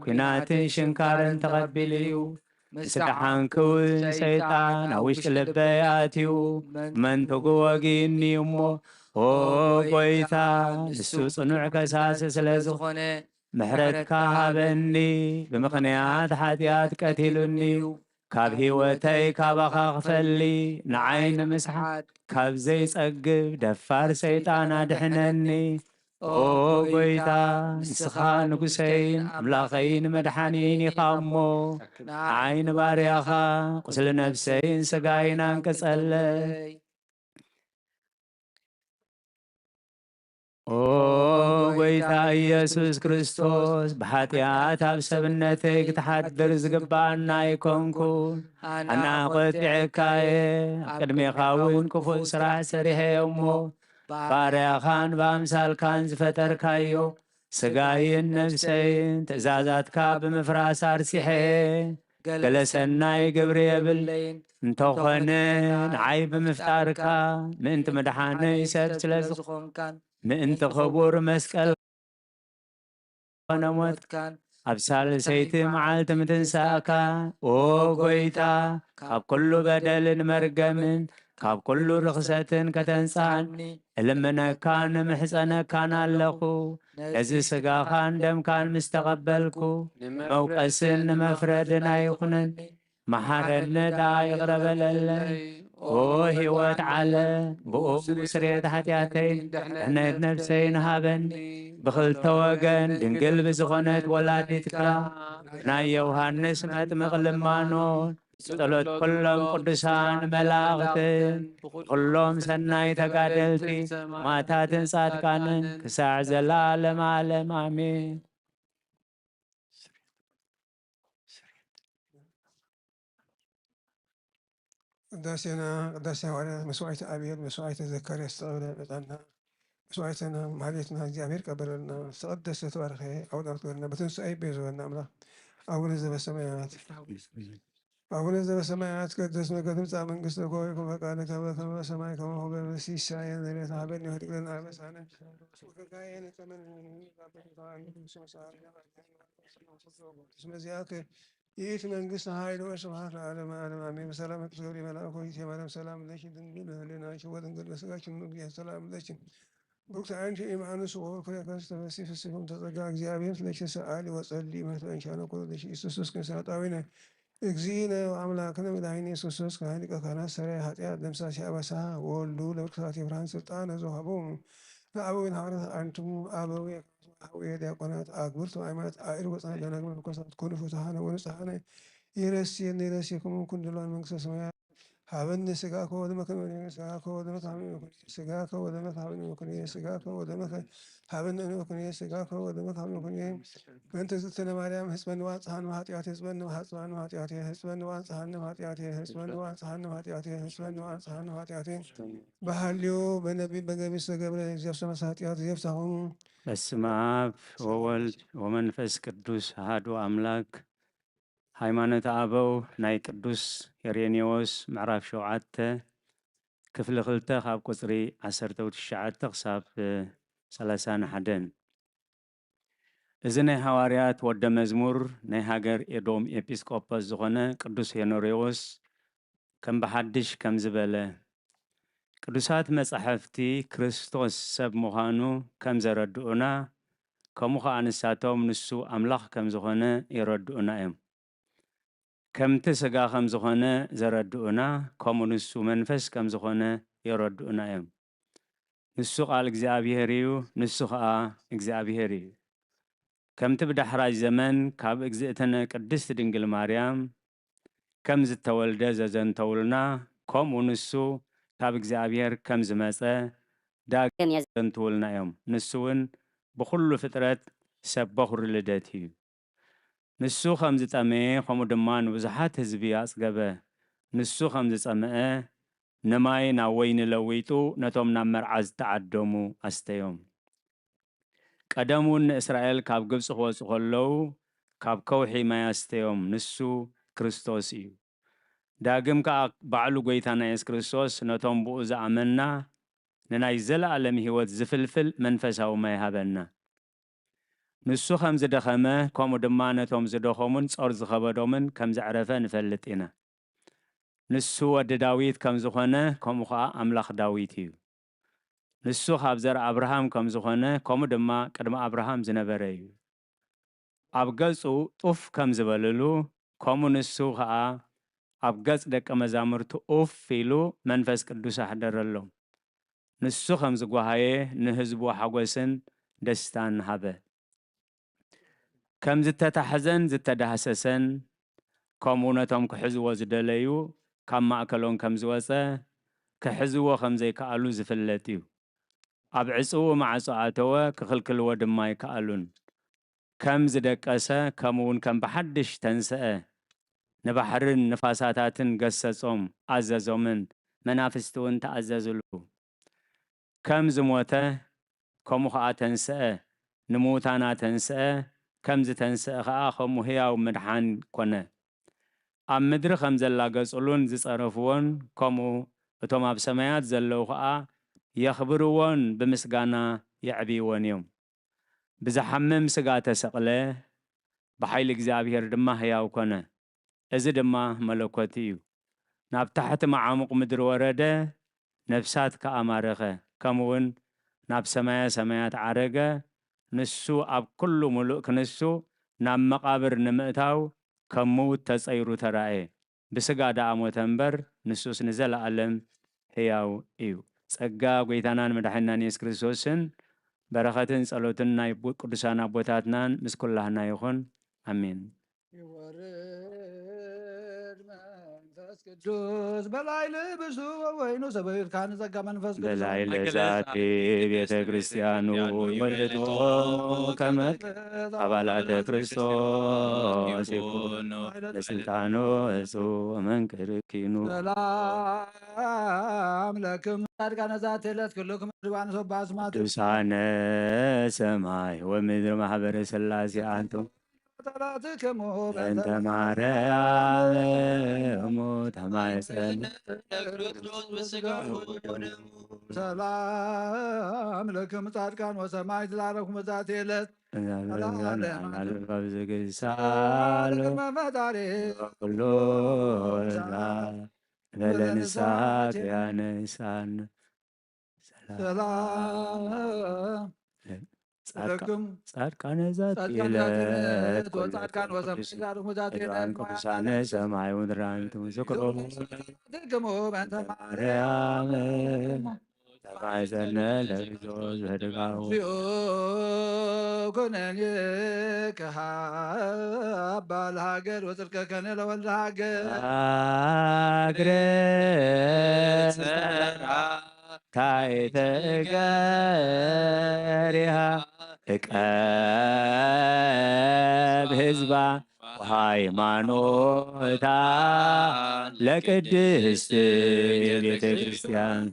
ኲናትን ሽንካርን ተቐቢሉ እዩ። ምስ ደሓንኪ እውን ሰይጣን ኣብ ውሽጢ ልበይ ኣትዩ መንትጉ ወጊእኒ እሞ፣ ኦ ጎይታ፣ ንሱ ጽኑዕ ከሳሲ ስለ ዝኾነ፣ ምሕረትካ ሃበኒ። ብምኽንያት ሓጢኣት ቀቲሉኒ እዩ። ካብ ህይወተይ ካባኻ ክፈሊ፣ ንዓይ ንምስሓት ካብ ዘይጸግብ ደፋር ሰይጣን ኣድሕነኒ። ኦ ጎይታ፣ ንስኻ ንጉሰይን ኣምላኸይን መድሓኒይን ኢኻ እሞ፣ ንዓይ ንባርያኻ ቁስሊ ነፍሰይን ስጋይን ኣንቅጸለይ። ኦ ጎይታ ኢየሱስ ክርስቶስ፣ ብሓጢኣት ኣብ ሰብነተይ ክትሓድር ዝግብኣና ኣይኮንኩን። ኣነ ቆጢዐካ እየ፣ ኣብ ቅድሜኻ እውን ክፉእ ስራሕ ሰሪሐ እየ እሞ፣ ባርያኻን ብኣምሳልካን ዝፈጠርካዮ ስጋይን ነፍሰይን ትእዛዛትካ ብምፍራስ ኣርሲሐ እየ። ገለ ሰናይ ግብሪ የብለይን። እንተኾነ ንዓይ ብምፍጣርካ፣ ምእንቲ ምድሓነይ ሰብ ስለ ዝኾንካን ምእንቲ ክቡር መስቀል ኮነ ሞትካን ኣብ ሳልሰይቲ መዓልቲ ምትንሳእካ፣ ኦ ጎይታ፣ ካብ ኩሉ በደልን መርገምን ካብ ኩሉ ርኽሰትን ከተንጽኣኒ እልምነካን እምሕጸነካን ኣለኹ። ነዚ ስጋኻን ደምካን ምስ ተቐበልኩ፣ ንመውቀስን ንመፍረድን ኣይኹነኒ። መሓረነ ደኣ ይቕረ በለለይ። ኦ ህይወት ዓለም፣ ብኡ ስርየት ሓጢኣተይ ድሕነት ነፍሰይን ሃበኒ። ብኽልተ ወገን ድንግል ብዝኾነት ወላዲትካ፣ ናይ ዮሃንስ መጥምቕ ልማኖን፣ ብጸሎት ኩሎም ቅዱሳን መላእኽትን፣ ብኹሎም ሰናይ ተጋደልቲ ሰማዕታትን ጻድቃንን፣ ክሳዕ ዘለዓለም ዓለም ኣሜን። ቅዳሴና ቅዳሴ ሃዋርያት መስዋዕተ ኣብየል፣ መስዋዕተ ዘካርያስ፣ ተቐበለ ዕጣንና፣ መስዋዕትና ማህሌትና እግዚኣብሔር ቀበለልና። ዝተቐደሰ ተባረኸ ኣውደ ዓመት ገርና በትንሳኤ ቤዘወና ኣምላኽ። ኣቡነ ዘበሰማያት ኣቡነ ዘበሰማያት፣ ይትቀደስ ስምከ፣ ትምጻእ መንግስትከ፣ ወይኩን ፈቃድከ በከመ በሰማይ ከማሁ በምድር። ሲሳየነ ዘለለዕለትነ ሀበነ ዮም፣ ወህድግ ለነ አበሳነ ወጌጋየነ ከመ ንሕነኒ ንህድግ ለነ አበሳነ። እስመ ዚአከ ይእቲ መንግስት ኃይል ወስብሐት ለዓለመ ዓለም አሜን። በሰላም ቅዱስ ገብርኤል መልአኩ ይእቲ ማርያም ሰላም ለኪ ድንግል በህሊናኪ ወድንግል በስጋኪ እም እግዚአብሔር ሰላም ለኪ። ብሩክት አንቲ እም አንስት ወፍሬ ከርሥኪ ተፈሲ ፍስሕም ተጸጋ እግዚአብሔር ለኪ ሰአሊ ወጸሊ መክተ እንሻነ ኩሉ ለኪ ኢየሱስ ክርስቶስ ኃጣዊነ እግዚእነ አምላክነ መድኃኒነ ኢየሱስ ክርስቶስ ካህን ሊቀ ካህናት ሰራይ ኃጢአት ደምሳሲ አበሳ ወወልዱ ለብርክታት የብርሃን ስልጣነ ዘውሃቦሙ ለአበዊነ ሐዋርያት አንትሙ አበዊ ሐውየ ዲያቆናት አግብርት ወአይማት አእር ወፃን ደናግል መነኮሳት ኩኑ ፍቱሃነ ወንጹሃነ ይረስየኒ ይረስየክሙ ኩን ድልዋን መንግስተ ሰማያት። ሀበኒ ስጋከ ወደመከ ንበልዕ ስጋከ ወደመከ ሀበኒ ወኩኒ ስጋከ ወደመከ ሀበኒ ወኩኒ ስጋከ ወደመከ ሀበኒ ወኩኒ ስጋከ ወደመከ ሀበኒ ወኩኒ። በእንተ ዝእትነ ማርያም ህጽበኒ ወአንጽሐኒ ኃጢአቴ ህጽበኒ ወአንጽሐኒ ኃጢአቴ ህጽበኒ ወአንጽሐኒ ኃጢአቴ ህጽበኒ ወአንጽሐኒ ኃጢአቴ ህጽበኒ ወአንጽሐኒ ኃጢአቴ። በሃልዮ በነቢብ በገቢር ዝተገብረ እግዚኣብሔር ሰማይ ኃጢአት ዘየፍታኹሙ። በስመ አብ ወወልድ ወመንፈስ ቅዱስ አሐዱ አምላክ። ሃይማኖተ አበው ናይ ቅዱስ ሄሬኔዎስ ምዕራፍ ሸውዓተ ክፍሊ ክልተ ካብ ቁጽሪ ዓሰርተ ትሽዓተ ክሳብ ሰላሳን ሓደን። እዚ ናይ ሃዋርያት ወደ መዝሙር ናይ ሃገር ኤዶም ኤጲስቆጶስ ዝኾነ ቅዱስ ሄኖሬዎስ ከም ብሓድሽ ከምዚ በለ። ቅዱሳት መጻሕፍቲ ክርስቶስ ሰብ ምዃኑ ከም ዘረድኡና፣ ከምኡ ኸኣ ንሳቶም ንሱ ኣምላኽ ከም ዝኾነ የረድኡና እዮም። ከምቲ ስጋ ከም ዝኾነ ዘረድኡና፣ ከምኡ ንሱ መንፈስ ከም ዝኾነ የረድኡና እዮም። ንሱ ቃል እግዚኣብሔር እዩ፣ ንሱ ኸኣ እግዚኣብሔር እዩ። ከምቲ ብዳሕራይ ዘመን ካብ እግዝእትነ ቅድስት ድንግል ማርያም ከም ዝተወልደ ዘዘንተውልና፣ ከምኡ ንሱ ካብ እግዚኣብሔር ከም ዝመጸ ዳግም የዘንትውልና እዮም። ንሱ እውን ብኹሉ ፍጥረት ሰብ በኹሪ ልደት እዩ። ንሱ ከም ዝጠመየ፣ ከምኡ ድማ ንብዙሓት ህዝቢ ኣጽገበ። ንሱ ከም ዝጸምአ፣ ንማይ ናብ ወይኒ ለዊጡ፣ ነቶም ናብ መርዓ ዝተዓደሙ ኣስተዮም። ቀደም እውን ንእስራኤል ካብ ግብጺ ክወጹ ከለዉ፣ ካብ ከውሒ ማይ ኣስተዮም። ንሱ ክርስቶስ እዩ። ዳግም ከኣ ባዕሉ ጐይታና የሱስ ክርስቶስ ነቶም ብኡ ዝኣመንና ንናይ ዘለኣለም ህይወት ዝፍልፍል መንፈሳዊ ማይ ሃበና። ንሱ ከም ዝደኸመ፣ ከምኡ ድማ ነቶም ዝደኸሙን ጾር ዝኸበዶምን ከም ዘዕረፈ ንፈልጥ ኢና። ንሱ ወዲ ዳዊት ከም ዝኾነ፣ ከምኡ ኸኣ ኣምላኽ ዳዊት እዩ። ንሱ ካብ ዘር ኣብርሃም ከም ዝኾነ፣ ከምኡ ድማ ቅድሚ ኣብርሃም ዝነበረ እዩ። ኣብ ገጹ ጡፍ ከም ዝበልሉ፣ ከምኡ ንሱ ኸኣ ኣብ ገጽ ደቀ መዛሙርቱ ኡፍ ኢሉ መንፈስ ቅዱስ ኣሕደረሎም። ንሱ ከም ዝጓሃየ ንህዝቡ ሓጎስን ደስታን ሃበ። ከም ዝተታሕዘን ዝተዳህሰሰን፣ ከምኡ ነቶም ክሕዝዎ ዝደለዩ ካብ ማእከሎም ከም ዝወጸ፣ ክሕዝዎ ከም ዘይከኣሉ ዝፍለጥ እዩ። ኣብ ዕጽዉ ማዕጾ ኣተወ፣ ክኽልክልዎ ድማ ኣይከኣሉን። ከም ዝደቀሰ፣ ከምኡ እውን ከም ብሓድሽ ተንስአ። ንባሕርን ንፋሳታትን ገሰጾም፣ ኣዘዞምን፣ መናፍስቲ እውን ተኣዘዝሉ። ከም ዝሞተ፣ ከምኡ ኸኣ ተንስአ። ንምዉታን ኣተንስአ፣ ከም ዝተንስአ ኸኣ ከምኡ ህያው ምድሓን ኮነ። ኣብ ምድሪ ከም ዘላገጹሉን ዝጸረፍዎን፣ ከምኡ እቶም ኣብ ሰማያት ዘለዉ ኸኣ የኽብርዎን ብምስጋና የዕብይዎን እዮም። ብዝሓምም ስጋ ተሰቕለ፣ ብሓይሊ እግዚኣብሔር ድማ ህያው ኮነ። እዚ ድማ መለኮት እዩ። ናብ ታሕቲ መዓሙቕ ምድሪ ወረደ፣ ነፍሳት ከኣ ማረኸ። ከምኡውን ናብ ሰማየ ሰማያት ዓረገ። ንሱ ኣብ ኩሉ ምሉእ ክንሱ ናብ መቓብር ንምእታው ከም ምዉት ተጸይሩ ተራእየ። ብስጋ ደኣ ሞተ እምበር፣ ንሱስ ንዘለኣለም ሕያው እዩ። ጸጋ ጐይታናን መድሓኒናን የሱስ ክርስቶስን በረኸትን ጸሎትን ናይ ቡ-፣ ቅዱሳን ኣቦታትናን ምስ ኩላህና ይኹን። ኣሜን። ይወርድ መንፈስ ቅዱስ በላዕሊ ብሱ ወወይኑ ሰበዩትካ ንጸጋ መንፈስ ቅዱስ በላዕሊ ዛቲ ቤተ ክርስቲያኑ ወልድዎ ከመ አባላተ ክርስቶስ ይኩኑ ለስልጣኑ እጹ ወመንክር ኪኑ። ሰላም ለክም ጻድቃነ ዛቲ ዕለት ኩልክም ርባን ሶባ አስማት ቅዱሳነ ሰማይ ወምድር ማህበረ ሥላሴ አንትሙ። ጠላትክሙ በእንተ ማርያም እሙ ተማይጸን ለክርስቶስ በስጋሁ ወደሙ። ሰላም ለክም ጻድቃን ወሰማዕት ላረኩም ዛቲ ዕለት። ለዓለመ ዓለም። በብዝግሳሉ ቅድመ ፈጣሪ ኩሉ በለንሳ ያነሳን። ሰላም ጻድቃ-፣ ለክም ጻድቃነ ዛቲ ጻድቃነ ዛቲ ዕለት ዕለት ወጻድቃነ ወሰማዕት ቅዱስ ዛቲ ዕለት ቅዱሳነ ሰማይ ወምድር አንትሙ ዝክሩ። ለክሙ በእንተ ማርያም ተማይዘነ ለክርስቶስ በድጋሁ። እግዚኦ ኩነኔ ከሃባ ለሃገር ወጽድቀከነ ለወልደ ሃገር። ሃገረ ጸራ ታይተ ገሪሃ እቀብ ህዝባ ወሃይማኖታ ለቅድስት ቤተ ክርስቲያን።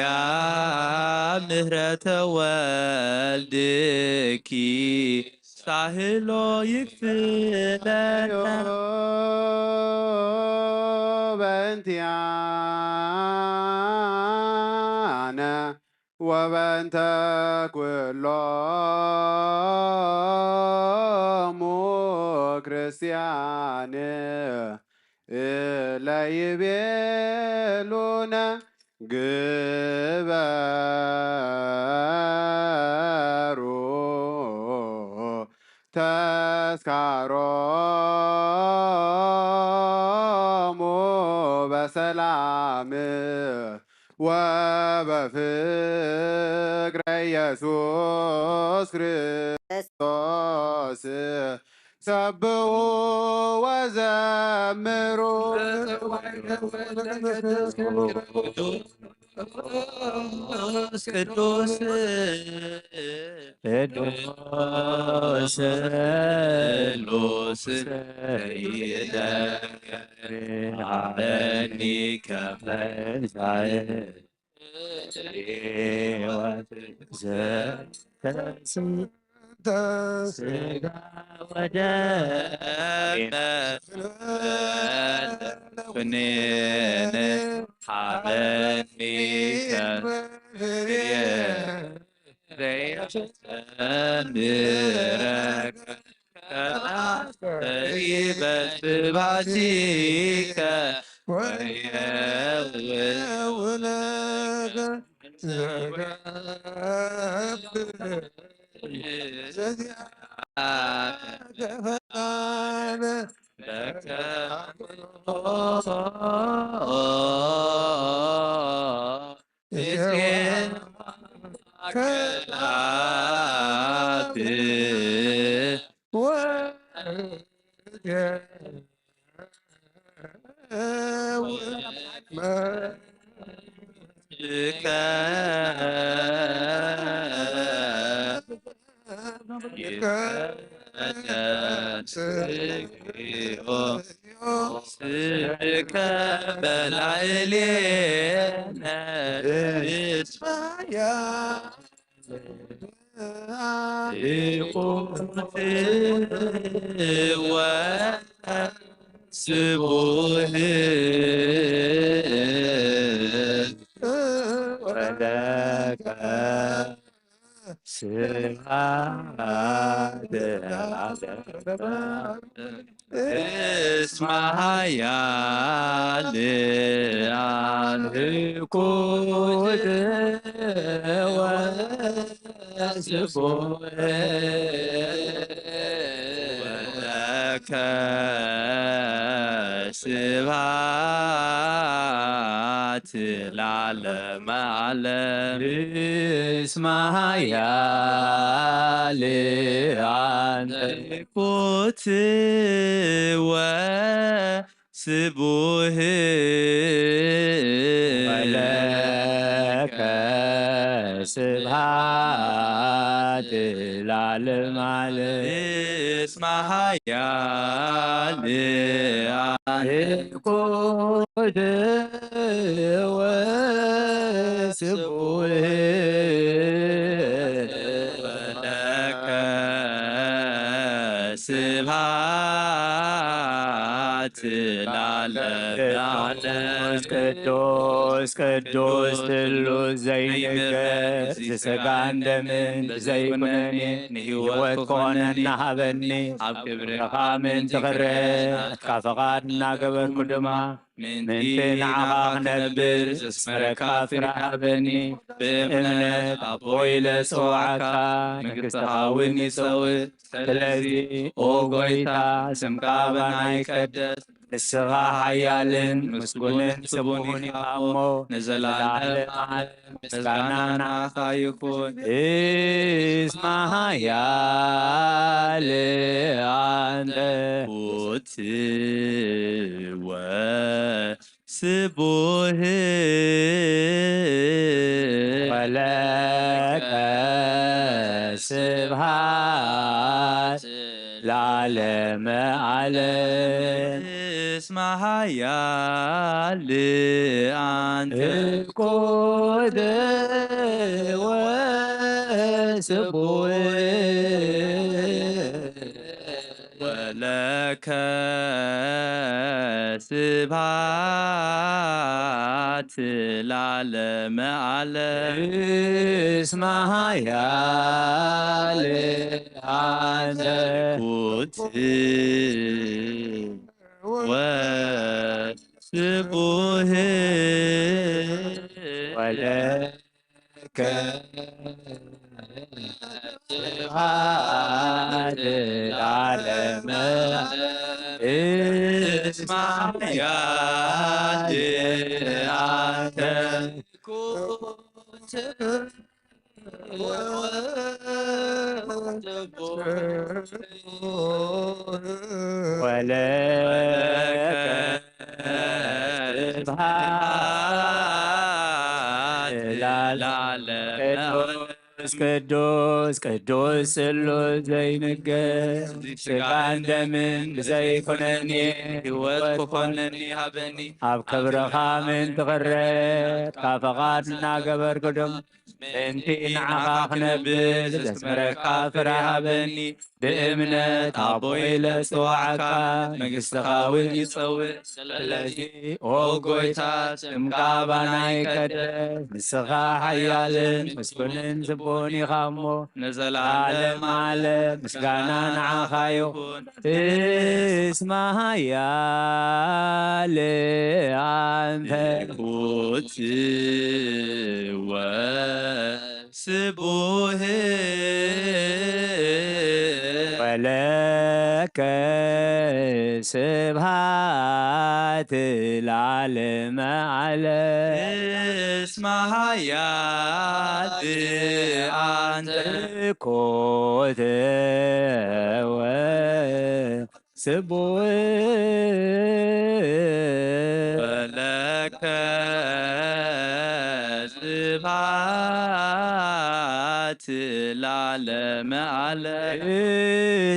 ማርያም ምህረተ ወልድኪ ሳህሎ ይክፍለና። በእንቲአነ ወበእንተ ኩሎሙ ክርስቲያን እለ ይቤሉነ ግበሩ ተስካሮሙ በሰላም ወበፍቅረ ኢየሱስ ክርስቶስ። ሰብሑ ወዘምሩ። ቅዱስ ቅዱስ ስሉስ ይደሃበኒ ከፈንሳይ ሕይወት ዘተስተ ስጋ ወደመ ኩኔነ ሃበኒ ከፍየ ዘይሰምረከ ከማስተይ በትባቲከ ወየውለከ ዘገብር ዘዚአከ ፈቃደ ለከ ስብከ በላዕሌነ ይኩን ስቡህ ወለከ ስብሐት ለዓለመ ዓለም። እስመ ኃያል አልኩት ወስቡሕ ወለከ ስብሐት ለዓለመ ዓለም። እስመ ኃያል አልኩት ወስቡሕ ወለከ ስብሐት ለዓለመ ዓለም። እስመ ኃያል አልኩት ወስቡሕ ወለከ ስብሐት ለዓለመ ዓለም። ቅዱስ ቅዱስ ስሉስ ዘይንገር፣ ስጋን ደምን ብዘይኩነኔ ንህይወት ክኾነና ሃበኒ። ኣብ ክብርኻ ምእንቲ ክረአ ናትካ ፈቓድ እናገበርኩ ድማ ምእንቲ ንዓኻ ክነብር ዘስመረካ ፍረ ሃበኒ። ብእምነት ኣቦ ኢለ ዝጸዋዕካ መንግስትኻ እውን ይጸውዕ። ስለዚ ኦ ጎይታ ስምካ ኣባና ይቀደስ። ንስኻ ሓያልን ምስጉንን ስቡህን ኢኻ እሞ ንዘለዓለም ዓለም ምስጋና ናኻ ይኹን። እስመ ኃያል አንተ ኩት ወስቡህ ወለከ ስብሐት ለዓለመ ዓለም። እስመ ኃያል አንተ ኩት ወስቡህ ወለከ ስብሐት ለዓለመ ዓለም። እስመ ኃያል አንተ ኩት ወስቡህ ወለከ ስብሐት ለዓለመ። እስመ ኃያል አንተ ኩት ወለከ ስብሐት ለዓለመ። ቅዱስ ቅዱስ ስሉስ ዘይንገር፣ ስጋን ደምን ብዘይኮነኒ ህይወት ክኾነኒ ሃበኒ። ኣብ ክብርኻ ምእንቲ ክረድ፣ ካብ ፈቓድ እናገበርኩ ድማ ምእንቲ ንዓኻ ክነብር ዘስምረካ ፍረ ሃበኒ። ብእምነት ኣቦ ኢለ ጽዋዓካ፣ መንግስትኻ እውን ይጸውዕ። ስለዚ ኦ ጎይታ፣ ስምካ ባና ይቀደስ። ንስኻ ሓያልን ምስጉንን ስቡን ኢኻ እሞ፣ ንዘለዓለም ዓለም ምስጋና ንዓኻ ይኹን። እስመ ኃያል አንተ። ትኩት ወስቡህ። ወለከ ስብሃት ለዓለመ ዓለም። እስመ ኃያል አንተ። ትኩት ወስቡህ። ወለከ ስብሃት ለዓለመ ዓለም።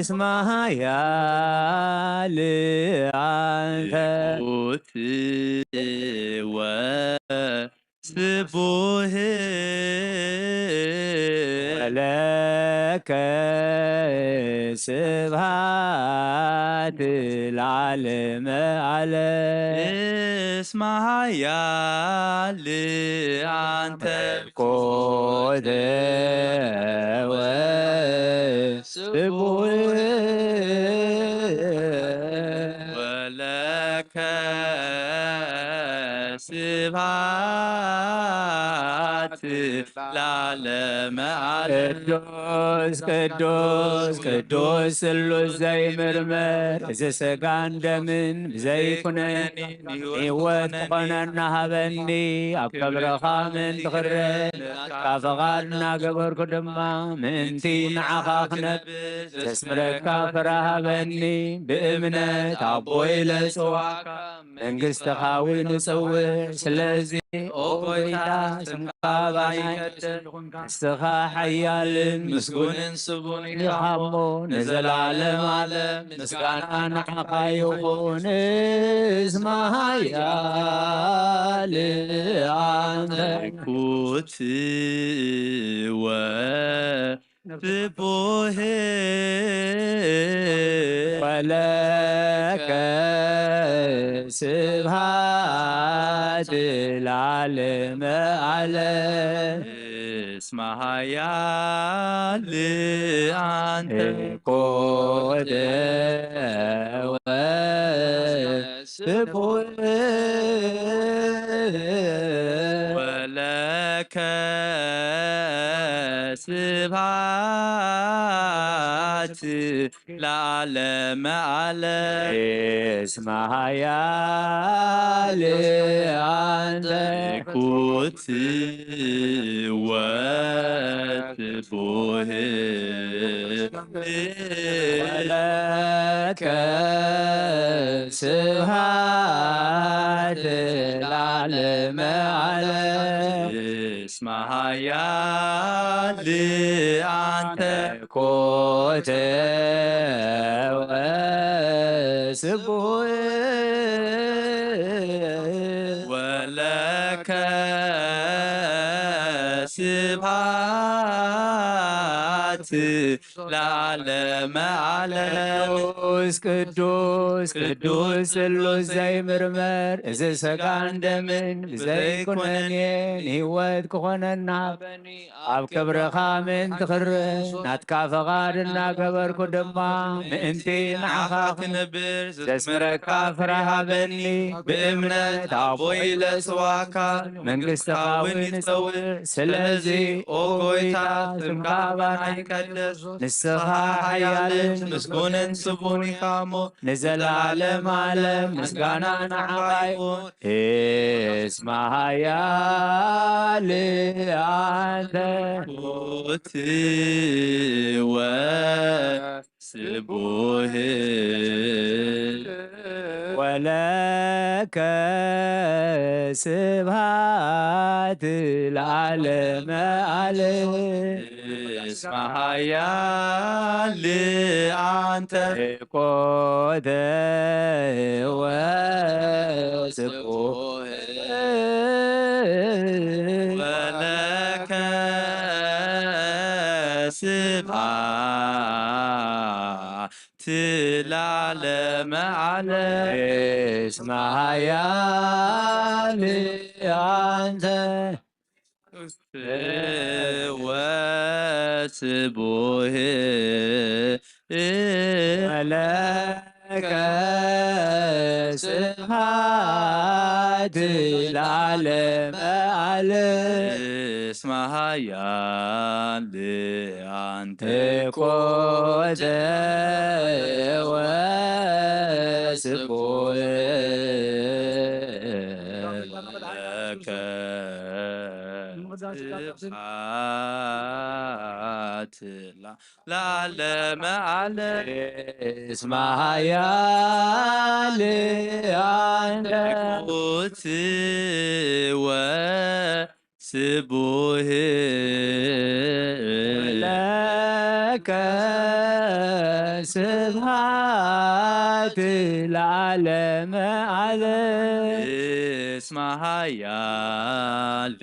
እስመ ኃያል አንተ። ትኩት ወስቡህ። ወለከ ስብሃት ለዓለመ ዓለም። እስመ ኃያል አንተ። ትኩት ወስቡህ። ወለከ ስብሃት ለዓለመ ዓለም። ቅዱስ ቅዱስ ቅዱስ ስሉስ ዘይምርመር፣ እዚ ስጋን ደምን ብዘይኩነኒ ህይወት ክኾነና ሃበኒ። ኣብ ክብርኻ ምእንቲ ክረድ፣ ናትካ ፈቓድ እናገበርኩ ድማ ምእንቲ ንዓኻ ክነብር ዘስምረካ ፍረ ሃበኒ። ብእምነት ኣቦ ኢለ ጽዋዕካ፣ መንግስትኻ እውን እጸውዕ። ስለዚ ኦ ጎይታ፣ ስምካ ባና ይቀደስ። ንስኻ ሓያልን ምስጉንን ስቡን ኢኻ እሞ፣ ንዘለዓለም ዓለም ምስጋና ንዓኻ ይኹን። እስመ ኃያል አንተ። ትኩት ወ ስቡህ። ወለከ ስብሃት ለዓለመ ዓለም። እስመ ኃያል አንተ። ትኩት ወስቡህ። ወለከ ስብሃት ለዓለመ ዓለም። እስመ ኃያል አንተ። ትኩት ወስቡህ። ወለከ ስብሃት ለዓለመ ዓለም። እስመ ኃያል አንተ። ትኩት ወስቡህ። ወለከ ስብሃት ለዓለመ ዓለም። ቅዱስ ቅዱስ ቅዱስ ስሉስ ዘይምርመር፣ እዚ ስጋን ደምን ብዘይኩነኔ ንህይወት ክኾነና ሃበኒ። ኣብ ክብርኻ ምእንቲ ክርእ ናትካ ፈቓድ እናገበርኩ ድማ ምእንቲ ንዓኻ ክነብር ዘስምረካ ፍረ ሃበኒ። ብእምነት ኣቦ ኢለ ጽዋዕካ፣ መንግስትኻ እውን ይጸውዕ። ስለዚ ኦ ጎይታ፣ ስምካ ባና ይቀደስ። ንስኻ ሓያልን ምስጉንን ስቡን ኢኻ እሞ፣ ንዘለዓለም ዓለም ምስጋና ንዓኻ ይኹን። እስመ ኃያል አንተ። ትኩት ወስቡህ። ወለከ ስብሃት ለዓለመ ዓለም። እስመ ኃያል አንተ። ኮተ ወስቡሕ ወለከ ስብሐት ለዓለመ ዓለም። እስመ ኃያል አንተ ወስቡሕ ለከ ስብሐት ለዓለመ ዓለም። እስመ ኃያል አንተ ኮተ ወስቡሕ ለከ ስብሐት ለዓለመ ዓለም። እስመ ኃያል አንተ። ኮት ወስቡሕ ለከ ስብሐት ለዓለመ ዓለም። እስመ ኃያል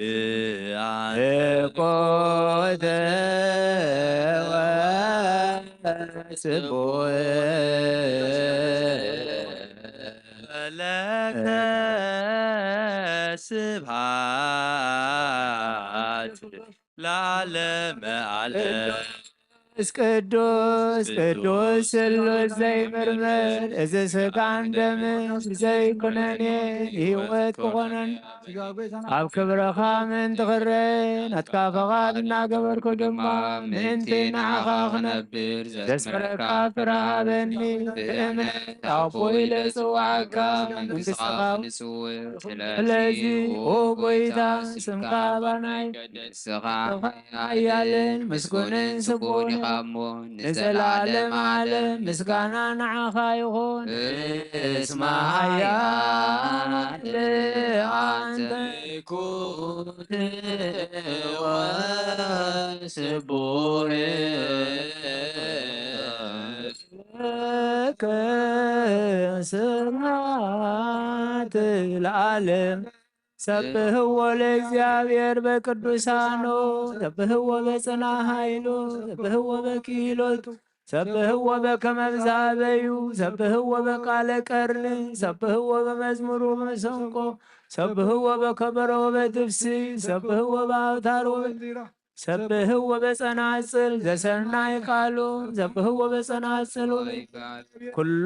አንተ። ኮተ ወስቡሕ ለከ ስብሐት ለዓለመ ዓለም። ቅዱስ ቅዱስ ቅዱስ ስሉስ ዘይምርምር፣ እዚ ስጋን ደምን ዘይኩነኔ ህይወት ክኾነን ኣብ ክብረኻ ምእንቲ ክረአ ናትካ ፈቓድ እናገበርኩ ድማ ምእንቲ ንዓኻ ክነብር ዘስምረካ ፍረ ሃበኒ። ብእምነት ኣቦ ኢለ ጽዋዓካ መንግስትኻ። ስለዚ ኦ ጎይታ ስምካ ባናይ ንስኻ ሓያልን ምስጉንን ስቡን ኢኻ እሞ ንዘለዓለም ዓለም ምስጋና ንዓኻ ይኹን። እስመ ኃያል አንተ። ስቡሕ ለከ ስብሐት ለዓለም። ሰብህዎ ለእግዚኣብሔር በቅዱሳኑ፣ ሰብህዎ በጽና ኃይሉ፣ ሰብህዎ በክህሎቱ፣ ሰብህዎ በከመ ብዝሃበዩ፣ ሰብህዎ በቃለ ቀርኒ፣ ሰብህዎ በመዝሙሩ በመሰንቆ፣ ሰብህዎ በከበሮ ወበትፍሲ፣ ሰብህዎ በአውታር ወበ ሰብህዎ በጸናጽል ዘሰናይ ቃሉ፣ ሰብህዎ በጸናጽል ኩሉ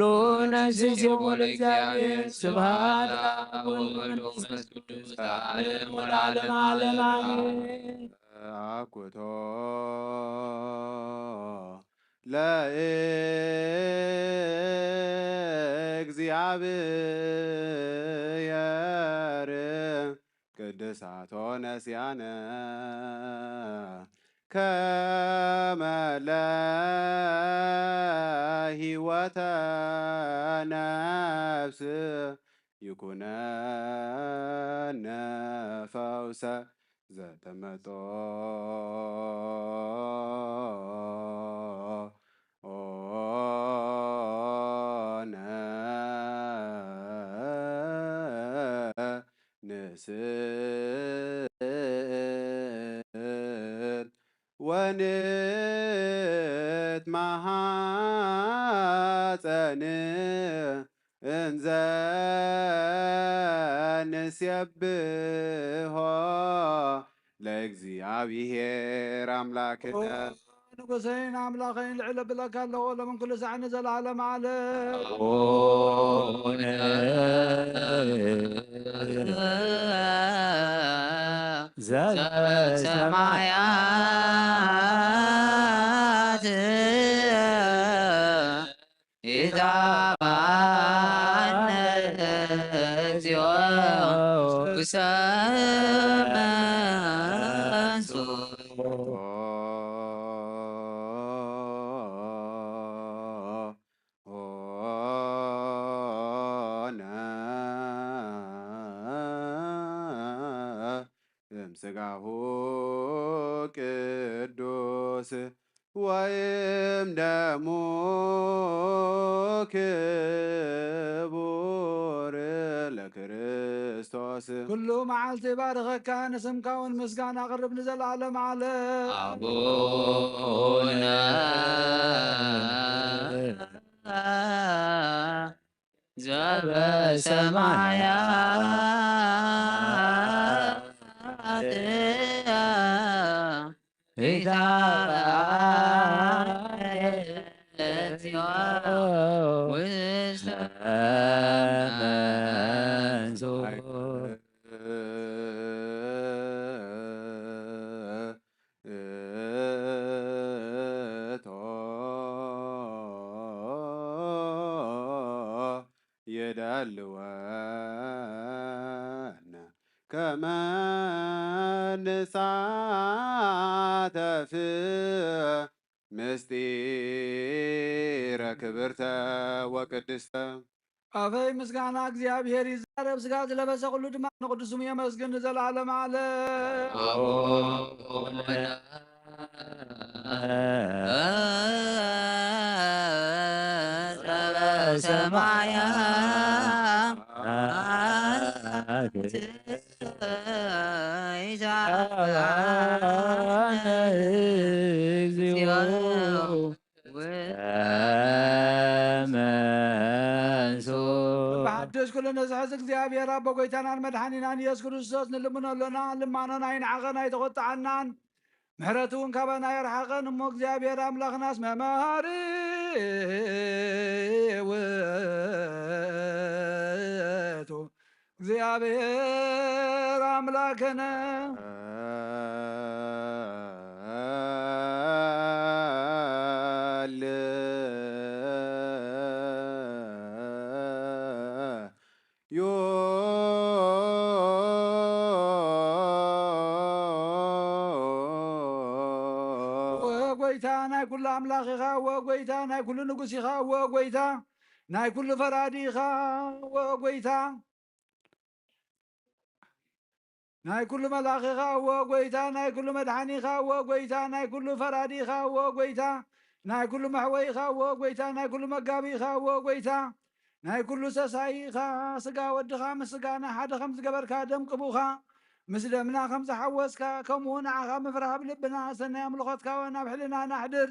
ነፍሲ ስብሖ ለእግዚኣብሔር። ስብሐት ለአብ ወወልድ ወመንፈስ ቅዱስ ለዓለም ወለዓለመ ዓለም አሜን። አኩቶ ለእግዚኣብሔር ቅድሳቶ ነስያነ ከመ ለህይወተ ነፍስ ይኩነነ ፈውሰ ዘተመጦ ኦነ ንስእል ወንትማሐፀን እንዘ ንሴብሖ ለእግዚኣብሔር ኣምላክነ። ንጉሰይን ኣምላኸይን ልዕል እብለካ ኣለኹ፣ ሎምን ኩሉ ሳዕ ንዘለዓለም ዓለም። ዘበሰማያት ኢታብአነ እግዚኦ ውስተ መንሱት። ሆነ እምስጋሁ ቅዱስ ክርስቶስ ወይም ደሙ ክቡር ለክርስቶስ። ኩሉ መዓልቲ ባርኸካ፣ ንስምካ እውን ምስጋና ኣቕርብ ንዘለዓለም ዓለም። ኣቡነ ዘበሰማያት ይትባረክ ስምከ ውስተ መንሱት። እቶ የዳልወነ ከመ ንሳተፍ ምስጢረ ክብርተ ወቅድስተ። ኣፈይ ምስጋና እግዚኣብሔር ይዛረብ፣ ስጋ ዝለበሰ ኩሉ ድማ ንቅዱስ ስሙ የመስግን ንዘለዓለም ዓለም። ብሓድሽ ኩሉ ንዝሕዝ እግዚኣብሔር ኣቦ ጎይታናን መድሓኒናን ኢየሱስ ክርስቶስ ንልምኖ ኣሎና። ልማኖና ኣይንዓቐን ኣይተቖጥዓናን። ምሕረቱ እውን ካባና ኣይርሓቐን። እሞ እግዚኣብሔር ኣምላኽናስ መምሃሪ ውእቱ። እግዚኣብሔር ኣምላክነ። ዮ ወጎይታ ናይ ኩሉ ኣምላኽ ኢኻ፣ ወጎይታ ናይ ኩሉ ንጉስ ኢኻ፣ ወጎይታ ናይ ኩሉ ፈራዲ ኢኻ፣ ወጎይታ ናይ ኩሉ መልኣኽ ኢኻ፣ ወጎይታ ናይ ኩሉ መድሓኒ ኢኻ፣ ወጎይታ ናይ ኩሉ ፈራዲ ኢኻ፣ ወጎይታ ናይ ኩሉ መሕወይ ኢኻ፣ ወጎይታ ናይ ኩሉ መጋቢ ኢኻ፣ ወጎይታ ናይ ኩሉ ሰሳይ ኢኻ። ስጋ ወድኻ ምስ ስጋና ሓደ ከም ዝገበርካ፣ ደም ቅቡኻ ምስ ደምና ከም ዝሓወስካ፣ ከምኡ ንዓኻ ምፍራህ ኣብ ልብና፣ ሰናይ ኣምልኾትካ እውን ኣብ ሕልናና ኣሕድር።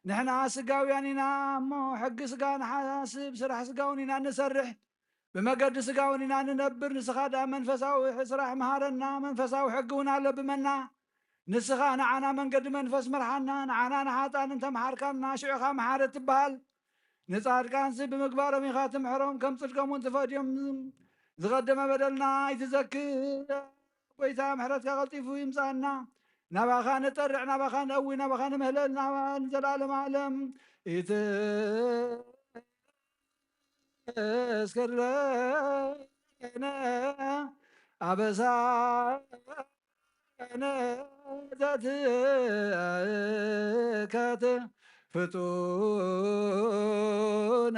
ንሕና ስጋውያን ኢና እሞ፣ ሕጊ ስጋ ንሓስብ፣ ስራሕ ስጋ እውን ኢና ንሰርሕ። ብመገዲ ስጋ እውን ኢና ንነብር። ንስኻ ደኣ መንፈሳዊ ስራሕ መሃረና፣ መንፈሳዊ ሕጊ እውን ኣለብመና። ንስኻ ንዓና መንገዲ መንፈስ ምርሓና፣ ንዓና ንሓጥኣን እንተምሓርካና፣ ሽዑኻ መሓሪ ትበሃል። ንጻድቃንሲ ብምግባሮም ኢኻ ትምሕሮም፣ ከም ጽድቆም እውን ትፈድዮም። ዝቐደመ በደልና ኣይትዘክር። ጎይታ ምሕረትካ ቀልጢፉ ይምጻና። ናባኻ ንጠርዕ፣ ናባኻ ንእዊ፣ ናባኻ ንምህለል፣ ናባ ንዘለዓለም ዓለም። ኢትስክር ለነ ኣበሳነ ዘትከት ፍጡነ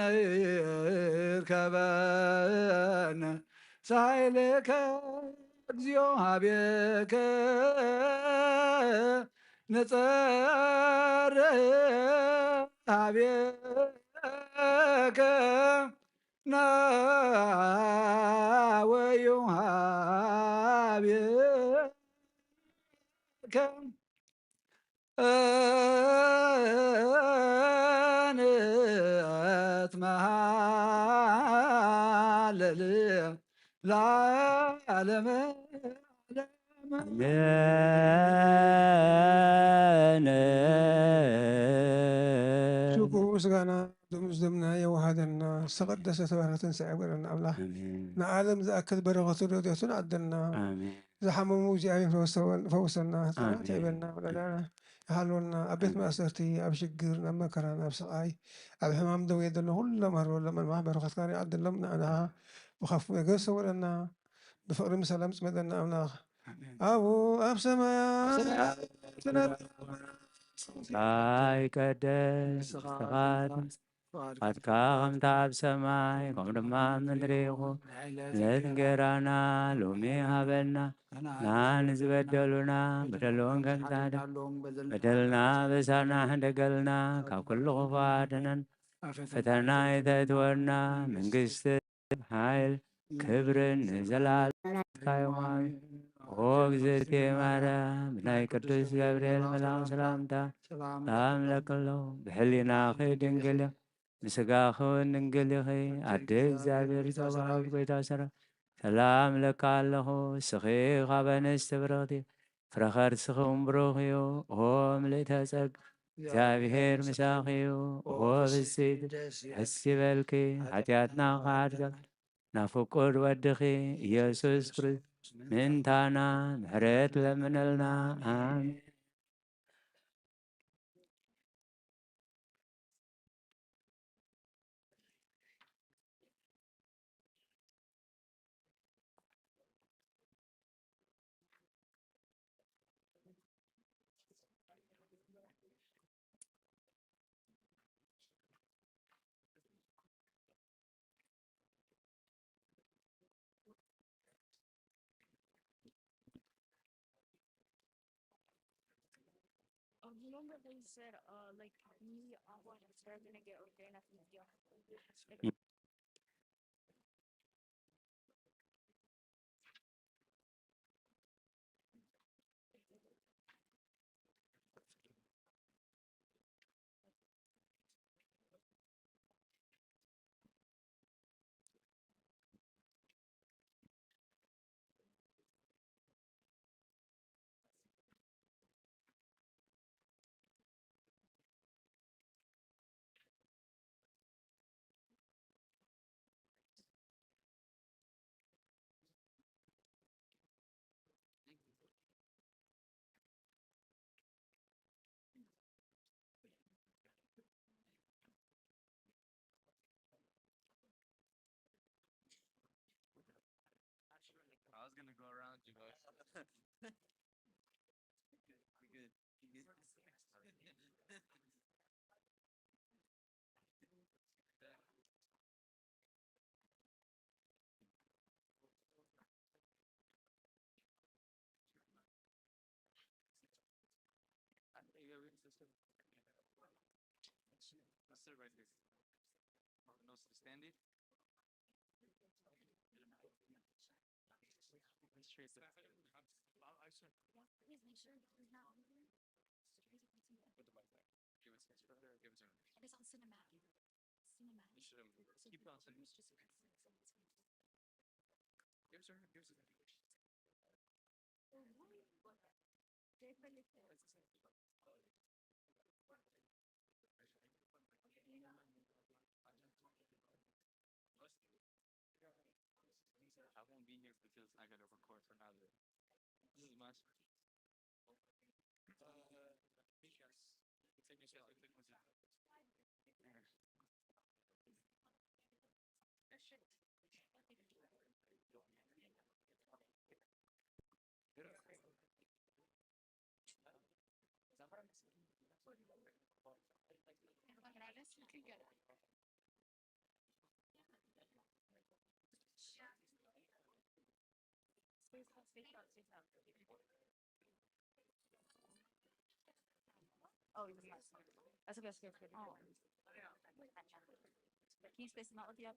ይርከበነ ሳይልከ እግዚኦ ሀቤከ ንጸርህ ሀቤከ ናወዩ ሀቤከ እንት መሃለል ለዓለመ ዓለም። ኣሜን። ሽኩ ስጋና ደሙ ደምና የዋሃደና፣ ዝተቐደሰ ተባረኸ ትንሳኤ ይግበረና ኣምላኽ። ኣሜን። ንዓለም ዝኣክል በረኸቱ ረድኤቱን ዓደልና። ኣሜን። ዝሓመሙ እግዚኣብሔር ፈውሰወን-፣ ፈውሰና፣ ህፃናት ኣሜን። ይበልና፣ ወለዳና ይሃልወና። ኣብ ቤት ኣሜን። ማእሰርቲ፣ ኣብ ሽግር፣ ናብ መከራ፣ ናብ ስቓይ፣ ኣብ ሕማም ደዌ ዘሎ ኩሎም ሃልወሎም፣ ኣምላኽ በረኸትካ ይዓደሎም። ንዓና ብኻፉ ነገር ሰውረና፣ ብፍቕሪ ብሰላም ጽመደና ኣምላኽ። ኣሜን። ኣብኡ ኣብ ሰማያት ትነብር ኣይቀደስ ስምኻ ፍቓድካ ከምታ ኣብ ሰማይ፣ ከምኡ ድማ ኣብ ምድሪ ይኹን። ዕለት እንጌራና ሎሚ ሃበና፣ ንዝበደሉና በደሎም ከምታ በደልና በሳና ሕደገልና፣ ካብ ኩሉ ክፉ ኣድነን። ፈተና ኣይተእትወና፣ መንግስቲ፣ ሓይል፣ ክብርን ንዘለዓለም ናትካ እዮም። ኣሜን። ኦ እግዝእትየ ማርያም፣ ብናይ ቅዱስ ገብርኤል መልኣኽ ሰላምታ ሰላም እብለኪ ኣለኹ። ብሕሊናኺ ድንግል ኢኺ፣ ብስጋኺ እውን ድንግል ኢኺ። ኣደ እግዚኣብሔር፣ ጸባኦት፣ ጎይታ ሰራዊት፣ ሰላም እብለኪ ኣለኹ። ንስኺ ካብ ኣንስቲ ብርኽቲ፣ ፍረ ከርስኺ እውን ብሩኽ እዩ። ኦ ምልእተ ጸጋ፣ እግዚኣብሔር ምሳኺ እዩ። ኦ ብጽይቲ፣ ደስ ይበልኪ። ሓጢኣትና ክሓድገልና፣ ናብ ፍቁር ወድኺ ኢየሱስ ክርስቶስ ምእንታና ምሕረት ለምነልና። ኣሜን። Um, remember how you said, uh, like, me, I want to start gonna get ordained at the, like, I was gonna go around you, but we good. We good. Sit right there. No, stand it. Straight to. Please make sure he's not moving. Put the mic back. Give it to her. Give it to her. It is on cinematic. Cinematic. You should have. So keep the on camera's cinematic. Just give it to her. Give it to her. I won't be here because I gotta record for another. This is my. Uh, because. Oh, yes. That's okay, that's okay, that's okay. Oh. Can you space them out with you?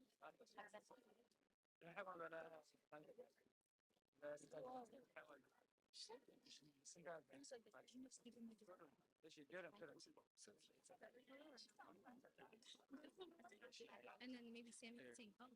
And then maybe Sam saying, oh.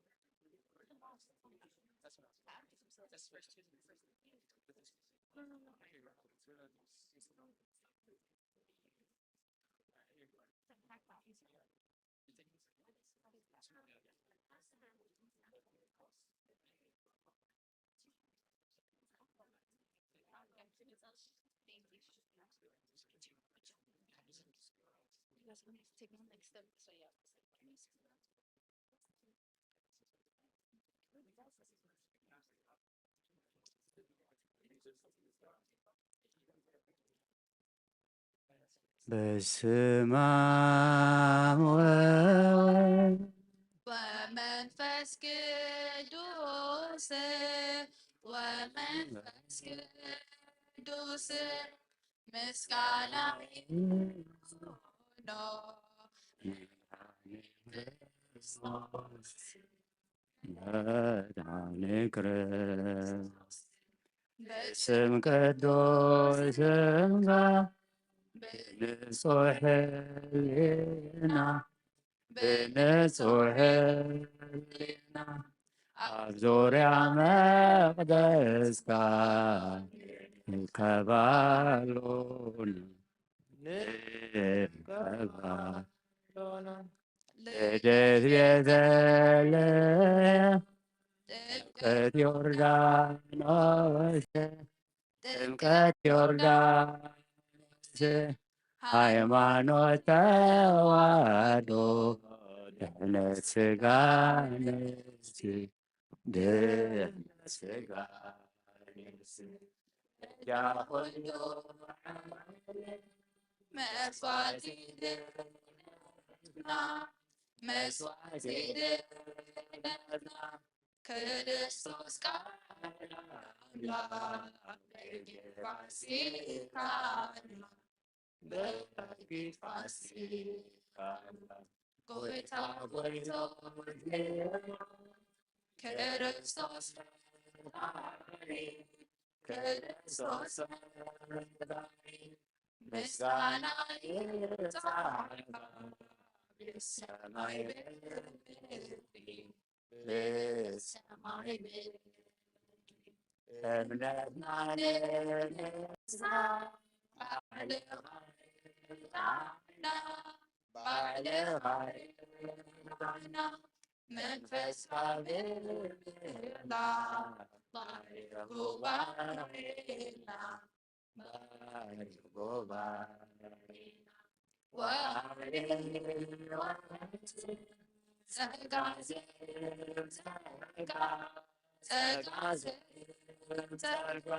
በስመ አብ ወወልድ ወመንፈስ ቅዱስ ወመንፈስ ቅዱስ ምስጋና ይሁኖ መድኃኔ ክርስቶስ። በስም ቅዱስ ስምካ ብንጹሕ ሕሊና፣ ብንጹሕ ሕሊና ኣብ ዙርያ መቕደስካ ንከባሉን ንከባሉን ልደት ቤተልሔም ጥምቀት ዮርዳኖስ ጥምቀት ዮርዳኖስ ሃይማኖት ተዋህዶ ድሕነት ስጋ ነፍሲ ድሕነት ስጋ ነፍሲ መስዋዕቲ ድሕነትና መስዋዕቲ ድሕነትና ክርስቶስ ቃል ኣምላኽ በጊዕ ፋሲካና በጊዕ ፋሲካና ጎይታ ጎይቶች ክርስቶስ ፈጣሪ ክርስቶስ ፈጣሪ ምስጋና ይብዛሕ በሰማይ በምድር በሰማይ በምድር እምነትና ንነሳ ባዕልኻ ርዳእና ባዕልኻ ርዳእና መንፈስካ ብምህላ ባሕሪ ጉባኤና ባሕሪ ጉባኤና ወሃቢ ሕይወት ጸጋ ዘጸጋ ጸጋ ዘጸጋ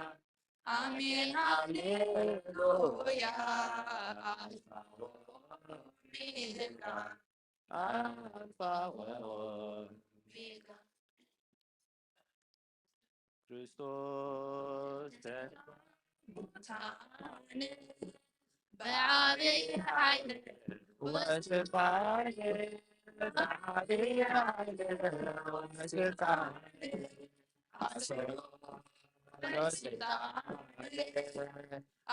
ኣሜን ሃሌሉያ ኣልፋ ወኦሜጋ ኣልፋ ወኦሜጋ ክርስቶስ ተንሥአ እሙታን ብዓቢይ ኃይል ወስልጣን ብዓቢይ ኃይል ወስልጣን አሰሮ ለስልጣን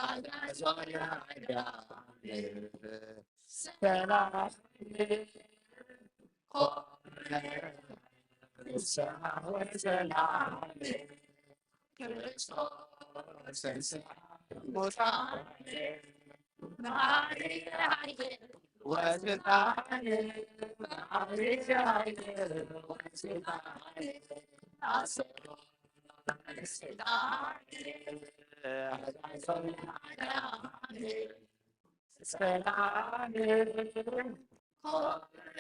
አግዓዞ ለአዳም ሰላም ኮነ ፍስሐ ወሰላም ክርስቶስ ተንሥአ እሙታን በኃይል ወስልጣን በኃይል ወስልጣን አሰሮ ለስልጣን አግዓዞ ለአዳም ሰላም ኮነ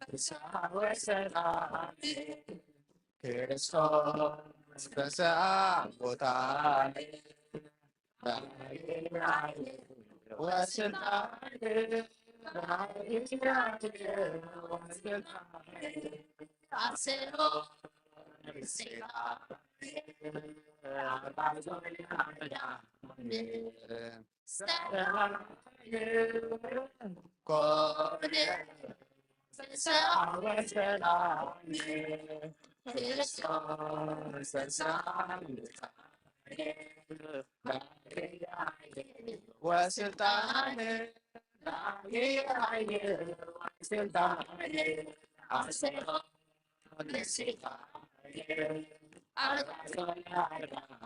ፍስሐ ወሰላም ክርስቶስ ተንሥአ እሙታን በኃይል ወስልጣን በኃይል ወስልጣን አሰሮ ለሰይጣን አግዓዞ ለአዳም ሰላም ኮነ ፍስሐ ወሰላም ክርስቶስ ተንሥአ እሙታን በኃይል ወስልጣን በኃይል ወስልጣን አሰሮ ለሰይጣን አግዓዞ ለአዳም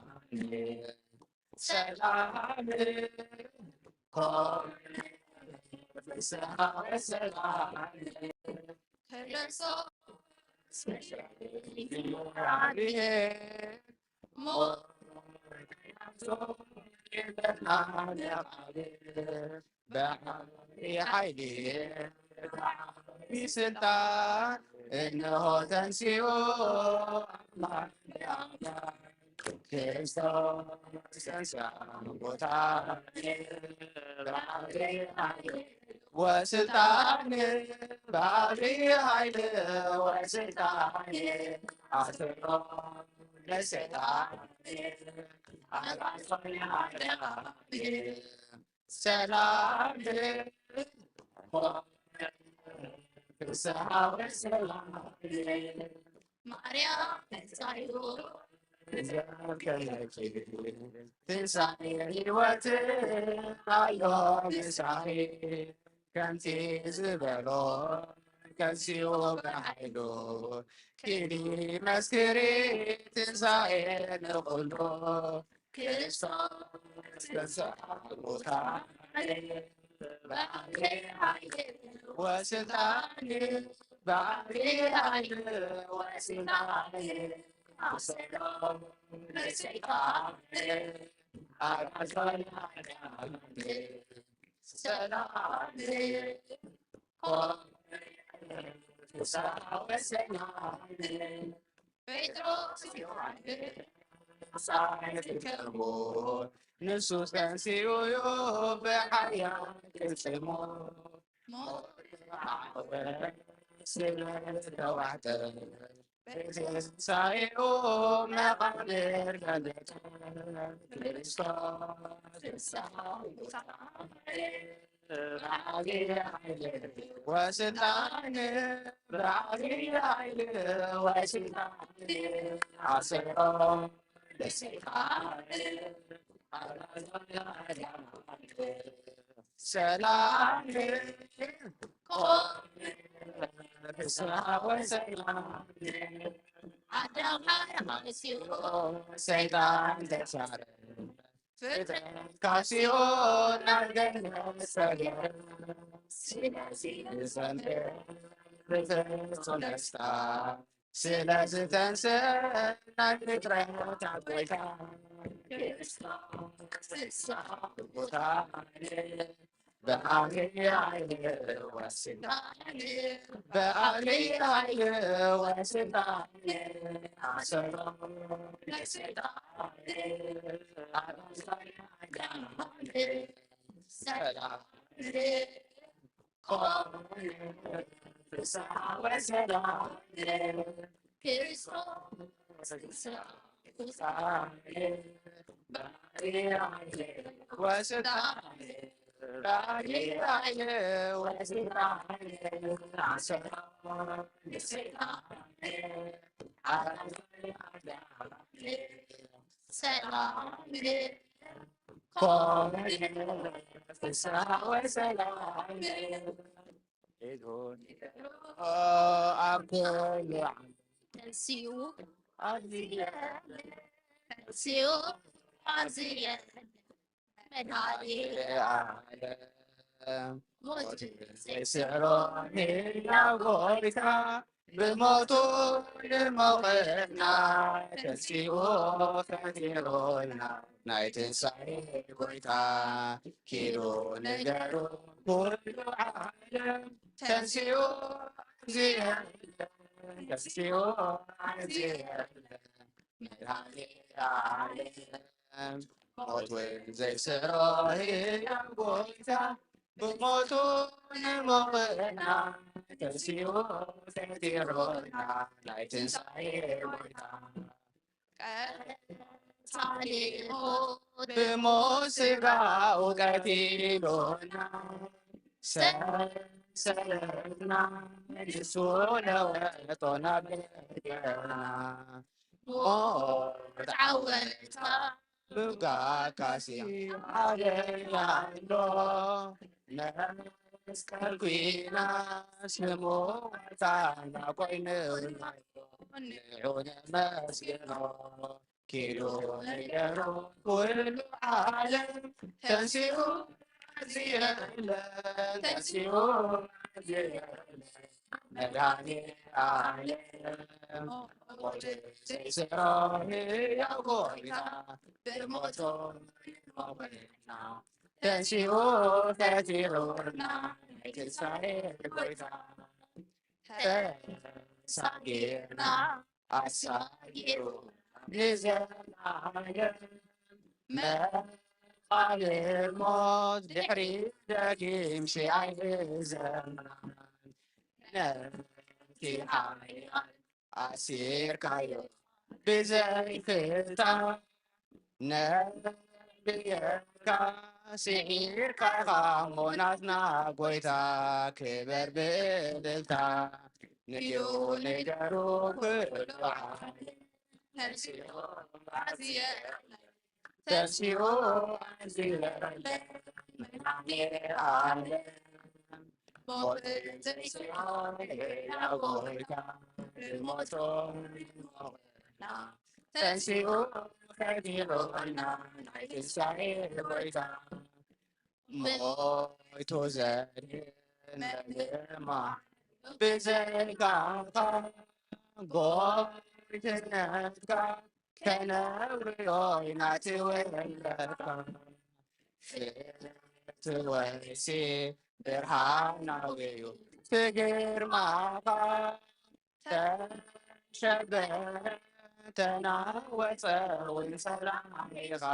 ሰላም ኮነ ፍስሐ ወሰላም ክርስቶስ እግዚአብሔር ሞት ተያይዞ የለና ለቃል በዓቢ ኃይል በዓቢ ስልጣን እነሆ ተንሥኡ አምላክ ለአምላክ ክርስቶስ ተንሥአ እሙታን ወስልጣን በዓል ኃይል ወስልጣን ኣስሮ ለሰይጣን ኣጋዞ ለዓዳም ሰላም ፍስሓ ወሰላም ማርያም ተንሳዩ ዘከለኪ ትንሳኤ ሕይወት ኣሎ ምሳኺ ከምቲ ዝበሎ ተንሲኡ ብሓይሉ ኪዲ መስክሪ ትንሳኤ ንኹሉ ክርስቶስ ተንሥአ እሙታን በዓል ኃይል ወስልጣን በዓል ኃይል ወስልጣን ኣሰሮ ለሰይጣን ኣጋዞ ለዓዳም ሰላም ኮነ ፍስሓ ወሰላም ጴጥሮስ ዮሐንስ ኣይትድከሙ ንሱ ተንሲኡ እዩ ብሓያል ቅልጽሙ ሞት ዓወት ስለ ዝተዋሕጠ ብትንሳኤኡ መቓብር ገለጠ ክርስቶስ ፍስሓ ወሰላም በዓል ኃይል ወስልጣን በዓል ኃይል ወስልጣን ኣሰሮ ለሰይጣን ኣጋዞ ለዓዳም ሰላም ኮነ ፍስሓ ወሰላም ኣዳም ሓሲኡ ሰይጣን ተሳረ ፍጥረት ካብ ሲኦል ናብ ገነት ሰገረ ስለዚ ንዘምር ብፍጹም ደስታ ስለዚ ተንስእ ናይ ፍጥረታት ጎይታ ክርስቶስ ፍስሓ ሙታን በዓል ኃይል ወስልጣን በዓል ኃይል ወስልጣን ኣሰሮ ለሰይጣን ኣጋዞ ለዓዳም ሰላም ኮነ ፍስሓ ወሰላም ክርስቶስ ወስልጣን ሰላም ኮነ ፍስሓ ወሰላም ሄዶ ኣብ ኩሉ ዓለም ተንሲኡ ኣብዚ የለ ተንሲኡ ኣብዚ የለ መድኃኔ ዓለም ሞት ዘይስዕሮ ሕያው ጎይታ ብሞቱ ንሞቐና ተንሲኡ ፈጢሩና ናይ ትንሳኤ ጎይታ ኪዱ ንገሩ ኩሉ ዓለም ተንሲኡ ኣብዚ የለ ተንሲኡ ኣብዚ የለ መድኃኔ ዓለም ሞት እውን ዘይስዕሮ ሕያው ጎይታ ብሞቱ ንሞቐና ተንሲኡ ፈጢሩና ናይ ትንሳኤ ጎይታ ቀታሊ ሞት ብሞት ሥጋኡ ቀቲሉና ሰንሰለትና ንሱ ለወጦ ናብ ገና ሞት ዓወታ ብጋካሲ ዓለያ ኣሎ መስቀል ኲና ስሙ ዋርሳና ኮይኑና ንዑ ነመስግኖ ኪዱ ንገሩ ኩሉ ዓለም ተንሲኡ ኣብዚ የለ ተንሲኡ ኣብዚ የለ መድኃኔ ዓለም ሞት ዘይስዕሮ ሕያው ጎይታ ብሞቱ ሞቐና ተንሲኡ ፈጢሩና ናይ ትንሳኤ ጎይታ ተሳጊርና ኣሳጊሩ ንዘለዓለም መ ኣልሞት ድሕሪ ደጊምሲ ኣይሕዘናን። ነቲ ሓያል ኣሲርካዮ ብዘይ ፍታን። ነብየካ ስዒርካ ኢኻ እሞ ናትና ጎይታ፣ ክበር ብእልልታ። ንዩ ንገሩ ኩሉ ዓለም፣ ተንሲኡ ኣዝየ ተንሲኡ ኣዝየ መድኃኔ ዓለም። ሞት ትንሲኡ ሕያው ጎይታ፣ ብሞቱ ሞትና ተንሲኡ ፈዲሉና ናይ ትንሳኤ ጎይታ። ሞይቱ ዘድሕን መድማ ብዘይካኻ፣ ጎይትነትካ ከነውርዮ ኢና ትውለድካ። ፍትወይሲ ብርሃናዊ እዩ ብግርማኻ። ተሸበረ ተናወጸ እውን ሰላም ኢኻ።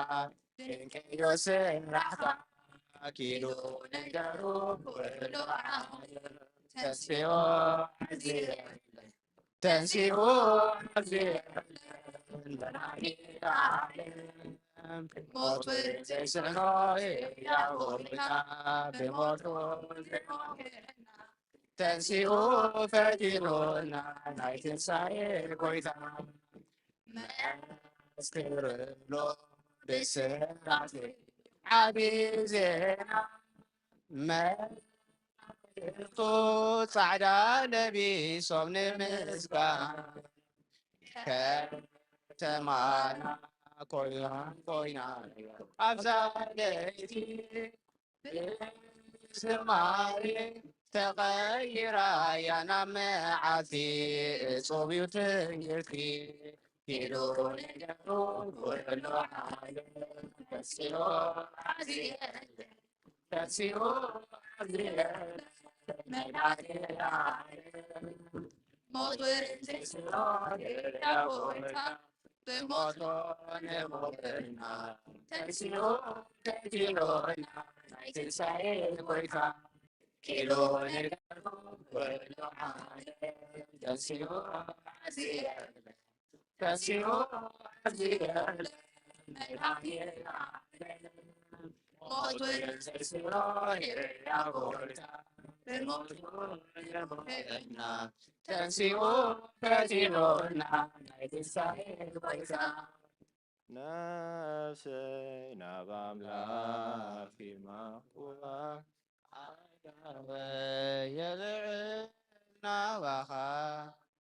ድንቅ እዩ ስራሕካ፣ ኪዱ ንገሩ ኩሉ ዓለም። ተንሲኡ ኣዝየ ተንሲኡ ኣዝየ መድኃኔ ዓለም። ሞት ዘይስዕሮ ሕያው ጎይታ፣ ብሞቱ ዝሞተና ተንሲኡ ፈዲሉና ናይ ትንሳኤ ጎይታ። መስክርሉ ብስራት ዓቢ ዜና፣ መላእኽቱ ጻዕዳ ለቢሶም ንምስጋና፣ ከተማና ኮይና ኮይና ኣብዛ ለይቲ ዝማሬ ተቐይራ እያ ናብ መዓልቲ። እጹብ እዩ ትንግርቲ፣ ኪዱ ንገሩ ኩሉ ዓለም። ተንሲኡ ኣዝየ ተንሲኡ ኣዝየ መድኃኔ ዓለም። ሞት ውርደት ስለ ጌታ ጎይታ፣ ብሞቱ ንሞትና ተንሲኡ ፈዲሉና ናይ ትንሳኤ ጎይታ። ኪዱ ንገሩ ኩሉ ዓለም፣ ተንሲኡ ኣዝየ ተንሲኡ ኣዝየ መድኃኔ ዓለም። ሞት ውርደት ስለ ጌታ ጎይታ፣ ብሞቱ ንሞትና ተንሲኡ ፈዲሉና ናይ ትንሳኤ ጎይታ። ነፍሰይ ናብ ኣምላኽ ይማህዋ፣ ኣእዳወይ የልዕል ናባኻ፣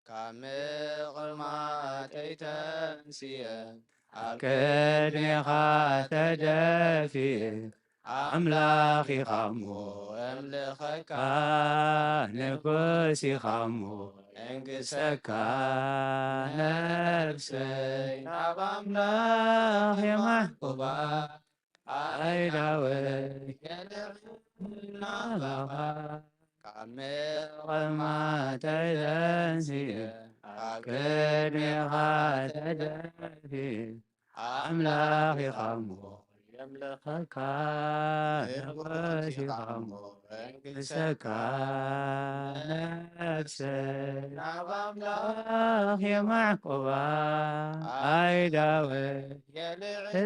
ካብ ምቕማጠይ ተንስየ፣ ኣብ ቅድሜኻ ተደፊየ፣ ኣምላኽ ኢኻ እሞ እምልኸካ፣ ንጉስ ኢኻ እሞ እንግሰካ። ነፍሰይ ናብ ኣምላኽ የማሕኩባ፣ ኣእዳወይ የልዕል ናባኻ፣ ካብ ምቕማጠይ ተንስየ፣ ኣብ ቅድሜኻ ተደፊየ፣ ኣምላኽ ኢኻ እሞ የምልኸካ፣ ንጉስ ኢኻ እሞ እንግሰካ። ነፍሰይ ናብ ኣምላኽ የማሕኩባ፣ ኣእዳወይ የልዕል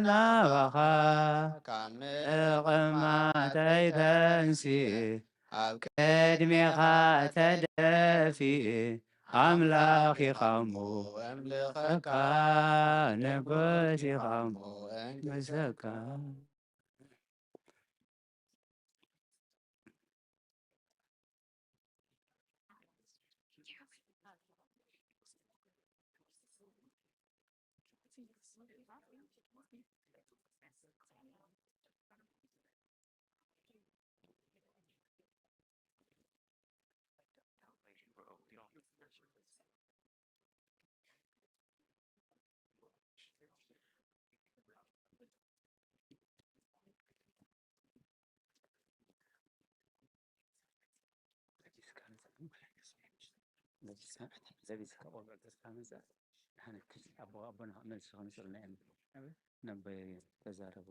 ናባኻ፣ ካብ ምቕማጠይ ተንስየ፣ ኣብ ቅድሜኻ ተደፊየ፣ ኣምላኽ ኢኻ እሞ እምልኸካ፣ ንጉስ ኢኻ እሞ እንግሰካ። ነዚ ሰምዕቲ ዘቢዝካ ቆልዑ ተስፋ መጻ ንሕነክስ ኣቦ ኣቦና መልሲ ከምጽልና እዮም። ነቦይ ተዛረቡ።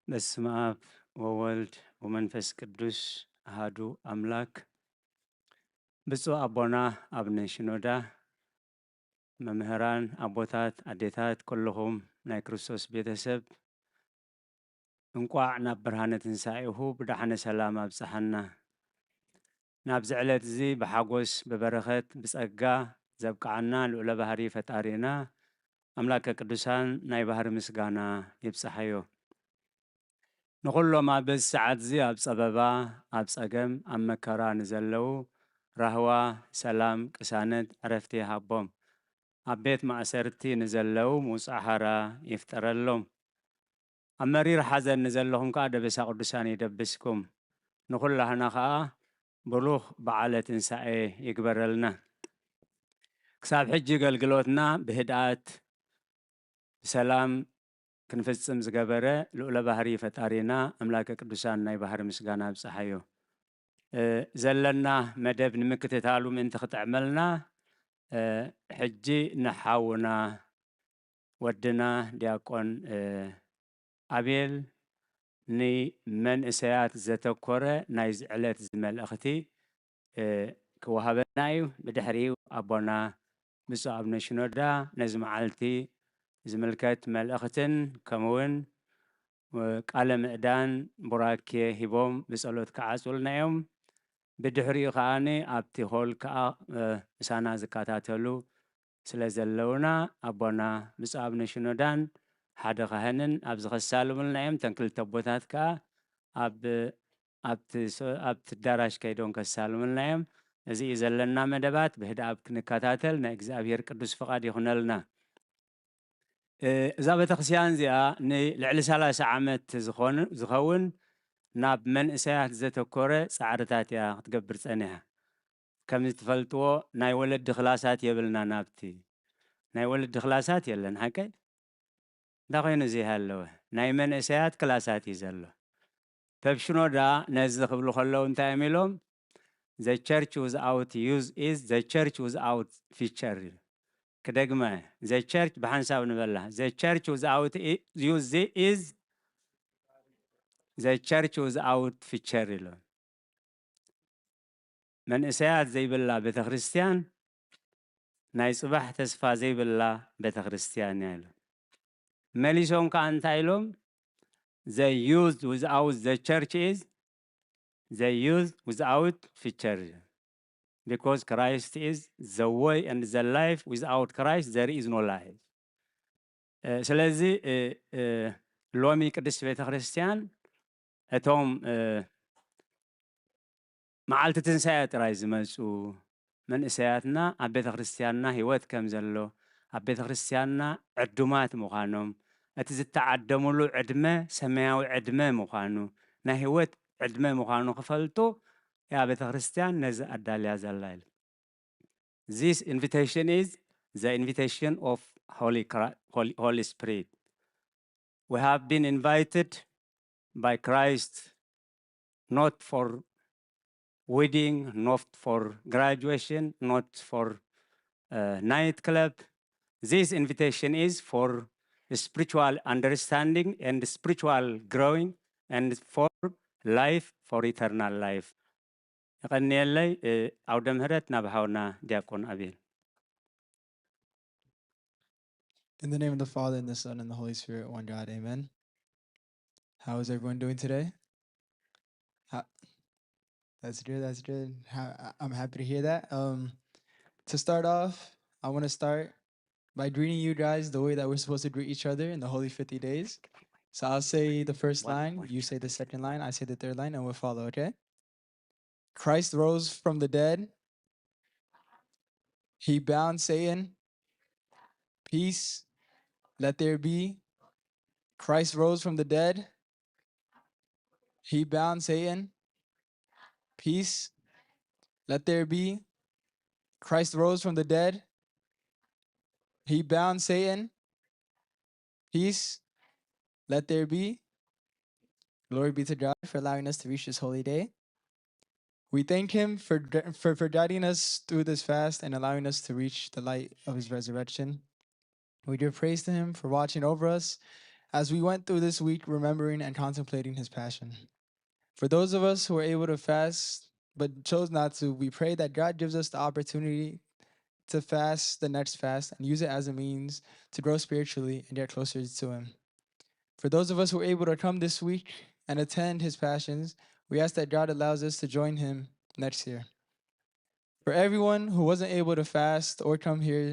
በስመ አብ ወወልድ ወመንፈስ ቅዱስ አሃዱ አምላክ። ብፁዕ አቦና አቡነ ሽኖዳ፣ መምህራን፣ ኣቦታት፣ ኣዴታት፣ ኩልኹም ናይ ክርስቶስ ቤተሰብ፣ እንቋዕ ናብ ብርሃነ ትንሳኤሁ ብደሓነ ሰላም ኣብጽሓና። ናብዚ ዕለት እዚ ብሓጎስ፣ ብበረኸት፣ ብጸጋ ዘብቅዓና ልዑለ ባህሪ ፈጣሪና ኣምላከ ቅዱሳን ናይ ባህሪ ምስጋና ይብጽሓዮ። ንኹሎም ኣብ በዚ ሰዓት እዚ ኣብ ጸበባ፣ ኣብ ጸገም፣ ኣብ መከራ ንዘለዉ ራህዋ፣ ሰላም፣ ቅሳነት፣ ዕረፍቲ ይሃቦም። ኣብ ቤት ማእሰርቲ ንዘለዉ ምውጻእ ሓራ ይፍጠረሎም። ኣብ መሪር ሓዘን ንዘለኹም ከኣ ደበሳ ቅዱሳን ይደብስኩም። ንኹላህና ከኣ ብሩኽ በዓለ ትንሳኤ ይግበረልና። ክሳብ ሕጂ ኣገልግሎትና ብህድኣት ብሰላም ክንፍጽም ዝገበረ ልዑለ ባህሪ ፈጣሪና ኣምላከ ቅዱሳን ናይ ባህሪ ምስጋና ኣብጽሓዮ። እ፣ ዘለና መደብ ንምክትታሉ ምእንቲ ክጥዕመልና፣ እ፣ ሕጂ ንሓውና ወድና ዲያቆን፣ እ፣ ኣቤል ንመንእሰያት ዘተኮረ ናይዚ ዕለት እዚ መልእኽቲ፣ እ፣ ክወሃበና እዩ። ብድሕሪኡ ኣቦና ብፁዕ ኣቡነ ሽኖዳ ነዚ መዓልቲ ዝምልከት መልእኽትን ከምኡውን ቃለ ምዕዳን ቡራኬ ሂቦም ብጸሎት ክዓጹልና እዮም። ብድሕሪኡ ከኣ ኣብቲ ሆል ከኣ፣ እ፣ ምሳና ዝከታተሉ ስለ ዘለውና ኣቦና ብፁዕ ኣቡነ ሽኖዳን ሓደ ካህንን ኣብዚ ከሳልሙልና እዮም። እተን ክልተ ኣቦታት ከኣ ኣብ፣ ኣብቲ ሶ-፣ ኣብቲ ኣዳራሽ ከይዶም ከሳልሙልና እዮም። እዚ እዩ ዘለና መደባት፣ ብህድኣት ክንከታተል ናይ እግዚኣብሔር ቅዱስ ፍቓድ ይኹነልና። እ፣ እዛ ቤተክርስትያን እዚኣ ንልዕሊ ሰላሳ ዓመት ዝኾን-፣ ዝኸውን ናብ መንእሰያት ዘተኮረ ጻዕርታት እያ ክትገብር ጸኒሓ። ከም ትፈልጥዎ ናይ ወለዲ ክላሳት የብልና ናብቲ። ናይ ወለዲ ክላሳት የለን፣ ሓቀይ? እንታይ ኮይኑ እዚ ይሃለወ? ናይ መንእሰያት ክላሳት እዩ ዘሎ። ፐፕ ሽኖዳ ነዚ ክብሉ ከለዉ እንታይ እዮም ኢሎም? "The church without youth is the church without future" ኢሉ። ክደግመ፣ "The church" ብሓንሳብ ንበላ፣ "The church without i-, youth is the church without future" ኢሎም። መንእሰያት ዘይብላ ቤተክርስትያን ናይ ጽባሕ ተስፋ ዘይብላ ቤተክርስትያን እያ ኢሎም። መሊሶም ከኣ እንታይ ኢሎም? "The youth without the church is the youth without future" because Christ is the way and the life. Without Christ there is no life. እ፣ ስለዚ፣ እ፣ እ፣ ሎሚ ቅድስት ቤተክርስትያን እቶም፣ እ፣ መዓልቲ ትንሳኤ ጥራይ ዝመጹ መንእሰያትና ኣብ ቤተክርስትያንና ህይወት ከም ዘሎ፣ ኣብ ቤተክርስትያንና ዕዱማት ምዃኖም፣ እቲ ዝተዓደሙሉ ዕድመ ሰማያዊ ዕድመ ምዃኑ፣ ናይ ህይወት ዕድመ ምዃኑ ክፈልጡ እያ ቤተክርስትያን ነዚ ኣዳልያ ዘላ ኢሉ። This invitation is the invitation of Holy Chri-, Holy, Holy Spirit. We have been invited by Christ not for wedding, not for graduation, not for, uh, nightclub. This invitation is for spiritual understanding and spiritual growing and for life, for eternal life. እቐንየለይ። እ፣ ዓውደ ምህረት ናብ ሓውና ዲያቆን ኣቤል። In the name of the Father, and the Son, and the Holy Spirit, one God, amen. How is everyone doing today? How, that's good, that's good. How, I- I'm happy to hear that. Um, to start off, I want to start by greeting you guys the way that we're supposed to greet each other in the Holy fifty days. So I'll say the first line, you say the second line, I say the third line, and we'll follow, okay? Christ rose from the dead. He bound Satan. Peace, let there be. Christ rose from the dead. He bound Satan. Peace, let there be. Christ rose from the dead. He bound Satan. Peace, let there be. Glory be to God for allowing us to reach this holy day. We thank Him for, dr- for, for guiding us through this fast and allowing us to reach the light of His resurrection. We give praise to Him for watching over us as we went through this week, remembering and contemplating His passion. For those of us who were able to fast but chose not to, we pray that God gives us the opportunity to fast the next fast and use it as a means to grow spiritually and get closer to Him. For those of us who were able to come this week and attend His passions, we ask that God allows us to join Him next year. For everyone who wasn't able to fast or come here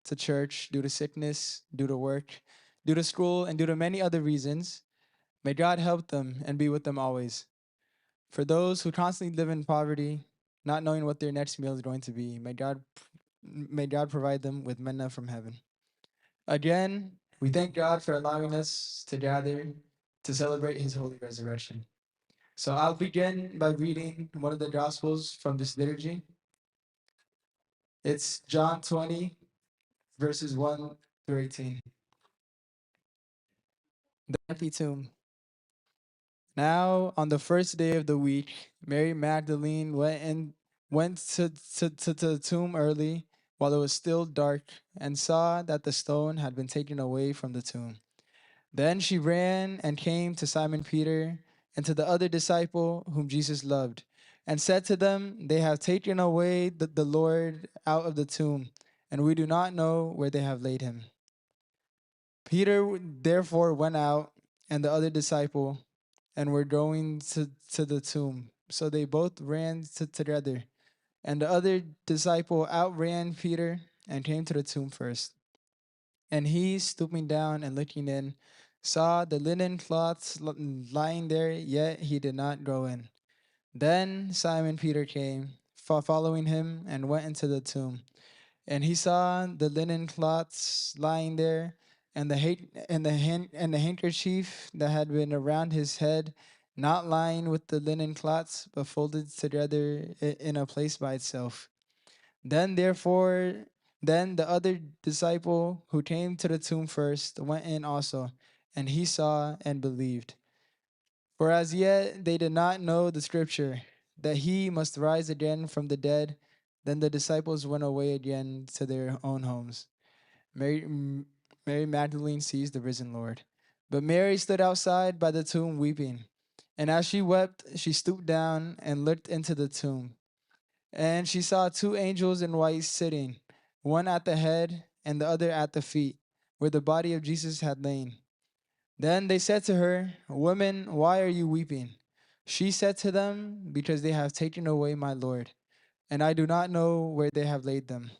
to church due to sickness, due to work, due to school, and due to many other reasons, may God help them and be with them always. For those who constantly live in poverty, not knowing what their next meal is going to be, may God may God provide them with manna from heaven. Again, we thank God for allowing us to gather to celebrate His holy resurrection. So I'll begin by reading one of the Gospels from this liturgy. It's John twenty, verses one through eighteen. The empty tomb. Now, on the first day of the week, Mary Magdalene went and went to, to, to, to the tomb early while it was still dark and saw that the stone had been taken away from the tomb. Then she ran and came to Simon Peter and to the other disciple whom Jesus loved, and said to them, "They have taken away the, the Lord out of the tomb, and we do not know where they have laid him." Peter therefore went out, and the other disciple, and were going to, to the tomb. So they both ran to, together. And the other disciple outran Peter and came to the tomb first. And he, stooping down and looking in, saw the linen cloths l- lying there, yet he did not go in. Then Simon Peter came, fo- following him, and went into the tomb. And he saw the linen cloths lying there, and the ha- and the hand- and the handkerchief that had been around his head, not lying with the linen cloths, but folded together i- in a place by itself. Then therefore, then the other disciple who came to the tomb first went in also, and he saw and believed. For as yet they did not know the scripture, that he must rise again from the dead. Then the disciples went away again to their own homes. Mary, M- Mary Magdalene sees the risen Lord. But Mary stood outside by the tomb weeping. And as she wept, she stooped down and looked into the tomb. And she saw two angels in white sitting, one at the head and the other at the feet, where the body of Jesus had lain. Then they said to her, "Woman, why are you weeping?" She said to them, "Because they have taken away my Lord, and I do not know where they have laid them."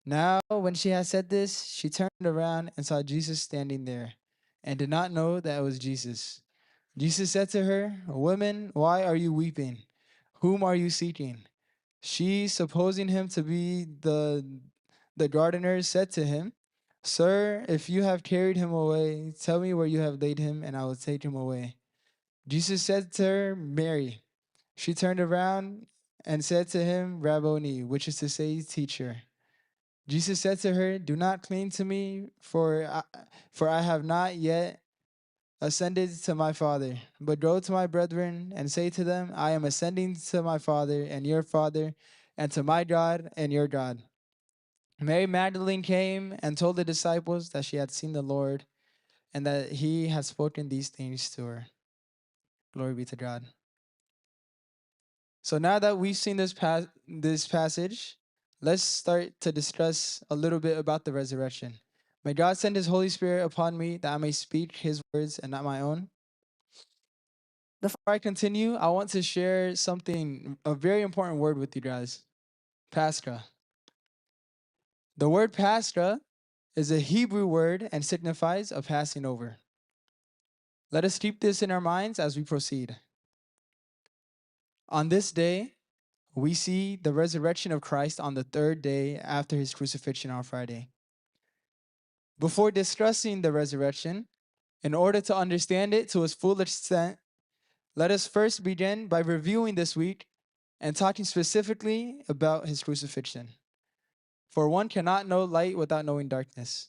Now, when she had said this, she turned around and saw Jesus standing there, and did not know that it was Jesus. Jesus said to her, "Woman, why are you weeping? Whom are you seeking?" She, supposing him to be the the gardener, said to him, "Sir, if you have carried him away, tell me where you have laid him, and I will take him away." Jesus said to her, "Mary." She turned around and said to him, "Rabboni," which is to say, "Teacher." Jesus said to her, "Do not cling to me, for I, for I have not yet ascended to my Father, but go to my brethren and say to them, 'I am ascending to my Father and your Father, and to my God and your God.'" Mary Magdalene came and told the disciples that she had seen the Lord and that he had spoken these things to her. Glory be to God. So now that we've seen this pa- this passage, let's start to discuss a little bit about the resurrection. May God send his Holy Spirit upon me that I may speak his words and not my own. Before I continue, I want to share something, a very important word with you guys. Pascha. The word Pascha is a Hebrew word and signifies a passing over. Let us keep this in our minds as we proceed. On this day, we see the resurrection of Christ on the third day after his crucifixion on Friday. Before discussing the resurrection, in order to understand it to its full extent, let us first begin by reviewing this week and talking specifically about his crucifixion. For one cannot know light without knowing darkness.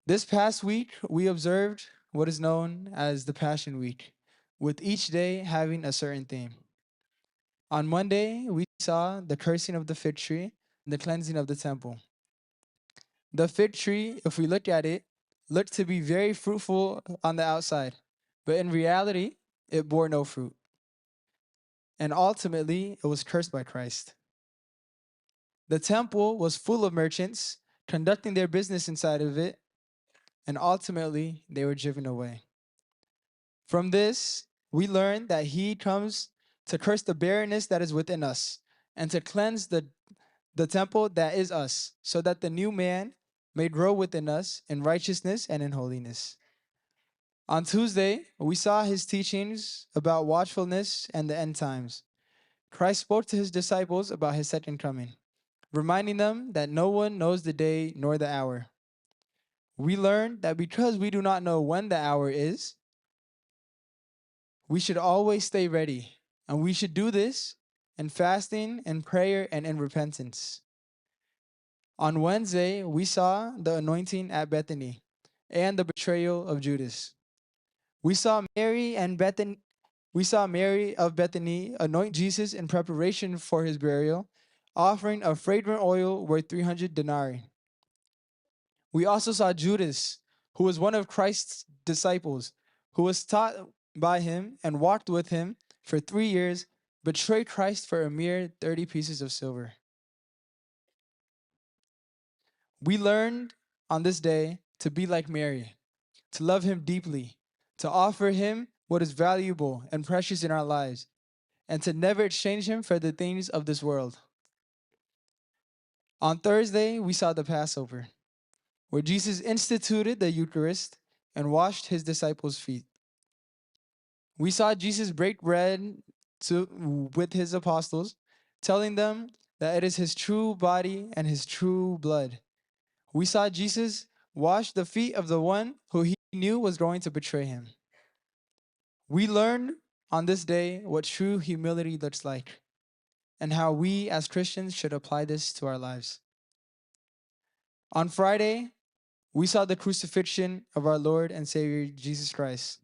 This past week, we observed what is known as the Passion Week, with each day having a certain theme. On Monday, we saw the cursing of the fig tree and the cleansing of the temple. The fig tree, if we look at it, looked to be very fruitful on the outside, but in reality, it bore no fruit. And ultimately, it was cursed by Christ. The temple was full of merchants conducting their business inside of it, and ultimately, they were driven away. From this, we learn that he comes to curse the barrenness that is within us and to cleanse the, the temple that is us, so that the new man may grow within us in righteousness and in holiness. On Tuesday, we saw his teachings about watchfulness and the end times. Christ spoke to his disciples about his second coming, reminding them that no one knows the day nor the hour. We learned that because we do not know when the hour is, we should always stay ready, and we should do this in fasting, in prayer, and in repentance. On Wednesday, we saw the anointing at Bethany and the betrayal of Judas. We saw Mary and Bethany, we saw Mary of Bethany anoint Jesus in preparation for his burial, offering a fragrant oil worth three hundred denarii. We also saw Judas, who was one of Christ's disciples, who was taught by him and walked with him for three years, betray Christ for a mere thirty pieces of silver. We learned on this day to be like Mary, to love him deeply, to offer him what is valuable and precious in our lives, and to never exchange him for the things of this world. On Thursday, we saw the Passover, where Jesus instituted the Eucharist and washed his disciples' feet. We saw Jesus break bread to, with his apostles, telling them that it is his true body and his true blood. We saw Jesus wash the feet of the one who he knew was going to betray him. We learned on this day what true humility looks like and how we as Christians should apply this to our lives. On Friday, we saw the crucifixion of our Lord and Savior Jesus Christ.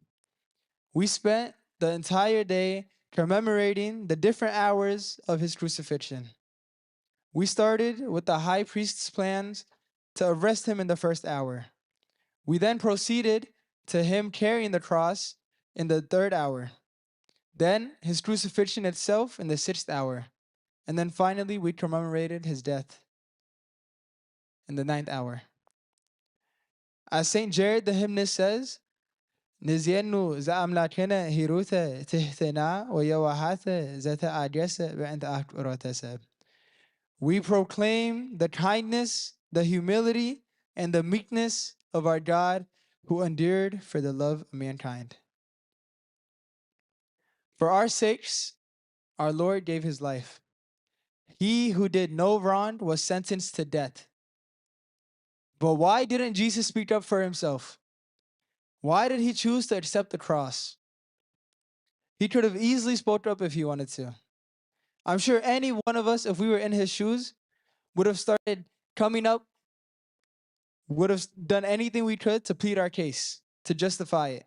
We spent the entire day commemorating the different hours of his crucifixion. We started with the high priest's plans to arrest him in the first hour. We then proceeded to him carrying the cross in the third hour, then his crucifixion itself in the sixth hour, and then finally we commemorated his death in the ninth hour. As Saint Jared the hymnist says, ንዜኑ ዘኣምላክነ ሂሩተ ትህትና ወየዋሃተ ዘተኣገሰ ብዕንተ ኣፍቅሮተ ሰብ. We proclaim the kindness, the humility, and the meekness of our God who endured for the love of mankind. For our sakes, our Lord gave his life. He who did no wrong was sentenced to death. But why didn't Jesus speak up for himself? Why did he choose to accept the cross? He could have easily spoke up if he wanted to. I'm sure any one of us, if we were in his shoes, would have started coming up, would have done anything we could to plead our case, to justify it.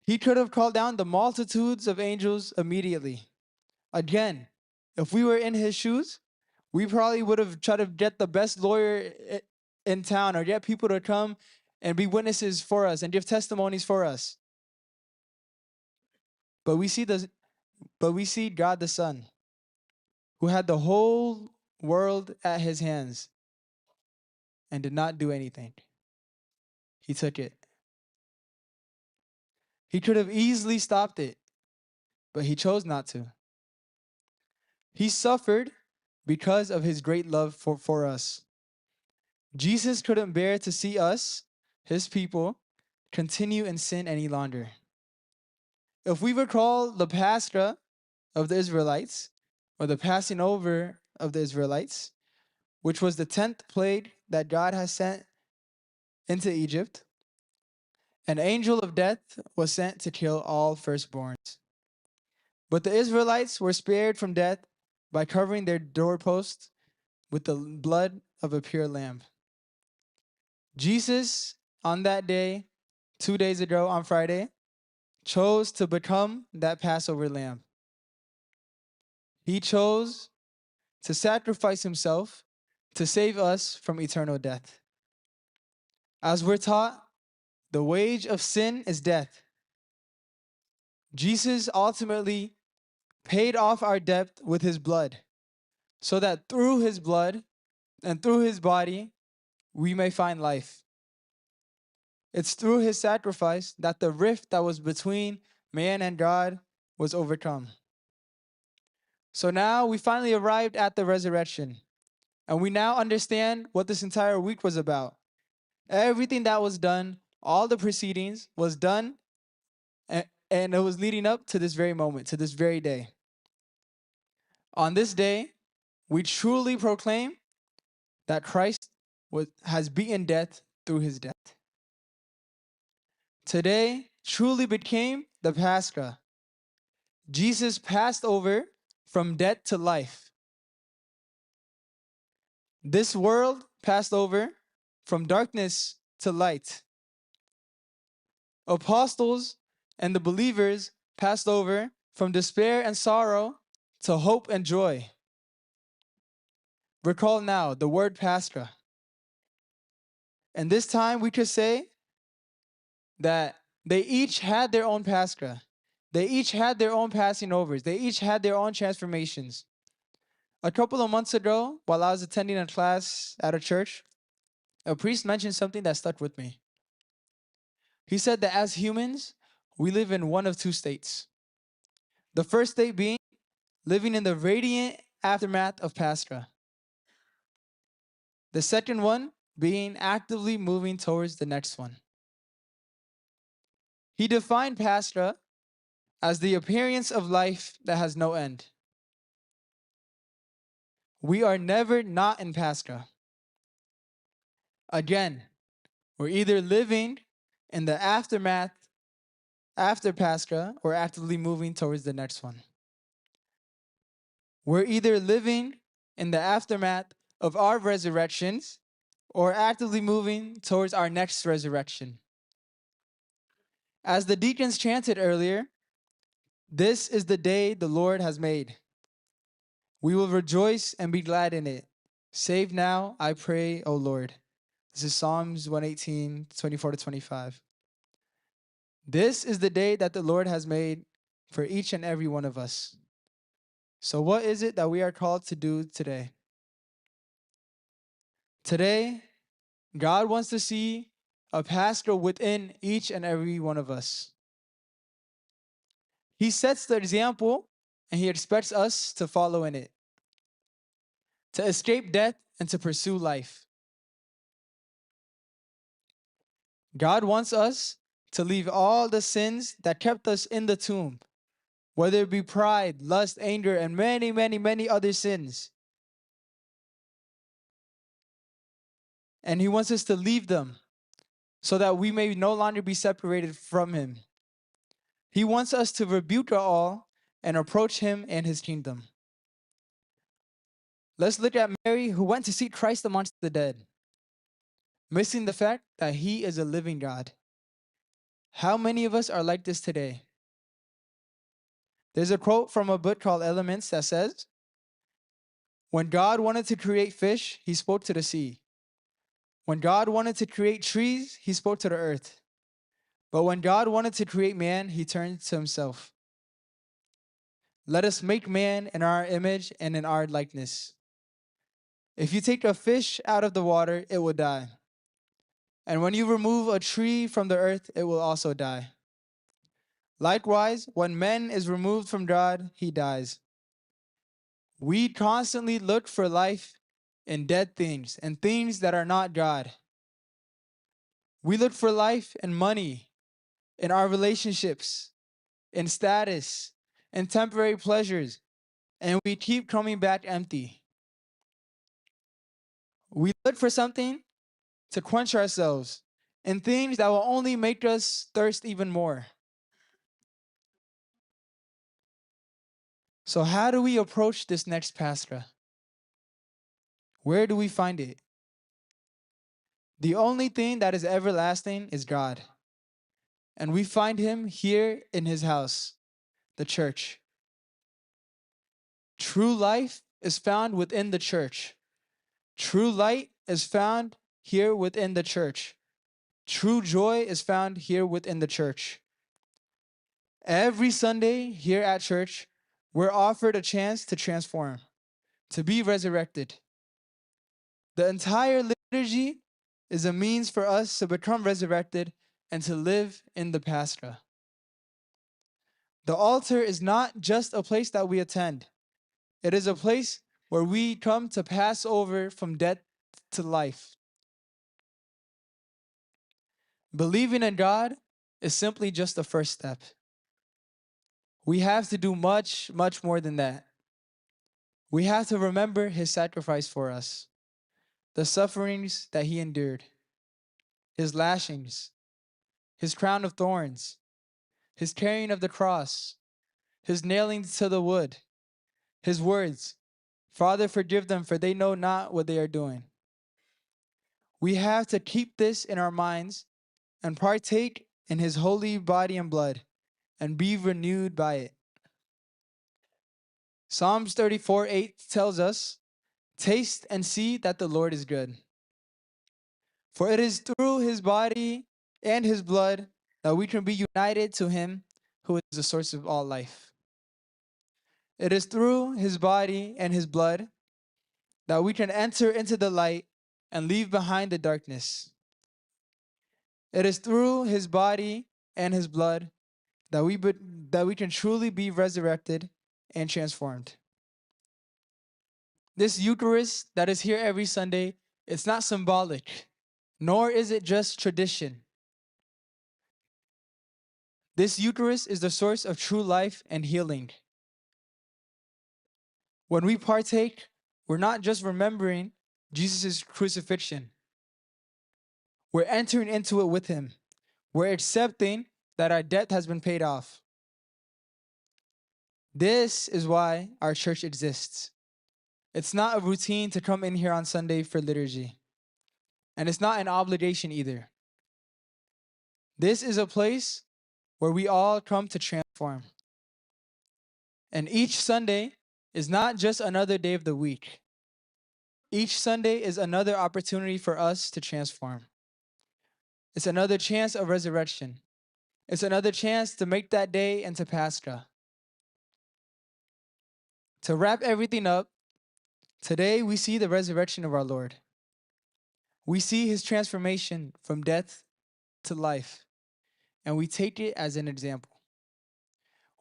He could have called down the multitudes of angels immediately. Again, if we were in his shoes, we probably would have tried to get the best lawyer i- in town or get people to come and be witnesses for us and give testimonies for us. But we see the but we see God the Son, who had the whole world at his hands and did not do anything. He took it. He could have easily stopped it, but he chose not to. He suffered because of his great love for, for us. Jesus couldn't bear to see us, his people, continue in sin any longer. If we recall the Pascha of the Israelites, or the passing over of the Israelites, which was the tenth plague that God has sent into Egypt, an angel of death was sent to kill all firstborns. But the Israelites were spared from death by covering their doorposts with the blood of a pure lamb. Jesus, on that day, two days ago on Friday, chose to become that Passover lamb. He chose to sacrifice himself to save us from eternal death. As we're taught, the wage of sin is death. Jesus ultimately paid off our debt with his blood, so that through his blood and through his body, we may find life. It's through his sacrifice that the rift that was between man and God was overcome. So now we finally arrived at the resurrection, and we now understand what this entire week was about. Everything that was done, all the proceedings was done, and, and it was leading up to this very moment, to this very day. On this day, we truly proclaim that Christ was, has beaten death through his death. Today truly became the Pascha. Jesus passed over from death to life. This world passed over from darkness to light. Apostles and the believers passed over from despair and sorrow to hope and joy. Recall now the word Pascha. And this time we could say that they each had their own Pascha. They each had their own passing overs. They each had their own transformations. A couple of months ago, while I was attending a class at a church, a priest mentioned something that stuck with me. He said that as humans, we live in one of two states. The first state being living in the radiant aftermath of Pascha. The second one being actively moving towards the next one. He defined Pascha as the appearance of life that has no end. We are never not in Pascha. Again, we're either living in the aftermath after Pascha or actively moving towards the next one. We're either living in the aftermath of our resurrections or actively moving towards our next resurrection. As the deacons chanted earlier, "This is the day the Lord has made. We will rejoice and be glad in it. Save now, I pray, O Lord." This is Psalms one eighteen, twenty-four to twenty-five. This is the day that the Lord has made for each and every one of us. So what is it that we are called to do today? Today, God wants to see a Pascha within each and every one of us. He sets the example and he expects us to follow in it, to escape death and to pursue life. God wants us to leave all the sins that kept us in the tomb, whether it be pride, lust, anger, and many, many, many other sins. And he wants us to leave them so that we may no longer be separated from him. He wants us to rebuke it all and approach him and his kingdom. Let's look at Mary, who went to seek Christ amongst the dead, missing the fact that he is a living God. How many of us are like this today? There's a quote from a book called Elements that says, "When God wanted to create fish, he spoke to the sea. When God wanted to create trees, he spoke to the earth. But when God wanted to create man, he turned to himself." Let us make man in our image and in our likeness. If you take a fish out of the water, it will die. And when you remove a tree from the earth, it will also die. Likewise, when man is removed from God, he dies. We constantly look for life in dead things and things that are not God. We look for life in money, in our relationships, in status, in temporary pleasures, and we keep coming back empty. We look for something to quench ourselves in things that will only make us thirst even more. So, how do we approach this next Pascha? Where do we find it? The only thing that is everlasting is God. And we find him here in his house, the church. True life is found within the church. True light is found here within the church. True joy is found here within the church. Every Sunday here at church, we're offered a chance to transform, to be resurrected. The entire liturgy is a means for us to become resurrected and to live in the Pascha. The altar is not just a place that we attend. It is a place where we come to pass over from death to life. Believing in God is simply just the first step. We have to do much, much more than that. We have to remember his sacrifice for us, the sufferings that he endured, his lashings, his crown of thorns, his carrying of the cross, his nailing to the wood, his words, "Father, forgive them, for they know not what they are doing." We have to keep this in our minds and partake in his holy body and blood and be renewed by it. Psalms thirty-four eight tells us, "Taste and see that the Lord is good." For it is through his body and his blood that we can be united to him who is the source of all life. It is through his body and his blood that we can enter into the light and leave behind the darkness. It is through his body and his blood that we, be, that we can truly be resurrected and transformed. This Eucharist that is here every Sunday, it's not symbolic, nor is it just tradition. This Eucharist is the source of true life and healing. When we partake, we're not just remembering Jesus' crucifixion. We're entering into it with him. We're accepting that our debt has been paid off. This is why our church exists. It's not a routine to come in here on Sunday for liturgy. And it's not an obligation either. This is a place where we all come to transform. And each Sunday is not just another day of the week. Each Sunday is another opportunity for us to transform. It's another chance of resurrection. It's another chance to make that day into Pascha. To wrap everything up, today we see the resurrection of our Lord. We see his transformation from death to life, and we take it as an example.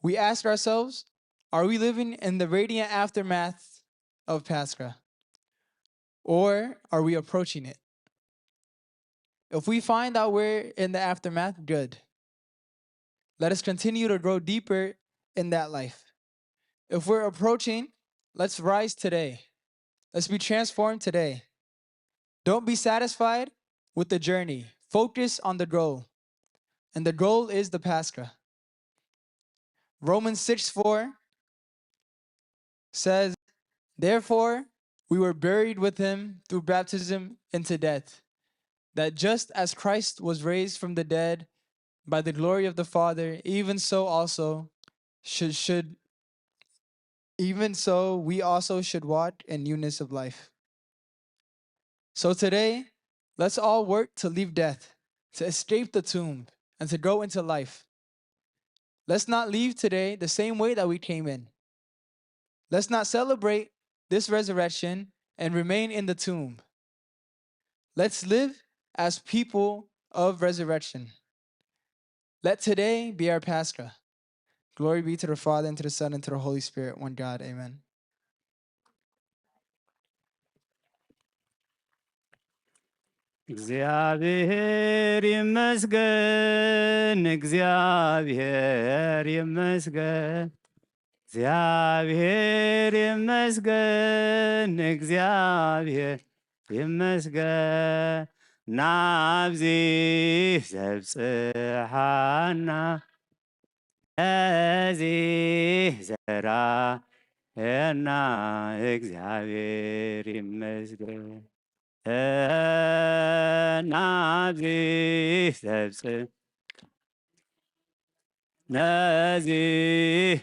We ask ourselves, are we living in the radiant aftermath of Pascha? Or are we approaching it? If we find that we're in the aftermath, good. Let us continue to grow deeper in that life. If we're approaching, let's rise today. Let's be transformed today. Don't be satisfied with the journey. Focus on the goal. And the goal is the Pascha. Romans six four says, "Therefore, we were buried with him through baptism into death, that just as Christ was raised from the dead by the glory of the Father, even so also should, should even so we also should walk in newness of life." So today, let's all work to leave death, to escape the tomb, and to go into life. Let's not leave today the same way that we came in. Let's not celebrate this resurrection and remain in the tomb. Let's live as people of resurrection. Let today be our Pascha. Glory be to the Father, and to the Son, and to the Holy Spirit, one God. Amen. እግዚኣብሔር ይመስገን፣ እግዚኣብሔር ይመስገን፣ እግዚኣብሔር ይመስገን፣ እግዚኣብሔር ይመስገን፣ ናብዚ ዘብጽሓና፣ ነዚ ዘርኣየና እግዚኣብሔር ይመስገን። ናብዚ ዘብጽ ነዚ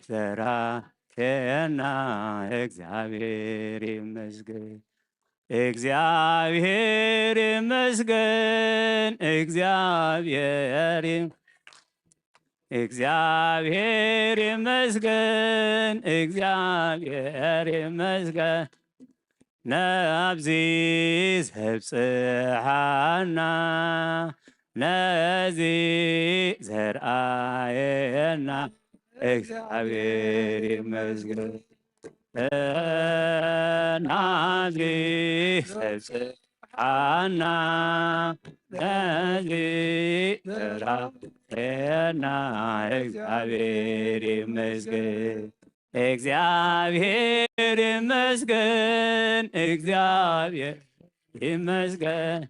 ዘራየና እግዚኣብሔር ይመስገን። እግዚኣብሔር ይመስገን፣ እግዚኣብሔር ይም- እግዚኣብሔር ይመስገን፣ እግዚኣብሔር ይመስገን፣ ናብዚ ዘብጽሓና፣ ነዚ ዘርኣየና እግዚኣብሔር ይመስገን። ናዚ ዘብጽሓና ነዚ ዘራየና እግዚኣብሔር ይመስገን። እግዚኣብሔር ይመስገን፣ እግዚኣብሔር ይመስገን፣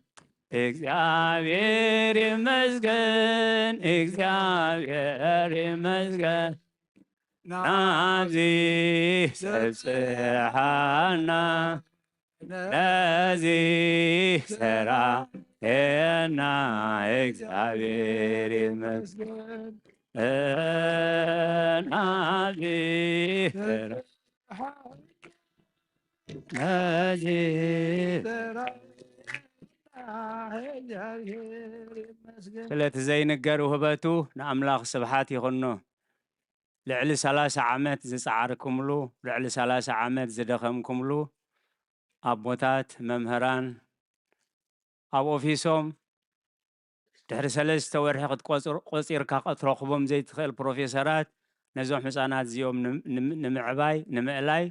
እግዚኣብሔር ይመስገን፣ እግዚኣብሔር ይመስገን። ናዚ ዘብጽሓና ነዚ ዘራየና እግዚኣብሔር ይመስገን። ናዚ ዘራ- ነዚ ስለቲ ዘይንገር ውህበቱ ንኣምላኽ ስብሓት ይኹኖ። ልዕሊ ሰላሳ ዓመት ዝጸዓርኩምሉ፣ ልዕሊ ሰላሳ ዓመት ዝደኸምኩምሉ ኣቦታት፣ መምህራን፣ ኣብ ኦፊሶም ድሕሪ ሰለስተ ወርሒ ክትቆጽር- ቆጺርካ ክትረኽቦም ዘይትኽእል ፕሮፌሰራት፣ ነዞም ህጻናት እዚኦም ንም- ንም- ንምዕባይ፣ ንምእላይ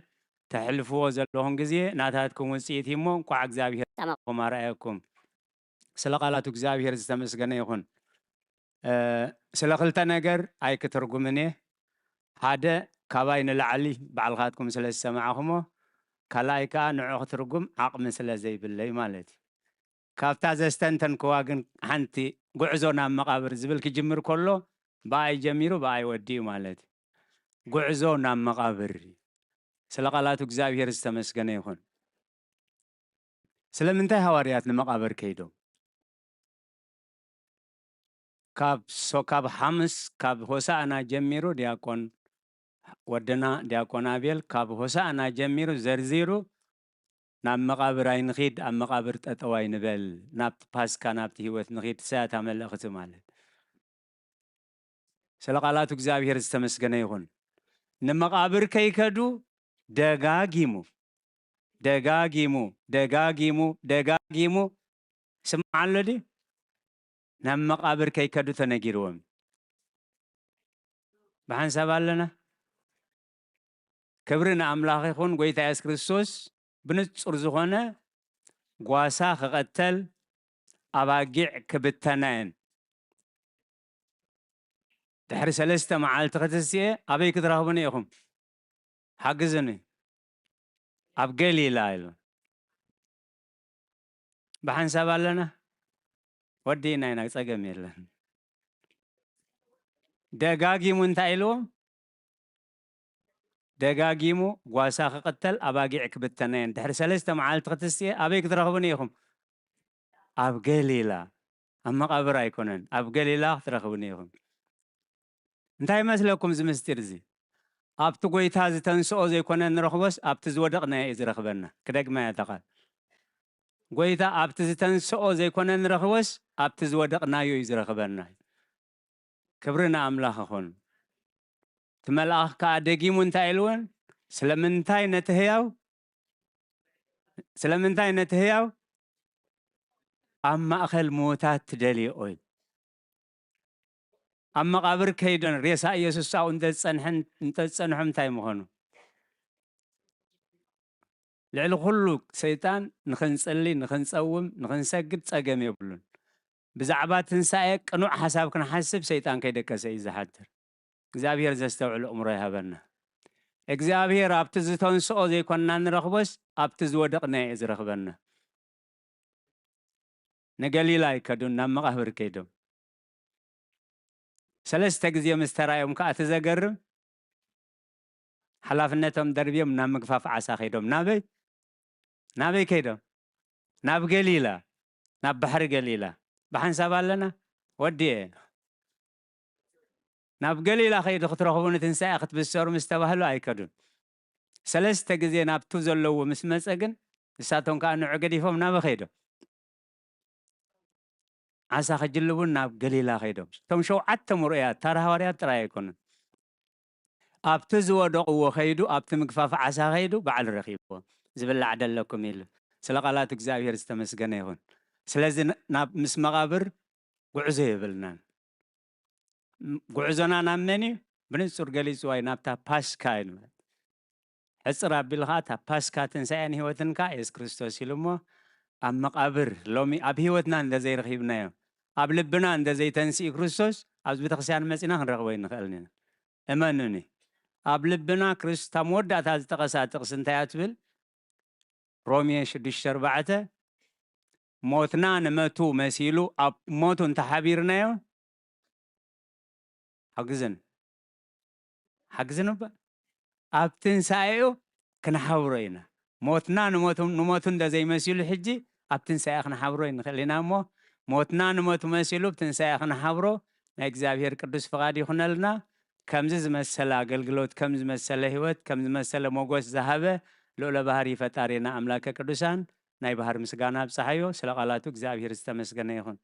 ተሕልፍዎ ዘለኹም ግዜ ናታትኩም ውጽኢት እዩ እሞ፣ እንቋዕ እግዚኣብሔር ጻማኹም ኣርኣየኩም። ስለ ቃላቱ እግዚኣብሔር ዝተመስገነ ይኹን። እ፣ ስለ ክልተ ነገር ኣይክትርጉምን እየ። ሓደ፣ ካባይ ንላዕሊ ባዕልኻትኩም ስለ ዝሰማዕኹሞ፣ ካልኣይ ከኣ ንዑ ክትርጉም ዓቕሚ ስለ ዘይብለይ ማለት እዩ። ካብታ ዘስተንተንክዋ ግን ሓንቲ፣ ጉዕዞ ናብ መቓብር ዝብል ክጅምር ከሎ ብኣይ ጀሚሩ ብኣይ ወዲኡ ማለት እዩ። ጉዕዞ ናብ መቓብር። ስለ ቃላቱ እግዚኣብሔር ዝተመስገነ ይኹን። ስለምንታይ ሃዋርያት ንመቓብር ከይዶም? ካብ ሶ- ካብ ሓሙስ፣ ካብ ሆሳእና ጀሚሩ ዲያቆን ወድና ዲያቆን ኣቤል ካብ ሆሳእና ጀሚሩ ዘርዚሩ ናብ መቓብር ኣይንኺድ፣ ኣብ መቓብር ጠጠው ኣይንበል፣ ናብቲ ፓስካ ናብቲ ህይወት ንኺድ። ሰያታ መልእኽቲ ማለት ስለ ቃላቱ እግዚኣብሔር ዝተመስገነ ይኹን። ንመቓብር ከይከዱ ደጋጊሙ ደጋጊሙ ደጋጊሙ ደጋጊሙ ስምዓ ኣሎ ድዩ? ናብ መቓብር ከይከዱ ተነጊርዎም። ብሓንሳብ ኣለና። ክብሪ ንኣምላኽ ይኹን። ጎይታ የሱስ ክርስቶስ ብንጹር ዝኾነ ጓሳ ክቐተል ኣባጊዕ ክብተና እየን። ድሕሪ ሰለስተ መዓልቲ ክትስኤ ኣበይ ክትረኽቡኒ ኢኹም? ሓግዙኒ። ኣብ ገሊላ ኢሉ። ብሓንሳብ ኣለና። ወዲእና ኢና፣ ጸገም የለን። ደጋጊሙ እንታይ ኢልዎም? ደጋጊሙ ጓሳ ክቕተል ኣባጊዕ ክብተና እየን። ድሕሪ ሰለስተ መዓልቲ ክትስኤ ኣበይ ክትረኽቡኒ ኢኹም? ኣብ ገሊላ። ኣብ መቓብር ኣይኮነን፣ ኣብ ገሊላ ክትረኽቡኒ ኢኹም። እንታይ ይመስለኩም እዚ ምስጢር እዚ? ኣብቲ ጎይታ ዝተንስኦ ዘይኮነ ንረኽቦስ ኣብቲ ዝወደቕናዮ እዩ ዝረኽበና። ክደግማ እያ እታ ቃል። ጎይታ ኣብቲ ዝተንስኦ ዘይኮነ ንረኽቦስ ኣብቲ ዝወደቕናዮ እዩ ዝረኽበና። ክብሪ ንኣምላኽ ይኹን። እቲ መልኣኽ ከኣ ደጊሙ እንታይ ኢልወን? ስለምንታይ ነቲ ህያው ስለምንታይ ነቲ ህያው ኣብ ማእከል ምዉታት ትደልይኦ? ኣብ መቓብር ከይዶን ሬሳ ኢየሱስ ኣብኡ እንተዝጸንሐን እንተዝጸንሖም እንታይ ምኾኑ? ልዕሊ ኩሉ ሰይጣን ንኽንጽሊ ንኽንጸውም ንኽንሰግድ ጸገም የብሉን። ብዛዕባ ትንሳኤ ቅኑዕ ሓሳብ ክንሓስብ ሰይጣን ከይደቀሰ እዩ ዝሓድር። እግዚኣብሔር ዘስተውዕል ኣእምሮ ይሃበና። እግዚኣብሔር ኣብቲ ዝተንስኦ ዘይኮንና ንረኽቦስ ኣብቲ ዝወደቕናዮ እዩ ዝረኽበና። ንገሊላ ኣይከዱን፣ ናብ መቓብር ከይዶም ሰለስተ ግዜ ምስ ተራዮም ከዓ እቲ ዘገርም ሓላፍነቶም ደርብዮም ናብ ምግፋፍ ዓሳ ከይዶም። ናበይ ናበይ ከይዶም? ናብ ገሊላ፣ ናብ ባሕሪ ገሊላ። ብሓንሳብ ኣለና ወዲኤ ናብ ገሊላ ከይዱ ክትረኽቡ ንትንሳኤ ክትብሰሩ ምስ ተባህሉ ኣይከዱን። ሰለስተ ግዜ ናብቱ ዘለዎ ምስ መጸ ግን ንሳቶም ከዓ ንዑ ገዲፎም ናበ ከይዶም? ዓሳ ክጅልቡን ናብ ገሊላ ከይዶም። እቶም ሸውዓተ ምሩያት ታራ ሃዋርያት ጥራይ ኣይኮኑን። ኣብቲ ዝወደቕዎ ከይዱ ኣብቲ ምግፋፍ ዓሳ ከይዱ ባዕሉ ረኺብዎ። ዝብላዕ ደለኩም ኢሉ ስለ ቃላት እግዚኣብሔር ዝተመስገነ ይኹን። ስለዚ ናብ ምስ መቓብር ጉዕዞ የብልናን። ጉዕዞና ናብ መን እዩ? ብንጹር ገሊጽዋ እዩ፣ ናብታ ፓስካ እዩ። ሕጽር ኣቢሉ ኸዓ እታ ፓስካ ትንሳኤን ህይወትን ከኣ የሱስ ክርስቶስ ኢሉ እሞ ኣብ መቓብር ሎሚ ኣብ ህይወትና እንተ ዘይረኺብናዮ፣ ኣብ ልብና እንተ ዘይተንስኡ ክርስቶስ ኣብዚ ቤተክርስትያን መጺና ክንረኽቦ ኣይንኽእልን ኢና። እመኑኒ፣ ኣብ ልብና ክርስ እታ መወዳእታ ዝጠቐሳ ጥቕሲ እንታይ እያ ትብል? ሮሜ ሽዱሽተ ኣርባዕተ፣ ሞትና ንመቱ መሲሉ ኣብ ሞቱ እንተሓቢርናዮ ሓግዝን ሓግዝን እባ ኣብ ትንሳኤኡ ክንሓብሮ ኢና። ሞትና ንሞቱ ንሞቱ እንደ ዘይመሲሉ ሕጂ ኣብ ትንሳኤ ክንሓብሮ ንኽእል ኢና እሞ ሞትና ንሞቱ መሲሉ ኣብ ትንሳኤ ክንሓብሮ ናይ እግዚኣብሔር ቅዱስ ፍቓድ ይኹነልና። ከምዚ ዝመሰለ ኣገልግሎት፣ ከም ዝመሰለ ህይወት፣ ከም ዝመሰለ ሞጎስ ዝሃበ ልዑለ ባህሪ ፈጣሪና ኣምላከ ቅዱሳን ናይ ባህር ምስጋና ኣብጽሓዮ። ስለ ቃላቱ እግዚኣብሔር ዝተመስገነ ይኹን።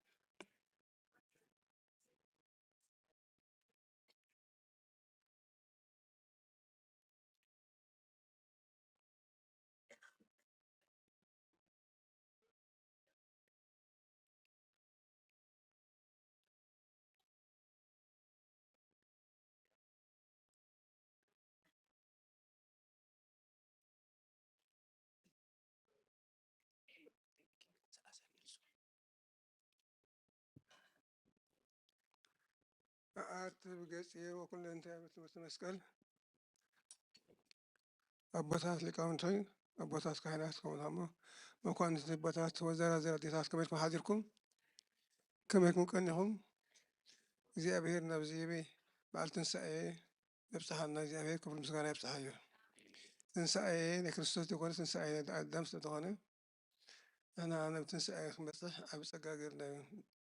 ኣቲ ብገጽ ወኩለንተ ትምህርቲ መስቀል ኣቦታት ሊቃውንቲ ኣቦታት ካህናት ከምኡ እሞ መኳንንቲ ኣቦታት ወዘራዘር ኣዴታት ከመይኩም ሓዲርኩም ከመይኩም ቀኒኹም? እግዚኣብሔር ናብዚ በዓል ትንሳኤ የብጽሓና። እግዚኣብሔር ክብሪ ምስጋና የብጽሓዮ። ትንሳኤ ናይ ክርስቶስ ዘይኮነ ትንሳኤ ናይ ኣዳም ስለዝኾነ ንሕና ናብ ትንሳኤ ክንበጽሕ ኣብ ጸጋ ገይርናዮ።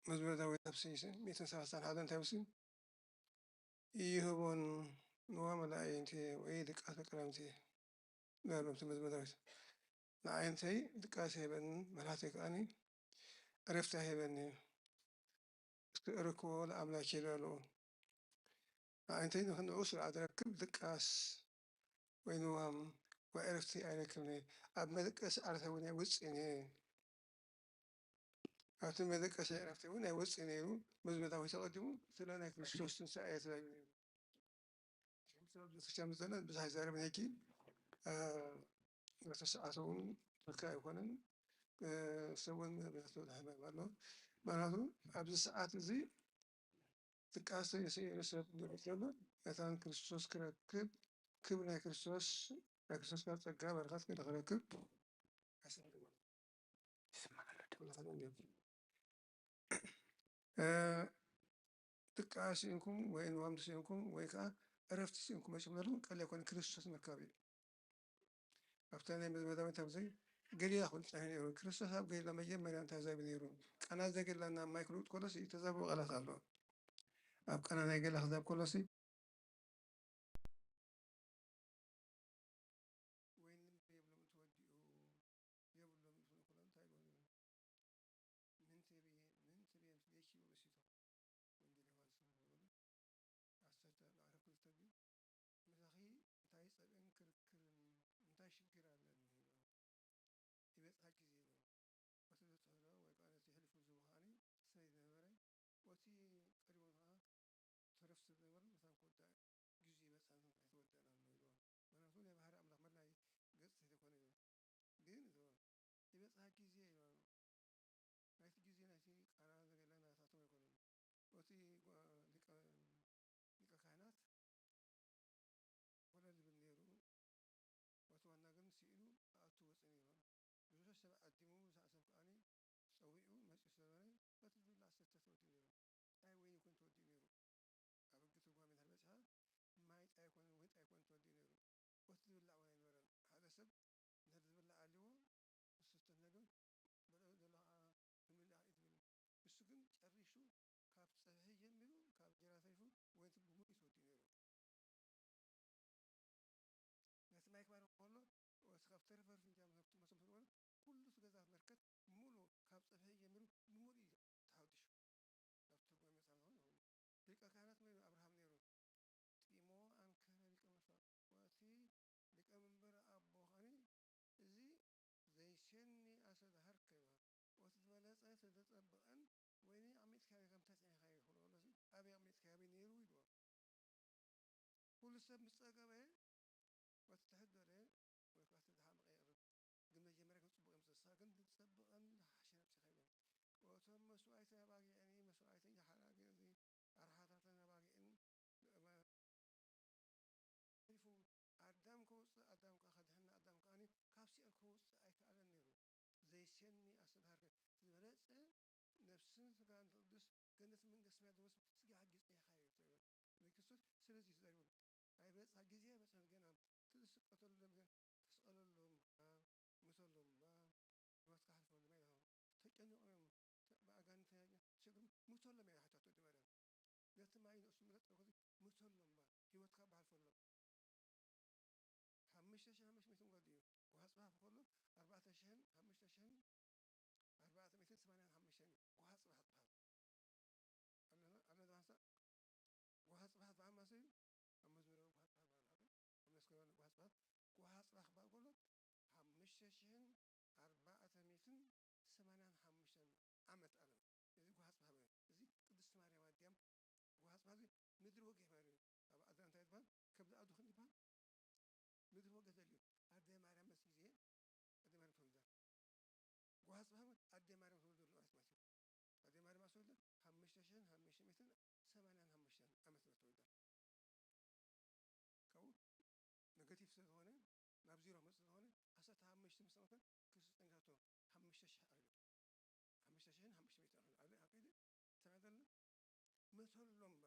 መዝሙረ ዳዊት ኣብ ሚእትን ሰላሳን ሓደን እንታይ ይብል? ይህቦን ንዋ መላእይንቲ ወይ ድቃተ ቀለምቲ በሉ። እቲ መዝሙረ ዳዊት ንዓይንተይ ድቃስ ሄበኒ፣ መላእክተይ ከኣኒ ዕረፍቲ ሄበኒ። እስኪ እርክቦ ለኣምላኬ በሉ። ንዓይንተይ ንክንኡ ስርዓት ረክብ ድቃስ ወይ ንዋም ወይ ዕረፍቲ ኣይረክብን እየ። ኣብ መደቀሲ ዓረተ እውን ኣይወፅእን እየ። ኣብቲ መደቀሲ ዕረፍቲ እውን ኣይወፅእን እየ ኢሉ መዝሙረ ዳዊት ኣቐዲሙ ስለ ናይ ክርስቶስ ትንሳኤ ተዛሪቡ ነይሩ። ቤተክርስትያን ምዘና ብዙሕ ኣይዛረብን እየ። እ፣ እቲ ሰዓት እውን ትክክል ኣይኮነን። እ፣ ሰብ እውን ብሕቶ ድሕር ኣሎ። ምክንያቱ ኣብዚ ሰዓት እዚ ድቃስ ተይስእኑ ሰብ ንርኢ ዘለና መታን ክርስቶስ ክረክብ፣ ክብሪ ናይ ክርስቶስ፣ ናይ ክርስቶስ ካብ ጸጋ በረኸት ክንረክብ እ፣ ድቃስ ስኢንኩም ወይ ንዋም ስኢንኩም ወይ ከኣ ዕረፍቲ ስኢንኩም መጺኹም ዘለኹም ቀሊል ኣይኮነን ክርስቶስ ምርካብ እዩ። ኣብታ ናይ መዝሙረ ዳዊት ኣብዚ ገሊላ ኮይኑ ጸኒሑ ነይሩ። ክርስቶስ ኣብ ገሊላ መጀመርያ እንታይ ተዛሪቡ ነይሩ? ቃና ዘገሊላ ናብ ማይ ክልውጥ ከሎሲ ተዛረቦ ቃላት ኣሎ። ኣብ ቃና ናይ ገሊላ ክዛረብ ከሎሲ ወይን የብሎም፣ ተወዲኡ የብሎም፣ ይኹን እንታይ ይበሉ? ምንትቤ ምንትቤ የኪ ወሲቶ ወንጌል ዮሃንስ ተባሂሉ ዓሰርተ ኣርባዕተ ክልተ ግን ምሳኺ እንታይ ጸብእን ክርክርን ሽግር ኣለኒ ይበጽሓ ግዜ ኢሉ። እቲ ዘጽህሎ ወይ ከኣ ነቲ የሕልፈሉ ዝብሉ ከኣ ስለ ዝነበረ፣ በቲ ቀሪቡ ከኣ ተረፍ ስለ ዝነበረ፣ ነታ ክወድኣ ግዜ ይበጽሓ ኣይተወድኣን ኣሎ ኢሉ። ምኽንያቱ ናይ ባህሪ ኣምላኽ መላኢ ገጽ ዘይኮነ ኢሉ። ግን ኢሉ፣ ይበጽሓ ግዜ ኢሉ። ናይቲ ግዜ ናይቲ ቃና ዘገለ ናታቶም ኣይኮነን። በቲ ጓ-፣ ሊቀ፣ ሊቀ ካህናት ኮለል ዝብል ነይሩ። በቲ ዋና ግን ስኢሉ ክኣቱ ወጺኡ ነይሩ። ብዙሕ ሰብ ዓዲሙ፣ ብዙሕ ሰብ ከኣኒ ጸዊዑ መጺኡ ስለ ነበረ፣ በቲ ዝብላዕ ዝስተ ተወዲኡ ነይሩ። ጣይ ወይኒ ይኩን ተወዲኡ ነይሩ። ኣብ ሕጊ ትርጓሜ እንድሕር በጺሕካ፣ ማይ ጣይ ይኮነ፣ ወይኒ ጣይ ይኮነ ተወዲኡ ነይሩ። በቲ ዝብላዕ እውን ኣይነበረን። ሓደ ሰብ እንድሕር ዝብላዕ ኣልዎ፣ ዝስተ እንተልዩ፣ ብልዑ ዘሎ ከኣ ክምልእ ኢዩ ዝብል። ንሱ ግን ጨሪሹ ካብ ጸብሒ ጀሚሩ፣ ካብ እንጀራ ተሪፉ፣ ወይኒ ብሙሉኡ ተወዲኡ ነይሩ። ነቲ ማይ ክባርኽ ከሎ፣ እቲ ካብ ተረፈ ፍንጃል መሰብ መሰብ ዝበለ፣ ኩሉ እቲ ገዛ በርከት ብምሉኡ ካብ ጸብሒ ጀሚሩ ብምሉኡ እዩ ተሓጒሱ። ኣብ ትርጉም መጽሓፍ ይኹን ይኹን። ሊቀ ካህናት መን እዩ? ኣብርሃም ነይሩ። ጢሞ ኣንከረ ሊቀ መርፋ። ወእቲ ሊቀ መንበር ኣቦ ኸኒ፣ እዚ ዘይሴኒ ኣሰድሃርከ ይብሃል። ወእቲ ዝበለጸ ተዘጸብቐን ወይኒ ኣቕሚጥካዮ ከም ተጽኒዕካዮ ይብሎ። ወለሲ ኣበይ ኣቕሚጥካዮ? ኣበይ ነይሩ? ይብሎ። ኩሉ ሰብ ምስ ጸገበ፣ ወቲ ትሕት ዝበለ ወይ ከኣ እቲ ዝሓመቐ የቕርብ። ግን መጀመርያ ግን ጽቡቕ እዮም። ንስኻ ግን ዝጸብቐን ዝሓሸ ነብስኻ ይብሎ። እቶም መስዋእቲ ኣባጊዕኒ፣ መስዋእቲ ሓራግእኒ፣ ኣርሓታተን ኣባጊዕን፣ ተሪፉ ኣዳም ከውጽእ፣ ኣዳም ከኣ ከድሕን፣ ኣዳም ከኣኒ ካብ ሲኦል ከውጽእ ኣይከኣለን ነይሩ። ዘይሴኒ ኣስተድሃርከ፣ ዝበለጸ ነፍስን ስጋን ተቕድስ፣ ገነት መንግስቲ ሰማያት ዝወርስ ስጋ ሕጂ ጸኒሕካዮ እዩ ተባሂሉ። ንክርስቶስ ስለዚ እዩ ተዛሪቡ። ኣይበጽሓ ግዜ ኣይበጽሐን ገና፣ ትስቀተሉ ደም ገና ተስቐለሎም እባ፣ ምተሎም እባ፣ ህይወትካ ኣሕልፈሎም ኢላ። ተጨኒቖም እዮም፣ ተ-፣ ብኣጋንንቲ ተሸግሮም፣ ምተሎም እያ ሓታቶ እቲ ማርያም። ነቲ ማይ ንእሱ ምረጽ፣ ምተሎም እባ፣ ህይወትካ እባ ኣሕልፈሎም። ሓሙሽተ ሽሕን ሓሙሽተ ሚእትን ጓል ድዩ? ጎሓጽ ጽባሕ ከሎ ኣርባዕተ ሽሕን ሓሙሽተ ሽሕን ኣርባዕተ ሚእትን ሰማንያን ሓሙሽተን እዩ። ጎሓጽ ጽባሕ ዝበሃል። ኣለና፣ ኣለና ዝባህሳ ጎሓጽ ጽባሕ ዝበሃል ማሰ እዩ። ኣብ መዝሙረ ጎሓጽ ጽባሕ ዝበሃል፣ ኣብ መስከረም ጎሓጽ ጽባሕ፣ ጎሓጽ ጽባሕ ክበሃል ከሎ ሓሙሽተ ሽሕን ኣርባዕተ ሚእትን ሰማንያን ሓሙሽተን ዓመት ኣለ። እዚ ጎሓጽ ጽባሕ በለ። እዚ ቅድስቲ ማርያም ኣድያም ጎሓጽ ጽባሕ እዚ ምድሪ ወግሕ ማለት እዩ። ኣብ ኣዳ እንታይ ዝበሃል? ከብዲ ኣዱ ክንዲ ይበሃል? ምድሪ ወግሕ ዘድልዩ። ኣደ ማርያም መስ ግዜ ኣደ ማርያም ተወሊዳ። ጎሓጽ ጽባሕ እውን ኣደ ማርያም ተወልደሉ ማለት እዩ። ኣደ ማርያም ኣስ ተወልዳ ሓሙሽተ ሽሕን ሓሙሽተ ሚእትን ሰማንያን ሓሙሽተን ዓመተ ምህረት ተወልዳ። ካብኡ ነገቲቭ ስለ ዝኾነ፣ ናብ ዜሮ ክመጽእ ዝኾነ፣ ዓሰርተ ሓሙሽተ ምስ ተመልከት፣ ክርስቶስ ጠኒሳቶ ሓሙሽተ ሽሕ ኣሉ። ሓሙሽተ ሽሕን ሓሙሽተ ሚእትን ኣሉ። ኣለ፣ ሓቂ ድዩ? ሰምዕ ዘለና?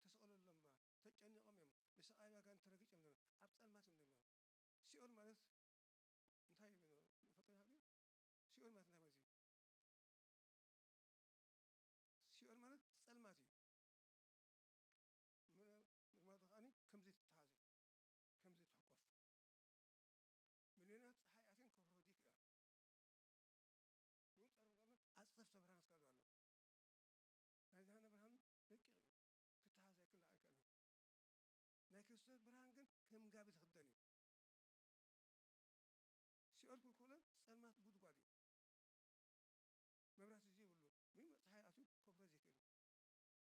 መተሎም እባ፣ ተስቐለሎም እባ፣ ተጨኒቖም እዮም። ንስቓይ ኣጋንንቲ ተረጊጾም ዘለዉ። ኣብ ጸልማት እዮም ዘለዉ። ሲኦል ማለት እንታይ እዩ? ንፈልጦ ኢና። ሲኦል ማለት እንታይ ማለት እዩ? ሲኦል ማለት ጸልማት እዩ። ም-፣ ምልማቱ ከኣኒ ከምዚ ትተሓዝ እዩ። ከምዚ ትሕቆፍ። ሚልዮናት ጸሓይ ኣትየን ከብርሆ ዘይክእላ። ብኡ ጸርብ ዘሎ ኣጸፍተ ብርሃን እስካሉ ኣሎ። ናይ ዝሃነ ብርሃን ረቂቕ እዩ። ክተሓዝ ኣይክእል ኣይክእልን። ናይ ክርስቶስ ብርሃን ግን ከም ጋቢ ዝኽደን እዩ። ሲኦል ኩልኩለን ጸልማት ጉድጓድ እዩ። መብራህቲ ዘይብሉ፣ ምንም ጸሓይ ኣትዩ ከብርሆ ዘይክእል እዩ። ነዚ ብርሃን ክህበና ከሎሲ፣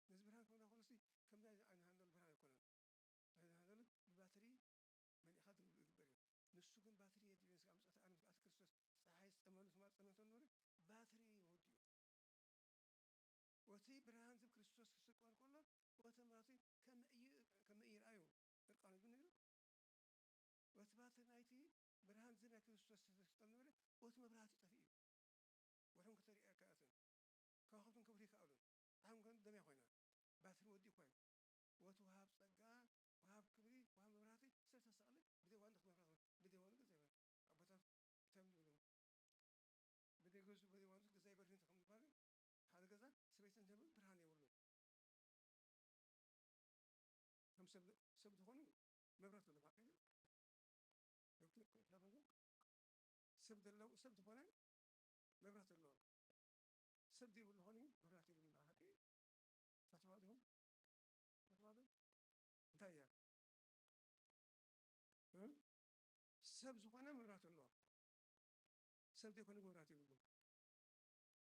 ከም ናይ ኣይንሃንደል ብርሃን ኣይኮነን። ኣይንሃንደል ብባትሪ መሊእኻ ዝግበር እዩ። ንሱ ግን ባትሪ የድልዮን፣ ስጋ ምጽኣት ኣነ ምጽኣት ክርስቶስ፣ ጸሓይ ዝጸልመሉ ትማል ጸልመቶ ነበረ፣ ባትሪ ወዲኡ። ወቲ ብርሃን ዝብ ክርስቶስ ክስቀል ከሎ፣ ወቲ መብራህቲ ከመይ እዩ፣ ከመይ ይርኣዩ? እርቃኑ ግን ነይሩ። ወቲ ባትሪ ናይቲ ብርሃን እዚ ናይ ክርስቶስ ክስቀል ነበረ፣ ወቲ መብራህቲ ጠፊኡ እዩ። ወርሕን ክተርኢ ኣይከኣትን። ከዋኽብትን ክብሪ ይከኣሉን። ጸሓይ ግን ደምያ ኮይና። ባትሪ ወዲኡ እኳ እዩ። ወቲ ወሃብ ጸጋ፣ ወሃብ ክብሪ፣ ወሃብ መብራህቲ ስለ ተሰቕለ፣ ብዘይ ዋንዱ መብራህቲ፣ ብዘይ ዋንዱ ገዛ ይበሃል። ኣቦታት እንታይ እዮም ዝብሉ? ብዘይ ገዝኡ፣ ብዘይ ዋንዱ ገዛ ይበርህ እንተ ከም ዝበሃል፣ ሓደ ገዛ ሰበይቲ እንተይብሉ ብርሃን የብሉን። ከም ሰብ፣ ሰብ ዝኾኑ መብራት ዘለዎም ሓቂ ድዩ? ሰብ ዘለዉ፣ ሰብ ዝኾነ መብራት ኣለዎ። ሰብ ዘይብሉ ኾነ መብራት የብሉን። ሓቂ ፈትዋ ዲኹም? ፈትዋ ዶ? እንታይ እያ? እ? ሰብ ዝኾነ መብራት ኣለዎ። ሰብ ዘይኮነ መብራት የብሉን።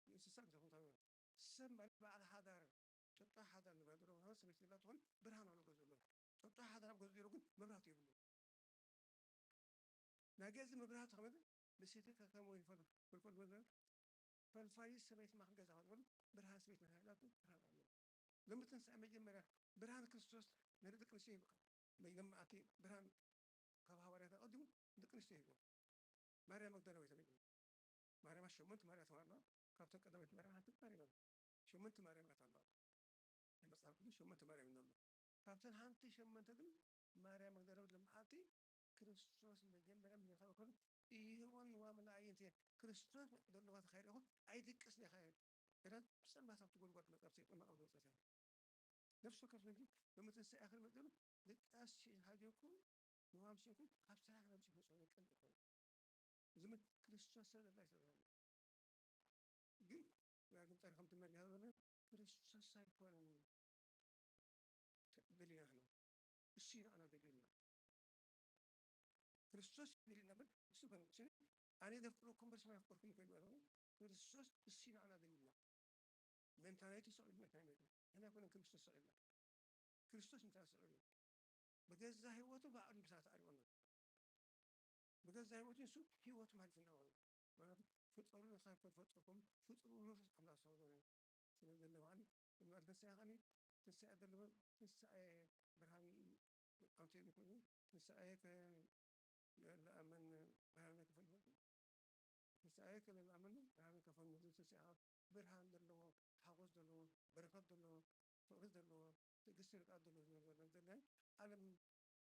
ንእንስሳ ግዛኹም ታበ ሰብ ማለት በዓል ሓዳር፣ ጨጫ ሓዳር ንበሃል ዘሎ፣ ሰበይቲ ላ ትኾን ብርሃን ኣሎ ገዝኡ ኣሎ። ጨጫ ሓዳር ኣብ ገዝኡ ዘሎ ግን መብራት የብሉን። ናይ ገዚ መብራት ከመ ብሴቲ ከተማ ይፈልፈልፈልፈል ፈልፋሊ ሰበይቲ ማእከል ገዛ ክትብል ብርሃን ሰበይቲ ማእከል ገዛ ብርሃን ኣሎ። ሎሚ ትንሳኤ መጀመርያ ብርሃን ክርስቶስ ነቲ ደቂ ኣንስትዮ ይብቃ። መጀመርያ እቲ ብርሃን ካብ ሃዋርያት ኣቐዲሙ ንደቂ ኣንስትዮ ሂቡ። ማርያም መግደላዊት ተመይጡ። ማርያም ሸሞንተ ማርያም ተባህላ። ካብተን ቀዳመይቲ ማርያም ሓንቲ ማርያም እያ። ሸሞንተ ማርያም እያ ተባህላ። ናይ መጽሓፍ ቅዱስ ሸሞንተ ማርያም እዩ ዘሎ። ካብተን ሓንቲ ሸሞንተ ግን ማርያም መግደላዊት ለመዓልቲ ክርስቶስ መጀመርያ ምልእታ ከሎ ይህቦን ዋምላ ኣየንት ክርስቶስ ዘለዎ ተኻይደ ይኹን ኣይድቅስ ዲኻ? ኢለን ብጸልማት ኣብቲ ጎልጎል መጻብቲ መቃብር መጻብቲ ነፍሲ ወከፍ ህዝቢ ብምትንሳኤ ክመጽእ ደቂ ኣንስትዮ ሃዲዮኩም ንዋምሲንኩም ካብ ስራሕ ነብሲ መጽኡ ቀን ይኾን። እዚ ምን ክርስቶስ ስለ ዘላ ይሰብሐሉ። ግን ዳግም ጸሪኹም ትመልያ ዘለ ክርስቶስ ኣይኮነን ደሊና ንሕና። እሱ እዩ ንዓና ደሊና። ክርስቶስ ደሊና ብል እሱ ኮነ። እሱ ኣነ ዘፍቅረኩም በሰማይ ኣፍቅርኩም ኮይኑ ማለት ነው። ክርስቶስ እሱ እዩ ንዓና ደሊና። ምእንታና እዩ ተሰቒሉ፣ ምእንታና እዩ። ንሕና ኣይኮነን ክርስቶስ ሰቒልና። ክርስቶስ ምእንታና ተሰቒሉ። ብገዛ ህይወቱ ባዕሉ ምሳና ተዓሪቑና። ብገዛ ህይወቱ ንሱ ህይወቱ ማለት ነው። ማለት ፍጠሩ ንኻብ ፈጠርኩም ፍጥሩ ንሱ ኣምላኽ ሰው ነው። ስለ ዘሎ በዓል በዓል ትንሳኤ ኸኒ ትንሳኤ ዘለዎ ትንሳኤ ብርሃን ኣምቲ ኮይኑ ትንሳኤ ከ ለኣመን ብርሃን ከፈል ትንሳኤ ከ ለኣመን ብርሃን ከፈል ትንሳኤ ብርሃን ዘለዎ ሓጎስ ዘለዎ በረኸት ዘለዎ ፍቕሪ ዘለዎ ትዕግስቲ ርቃ ዘለዎ ዝነበረ ዘለን ዓለም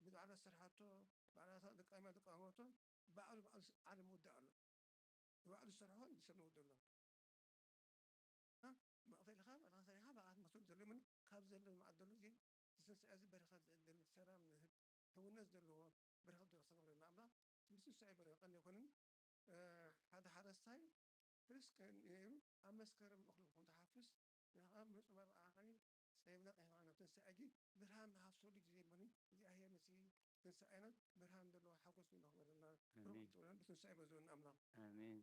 ብባዕላ ዝሰርሓቶ ባዕላ ደቃማ ደቃመቶ ባዕሉ ባዕሉ ዓለም ውዳእ ኣሎ። ብባዕሉ ዝሰርሖ ንሰብ ነውዶ ኣሎ። መቕተልኻ ባዕልኻ ሰሪኻ ባዕልኻ ትመክተሉ ዘሎ ምን ካብ ዘሎ መዓት ዘሎ ግን ዝትንሳኤ እዚ በረኸት ዘዕድል ሰላም ዝህብ ሕውነት ዘለዎ በረኸት ዶ ክሰግረና ኣምላኽ ትንሳኤ በረኸት ቀን ኣይኮንን። ሓደ ሓረስታይ ርስቅ ነይሩ ኣብ መስከረም እኽሉ ክኾን ተሓፍስ ንኻ ምጽባር ኣኻኒ ጸይብና ቀይማና ትንሳኤ ጊ ብርሃን ንሃፍሰሉ ግዜ የልቦኒ እግዚኣብሔር ነቲ ትንሳኤና ብርሃን ዘለዎ ሓጎስ ንረኽበልና ኣሜን። ብሩኽ ትውለን ብትንሳኤ በዝወን ኣምላኽ ኣሜን።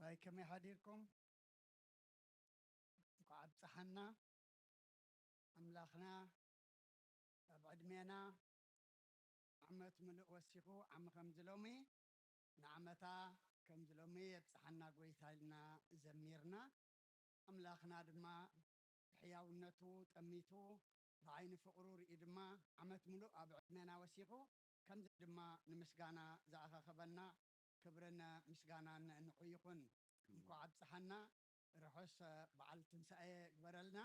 ኣይ ከመይ ሓዲርኩም? እንኳዕ ኣብፀሓና ኣምላኽና ኣብ ዕድሜና ዓመት ምሉእ ወሲኹ ዓሚ ከምዚ ሎሚ ንዓመታ ከምዚ ሎሚ የብፅሓና ጎይታ ኢልና ዘሚርና ኣምላኽና ድማ ብሕያውነቱ ጠሚቱ ብዓይኒ ፍቕሩ ርእዩ ድማ ዓመት ምሉእ ኣብ ዕድሜና ወሲኹ ከምዚ ድማ ንምስጋና ዝኣኻኸበና ክብርን ምስጋናን ንዑ ይኹን። እንኳዕ ኣብፀሓና። ርሑስ በዓል ትንሳኤ ግበረልና።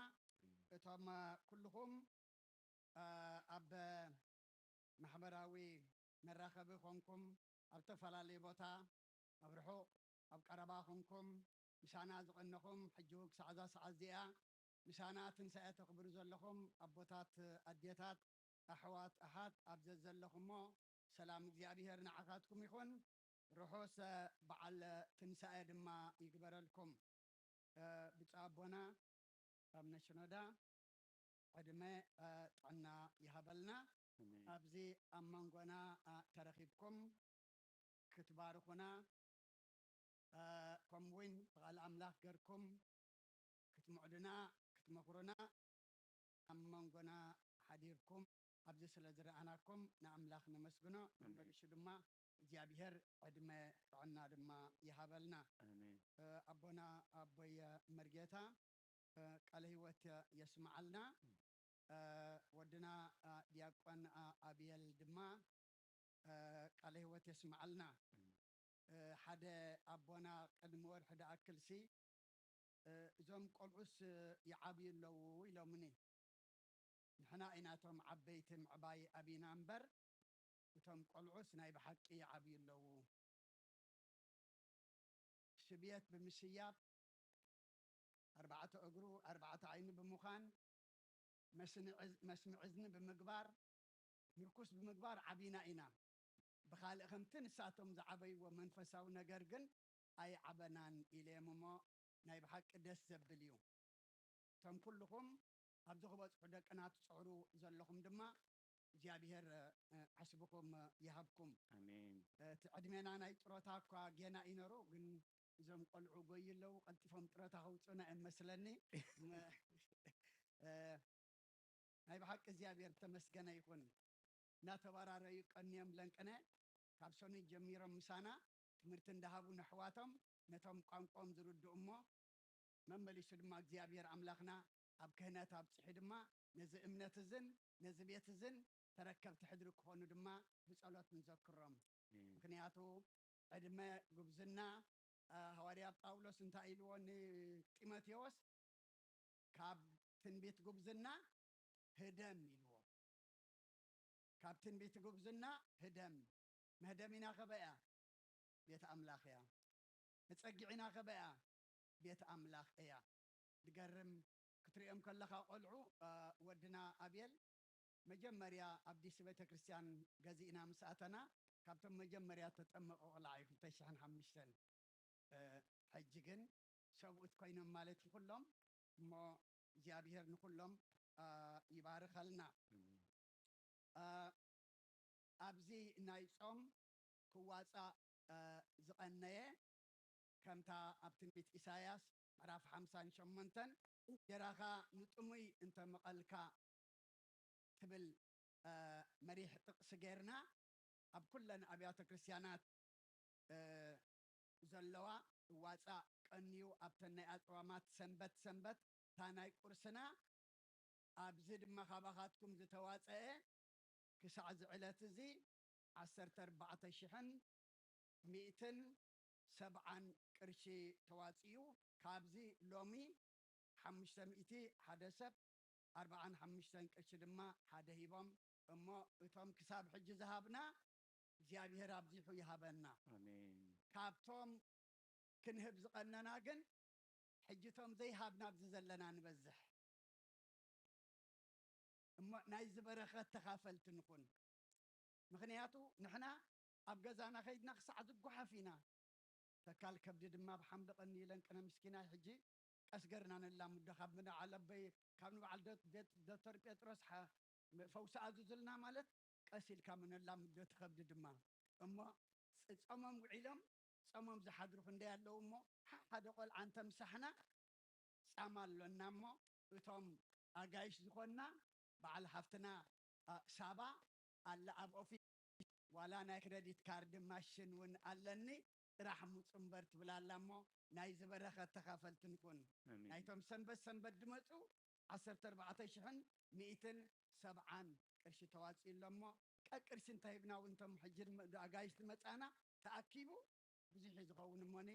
እቶም ኩልኹም ኣብ ማሕበራዊ መራኸቢ ኮንኩም ኣብ ዝተፈላለዩ ቦታ ኣብ ርሑቕ ኣብ ቀረባ ኮንኩም ምሳና ዝቐነኹም ሕጂ እውን ክሳዕ እዛ ሰዓት እዚኣ ምሳና ትንሳኤ ተኽብሩ ዘለኹም ኣቦታት ኣዴታት ኣሕዋት ኣሓት ኣብ ዘዘለኹሞ ሰላም እግዚኣብሔር ንዓኻትኩም ይኹን። ርሑስ በዓል ትንሳኤ ድማ ይግበረልኩም። ብፁዕ ኣቦና ኣቡነ ሽኖዳ ዕድመ ጥዕና ይሃበልና። ኣብዚ ኣብ መንጎና ተረኺብኩም ክትባርኹና ከምኡ እውን ብቓል ኣምላኽ ገርኩም ክትምዕዱና ክትመኽሩና ኣብ መንጎና ሓዲርኩም ኣብዚ ስለ ዝረኣናኩም ንኣምላኽ ነመስግኖ። መመልሹ ድማ እግዚኣብሔር ዕድመ ጥዕና ድማ ይሃበልና። ኣቦና ኣቦየ መርጌታ ቃለ ህይወት የስምዓልና። ወድና ዲያቆን ኣብየል ድማ ቃለ ህይወት የስምዓልና። ሓደ ኣቦና ቅድሚ ወርሒ ድኣክልሲ እዞም ቆልዑስ ይዓብዩ ኣለዉ ኢሎምኒ። ንሕና ኢና እቶም ዓበይቲ ምዕባይ ኣቢና እምበር እቶም ቆልዑስ ናይ ብሓቂ ይዓብዩ ኣለዉ። ሽብየት ብምስያብ ኣርባዕተ እግሩ ኣርባዕተ ዓይኑ ብምዃን መስምዒ እዝኒ ብምግባር ምርኩስ ብምግባር ዓቢና ኢና። ብኻልእ ከምቲ ንሳቶም ዝዓበይዎ መንፈሳዊ ነገር ግን ኣይዓበናን ኢለ እሞ ናይ ብሓቂ ደስ ዘብል እዩ። እቶም ኩልኹም ኣብዚ ክበጽሑ ደቅና ትጽዕሩ ዘለኹም ድማ እግዚኣብሔር ዓስብኹም ይሃብኩም። ኣሜን። እቲ ዕድሜና ናይ ጥሮታ እኳ ጌና እዩ ነሩ፣ ግን እዞም ቆልዑ ጎይ ኣለዉ፣ ቀልጢፎም ጥሮታ ከውፅኡና እዮም መስለኒ። ናይ ብሓቂ እግዚኣብሔር ተመስገነ ይኹን። እናተባራረዩ ቀንዮም ለንቅነ ካብ ሰኑይ ጀሚሮም ምሳና ትምህርቲ እንዳሃቡ ነሕዋቶም ነቶም ቋንቋኦም ዝርድኡ እሞ መመሊሱ ድማ እግዚኣብሔር ኣምላኽና ኣብ ክህነት ኣብፅሑ ድማ ነዚ እምነት እዝን ነዚ ቤት እዝን ተረከብቲ ሕድሪ ክኾኑ ድማ ብጸሎት ንዘክሮም። ምክንያቱ ዕድመ ጉብዝና፣ ሃዋርያ ጳውሎስ እንታይ ኢልዎ ንጢሞቴዎስ? ካብ ትንቢት ጉብዝና ህደም ኢልዎ። ካብ ትንቢት ጉብዝና ህደም። መህደሚና ከበያ ቤት ኣምላኽ እያ። መጸጊዒና ከበያ ቤት ኣምላኽ እያ። ድገርም ክትሪኦም ከለኻ ቆልዑ፣ ወድና ኣብየል መጀመርያ ኣብ ዲሲ ቤተክርስትያን ገዚእና ምስ ኣተና ካብቶም መጀመርያ ተጠመቐ ቆልዓ እዩ። ክልተ ሽሕን ሓሙሽተን ሕጂ ግን ሰብኡት ኮይኖም ማለት እዩ ኩሎም። እሞ እግዚኣብሔር ንኩሎም ይባርኸልና። ኣብዚ ናይ ጾም ክዋፃእ ዝቐነየ ከምታ ኣብ ትንቢት ኢሳያስ ምዕራፍ ሓምሳን ሸሞንተን እንጀራኻ ንጥሙይ እንተመቐልካ ትብል መሪሕ ጥቕሲ ጌርና ኣብ ኩለን ኣብያተ ክርስትያናት ዘለዋ እዋፃእ ቀንዩ ኣብተን ናይ ኣፅዋማት ሰንበት ሰንበት እታ ናይ ቁርስና ኣብዚ ድማ ካባኻትኩም ዝተዋፀአ ክሳዕ እዚ ዕለት እዚ ዓሰርተ ኣርባዕተ ሽሕን ሚእትን ሰብዓን ቅርሺ ተዋፂኡ። ካብዚ ሎሚ ሓሙሽተ ሚእቲ ሓደ ሰብ ኣርባዓን ሓሙሽተን ቅርሺ ድማ ሓደ ሂቦም። እሞ እቶም ክሳብ ሕጂ ዝሃብና እግዚኣብሔር ኣብዚሑ ይሃበና። ኣሜን። ካብቶም ክንህብ ዝቐነና ግን ሕጂ እቶም ዘይሃብና ኣብዚ ዘለና ንበዝሕ። እሞ ናይ ዝበረኸት ተኻፈልቲ ንኹን። ምኽንያቱ ንሕና ኣብ ገዛና ከይድና ክሳዕ ዝጓሓፍ ኢና። ተካል ከብዲ ድማ ብሓምሊ ቀኒ ኢለን ቅነ ምስኪናይ ሕጂ ቀስ ገርና ነላምዶ ካብ ንበዓል ኣበይ ካብ ንበዓል ዶክተር ጴጥሮስ ፈውሲ ኣዙዝልና ማለት ቀስ ኢልካ ምነላምዶ ትኸብዲ ድማ እሞ ጾሞም ውዒሎም ጾሞም ዝሓድሩ ክንደይ ኣለዉ እሞ ሓደ ቆልዓ እንተ ምሳሕና ጻማ ኣሎና እሞ እቶም ኣጋይሽ ዝኾንና በዓል ሃፍትና ሳባ ኣላ ኣብ ኦፊስ ዋላ ናይ ክረዲት ካርድ ማሽን እውን ኣለኒ ጥራሕ ሙፁ እምበር ትብል ኣላ እሞ ናይ ዝበረኸት ተኻፈልቲ ንኩን። ናይቶም ሰንበት ሰንበት ድመፁ ዓሰርተ ኣርባዕተ ሽሕን ሚእትን ሰብዓን ቅርሺ ተዋፂኡ ኣሎ እሞ ቀቅርሺ እንተሂብና እውን እቶም ሕጂ ኣጋይሽ ዝመፃና ተኣኪቡ ብዙሕ እዩ ዝኸውን እሞኒ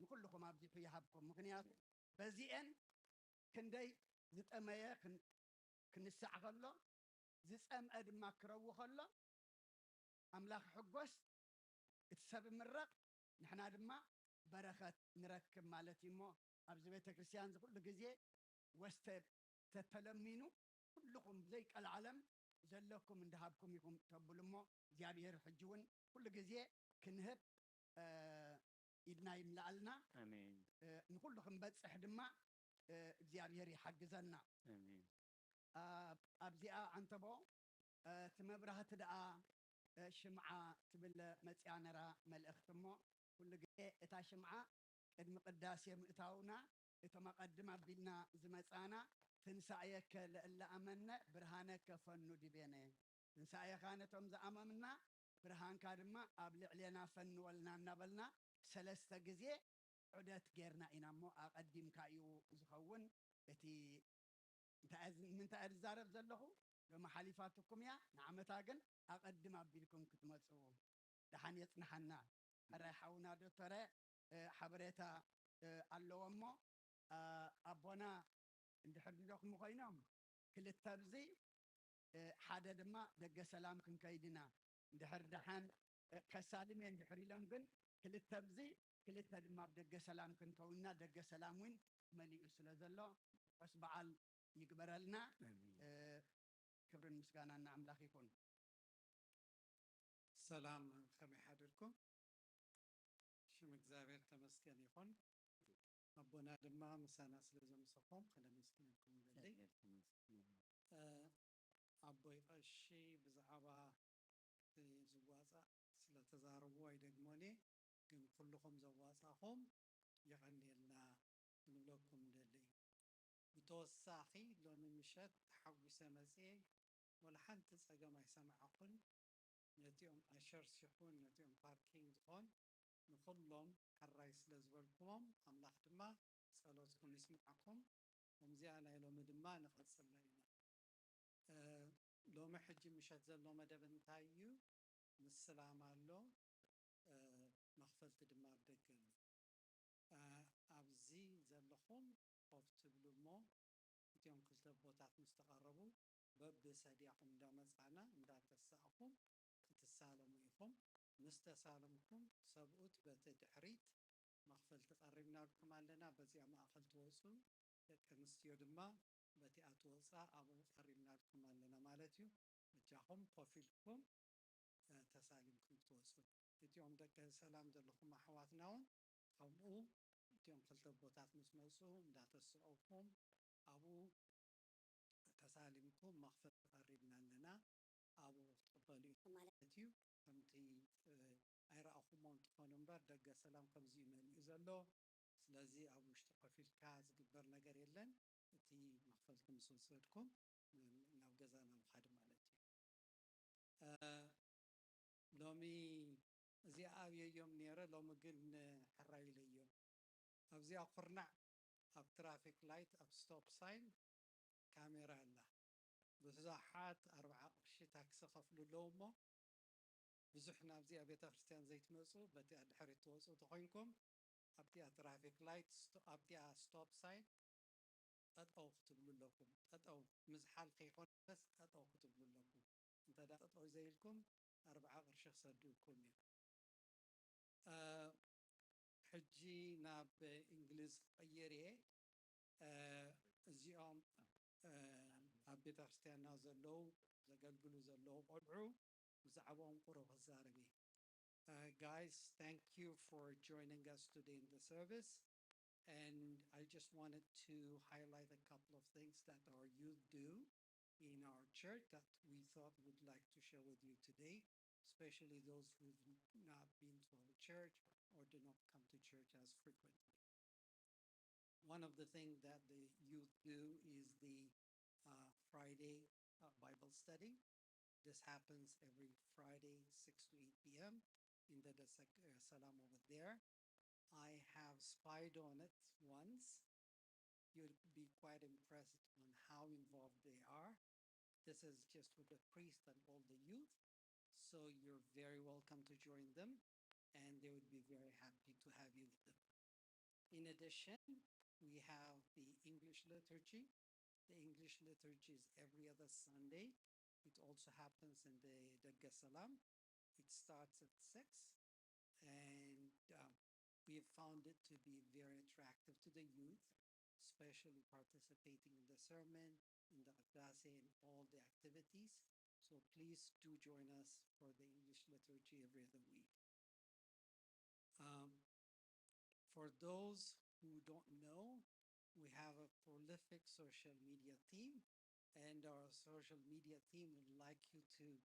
ንኩልኹም ኣብዚሑ ይሃብኩም። ምክንያቱ በዚኤን ክንደይ ዝጠመየ ክንሳዕ ከሎ ዝጸምአ ድማ ክረዊ ከሎ ኣምላኽ ሕጎስ እቲ ሰብ ምረቕ ንሕና ድማ በረኸት ንረክብ ማለት እዩ እሞ ኣብዚ ቤተ ክርስቲያን እዚ ኩሉ ግዜ ወስተ ተተለሚኑ ኩልኹም ብዘይቀልዓለም ዘለኩም እንዳሃብኩም ኢኹም ተብሉ እሞ እግዚኣብሔር ሕጂ እውን ኩሉ ግዜ ክንህብ ኢድና ይምልኣልና። ንኩሉ ክንበፅሕ ድማ እግዚኣብሔር ይሓግዘና። ኣብዚኣ ዓንተቦ እቲ መብራህቲ ደኣ ሽምዓ ትብል መፅያ ነራ መልእኽቲ እሞ ኩሉ ግዜ እታ ሽምዓ ቅድሚ ቅዳሴ ምእታውና እቶም ኣቐድም ኣቢልና ዝመፃና ትንሳኤከ ለእለ ኣመነ ብርሃነከ ፈኑ ዲቤነ ትንሳኤኻ ነቶም ዝኣመምና ብርሃንካ ድማ ኣብ ልዕሌና ፈንወልና እናበልና ሰለስተ ግዜ ዑደት ጌርና ኢና እሞ ኣቐዲምካ እዩ ዝኸውን እቲ ንምንታይ እየ ዝዛረብ ዘለኹ ሎሚ ሓሊፋትኩም እያ ንዓመታ ግን ኣቐድም ኣቢልኩም ክትመፁ ደሓን የፅንሓና ሕራይ ሓውና ዶክተረ ሓበሬታ ኣለዎ እሞ ኣቦና እንድሕር ድደኽሙ ኮይኖም ክልተ ብዚ ሓደ ድማ ደገ ሰላም ክንከይድ ኢና እንድሕር ደሓን ከሳልም እየ እንድሕር ኢሎም ግን ክልተ ብዚ ክልተ ድማ ኣብ ደገ ሰላም ክንከውንና ደገ ሰላም እውን መሊኡ ስለ ዘሎ ርሑስ በዓል ይግበረልና። ክብርን ምስጋናን ንኣምላኽ ይኹን። ሰላም፣ ከመይ ሓደርኩም? ሽም እግዚኣብሔር ተመስገን ይኹን። ኣቦና ድማ ምሳና ስለ ዘምሰኹም ከነመስግነኩም ንደሊ። ኣቦይ ቀሺ ብዛዕባ እቲ ዝዋፃእ ስለ ተዛረቡ ኣይደግሞን እየ፣ ግን ኩልኹም ዘዋፃእኹም የቐንየልና ክንብለኩም ንደሊ። ብተወሳኺ ሎሚ ምሸት ተሓጒሰ መፅየ፣ ወላ ሓንቲ ፀገም ኣይሰማዕኹን። ነቲኦም ኣሸርስ ይኹን ነቲኦም ፓርኪንግ ዝኾን ንኹሎም ሕራይ ስለ ዝበልኩሞም ኣምላኽ ድማ ጸሎትኩም ይስምዓኩም። ከምዚኣ ናይ ሎሚ ድማ ንቐጽላ ኢና። ሎሚ ሕጂ ምሸት ዘሎ መደብ እንታይ እዩ? ምስላም ኣሎ፣ መኽፈልቲ ድማ ኣብ ደገ ኣሎ። ኣብዚ ዘለኹም ኮፍ ትብሉ እሞ እቲኦም ክልተ ቦታት ምስ ተቐረቡ በብሰድያኹም እንዳመጻና እንዳተሳእኹም ክትሳለሙ ኢኹም። ምስ ተሳለምኩም ሰብኡት በቲ ድሕሪት መኽፈልቲ ቀሪብናልኩም ኣለና፣ በዚኣ ማእኸል ትወፁ፣ ደቂ ኣንስትዮ ድማ በቲኣ ትወፃ ኣብኡ ቀሪብናልኩም ኣለና ማለት እዩ። በጃኹም ኮፍ ኢልኩም ተሳሊምኩም ክትወፁ። እቲኦም ደቂ ሰላም ዘለኹም ኣሕዋትና እውን ከምኡ እቲኦም ክልተ ቦታት ምስ መፁ እንዳተስዕኹም ኣብኡ ተሳሊምኩም መኽፈት ቀሪብና ኣለና ኣብኡ ክትቕበሉ ኢኹም ማለት እዩ። ከምቲ ኣይረኣኹሞ እንትኾኑ እምበር ደገ ሰላም ከምዚ እዩ መሊኡ ዘሎ። ስለዚ ኣብ ውሽጢ ኮፍ ኢልካ ዝግበር ነገር የለን። እቲ መኽፈልቲ ምስ ወሰድኩም ናብ ገዛና ምኻድ ማለት እዩ። ሎሚ እዚኣ ኣብየዮም ነይረ፣ ሎሚ ግን ሕራይ ኢለዮም። ኣብዚኣ ኩርናዕ ኣብ ትራፊክ ላይት ኣብ ስቶፕ ሳይን ካሜራ ኣላ። ብዙሓት ኣርብዓ ቅርሺ ታክሲ ከፍሉ ኣለዉ እሞ ብዙሕ ናብዚኣ ቤተ ክርስቲያን ዘይትመፁ በቲኣ ድሕሪት ትወፁ ተኾይንኩም ኣብቲኣ ትራፊክ ላይት ኣብቲኣ ስቶፕ ሳይን ጠጠው ክትብሉ ኣለኩም። ጠጠው ምዝሓል ከይኮነ በስ ጠጠው ክትብሉ ኣለኩም። እንተ ጠጠው ዘይልኩም ኣርብዓ ቅርሺ ክሰድኩም እዮም። ሕጂ ናብ እንግሊዝ ክቕይር እየ። እዚኦም ኣብ ቤተ ክርስቲያንና ዘለዉ ዘገልግሉ ዘለዉ ቆልዑ ብዛዕባኦም ቁሩብ ክዛረብ እየ። Uh, guys, thank you for joining us today in the service. And I just wanted to highlight a couple of things that our youth do in our church that we thought we'd like to share with you today, especially those who've not been to our church or do not come to church as frequently. One of the things that the youth do is the uh, Friday uh, Bible study. This happens every Friday, six to eight p.m. in the Desek uh, Salam over there. I have spied on it once. You'll be quite impressed on how involved they are. This is just with the priest and all the youth. So you're very welcome to join them, and they would be very happy to have you with them. In addition, we have the English liturgy. The English liturgy is every other Sunday. It also happens in the Degge Salam. It starts at six, and uh, we have found it to be very attractive to the youth, especially participating in the sermon, in the Qadase, and all the activities. So please do join us for the English liturgy every other week. Um, for those who don't know, we have a prolific social media team, and our social media team would like you to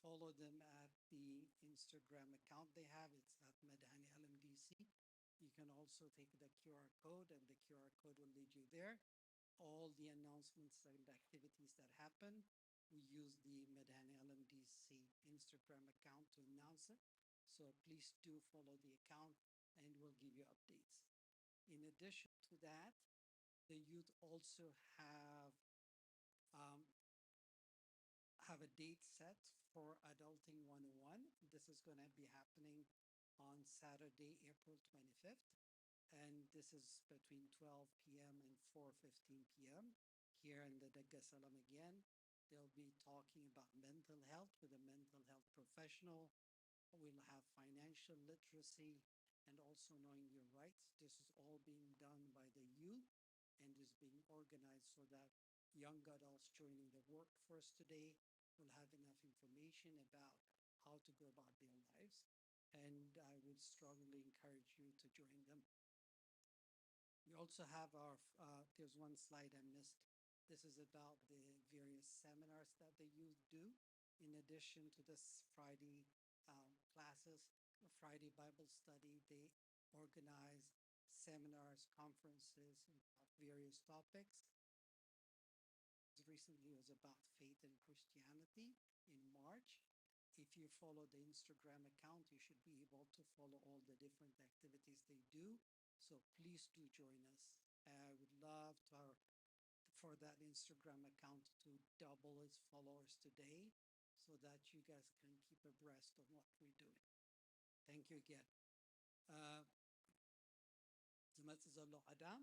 follow them at the Instagram account they have. It's at Medhane L M D C. You can also take the Q R code, and the Q R code will lead you there. All the announcements and activities that happen, we use the Medhane L M D C Instagram account to announce it. So please do follow the account, and we'll give you updates. In addition to that, the youth also have um, have a date set for Adulting one oh one. This is going to be happening on Saturday, April twenty-fifth, and this is between twelve p.m. and four fifteen p.m. here in the Degge Salam again. They'll be talking about mental health with a mental health professional. We'll have financial literacy and also knowing your rights. This is all being done by the youth and is being organized so that young adults joining the workforce today will have enough information about how to go about their lives. And I would strongly encourage you to join them. We also have our, uh, there's one slide I missed. This is about the various seminars that the youth do. In addition to this Friday, um, classes, Friday Bible study, they organize seminars, conferences about various topics. Recently, it was about faith and Christianity in March. If you follow the Instagram account, you should be able to follow all the different activities they do. So please do join us. I would love to, for that Instagram account to double its followers today so that you guys can keep abreast of what we're doing. Thank you again. Uh, ዝመጽእ ዘሎ ቀዳም፣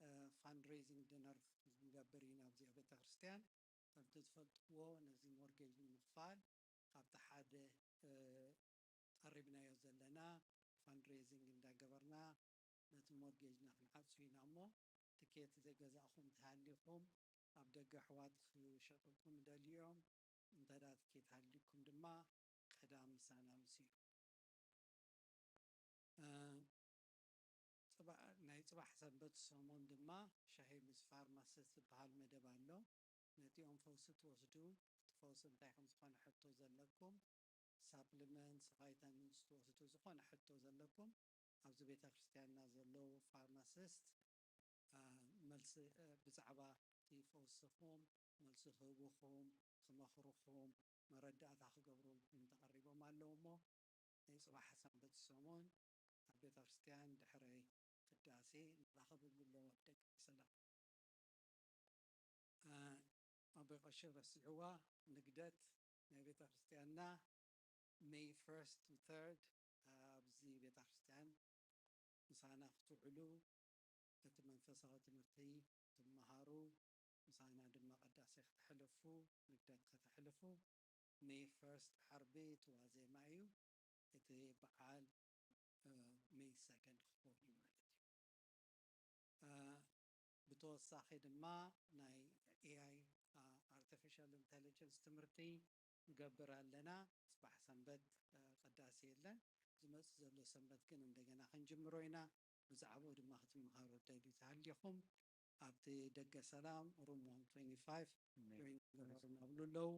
እ፣ fundraising dinner ክንገብር ኢና ኣብዚኣ ቤተ ክርስቲያን። ከምቲ ዝፈልጥዎ ነዚ ሞርጌጅ ንምኽፋል ካብቲ ሓደ፣ እ፣ ቀሪብናዮ ዘለና fundraising እንዳገበርና ነቲ ሞርጌጅና ክንዓጹ ኢና እሞ ትኬት ዘይገዛእኹም እንተሃሊኹም ኣብ ደገ ኣሕዋት ክሸጡልኩም ይደልዩ እዮም። እንተ ደኣ ትኬት ሃልዩኩም ድማ ቀዳም ምሳና ምጽኡ። እ፣ ጽባ-፣ ናይ ጽባሕ ሰንበት ሰሙን ድማ ሻሂ ምስ ፋርማሲስት ዝበሃል መደብ ኣሎ። ነቲኦም ፈውሲ ትወስዱ፣ እቲ ፈውሲ እንታይ ከም ዝኾነ ሕቶ ዘለኩም፣ ሳፕሊመንትስ፣ ቫይታሚንስ ትወስዱ፣ ዝኾነ ሕቶ ዘለኩም ኣብዚ ቤተ ክርስቲያንና ዘለዉ ፋርማሲስት፣ እ፣ መልሲ፣ እ፣ ብዛዕባ እቲ ፈውስኹም መልሲ ክህቡኹም፣ ክመኽሩኹም፣ መረዳእታ ክገብሩልኩም ተቐሪቦም ኣለዉ እሞ ናይ ጽባሕ ሰንበት ሰሙን ኣብ ቤተ ክርስቲያን ድሕሪ ቅዳሴ ንራኸበሉ ኣለዎ። ደቂ ሰላም። እ፣ ኣቦይ ቀሺ ረሲዕዋ ንግደት ናይ ቤተ ክርስቲያንና May first to third ኣብዚ ቤተ ክርስቲያን ምሳና ክትውዕሉ፣ እቲ መንፈሳዊ ትምህርቲ ትመሃሩ፣ ምሳና ድማ ቅዳሴ ከተሕልፉ፣ ንግደት ከተሕልፉ፣ May first ዓርቢ እቲ ዋዜማ እዩ። እቲ በዓል፣ እ፣ May second ክኸውን እዩ ማለት እዩ። እ፣ ብተወሳኺ ድማ ናይ ኤ ኣይ፣ እ፣ ኣርቲፊሻል ኢንተሊጀንስ ትምህርቲ ንገብር ኣለና። ጽባሕ ሰንበት፣ እ፣ ቅዳሴ የለን። ዝመጽእ ዘሎ ሰንበት ግን እንደገና ክንጅምሮ ኢና። ብዛዕባኡ ድማ ክትመሃሩ ትደልዩ ተሃሊኹም ኣብቲ ደገ ሰላም ሩም ዋን ትዌንቲ ፋይቭ ጆይን ገበሩ እናብሉ ኣለዉ።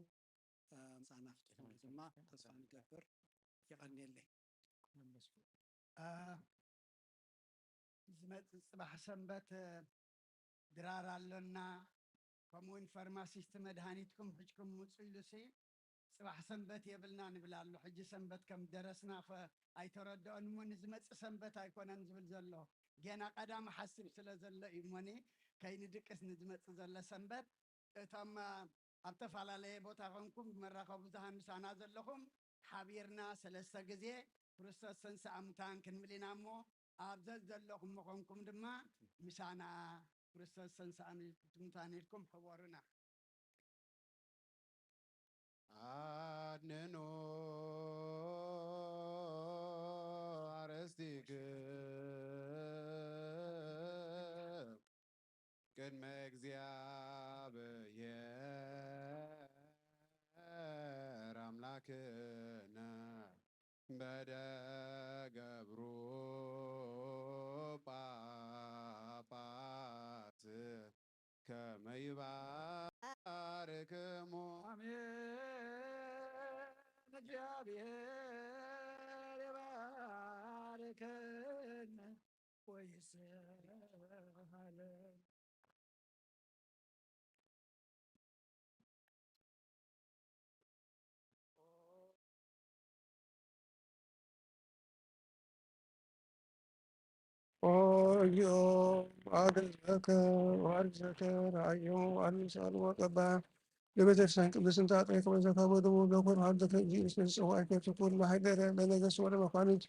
እ፣ ምሳና ክትኾኑ ድማ ተስፋ ንገብር። የቐንየለይ። እ፣ ዝመጽእ ጽባሕ ሰንበት፣ እ፣ ድራር ኣሎና፣ ከምኡውን ፋርማሲስት መድሃኒትኩም ሒዝኩም ምጹ ኢሉሲ፣ ጽባሕ ሰንበት የብልና ንብል ኣሎ። ሕጂ ሰንበት ከም ደረስና ኸ ኣይተረድኦን እሞ፣ ንዝመጽእ ሰንበት ኣይኮነን ዝብል ዘሎ። ጌና ቀዳም ሓስብ ስለ ዘሎ እዩ እሞኒ፣ ከይንድቅስ ንዝመጽእ ዘሎ ሰንበት። እቶም፣ እ፣ ኣብ ተፈላለየ ቦታ ኾንኩም ብመራኸቢ ብዙሃን ምሳና ዘለኹም፣ ሓቢርና ሰለስተ ግዜ ክርስቶስ ተንሥአ እሙታን ክንብል ኢና እሞ፣ ኣብ ዘዘለኹም ምኾንኩም ድማ ምሳና ክርስቶስ ተንሥአ እሙታን ኢልኩም ሕቦሩና። ኣድንኑ ኣርእስቲክም ቅድመ እግዚኣብሔር ኣምላክነ በደ ገብሩ ጳጳስ ከመ ይባርክሙ። ኣሜን። እግዚኣብሔር ይባርክን ወይስሃልን። ኦ እግዚኦ፣ ወአድኅነከ ወአድኅነከ ረአዮም ወአንሳን ወቀባ ለቤተክርስቲያን ቅድስት እንተ አጥሬከ በዘካ በደሙ ለኮን ሀብ ዘከ እግዚእስ ንጽዋዕከ ትኩን ማሕደረ ለነገሥት ወለመኳንንት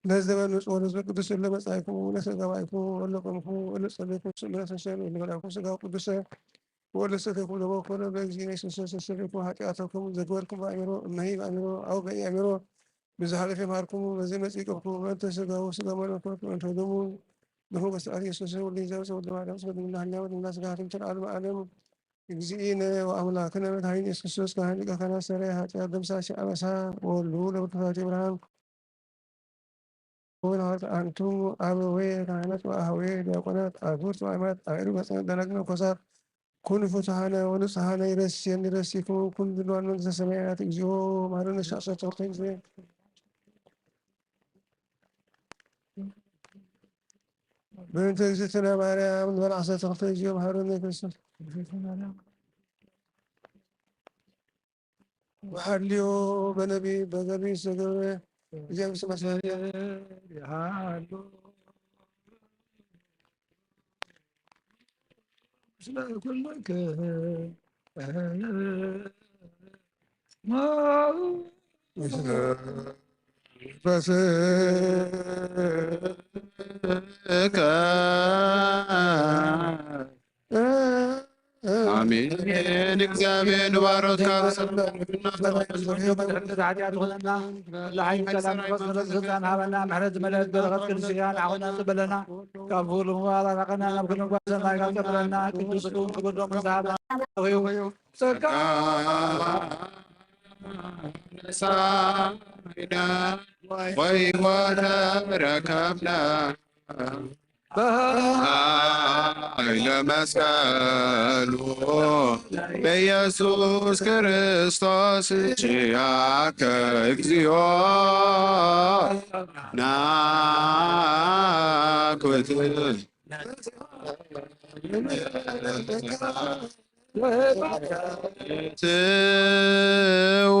ለዘበ ንጹሕ ወለዘበ ቅዱስ ለመጻእኩ ለተጋባእኩ ወለቆምኩ ወለጸለይኩ ስለ ተሰብ ለበላኩ ስጋው ቅዱሰ ወለሰተይኩ ለበኮነ በእግዚእነ ኢየሱስ ክርስቶስ ሰሰለይኩ ኃጢአተኩም ዘግበርኩም በአእምሮ እመሂ በአእምሮ አው በኢአእምሮ ብዝሓለፈ ይምሃርኩሙ በዚ መጺእ ቅብኩ በእንተ ስጋው ስጋ መለኮት በእንተ ደሙ ንፉ በስዓት ኢየሱስ ወልደ ይዛብጽ ወልደ ማርያም ወልደ ምናህና ወልደ ምናስጋሃትም ተለዓለም ዓለም እግዚእነ ወአምላክነ መድኃኒነ ኢየሱስ ክርስቶስ ካህን ሊቀ ካህናት ሠራየ ኃጢአት ደምሳሴ አበሳ ወሉ ለብርቱታት አብርሃም ወወልድ አንቱ አበዌ ካህናት ወአሃዌ ዲያቆናት አጉር ወአማት አእሩ በጸን ደናግል መነኮሳት ኩኑ ፍቱሐነ ወንጹሐነ ይረስየኒ ረሲኩ ኩሉ ድንዋን መንግስተ ሰማያት እግዚኦ ማረነ ሻሰ ተክልተ ጊዜ በእንተ እግዝእትነ ማርያም ንበል ዓሰርተ ክልተ ጊዜ መሃረነ ክርስቶስ። ወሓልዮ በነቢ በገቢ ዝተገብረ እግዚኣብሔር ስም ኣስመረ። ይሃሉ ምስለ ኩልክሙ አሜን። እግዚአብሔር ንባሮት ካብ ኃጢአት ይኾነና። ለኃይል ሰላም ንፈስ ስልጣን ሃበና። ምሕረት ዝመልአት በረኸት ቅዱስ ያ ንዓኹና ጽበለና። ካብ ኩሉ ምግባር ኣራቀና፣ ናብ ኩሉ ምግባር ሰናይ ካብ ጸበለና። ቅዱስ ቅዱስ ክብር ዶም ዛሃብና። ጸጋ ነሳይና ወይ ወተረከብና በኃይለ መስቀሉ በኢየሱስ ክርስቶስ ኪያከ እግዚኦ ናኩት ትው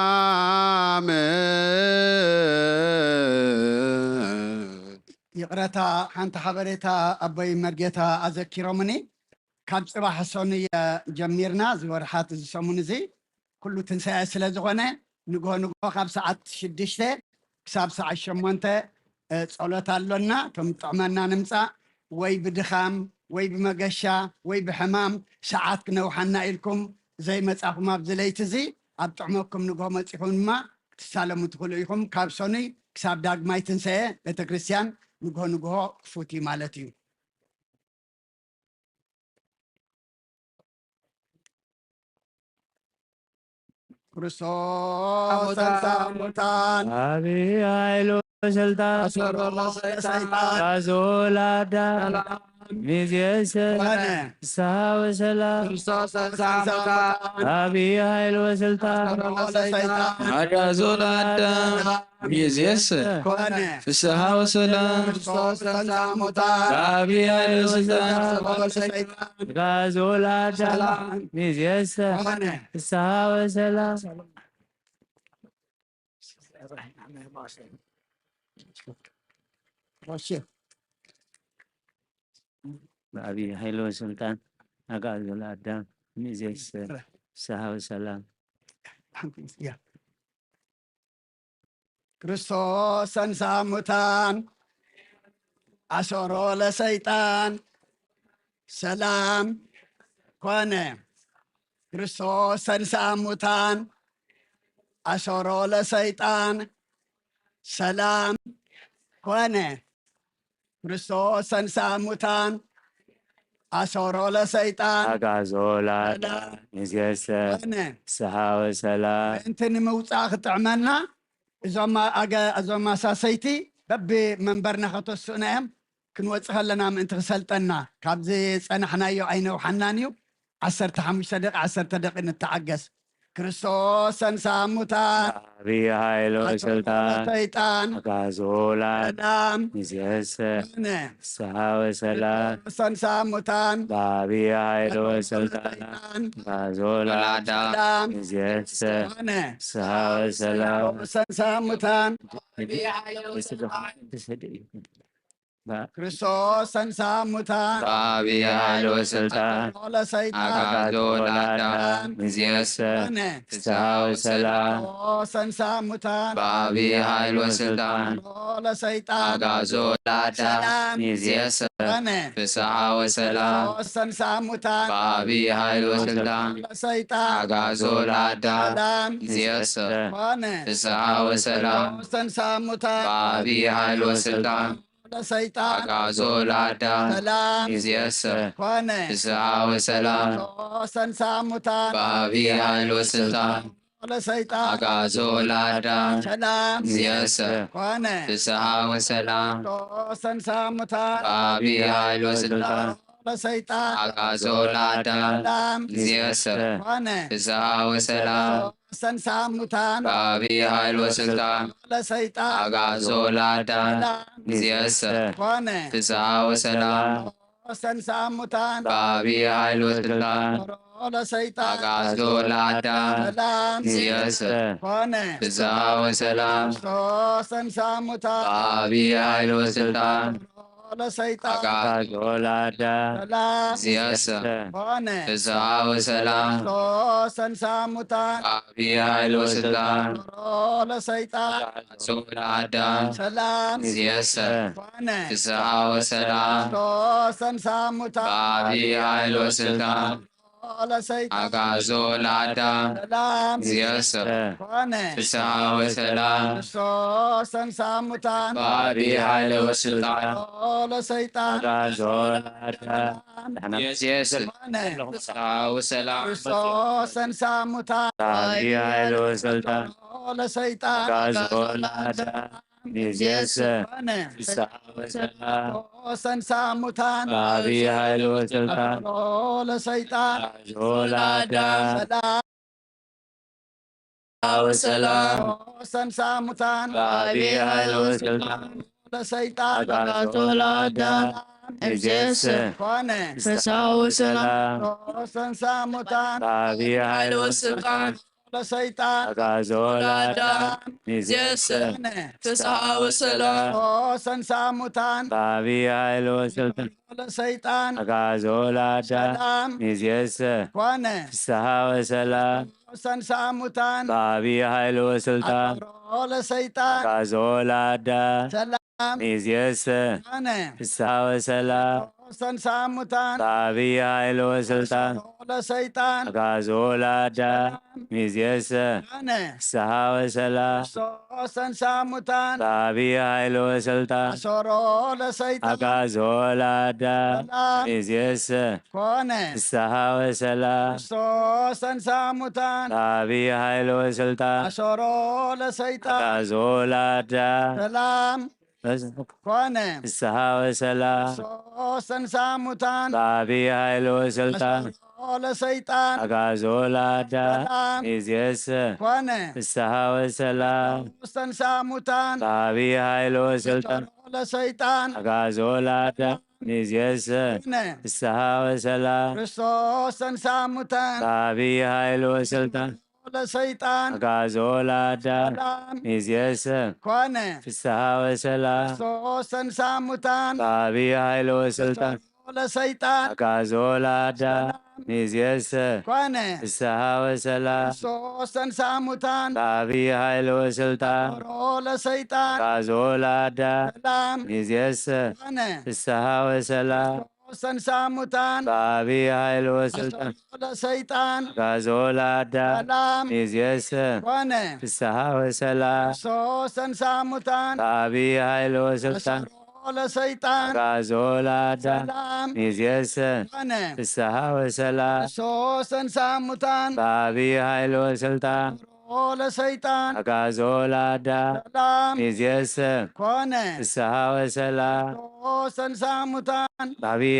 በሰላም። ይቕረታ፣ ሓንቲ ሓበሬታ ኣቦይ መርጌታ ኣዘኪሮምኒ። ካብ ጽባሕ ሰኑይ ጀሚርና፣ እዚ ወርሓት፣ እዚ ሰሙን እዚ ኩሉ ትንሳኤ ስለ ዝኾነ፣ ንግሆ ንግሆ ካብ ሰዓት ሽዱሽተ ክሳብ ሰዓት ሸሞንተ፣ እ፣ ጸሎት ኣሎና። እቶም ጥዕመና ንምጻእ ወይ ብድኻም ወይ ብመገሻ ወይ ብሕማም ሰዓት ክነውሓና ኢልኩም ዘይመጻኹም ኣብዚ ለይቲ እዚ፣ ኣብ ጥዕመኩም ንግሆ መጺኹም ድማ ክትሳለሙ ትኽእሉ ኢኹም። ካብ ሰኑይ ክሳብ ዳግማይ ትንሳኤ ቤተ ክርስቲያን ንግሆ ንግሆ ክፉት እዩ ማለት እዩ። ክርስቶስ ተንሥአ እሙታን። ዓቢ ኃይል ወሥልጣን። አሰሮ ለሰይጣን። አግዓዞ ለአዳም። ሰላም። ሚዜሰ። ኮነ። ፍስሐ ወሰላም። ክርስቶስ ተንሥአ እሙታን። ዓቢ ኃይል ወሥልጣን። አሰሮ ለሰይጣን። አግዓዞ ለአዳም። ሚዜሰ። ኮነ። ፍስሐ ወሰላም። ክርስቶስ ተንሥአ እሙታን። በአቢ ኃይል ወስልጣን። አሰሮ ለሰይጣን። አግዓዞ ለአዳም። ሰላም። ሚዜሰ። ኮነ። ፍስሐ ወሰላም። እሺ። በአቢ ኃይል ወስልጣን። አግዓዞ ለአዳም። ሚዜሰ። ፍስሐ ወሰላም። ክርስቶስ ተንሥአ እሙታን አሰሮ ለሰይጣን ሰላም ኮነ። ክርስቶስ ተንሥአ እሙታን አሰሮ ለሰይጣን ሰላም ኮነ። ክርስቶስ ተንሥአ እሙታን አሰሮ ለሰይጣን አግዓዞ ለአዳም ሰላም። ሚዜሰ ኮነ። ፍስሐ ወሰላም። ምእንቲ ንምውጻእ ክጥዕመና እዞም ኣገ-፣ እዞም ኣሳሰይቲ በቢ መንበርና ከተስኡና እዮም። ክንወጽእ ከለና ምእንቲ ክሰልጠና ካብዚ ጸናሕናዮ ኣይነውሓናን እዩ። ዓሰርተ ሓሙሽተ ደቂ፣ ዓሰርተ ደቂ ንተዓገስ። ክርስቶስ ተንሥአ እሙታን። በአቢ ኃይል ወስልጣን። ሰይጣን። አግዓዞ ለአዳም። ሰላም። ሚዜሰ። ኮነ። ፍስሐ ወሰላም። ክርስቶስ ተንሥአ እሙታን። በአቢ ኃይል ወስልጣን። ሰይጣን። አግዓዞ ለአዳም። ሰላም። ሚዜሰ። ኮነ። ፍስሐ ወሰላም። ክርስቶስ ተንሥአ እሙታን። ክርስቶስ ተንሳ ሙታን በአብይ ኃይል ወስልጣን ለሰይጣን አግዓዞ ለአዳም እምይእዜሰ ኮነ ፍስሐ ወሰላም። ክርስቶስ ተንሳ ሙታን በአብይ ኃይል ወስልጣን ለሰይጣን አግዓዞ ለአዳም ሰላም እምይእዜሰ ኮነ ፍስሐ ወሰላም። ክርስቶስ ተንሳ ሙታን በአብይ ኃይል ወስልጣን ለሰይጣን አግዓዞ ለአዳም ሰላም እምይእዜሰ ኮነ ፍስሐ ወሰላም። ክርስቶስ ተንሳ ሙታን በአብይ ኃይል ወስልጣን ለሰይጣን አግዓዞ ለአዳም ሰላም እምይእዜሰ ኮነ ፍስሐ ወሰላም። ክርስቶስ ተንሳ ሙታን በአብይ ኃይል ወስልጣን ለሰይጣን አግዓዞ ለአዳም ሰላም እምይእዜሰ ኮነ ፍስሐ ወሰላም። ክርስቶስ ተንሳ ሙታን በአብይ ኃይል ወስልጣን ለሰይጣን አግዓዞ ለአዳም ሰላም እምይእዜሰ ኮነ ፍስሐ ወሰላም። ክርስቶስ ተንሳ ሙታን በአብይ ኃይል ወስልጣን ለሰይጣን አግዓዞ ለአዳም እምይእዜሰ ኮነ ፍስሐ ወሰላም። ክርስቶስ ተንሳ ሙታን በአብይ ኃይል ወስልጣን ለሰይጣን አግዓዞ ለአዳም ሰላም እምይእዜሰ ኮነ ፍስሐ ወሰላም። ክርስቶስ ተንሳ ሙታን በአብይ ኃይል ወስልጣን ለሰይጣን አግዓዞ ለአዳም ሰላም እምይእዜሰ ኮነ ፍስሐ ወሰላም። ክርስቶስ ተንሳ ሙታን በአብይ ኃይል ወስልጣን ለሰይጣን አግዓዞ ለአዳም ሰላም እምይእዜሰ ኮነ ፍስሐ ወሰላም። ክርስቶስ ተንሳ ሙታን በአብይ ኃይል ወስልጣን ለሰይጣን አግዓዞ ለአዳም ሰላም እምይእዜሰ ኮነ ፍስሐ ወሰላም። ክርስቶስ ተንሳ ሙታን በአብይ ኃይል ወስልጣን ለሰይጣን አግዓዞ ለአዳም እምይእዜሰ ኮነ ፍስሐ ወሰላም። ክርስቶስ ተንሳ ሙታን በአብይ ኃይል ወስልጣን ለሰይጣን አግዓዞ ለአዳም እምይእዜሰ ኮነ ፍስሐ ወሰላም። ክርስቶስ ተንሳ ሙታን በአብይ ኃይል ወስልጣን ለሰይጣን አግዓዞ ለአዳም ሰላም ወሰላም። ክርስቶስ ተንሳ ሙታን በአብይ ኃይል ወስልጣን ለሰይጣን አግዓዞ ለአዳም እምይእዜሰ ኮነ ፍስሐ ወሰላም። ክርስቶስ ተንሳ ሙታን በአብይ ኃይል ወስልጣን ለሰይጣን አግዓዞ ለአዳም እምይእዜሰ ኮነ ፍስሐ ወሰላም። ክርስቶስ ተንሳ ሙታን በአብይ ኃይል ወስልጣን ለሰይጣን አግዓዞ ለአዳም ሰላም እምይእዜሰ ኮነ ፍስሐ ወሰላም። ክርስቶስ ተንሳ ሙታን በአብይ ኃይል ወስልጣን ለሰይጣን አግዓዞ ለአዳም ሰላም እምይእዜሰ ኮነ ፍስሐ ወሰላም። ክርስቶስ ተንሳ ሙታን በአብይ ኃይል ወስልጣን ለሰይጣን አግዓዞ ለአዳም እምይእዜሰ ኮነ ፍስሐ ወሰላም። ክርስቶስ ተንሳ ሙታን በአብይ ኃይል ወስልጣን አሰሮ ለሰይጣን አግዓዞ ለአዳም ሰላም እምይእዜሰ ኮነ ፍስሐ ወሰላም። ክርስቶስ ተንሳ ሙታን በአብይ ኃይል ወስልጣን አሰሮ ለሰይጣን አግዓዞ ለአዳም ሰላም ኮነ ፍስሐ ወሰላም። ክርስቶስ ተንሳ ሙታን በአብይ ኃይል ወስልጣን አሰሮ ለሰይጣን አግዓዞ ለአዳም ሰላም እምይእዜሰ ኮነ ፍስሐ ወሰላም። ክርስቶስ ተንሳ ሙታን በአብይ ኃይል ወስልጣን ለሰይጣን አግዓዞ ለአዳም እምይእዜሰ ኮነ ፍስሐ ወሰላም። ክርስቶስ ተንሳ ሙታን በአብይ ኃይል ወስልጣን ለሰይጣን አግዓዞ ለአዳም ሰላም እምይእዜሰ ኮነ ፍስሐ ወሰላም። ክርስቶስ ተንሳ ሙታን በአብይ ኃይል ወስልጣን ለሰይጣን አግዓዞ ለአዳም እምይእዜሰ ኮነ ፍስሐ ወሰላም። ክርስቶስ ተንሳ ሙታን በአብይ ኃይል ወስልጣን ሮ ለሰይጣን አግዓዞ ለአዳም ሰላም እምይእዜሰ ኮነ ፍስሐ ወሰላም። ክርስቶስ ተንሳ ሙታን በአብይ ኃይል ወስልጣን ለሰይጣን አግዓዞ ለአዳም ሰላም እምይእዜሰ ኮነ ፍስሐ ወሰላም። ክርስቶስ ተንሳ ሙታን በአብይ ኃይል ወስልጣን ለሰይጣን አግዓዞ ለአዳም ሰላም እምይእዜሰ ኮነ ፍስሐ ወሰላም። ክርስቶስ ተንሳ ሙታን በአብይ ኃይል ወስልጣን ለሰይጣን አግዓዞ ለአዳም ሰላም እምይእዜሰ ኮነ ፍስሐ ወሰላም። ክርስቶስ ተንሳ ሙታን በአብይ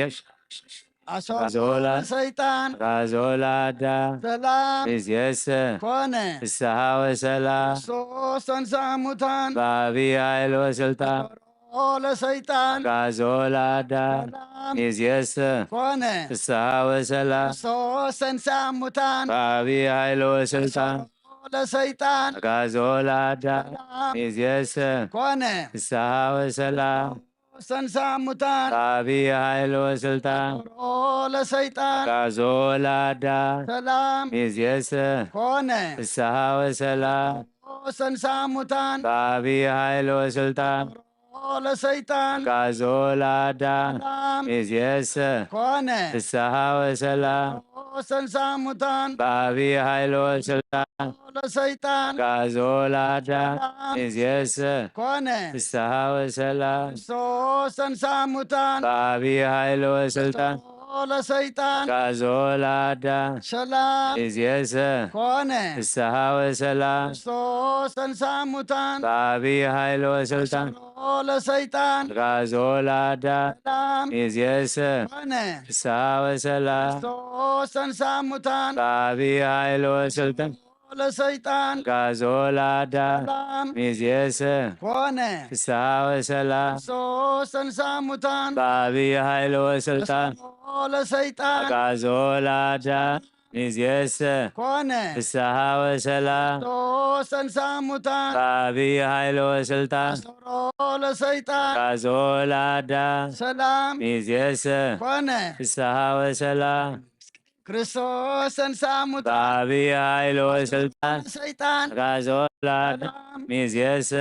አግዓዞ ለሰይጣን አግዓዞ ለአዳም ሰላም እምይእዜሰ ኮነ ፍስሐ ወሰላም። ክርስቶስ ተንሳ ሙታን በአብይ ኃይል ወስልጣን ለሰይጣን አግዓዞ ለአዳም ሰላም እምይእዜሰ ኮነ ፍስሐ ወሰላም። ክርስቶስ ተንሳ ሙታን በአብይ ኃይል ወስልጣን ለሰይጣን አግዓዞ ለአዳም ሰላም እምይእዜሰ ኮነ ፍስሐ ወሰላም። ተንሳ ሙታን በአብይ ኃይል ወስልጣን ሮ ለሰይጣን አጋዞ ለአዳም ሰላም ሚዜሰ ኮነ። ፍስሐ ወሰላም ተንሳ ሙታን በአብይ ኃይል ወስልጣን ሮ ለሰይጣን አጋዞ ለአዳም ሰላም ሚዜሰ ኮነ። ፍስሐ ወሰላም ተንሳ ሙታን በአብይ ኃይል ወስልጣን ለሰይጣን አጋዞ ለአዳም ሚዜሰ ኮነ። ፍስሐ ወሰላም ተንሳ ሙታን በአብይ ኃይል ወስልጣን ለሰይጣን አጋዞ ለአዳም ሰላም ሚዜሰ ኮነ። ፍስሐ ወሰላም ተንሳ ሙታን በአብይ ኃይል ወስልጣን ለሰይጣን አጋዞ ለአዳም ሰላም ሚዜሰ ኮነ። ፍስሐ ወሰላም ተንሳ ሙታን በአብይ ኃይል ወስልጣን ለሰይጣን አጋዞ ለአዳም ሰላም ሚዜሰ ኮነ። ፍስሐ ወሰላም ተንሳ ሙታን በአብይ ኃይል ወስልጣን ለሰይጣን አጋዞ ለአዳም ሚዜሰ ኮነ። ፍስሐ ወሰላም ተንሳ ሙታን በአብይ ኃይል ወስልጣን ለሰይጣን አጋዞ ለአዳም ሰላም ሚዜሰ ኮነ። ፍስሐ ወሰላም ክርስቶስ ተንሳ ሙታን በአብይ ኃይል ወስልጣን ሰይጣን አጋዞ ለአዳም ሚዜሰ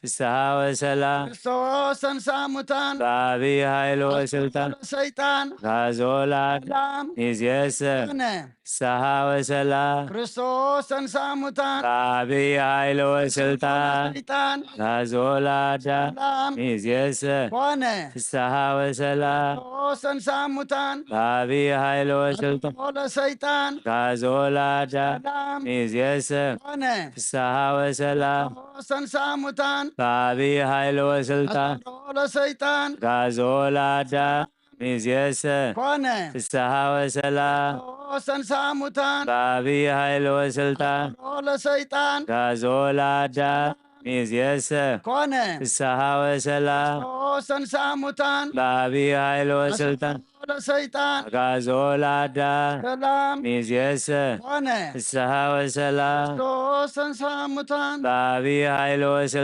ፍስሐ ወሰላም ክርስቶስ ተንሳ ሙታን በአብይ ኃይል ወስልጣን ሰይጣን አጋዞ ለአዳም ሰላም ሚዜሰ ኮነ። ፍስሐ ወሰላም ክርስቶስ ተንሳ ሙታን በአብይ ኃይል ወስልጣን ሰይጣን አጋዞ ለአዳም ሰላም ሚዜሰ ኮነ። ፍስሐ ወሰላም ክርስቶስ ተንሳ ሙታን በአብይ ኃይል ወስልጣን ለሰይጣን አጋዞ ለአዳም ሰላም ሚዜሰ ኮነ። ፍስሐ ወሰላም ክርስቶስ ተንሳ ሙታን በአብይ ኃይል ወስልጣን ለሰይጣን አጋዞ ለአዳም ሚዜሰ ኮነ። ፍስሐ ወሰላም ክርስቶስ ተንሳ ሙታን በአብይ ኃይል ወስልጣን ለሰይጣን አጋዞ ለአዳም ሚዜሰ ኮነ። ፍስሐ ወሰላም ክርስቶስ ተንሳ ሙታን በአብይ ኃይል ወስልጣን ለሰይጣን አጋዞ ለአዳም ሰላም ሚዜሰ ኮነ። ፍስሐ ወሰላም ክርስቶስ ተንሳ ሙታን በአብይ ኃይል ወስልጣን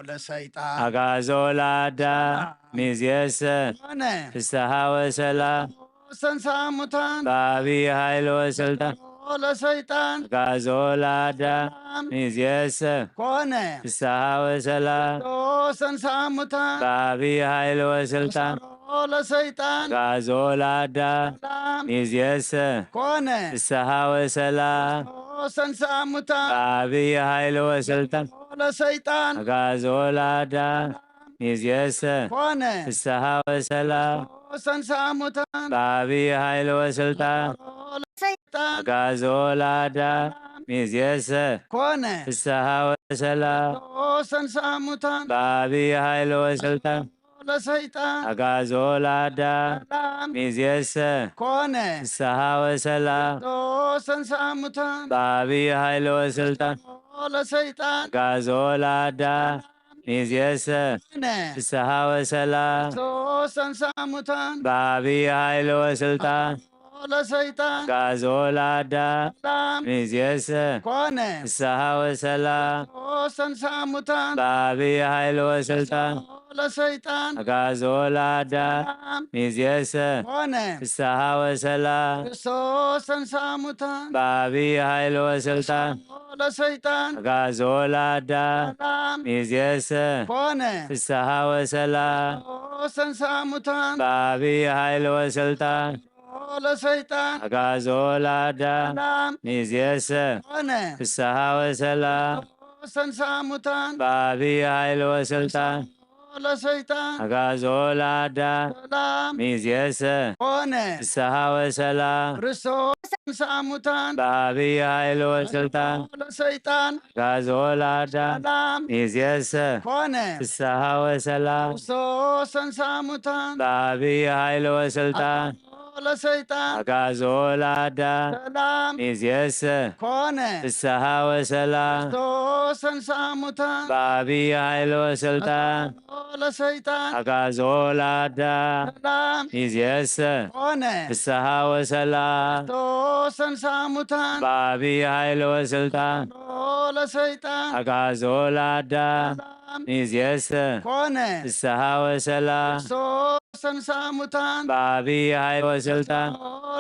ለሰይጣን አጋዞ ለአዳም ሚዜሰ ኮነ። ፍስሐ ወሰላም ክርስቶስ ተንሳ ሙታን በአብይ ኃይል ወስልጣን ለሰይጣን አጋዞ ለአዳም ሚዜሰ ኮነ። ፍስሐ ወሰላም ክርስቶስ ተንሳ ሙታን በአብይ ኃይል ወስልጣን ለሰይጣን አጋዞ ለአዳም ሚዜሰ ኮነ። ፍስሐ ወሰላም ክርስቶስ ተንሳ ሙታን በአብይ ኃይል ወስልጣን ለሰይጣን አጋዞ ለአዳም ሚዜሰ ኮነ። ፍስሐ ወሰላም ክርስቶስ ተንሳ ሙታን በአብይ ኃይል ወስልጣን ለሰይጣን አጋዞ ለአዳም ሚዜሰ ኮነ። ፍስሐ ወሰላም ክርስቶስ ተንሳ ሙታን በአብይ ኃይል ወስልጣን ለሰይጣን አጋዞ ለአዳም ሰላም ሚዜሰ ኮነ። ፍስሐ ወሰላም ክርስቶስ ተንሳ ሙታን በአብይ ኃይል ወስልጣን ለሰይጣን አጋዞ ለአዳም ሚዜሰ ኮነ። ፍስሐ ወሰላም ክርስቶስ ተንሳ ሙታን በአብይ ኃይል ወስልጣን ለሰይጣን አጋዞ ለአዳም ሰላም ሚዜሰ ኮነ። ፍስሐ ወሰላም ክርስቶስ ተንሳ ሙታን በአብይ ኃይል ወስልጣን ለሰይጣን አጋዞ ለአዳም ሰላም ሚዜሰ ኮነ። ፍስሐ ወሰላም ክርስቶስ ተንሳ ሙታን በአብይ ኃይል ወስልጣን ለሰይጣን አጋዞ ለአዳም ሰላም ሚዜሰ ኮነ። ፍስሐ ወሰላም ክርስቶስ ተንሳ ሙታን በአብይ ኃይል ወስልጣን ለሰይጣን አጋዞ ለአዳም ሰላም ሚዜሰ ኮነ። ፍስሐ ወሰላም ክርስቶስ ተንሳ ሙታን በአብይ ኃይል ወስልጣን ለሰይጣን አጋዞ ለአዳም ሰላም ሚዜሰ ኮነ። ፍስሐ ወሰላም ክርስቶስ ተንሳ ሙታን በአብይ ኃይል ወስልጣን ለሰይጣን አጋዞ ለአዳም ሰላም ሚዜሰ ኮነ። ፍስሐ ወሰላም ክርስቶስ ተንሳ ሙታን በአብይ ኃይል ወስልጣን ለሰይጣን አግዓዞ ለአዳም ሰላም ሚእዝየሰ ኮነ ፍስሐ ወሰላም ክርስቶስ ተንሥአ እሙታን በአቢይ ኃይል ወስልጣን ለሰይጣን አግዓዞ ለአዳም ሰላም ሚእዝየሰ ኮነ ፍስሐ ወሰላም ክርስቶስ ተንሥአ እሙታን በአቢይ ኃይል ወስልጣን ለሰይጣን አግዓዞ ለአዳም ሰላም ሚእዝየሰ ኮነ ፍስሐ ወሰላም ክርስቶስ ተንሥአ እሙታን በአቢይ ኃይል ወስልጣን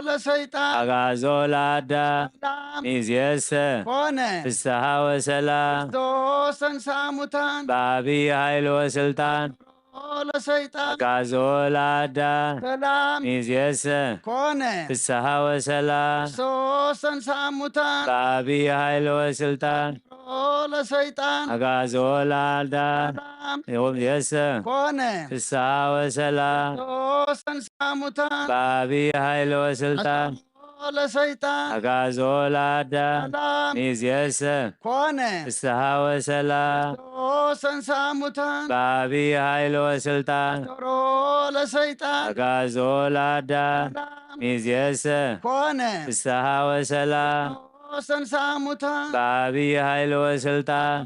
ለሰይጣን አግዓዞ ለአዳም ሰላም ሚእዝየሰ ኮነ ፍስሐ ወሰላም ክርስቶስ ተንሥአ እሙታን በአቢይ ኃይል ወስልጣን ለሰይጣን አግዓዞ ለአዳም ሰላም ሚእዝየሰ ኮነ ፍስሐ ወሰላም ክርስቶስ ተንሥአ እሙታን በአቢይ ኃይል ወስልጣን ለሰይጣን አግዓዞ ለአዳም ሰላም ሚእዝየሰ ኮነ ፍስሐ ወሰላም ክርስቶስ ተንሥአ እሙታን በአቢይ ኃይል ወስልጣን ለሰይጣን አግዓዞ ለአዳም ሰላም ሚእዝየሰ ኮነ ፍስሐ ወሰላም ክርስቶስ ተንሥአ እሙታን በአቢይ ኃይል ወስልጣን አግዓዞ ለሰይጣን አግዓዞ ለአዳም ሰላም ሚእዝየሰ ኮነ ፍስሐ ወሰላም ክርስቶስ ተንሥአ እሙታን በአቢይ ኃይል ወስልጣን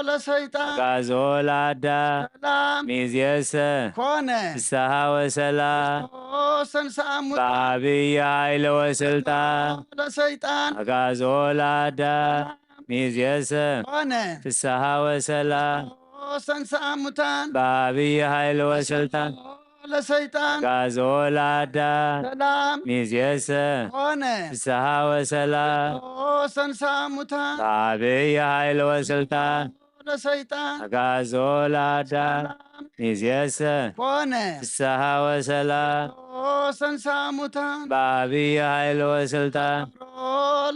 ለሰይጣን አግዓዞ ለአዳም ሰላም ሚእዝየሰ ኮነ ፍስሐ ወሰላም ክርስቶስ ተንሥአ እሙታን በአቢይ ኃይል ወስልጣን ለሰይጣን አግዓዞ ለአዳም ሚእዝየሰ ኮነ ፍስሐ ወሰላም ክርስቶስ ተንሥአ እሙታን በአቢይ ኃይል ወስልጣን ለሰይጣን አግዓዞ ለአዳም ሰላም ሚእዝየሰ ኮነ ፍስሐ ወሰላም ክርስቶስ ተንሥአ እሙታን በአቢይ ኃይል ወስልጣን ለሰይጣን አግዓዞ ለአዳም ሰላም ሚእዝየሰ ኮነ ፍስሐ ወሰላም ክርስቶስ ተንሥአ እሙታን በአቢይ ኃይል ወስልጣን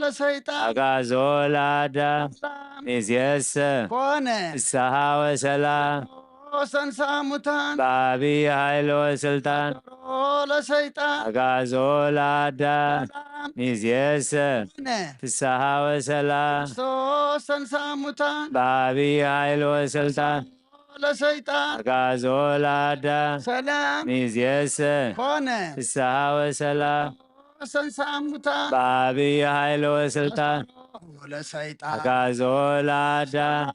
ለሰይጣን አግዓዞ ለአዳም ሰላም ሚእዝየሰ ኮነ ፍስሐ ወሰላም ክርስቶስ ተንሥአ እሙታን በአቢይ ኃይል ወስልጣን ለሰይጣን አግዓዞ ለአዳም ሰላም ሚእዝየሰ ኮነ ፍስሐ ወሰላም ክርስቶስ ተንሥአ እሙታን በአቢይ ኃይል ወስልጣን ለሰይጣን አግዓዞ ለአዳም ሰላም ሚእዝየሰ ኮነ ፍስሐ ወሰላም ክርስቶስ ተንሥአ እሙታን በአቢይ ኃይል ወስልጣን ለሰይጣን አግዓዞ ለአዳም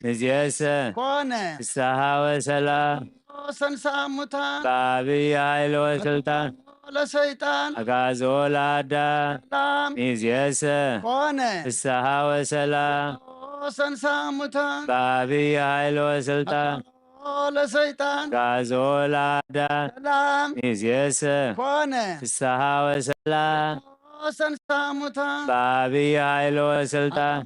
ሚእዝየሰ ኮነ ፍስሐ ወሰላም ክርስቶስ ተንሥአ እሙታን በአቢይ ኃይል ወስልጣን ለሰይጣን አግዓዞ ለአዳም ሰላም ሚእዝየሰ ኮነ ፍስሐ ወሰላም ክርስቶስ ተንሥአ እሙታን በአቢይ ኃይል ወስልጣን ለሰይጣን አግዓዞ ለአዳም ሰላም ሚእዝየሰ ኮነ ፍስሐ ወሰላም ክርስቶስ ተንሥአ እሙታን በአቢይ ኃይል ወስልጣን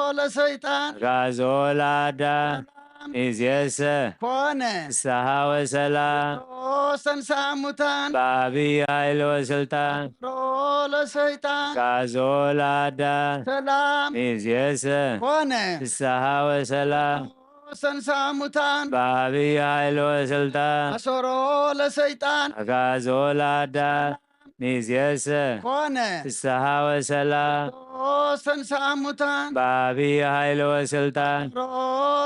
ለሰይጣን አግዓዞ ለአዳም ሰላም ሚእዝየሰ ኮነ ፍስሐ ወሰላም ክርስቶስ ተንሥአ እሙታን በአቢይ ኃይል ወስልጣን ለሰይጣን አግዓዞ ለአዳም ሰላም ሚእዝየሰ ኮነ ፍስሐ ወሰላም ክርስቶስ ተንሥአ እሙታን በአቢይ ኃይል ወስልጣን አሰሮ ለሰይጣን አግዓዞ ለአዳም ሚእዝየሰ ኮነ ፍስሐ ወሰላም ክርስቶስ ተንሥአ እሙታን በአቢይ ኃይል ወስልጣን አሰሮ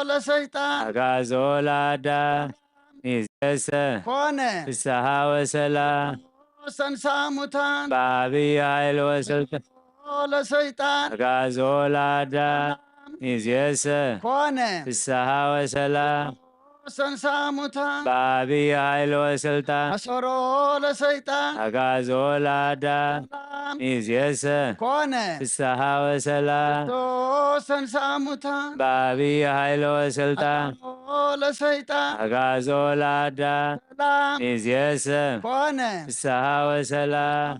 ለሰይጣን አግዓዞ ለአዳም ሚእዝየሰ ኮነ ፍስሐ ወሰላም ክርስቶስ ተንሥአ እሙታን በአቢይ ኃይል ወስልጣን አሰሮ ለሰይጣን አግዓዞ ለአዳም ሚእዝየሰ ኮነ ፍስሐ ወሰላም ክርስቶስ ተንሥአ እሙታን በአቢይ ኃይል ወስልጣን አሰሮ ለሰይጣን አግዓዞ ለአዳም ሰላም ሚእዝየሰ ኮነ ፍስሐ ወሰላም ክርስቶስ ተንሥአ እሙታን በአቢይ ኃይል ወስልጣን አሰሮ ለሰይጣን አግዓዞ ለአዳም ሰላም ሚእዝየሰ ኮነ ፍስሐ ወሰላም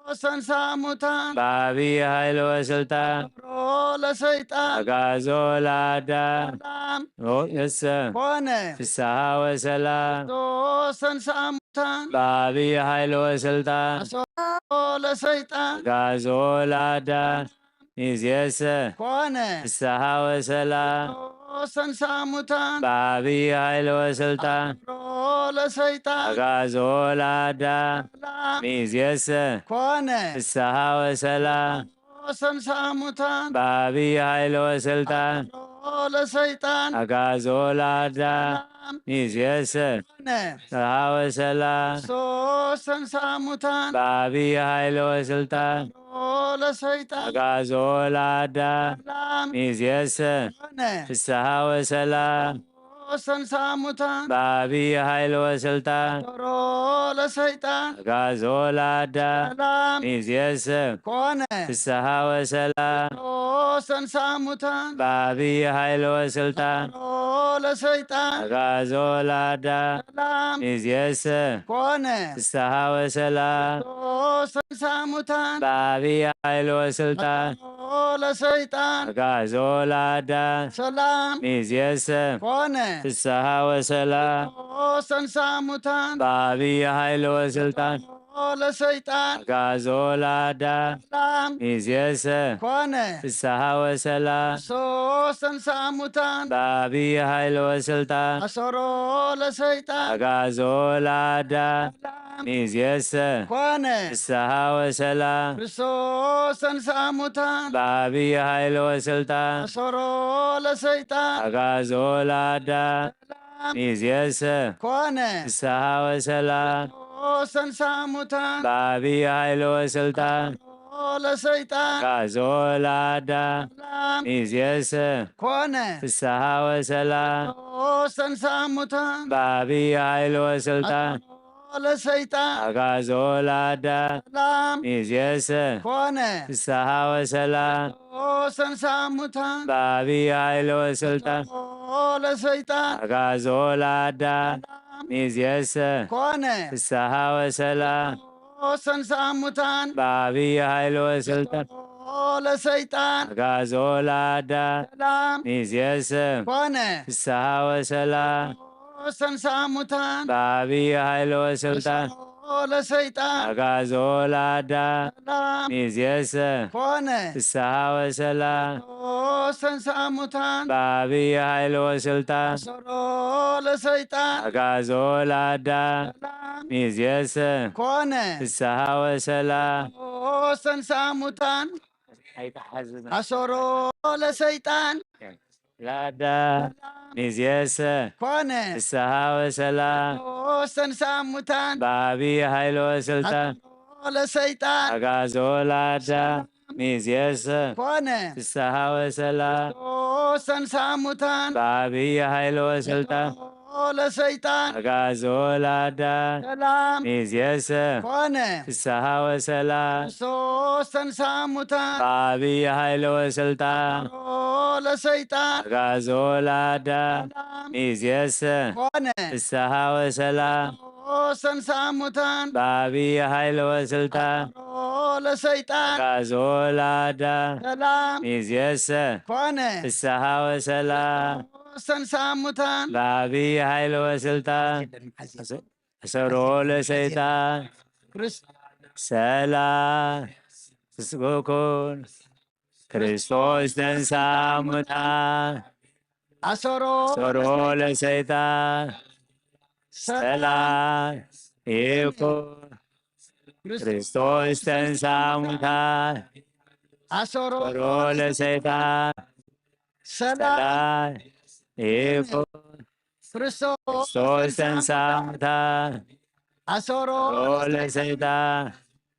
ክርስቶስ ተንሥአ እሙታን በአቢይ ኃይል ወስልጣን አሰሮ ለሰይጣን አግዓዞ ለአዳም ሰላም ሚእዝየሰ ኮነ ፍስሐ ወሰላም ክርስቶስ ተንሥአ እሙታን በአቢይ ኃይል ወስልጣን አሰሮ ለሰይጣን አግዓዞ ለአዳም ሚእዝየሰ ኮነ ፍስሐ ወሰላም ክርስቶስ ተንሥአ እሙታን በአቢይ ኃይል ወስልጣን አሰሮ ለሰይጣን አግዓዞ ለአዳም ሰላም ሚእዝየሰ ኮነ ፍስሐ ወሰላም ክርስቶስ ተንሥአ እሙታን በአቢይ ኃይል ወስልጣን አሰሮ ለሰይጣን። አግዓዞ ለአዳም። ሰላም። ሚዜሰ። ኮነ። ፍስሐ ወሰላም። ክርስቶስ ተንሥአ እሙታን። በአቢይ ኃይል ወስልጣን። አግዓዞ ለሰይጣን። አግዓዞ ለአዳም። ሰላም። ሚዜሰ። ኮነ። ፍስሐ ወሰላም። ክርስቶስ ተንሥአ እሙታን። በአቢይ ኃይል ወስልጣን። አሰሮ ለሰይጣን። አግዓዞ ለአዳም። ሰላም። ሚዜሰ። ኮነ። ፍስሐ ወሰላም። ክርስቶስ ተንሥአ እሙታን። በአቢይ ኃይል ወስልጣን። አሰሮ ለሰይጣን። አግዓዞ ለአዳም። ሰላም። ሚዜሰ። ኮነ። ፍስሐ ወሰላም። ክርስቶስ ተንሥአ እሙታን። በአቢይ ኃይል ወስልጣን። አሰሮ ለሰይጣን። አግዓዞ ለአዳም። ሰላም። ሚዜሰ። ኮነ። ፍስሐ ወሰላም። ክርስቶስ ተንሥአ እሙታን። በአቢይ ኃይል ወስልጣን። አሰሮ ለሰይጣን። አግዓዞ ለአዳም። ሰላም። ሚዜሰ። ኮነ። ፍስሐ ወሰላም። ክርስቶስ ተንሥአ እሙታን። በአቢይ ኃይል ወስልጣን። አሰሮ ለሰይጣን። አግዓዞ ለአዳም። ሰላም። ሚዜሰ። ኮነ። ፍስሐ ወሰላም። ክርስቶስ ተንሥአ እሙታን። በአቢይ ኃይል ወስልጣን። አሰሮ ለሰይጣን። አግዓዞ ለአዳም። ሰላም። ሚዜሰ። ኮነ። ፍስሐ ወሰላም። ክርስቶስ ተንሥአ እሙታን። በአቢይ ኃይል ወስልጣን። አሰሮ ለሰይጣን። አግዓዞ ለአዳም። ሰላም። ሚዜሰ። ኮነ። ፍስሐ ወሰላም። ክርስቶስ ተንሥአ እሙታን። በአቢይ ኃይል ወስልጣን። አሰሮ ለሰይጣን። አግዓዞ ለአዳም። ሰላም። ሚዜሰ። ኮነ። ፍስሐ ወሰላም። ክርስቶስ ተንሥአ እሙታን። በአቢይ ኃይል ወስልጣን። አሰሮ ለሰይጣን። አግዓዞ ለአዳም። ሰላም። ሚዜሰ። ኮነ። ፍስሐ ወሰላም። ክርስቶስ ተንሥአ እሙታን። በአቢይ ኃይል ወስልጣን። አሰሮ ለሰይጣን። አግዓዞ ለአዳም። ሰላም። ሚዜሰ። ኮነ። ፍስሐ ወሰላም። ክርስቶስ ተንሥአ እሙታን። በአቢይ ኃይል ወስልጣን። አሰሮ ለሰይጣን። አግዓዞ ለአዳም። ሰላም። ሚዜሰ። ኮነ። ፍስሐ ወሰላም። ክርስቶስ ተንሥአ እሙታን። በአቢይ ኃይል ወስልጣን። አሰሮ ለሰይጣን። አግዓዞ ለአዳም። ሰላም። ሚዜሰ። ኮነ። ፍስሐ ወሰላም። ክርስቶስ ተንሥአ እሙታን። አይተሐዝነ። አሰሮ ለሰይጣን። ለአዳም። ሰላም። ሚዜሰ። ኮነ። ፍስሐ ወሰላም። ክርስቶስ ተንሥአ እሙታን። በአቢይ ኃይል ወስልጣን። አሰሮ ለሰይጣን። አግዓዞ ለአዳም። ሚዜሰ። ኮነ። ፍስሐ ወሰላም። ክርስቶስ ተንሥአ እሙታን። በአቢይ ኃይል ወስልጣን። አሰሮ ለሰይጣን። አግዓዞ ለአዳም። ሰላም። ሚዜሰ። ኮነ። ፍስሐ ወሰላም። ክርስቶስ ተንሥአ እሙታን። በአቢይ ኃይል ወስልጣን። አሰሮ ለሰይጣን። አግዓዞ ለአዳም። ሰላም። ሚዜሰ። ኮነ። ፍስሐ ወሰላም። ክርስቶስ ተንሥአ እሙታን። በአቢይ ኃይል ወስልጣን። አሰሮ ለሰይጣን። አግዓዞ ለአዳም። ሰላም። ሚዜሰ። ኮነ። ፍስሐ ወሰላም። ክርስቶስ ተንሥአ እሙታን። በአቢይ ኃይል ወስልጣን። አሰሮ ለሰይጣን። ክርስ- ሰላም። ምስጉን። ክርስቶስ ተንሥአ እሙታን። አሰሮ። አሰሮ ለሰይጣን። ሰላም። ሰላም ይኩን። ክርስቶስ ተንሥአ እሙታን። አሰሮ። አሰሮ ለሰይጣን። ሰላም። ሰላም ይኩን። ክርስቶስ። ክርስቶስ ተንሥአ እሙታን። አሰሮ። አሰሮ ለሰይጣን።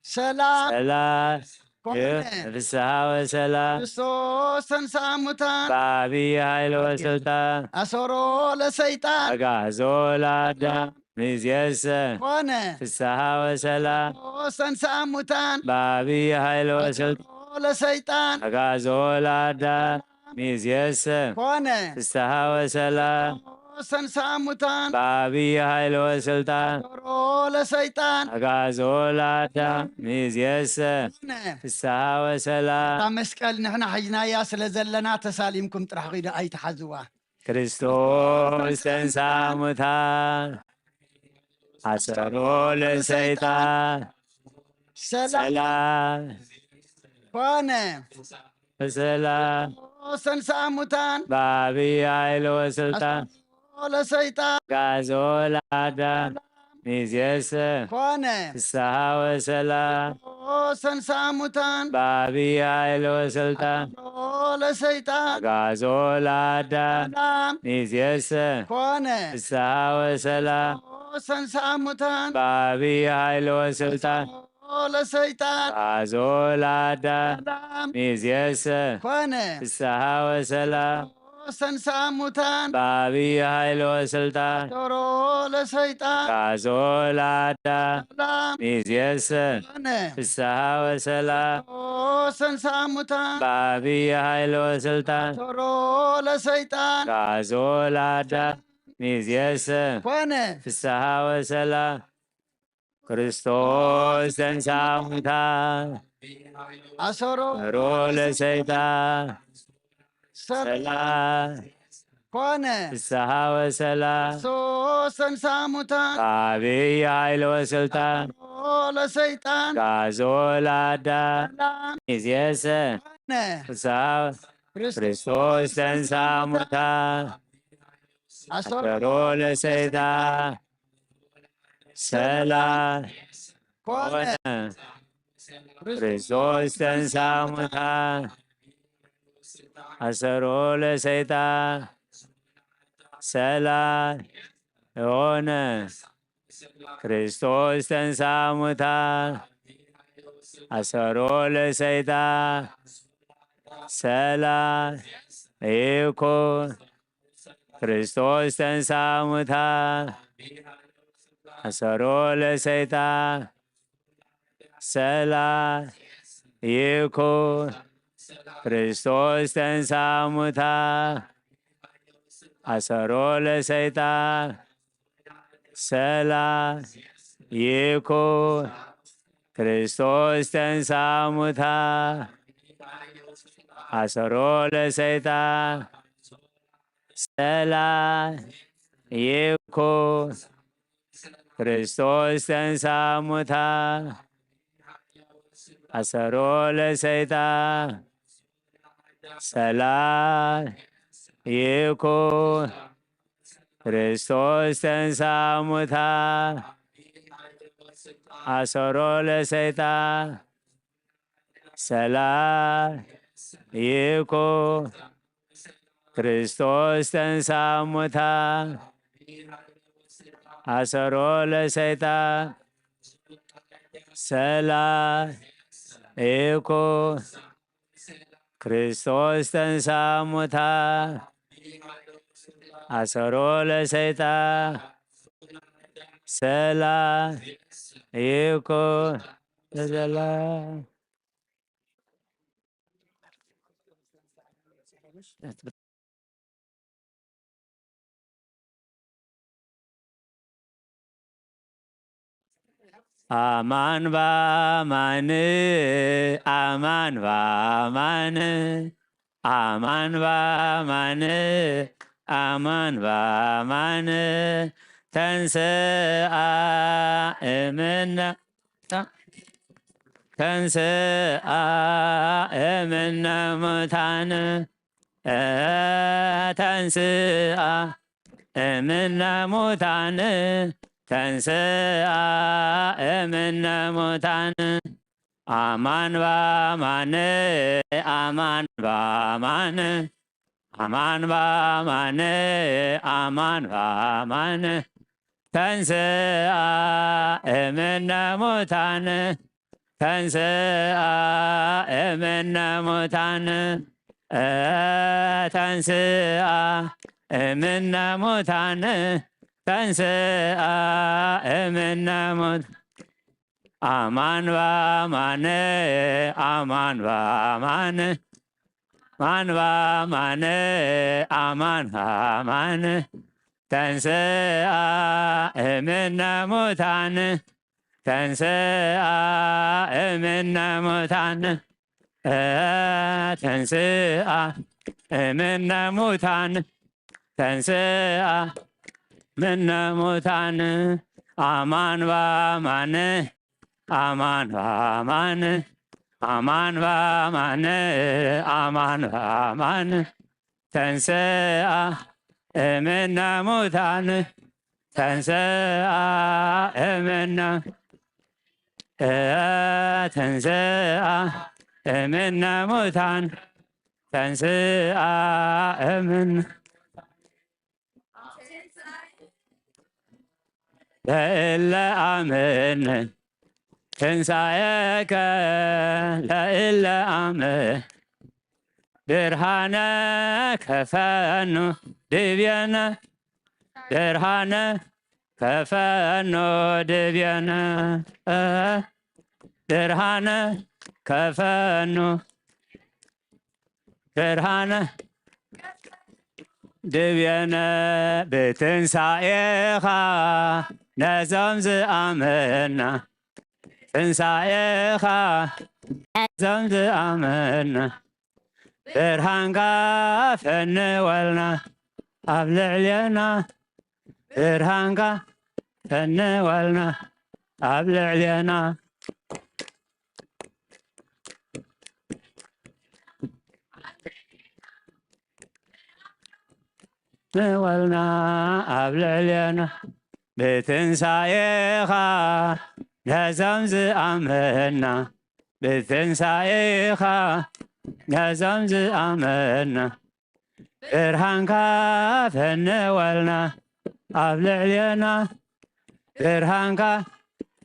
ሰላም። ሰላም ኮነ። ይኩን። ፍስሐ ወሰላም። ክርስቶስ ተንሥአ እሙታን። በአቢይ ኃይል ወስልጣን። አሰሮ ለሰይጣን። አግዓዞ ለአዳም። ሚዜሰ። ኮነ። ፍስሐ ወሰላም። ክርስቶስ ተንሥአ እሙታን። በአቢይ ኃይል ወስልጣን። አሰሮ ለሰይጣን። አግዓዞ ለአዳም። ሚዜሰ። ኮነ። ፍስሐ ወሰላም። ክርስቶስ ተንሥአ እሙታን። በአቢይ ኃይል ወስልጣን። አሰሮ ለሰይጣን። አግዓዞ ለአዳም። ሚዜሰ። ኮነ። ፍስሐ ወሰላም። እታ መስቀል ንሕና ሒዝናያ ስለ ዘለና ተሳሊምኩም ጥራሕ ኺዱ፣ ኣይትሓዝዋ። ክርስቶስ ተንሥአ እሙታን። አሰሮ ለሰይጣን። ሰላም ሰላም ኮነ። በሰላም። ክርስቶስ ተንሥአ እሙታን። በአቢይ ኃይል ወስልጣን። አሰሮ ለሰይጣን። አግዓዞ ለአዳም። ሚዜሰ ኮነ ፍስሓ ወሰላም። ተንሥአ እሙታን በአቢይ ኃይል ወስልጣን። አሰሮ ለሰይጣን አግዓዞ ለአዳም። ሰላም ሚዜሰ ኮነ ፍስሓ ወሰላም። ተንሥአ እሙታን በአቢይ ኃይል ወስልጣን። አሰሮ ለሰይጣን አግዓዞ ለአዳም። ሰላም ሚዜሰ ኮነ ፍስሓ ወሰላም። ተንሥአ እሙታን በአቢይ ኃይል ወስልጣን። አሰሮ ለሰይጣን አግዓዞ ለአዳም። ሰላም ሚዜሰ ኮነ ፍስሓ ወሰላም። ተንሥአ እሙታን በአቢይ ኃይል ወስልጣን። አሰሮ ለሰይጣን አግዓዞ ለአዳም። ሚዜሰ ኮነ ፍስሓ ወሰላም። ክርስቶስ ተንሥአ እሙታን። አሰሮ አሰሮ ለሰይጣን። ሰላም ሰላም ኮነ ፍስሓ ወሰላም። ክርስቶስ ተንሥአ እሙታን። በአቢይ ኃይል ወስልጣን። አሰሮ ለሰይጣን አግዓዞ ለአዳም። ሰላም ሚዜሰ ኮነ ፍስሓ ክርስቶስ ተንሥአ እሙታን። አሰሮ አሰሮ ለሰይጣን። ሰላም ኮነ ኮነ። ክርስቶስ ተንሥአ እሙታን። አሰሮ ለሰይጣን። ሰላም ሆነ። ክርስቶስ ተንሥአ እሙታን። አሰሮ ለሰይጣን። ሰላም ይኩን። ክርስቶስ ተንሥአ እሙታን። አሰሮ ለሰይጣን። ሰላም ይኩን። ክርስቶስ ተንሥአ እሙታን። አሰሮ ለሰይጣን። ሰላም ይኩን። ክርስቶስ ተንሥአ እሙታን። አሰሮ ለሰይጣን። ሰላም ይኩን። ክርስቶስ ተንሥአ እሙታን። አሰሮ ለሰይጣን። ሰላም ይኩን። ክርስቶስ ተንሥአ እሙታን። አሰሮ ለሰይጣን። ሰላም ይኩን። ክርስቶስ ተንሥአ እሙታን። አሰሮ ለሰይጣን። ሰላም ይኩን። ክርስቶስ ተንሥአ እሙታን። አሰሮ ለሰይጣን። ሰላም ይኩን ለዘላለም። አማን በአማን፣ አማን በአማን፣ አማን በአማን፣ አማን በአማን። ተንሥአ እምነ፣ ተንሥአ እምነ ሙታን፣ ተንሥአ እምነ ሙታን፣ ተንሥአ እምነ ሙታን። አማን በአማን፣ አማን በአማን፣ አማን በአማን፣ አማን በአማን። ተንሥአ እምነ ሙታን፣ ተንሥአ እምነ ሙታን፣ ተንሥአ እምነ ሙታን፣ ተንሥአ እምነ ሙታን። አማን በአማን፣ አማን በአማን፣ አማን በአማን፣ አማን በአማን። ተንሥአ እምነ ሙታን፣ ተንሥአ እምነ ሙታን፣ ተንሥአ እምነ ሙታን፣ ተንሥአ እምነ ሙታን። አማን በአማን፣ አማን በአማን፣ አማን በአማን፣ አማን በአማን። ተንሥአ እምነ ሙታን፣ ተንስአ እምነ ተንስአ እምነ ሙታን ተንስአ እምነ ለእለ አምን ትንሳኤከ ለእለ አምን ብርሃነ ከፈኑ ድቤነ ብርሃነ ከፈኑ ድቤነ ብርሃነ ከፈኑ ብርሃነ ድቤነ ብትንሳኤኻ ነዞም ዝኣመና ትንሳኤኻ ነዞም ዝኣመና ብርሃንካ ፈንወልና ኣብ ልዕሌና ብርሃንካ ፈንወልና ኣብ ልዕሌና ንወልና ኣብ ልዕሌና ብትንሳኤኻ ነዞም ዝኣመና ብትንሳኤኻ ነዞም ዝኣመና ብርሃንካ ፈንወልና ኣብ ልዕሌና ብርሃንካ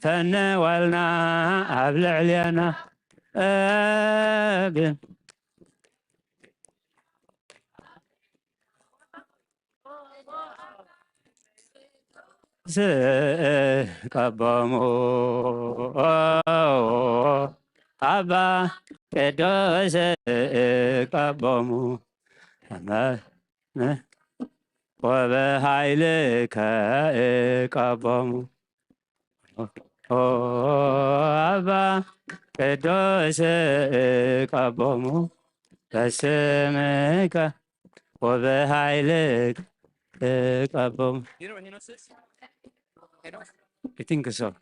ፈንወልና ኣብ ልዕሌና እብ ስቀቦሙ ኣባ ቅዱስ ቀቦሙ ወበሃይልከ ቀቦሙ አባ ቅዱስ ቀቦሙ በስምከ ወበሃይልከ ቀቦሙ። I think so.